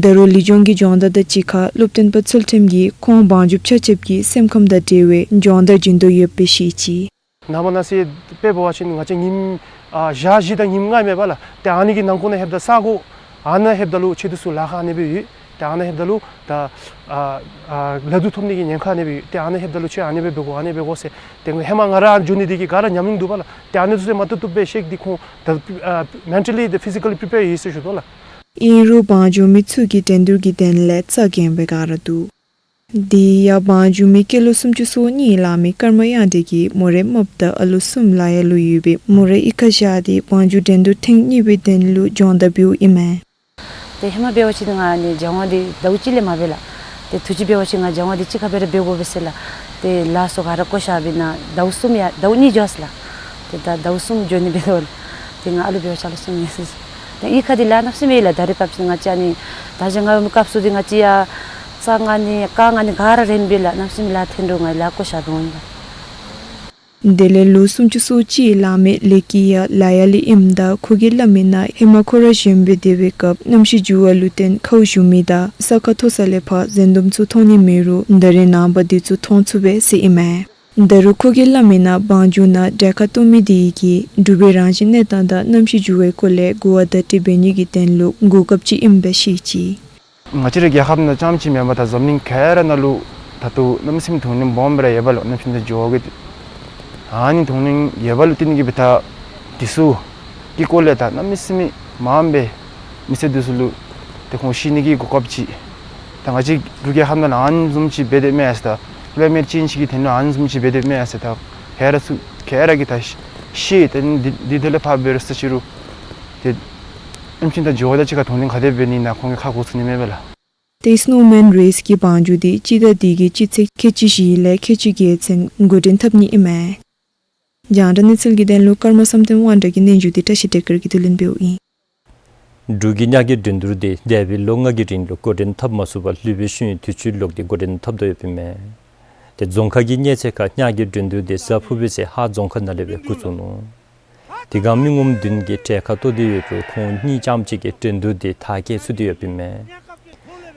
ད་རུང་ལི་ལྗོངས་ཀྱི་སྦྱོང་བརྡར་དང་གཅིག་ཁར་སློབ་སྟོན་པ་ཚུལ་ཁྲིམས་ཀྱིས་ཁོང་བང་རྒྱུགཔ་ཆ་ཁྱབ་ཀྱི་སེམས་ཁམས་དང་འབྲེལ་བའི་སྦྱོང་བརྡར་བྱིན་དོ་ཡོདཔ་སྦེ་བཤད་ཅི། ནངས་པ་གནངས་ཚེ་དཔེ་འབད་བ་ཅིན་ང་བཅས་ཉིནམ་ཨ་ཞག་བཞི་དང་ཉིནམ་ལྔ་ཨིན་མས་པ་ལགས། ཏེ་ཨ་ནི་གི་ནང་འཁོད་ནང་ལྷོདཔ་ད་ས་གོ་ཨ་ནཱ་ལྷོདཔ་ད་ལུ་ཁྱོད་འདི་ཚུ་ལཱ་ཁག་ཨ་ནི་སྦེ་ཡོད། ཏེ་ཨ་ནཱ་ལྷོདཔ་ད་ལུ་ད་ཨ་ཨ་ལ་དུག་ཐོབ་ནི་གི་ཉེན་ཁ་ཨ་ནི་སྦེ་ཡོད། ཏེ་ཨ་ནཱ་ལྷོདཔ་ད་ལུ་ཁྱོད་ཨ་ནི་སྦེ་འབད་དགོ་ཨ་ནི་སྦེ་དགོ་ཟེར། ཏེ་ཧེ་མ་ང་ར་འགྱོ་ནི་འདི་གིས་ག་ར་ཉམས་མྱོང་འདུག་པ་ལགས། ཏེ་ཨ་ནི་ཚུ་ཟེར་མ་བཏུབ་བཏུབ་སྦེ་ཤེས་ཏེ་ཁོང་ད་ཨ་མེན་ཊ་ལི་དང་ཕི་ཟི་ཀ་ལི་པི་རི་པེར་ཡོད་ཟེར་ཞུ་དོ་ལགས། ཨིན་རུང་བང་རྒྱུག་མི་ཚུ་གིས་འགྲན་བསྡུར་གྱི་དོན་ལས་རྩ་འགེངས་སྦེ་ག་ར་འདུག། འདི་ཡང་བང་རྒྱུག་མི་སྐྱེས་ལོ་སུམ་ཅུ་སོ་གཉིས་ལང་མི་ཀརྨ་དབྱངས་སྒྲོན་གྱིས་མོ་རའི་རྨགཔ་དང་ཨ་ལོ་གསུམ་ལཱ་གཡོག་ལུ་ཡོད་པའི་མོ་རའི་གཡུས་ཁར་བཞག་སྟེ་བང་རྒྱུག་འགྲན་བསྡུར་ཐེངས་གཉིས་པའི་དོན་ལུ་སྦྱོང་བརྡར་འབདཝ་ཨིན་མས། ཏེ་ཧེ་མ་འབད་བ་ཅིན་ང་ནི་སྦྱང་བ་འདི་ཟླཝ་གཅིག་ལས་མ་འབད་ལགས། ཏེ་དུས་ཅི་འབད་བ་ཅིན་ང་སྦྱང་བ་འདི་གཅིག་ཁར་སྦེ་ར་འབད་དགོ་པས་ཟེར་ལགས། ཏེ་ལཱ་ཚུ་ག་ར་བཀོ་བཞག་སྦེ་ནཱ་ཟླཝ་གསུམ་ཡང་ཟླཝ་གཉིས་འགྱོ་ཡི་ལགས། ཏེ་ད་ཟླཝ་གསུམ་འགྱོ་ནི་འབད་དོ་ལགས། ཏེ་ང་ཨ་ལུ་འབད་བ་ཅིན་ཨ་ལོ་གསུམ་ཡོད་ཟེར། ཏེ་གཡུས་ཁར་འདི་ལཱ་གནམ་མེད་ས་མེད་ལགས། ད་རེས་སྐབས་ཅིག་ང་བཅས་ཨ་ནི་ད་ཅི་ང་སྐབས་སུ་འདི་ང་བཅས་ཡང་རྩྭ་ལྔ་ནི་ཀ་ལྔ་ནི་ག་ར་རན་པས་ལགས། གནམ་མེད་ས་མེད་ལཱ་འཐོན་རུང་ང་ལཱ་བཀོ་བཞག་འོང་ཡི་ལགས། དེ་ལས་ལོ་སུམ་ཅུ་སོ་གཅིག་ལང་མི་ལེགས་སྐྱིད་ཡང་ལཱ་གཡོག་ལས་ཨིནམ་ད་ཁོ་གིས་སླབ་མི་ནང་ཧེ་མ་ཁོ་ར་གཞོནམ་སྦེ་སྡོད་པའི་སྐབས་གནམ་གཤིས་འགྱུར་བ་ལུ་བརྟེན་ཁཝ་ཞུ་མི་དང་ས་ཁ་མཐོ་ས་ལས་ཕར་གཟན་དོམ་ཚུ་མཐོང་ནི་མེད་རུང་ད་རེས་ནངས་པ་འདི་ཚུ་མཐོང་ཚུགས་པས་ཟེར་ཨིན་མས། ད་རུང་ཁོ་གིས་སླབ་མི་ནང་བང་རྒྱུག་ནང་གྲལ་ཁར་གཏོགས་མི་འདི་གིས་འབྲུག་པའི་རང་བཞིན་གནས་སྟངས་དང་གནམ་གཤིས་འགྱུར་བའི་སྐོར་ལས་གོ་བ་བརྡ་སྤྲོད་འབད་ནི་གི་དོན་ལུ་གོ་སྐབས་ཅིག་ཨིནམ་སྦེ་བཤད་ཅི། ང་བཅས་རའི་རྒྱལ་ཁབ་ནང་རྐྱངམ་ཅིག་མེན་པར་ད་འཛམ་གླིང་ག་ར་ནང་ལུ་ད་ལྟོ་གནམ་མེད་ས་མེད་གདོང་ལེན་སྦོམ་སྦེ་ར་ཡོདཔ་ལགས། གནམ་གཤིས་དང་འགྱུར་བ་གི་ཨ་ནི་གདོང་ལེན་ཡོདཔ་ལུ་བརྟེན་གི་སྦེ་ད་འདི་ཚུ་གི་སྐོར་ལས་ད་གནམ་མེད་ས་མེད་མངམ་སྦེ་མི་སེར་འདི་ཚུ་ལུ་ཏེ་ཁོང་ཤེས་ནི་གི་གོ་སྐབས་ཅིག། ད་ང་བཅས་འབྲུག་རྒྱལ་ཁབ་ནང་ལུ་ཨ་ནི་བཟུམ་ཅིག་འབད་དེ་མས་ཟེར། ད་ཀི་ལའི་མེཊ་ཅེནཇ་གི་དོན་ལུ་ཨ་ནི་བཟུམ་ཅིག་འབད་དེ་མས་ཟེར། ད་ག་ར་ཚུ་ག་ར་གིས་ད་ཤེས། ཏེ་འདི་འདི་དོན་ལས་ཕར་འབད་རུང་ས་ཕྱི་རུ་ཏེ་གནམ་གཤིས་དང་འགྱུར་བ་དང་གཅིག་ཁར་གདོང་ལེན་ག་དེ་འབད་ནི་ཨིན་ན་ཁོང་གིས་ཧ་གོ་ཚུགས་ནི་མས་པ་ལགས། ཏེ་སི་ནོ་མེན་རེསི་གི་བང་རྒྱུག་འདི་སྤྱི་ཟླ་འདི་གི་སྤྱི་ཚེས་ཁལ་གཅིག་བཞི་ལས་ཁལ་གཅིག་བརྒྱད་ཚུན་འགོ་འདྲེན་འཐབ་ནི་ཨིན་མས། རྒྱང་བསྒྲགས་གནས་ཚུལ་གྱི་དོན་ལུ་ཀརྨ་བསམ་གཏན་དབང་གྲགས་ཀྱི་སྙན་ཞུ་འདི་བཀྲ་ཤིས་བདེ་དཀར་གྱིས་བསྡུ་ལེན་འབདཝ་ཨིན། འབྲུག་གི་གཉའ་རྒོད་འགྲན་བསྡུར་འདི་འདས་པའི་ལོ་ལྔ་གི་རིང་ལུ་འགོ་འདྲེན་འཐབ་མ་ཚུགས་པར་ལུས་པའི་ཤུལ་དུས་ཚོད་ལོག་སྟེ་འགོ་འདྲེན་འཐབ་དོ་ཡོདཔ་ཨིན་མས། ཏེ་རྫོང་ཁག་གི་གཉེར་ཚད་ཁར་གཉའ་རྒོད་འགྲན་བསྡུར་འདི་གཟའ་ཕུར་བུའི་ཚེ་ཧཱ་རྫོང་ཁག་ནང་ལས་སྦེ་འགོ་བཙུགས་ནུག། དེ་སྒང་མི་ངོམ་བདུན་གྱིས་གྲལ་ཁར་གཏོགས་ཏེ་ཡོད་རུང་ཁོང་གཉིས་རྐྱངམ་གཅིག་གིས་འགྲན་བསྡུར་འདི་མཐར་འཁྱོལ་ཚུགས་ཏེ་ཡོདཔ་ཨིན་མས།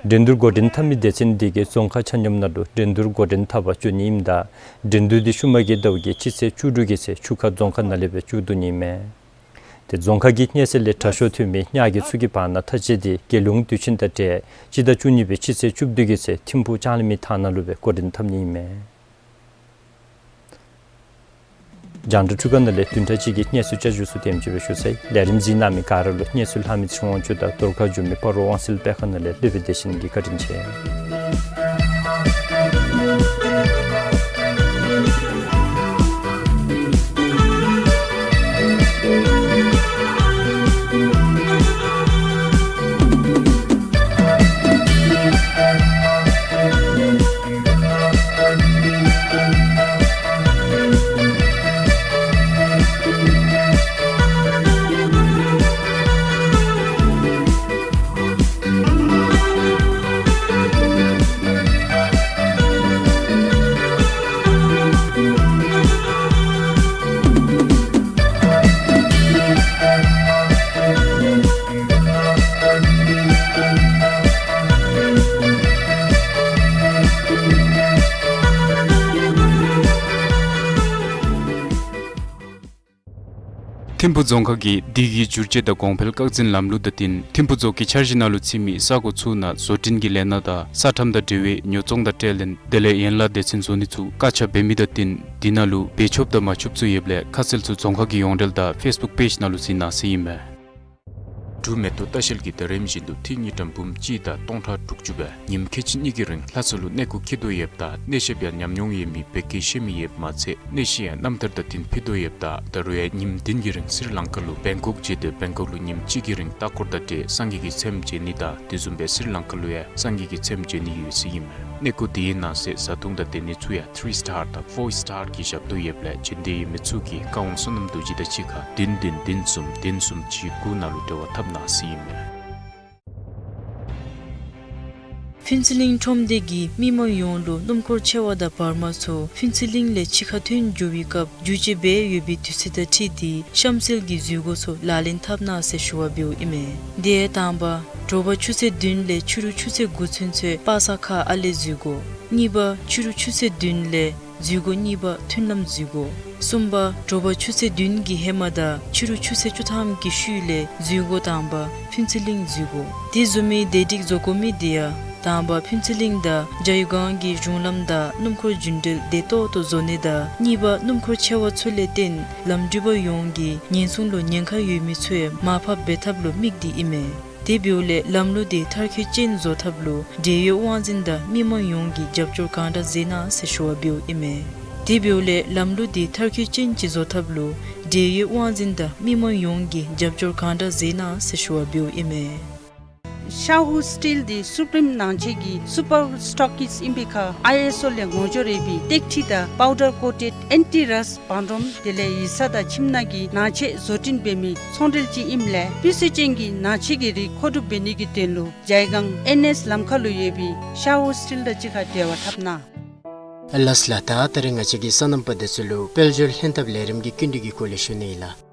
འགྲན་བསྡུར་འགོ་འདྲེན་འཐབ་མི་སྡེ་ཚན་འདི་གིས་རྫོང་ཁག་ཆ་མཉམ་ནང་ལུ་འགྲན་བསྡུར་འགོ་འདྲེན་འཐབ་པར་འགྱོ་ནི་ཨིནམ་ད་འགྲན་བསྡུར་འདི་ཤུལ་མ་གི་ཟླཝ་གི་སྤྱི་ཚེས་བཅུ་དྲུག་གི་ཚེ་ཆུ་ཁ་རྫོང་ཁག་ནང་ལས་སྦེ་མཇུག་བསྡུ་ནི་ཨིན་མས། ཏེ་རྫོང་ཁག་གི་གཉེར་ཚད་ལས་དྲག་ཤོས་ཐོན་མི་གཉའ་རྒོད་ཚུ་གི་བར་ན་མཐའ་དཔྱད་འདི་རྒྱལ་ཡོངས་དུས་ཆེན་དང་འབྲེལ་སྤྱི་ཟླ་བཅུ་གཉིས་པའི་སྤྱི་ཚེས་བཅུ་བདུན་གྱི་ཚེ་ཐིམ་ཕུག་ལྕང་གླིང་མི་ཐང་ནང་ལུ་སྦེ་འགོ་འདྲེན་འཐབ་ནི་ཨིན་མས། རྒྱང་བསྒྲགས་འཕྲུལ་ཁང་ནང་ལས་བདུན་ཕྲག་གཅིག་གི་གནས་ཚུལ་བསྐྱར་ཞུ་ཚུ་དེམ་ཅིག་སྦེ་ཞུ་ཚར་ཡི། ལས་རིམ་གཟིགས་གནང་མི་ག་ར་ལུ་གནས་ཚུལ་ལྷག་མི་ཚེ་དབང་ཕྱུག་དང་རྫོང་ཁ་བཞུགས་མི་སྤ་རོ་དབང་གསལ་དཔེ་ཁང་ནང་ལས་སློབ་དཔོན་བདེ་ཆེན་གྱིས་བཀའ་དྲིན་ཆེ། ཐིམ་ཕུ་རྫོང་ཁག་གིས་དུས་ཀྱི་བསྒྱུར་བཅོས་དང་གོང་འཕེལ་སྐར་འཛིན་ལམ་ལུགས་དང་བསྟུན་ཐིམ་ཕུ་རྫོང་གི་འཆར་གཞི་ནང་ལུ་ཚུད་མི་ས་གོ་ཚུ་ནང་བཟོ་སྐྲུན་གྱི་ལས་སྣ་དང་ས་ཁྲམ་དང་འབྲེལ་བའི་ཉོ་ཚོང་དང་ཁྲལ་ལེན་དེ་ལས་ཡན་ལག་སྡེ་ཚན་བཟོ་ནི་ཚུ་བཀའ་རྒྱ་འབད་མི་དང་བསྟུན་དེ་ནང་ལུ་འབད་ཆོགཔ་དང་མ་ཆོགཔ་ཚུ་ཡོདཔ་ལས་ཁ་གསལ་ཚུ་རྫོང་ཁག་གི་ཡོངས་འབྲེལ་དང་ཕེསི་བུཀ་པེཇ་ནང་ལུ་གཟིགས་གནང་ཟེར་ཨིན་མས། འབྲུག་མེ་ཏོག་ལྟ་བཤལ་གྱིས་ད་རིམ་བཞིན་དུ་ཐིག་ཉིས་ཀྲམ་འབུམ་གཅིག་དང་སྟོང་ཕྲག་དྲུག་ཅུ་སྦེ་ཉིནམ་ཁལ་གཅིག་གཉིས་ཀྱི་རིང་ལྷ་ས་ལུ་གནས་སྐོར་འཁྱིད་དོ་ཡོདཔ་ད་གནས་བཤདཔ་ཡང་ཉམས་མྱོང་ཡོད་མི་བོད་སྐད་ཤེས་མི་ཡོདཔ་མ་ཚད་གནས་བཤད་ཡང་རྣམ་ཐར་དང་བསྟུན་ཕུལ་དོ་ཡོདཔ་ད་ད་རུང་ཡང་ཉིནམ་བདུན་གྱི་རིང་སི་རི་ལང་ཀ་ལུ་བེང་ཀོག་མཇལ་ཏེ་བེང་ཀོག་ལུ་ཉིནམ་གཅིག་གི་རིང་ལྟ་སྐོར་དང་འབྲེལ་སངས་རྒྱས་ཀྱི་ཚལམ་མཇལ་ནི་དང་དེ་བཟུམ་སྦེ་སི་རི་ལང་ཀ་ལུ་ཡང་སངས་རྒྱས་ཀྱི་ཚལམ་མཇལ་ནི་ཡོད་ཟེར་ཨིན་མས། གནས་སྐོར་དེའི་ནང་གསེས་བཟའ་འཐུང་དང་སྡོད་ནི་ཚུ་ཡང་ཐི་རི་སི་ཊར་དང་ཕོར་སི་ཊར་གྱི་ཞབས་ཏོག་ཡོདཔ་ལས་འབྱོན་འདོད་ཡོད་མི་ཚུ་གིས་བཀའ་དབང་བསོད་ནམས་རྡོ་རྗེ་དང་གཅིག་ཁར་བདུན་བདུན་བདུན་གསུམ་བདུན་གསུམ་གཅིག་དགུ་ནང་ལུ་འབྲེལ་བ་འཐབ་གནང་ཟེར་ཨིན་མས། ཕུན་ཚོགས་གླིང་ཁྲོམ་སྡེ་གིས་མི་མང་ཡོངས་ལུ་སྣུམ་འཁོར་ཆེ་བ་དང་བར་མ་ཚུ་ཕུན་ཚོགས་གླིང་ལས་ཕྱི་ཁར་ཐོན་འགྱོ་བའི་སྐབས་བསྒྱུར་བཅོས་འབད་ཡོད་པའི་དུས་ཚོད་དང་འཁྲིལ་ཏེ་གཤམ་གསལ་གྱི་འཛུལ་སྒོ་ཚུ་ལག་ལེན་འཐབ་གནང་ཟེར་ཞུ་བ་འབདཝ་ཨིན་མས། དེ་ཡང་དང་པ་དྲོ་པ་ཆུ་ཚོད་བདུན་ལས་ཕྱི་རུ་ཆུ་ཚོད་དགུ་ཚུན་ཚོད་པ་ས་ཁ་ཨ་ལེ་འཛུལ་སྒོ། གཉིས་པ་ཕྱི་རུ་ཆུ་ཚོད་བདུན་ལས་འཛུལ་སྒོ་གཉིས་པ་མཐུན་ལམ་འཛུལ་སྒོ། གསུམ་པ་དྲོ་པ་ཆུ་ཚོད་བདུན་གྱི་ཧེ་མ་དང་ཕྱི་རུ་ཆུ་ཚོད་བཅུ་ཐམ་གྱི་ཤུལ་ལས་འཛུལ་སྒོ་དང་པ་ཕུན་ཚོགས་གླིང་འཛུལ་སྒོ། དེ་བཟུམ་མའི་བདེ་སྒྲིག་བཟོ་དགོ་མི་དེ་ཡང་དང་པ་ཕུན་ཚོགས་གླིང་དང་ཇ་ཡུ་སྒང་གི་གཞུང་ལམ་དང་སྣུམ་འཁོར་རྒྱུན་འགྲུལ་བདེ་ཏོག་ཏོ་བཟོ་ནི་དང་གཉིས་པ་སྣུམ་འཁོར་ཆེ་བ་ཚུ་ལས་བརྟེན་ལམ་འགྲུལ་པ་ཡོངས་ཀྱི་ཉེན་སྲུང་ལུ་ཉེན་ཁ་ཡོད་མི་ཚུ་ཡང་མར་ཕབ་འབད་ཐབས་ལུ་དམིགས་ཏེ་ཨིན་མས། དེ་འབདཝ་ལས་ལམ་ལུགས་དེ་མཐར་འཁྱོལ་ཅན་བཟོ་ཐབས་ལུ་འབྲེལ་ཡོད་དབང་འཛིན་དང་མི་མང་ཡོངས་ཀྱིས་རྒྱབ་སྐྱོར་གང་དྲག་མཛད་གནང་ཟེར་ཞུ་བ་འབདཝ་ཨིན་མས། དེ་འབདཝ་ལས་ལམ་ལུགས་དེ་མཐར་འཁྱོལ་ཅན་ཅིག་བཟོ་ཐབས་ལུ་འབྲེལ་ཡོད་དབང་འཛིན་དང་མི་མང་ཡོངས་ཀྱིས་རྒྱབ་སྐྱོར་གང་དྲག་མཛད་གནང་ཟེར་ཞུ་བ་འབདཝ་ཨིན་མས། ཤ་ཧུ་སི་ཊིལ་འདི་སུ་པྲིམ་ནང་ཆས་ཀྱི་སུ་པར་སི་ཊོག་ཀིསཊ་ཨིན་པའི་ཁར་ཨའི་ཨེསི་ཨོ་ལས་ངོ་སྦྱོར་ཡོད་པའི་སྟེགས་ཁྲི་དང་པའུ་ཌར་ཀོ་ཊེཌ་ཨེན་ཊི་རསཊ་བང་རིམ་དེ་ལས་ཡིག་ཚང་དང་ཁྱིམ་ནང་གི་ནང་ཆས་བཟོ་སྐྲུན་འབད་མི་ཚོང་འབྲེལ་ཅིག་ཨིནམ་ལས་སྤུས་ཚད་ཅན་གྱི་ནང་ཆས་ཀྱི་རིགས་མཁོ་སྒྲུབ་འབད་ནི་གི་དོན་ལུ་ཇའི་སྒང་ཨེན་ཨེསི་ལམ་ཁ་ལུ་ཡོད་པའི་ཤ་ཧུ་སི་ཊིལ་དང་གཅིག་ཁར་འབྲེལ་བ་འཐབ་གནང་། ལགས་ལགས། ད་ད་རེས་ང་བཅས་ཀྱིས་སོ་ནམ་པ་འདི་ཚུ་ལུ་དཔལ་འབྱོར་ལྷན་ཐབས་ལས་རིམ་གྱི་སྐྱིན་འགྲུལ་གྱི་སྐོར་ལས་ཞུ་ནི་ཨིན་ལགས།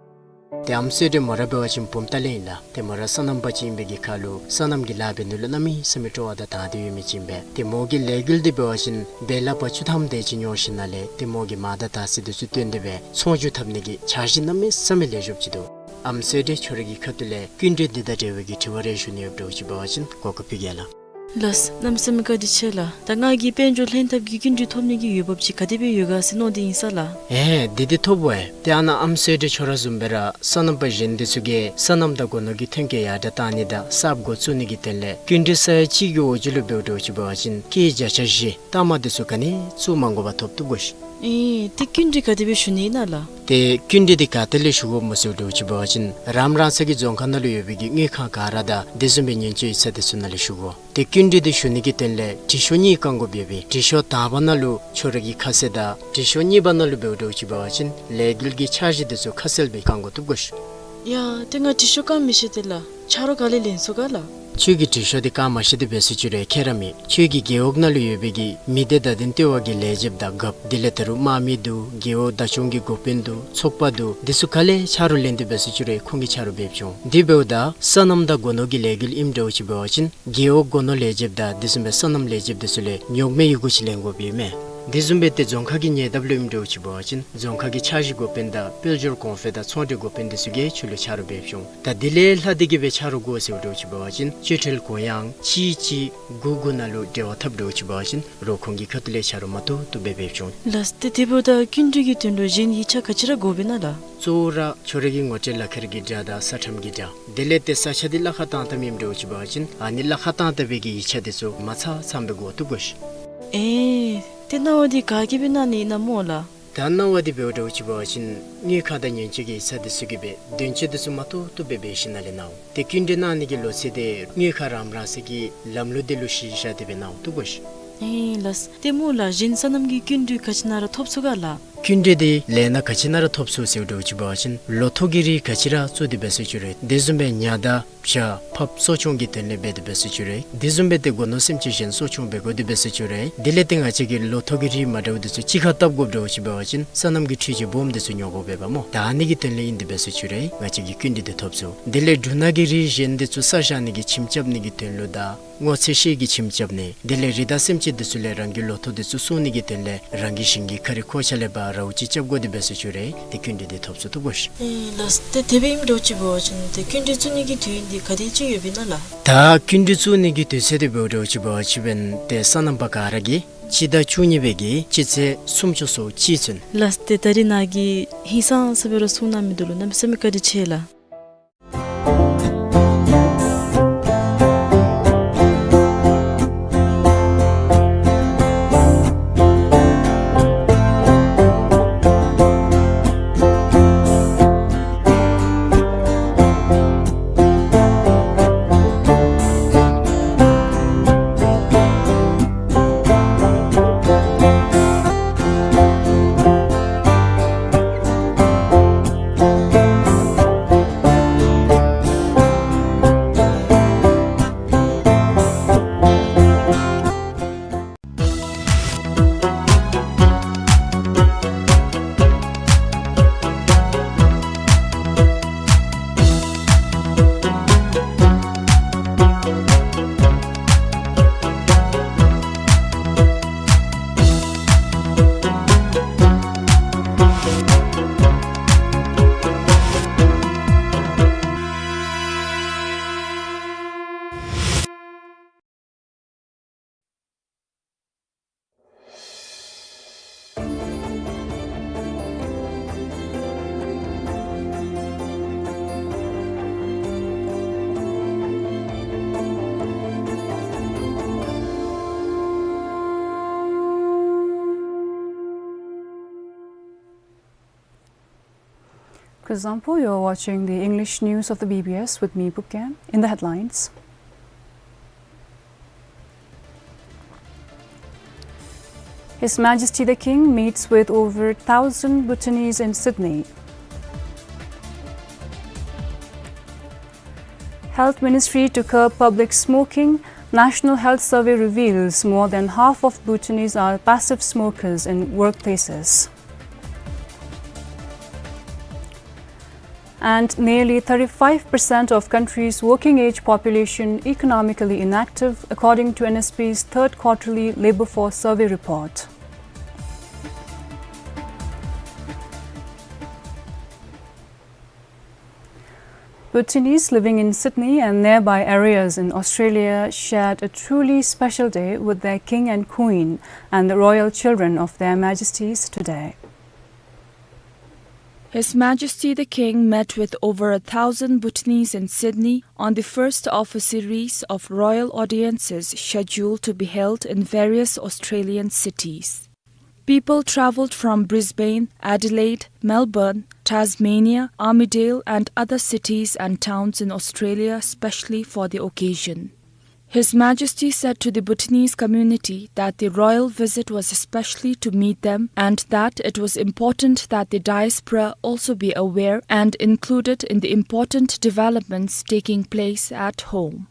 ཏེ་ཨམ་སྲུ་འདི་མོ་ར་འབད་བ་ཅིན་བུམ་ཐང་ལས་ཨིན་ལགས། ཏེ་མོ་ར་སོ་ནམ་པ་ཅིག་ཨིན་པའི་གི་ཁར་ལུ་སོ་ནམ་གྱི་ལཱ་འབད་ནི་ལུ་གནམ་མེད་ས་མེད་སྤྲོ་བ་དང་དང་འདོད་ཡོད་མི་ཅིག་ཨིན་པས། ཏེ་མོ་གི་ལས་འགུལ་འདི་འབད་བ་ཅིན་འབད་ལཱ་པ་བཅུ་ཐམ་དེ་ཅིག་ཉོ་ཞིནམ་ལས་ཏེ་མོ་གི་མ་དང་དར་ཚི་འདི་ཚུ་བཏོན་ཏེ་སྦེ་ཚོང་འགྱུར་འཐབ་ནི་གི་འཆར་གཞི་གནམ་མེད་ས་མེད་ལེགས་ཤོམ་ཅིག་འདུག། ཨམ་སྲུ་འདི་ཁྱོད་རའི་གི་ཁ་ཐུག་ལས་སྐྱིན་འགྲུལ་འདི་དང་འབྲེལ་བའི་གི་དྲི་བ་རེ་ཞུ་ནི་ཡོདཔ་འདྲཝ་ཅིག་འབད་བ་ཅིན་གོ་སྐབས་ཕུལ་གེ་ལགས། ལགས། གནམ་མེད་ས་མེད་བཀའ་དྲིན་ཆེ་ལགས། ད་ང་གིས་དཔལ་འབྱོར་ལྷན་ཐབས་ཀྱི་སྐྱིན་འགྲུལ་ཐོབ་ནི་གི་འོས་འབབ་ཅིག་ག་དེ་སྦེ་ཡོད་ག་ཟེར་མནོ་སྟེ་ཨིན་ས་ལགས། ཨེ་འདི་འདི་ཐོབ་འོང་། ཏེ་ཨ་ནཱ་ཨམ་སྲུ་འདི་ཁྱོད་ར་བཟུམ་སྦེ་ར་སོ་ནམ་པ་གཞན་འདི་ཚུ་གིས་སོ་ནམ་དང་སྒོ་ནོར་གྱི་ཐོན་སྐྱེད་ཡར་དྲགས་གཏང་ནི་དང་གསརཔ་འགོ་བཙུགས་ནི་གི་དོན་ལས་སྐྱིན་འགྲུལ་ས་ཡ་གཅིག་གི་འོག་ཅིག་ལུ་འབདཝ་འདྲཝ་ཅིག་འབད་བ་ཅིན་སྐྱེད་བརྒྱ་ཆ་བཞི་ལྟག་མ་འདི་ཚུ་ག་ནི་བཙུགས་མ་དགོ་པར་ཐོབ་བཏུབ་གོ་ཤིག། ཨེ་ཏེ་སྐྱིན་འགྲུལ་ག་དེ་སྦེ་ཞུ་ནི་ཨིན་ན་ལགས། ཏེ་སྐྱིན་འགྲུལ་འདི་ག་ཏེ་ལས་ཞུ་དགོཔ་སྨོ་ཟེར་འདྲཝ་ཅིག་འབད་བ་ཅིན་རམ་རང་ས་གི་རྫོང་ཁག་ནང་ལུ་ཡོད་པའི་གི་དངུལ་ཁང་ག་ར་དང་དེ་བཟུམ་སྦེ་ཉེན་བཅོལ་ཡིག་ཚང་འདི་ཚུ་ནང་ལས་ཞུ་དགོ། ཏེ་སྐྱིན་འགྲུལ་འདི་ཞུ་ནི་གི་དོན་ལས་དྲི་ཤོག་གཉིས་བཀང་དགོཔ་ཡོད་པས། དྲི་ཤོག་དང་པ་ནང་ལུ་ཁྱོད་རའི་གི་ཁ་གསལ་དང་དྲི་ཤོག་གཉིས་པ་ནང་ལུ་འབདཝ་འདྲཝ་ཅིག་འབད་བ་ཅིན་ལས་འགུལ་གྱི་འཆར་གཞི་འདི་ཚུ་ཁ་གསལ་སྦེ་བཀང་དགོ་བཏུབ་གོ་ཤིག། ཡ་ཏེ་ང་དྲི་ཤོག་བཀང་མི་ཤེས་ཏེ་ལགས། ཆ་རོགས་ག་ལས་ལེན་ཚུགས་ག་ལགས། ཁྱོད་ཀྱིས་དྲི་ཤོག་འདི་བཀང་མ་ཤེས་ཏེ་འབད་སོང་ཅི་རུང་ཁྱད་ར་མེད། ཁྱོད་ཀྱི་རྒེད་འོག་ནང་ལུ་ཡོད་པའི་གི་མི་སྡེ་བརྡ་དོན་ལྟེ་བ་གི་ལས་བྱེདཔ་དང་རྒཔོ་དེ་ལས་ད་རུང་དམག་མི་འདུག། རྒེད་འོག་བདག་སྐྱོང་གི་འགོ་དཔོན་འདུག། ཚོགས་པ་འདུག། འདི་ཚུ་ག་ལས་ཆ་རོགས་ལེན་ཏེ་འབད་སོང་ཅི་རུང་ཁོང་གིས་ཆ་རོགས་འབདཝ་བྱུང་། དེ་འབདཝ་ད་སོ་ནམ་དང་སྒོ་ནོར་གྱི་ལས་འགུལ་ཨིནམ་འདྲཝ་ཅིག་འབད་བ་ཅིན་རྒེད་འོག་སྒོ་ནོར་ལས་བྱེདཔ་དང་དེ་བཟུམ་སྦེ་སོ་ནམ་ལས་བྱེདཔ་འདི་ཚུ་ལས་ཉོག་མེད་ཡི་གུ་ཅིག་ལེན་དགོཔ་ཨིན་མས། དེ་བཟུམ་སྦེ་ཏེ་རྫོང་ཁག་གི་ཉེ་འདབས་ལུ་ཨིནམ་འདྲཝ་ཅིག་འབད་བ་ཅིན་རྫོང་ཁག་གི་འཆར་གཞི་འགོ་དཔོན་དང་དཔལ་འབྱོར་གོང་འཕེལ་དང་ཚོང་འབྲེལ་འགོ་དཔོན་འདི་ཚུ་གིས་ཁྱོད་ལུ་ཆ་རོགས་འབདཝ་བྱུང་། ད་དེ་ལས་ལྷག་སྟེ་གི་སྦེ་ཆ་རོགས་དགོ་ཟེརཝ་འདྲཝ་ཅིག་འབད་བ་ཅིན་སྤྱོད་ཁྲལ་གུ་ཡངས་གཅིག་གཅིག་དགུ་དགུ་ནང་ལུ་འབྲེལ་བ་འཐབ་འདྲཝ་ཅིག་འབད་བ་ཅིན་རོགས་ཁོང་གི་ཁ་ཐུག་ལས་ཆ་རོགས་མ་ཐུབ་ཐུབ་སྦེ་འབདཝ་བྱུང་། ལགས། ཏེ་དེ་འབདཝ་ད་སྐྱིན་འགྲུལ་གྱི་དོན་ལུ་གཞན་ཡིག་ཆ་ག་ཅི་ར་དགོཔ་ཨིན་ན་ལགས། གཙོ་བོ་ར་ཁྱོད་རའི་གི་ངོ་སྤྲོད་ལག་ཁྱེར་གྱི་འདྲ་དང་ས་ཁྲམ་གྱི་འདྲ། དེ་ལས་ཏེ་ས་ཆ་འདི་གླ་ཁར་བཏང་བཏངམ་ཨིནམ་འདྲཝ་ཅིག་འབད་བ་ཅིན་ཨ་ནི་གླ་ཁར་བཏང་བཏང་བའི་གི་ཡིག་ཆ་འདི་ཚུ་མ་ཚང་ཚངམ་སྦེ་དགོ་བཏུབ་གོ་ཤིག། ཨེ་ཏེ་གནང་བ་འདི་ག་གིས་སྦེ་གནང་ནི་ཨིན་ན་སྨོ་ལགས། ད་གནང་བ་འདི་འབདཝ་འདྲཝ་ཅིག་འབད་བ་ཅིན་དངུལ་ཁང་དང་ཉེན་བཅོལ་གྱི་ཡིག་ཚང་འདི་ཚུ་གིས་སྦེ་དོན་གཅོད་འདི་ཚུ་མ་ཐུབ་ཐུབ་སྦེ་འབད་ཞིནམ་ལས་གནང་འོང་། ཏེ་སྐྱིན་འགྲུལ་གནང་ནི་གི་ལོ་ཚད་འདི་དངུལ་ཁང་རམ་རང་ས་གི་ལམ་ལུགས་འདི་ལུ་གཞི་བཞག་སྟེ་སྦེ་གནང་འོང་བཏུབ་གོ་ཤིག། ཨེ་ལགས། ཏེ་སྨོ་ལགས་གཞན་སོ་ནམ་གྱི་སྐྱིན་འགྲུལ་ག་ཅི་ནང་ར་ཐོབ་ཚུགས་ག་ལགས། སྐྱིན་འགྲུལ་འདི་ལས་སྣ་ག་ཅི་ནང་ར་ཐོབ་ཚུགས་ཟེརཝ་འདྲཝ་ཅིག་འབད་བ་ཅིན་ལོ་ཐོག་གི་རིགས་ག་ཅི་ར་བཙུགས་ཏེ་འབད་སོང་ཅི་རུང་དེ་བཟུམ་སྦེ་ཉ་དང་ ཤ་ཕགཔ་གསོ་སྐྱོང་གི་དོན་ལས་འབད་དེ་འབད་སོང་ཅི་རུང་དེ་བཟུམ་སྦེ་ཏེ་སྒོ་ནོར་སེམས་ཅན་གཞན་གསོ་སྐྱོང་འབད་དགོ་དེ་འབད་སོང་ཅི་རུང་དེ་ལས་ཏེ་ང་བཅས་ཀྱི་ལོ་ཐོག་གི་རིགས་མ་འདྲཝ་དེ་ཚུ་གཅིག་ཁར་བཏབ་དགོཔ་འདྲཝ་ཅིག་འབད་བ་ཅིན་སོ་ནམ་གྱི་འཕྲུལ་ཆས་སྦོམ་དེ་ཚུ་ཉོ་དགོཔ་འབདཝ་སྨོ། ད་ཨ་ནི་གི་དོན་ལས་ཨིན། དེ་འབད་སོང་ཅི་རུང་ང་བཅས་ཀྱིས་སྐྱིན་འགྲུལ་དེ་ཐོབ་ཚུགས། དེ་ལས་འབྲུ་སྣ་གི་རིགས་གཞན་དེ་ཚུ་ས་བཞག་ནི་གི་ཁྱིམ་རྐྱབ་ནི་གི་དོན་ལུ་དང་སྔོ་ཚལ་ཤེལ་གྱི་ཁྱིམ་རྐྱབ་ནི་དེ་ལས་རི་དྭགས་སེམས་ཅན་དེ་ཚུ་ལས་རང་གི་ལོ་ཐོག་དེ་ཚུ་སྲུང་ནི་གི་དོན་ལས་རང་གི་ཞིང་གི་ཁ་རི་ཁོག་ཆ་ལས་ཕར་རཝ་ཅིག་རྐྱབ་དགོ་དེ་འབད་སོང་ཅི་རུང་ཏེ་སྐྱིན་འགྲུལ་དེ་ཐོབ་ཚུགས་དོ་གོ་ཤིག། ཨེ་ལགས་སོ། ཏེ་དེ་སྦེ་ཨིནམ་འདྲཝ་ཅིག་འབད་བ་ཅིན་ཏེ་སྐྱིན་འགྲུལ་བཙུགས་ནི་གི་དུས་ཡུན་འདི་ག་དེ་ཅིག་ཡོདཔ་ཨིན་ན་ལགས། ད་སྐྱིན་འགྲུལ་བཙུགས་ནི་གི་དུས་ཚོད་དེ་འབདཝ་འདྲཝ་ཅིག་འབད་བ་ཅིན་ཏེ་སོ་ནམ་པ་ག་ར་གིས་སྤྱི་ཟླ་བཅུ་གཉིས་པའི་གི་སྤྱི་ཚེས་སུམ་ཅུ་སོ་གཅིག་ཚུན། ལགས་སོ། ཏེ་ད་རིས་ནཱ་གིས་ཧིང་སངས་ས་སྦེ་ར་གསུང་གནང་མི་འདི་ལུ་གནམ་མེད་ས་མེད་བཀའ་དྲིན་ཆེ་ལགས། Kuzuzangpo, you're watching the English news of the B B S with me, Pukkem. In the headlines, His Majesty the King meets with over thousand Bhutanese in Sydney. Health Ministry to curb public smoking. National Health Survey reveals more than half of Bhutanese are passive smokers in workplaces. And nearly thirty-five percent of country's working age population economically inactive, according to N S P's third quarterly labor force survey report. Bhutanese living in Sydney and nearby areas in Australia shared a truly special day with their king and queen and the royal children of their majesties today. His Majesty the King met with over a thousand Bhutanese in Sydney on the first of a series of royal audiences scheduled to be held in various Australian cities. People travelled from Brisbane, Adelaide, Melbourne, Tasmania, Armidale and other cities and towns in Australia specially for the occasion. His Majesty said to the Bhutanese community that the royal visit was especially to meet them and that it was important that the diaspora also be aware and included in the important developments taking place at home.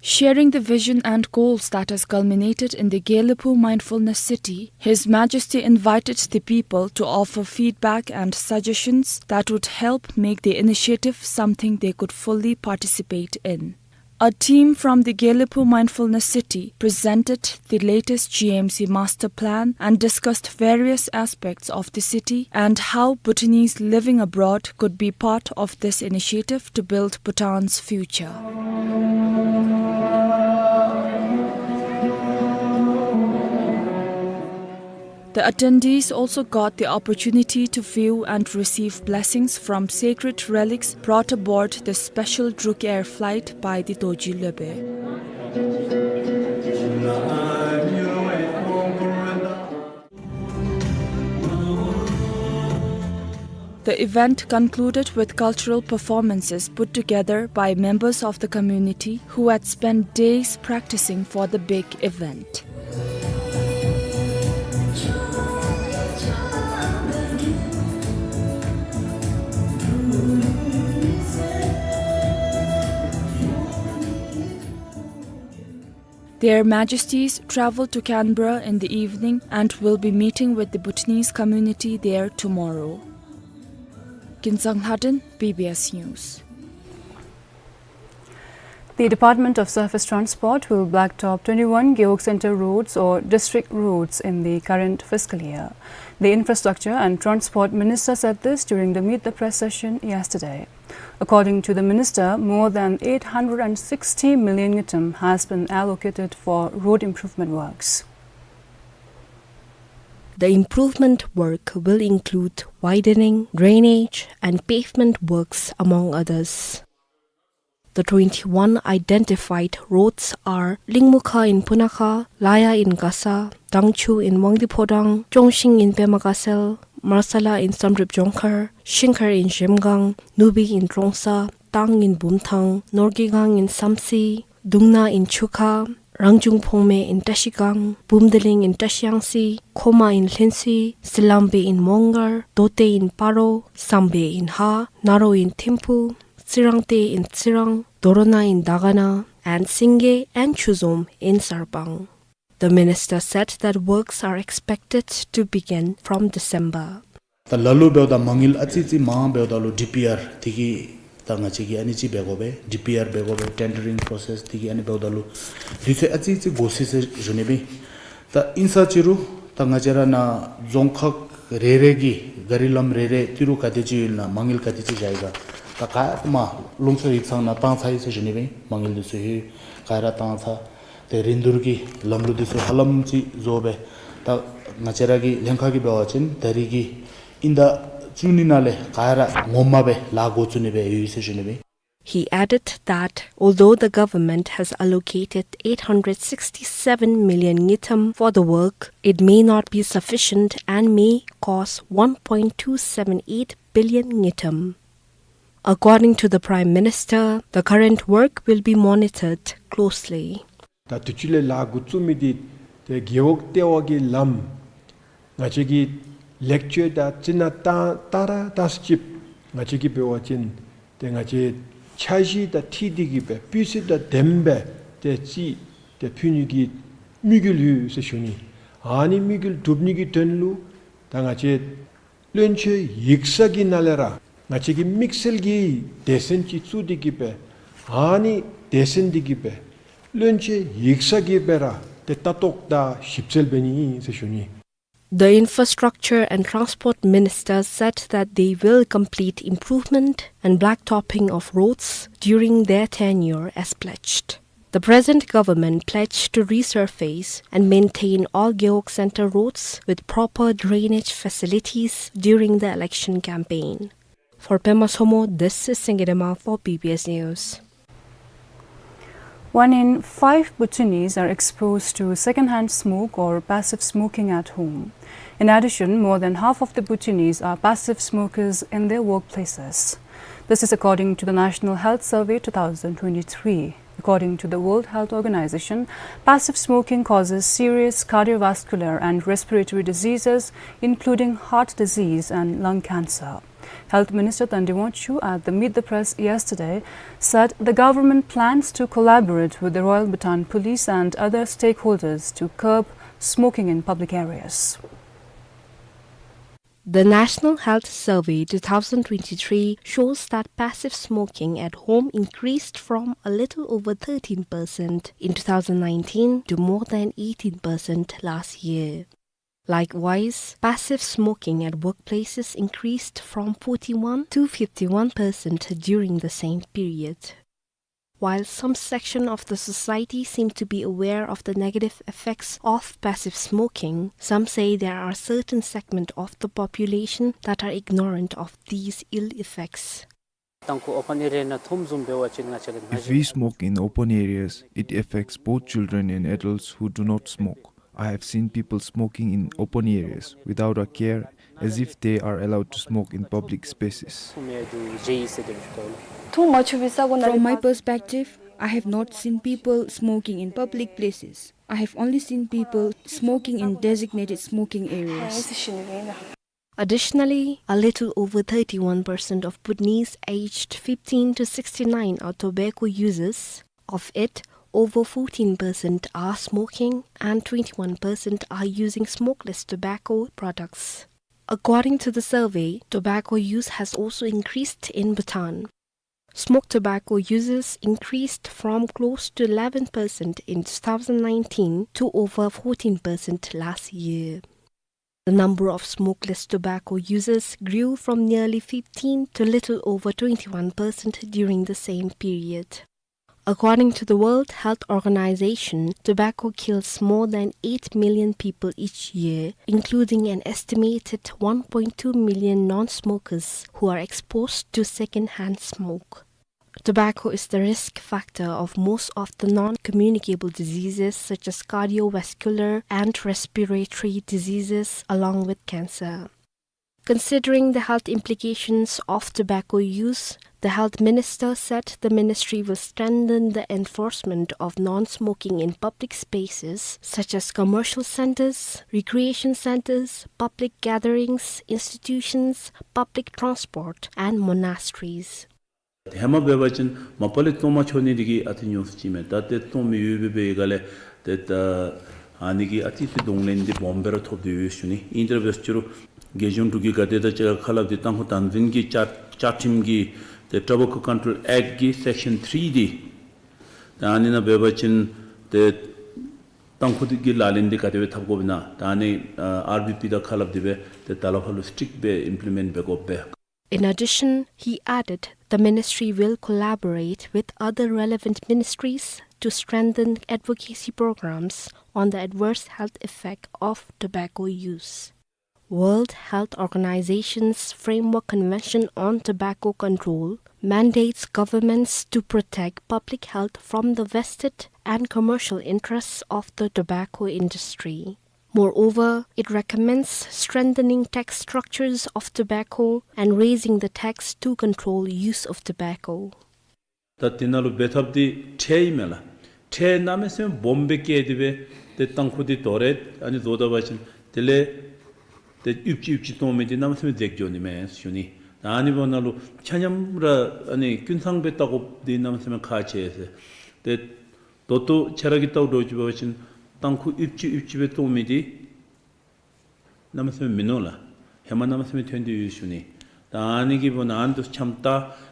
Sharing the vision and goals that has culminated in the Gelephu Mindfulness City, His Majesty invited the people to offer feedback and suggestions that would help make the initiative something they could fully participate in. A team from the Gelephu Mindfulness City presented the latest G M C master plan and discussed various aspects of the city and how Bhutanese living abroad could be part of this initiative to build Bhutan's future. The attendees also got the opportunity to view and receive blessings from sacred relics brought aboard the special Druk Air flight by the Dorji Lhobe. The event concluded with cultural performances put together by members of the community who had spent days practicing for the big event. Their Majesties travel to Canberra in the evening and will be meeting with the Bhutanese community there tomorrow. Kinsang Lhaden, B B S News. The Department of Surface Transport will blacktop twenty-one Gewog Centre roads or district roads in the current fiscal year. The Infrastructure and Transport Minister said this during the Meet the Press session yesterday. According to the minister, more than eight hundred and sixty million ngultrum has been allocated for road improvement works. The improvement work will include widening, drainage, and pavement works, among others. The twenty-one identified roads are Lingmukha in Punakha, Laya in Gasa, Dangchu in Wangdi Phodang, Chongshing in Pema Kasel, Marsala in Samdrup Jongkhar, Shingkhar in Zhemgang, Nubi in Trongsa, Tang in Bumthang, Norgigang in Samtse, Dungna in Chukha, Rangjung Phongme in Trashigang, Bumdeling in Trashiyangsi, Khoma in Lhensi, Silambe in Mongar, Dote in Paro, Sambe in Ha, Naro in Thimphu, Tsirangte in Tsirang, Dorona in Dagana, and Singe and Chuzom in Sarpang. The minister said that works are expected to begin from December. ད་ལ་ལུ་འབདཝ་ད་མ་དངུལ་ཨ་ཙི་ཙི་མང་འབདཝ་ད་ལུ་ཌི་པི་ཨར་དེ་གི་ད་ང་བཅས་ཀྱིས་ཨ་ནི་ཅིག་འབད་དགོ་པས། ཌི་པི་ཨར་འབད་དགོ་པས། ཊེན་ཌར་རིང་པོ་རོ་སེས་དེ་གི་ཨ་ནི་འབདཝ་ད་ལུ་དུས་ཚོད་ཨ་ཙི་ཙི་འགོར་སྲིད་ཟེར་ཞུ་ནི་སྦེ། ད་ཨིན་ས་ཅི་རུང་ད་ང་བཅས་ར་ནཱ་རྫོང་ཁག་རེ་རེ་གི་ག་རི་ལམ་རེ་རེ་ཏི་རུ་ག་དེ་ཅིག་ཡོད་ན་མ་དངུལ་ག་དེ་ཅིག་བཞག་ཡི་ག། ད་ག་ཡ་མ་ལུང་ཕྱོགས་ཡིག་ཚང་ནང་བཏང་ཚར་ཡི་ཟེར་ཞུ་ནི་སྦེ། མ་དངུལ་འདི་ཚུ་ཧེ་ག་ཡ་ར་བཏང་ཚར། ཏེ་རིན་བསྡུར་གྱི་ལམ་ལུགས་འདི་ཚུ་ཧ་ལམ་ཅིག་བཟོ་སྦེ། ད་ང་བཅས་ར་གི་ལྷན་ཁག་གིས་འབད་བ་ཅིན་ད་རིས་ཀྱི་དབྱིན་ཟླ་བཅུ་གཉིས་ནང་ལས་ག་ར་ངོ་མ་སྦེ་ལཱ་འགོ་བཙུགས་ནི་སྦེ་ཡོད་ཟེར་ཞུ་ནི་སྦེ། He added that although the government has allocated eight hundred sixty-seven million ngultrum for the work, it may not be sufficient and may cost one point two seven eight billion ngultrum. According to the Prime Minister, the current work will be monitored closely. ད་དུས་ཅི་ལས་ལཱ་འགོ་བཙུགས་མི་འདི་ཏེ་རྒེད་འོག་ལྟེ་བ་གི་ལམ་ང་བཅས་ཀྱི་ལེགས་བཅོས་དང་རྩི་ནག་བཏང་བཏང་ར་བཏང་ས་ཅིག་ང་བཅས་ཀྱིས་འབད་བ་ཅིན་ཏེ་ང་བཅས་འཆར་གཞི་དང་འཁྲིལ་ཏེ་གིས་སྦེ་སྤུས་ཚད་དང་ལྡནམ་སྦེ་ཏེ་རྩིས་ཏེ་ཕུལ་ནི་གི་དམིགས་ཡུལ་ཡོད་ཟེར་ཞུ་ནི། ཨ་ནི་དམིགས་ཡུལ་འགྲུབ་ནི་གི་དོན་ལུ་ད་ང་བཅས་བློན་ཆེན་ཡིག་ཚང་གི་ནང་ལས་ར་ང་བཅས་ཀྱི་དམིགས་བསལ་གྱི་སྡེ་ཚན་ཅིག་བཙུགས་ཏེ་གིས་སྦེ་ཨ་ནི་སྡེ་ཚན་འདི་གིས་སྦེ་བློན་ཆེན་ཡིག་ཚང་གིས་སྦེ་ར་ཏེ་ལྟ་རྟོག་དང་ཞིབ་འཚོལ་འབད་ནི་ཨིན་ཟེར་ཞུ་ནི། The Infrastructure and Transport Minister said that they will complete improvement and blacktopping of roads during their tenure as pledged. The present government pledged to resurface and maintain all Gewog Centre roads with proper drainage facilities during the election campaign. For Pema Somo, this is Singye Dema for B B S News. One in five Bhutanese are exposed to second-hand smoke or passive smoking at home. In addition, more than half of the Bhutanese are passive smokers in their workplaces. This is according to the National Health Survey two thousand twenty-three. According to the World Health Organization, passive smoking causes serious cardiovascular and respiratory diseases, including heart disease and lung cancer. Health Minister Tandi Wangchuk at the Meet the Press yesterday said the government plans to collaborate with the Royal Bhutan Police and other stakeholders to curb smoking in public areas. The National Health Survey two thousand twenty-three shows that passive smoking at home increased from a little over thirteen percent in two thousand nineteen to more than eighteen percent last year. Likewise, passive smoking at workplaces increased from forty-one to fifty-one percent during the same period. While some section of the society seem to be aware of the negative effects of passive smoking, some say there are certain segment of the population that are ignorant of these ill effects. If we smoke in open areas, it affects both children and adults who do not smoke. I have seen people smoking in open areas without a care, as if they are allowed to smoke in public spaces. From my perspective, I have not seen people smoking in public places. I have only seen people smoking in designated smoking areas. Additionally, a little over thirty-one percent of Bhutanese aged fifteen to sixty-nine are tobacco users. Of it, Over fourteen percent are smoking and twenty-one percent are using smokeless tobacco products. According to the survey, tobacco use has also increased in Bhutan. Smoked tobacco users increased from close to eleven percent in two thousand nineteen to over fourteen percent last year. The number of smokeless tobacco users grew from nearly fifteen to little over twenty-one percent during the same period. According to the World Health Organization, tobacco kills more than eight million people each year, including an estimated one point two million non-smokers who are exposed to second-hand smoke. Tobacco is the risk factor of most of the non-communicable diseases such as cardiovascular and respiratory diseases, along with cancer. Considering the health implications of tobacco use, the health minister said the ministry will strengthen the enforcement of non-smoking in public spaces such as commercial centers, recreation centers, public gatherings, institutions, public transport, and monasteries. ཧེ་མ་འབད་བ་ཅིན་མ་པ་ལས་བཙོང་མ་ཆོག་ནི་འདི་གིས་ཨ་ཙི་ཉུང་སུ་ཅིག་མས། ད་ཏེ་བཙོང་མི་ཡོདཔ་སྦེ་འབད་བའི་སྒང་ལས་ཏེ་ད་ཨ་ནི་གིས་ཨ་ཙི་ཅིག་གདོང་ལེན་འདི་སྦོམ་སྦེ་ར་ཐོབ་སྟེ་ཡོད་ཟེར་ཞུ་ནི། ཨིན་ཏེ་ར་འབད་རུང་རྒྱལ་གཞུང་འབྲུག་གི་ག་དེ་དང་གཅིག་ཁར་ཁ་སླབ་སྟེ་ཏང་ཁུངས་བདག་འཛིན་གྱི་བཅའ་བཅའ་ཁྲིམས་ཀྱི་ཏེ་Tobacco Control Act གི་Section three འདི་ད་ཨ་ནི་ནང་འབད་བ་ཅིན་ཏེ་ཏང་ཁུངས་འདི་གི་ལག་ལེན་འདི་ག་དེ་སྦེ་འཐབ་དགོཔ་ཨིན་ན་ད་ཨ་ནི་ཨ་ཨར་བི་པི་དང་ཁ་སླབ་སྟེ་སྦེ་ཏེ་ད་ལས་ཕར་ལུ་སི་ཊིག་སྦེ་ཨིམ་པི་ལི་མེནཊ་འབད་དགོ་པས། In addition, he added, the ministry will collaborate with other relevant ministries to strengthen advocacy programs on the adverse health effect of tobacco use. World Health Organization's Framework Convention on Tobacco Control mandates governments to protect public health from the vested and commercial interests of the tobacco industry. Moreover, it recommends strengthening tax structures of tobacco and raising the tax to control use of tobacco. ད་དེ་ནང་ལུ་འབད་ཐབས་འདི་ཁྲལ་ཨིན་མས་ལགས། ཁྲལ་གནམ་མེད་ས་མེད་སྦོམ་སྦེ་བཀལ་ཏེ་སྦེ་ཏེ་ཏང་ཁུངས་འདི་དོ་རུང་ཨ་ནི་བཟོ་ད་པ་ཅིན་དེ་ལས་ཏེ་ཡུདཔ་ཅིག་ཡུདཔ་ཅིག་བཙོང་མི་འདི་གནམ་མེད་ས་མེད་འཛེགས་འགྱོ་ནི་མས་ཞུ་ནི། ད་ཨ་ནི་འབདཝ་ད་ལུ་ཆ་མཉམ་ར་ཨ་ནི་ཀུན་ཚང་སྦེ་བལྟ་དགོཔ་འདི་གནམ་མེད་ས་མེད་ཁག་ཆེ་ཟེར། ཏེ་ད་ལྟོ་ཁྱེད་ར་གིས་བལྟཝ་འདྲཝ་ཅིག་འབད་བ་ཅིན་ཏང་ཁུངས་ཡུདཔ་ཅིག་ཡུདཔ་ཅིག་སྦེ་བཙོང་མི་འདི་གནམ་མེད་ས་མེད་མིན་ནུག་ལགས། ཧེ་མ་གནམ་མེད་ས་མེད་ཐོན་ཏེ་ཡོད་ཞུ་ནི། ད་ཨ་ནི་གི་འབདཝ་ད་ཨ་ནི་འདི་ཚུ་ཆ་མཉམ་བལྟ་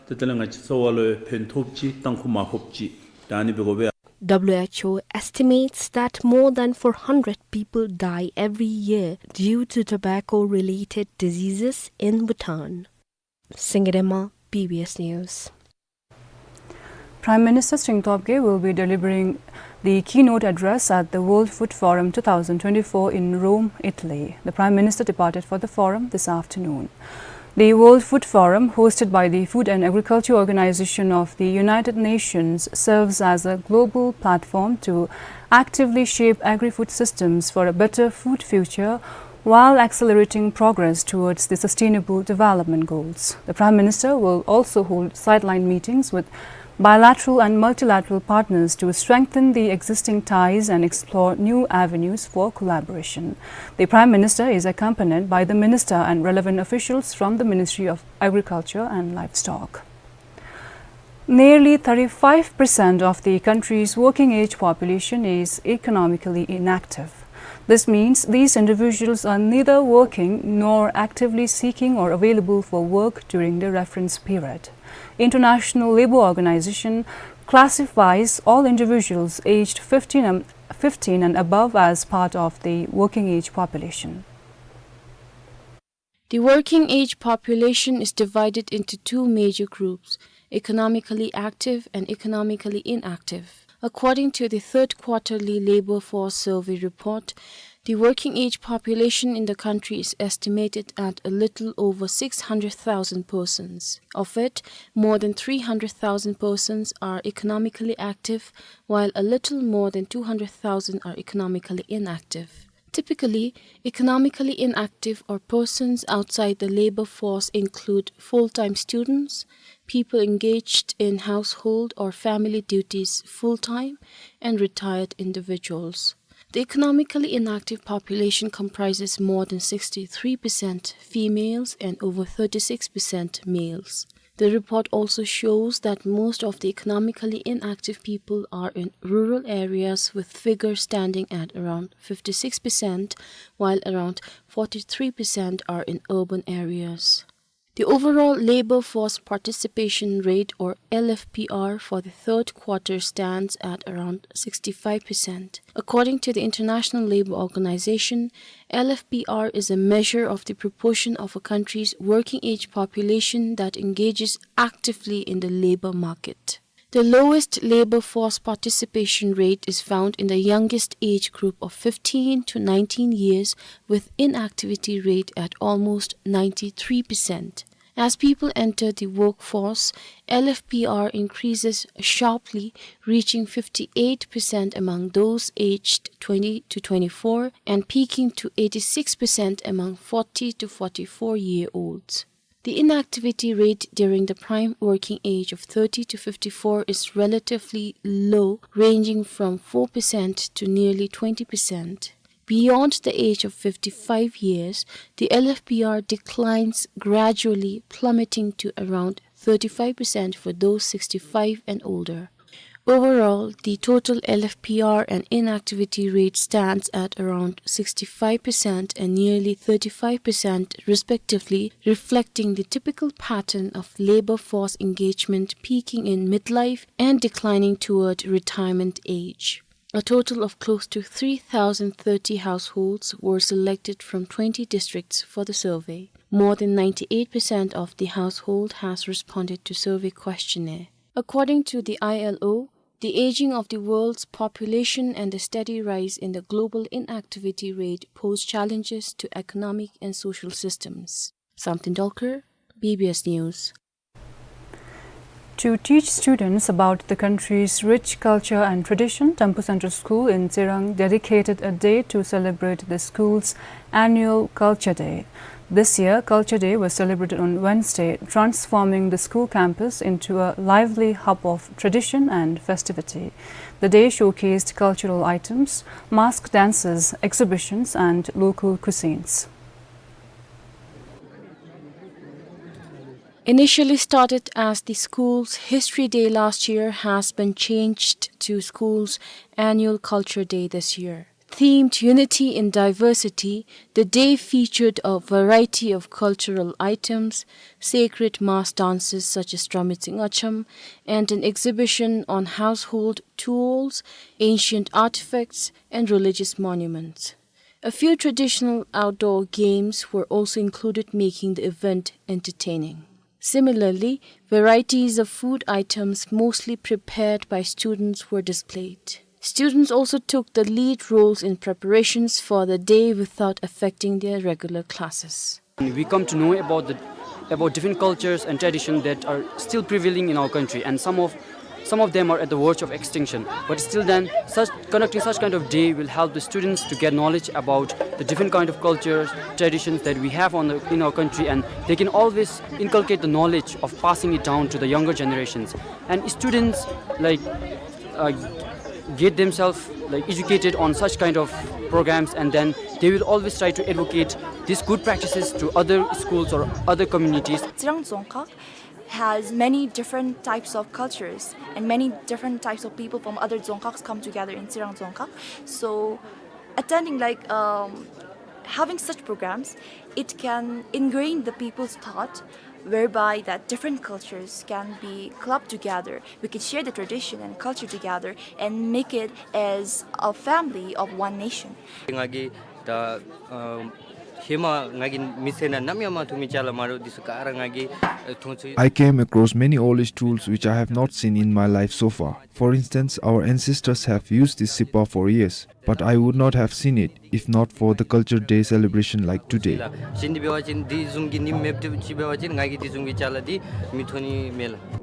ཏེ་དེ་ལས་ང་བཅས་ཚ་བ་ལུ་ཡང་ཕན་ཐོགས་ཅིག་ཏང་ཁུངས་མ་ཕོགཔ་ཅིག་ད་ཨ་ནི་འབད་དགོ་པས། W H O estimates that more than four hundred people die every year due to tobacco-related diseases in Bhutan. Singye Rema, B B S News. Prime Minister Tshering Tobgay will be delivering the keynote address at the World Food Forum two thousand twenty-four in Rome, Italy. The Prime Minister departed for the forum this afternoon. The World Food Forum, hosted by the Food and Agriculture Organization of the United Nations, serves as a global platform to actively shape agri-food systems for a better food future while accelerating progress towards the Sustainable Development Goals. The Prime Minister will also hold sideline meetings with bilateral and multilateral partners to strengthen the existing ties and explore new avenues for collaboration. The Prime Minister is accompanied by the Minister and relevant officials from the Ministry of Agriculture and Livestock. Nearly thirty-five percent of the country's working-age population is economically inactive. This means these individuals are neither working nor actively seeking or available for work during the reference period. International Labour Organization classifies all individuals aged fifteen and, fifteen and above as part of the working-age population. The working-age population is divided into two major groups, economically active and economically inactive. According to the third quarterly labor force survey report, the working-age population in the country is estimated at a little over six hundred thousand persons. Of it, more than three hundred thousand persons are economically active, while a little more than two hundred thousand are economically inactive. Typically, economically inactive or persons outside the labor force include full-time students, people engaged in household or family duties full-time, and retired individuals. The economically inactive population comprises more than sixty-three percent females and over thirty-six percent males. The report also shows that most of the economically inactive people are in rural areas, with figures standing at around fifty-six percent, while around forty-three percent are in urban areas. The overall labor force participation rate, or L F P R, for the third quarter stands at around sixty-five percent. According to the International Labour Organization, L F P R is a measure of the proportion of a country's working age population that engages actively in the labor market. The lowest labor force participation rate is found in the youngest age group of fifteen to nineteen years, with inactivity rate at almost ninety-three percent. As people enter the workforce, L F P R increases sharply, reaching fifty-eight percent among those aged twenty to twenty-four and peaking to eighty-six percent among forty to forty-four year olds. The inactivity rate during the prime working age of thirty to fifty-four is relatively low, ranging from four percent to nearly twenty percent. Beyond the age of fifty-five years, the L F P R declines gradually, plummeting to around thirty-five percent for those sixty-five and older. Overall, the total L F P R and inactivity rate stands at around sixty-five percent and nearly thirty-five percent respectively, reflecting the typical pattern of labor force engagement peaking in midlife and declining toward retirement age. A total of close to three thousand thirty households were selected from twenty districts for the survey. More than ninety-eight percent of the household has responded to survey questionnaire. According to the I L O, the aging of the world's population and the steady rise in the global inactivity rate pose challenges to economic and social systems. Samten Dolkar, B B S News. To teach students about the country's rich culture and tradition, Dampu Central School in Tsirang dedicated a day to celebrate the school's annual Culture Day. This year, Culture Day was celebrated on Wednesday, transforming the school campus into a lively hub of tradition and festivity. The day showcased cultural items, mask dances, exhibitions, and local cuisines. Initially started as the school's History Day last year, has been changed to school's Annual Culture Day this year. Themed Unity in Diversity, the day featured a variety of cultural items, sacred mass dances such as Dramitsi Ngacham, and an exhibition on household tools, ancient artifacts, and religious monuments. A few traditional outdoor games were also included, making the event entertaining. Similarly, varieties of food items mostly prepared by students were displayed. Students also took the lead roles in preparations for the day without affecting their regular classes. We come to know about the, about different cultures and traditions that are still prevailing in our country, and some of, some of them are at the verge of extinction. But still then, such, conducting such kind of day will help the students to get knowledge about the different kind of cultures, traditions that we have on the, in our country, and they can always inculcate the knowledge of passing it down to the younger generations. And students, like, uh, get themselves, like, educated on such kind of programs, and then they will always try to advocate these good practices to other schools or other communities. Tsirang Dzongkhag has many different types of cultures, and many different types of people from other Dzongkhags come together in Tsirang Dzongkhag. So attending, like, um, having such programs, it can ingrain the people's thought, whereby that different cultures can be clubbed together. We can share the tradition and culture together and make it as a family of one nation. ང་གིས་ད་ཨ་ཧེ་མ་ང་གིས་མི་ཚེ་ནང་ནམ་ཡང་མ་མཐོང་མི་ཅ་ལ་དམར་པོ་འདི་ཚུ་ག་ར་ང་གིས་ཨ་མཐོང་ཚུལ། I came across many old stools which I have not seen in my life so far. For instance, our ancestors have used this sippa for years, but I would not have seen it if not for the Culture Day celebration like today. གཞན་འདི་འབད་བ་ཅིན་འདི་བཟུམ་གྱི་ནི་མེདཔ་ཅིག་འབད་བ་ཅིན་ང་གིས་འདི་བཟུམ་གྱི་ཅ་ལ་འདི་མི་མཐོང་ནི་མས་ལགས།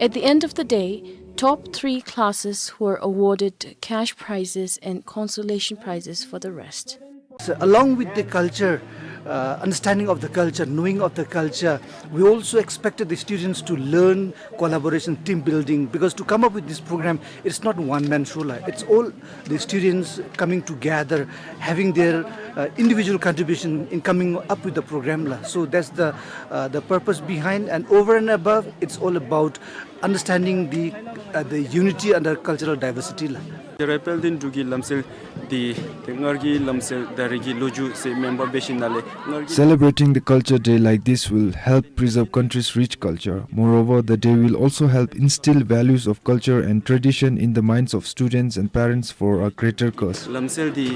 At the end of the day, top three classes were awarded cash prizes and consolation prizes for the rest. So, along with the culture, uh, understanding of the culture, knowing of the culture. We also expected the students to learn collaboration, team building, because to come up with this program, it's not one man show la. It's all the students coming together, having their, uh, individual contribution in coming up with the program la. So that's the, uh, the purpose behind, and over and above, it's all about understanding the, uh, the unity and the cultural diversity la. རེ་དཔལ་ལྡན་འབྲུག་གི་ལམ་སྲོལ་འདི་ཏེ་སྔར་གྱི་ལམ་སྲོལ་ད་རེས་ཀྱི་ལོ་རྒྱུས་ཟེར་མེན་པར་འབད་ཞིནམ་ལས་སྔར་གྱི Celebrating the culture day like this will help preserve country's rich culture. Moreover, the day will also help instill values of culture and tradition in the minds of students and parents for a greater cause. ལམ་སྲོལ་འདི་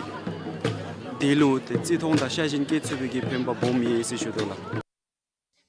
འདི་ལུ་ཏེ་བརྩི་མཐོང་དང་ཤ་ཞེན་བསྐྱེད་ཚུགས་པའི་གི་ཕན་པ་སྦོམ་ཡོད་ཟེར་ཞུ་དོ་ལགས།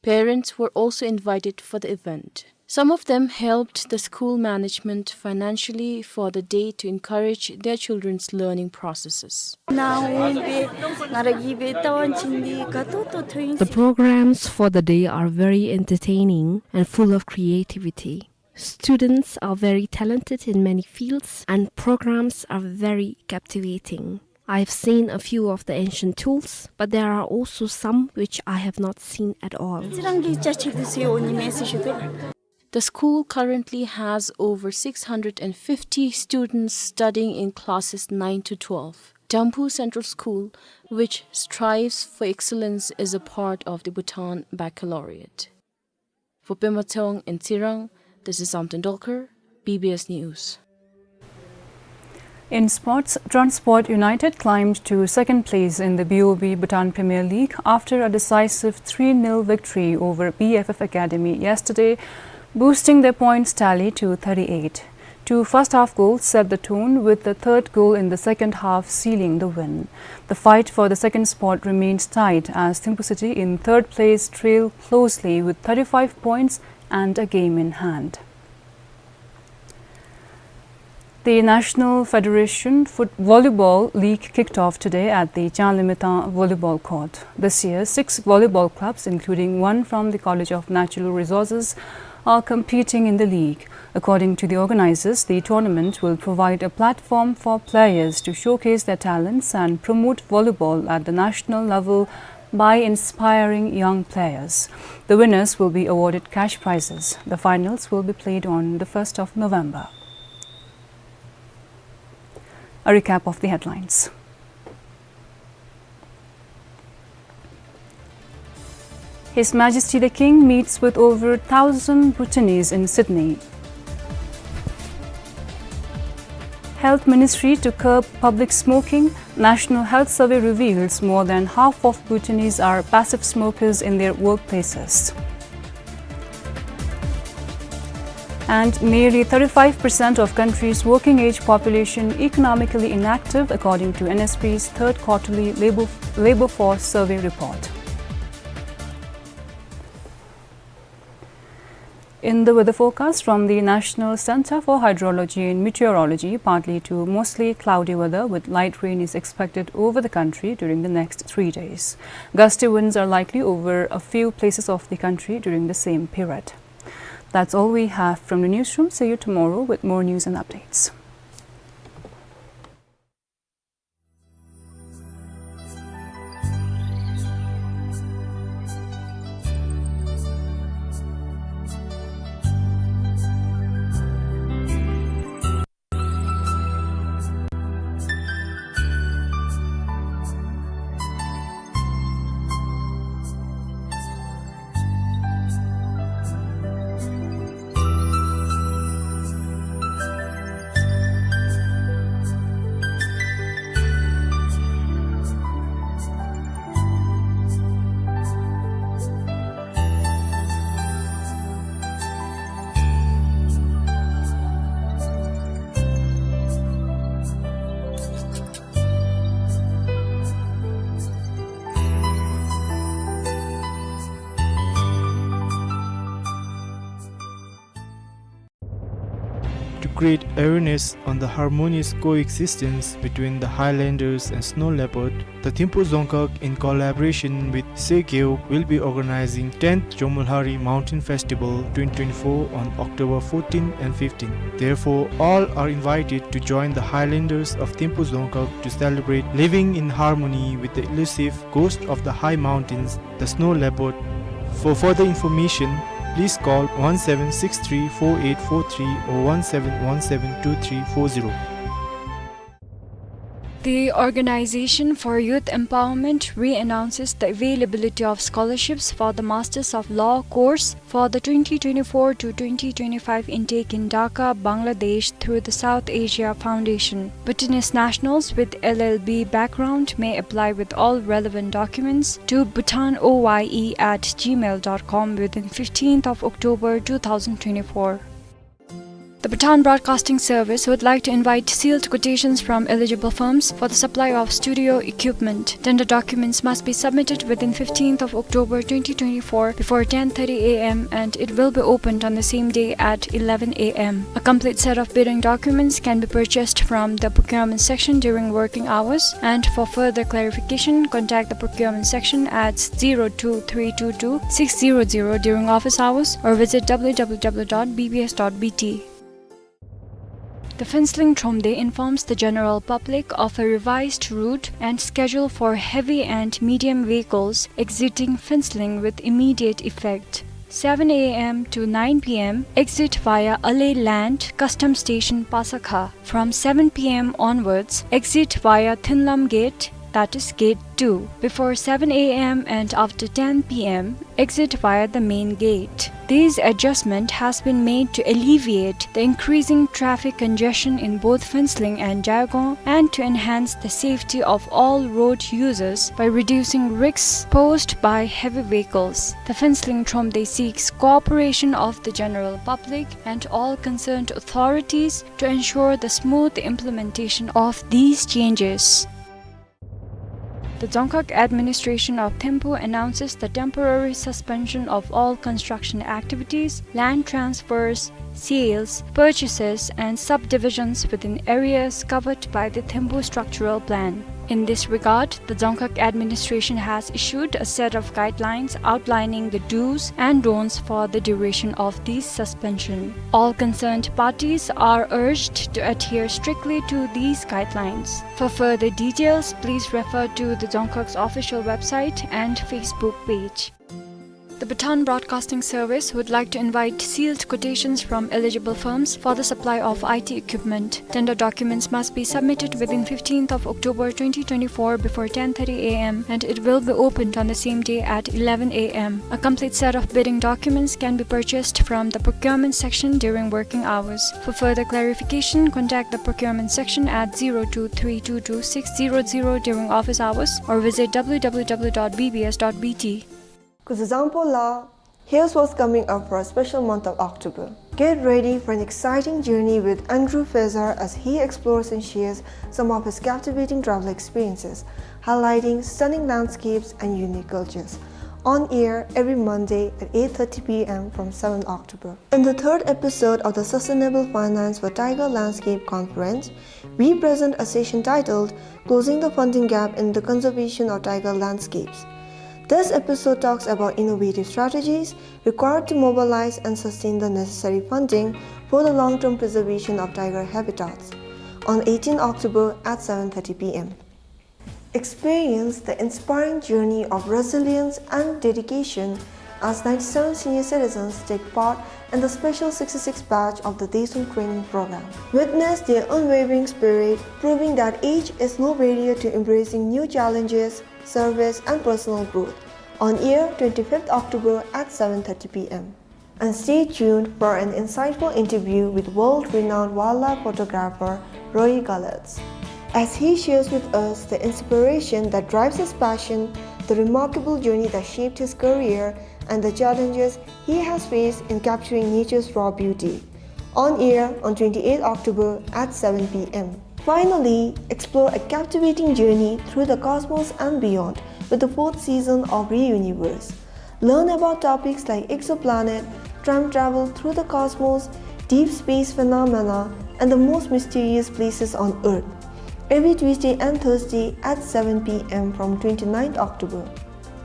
Parents were also invited for the event. Some of them helped the school management financially for the day to encourage their children's learning processes. ནང་འོང་སྦེ་ང་ར་གིས་སྦེ་ལྟ་བ་ཅིན་འདི་དགའ་ཏོག་ཏོ་ཐོན་ཡི། The programs for the day are very entertaining and full of creativity. Students are very talented in many fields and programs are very captivating. I've seen a few of the ancient tools, but there are also some which I have not seen at all. རྩི་རང་གི་ཅ་ཆས་འདི་ཚུ་འོང་ནི་མས་ཟེར་ཞུ་དོ། The school currently has over six hundred and fifty students studying in classes nine to twelve. Damphu Central School, which strives for excellence, is a part of the Bhutan Baccalaureate. For Pema Tshewang in Tsirang, this is Zamten Dolkar, B B S News. In sports, Transport United climbed to second place in the B O B Bhutan Premier League after a decisive three nil victory over B F F Academy yesterday, boosting their points tally to thirty-eight. Two first half goals set the tone, with the third goal in the second half sealing the win. The fight for the second spot remains tight as Thimphu City in third place trail closely with thirty-five points and a game in hand. The National Federation Foot- Volleyball League kicked off today at the Changlimithang Volleyball Court. This year, six volleyball clubs, including one from the College of Natural Resources, are competing in the league. According to the organizers, the tournament will provide a platform for players to showcase their talents and promote volleyball at the national level by inspiring young players. The winners will be awarded cash prizes. The finals will be played on the first of November. A recap of the headlines. His Majesty the King meets with over thousand Bhutanese in Sydney. Health Ministry to curb public smoking. National Health Survey reveals more than half of Bhutanese are passive smokers in their workplaces. And nearly thirty-five percent of country's working-age population economically inactive, according to N S P's third quarterly labor, labor force survey report. In the weather forecast from the National Centre for Hydrology and Meteorology, partly to mostly cloudy weather with light rain is expected over the country during the next three days. Gusty winds are likely over a few places of the country during the same period. That's all we have from the newsroom. See you tomorrow with more news and updates. create awareness on the harmonious coexistence between the highlanders and snow leopard, the Thimphu Dzongkhag, in collaboration with Sekeu, will be organizing tenth Jomolhari Mountain Festival twenty twenty-four on October fourteen and fifteen. Therefore, all are invited to join the highlanders of Thimphu Dzongkhag to celebrate living in harmony with the elusive ghost of the high mountains, the snow leopard. For further information, please call one seven six three four eight four three or one seven one seven two three four zero. The Organization for Youth Empowerment re-announces the availability of scholarships for the Masters of Law course for the twenty twenty-four to twenty twenty-five intake in Dhaka, Bangladesh, through the South Asia Foundation. Bhutanese nationals with L L B background may apply with all relevant documents to bhutan O Y E at gmail dot com within fifteenth of October two thousand twenty-four. The Bhutan Broadcasting Service would like to invite sealed quotations from eligible firms for the supply of studio equipment. Tender documents must be submitted within fifteenth of October twenty twenty-four before ten thirty A M, and it will be opened on the same day at eleven A M. A complete set of bidding documents can be purchased from the procurement section during working hours, and for further clarification, contact the procurement section at zero two three two two six zero zero during office hours or visit W W W dot B B S dot B T. The Phuentsholing Thromde informs the general public of a revised route and schedule for heavy and medium vehicles exiting Phuentsholing with immediate effect. Seven A M to nine P M, exit via Ale Land Customs Station, Pasakha. From seven P M onwards, exit via Thunlam Gate, that is Gate two, before seven A M and after ten P M, exit via the main gate. This adjustment has been made to alleviate the increasing traffic congestion in both Phuentsholing and Jaigong and to enhance the safety of all road users by reducing risks posed by heavy vehicles. The Phuentsholing Thromde seeks cooperation of the general public and all concerned authorities to ensure the smooth implementation of these changes. The Dzongkhag Administration of Thimphu announces the temporary suspension of all construction activities, land transfers, sales, purchases, and subdivisions within areas covered by the Thimphu Structural Plan. In this regard, the Dzongkhag Administration has issued a set of guidelines outlining the do's and don'ts for the duration of this suspension. All concerned parties are urged to adhere strictly to these guidelines. For further details, please refer to the Dzongkhag's official website and Facebook page. The Bhutan Broadcasting Service would like to invite sealed quotations from eligible firms for the supply of I T equipment. Tender documents must be submitted within fifteenth of October twenty twenty-four before ten thirty A M, and it will be opened on the same day at eleven A M. A complete set of bidding documents can be purchased from the procurement section during working hours. For further clarification, contact the procurement section at zero two three two two six zero zero during office hours or visit W W W dot B B S dot B T. Kuzuzangpo la, here's what's coming up for a special month of October. Get ready for an exciting journey with Andrew Fezar as he explores and shares some of his captivating travel experiences, highlighting stunning landscapes and unique cultures. On air every Monday at eight thirty P M from seventh October. In the third episode of the Sustainable Finance for Tiger Landscape Conference, we present a session titled Closing the Funding Gap in the Conservation of Tiger Landscapes. This episode talks about innovative strategies required to mobilize and sustain the necessary funding for the long-term preservation of tiger habitats on eighteenth October at seven thirty P M. Experience the inspiring journey of resilience and dedication as ninety-seven senior citizens take part in the special sixty-six batch of the Daesung training program. Witness their unwavering spirit, proving that age is no barrier to embracing new challenges, service, and personal growth. On air, twenty-fifth October at seven thirty P M. And stay tuned for an insightful interview with world-renowned wildlife photographer Roy Gallautz, as he shares with us the inspiration that drives his passion, the remarkable journey that shaped his career, and the challenges he has faced in capturing nature's raw beauty. On air on twenty-eighth October at seven P M. Finally, explore a captivating journey through the cosmos and beyond with the fourth season of Reuniverse. Learn about topics like exoplanet, time travel through the cosmos, deep space phenomena, and the most mysterious places on earth, every Tuesday and Thursday at seven p m from twenty-ninth October.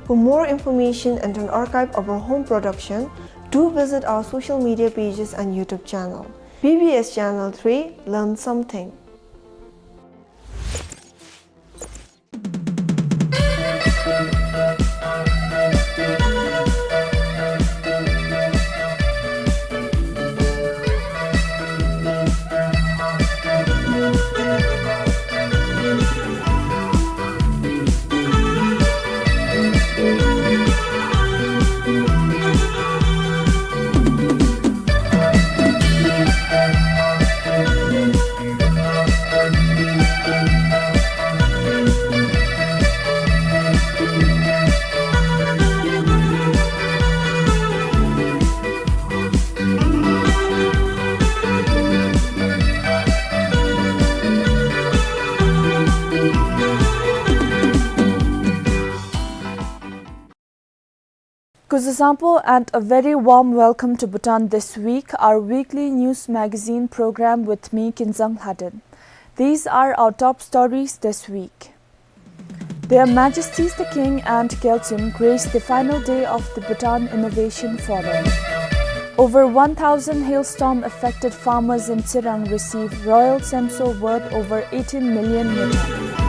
For more information and an archive of our home production, do visit our social media pages and YouTube channel. B B S Channel three, learn something. Kuzuzangpo and a very warm welcome to Bhutan This Week, our weekly news magazine program with me, Kinzang Lhaden. These are our top stories this week. Their Majesties the King and Gyaltsuen graced the final day of the Bhutan Innovation Forum. Over one thousand hailstorm affected farmers in Tsirang received royal semso worth over eighteen million ngultrum.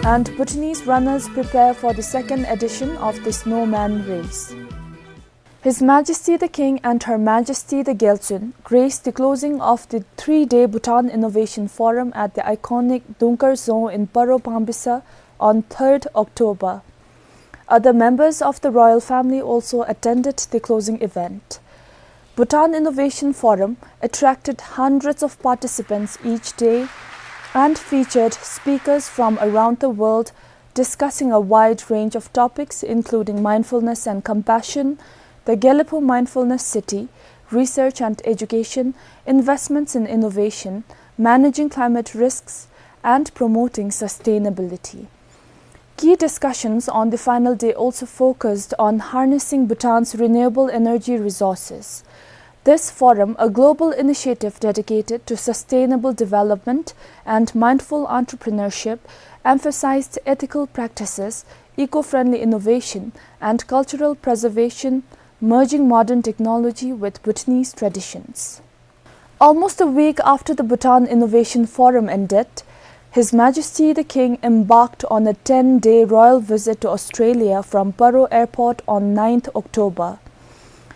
And Bhutanese runners prepare for the second edition of the Snowman Race. His Majesty the King and Her Majesty the Gyaltsuen graced the closing of the three-day Bhutan Innovation Forum at the iconic Dungkar Dzong in Paro Phangbisa on third October. Other members of the royal family also attended the closing event. Bhutan Innovation Forum attracted hundreds of participants each day and featured speakers from around the world discussing a wide range of topics including mindfulness and compassion, the Gelephu Mindfulness City, research and education, investments in innovation, managing climate risks, and promoting sustainability. Key discussions on the final day also focused on harnessing Bhutan's renewable energy resources. This forum, a global initiative dedicated to sustainable development and mindful entrepreneurship, emphasized ethical practices, eco-friendly innovation, and cultural preservation, merging modern technology with Bhutanese traditions. Almost a week after the Bhutan Innovation Forum ended, His Majesty the King embarked on a ten-day royal visit to Australia from Paro Airport on ninth October.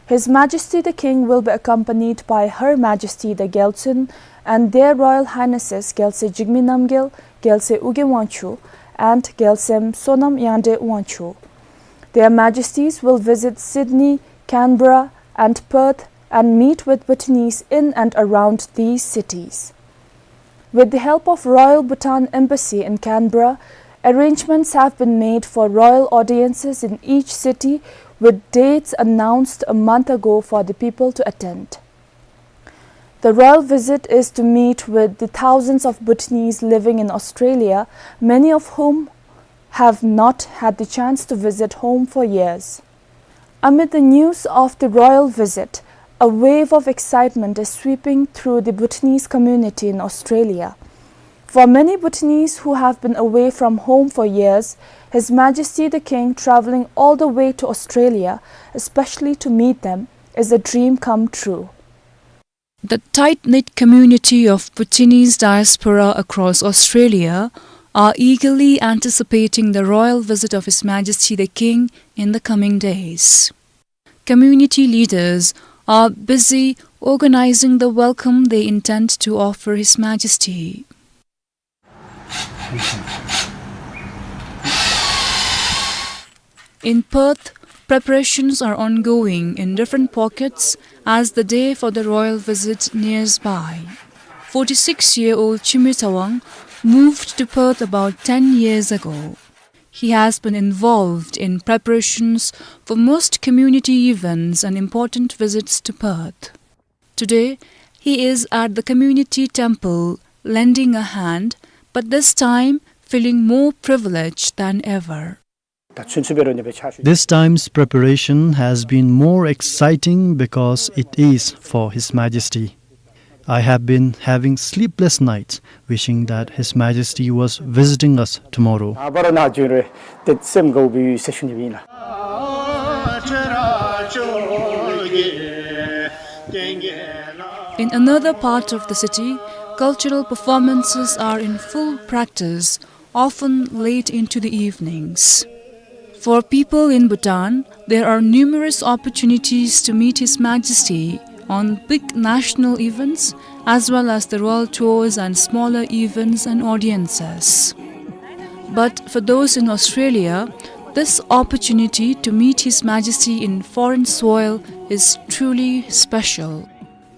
His Majesty the King will be accompanied by Her Majesty the Gyaltsuen and Their Royal Highnesses Gyaltsuen Jigme Namgyel, Gyaltsuen Ugyen Wangchuck, and Gyaltsuen Sonam Yangdreng Wangchuck. Their Majesties will visit Sydney, Canberra, and Perth and meet with Bhutanese in and around these cities. With the help of Royal Bhutan Embassy in Canberra, arrangements have been made for royal audiences in each city, with dates announced a month ago for the people to attend. The royal visit is to meet with the thousands of Bhutanese living in Australia, many of whom have not had the chance to visit home for years. Amid the news of the royal visit, a wave of excitement is sweeping through the Bhutanese community in Australia. For many Bhutanese who have been away from home for years, His Majesty the King travelling all the way to Australia, especially to meet them, is a dream come true. The tight-knit community of Bhutanese diaspora across Australia are eagerly anticipating the royal visit of His Majesty the King in the coming days. Community leaders are busy organizing the welcome they intend to offer His Majesty. In Perth, preparations are ongoing in different pockets as the day for the royal visit nears by. Forty-six-year-old Chime Tsawang moved to Perth about ten years ago. He has been involved in preparations for most community events and important visits to Perth. Today, he is at the community temple lending a hand, but this time feeling more privileged than ever. This time's preparation has been more exciting because it is for His Majesty. I have been having sleepless nights, wishing that His Majesty was visiting us tomorrow. ཨ་བར་ན་བྱོན་རུང་ཏེ་སེམས་དགའཝ་སྦེ་ཡོད་ཟེར་ཞུ་ནི་ཨིན་ལགས། In another part of the city, cultural performances are in full practice, often late into the evenings. For people in Bhutan, there are numerous opportunities to meet His Majesty on big national events as well as the royal tours and smaller events and audiences. But for those in Australia, this opportunity to meet His Majesty in foreign soil is truly special.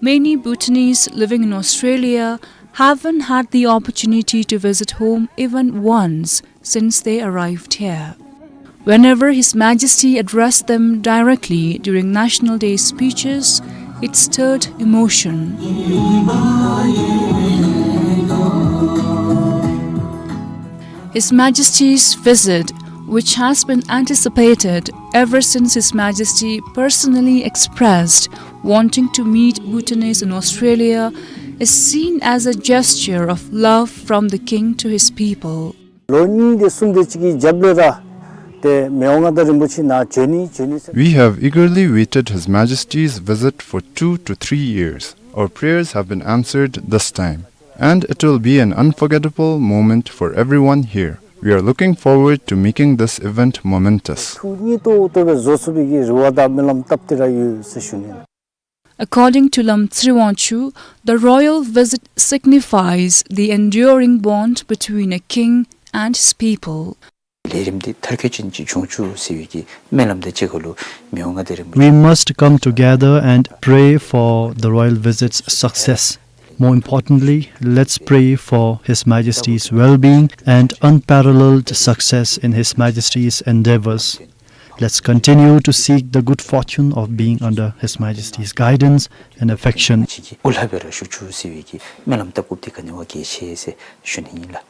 Many Bhutanese living in Australia haven't had the opportunity to visit home even once since they arrived here. Whenever His Majesty addressed them directly during National Day speeches, it stirred emotion. His Majesty's visit, which has been anticipated ever since His Majesty personally expressed wanting to meet Bhutanese in Australia, is seen as a gesture of love from the King to his people. ལོ་གཉིས་དེ་གསུམ་དེ་ཅིག་གི་རྒྱབ་ལས་ར་ཏེ་མི་དབང་མངའ་བདག་རིན་པོ་ཆེ་ནཱ་བྱོན་ནི་བྱོན་ནི་ཟེར། We have eagerly waited His Majesty's visit for two to three years. Our prayers have been answered this time, and it will be an unforgettable moment for everyone here. We are looking forward to making this event momentous. ཐུགས་མཉེས་ཏོག་ཏོ་སྦེ་བཟོ་ཚུགས་པའི་གི་རེ་བ་དང་སྨོན་ལམ་བཏབ་སྟེ་ར་ཡོད་ཟེར་ཞུ་ནི། According to Lam Tsriwangchu, the royal visit signifies the enduring bond between a king and his people. ལས་རིམ་འདི་མཐར་འཁྱོལ་ཅན་ཅིག་འབྱུང་བཅུག་ཟེར་བའི་གི་སྨོན་ལམ་དང་གཅིག་ཁར་ལུ་མི་དབང་མངའ་བདག་རིན་པོ་We must come together and pray for the royal visit's success. More importantly, let's pray for His Majesty's well-being and unparalleled success in His Majesty's endeavors. Let's continue to seek the good fortune of being under His Majesty's guidance and affection. ཅིག་གི་འོ་ལྷ་སྦེ་ར་བཞུགས་བཅུག་ཟེར་བའི་གི་སྨོན་ལམ་བཏབ་དགོཔ་འདི་ག་ནི་བ་གལ་ཆེ་ཟེར་ཞུ་ནི་ཨིན་ལགས།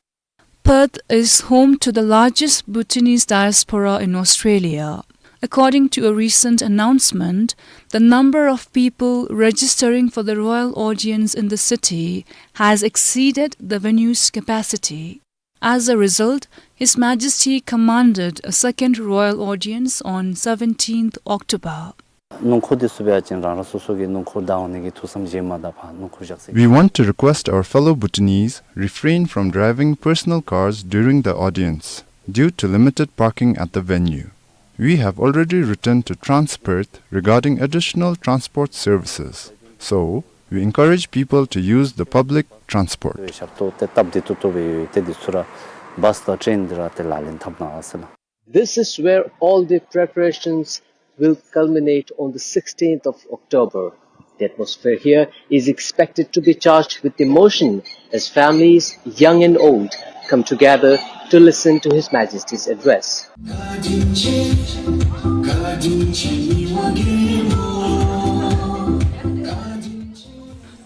Perth is home to the largest Bhutanese diaspora in Australia. According to a recent announcement, the number of people registering for the royal audience in the city has exceeded the venue's capacity. As a result, His Majesty commanded a second royal audience on seventeenth October. སྣུམ་འཁོར་འདི་ཚུ་འབད་བ་ཅིན་རང་རང་སོ་སོ་གི་སྣུམ་འཁོར་བདའ་འོང་ནི་གི་ཐུགས་བསམ་བཞེས་མ་ད་ཕར་སྣུམ་འཁོར་བཞག་ཟེར། We want to request our fellow Bhutanese refrain from driving personal cars during the audience due to limited parking at the venue. We have already written to Transperth regarding additional transport services. So, we encourage people to use the public transport. ཞབས་ཏོག་ཏེ་སྟབས་བདེ་ཏོག་ཏོ་སྦེ་ཡོད། ཏེ་འདི་ཚུ་ར་བཱས་དང་ཊེན་འདི་ར་ཏེ་ལག་ལེན་འཐབ་གནང་ཟེར་ལགས། This is where all the preparations will culminate on the sixteenth of October. The atmosphere here is expected to be charged with emotion as families, young and old, come together to listen to His Majesty's address.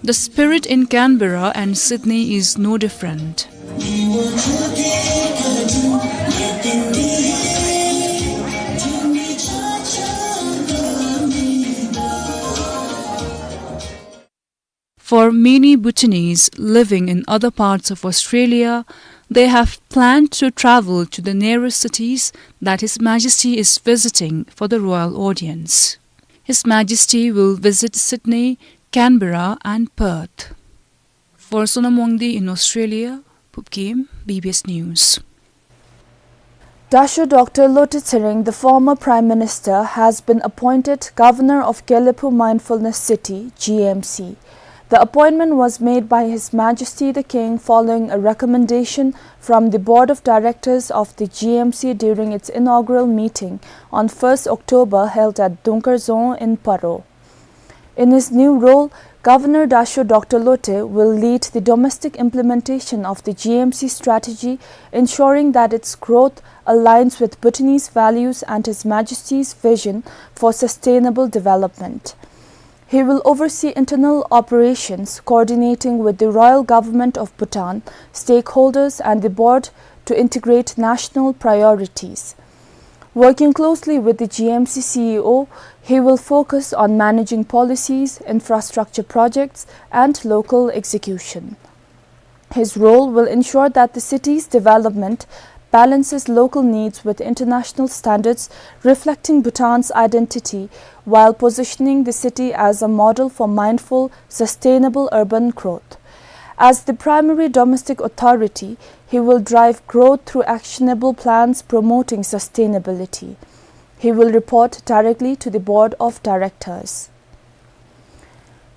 The spirit in Canberra and Sydney is no different. For many Bhutanese living in other parts of Australia, they have planned to travel to the nearest cities that His Majesty is visiting for the royal audience. His Majesty will visit Sydney, Canberra and Perth. For Sonam Wangdi in Australia, Phubgim, B B S News. Dasho Doctor Lotay Tshering, the former Prime Minister, has been appointed Governor of Gelephu Mindfulness City, G M C. The appointment was made by His Majesty the King following a recommendation from the Board of Directors of the G M C during its inaugural meeting on first October held at Dungkar Dzong in Paro. In his new role, Governor Dasho Doctor Lotay will lead the domestic implementation of the G M C strategy, ensuring that its growth aligns with Bhutanese values and His Majesty's vision for sustainable development. He will oversee internal operations, coordinating with the Royal Government of Bhutan, stakeholders and the board to integrate national priorities. Working closely with the G M C C E O, he will focus on managing policies, infrastructure projects, and local execution. His role will ensure that the city's development balances local needs with international standards, reflecting Bhutan's identity while positioning the city as a model for mindful, sustainable urban growth. As the primary domestic authority, he will drive growth through actionable plans promoting sustainability. He will report directly to the board of directors.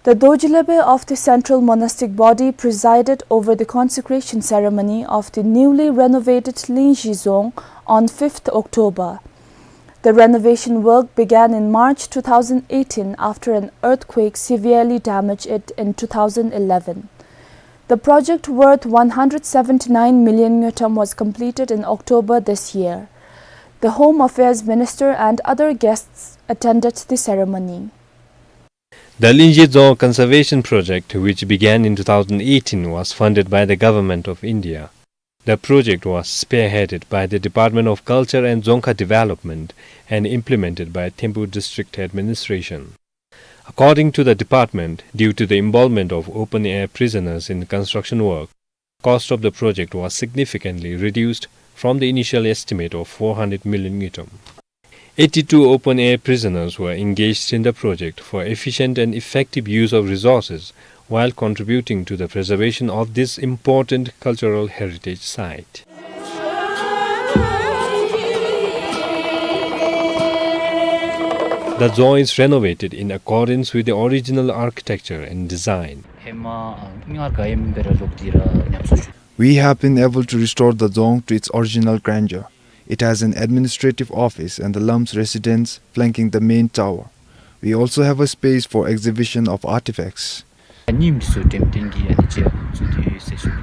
The Dorji Lhebe of the Central Monastic Body presided over the consecration ceremony of the newly renovated Lingzhi Dzong on fifth October. The renovation work began in March two thousand eighteen after an earthquake severely damaged it in two thousand eleven. The project, worth one hundred seventy-nine million ngultrum, was completed in October this year. The Home Affairs Minister and other guests attended the ceremony. The Lingzhi Dzong Conservation Project, which began in two thousand eighteen, was funded by the Government of India. The project was spearheaded by the Department of Culture and Dzongkha Development and implemented by Thimphu District Administration. According to the department, due to the involvement of open-air prisoners in construction work, cost of the project was significantly reduced from the initial estimate of four hundred million ngultrum. Eighty-two open-air prisoners were engaged in the project for efficient and effective use of resources while contributing to the preservation of this important cultural heritage site. The Dzong is renovated in accordance with the original architecture and design. ཧེ་མ་ཨ་ཉར་ག་ཡེམ་བེ་ར་ལོག་དེ་ར་ཉམས་གསོ་ཞུ། We have been able to restore the Dzong to its original grandeur. It has an administrative office and the Lumps residence flanking the main tower. We also have a space for exhibition of artifacts. ཉིནམ་འདི་ཚུ་འགྲེམས་སྟོན་གྱི་ཨ་ནི་ཅིག་ཚུ་དེ་ཡོད་ཟེར་ཞུ།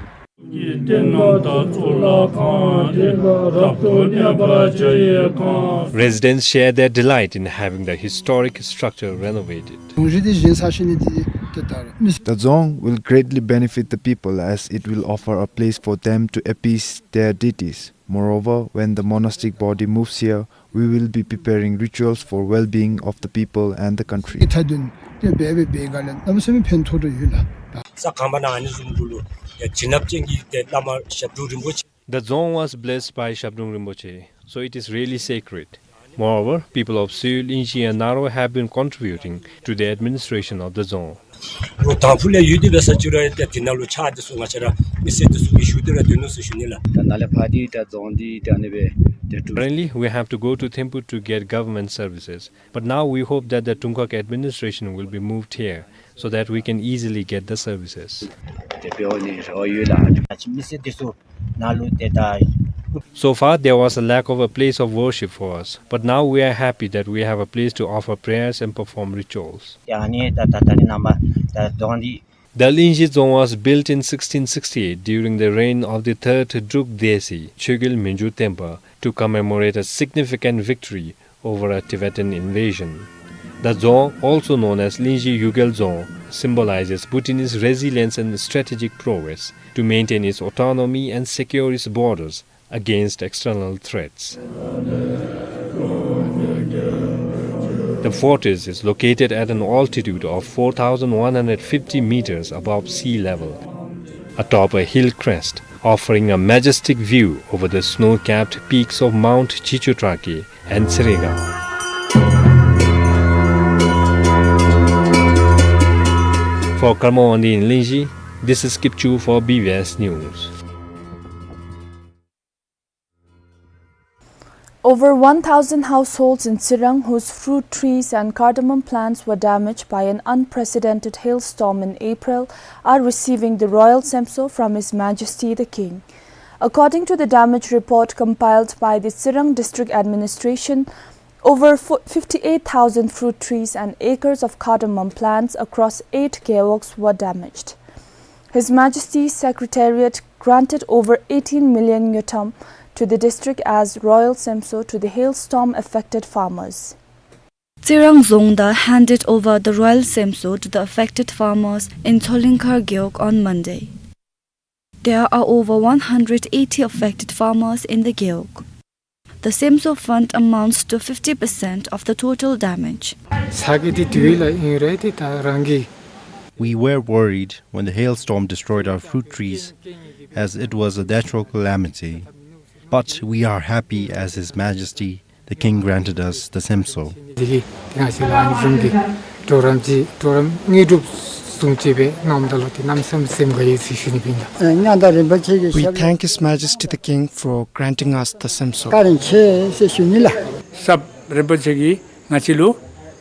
Residents share their delight in having the historic structure renovated. The Dzong will greatly benefit the people as it will offer a place for them to appease their deities. Moreover, when the monastic body moves here, we will be preparing rituals for well-being of the people and the country. ས་ཁང་པ་ནང་ཨ་ནི་བཟུམ་གུ་ལུ་ཡ་བྱིན་རླབས་ཅན་གྱི་ཏེ་བླ་མ་ཞབས་དྲུང་རིན་པོ་ཆེ། The Dzong was blessed by Shabdrung Rinpoche, so it is really sacred. Moreover, people of Suyu, Lingzhi and Naro have been contributing to the administration of the Dzong. ལོ་དང་ཕུ་ལས་ཡུལ་འདི་སྦེ་ས་ཅིག་ར་ཏེ་དེ་ནང་ལུ་ཕྱག་འདི་ཚུ་ང་བཅས་ར་མི་སེར་འདི་ཚུ་གིས་ཞུ་སྟེ་ར་སྡོད་ནུག་ཟེར་ཞུ་ནི་ལགས། ད་ནཱ་ལས་ཕར་འདི་ད་རྫོང་འདི་ད་ཨ་ནི་སྦེ་ཏེ་གྲུབ། Currently, we have to go to Thimphu to get government services, but now we hope that the Tungkhak administration will be moved here so that we can easily get the services. ཏེ་འབད་ནི་རེ་བ་ཡོད་ལགས། མི་སེར་འདི་ཚུ་ནཱ་ལུ་ཏེ་ད། So far, there was a lack of a place of worship for us, but now we are happy that we have a place to offer prayers and perform rituals. ཏེ་ཨ་ནི་ད་ད་ད་རིས་ནངས་པ་ད་རྫོང་འདི། The Lingzhi Dzong was built in sixteen sixty-eight during the reign of the third Druk Desi, Chogyul Mingyur Tenpa, to commemorate a significant victory over a Tibetan invasion. The Dzong, also known as Lingzhi Yugyal Dzong, symbolizes Bhutanese resilience and strategic prowess to maintain its autonomy and secure its borders against external threats. The fortress is located at an altitude of four thousand one hundred fifty meters above sea level, atop a hill crest, offering a majestic view over the snow-capped peaks of Mount Chichotrakhe and Tserenga. For Karma Wangdi in Lingzhi, this is Kipchu for B B S News. Over one thousand households in Tsirang whose fruit trees and cardamom plants were damaged by an unprecedented hailstorm in April are receiving the royal semso from His Majesty the King. According to the damage report compiled by the Tsirang District Administration, over fo-, fifty-eight thousand fruit trees and acres of cardamom plants across eight gewogs were damaged. His Majesty's Secretariat granted over eighteen million ngultrum to the district as royal semso to the hailstorm affected farmers. Tsirang Dzongda handed over the royal semso to the affected farmers in Tsolingkhar gewog on Monday. There are over one hundred eighty affected farmers in the gewog. The Semso Fund amounts to fifty percent of the total damage. ས་གི་འདི་དུས་ལ་ཨིན་རེད་དེ་ད་རང་གི We were worried when the hailstorm destroyed our fruit trees, as it was a natural calamity. But we are happy as His Majesty the King granted us the Semso. དེ་གི་དེ་ང་ཞིག་ལ་ཨ་ནི་བཟུམ་གི་གྲོགས་རམ་གྱི་གྲོགས་རམ་དངོས་གྲུབ་བཟུང་བྱས་པའི་གནམ་ད་ལོ་དེ་གནམ་སེམས་སེམས་དགའ་ཡི་ཚིག་ཞུ་ནི་པིན་ད། ཉང་བདག་རིན་པོ་ཆེ་གི We thank His Majesty the King for granting us the Semso. བཀའ་དྲིན་ཆེ་ཟེར་ཞུ་ནི་ལགས། སྐྱབས་རིན་པོ་ཆེ་གིས་ང་བཅས་ལུ་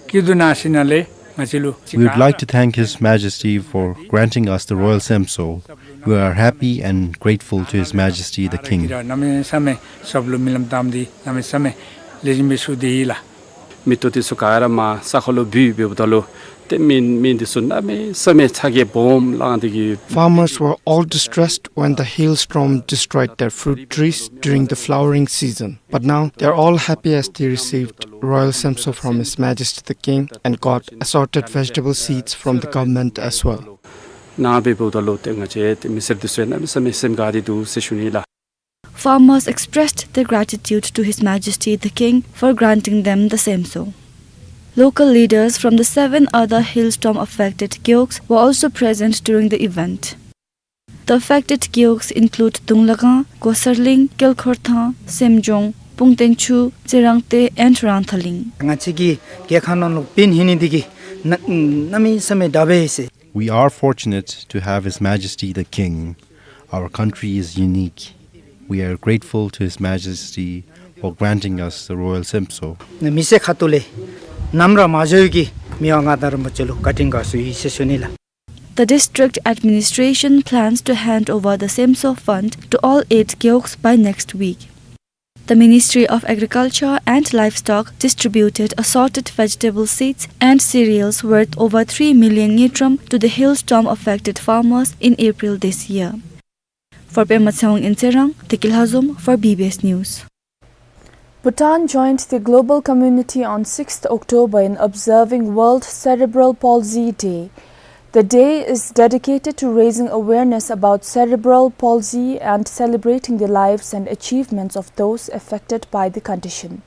སྐྱིད་སྡུག་གནང་ཞིནམ་ལས་ང་བཅས་ལུ We would like to thank His Majesty for granting us the Royal Semso. We are happy and grateful to His Majesty the King. གནམ་མེད་ས་མེད་སྐྱབས་ལུ་སྨོན་ལམ་བཏངམ་འདི་གནམ་མེད་ས་མེད་ལེགས་ཤོམ་སྦེ་ཞུ་དེས་ལགས། མེ་ཏོག་དེ་ཚུ་ག་ར་མར་ས་ཁ་ལུ་བུད་འབདཝ་ད་ལུ་ཏེ་མི་མི་དེ་ཚུ་གནམ་མེད་ས་མེད་ཚ་གྱང་སྦོམ་ལང་སྟེ་གི། Farmers were all distressed when the hailstorm destroyed their fruit trees during the flowering season. But now they are all happy as they received Royal Semso from His Majesty the King and got assorted vegetable seeds from the government as well. ནང་འབདཝ་ད་ལུ་ཏེ་ང་བཅས་ཏེ་མི་སེར་དེ་ཚུ་གནམ་མེད་ས་མེད་སེམས་དགའ་སྟེ་འདུག་ཟེར་ཞུ་ནི་ལགས། Farmers expressed their gratitude to His Majesty the King for granting them the Semso. Local leaders from the seven other hailstorm affected gewogs were also present during the event. The affected gewogs include Dunglagang, Gosarling, Kelkhorthang, Semjong, Pungtenchu, Tserangte and Rangthaling. ང་བཅས་ཀྱི་རྒྱལ་ཁབ་ནང་ལུ་དཔོན་ཨིན་ནི་འདི་གིས་གནམ་མེད་ས་མེད་དགའ་བས་ཟེར། We are fortunate to have His Majesty the King. Our country is unique. We are grateful to His Majesty for granting us the Royal Semso. མི་སེར་ཁ་ཐུག་ལས་ནམ་ར་མ་འགྱོ་གི་མི་དབང་མངའ་བདག་རིན་པོ་ཆེ་ལུ་བཀའ་དྲིན་དགའ་ཚོར་ཡོད་ཟེར་ཞུ་ནི་ལགས། The district administration plans to hand over the Semso fund to all eight gewogs by next week. The Ministry of Agriculture and Livestock distributed assorted vegetable seeds and cereals worth over three million ngultrum to the hailstorm affected farmers in April this year. For Pema Tshewang in Tserang, Teki Lhazom for B B S News. Bhutan joined the global community on sixth October in observing World Cerebral Palsy Day. The day is dedicated to raising awareness about cerebral palsy and celebrating the lives and achievements of those affected by the condition.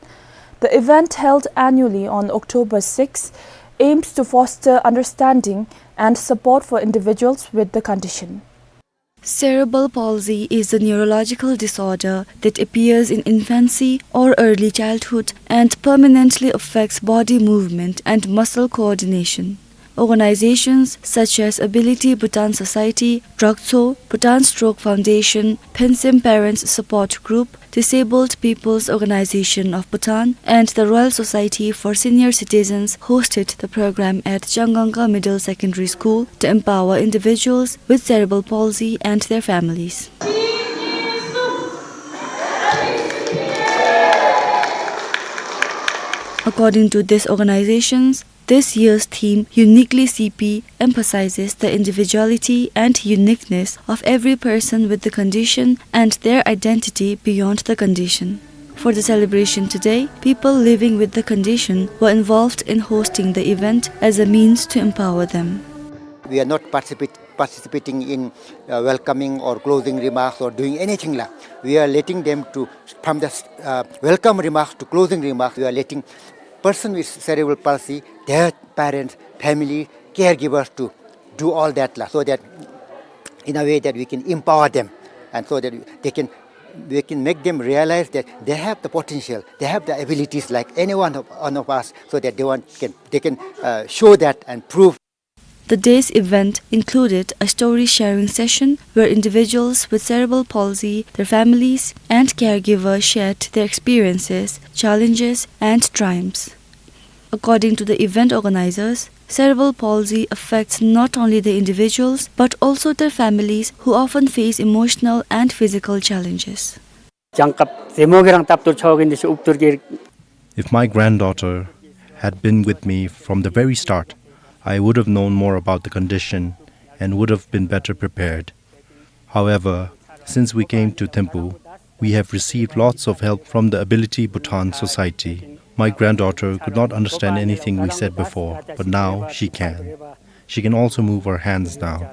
The event, held annually on October sixth, aims to foster understanding and support for individuals with the condition. Cerebral palsy is a neurological disorder that appears in infancy or early childhood and permanently affects body movement and muscle coordination. Organizations such as Ability Bhutan Society, Dragtso, Bhutan Stroke Foundation, Phensem Parents Support Group, Disabled People's Organization of Bhutan, and the Royal Society for Senior Citizens hosted the program at Changangka Middle Secondary School to empower individuals with cerebral palsy and their families. According to these organizations, this year's theme, Uniquely C P, emphasizes the individuality and uniqueness of every person with the condition and their identity beyond the condition. For the celebration today, people living with the condition were involved in hosting the event as a means to empower them. We are not participate, participating in uh, welcoming or closing remarks or doing anything la. We are letting them to, from the uh, welcome remarks to closing remarks, we are letting person with cerebral palsy, their parents, family, caregivers to do all that la, so that in a way that we can empower them and so that they can, we can make them realize that they have the potential, they have the abilities like any one of, one of us, so that they want, can, they can uh, show that and prove. The day's event included a story sharing session where individuals with cerebral palsy, their families, and caregivers shared their experiences, challenges, and triumphs. According to the event organizers, cerebral palsy affects not only the individuals but also their families, who often face emotional and physical challenges. གྱངས་ཁ་རྩེད་མོ་གི་རང་སྟབས་ཏོ་ཆོག་གིན་དེ་ཤུ་ཨུབ་ཏུར་གི། If my granddaughter had been with me from the very start, I would have known more about the condition and would have been better prepared. However, since we came to Thimphu, we have received lots of help from the Ability Bhutan Society. My granddaughter could not understand anything we said before, but now she can. She can also move her hands now.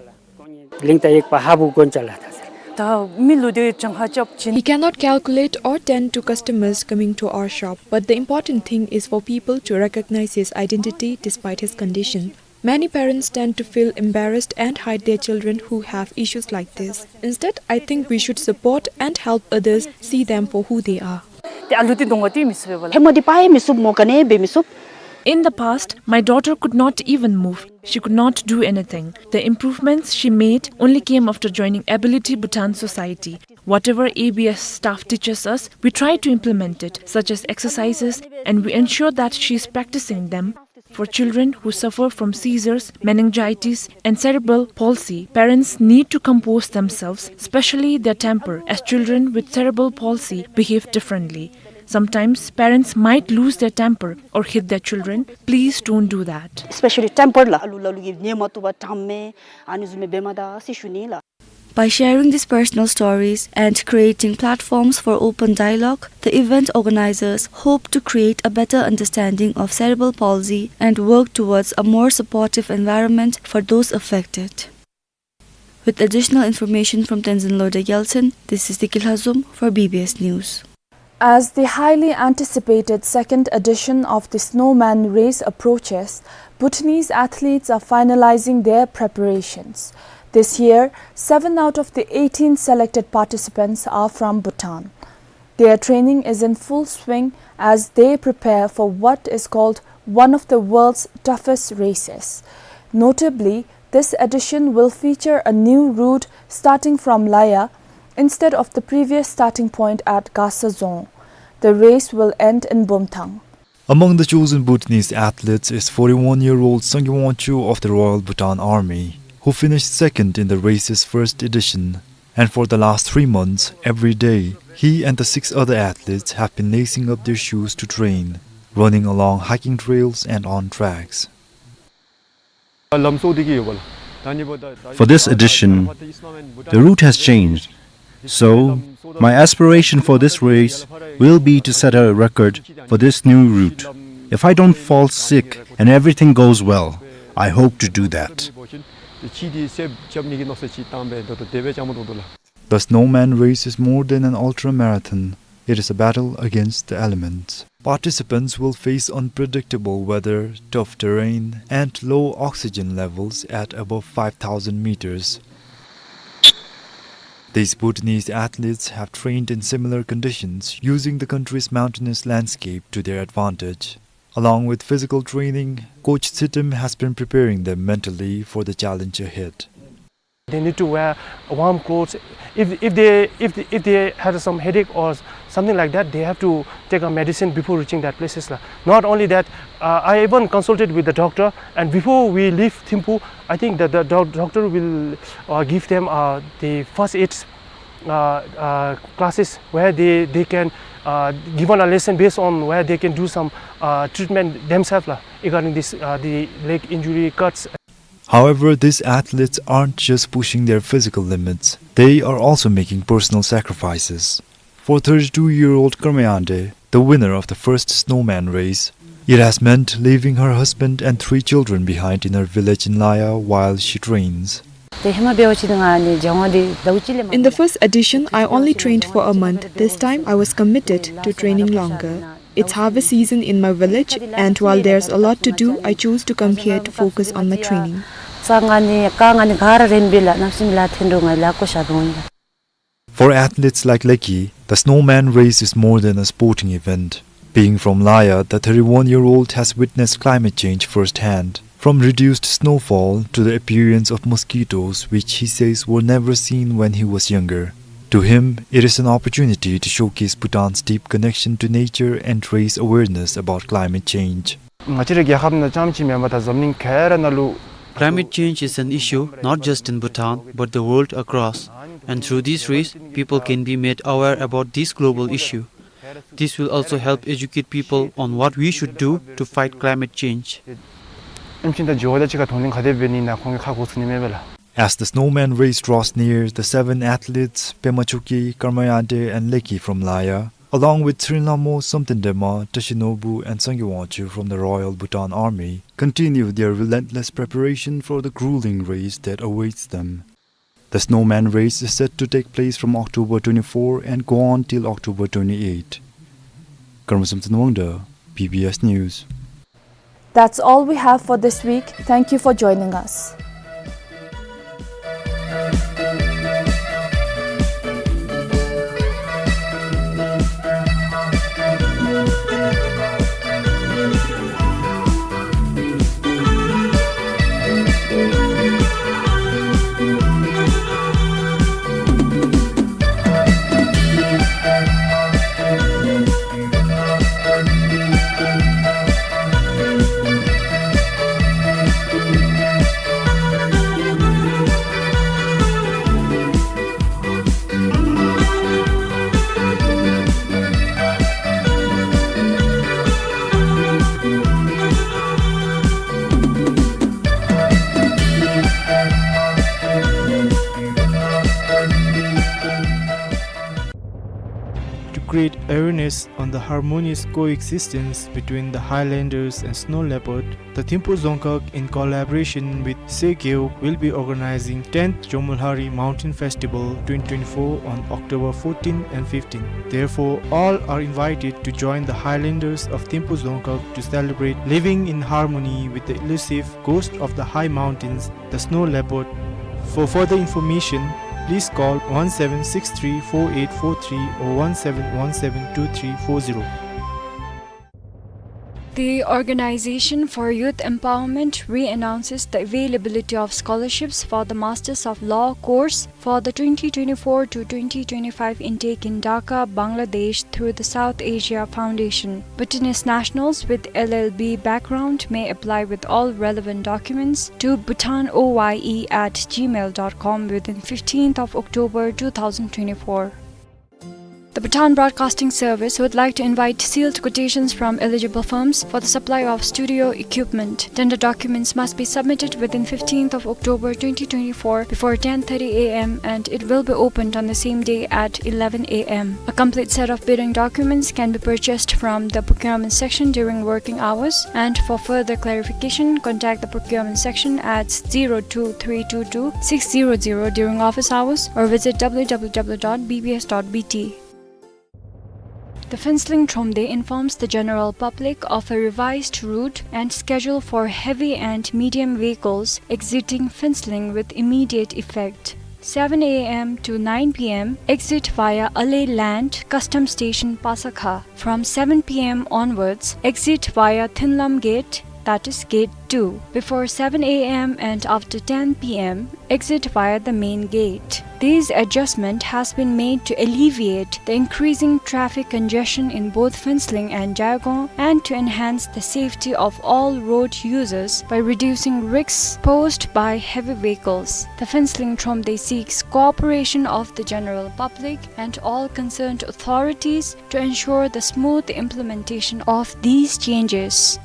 ལིང་ཏ་ཡེག་པ་ཧ་བུ་གོན་ཅ་ལ་ད་ཟེར། ད་མི་ལུ་དེ་གྱངས་ཁ་རྐྱབ་ཅིན། He cannot calculate or tend to customers coming to our shop, but the important thing is for people to recognize his identity despite his condition. Many parents tend to feel embarrassed and hide their children who have issues like this. Instead, I think we should support and help others see them for who they are. ཏེ་ཨ་ལུ་འདི་གདོང་ཁར་ཏེ་མི་ཚུད་པས་ལགས། ཧེ་མ་འདི་འབད་མི་ཚུགས་སྨོ། ག་ནི་འབད་མི་ཚུགས། In the past, my daughter could not even move. She could not do anything. The improvements she made only came after joining Ability Bhutan Society. Whatever A B S staff teaches us, we try to implement it, such as exercises, and we ensure that she is practicing them. For children who suffer from seizures, meningitis, and cerebral palsy, parents need to compose themselves, especially their temper, as children with cerebral palsy behave differently. Sometimes parents might lose their temper or hit their children. Please don't do that. Especially temper ལགས། ཨ་ལུ་ལ་ལུ་གིས་ཉན་མ་བཏུབ་པར་དྲང་མི་ཨ་ནི་བཟུམ་མའི་འབད་མ་ད་ཟེར་ཞུ་ནི་ལགས། By sharing these personal stories and creating platforms for open dialogue, the event organizers hope to create a better understanding of cerebral palsy and work towards a more supportive environment for those affected. With additional information from Tenzin Lodja Gyaltshen, this is Diki Lhazom for B B S News. As the highly anticipated second edition of the Snowman Race approaches, Bhutanese athletes are finalizing their preparations. This year, seven out of the eighteen selected participants are from Bhutan. Their training is in full swing as they prepare for what is called one of the world's toughest races. Notably, this edition will feature a new route starting from Laya instead of the previous starting point at Gasa Dzong. The race will end in Bumthang. Among the chosen Bhutanese athletes is forty-one-year-old Sangay Wangchuk of the Royal Bhutan Army, who finished second in the race's first edition. And for the last three months, every day, he and the six other athletes have been lacing up their shoes to train, running along hiking trails and on tracks. For this edition, the route has changed. So, my aspiration for this race will be to set a record for this new route. If I don't fall sick and everything goes well, I hope to do that. The Snowman Race is more than an ultra marathon. It is a battle against the elements. Participants will face unpredictable weather, tough terrain, and low oxygen levels at above five thousand meters. These Bhutanese athletes have trained in similar conditions, using the country's mountainous landscape to their advantage. Along with physical training, Coach Tsitim has been preparing them mentally for the challenge ahead. They need to wear warm clothes. If, if they, if they, if they had some headache or something like that, they have to take a medicine before reaching that places la. Not only that, uh, I even consulted with the doctor, and before we leave Thimphu, I think that the doc-, doctor will, uh, give them, uh, the first aid, uh, uh, classes where they, they can, uh, given a lesson based on where they can do some, uh, treatment themselves la, regarding this, uh, the leg injury, cuts. However, these athletes aren't just pushing their physical limits, they are also making personal sacrifices. For thirty-two-year-old Karma Yande, the winner of the first Snowman Race, it has meant leaving her husband and three children behind in her village in Laya while she trains. In the first edition, I only trained for a month. This time, I was committed to training longer. It's harvest season in my village, and while there's a lot to do, I chose to come here to focus on my training. For athletes like Leki, the Snowman Race is more than a sporting event. Being from Laya, the thirty-one-year-old has witnessed climate change firsthand, from reduced snowfall to the appearance of mosquitoes, which he says were never seen when he was younger. To him, it is an opportunity to showcase Bhutan's deep connection to nature and raise awareness about climate change. ང་བཅས་རའི་རྒྱལ་ཁབ་ནང་རྐྱངམ་ཅིག་མེན་པར་ད་འཛམ་གླིང་ག་ར་ནང་ལུ། Climate change is an issue not just in Bhutan, but the world across. And through this race, people can be made aware about this global issue. This will also help educate people on what we should do to fight climate change. ཨིནམ་ཅིག་ད་འགྱོ་བ་ཅིག་ཁར་དོན་ལེན་ག་དེ་འབད་ནི་ན་ཁོང་གིས་ཁ་གོ་ཚུགས་ནི་མས་པ་ལགས། As the Snowman Race draws near, the seven athletes, Pema Chokyi, Karma Yande, and Leki from Laya, along with Tshering Lhamo, Somten Dema, Tashi Nobu, and Sangay Wangchuk from the Royal Bhutan Army, continue their relentless preparation for the grueling race that awaits them. The Snowman Race is set to take place from October twenty-four and go on till October twenty-eight. Karma Samson Wangda, B B S News. That's all we have for this week. Thank you for joining us. To create awareness on the harmonious coexistence between the Highlanders and snow leopard, the Thimphu Dzongkhag, in collaboration with Segeo, will be organizing tenth Jomolhari Mountain Festival twenty twenty-four on October fourteen and fifteen. Therefore, all are invited to join the Highlanders of Thimphu Dzongkhag to celebrate living in harmony with the elusive ghost of the high mountains, the snow leopard. For further information, please call one seven six three four eight four three or one seven one seven two three four zero. The Organization for Youth Empowerment re-announces the availability of scholarships for the Masters of Law course for the twenty twenty-four to twenty twenty-five intake in Dhaka, Bangladesh, through the South Asia Foundation. Bhutanese nationals with L L B background may apply with all relevant documents to bhutan O Y E at gmail dot com within fifteenth of October two thousand twenty-four. The Bhutan Broadcasting Service would like to invite sealed quotations from eligible firms for the supply of studio equipment. Tender documents must be submitted within fifteenth of October twenty twenty-four before ten thirty A M, and it will be opened on the same day at eleven A M. A complete set of bidding documents can be purchased from the procurement section during working hours, and for further clarification, contact the procurement section at zero two three two two six zero zero during office hours or visit W W W dot B B S dot B T. The Phuentsholing Thromde informs the general public of a revised route and schedule for heavy and medium vehicles exiting Phuentsholing with immediate effect. Seven A M to nine P M, exit via Alay Land, Customs Station, Pasakha. From seven P M onwards, exit via Thinlam Gate, that is Gate two, before seven A M and after ten P M, exit via the main gate. This adjustment has been made to alleviate the increasing traffic congestion in both Phuentsholing and Jaigaon and to enhance the safety of all road users by reducing risks posed by heavy vehicles. The Phuentsholing Thromde seeks cooperation of the general public and all concerned authorities to ensure the smooth implementation of these changes.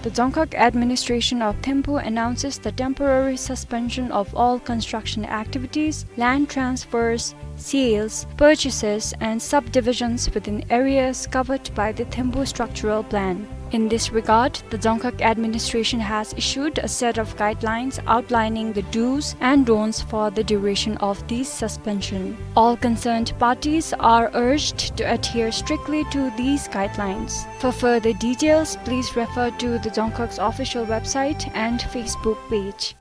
The Dzongkhag Administration of Thimphu announces the temporary suspension of all construction activities, land transfers, sales, purchases, and subdivisions within areas covered by the Thimphu Structural Plan. In this regard, the Dzongkhag Administration has issued a set of guidelines outlining the do's and don'ts for the duration of this suspension. All concerned parties are urged to adhere strictly to these guidelines. For further details, please refer to the Dzongkhag's official website and Facebook page.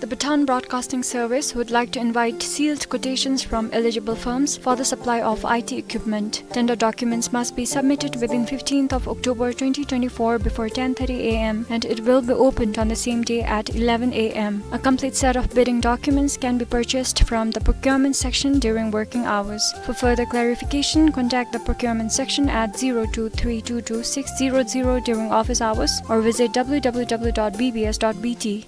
The Bhutan Broadcasting Service would like to invite sealed quotations from eligible firms for the supply of I T equipment. Tender documents must be submitted within fifteenth of October twenty twenty-four before ten thirty A M, and it will be opened on the same day at eleven A M. A complete set of bidding documents can be purchased from the procurement section during working hours. For further clarification, contact the procurement section at zero two three two two six zero zero during office hours or visit W W W dot B B S dot B T.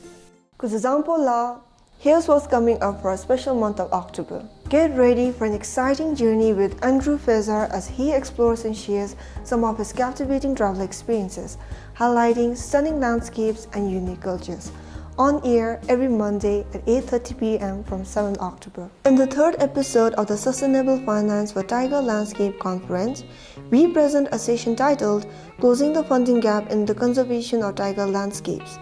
Kuzuzangpo la, here's what's coming up for a special month of October. Get ready for an exciting journey with Andrew Fezar as he explores and shares some of his captivating travel experiences, highlighting stunning landscapes and unique cultures. On air every Monday at eight thirty P M from seventh October. In the third episode of the Sustainable Finance for Tiger Landscape Conference, we present a session titled Closing the Funding Gap in the Conservation of Tiger Landscapes.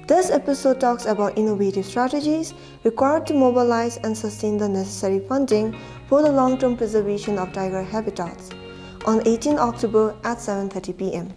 This episode talks about innovative strategies required to mobilize and sustain the necessary funding for the long-term preservation of tiger habitats on eighteen October at seven thirty p m.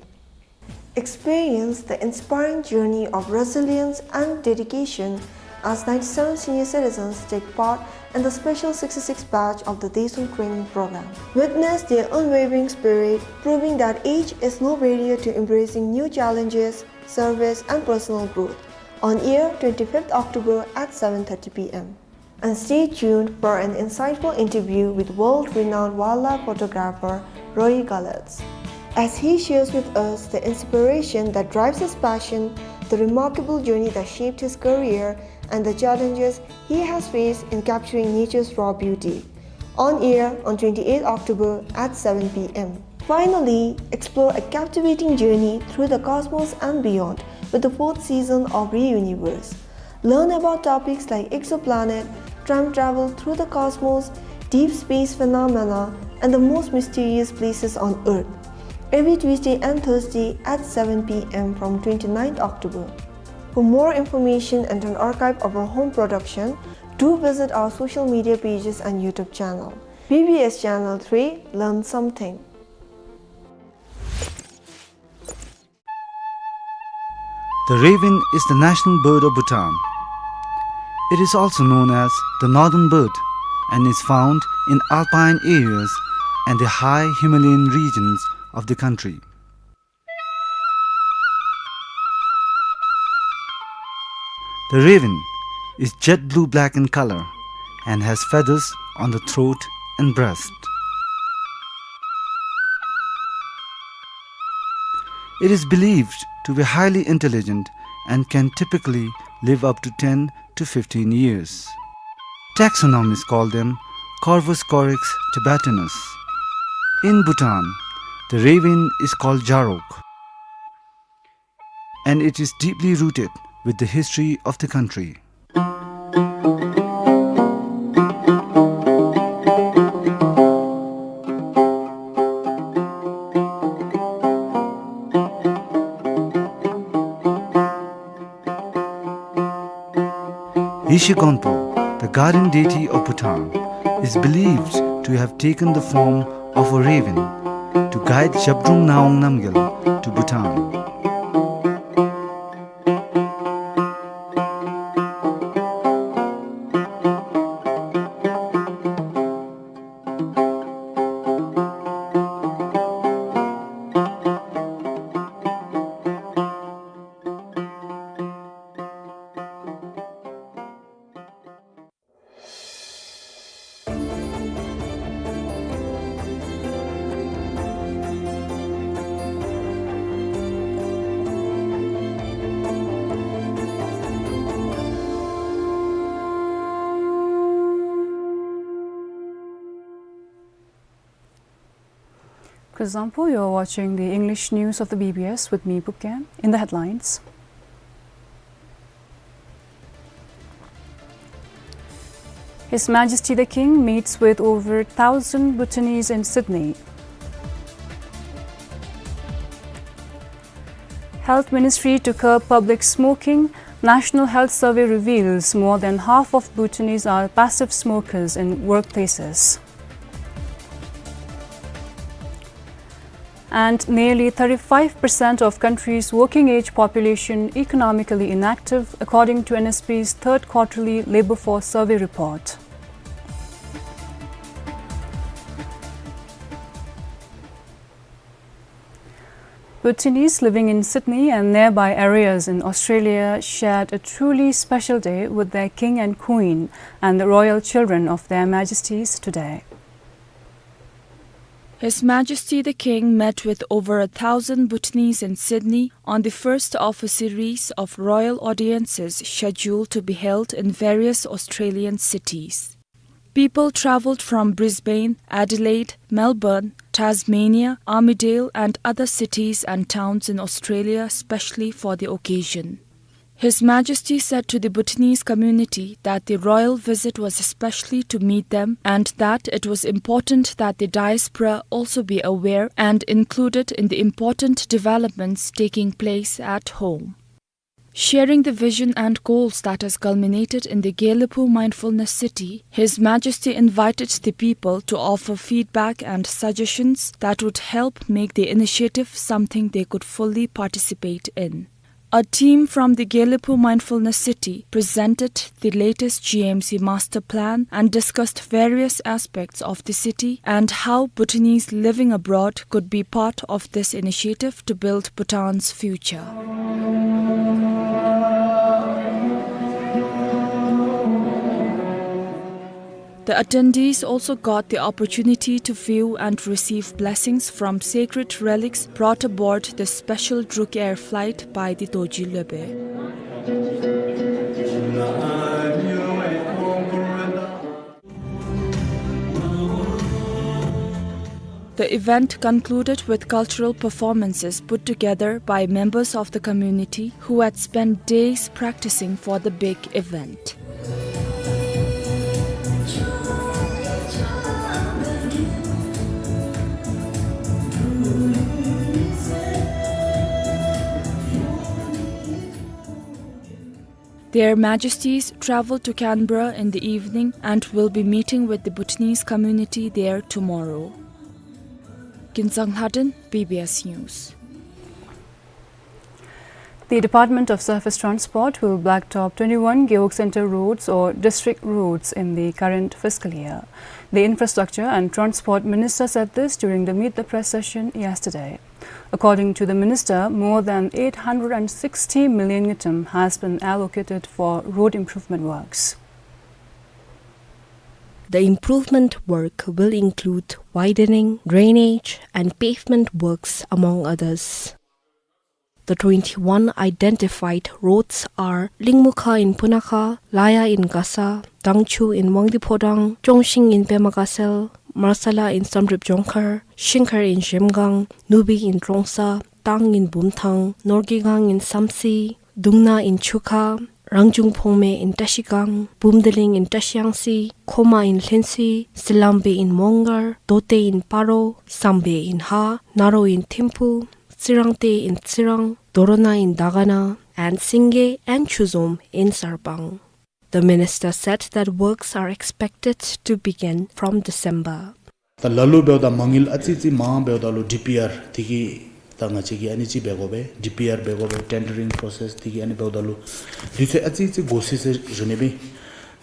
Experience the inspiring journey of resilience and dedication as ninety-seven senior citizens take part in the special sixty-sixth batch of the Daesung training program. Witness their unwavering spirit, proving that age is no barrier to embracing new challenges, service, and personal growth. On air, twenty-fifth October at seven thirty p m. And stay tuned for an insightful interview with world-renowned wildlife photographer Roy Gallautz, as he shares with us the inspiration that drives his passion, the remarkable journey that shaped his career, and the challenges he has faced in capturing nature's raw beauty. On air on twenty-eighth October at seven p m. Finally, explore a captivating journey through the cosmos and beyond with the fourth season of Reuniverse. Learn about topics like exoplanet, time travel through the cosmos, deep space phenomena, and the most mysterious places on Earth, every Tuesday and Thursday at seven p m from twenty-ninth October. For more information and an archive of our home production, do visit our social media pages and YouTube channel. B B S Channel three, learn something. The raven is the national bird of Bhutan. It is also known as the northern bird and is found in alpine areas and the high Himalayan regions of the country. The raven is jet blue-black in color and has feathers on the throat and breast. It is believed to be highly intelligent and can typically live up to ten to fifteen years. Taxonomists call them Corvus corax tibetanus. In Bhutan, the raven is called jarok, and it is deeply rooted with the history of the country. Yeshe Gonpo, the guardian deity of Bhutan, is believed to have taken the form of a raven to guide Zhabdrung Ngawang Namgyal to Bhutan. Kuzuzangpo, you're watching the English news of the B B S with me, Pupkang. In the headlines, His Majesty the King meets with over thousand Bhutanese in Sydney. Health Ministry to curb public smoking. National Health Survey reveals more than half of Bhutanese are passive smokers in workplaces. And nearly thirty-five percent of country's working-age population economically inactive, according to N S P's third quarterly labour force survey report. Bhutanese living in Sydney and nearby areas in Australia shared a truly special day with their king and queen and the royal children of Their Majesties today. His Majesty the King met with over a thousand Bhutanese in Sydney on the first of a series of royal audiences scheduled to be held in various Australian cities. People travelled from Brisbane, Adelaide, Melbourne, Tasmania, Armidale and other cities and towns in Australia specially for the occasion. His Majesty said to the Bhutanese community that the royal visit was especially to meet them and that it was important that the diaspora also be aware and included in the important developments taking place at home. Sharing the vision and goals that has culminated in the Gelephu Mindfulness City, His Majesty invited the people to offer feedback and suggestions that would help make the initiative something they could fully participate in. A team from the Gelephu Mindfulness City presented the latest G M C master plan and discussed various aspects of the city and how Bhutanese living abroad could be part of this initiative to build Bhutan's future. The attendees also got the opportunity to view and receive blessings from sacred relics brought aboard the special Druk Air flight by the Dorji Lhobe. The event concluded with cultural performances put together by members of the community who had spent days practicing for the big event. Their Majesties travel to Canberra in the evening and will be meeting with the Bhutanese community there tomorrow. Kinsang Lhaden, B B S News. The Department of Surface Transport will blacktop twenty-one Gewog Centre roads or district roads in the current fiscal year. The Infrastructure and Transport Minister said this during the Meet the Press session yesterday. According to the minister, more than eight hundred and sixty million ngultrum has been allocated for road improvement works. The improvement work will include widening, drainage, and pavement works, among others. The twenty-one identified roads are Lingmukha in Punakha, Laya in Gasa, Dangchu in Wangdi Phodang, Chongshing in Pema Gasel, Marsala in Samdrup Jongkhar, Shingkhar in Zhemgang, Nubi in Trongsa, Tang in Bumthang, Norgigang in Samsi, Dungna in Chukha, Rangjung Phongme in Tashigang, Bumdeling in Tashiangsi, Khoma in Lhensi, Silambe in Mongar, Dote in Paro, Sambe in Ha, Naro in Thimphu, Sirangte in Sirang, Dorona in Dagana, and Singe and Chuzom in Sarpang. The minister said that works are expected to begin from December. ད་ལ་ལུ་འབདཝ་ད་མ་དངུལ་ཨ་ཙི་ཙི་མང་འབདཝ་ད་ལུ་ཌི་པི་ཨར་དེ་གི་ད་ང་བཅས་ཀྱིས་ཨ་ནི་ཅིག་འབད་དགོ་པས། ཌི་པི་ཨར་འབད་དགོ་པས། ཊེན་ཌར་རིང་པྲོ་སེསི་དེ་གི་ཨ་ནི་འབདཝ་ད་ལུ་དུས་ཚོད་ཨ་ཙི་ཙི་འགོར་སི་ཟེར་ཞུ་ནི་སྦེ།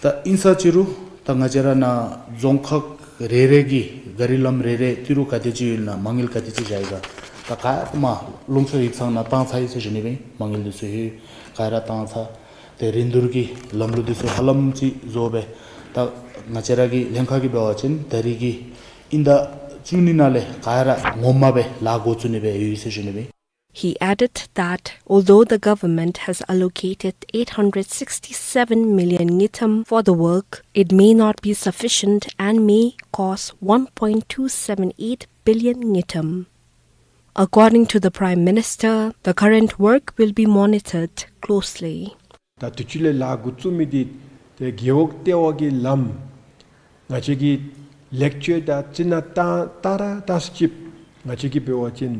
ད་ཨིན་ས་ཅི་རུང་ད་ང་བཅས་ར་ནཱ་རྫོང་ཁག་རེ་རེ་གི་ག་རི་ལམ་རེ་རེ་ཏི་རུ་ག་དེ་ཅིག་ཡོད་ན་མ་དངུལ་ག་དེ་ཅིག་བཞག་ཡི་ག་ད་ག་ཡང་མ་ལུང་ཕྱོགས་ཡིག་ཚང་ནང་བཏང་ཚར་ཡི་ཟེར་ཞུ་ནི་སྦེ། མ་དངུལ་འདི་ཚུ་ཧེ་ག་ར་བཏང་ཚར། ཏེ་རིན་བསྡུར་གྱི་ལམ་ལུགས་འདི་ཚུ་ཧ་ལམ་ཅིག་བཟོ་སྦེ་ད་ང་བཅས་ར་གི་ལྷན་ཁག་གིས་འབད་བ་ཅིན་ད་རིས་ཀྱི་ཨིན་ཟླ་བཅུ་གཉིས་ནང་ལས་ག་ར་ངོ་མ་སྦེ་ལཱ་འགོ་བཙུགས་ནི་སྦེ་ཡོད་ཟེར་ཞུ་ནི་སྦེ། He added that although the government has allocated eight hundred sixty-seven million ngultrum for the work, it may not be sufficient and may cost one point two seven eight billion ngultrum. According to the Prime Minister, the current work will be monitored closely. ད་དུས་ཅི་ལས་ལཱ་འགོ་བཙུགས་མི་འདི་ཏེ་རྒེད་འོག་ལྟེ་བ་གི་ལམ་ང་བཅས་ཀྱིས་ལེགས་བཅོས་དང་རྩི་ནག་བཏང་བཏང་ར་བཏང་ས་ཅིག་ང་བཅས་ཀྱིས་འབད་བ་ཅིན་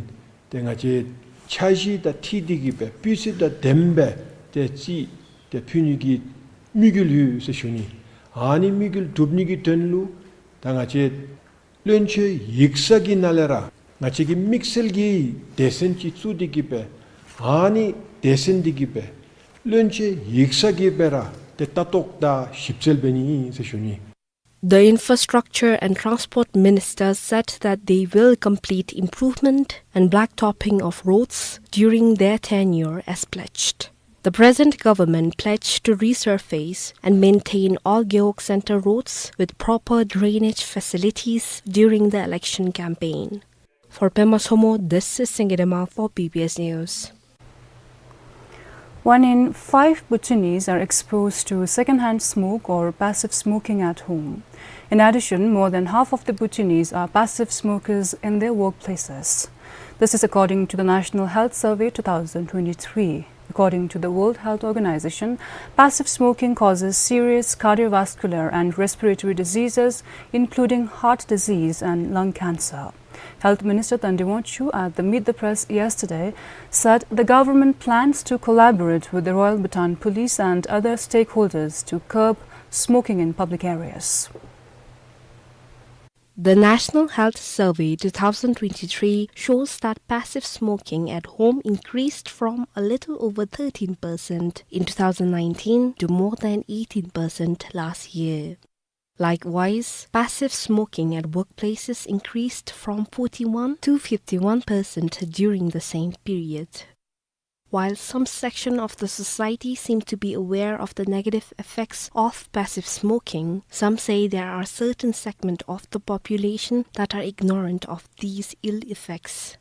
ཏེ་ང་བཅས་འཆར་གཞི་དང་འཁྲིལ་ཏེ་གིས་སྦེ་སྤུས་ཚད་དང་ལྡནམ་སྦེ་ཏེ་རྩིས་ཏེ་ཕུལ་ནི་གི་དམིགས་ཡུལ་ཡོད་ཟེར་ཞུ་ནི། ཨ་ནི་དམིགས་ཡུལ་འགྲུབ་ནི་གི་དོན་ལུ་ད་ང་བཅས་བློན་ཆེན་ཡིག་ཚང་གི་ནང་ལས་ར་ང་བཅས་ཀྱིས་དམིགས་བསལ་གྱི་སྡེ་ཚན་ཅིག་བཙུགས་ཏེ་གིས་སྦེ་ཨ་ནི་སྡེ་ཚན་འདི་གིས་སྦེ་བློན་ཆེན་ཡིག་ཚང་གིས་སྦེ་ར་ཏེ་ལྟ་རྟོག་དང་ཞིབ་འཚོལ་འབད་ནི་ཨིན་ཟེར་ཞུ་ནི། The Infrastructure and Transport Minister said that they will complete improvement and blacktopping of roads during their tenure as pledged. The present government pledged to resurface and maintain all Gewog Centre roads with proper drainage facilities during the election campaign. For Pema Somo, this is Singye Dema for B B S News. One in five Bhutanese are exposed to second-hand smoke or passive smoking at home. In addition, more than half of the Bhutanese are passive smokers in their workplaces. This is according to the National Health Survey two thousand twenty-three. According to the World Health Organization, passive smoking causes serious cardiovascular and respiratory diseases, including heart disease and lung cancer. Health Minister Tandibongchhu at the Meet the Press yesterday said the government plans to collaborate with the Royal Bhutan Police and other stakeholders to curb smoking in public areas. The National Health Survey two thousand twenty-three shows that passive smoking at home increased from a little over thirteen percent in two thousand nineteen to more than eighteen percent last year. Likewise, passive smoking at workplaces increased from forty-one to fifty-one percent during the same period. While some section of the society seem to be aware of the negative effects of passive smoking, some say there are certain segment of the population that are ignorant of these ill effects.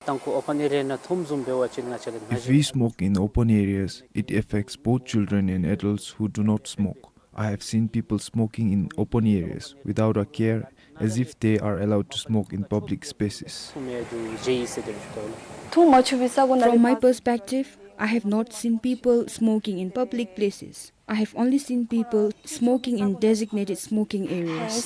Tangkhul open area ནང་འཐུང་བཟུམ་འབད་བ་ཅིན་ང་བཅས་ལུ། If we smoke in open areas, it affects both children and adults who do not smoke. I have seen people smoking in open areas without a care, as if they are allowed to smoke in public spaces. འཐུང་མ་བཅུག་པའི་ས་གོ་ནང་། From my perspective, I have not seen people smoking in public places. I have only seen people smoking in designated smoking areas.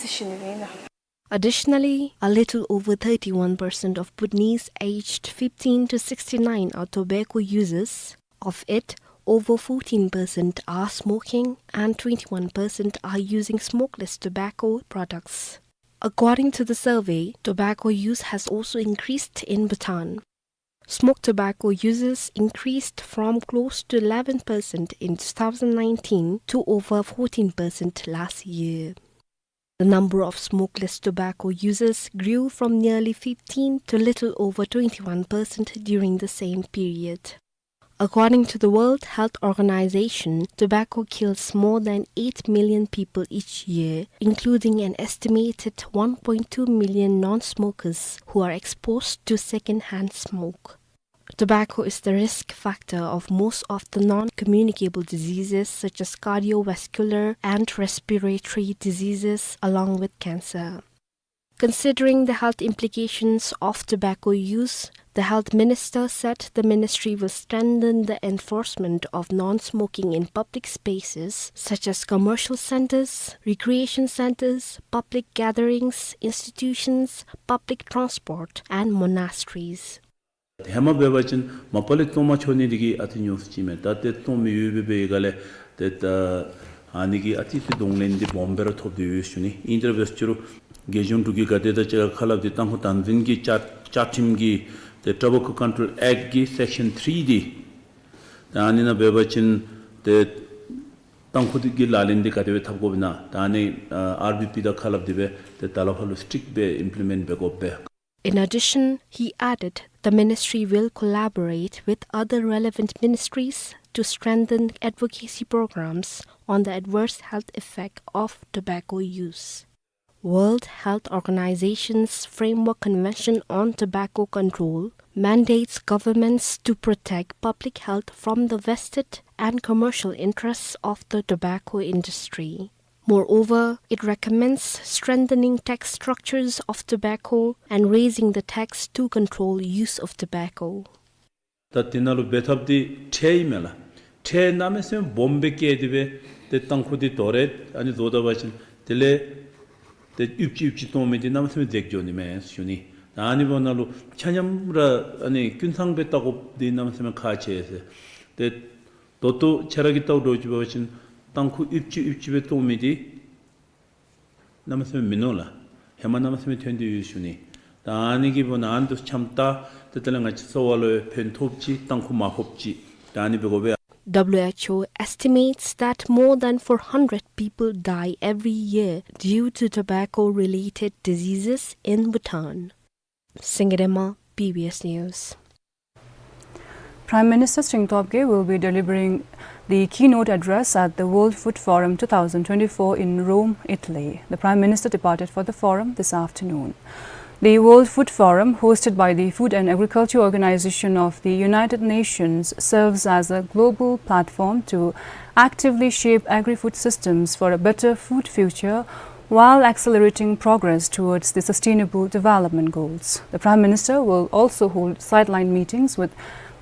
Additionally, a little over thirty-one percent of Bhutanese aged fifteen to sixty-nine are tobacco users. Of it, over fourteen percent are smoking and twenty-one percent are using smokeless tobacco products. According to the survey, tobacco use has also increased in Bhutan. Smoked tobacco users increased from close to eleven percent in two thousand nineteen to over fourteen percent last year. The number of smokeless tobacco users grew from nearly fifteen to little over twenty-one percent during the same period. According to the World Health Organization, tobacco kills more than eight million people each year, including an estimated one point two million non-smokers who are exposed to second-hand smoke. Tobacco is the risk factor of most of the non-communicable diseases such as cardiovascular and respiratory diseases, along with cancer. Considering the health implications of tobacco use, the health minister said the ministry will strengthen the enforcement of non-smoking in public spaces such as commercial centers, recreation centers, public gatherings, institutions, public transport, and monasteries. ཧེ་མ་འབད་བ་ཅིན་མ་པ་ལས་བཙོང་མ་ཆོག་ནི་འདི་གིས་ཨ་ཙི་ཉུང་སུ་ཅིག་མས། ད་ཏེ་བཙོང་མི་ཡོདཔ་སྦེ་འབད་བའི་སྒང་ལས་ཏེ་ད་ཨ་ནི་གིས་ཨ་ཙི་ཙི་གདོང་ལེན་འདི་སྦོམ་སྦེ་ར་ཐོབ་སྟེ་ཡོད་ཞུ་ནི། ཨིན་ཏེ་ར་འབད་ཟེར་རུང་རྒྱལ་གཞུང་འབྲུག་གི་ག་དེ་དང་གཅིག་ཁར་ཁ་སླབ་སྟེ་ཏང་ཁུ་དམ་འཛིན་གྱི་བཅའ་བཅའ་ཁྲིམས་ཀྱི་ཏེ་Tobacco Control Act གི་Section three འདི་ད་ཨ་ནི་ནང་འབད་བ་ཅིན་ཏེ་ཏང་ཁུ་འདི་གི་ལག་ལེན་འདི་ག་དེ་སྦེ་འཐབ་དགོཔ་ཨིན་ན་ད་ཨ་ནི་ཨ་ཨར་བི་པི་དང་ཁ་སླབ་སྟེ་སྦེ་ཏེ་ད་ལས་ཕར་ལུ་strict སྦེ་implement འབད་དགོ་པས། In addition, he added, the ministry will collaborate with other relevant ministries to strengthen advocacy programs on the adverse health effect of tobacco use. World Health Organization's Framework Convention on Tobacco Control mandates governments to protect public health from the vested and commercial interests of the tobacco industry. Moreover, it recommends strengthening tax structures of tobacco and raising the tax to control use of tobacco. ད་དེ་ནང་ལུ་འབད་ཐབས་འདི་ཁྲལ་ཨིན་མས་ལགས། ཁྲལ་གནམ་མེད་ས་མེད་སྦོམ་སྦེ་བཀལ་ཏེ་སྦེ་ཏེ་ཏང་ཁུ་འདི་དོ་རུང་ཨ་ནི་བཟོ་ད་པ་ཅིན་དེ་ལས་ཏེ་ཡོདཔ་ཅིག་ཡོདཔ་ཅིག་བཙོང་མི་འདི་གནམ་མེད་ས་མེད་འཛེགས་འགྱོ་ནི་མས་ཞུ་ནི། ད་ཨ་ནི་འབདཝ་ད་ལུ་ཆ་མཉམ་ར་ཨ་ནི་ཀུན་ཚང་སྦེ་བལྟ་དགོཔ་འདི་གནམ་མེད་ས་མེད་ཁག་ཆེ་ཟེར། ཏེ་ད་ལྟོ་ཁྱེད་ར་གིས་བལྟཝ་འདྲཝ་ཅིག་འབད་བ་ཅིན་ཏང་ཁུ་ཡོདཔ་ཅིག་ཡོདཔ་ཅིག་སྦེ་བཙོང་མི་འདི་གནམ་མེད་ས་མེད་མིན་ནུག་ལགས། ཧེ་མ་གནམ་མེད་ས་མེད་ཐོན་ཏེ་ཡོད་ཞུ་ནི། ད་ཨ་ནི་གི་འབདཝ་ད་ཨ་ནི་འདི་ཚུ་འཆམ་ད་ཏེ་དེ་ལས་ང་བཅས་ཚ་བ་ལུ་ཡང་ཕན་ཐོགས་ཅིག་ཏང་ཁུ་མ་ཕོགཔ་ཅིག་ད་ཨ་ནི་འབད་དགོ་པས། W H O estimates that more than four hundred people die every year due to tobacco-related diseases in Bhutan. Singye Rema, B B S News. Prime Minister Tshering Tobgay will be delivering the keynote address at the World Food Forum two thousand twenty-four in Rome, Italy. The Prime Minister departed for the forum this afternoon. The World Food Forum, hosted by the Food and Agriculture Organization of the United Nations, serves as a global platform to actively shape agri-food systems for a better food future while accelerating progress towards the Sustainable Development Goals. The Prime Minister will also hold sideline meetings with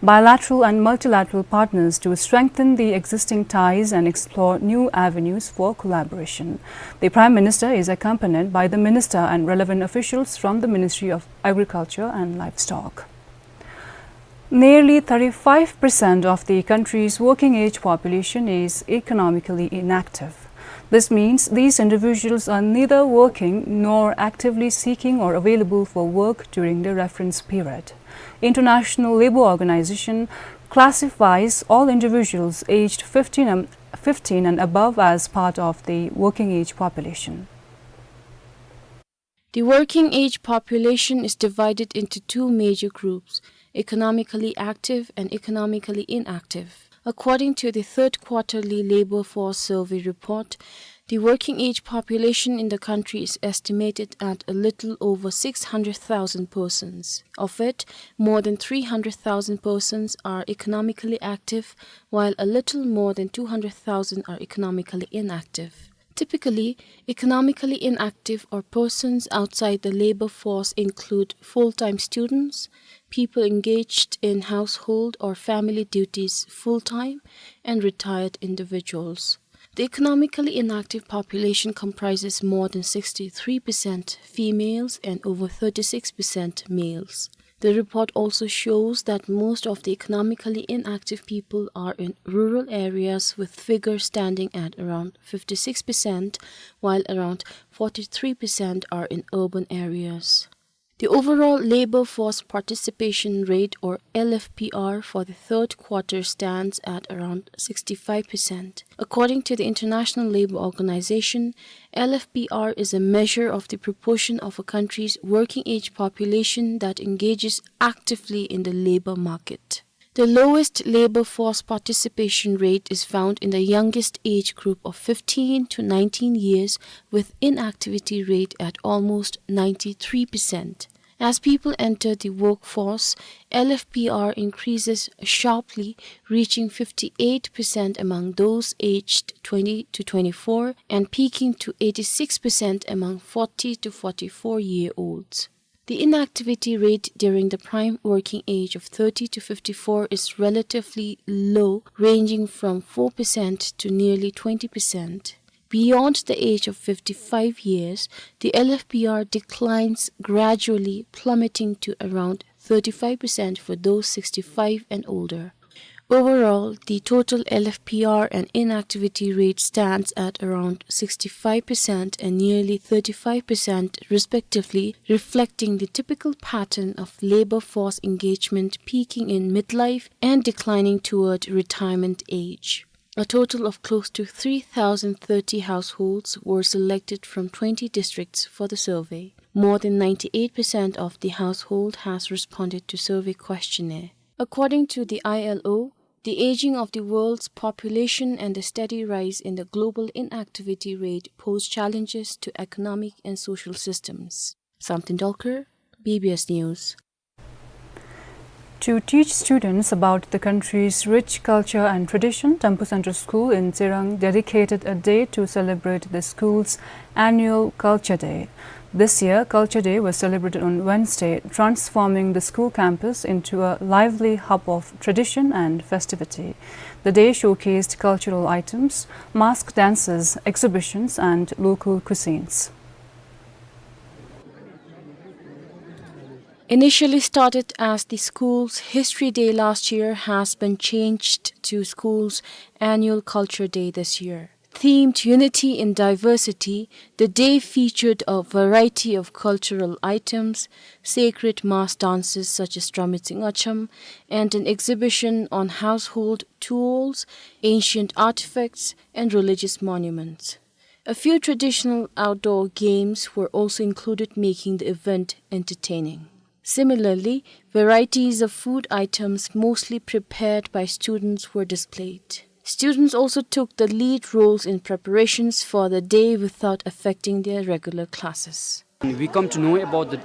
bilateral and multilateral partners to strengthen the existing ties and explore new avenues for collaboration. The Prime Minister is accompanied by the Minister and relevant officials from the Ministry of Agriculture and Livestock. Nearly thirty-five percent of the country's working age population is economically inactive. This means these individuals are neither working nor actively seeking or available for work during the reference period. International Labour Organization classifies all individuals aged fifteen and, fifteen and above as part of the working age population. The working age population is divided into two major groups, economically active and economically inactive. According to the third quarterly labor force survey report, the working age population in the country is estimated at a little over six hundred thousand persons. Of it, more than three hundred thousand persons are economically active, while a little more than two hundred thousand are economically inactive. Typically, economically inactive or persons outside the labor force include full-time students, people engaged in household or family duties full-time, and retired individuals. The economically inactive population comprises more than sixty-three percent females and over thirty-six percent males. The report also shows that most of the economically inactive people are in rural areas, with figures standing at around fifty-six percent, while around forty-three percent are in urban areas. The overall labor force participation rate, or L F P R, for the third quarter stands at around sixty-five percent. According to the International Labour Organization, L F P R is a measure of the proportion of a country's working age population that engages actively in the labor market. The lowest labor force participation rate is found in the youngest age group of fifteen to nineteen years, with inactivity rate at almost ninety-three percent. As people enter the workforce, L F P R increases sharply, reaching fifty-eight percent among those aged twenty to twenty-four and peaking to eighty-six percent among forty to forty-four year olds. The inactivity rate during the prime working age of thirty to fifty-four is relatively low, ranging from four percent to nearly twenty percent. Beyond the age of fifty-five years, the L F P R declines gradually, plummeting to around thirty-five percent for those sixty-five and older. Overall, the total L F P R and inactivity rate stands at around sixty-five percent and nearly thirty-five percent respectively, reflecting the typical pattern of labor force engagement peaking in midlife and declining toward retirement age. A total of close to three thousand thirty households were selected from twenty districts for the survey. More than ninety-eight percent of the household has responded to survey questionnaire. According to the I L O, the aging of the world's population and the steady rise in the global inactivity rate pose challenges to economic and social systems. Samten Dolkar, B B S News. To teach students about the country's rich culture and tradition, Dampu Central School in Tsirang dedicated a day to celebrate the school's annual Culture Day. This year, Culture Day was celebrated on Wednesday, transforming the school campus into a lively hub of tradition and festivity. The day showcased cultural items, mask dances, exhibitions, and local cuisines. Initially started as the school's History Day last year, has been changed to school's annual Culture Day this year. Themed Unity in Diversity, the day featured a variety of cultural items, sacred mass dances such as Dramitsi Ngacham, and an exhibition on household tools, ancient artifacts, and religious monuments. A few traditional outdoor games were also included, making the event entertaining. Similarly, varieties of food items mostly prepared by students were displayed. Students also took the lead roles in preparations for the day without affecting their regular classes. And we come to know about the,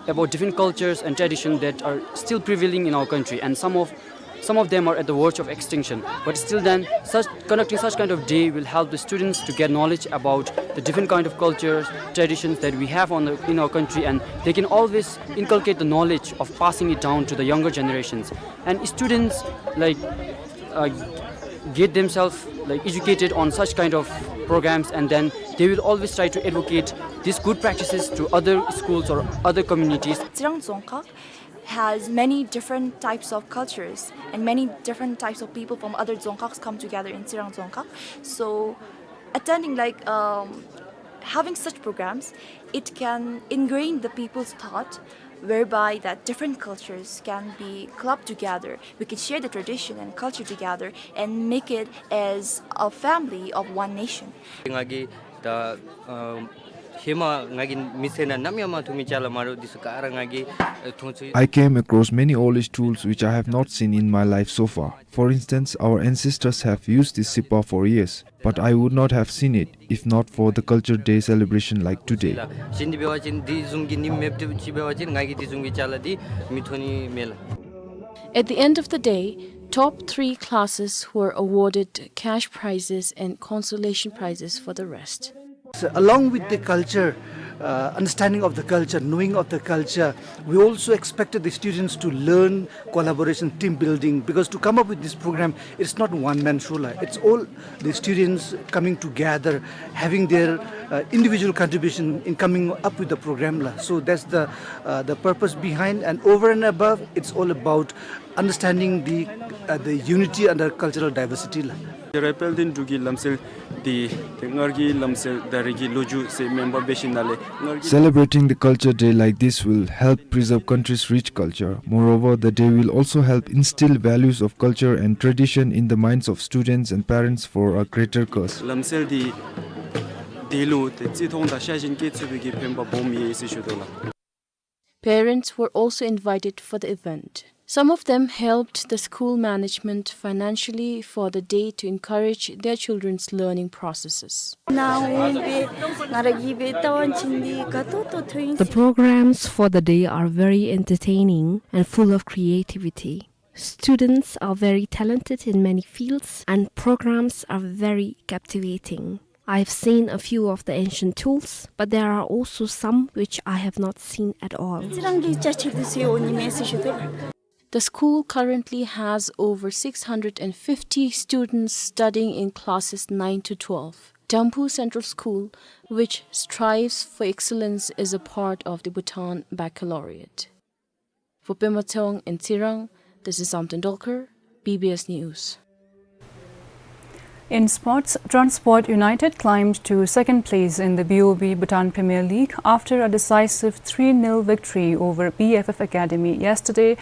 about different cultures and traditions that are still prevailing in our country, and some of Some of them are at the verge of extinction, but still then, such, conducting such kind of day will help the students to get knowledge about the different kind of cultures, traditions that we have on the, in our country, and they can always inculcate the knowledge of passing it down to the younger generations. And students, like, uh, get themselves, like, educated on such kind of programs, and then they will always try to advocate these good practices to other schools or other communities. Tsingrang Dzongkhag has many different types of cultures and many different types of people from other Dzongkhags come together in Tsingrang Dzongkhag. So attending, like, um, having such programs, it can ingrain the people's thought, whereby that different cultures can be clubbed together. We can share the tradition and culture together and make it as a family of one nation. ང་གིས་ད་ཨམ་ཧེ་མ་ང་གིས་མི་ཚེ་ནང་ནམ་ཡང་མ་མཐོང་མི་ཅ་ལ་དམར་པོ་འདི་ཚུ་ག་ར་ང་གིས་ཨེ་མཐོང་ཚུལ། I came across many old tools which I have not seen in my life so far. For instance, our ancestors have used this sippa for years, but I would not have seen it if not for the Culture Day celebration like today. གཞན་འདི་འབད་བ་ཅིན་འདི་བཟུམ་གྱི་ནི་མེདཔ་ཅིག་འབད་བ་ཅིན་ང་གིས་འདི་བཟུམ་གྱི་ཅ་ལ་འདི་མི་མཐོང་ནི་མས་ལགས། At the end of the day, top three classes were awarded cash prizes and consolation prizes for the rest. So, along with the culture, uh, understanding of the culture, knowing of the culture, we also expected the students to learn collaboration, team building, because to come up with this program, it's not one man show la. It's all the students coming together, having their, uh, individual contribution in coming up with the program la. So that's the, uh, the purpose behind, and over and above, it's all about understanding the, uh, the unity and the cultural diversity la. རེ་དཔལ་ལྡན་འབྲུག་གི་ལམ་སྲོལ་འདི་ཏེ་སྔར་གྱི་ལམ་སྲོལ་ད་རེས་ཀྱི་ལོ་རྒྱུས་ཟེར་མེན་པར་འབད་ཞིནམ་ལས་སྔར་གྱི Celebrating the Culture Day like this will help preserve country's rich culture. Moreover, the day will also help instill values of culture and tradition in the minds of students and parents for a greater cause. ལམ་སྲོལ་འདི་དེ་ལུ་ཏེ་བརྩི་མཐོང་དང་ཤ་ཞེན་སྐྱེ་ཚུགས་པའི་གི་ཕན་པ་སྦོམ་ཡོད་ཟེར་ཞུ་དོ་ལགས། Parents were also invited for the event. Some of them helped the school management financially for the day to encourage their children's learning processes. ནཱ་འོང་སྦེ་ང་ར་གིས་སྦེ་བལྟ་བ་ཅིན་འདི་དགའ་ཏོག་ཏོ་ཐོན་ཡི། The programs for the day are very entertaining and full of creativity. Students are very talented in many fields and programs are very captivating. I have seen a few of the ancient tools, but there are also some which I have not seen at all. ཙི་རང་གི་ཅ་ཆས་འདི་ཚུ་འོང་ནི་མས་ཟེར་ཞུ་དོ། The school currently has over six hundred and fifty students studying in classes nine to twelve. Damphu Central School, which strives for excellence, is a part of the Bhutan Baccalaureate. For Pema Tshewang in Tsirang, this is Samten Dolkar, B B S News. In sports, Transport United climbed to second place in the B O B Bhutan Premier League after a decisive three nil victory over B F F Academy yesterday,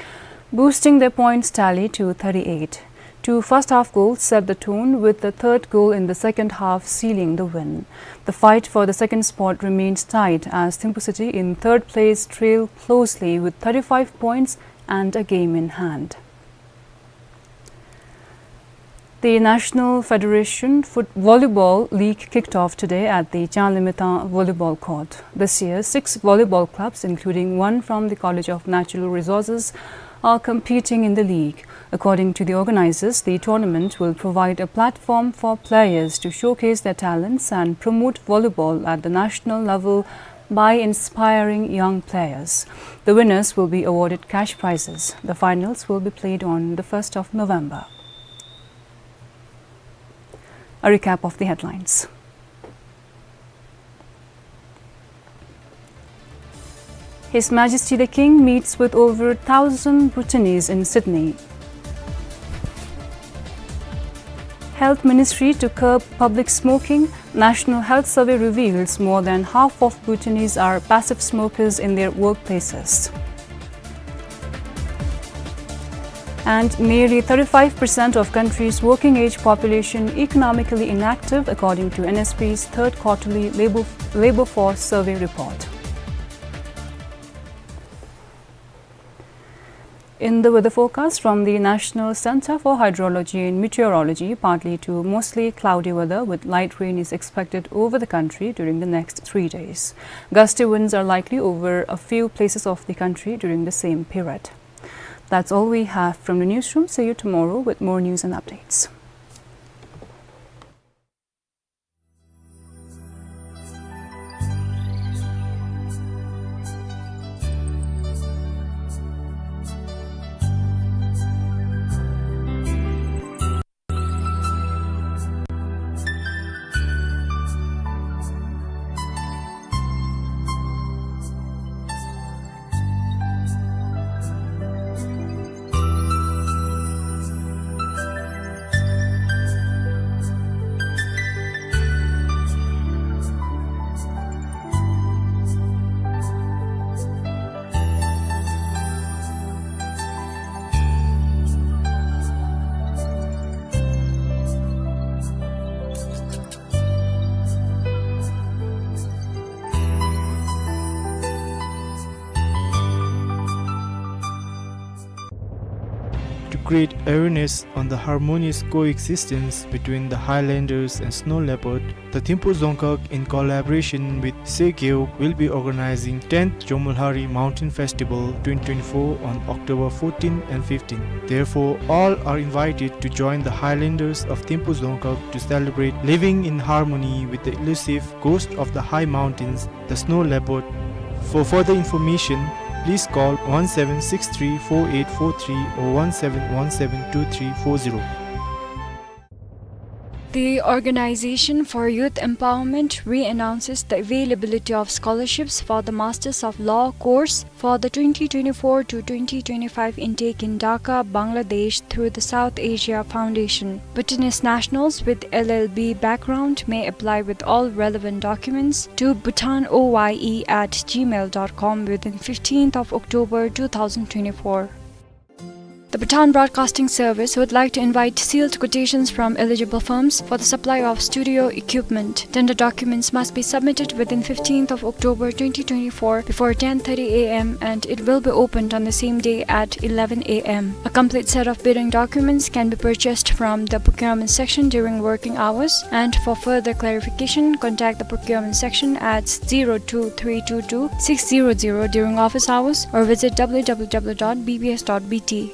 boosting their points tally to thirty-eight. Two first half goals set the tone, with the third goal in the second half sealing the win. The fight for the second spot remains tight as Thimphu City in third place trail closely with thirty-five points and a game in hand. The National Federation Foot- Volleyball League kicked off today at the Changlimithang Volleyball Court. This year, six volleyball clubs, including one from the College of Natural Resources, are competing in the league. According to the organizers, the tournament will provide a platform for players to showcase their talents and promote volleyball at the national level by inspiring young players. The winners will be awarded cash prizes. The finals will be played on the first of November. A recap of the headlines. His Majesty the King meets with over thousand Bhutanese in Sydney. Health Ministry to curb public smoking. National Health Survey reveals more than half of Bhutanese are passive smokers in their workplaces. And nearly thirty-five percent of country's working age population economically inactive, according to N S P's third quarterly labor, labor force survey report. In the weather forecast from the National Centre for Hydrology and Meteorology, partly to mostly cloudy weather with light rain is expected over the country during the next three days. Gusty winds are likely over a few places of the country during the same period. That's all we have from the newsroom. See you tomorrow with more news and updates. To create awareness on the harmonious coexistence between the Highlanders and snow leopard, the Thimphu Dzongkhag, in collaboration with Segyo, will be organizing tenth Jomolhari Mountain Festival twenty twenty-four on October fourteen and fifteen. Therefore, all are invited to join the Highlanders of Thimphu Dzongkhag to celebrate living in harmony with the elusive ghost of the high mountains, the snow leopard. For further information, please call one seven six three four eight four three or one seven one seven two three four zero. The Organization for Youth Empowerment re-announces the availability of scholarships for the Masters of Law course for the twenty twenty-four to twenty twenty-five intake in Dhaka, Bangladesh, through the South Asia Foundation. Bhutanese nationals with L L B background may apply with all relevant documents to bhutan O Y E at gmail dot com within fifteenth of October two thousand twenty-four. The Bhutan Broadcasting Service would like to invite sealed quotations from eligible firms for the supply of studio equipment. Tender documents must be submitted within fifteenth of October twenty twenty-four before ten thirty A M, and it will be opened on the same day at eleven A M. A complete set of bidding documents can be purchased from the procurement section during working hours, and for further clarification, contact the procurement section at zero two three two two six zero zero during office hours or visit W W W dot B B S dot B T.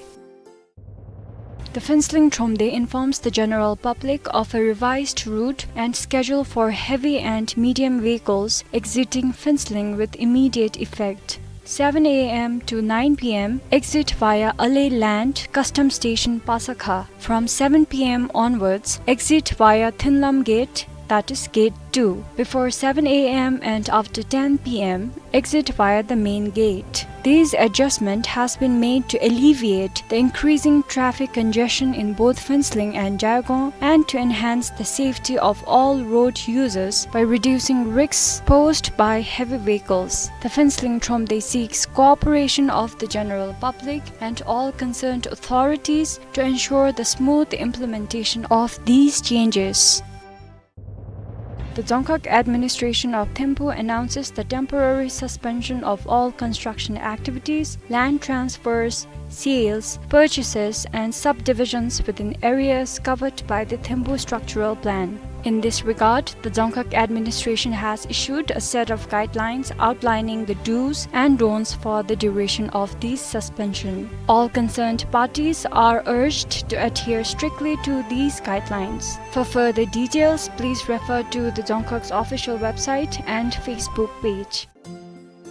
The Phuentsholing Thromde informs the general public of a revised route and schedule for heavy and medium vehicles exiting Phuentsholing with immediate effect. Seven A M to nine P M, exit via Ale Land Customs Station, Pasakha. From seven P M onwards, exit via Thunlam Gate, that is Gate two, before seven A M and after ten P M, exit via the main gate. This adjustment has been made to alleviate the increasing traffic congestion in both Phuentsholing and Jaigaon and to enhance the safety of all road users by reducing risks posed by heavy vehicles. The Phuentsholing Thromde seeks cooperation of the general public and all concerned authorities to ensure the smooth implementation of these changes. The Dzongkhag administration of Thimphu announces the temporary suspension of all construction activities, land transfers, sales, purchases, and subdivisions within areas covered by the Thimphu Structural Plan. In this regard, the Dzongkhag administration has issued a set of guidelines outlining the do's and don'ts for the duration of this suspension. All concerned parties are urged to adhere strictly to these guidelines. For further details, please refer to the Dzongkhag's official website and Facebook page.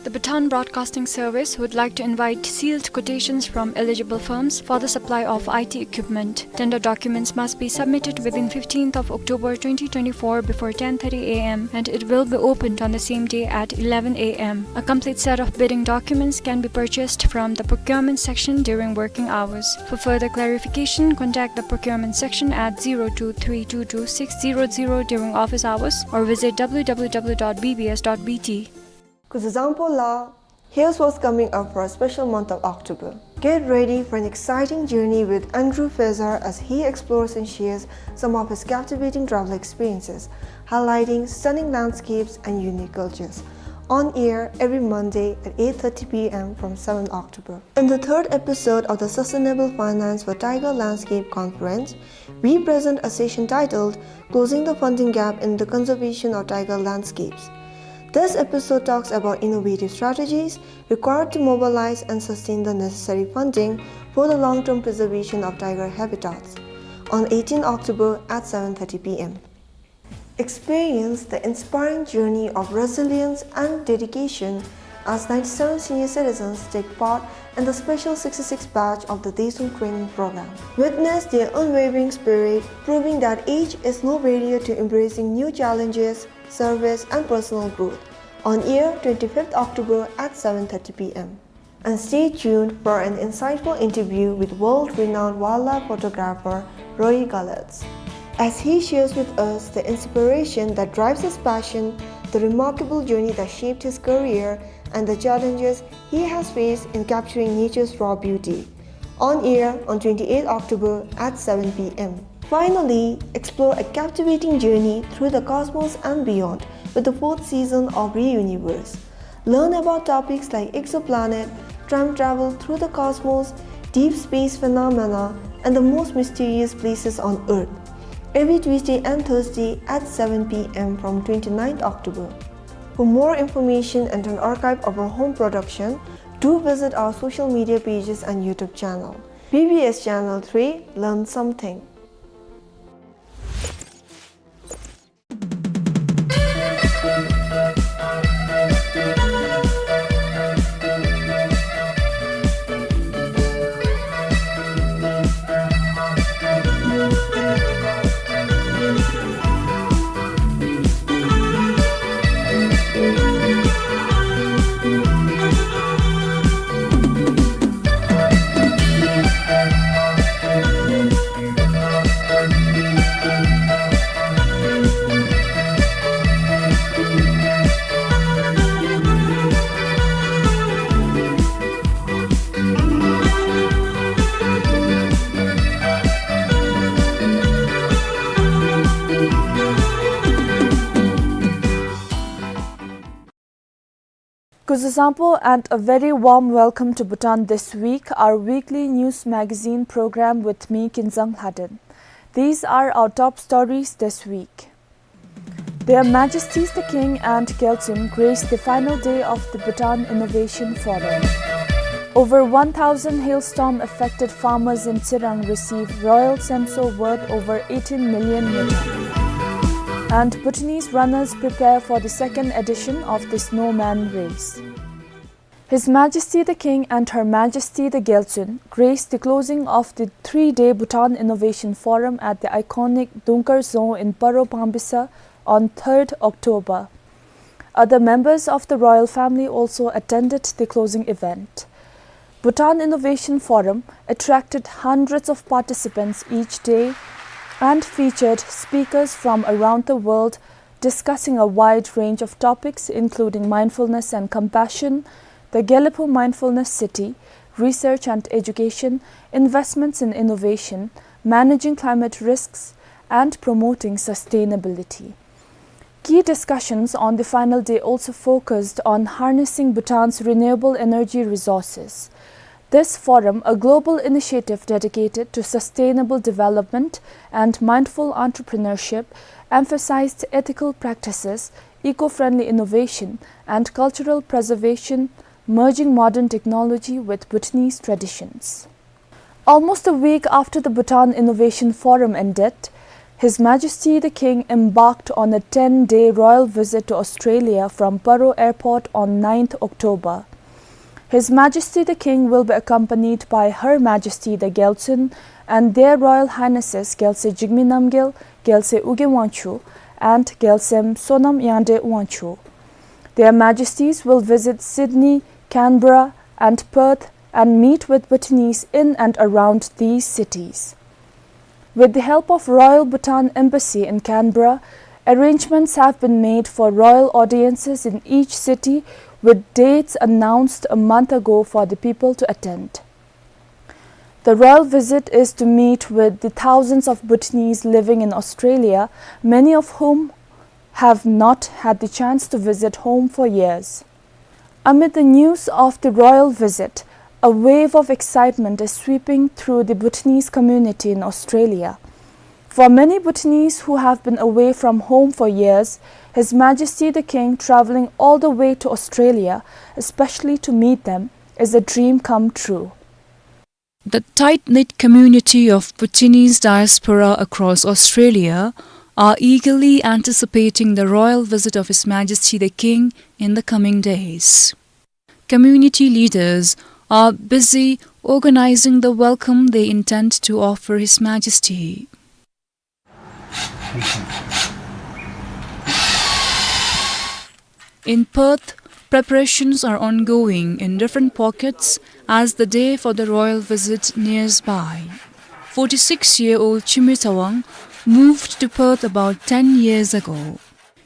The Bhutan Broadcasting Service would like to invite sealed quotations from eligible firms for the supply of I T equipment. Tender documents must be submitted within fifteenth of October twenty twenty-four before ten thirty A M, and it will be opened on the same day at eleven A M. A complete set of bidding documents can be purchased from the procurement section during working hours. For further clarification, contact the procurement section at zero two three two two six zero zero during office hours or visit W W W dot B B S dot B T. Kuzuzangpo la, here's what's coming up for a special month of October. Get ready for an exciting journey with Andrew Fezar as he explores and shares some of his captivating travel experiences, highlighting stunning landscapes and unique cultures. On air every Monday at eight thirty P M from seventh October. In the third episode of the Sustainable Finance for Tiger Landscape Conference, we present a session titled Closing the Funding Gap in the Conservation of Tiger Landscapes. This episode talks about innovative strategies required to mobilize and sustain the necessary funding for the long-term preservation of tiger habitats, on eighteen October at seven thirty p m. Experience the inspiring journey of resilience and dedication as ninety-seven senior citizens take part in the special sixty-sixth batch of the Daesung training program. Witness their unwavering spirit, proving that age is no barrier to embracing new challenges, service, and personal growth. On air, twenty-fifth October at seven thirty p m. And stay tuned for an insightful interview with world-renowned wildlife photographer Roy Gallautz, as he shares with us the inspiration that drives his passion, the remarkable journey that shaped his career, and the challenges he has faced in capturing nature's raw beauty. On air on twenty-eighth October at seven p m. Finally, explore a captivating journey through the cosmos and beyond with the fourth season of Reuniverse. Learn about topics like exoplanet, time travel through the cosmos, deep space phenomena, and the most mysterious places on Earth. Every Tuesday and Thursday at seven p m from twenty-ninth October. For more information and an archive of our home production, do visit our social media pages and YouTube channel. B B S Channel three, learn something. Kuzuzangpo and a very warm welcome to Bhutan This Week, our weekly news magazine program with me, Kinzang Lhaden. These are our top stories this week. Their Majesties the King and Gyaltsuen graced the final day of the Bhutan Innovation Forum. Over one thousand hailstorm affected farmers in Tsirang receive Royal Semso worth over eighteen million ngultrum. And Bhutanese runners prepare for the second edition of the Snowman Race. His Majesty the King and Her Majesty the Gyaltsuen graced the closing of the three-day Bhutan Innovation Forum at the iconic Dungkar Dzong in Paro Pangbisaw on third October. Other members of the royal family also attended the closing event. Bhutan Innovation Forum attracted hundreds of participants each day and featured speakers from around the world discussing a wide range of topics including mindfulness and compassion, the Gelephu Mindfulness City, research and education, investments in innovation, managing climate risks, and promoting sustainability. Key discussions on the final day also focused on harnessing Bhutan's renewable energy resources. This forum, a global initiative dedicated to sustainable development and mindful entrepreneurship, emphasized ethical practices, eco-friendly innovation, and cultural preservation, merging modern technology with Bhutanese traditions. Almost a week after the Bhutan Innovation Forum ended, His Majesty the King embarked on a ten-day royal visit to Australia from Paro Airport on ninth October. His Majesty the King will be accompanied by Her Majesty the Gyaltsuen and Their Royal Highnesses Gyaltsuen Jigme Namgyel, Gyaltsuen Ugyen Wangchuck, and Gyaltsuen Sonam Yangdreng Wangchuck. Their Majesties will visit Sydney, Canberra, and Perth and meet with Bhutanese in and around these cities. With the help of Royal Bhutan Embassy in Canberra, arrangements have been made for royal audiences in each city, with dates announced a month ago for the people to attend. The royal visit is to meet with the thousands of Bhutanese living in Australia, many of whom have not had the chance to visit home for years. Amid the news of the royal visit, a wave of excitement is sweeping through the Bhutanese community in Australia. For many Bhutanese who have been away from home for years, His Majesty the King traveling all the way to Australia, especially to meet them, is a dream come true. The tight-knit community of Bhutanese diaspora across Australia are eagerly anticipating the royal visit of His Majesty the King in the coming days. Community leaders are busy organizing the welcome they intend to offer His Majesty. In Perth, preparations are ongoing in different pockets as the day for the royal visit nears by. Forty-six-year-old Chimi Tawang moved to Perth about ten years ago.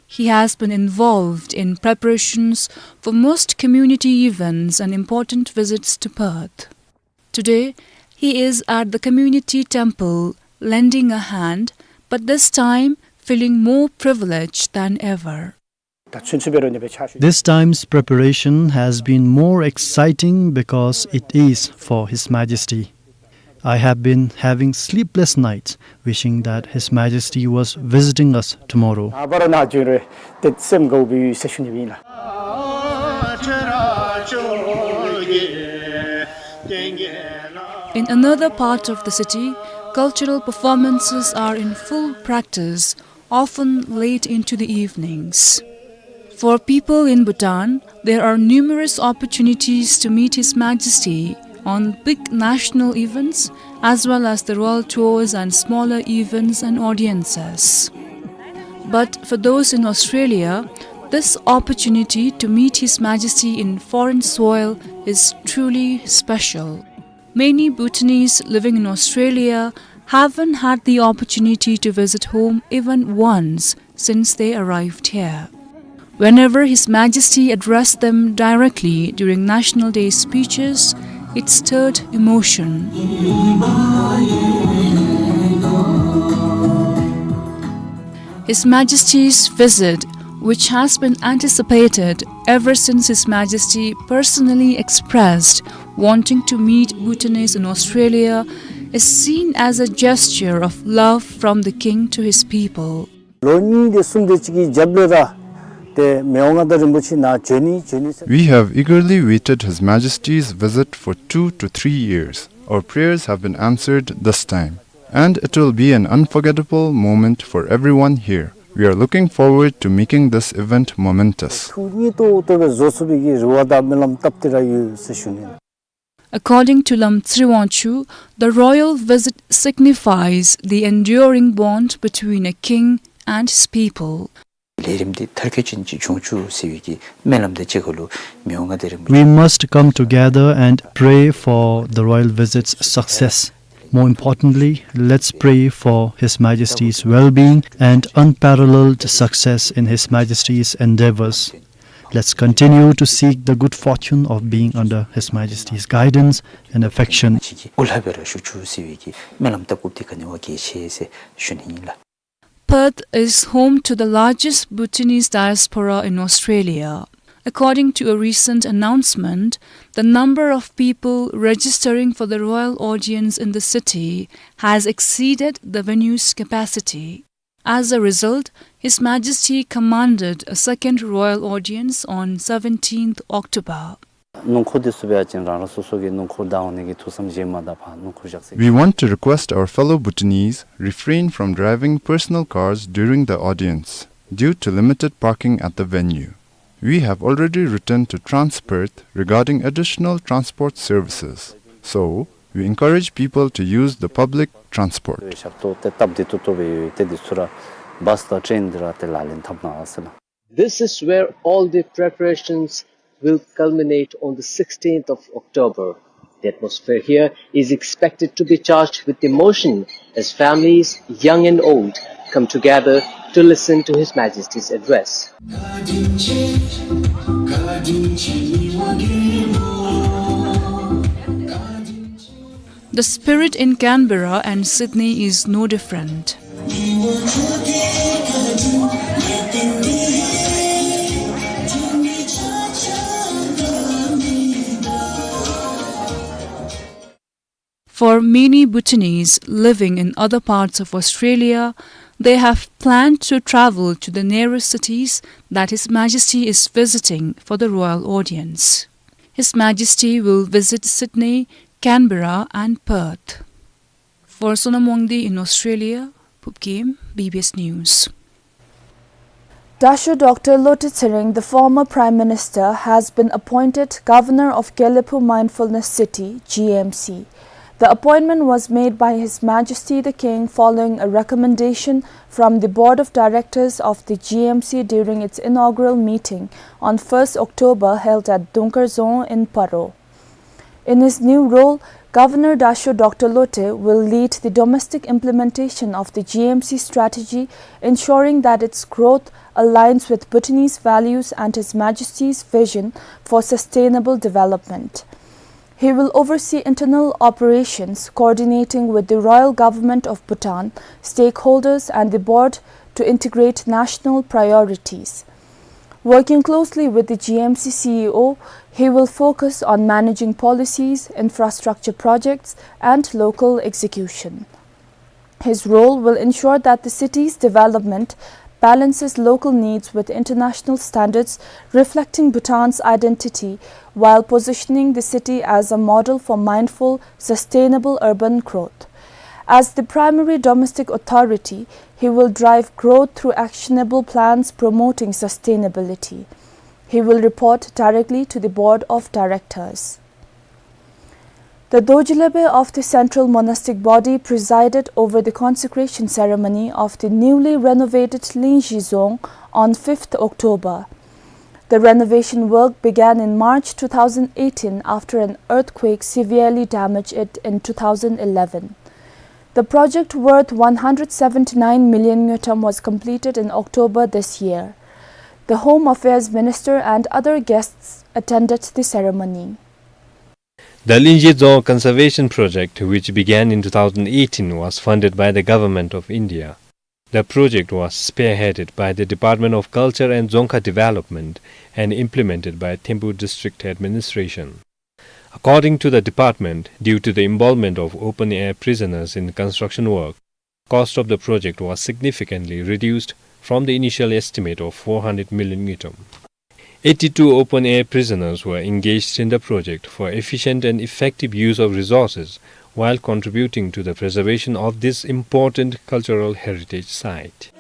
He has been involved in preparations for most community events and important visits to Perth. Today, he is at the community temple lending a hand, but this time feeling more privileged than ever. This time's preparation has been more exciting because it is for His Majesty. I have been having sleepless nights, wishing that His Majesty was visiting us tomorrow. In another part of the city, cultural performances are in full practice, often late into the evenings. For people in Bhutan, there are numerous opportunities to meet His Majesty on big national events, as well as the royal tours and smaller events and audiences. But for those in Australia, this opportunity to meet His Majesty in foreign soil is truly special. Many Bhutanese living in Australia haven't had the opportunity to visit home even once since they arrived here. Whenever His Majesty addressed them directly during National Day speeches, it stirred emotion. His Majesty's visit, which has been anticipated ever since His Majesty personally expressed wanting to meet Bhutanese in Australia, is seen as a gesture of love from the King to his people. ལོ་གཉིས་དེ་གསུམ་དེ་ཅིག་གི་རྒྱབ་ལས་ར་ཏེ་མི་དབང་མངའ་བདག་རིན་པོ་ཆེ་ནཱ་བྱོན་ནི་བྱོན་ནི་ཟེར། We have eagerly waited His Majesty's visit for two to three years. Our prayers have been answered this time, and it will be an unforgettable moment for everyone here. We are looking forward to making this event momentous. ཐུགས་མཉེས་ཏོག་ཏོ་སྦེ་བཟོ་ཚུགས་པའི་གི་རེ་བ་དང་སྨོན་ལམ་བཏབ་སྟེ་ར་ཡོད་ཟེར་ཞུ་ནི། According to Lam Tsriwangchu, the royal visit signifies the enduring bond between a king and his people. ལས་རིམ་འདི་མཐར་འཁྱོལ་ཅན་ཅིག་འབྱུང་བཅུག་ཟེར་བའི་གི་སྨོན་ལམ་དང་གཅིག་ཁར་ལུ་མི་དབང་མངའ་བདག་རིན་པོ་ཆེ། We must come together and pray for the royal visit's success. More importantly, let's pray for His Majesty's well-being and unparalleled success in His Majesty's endeavors. Let's continue to seek the good fortune of being under His Majesty's guidance and affection. ཅིག་གི་འོ་ལྷག་སྦེ་ར་ཞུ་བཅུག་ཟེར་བའི་གི་སྨོན་ལམ་བཏབ་དགོཔ་འདི་ག་ནི་བ་གལ་ཆེ་ཟེར་ཞུ་ནི་ཨིན་ལགས། Perth is home to the largest Bhutanese diaspora in Australia. According to a recent announcement, the number of people registering for the royal audience in the city has exceeded the venue's capacity. As a result, His Majesty commanded a second royal audience on seventeenth October. སྣུམ་འཁོར་འདི་ཚུ་འབད་བ་ཅིན་རང་རང་སོ་སོ་གི་སྣུམ་འཁོར་བདའ་འོང་ནི་གི་ཐུགས་བསམ་བཞེས་མ་ད་ཕར་སྣུམ་འཁོར་བཞག་ཟེར། We want to request our fellow Bhutanese refrain from driving personal cars during the audience due to limited parking at the venue. We have already written to Transperth regarding additional transport services. So, we encourage people to use the public transport. ཞབས་ཏོག་ཏེ་སྟབས་བདེ་ཏོག་ཏོ་སྦེ་ཡོད། ཏེ་འདི་ཚུ་ར་བཱསི་དང་ཊེན་འདི་ར་ཏེ་ལག་ལེན་འཐབ་གནང་ཟེར་ལགས། This is where all the preparations will culminate on the sixteenth of October. The atmosphere here is expected to be charged with emotion as families, young and old, come together to listen to His Majesty's address. The spirit in Canberra and Sydney is no different. For many Bhutanese living in other parts of Australia, they have planned to travel to the nearest cities that His Majesty is visiting for the royal audience. His Majesty will visit Sydney, Canberra and Perth. For Sonam Wangdi in Australia, Phubkem, B B S News. Dasho Doctor Lotay Tshering, the former Prime Minister, has been appointed Governor of Gelephu Mindfulness City, G M C. The appointment was made by His Majesty the King following a recommendation from the Board of Directors of the G M C during its inaugural meeting on first October held at Dungkar Dzong in Paro. In his new role, Governor Dasho Doctor Lotay will lead the domestic implementation of the G M C strategy, ensuring that its growth aligns with Bhutanese values and His Majesty's vision for sustainable development. He will oversee internal operations, coordinating with the Royal Government of Bhutan, stakeholders and the board to integrate national priorities. Working closely with the G M C C E O, he will focus on managing policies, infrastructure projects, and local execution. His role will ensure that the city's development balances local needs with international standards, reflecting Bhutan's identity while positioning the city as a model for mindful, sustainable urban growth. As the primary domestic authority, he will drive growth through actionable plans promoting sustainability. He will report directly to the Board of Directors. The Dorji Lebe of the Central Monastic Body presided over the consecration ceremony of the newly renovated Lingzhi Dzong on fifth October. The renovation work began in March two thousand eighteen after an earthquake severely damaged it in two thousand eleven. The project, worth one hundred seventy-nine million ngultrum, was completed in October this year. The Home Affairs Minister and other guests attended the ceremony. The Lingzhi Dzong Conservation Project, which began in two thousand eighteen, was funded by the Government of India. The project was spearheaded by the Department of Culture and Dzongkha Development and implemented by Thimphu District Administration. According to the department, due to the involvement of open-air prisoners in construction work, cost of the project was significantly reduced from the initial estimate of four hundred million ngultrum. Eighty-two open-air prisoners were engaged in the project for efficient and effective use of resources while contributing to the preservation of this important cultural heritage site.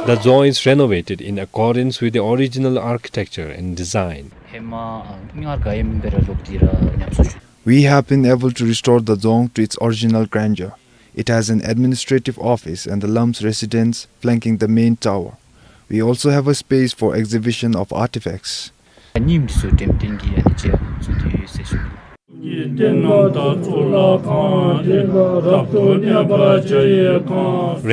The Dzong is renovated in accordance with the original architecture and design. ཧེ་མ་ཨ་མི་ངར་ག་ཡེ་མེན་པར་ལོག་སྟེ་ར་ཉམས་གསོ་ཞུ། We have been able to restore the Dzong to its original grandeur. It has an administrative office and the Lam's residence flanking the main tower. We also have a space for exhibition of artifacts. ཉིནམ་འདི་ཚུ་འགྲེམས་སྟོན་གྱི་ཨ་ནི་ཅིག་ཚུ་འདི་ཡོད་ཟེར་ཞུ།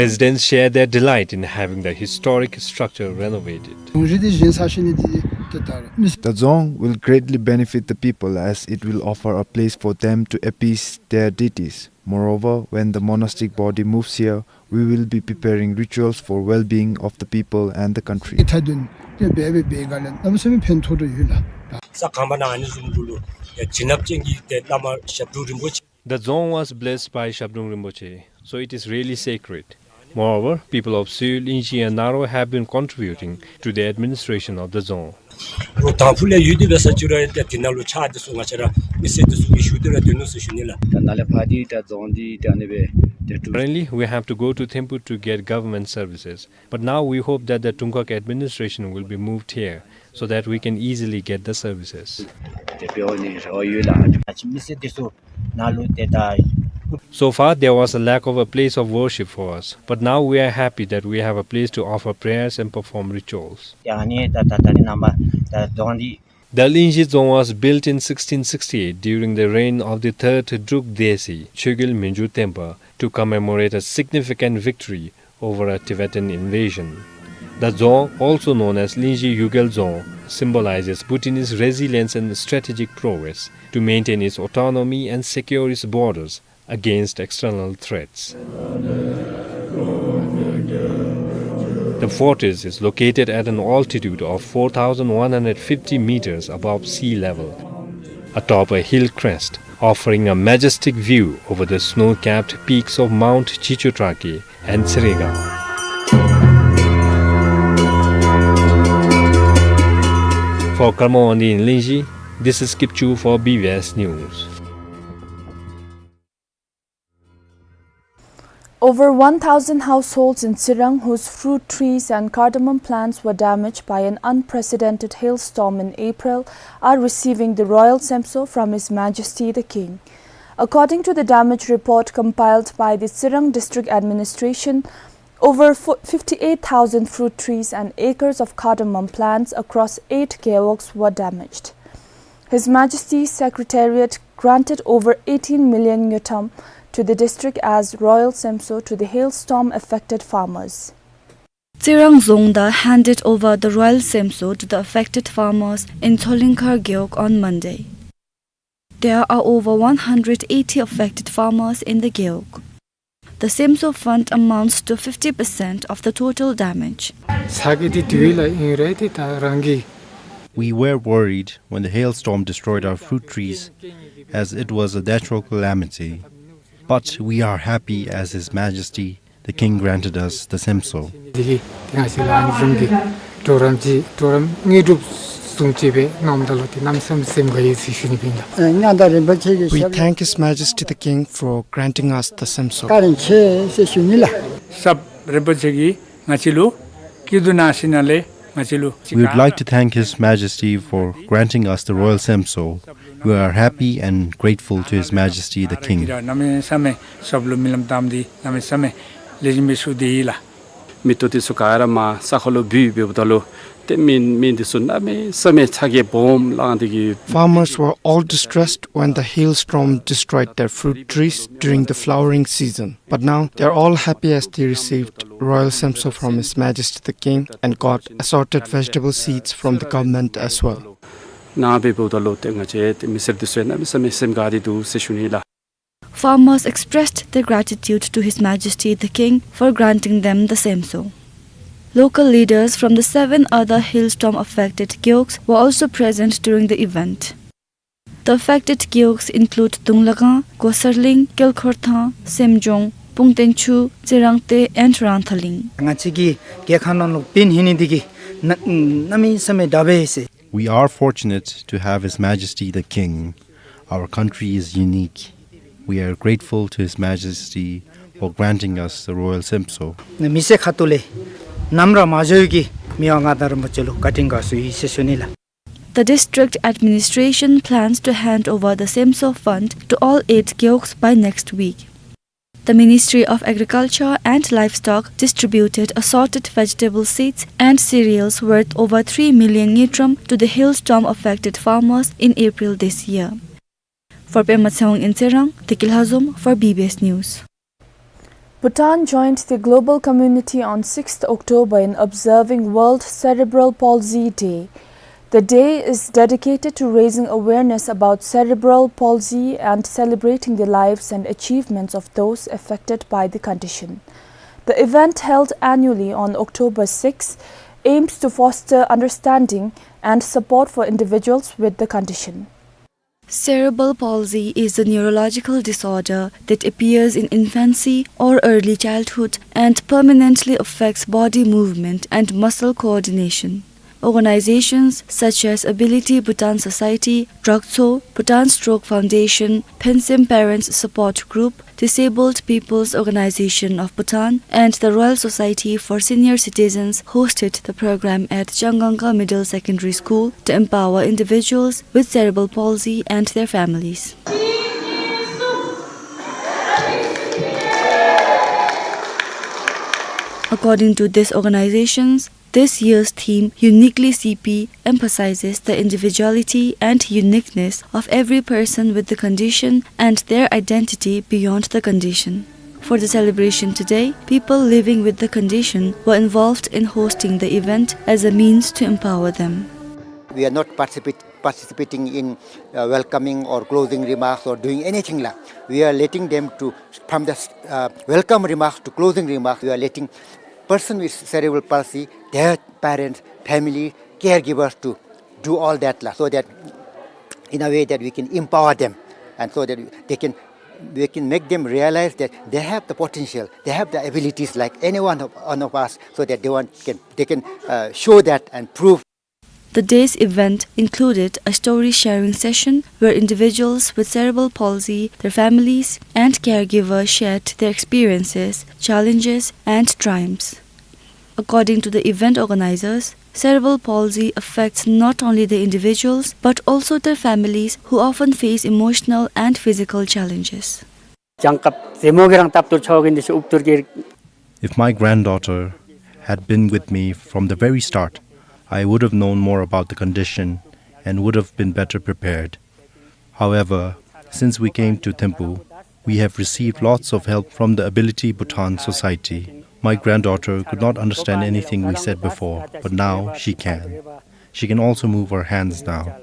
Residents share their delight in having the historic structure renovated. The Dzong will greatly benefit the people as it will offer a place for them to appease their deities. Moreover, when the monastic body moves here, we will be preparing rituals for well-being of the people and the country. ས་ཁང་པ་ནང་ཨ་ནི་བཟུམ་ལུ་ལུ་ཡ་བྱིན་རླབས་ཅན་གྱི་ཏེ་བླ་མ་ཞབས་དྲུང་རིན་པོ་ཆེ། The Dzong was blessed by Shabdrung Rinpoche, so it is really sacred. Moreover, people of Suyu, Lingzhi and Naro have been contributing to the administration of the Dzong. ཨོ་དང་ཕུ་ལས་ཡུལ་འདི་སྦེ་ས་བཅུ་ར་ཏེ་འདི་ནང་ལུ་ཕྱག་འདི་ཚུ་ང་བཅས་ར་མི་སེར་འདི་ཚུ་གིས་ཞུ་སྟེ་ར་སྡོད་ནུག་ཟེར་ཞུ་ནི་ལགས། ད་ནཱ་ལས་ཕར་འདི་ད་རྫོང་འདི་ད་ཨ་ནི་སྦེ་ཏེ་ཏུ། Currently, we have to go to Thimphu to get government services. But now we hope that the Tungkhak administration will be moved here so that we can easily get the services. ཏེ་འབད་བ་ནི་རེ་བ་ཡོད་ལགས། ཨ་ཅི་མི་སེར་འདི་ཚུ་ནཱ་ལུ་ཏེ་ད། So far, there was a lack of a place of worship for us, but now we are happy that we have a place to offer prayers and perform rituals. ཏེ་ཨ་ནི་ད་ད་ད་ནི་ནང་པ་ད་རྫོང་འདི། The Lingzhi Dzong was built in sixteen sixty-eight during the reign of the third Druk Desi, Chogyul Mingyur Tenpa, to commemorate a significant victory over a Tibetan invasion. The Dzong, also known as Lingzhi Yugel Dzong, symbolizes Bhutanese resilience and strategic prowess to maintain its autonomy and secure its borders against external threats. The fortress is located at an altitude of four thousand one hundred fifty meters above sea level, atop a hill crest, offering a majestic view over the snow-capped peaks of Mount Chicotraki and Tserengang. For Karma Wangdi in Lingzhi, this is Kipchu for B B S News. Over one thousand households in Tsirang whose fruit trees and cardamom plants were damaged by an unprecedented hailstorm in April are receiving the royal semso from His Majesty the King. According to the damage report compiled by the Tsirang District Administration, over fo-, fifty-eight thousand fruit trees and acres of cardamom plants across eight gewogs were damaged. His Majesty's Secretariat granted over eighteen million ngultrum to the district as royal semso to the hailstorm affected farmers. Tsirang Dzongda handed over the royal semso to the affected farmers in Tsolingkhar Gewog on Monday. There are over one hundred eighty affected farmers in the gewog. The semso fund amounts to fifty percent of the total damage. ཚ་གྱང་འདི་དུས་ལ་ཨིན་རུང་ཏེ་ད་རང་གི We were worried when the hailstorm destroyed our fruit trees, as it was a natural calamity. But we are happy as His Majesty the King granted us the semso. འདི་གིས་ང་བཅས་ལུ་ཨ་ནི་བཟུམ་གྱི་གྲོགས་རམ་ཅིག་གྲོགས་རམ་དངོས་གྲུབ་བཟུམ་ཅིག་སྦེ་གནངམ་ད་ལུ་ཏེ་གནམ་མེད་ས་མེད་སེམས་དགའ་ཡི་ཟེར་ཞུ་ནི་ཨིན་ལགས། མངའ་བདག་རིན་པོ་ཆེ་གི We thank His Majesty the King for granting us the semso. བཀའ་དྲིན་ཆེ་ཟེར་ཞུ་ནི་ལགས། ཞབས་རིན་པོ་ཆེ་གིས་ང་བཅས་ལུ་སྐྱིད་སྡུག་གནང་ཞིནམ་ལས་ང་བཅས་ལུ We would like to thank His Majesty for granting us the royal semso. We are happy and grateful to His Majesty the King. གནམ་མེད་ས་མེད་ཞབས་ལུ་སྨོན་ལམ་བཏབ་སྟེ་གནམ་མེད་ས་མེད་ལེགས་ཤོམ་སྦེ་ཞུ་དེས་ལགས། མེ་ཏོག་འདི་ཚུ་ག་ར་མར་ས་ཁ་ལུ་བུད་འབདཝ་ད་ལུ་ཏེ་མི་མི་འདི་ཚུ་གནམ་མེད་ས་མེད་ཚ་གྱང་སྦོམ་ལང་སྟེ་གིས། Farmers were all distressed when the hailstorm destroyed their fruit trees during the flowering season. But now they are all happy as they received royal semso from His Majesty the King and got assorted vegetable seeds from the government as well. ནཱ་འབདཝ་ད་ལུ་ཏེ་ང་བཅས་ཏེ་མི་སེར་འདི་ཚུ་གནམ་མེད་ས་མེད་སེམས་དགའ་སྟེ་འདུག་ཟེར་ཞུ་ནི་ལགས། Farmers expressed their gratitude to His Majesty the King for granting them the semso. Local leaders from the seven other hailstorm affected gewogs were also present during the event. The affected gewogs include Dunglagang, Gosarling, Kelkhorthang, Semjong, Pungtenchu, Tserangte and Rangthaling. ང་བཅས་ཀྱི་རྒྱལ་ཁབ་ནང་ལུ་འབད་ནི་འདི་གིས་གནམ་མེད་ས་མེད་དགའ་བས་ཟེར། We are fortunate to have His Majesty the King. Our country is unique. We are grateful to His Majesty for granting us the royal semso. མི་སེར་ཁ་ཐུག་ལས་ནམ་ར་མ་འགྱོ་བའི་གི་མི་དབང་མངའ་བདག་རིན་པོ་ཆེ་ལུ་བཀའ་དྲིན་དགའ་ཚོར་ཡོད་ཟེར་ཞུ་ནི་ལགས། The district administration plans to hand over the semso fund to all eight gewogs by next week. The Ministry of Agriculture and Livestock distributed assorted vegetable seeds and cereals worth over three million ngultrum to the hailstorm affected farmers in April this year. For Pema Tshewang in Tserang, Deki Lhazom for B B S News. Bhutan joined the global community on sixth October in observing World Cerebral Palsy Day. The day is dedicated to raising awareness about cerebral palsy and celebrating the lives and achievements of those affected by the condition. The event, held annually on October sixth, aims to foster understanding and support for individuals with the condition. Cerebral palsy is a neurological disorder that appears in infancy or early childhood and permanently affects body movement and muscle coordination. Organizations such as Ability Bhutan Society, Dragtso, Bhutan Stroke Foundation, Phensem Parents Support Group, Disabled People's Organization of Bhutan, and the Royal Society for Senior Citizens hosted the program at Changangka Middle Secondary School to empower individuals with cerebral palsy and their families. According to these organizations, this year's theme, Uniquely C P, emphasizes the individuality and uniqueness of every person with the condition and their identity beyond the condition. For the celebration today, people living with the condition were involved in hosting the event as a means to empower them. We are not participate-, participating in, uh, welcoming or closing remarks or doing anything like. We are letting them to, from the, uh, welcome remarks to closing remarks, we are letting person with cerebral palsy, their parents, family, caregivers to do all that la, so that in a way that we can empower them and so that they can, we can make them realize that they have the potential, they have the abilities like any one of, one of us, so that they want, can, they can, uh, show that and prove. The day's event included a story sharing session where individuals with cerebral palsy, their families, and caregivers shared their experiences, challenges, and triumphs. According to the event organizers, cerebral palsy affects not only the individuals but also their families, who often face emotional and physical challenges. If my granddaughter had been with me from the very start, I would have known more about the condition and would have been better prepared. However, since we came to Thimphu, we have received lots of help from the Ability Bhutan Society. My granddaughter could not understand anything we said before, but now she can. She can also move her hands now.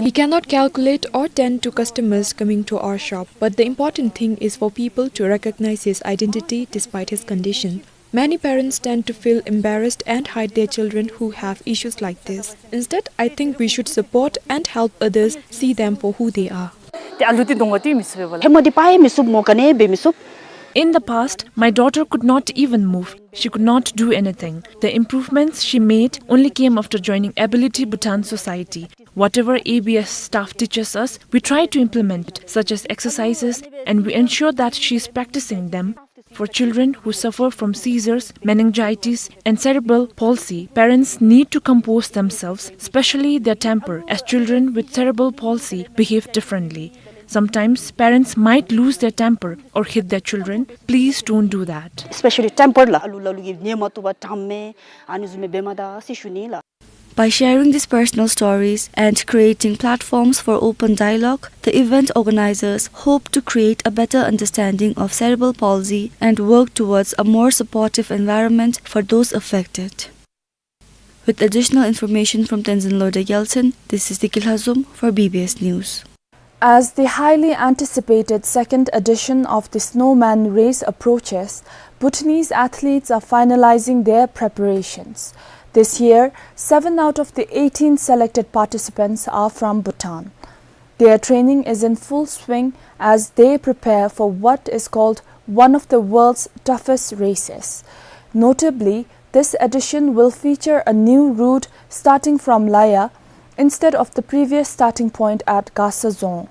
He cannot calculate or tend to customers coming to our shop, but the important thing is for people to recognize his identity despite his condition. Many parents tend to feel embarrassed and hide their children who have issues like this. Instead, I think we should support and help others see them for who they are. In the past, my daughter could not even move. She could not do anything. The improvements she made only came after joining Ability Bhutan Society. Whatever A B S staff teaches us, we try to implement it, such as exercises, and we ensure that she is practicing them. For children who suffer from seizures, meningitis, and cerebral palsy, parents need to compose themselves, especially their temper, as children with cerebral palsy behave differently. Sometimes parents might lose their temper or hit their children. Please don't do that. Especially temper la. Alu lalu ki nyema tuba tamme, ani zume bemada si shuni la. By sharing these personal stories and creating platforms for open dialogue, the event organizers hope to create a better understanding of cerebral palsy and work towards a more supportive environment for those affected. With additional information from Tenzin Lorda Gyaltshen, this is Diki Lhazom for B B S News. As the highly anticipated second edition of the Snowman Race approaches, Bhutanese athletes are finalizing their preparations. This year, seven out of the eighteen selected participants are from Bhutan. Their training is in full swing as they prepare for what is called one of the world's toughest races. Notably, this edition will feature a new route starting from Laya instead of the previous starting point at Gasa Dzong.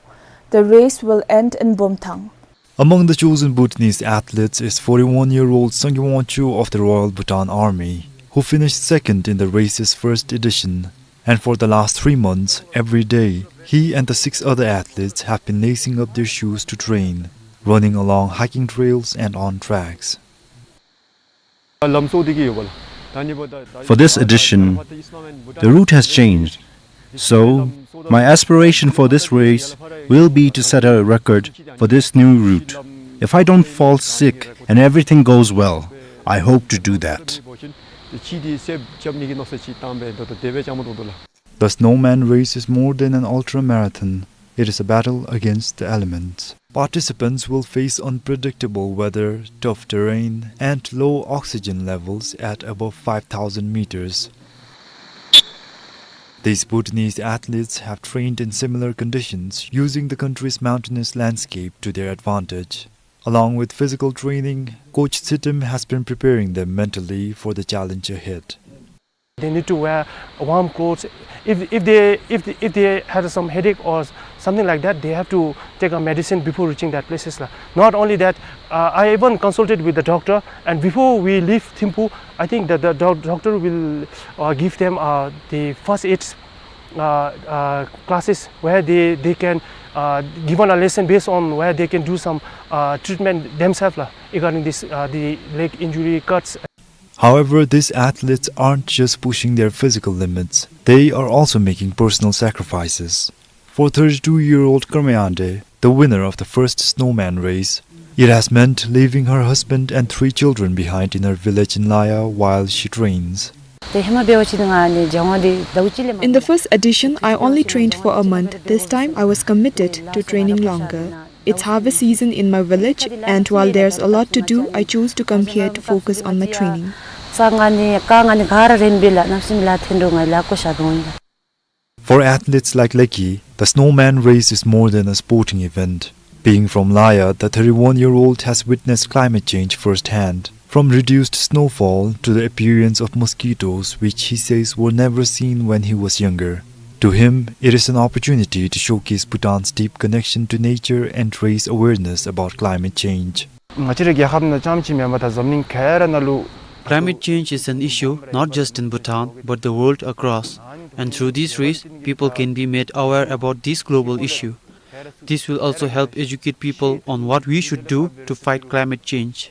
The race will end in Bumthang. Among the chosen Bhutanese athletes is forty-one-year-old Sangay Wangchuk of the Royal Bhutan Army, who finished second in the race's first edition. And for the last three months, every day, he and the six other athletes have been lacing up their shoes to train, running along hiking trails and on tracks. For this edition, the route has changed. So, my aspiration for this race will be to set a record for this new route. If I don't fall sick and everything goes well, I hope to do that. The Snowman Race is more than an ultra marathon. It is a battle against the elements. Participants will face unpredictable weather, tough terrain, and low oxygen levels at above five thousand meters. These Bhutanese athletes have trained in similar conditions, using the country's mountainous landscape to their advantage. Along with physical training, Coach Tsitim has been preparing them mentally for the challenge ahead. They need to wear warm clothes. If, if, they, if, they, if they had some headache or something like that, they have to take a medicine before reaching that places la. Not only that, uh, I even consulted with the doctor, and before we leave Thimphu, I think that the doc- doctor will, uh, give them, uh, the first aid, uh, uh, classes where they, they can, uh, given a lesson based on where they can do some, uh, treatment themselves la, regarding this, uh, the leg injury, cuts. However, these athletes aren't just pushing their physical limits, they are also making personal sacrifices. For thirty-two-year-old Kerme Ande, the winner of the first Snowman Race, it has meant leaving her husband and three children behind in her village in Laya while she trains. In the first edition, I only trained for a month. This time, I was committed to training longer. It's harvest season in my village, and while there's a lot to do, I chose to come here to focus on my training. ས་ང་ནི་ཀ་ང་ནི་ག་ར་རན་པས་ལགས། གནམ་མེད་ས་མེད་ལཱ་འཐོན་འདུག། ང་ལཱ་བཀོ་བཞག་འོང་ཡ། For athletes like Leki, the Snowman Race is more than a sporting event. Being from Laya, the thirty-one-year-old has witnessed climate change firsthand, from reduced snowfall to the appearance of mosquitoes, which he says were never seen when he was younger. To him, it is an opportunity to showcase Bhutan's deep connection to nature and raise awareness about climate change. ང་བཅས་རའི་རྒྱལ་ཁབ་ནང་རྐྱངམ་ཅིག་མེན་པར་ད་འཛམ་གླིང་ག་ར་ནང་ལུ། Climate change is an issue not just in Bhutan, but the world across. And through this race, people can be made aware about this global issue. This will also help educate people on what we should do to fight climate change.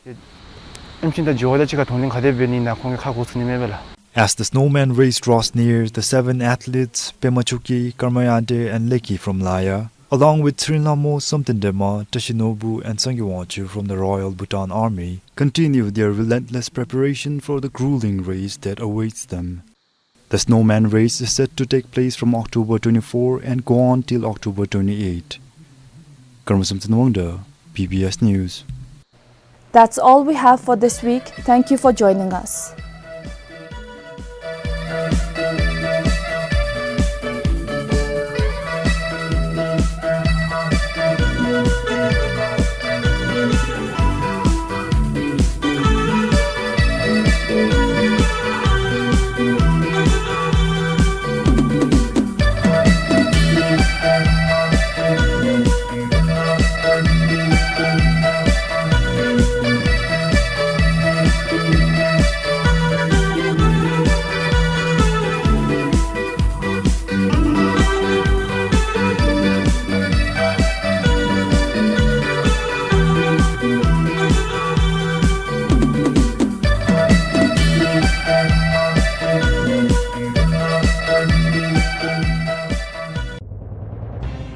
ཨིན་ཅི་ད་ཇོ་བོ་ད་ཅི་ག་དོན་ལིང་ག་དེ་འབད་ནི་ན་ཁོང་གི་ཁ་གོ་ཚུགས་ནི་མེད་པས་ལགས། As the Snowman Race draws near, the seven athletes, Pema Choki, Karma Yade, and Leki from Laya, along with Tshering Lhamo, Somten Drema, Tashi Nobu, and Sangay Wangchur from the Royal Bhutan Army, continue their relentless preparation for the grueling race that awaits them. The Snowman Race is set to take place from October twenty-four and go on till October twenty-eight. Karma Somten Wangda, B B S News. That's all we have for this week. Thank you for joining us.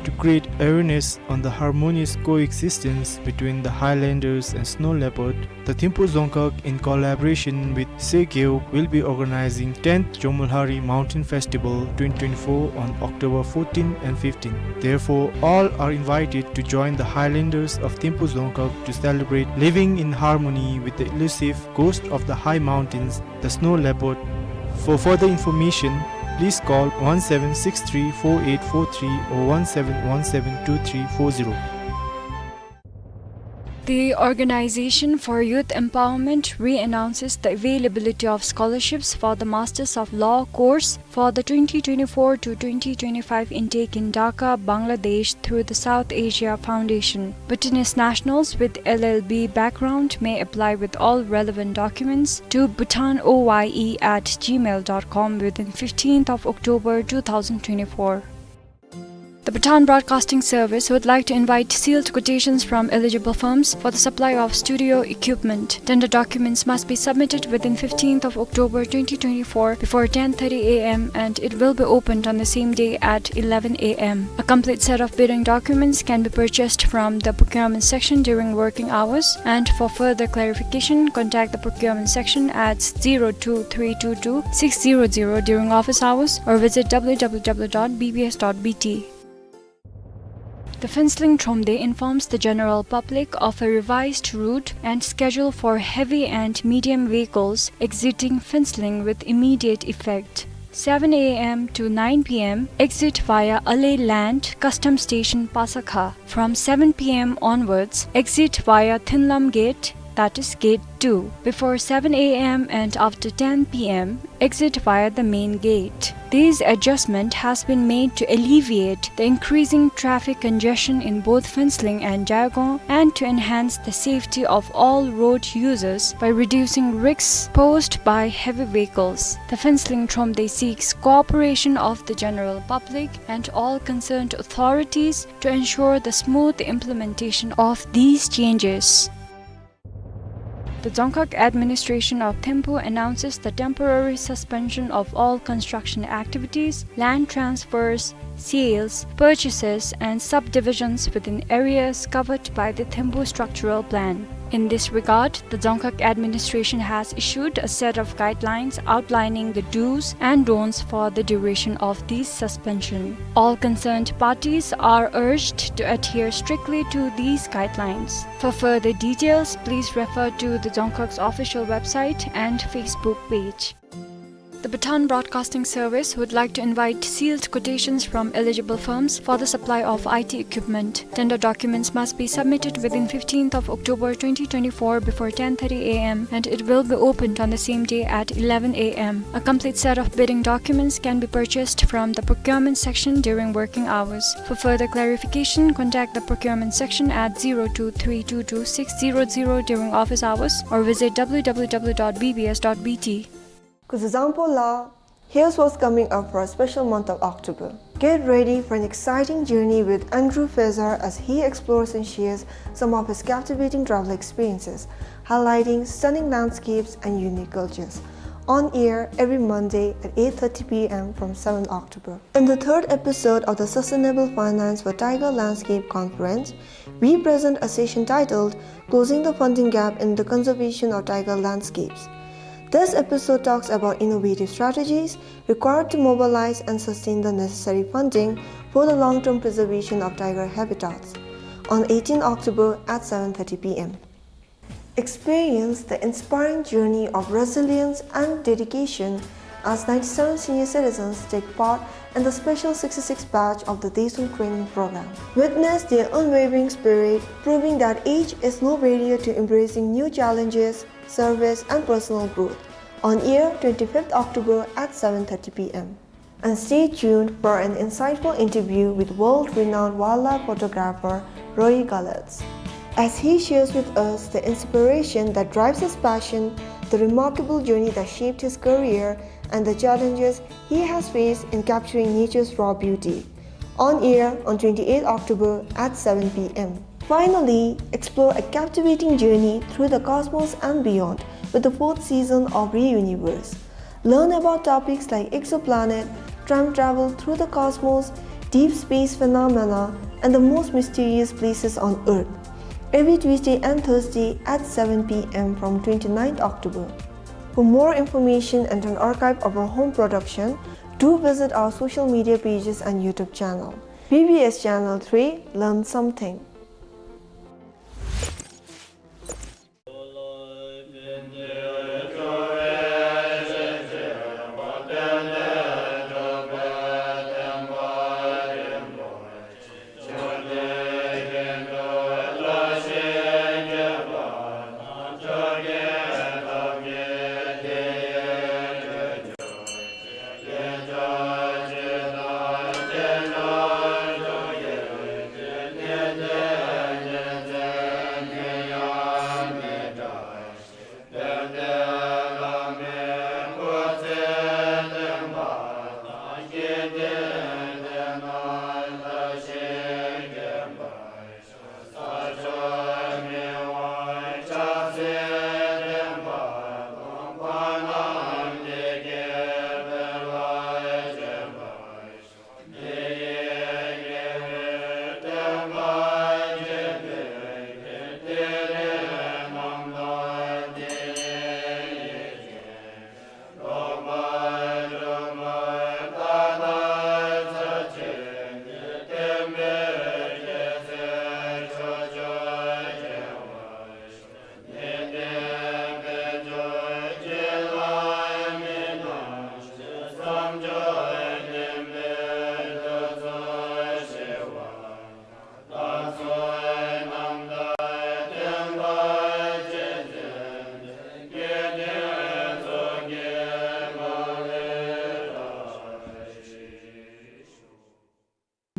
To create awareness on the harmonious coexistence between the highlanders and snow leopard, the Thimphu Dzongkhag, in collaboration with Segyo, will be organizing tenth Jomolhari Mountain Festival twenty twenty-four on October fourteen and fifteen. Therefore, all are invited to join the highlanders of Thimphu Dzongkhag to celebrate living in harmony with the elusive ghost of the high mountains, the snow leopard. For further information, please call one seven six three four eight four three or one seven one seven two three four zero. The Organization for Youth Empowerment re-announces the availability of scholarships for the Masters of Law course for the twenty twenty-four to twenty twenty-five intake in Dhaka, Bangladesh, through the South Asia Foundation. Bhutanese nationals with L L B background may apply with all relevant documents to bhutan O Y E at gmail dot com within fifteenth of October two thousand twenty-four. The Bhutan Broadcasting Service would like to invite sealed quotations from eligible firms for the supply of studio equipment. Tender documents must be submitted within fifteenth of October twenty twenty-four before ten thirty A M, and it will be opened on the same day at eleven A M. A complete set of bidding documents can be purchased from the procurement section during working hours, and for further clarification, contact the procurement section at zero two three two two six zero zero during office hours or visit W W W dot B B S dot B T. The Phuentsholing Thromde informs the general public of a revised route and schedule for heavy and medium vehicles exiting Phuentsholing with immediate effect. Seven A M to nine P M, exit via Ale Land Customs Station, Pasakha. From seven P M onwards, exit via Thinlam Gate, that is Gate two, before seven A M and after ten P M, exit via the main gate. These adjustment has been made to alleviate the increasing traffic congestion in both Phuentsholing and Jaigaon and to enhance the safety of all road users by reducing risks posed by heavy vehicles. The Phuentsholing Thromde seeks cooperation of the general public and all concerned authorities to ensure the smooth implementation of these changes. The Dzongkhag Administration of Thimphu announces the temporary suspension of all construction activities, land transfers, sales, purchases, and subdivisions within areas covered by the Thimphu Structural Plan. In this regard, the Dzongkhag administration has issued a set of guidelines outlining the do's and don'ts for the duration of these suspension. All concerned parties are urged to adhere strictly to these guidelines. For further details, please refer to the Dzongkhag's official website and Facebook page. The Bhutan Broadcasting Service would like to invite sealed quotations from eligible firms for the supply of I T equipment. Tender documents must be submitted within fifteenth of October twenty twenty-four before ten thirty A M, and it will be opened on the same day at eleven A M. A complete set of bidding documents can be purchased from the procurement section during working hours. For further clarification, contact the procurement section at zero two three two two six zero zero during office hours or visit W W W dot B B S dot B T. Kuzuzangpo la, here's what's coming up for a special month of October. Get ready for an exciting journey with Andrew Fezar as he explores and shares some of his captivating travel experiences, highlighting stunning landscapes and unique cultures. On air every Monday at eight thirty P M from seventh October. In the third episode of the Sustainable Finance for Tiger Landscape Conference, we present a session titled Closing the Funding Gap in the Conservation of Tiger Landscapes. This episode talks about innovative strategies required to mobilize and sustain the necessary funding for the long-term preservation of tiger habitats on eighteenth October at seven thirty P M. Experience the inspiring journey of resilience and dedication as ninety-seven senior citizens take part in the special sixty-sixth batch of the Desun Training Program. Witness their unwavering spirit, proving that age is no barrier to embracing new challenges, service, and personal growth. On air twenty-fifth October at seven thirty P M. And stay tuned for an insightful interview with world-renowned wildlife photographer Roy Galatz, as he shares with us the inspiration that drives his passion, the remarkable journey that shaped his career, and the challenges he has faced in capturing nature's raw beauty. On air on twenty-eighth October at seven P M. Finally, explore a captivating journey through the cosmos and beyond with the fourth season of Reuniverse. Learn about topics like exoplanet, time travel through the cosmos, deep space phenomena, and the most mysterious places on Earth. Every Tuesday and Thursday at seven P M from twenty-ninth October. For more information and an archive of our home production, do visit our social media pages and YouTube channel. B B S Channel three, learn something.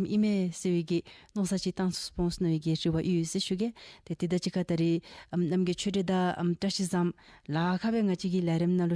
ཨིན་མས་ཟེར་བའི་གི་མནོ་བསམ་ཅིག་བཏང་ཚུགས་སོང་ཟེར་བའི་གི་རེ་བ་ཡོད་ཟེར་ཞུ་གེ། ཏེ་དེ་དང་གཅིག་ཁར་ད་རེས་ཨམ་རྣམ་རྒྱལ་ཆོས་སྒྲོན་དང་ཨམ་བཀྲ་ཤིས་བཟངམོ་ལཱ་ཁག་སྦེ་ང་བཅས་ཀྱི་ལས་རིམ་ནང་ལུ་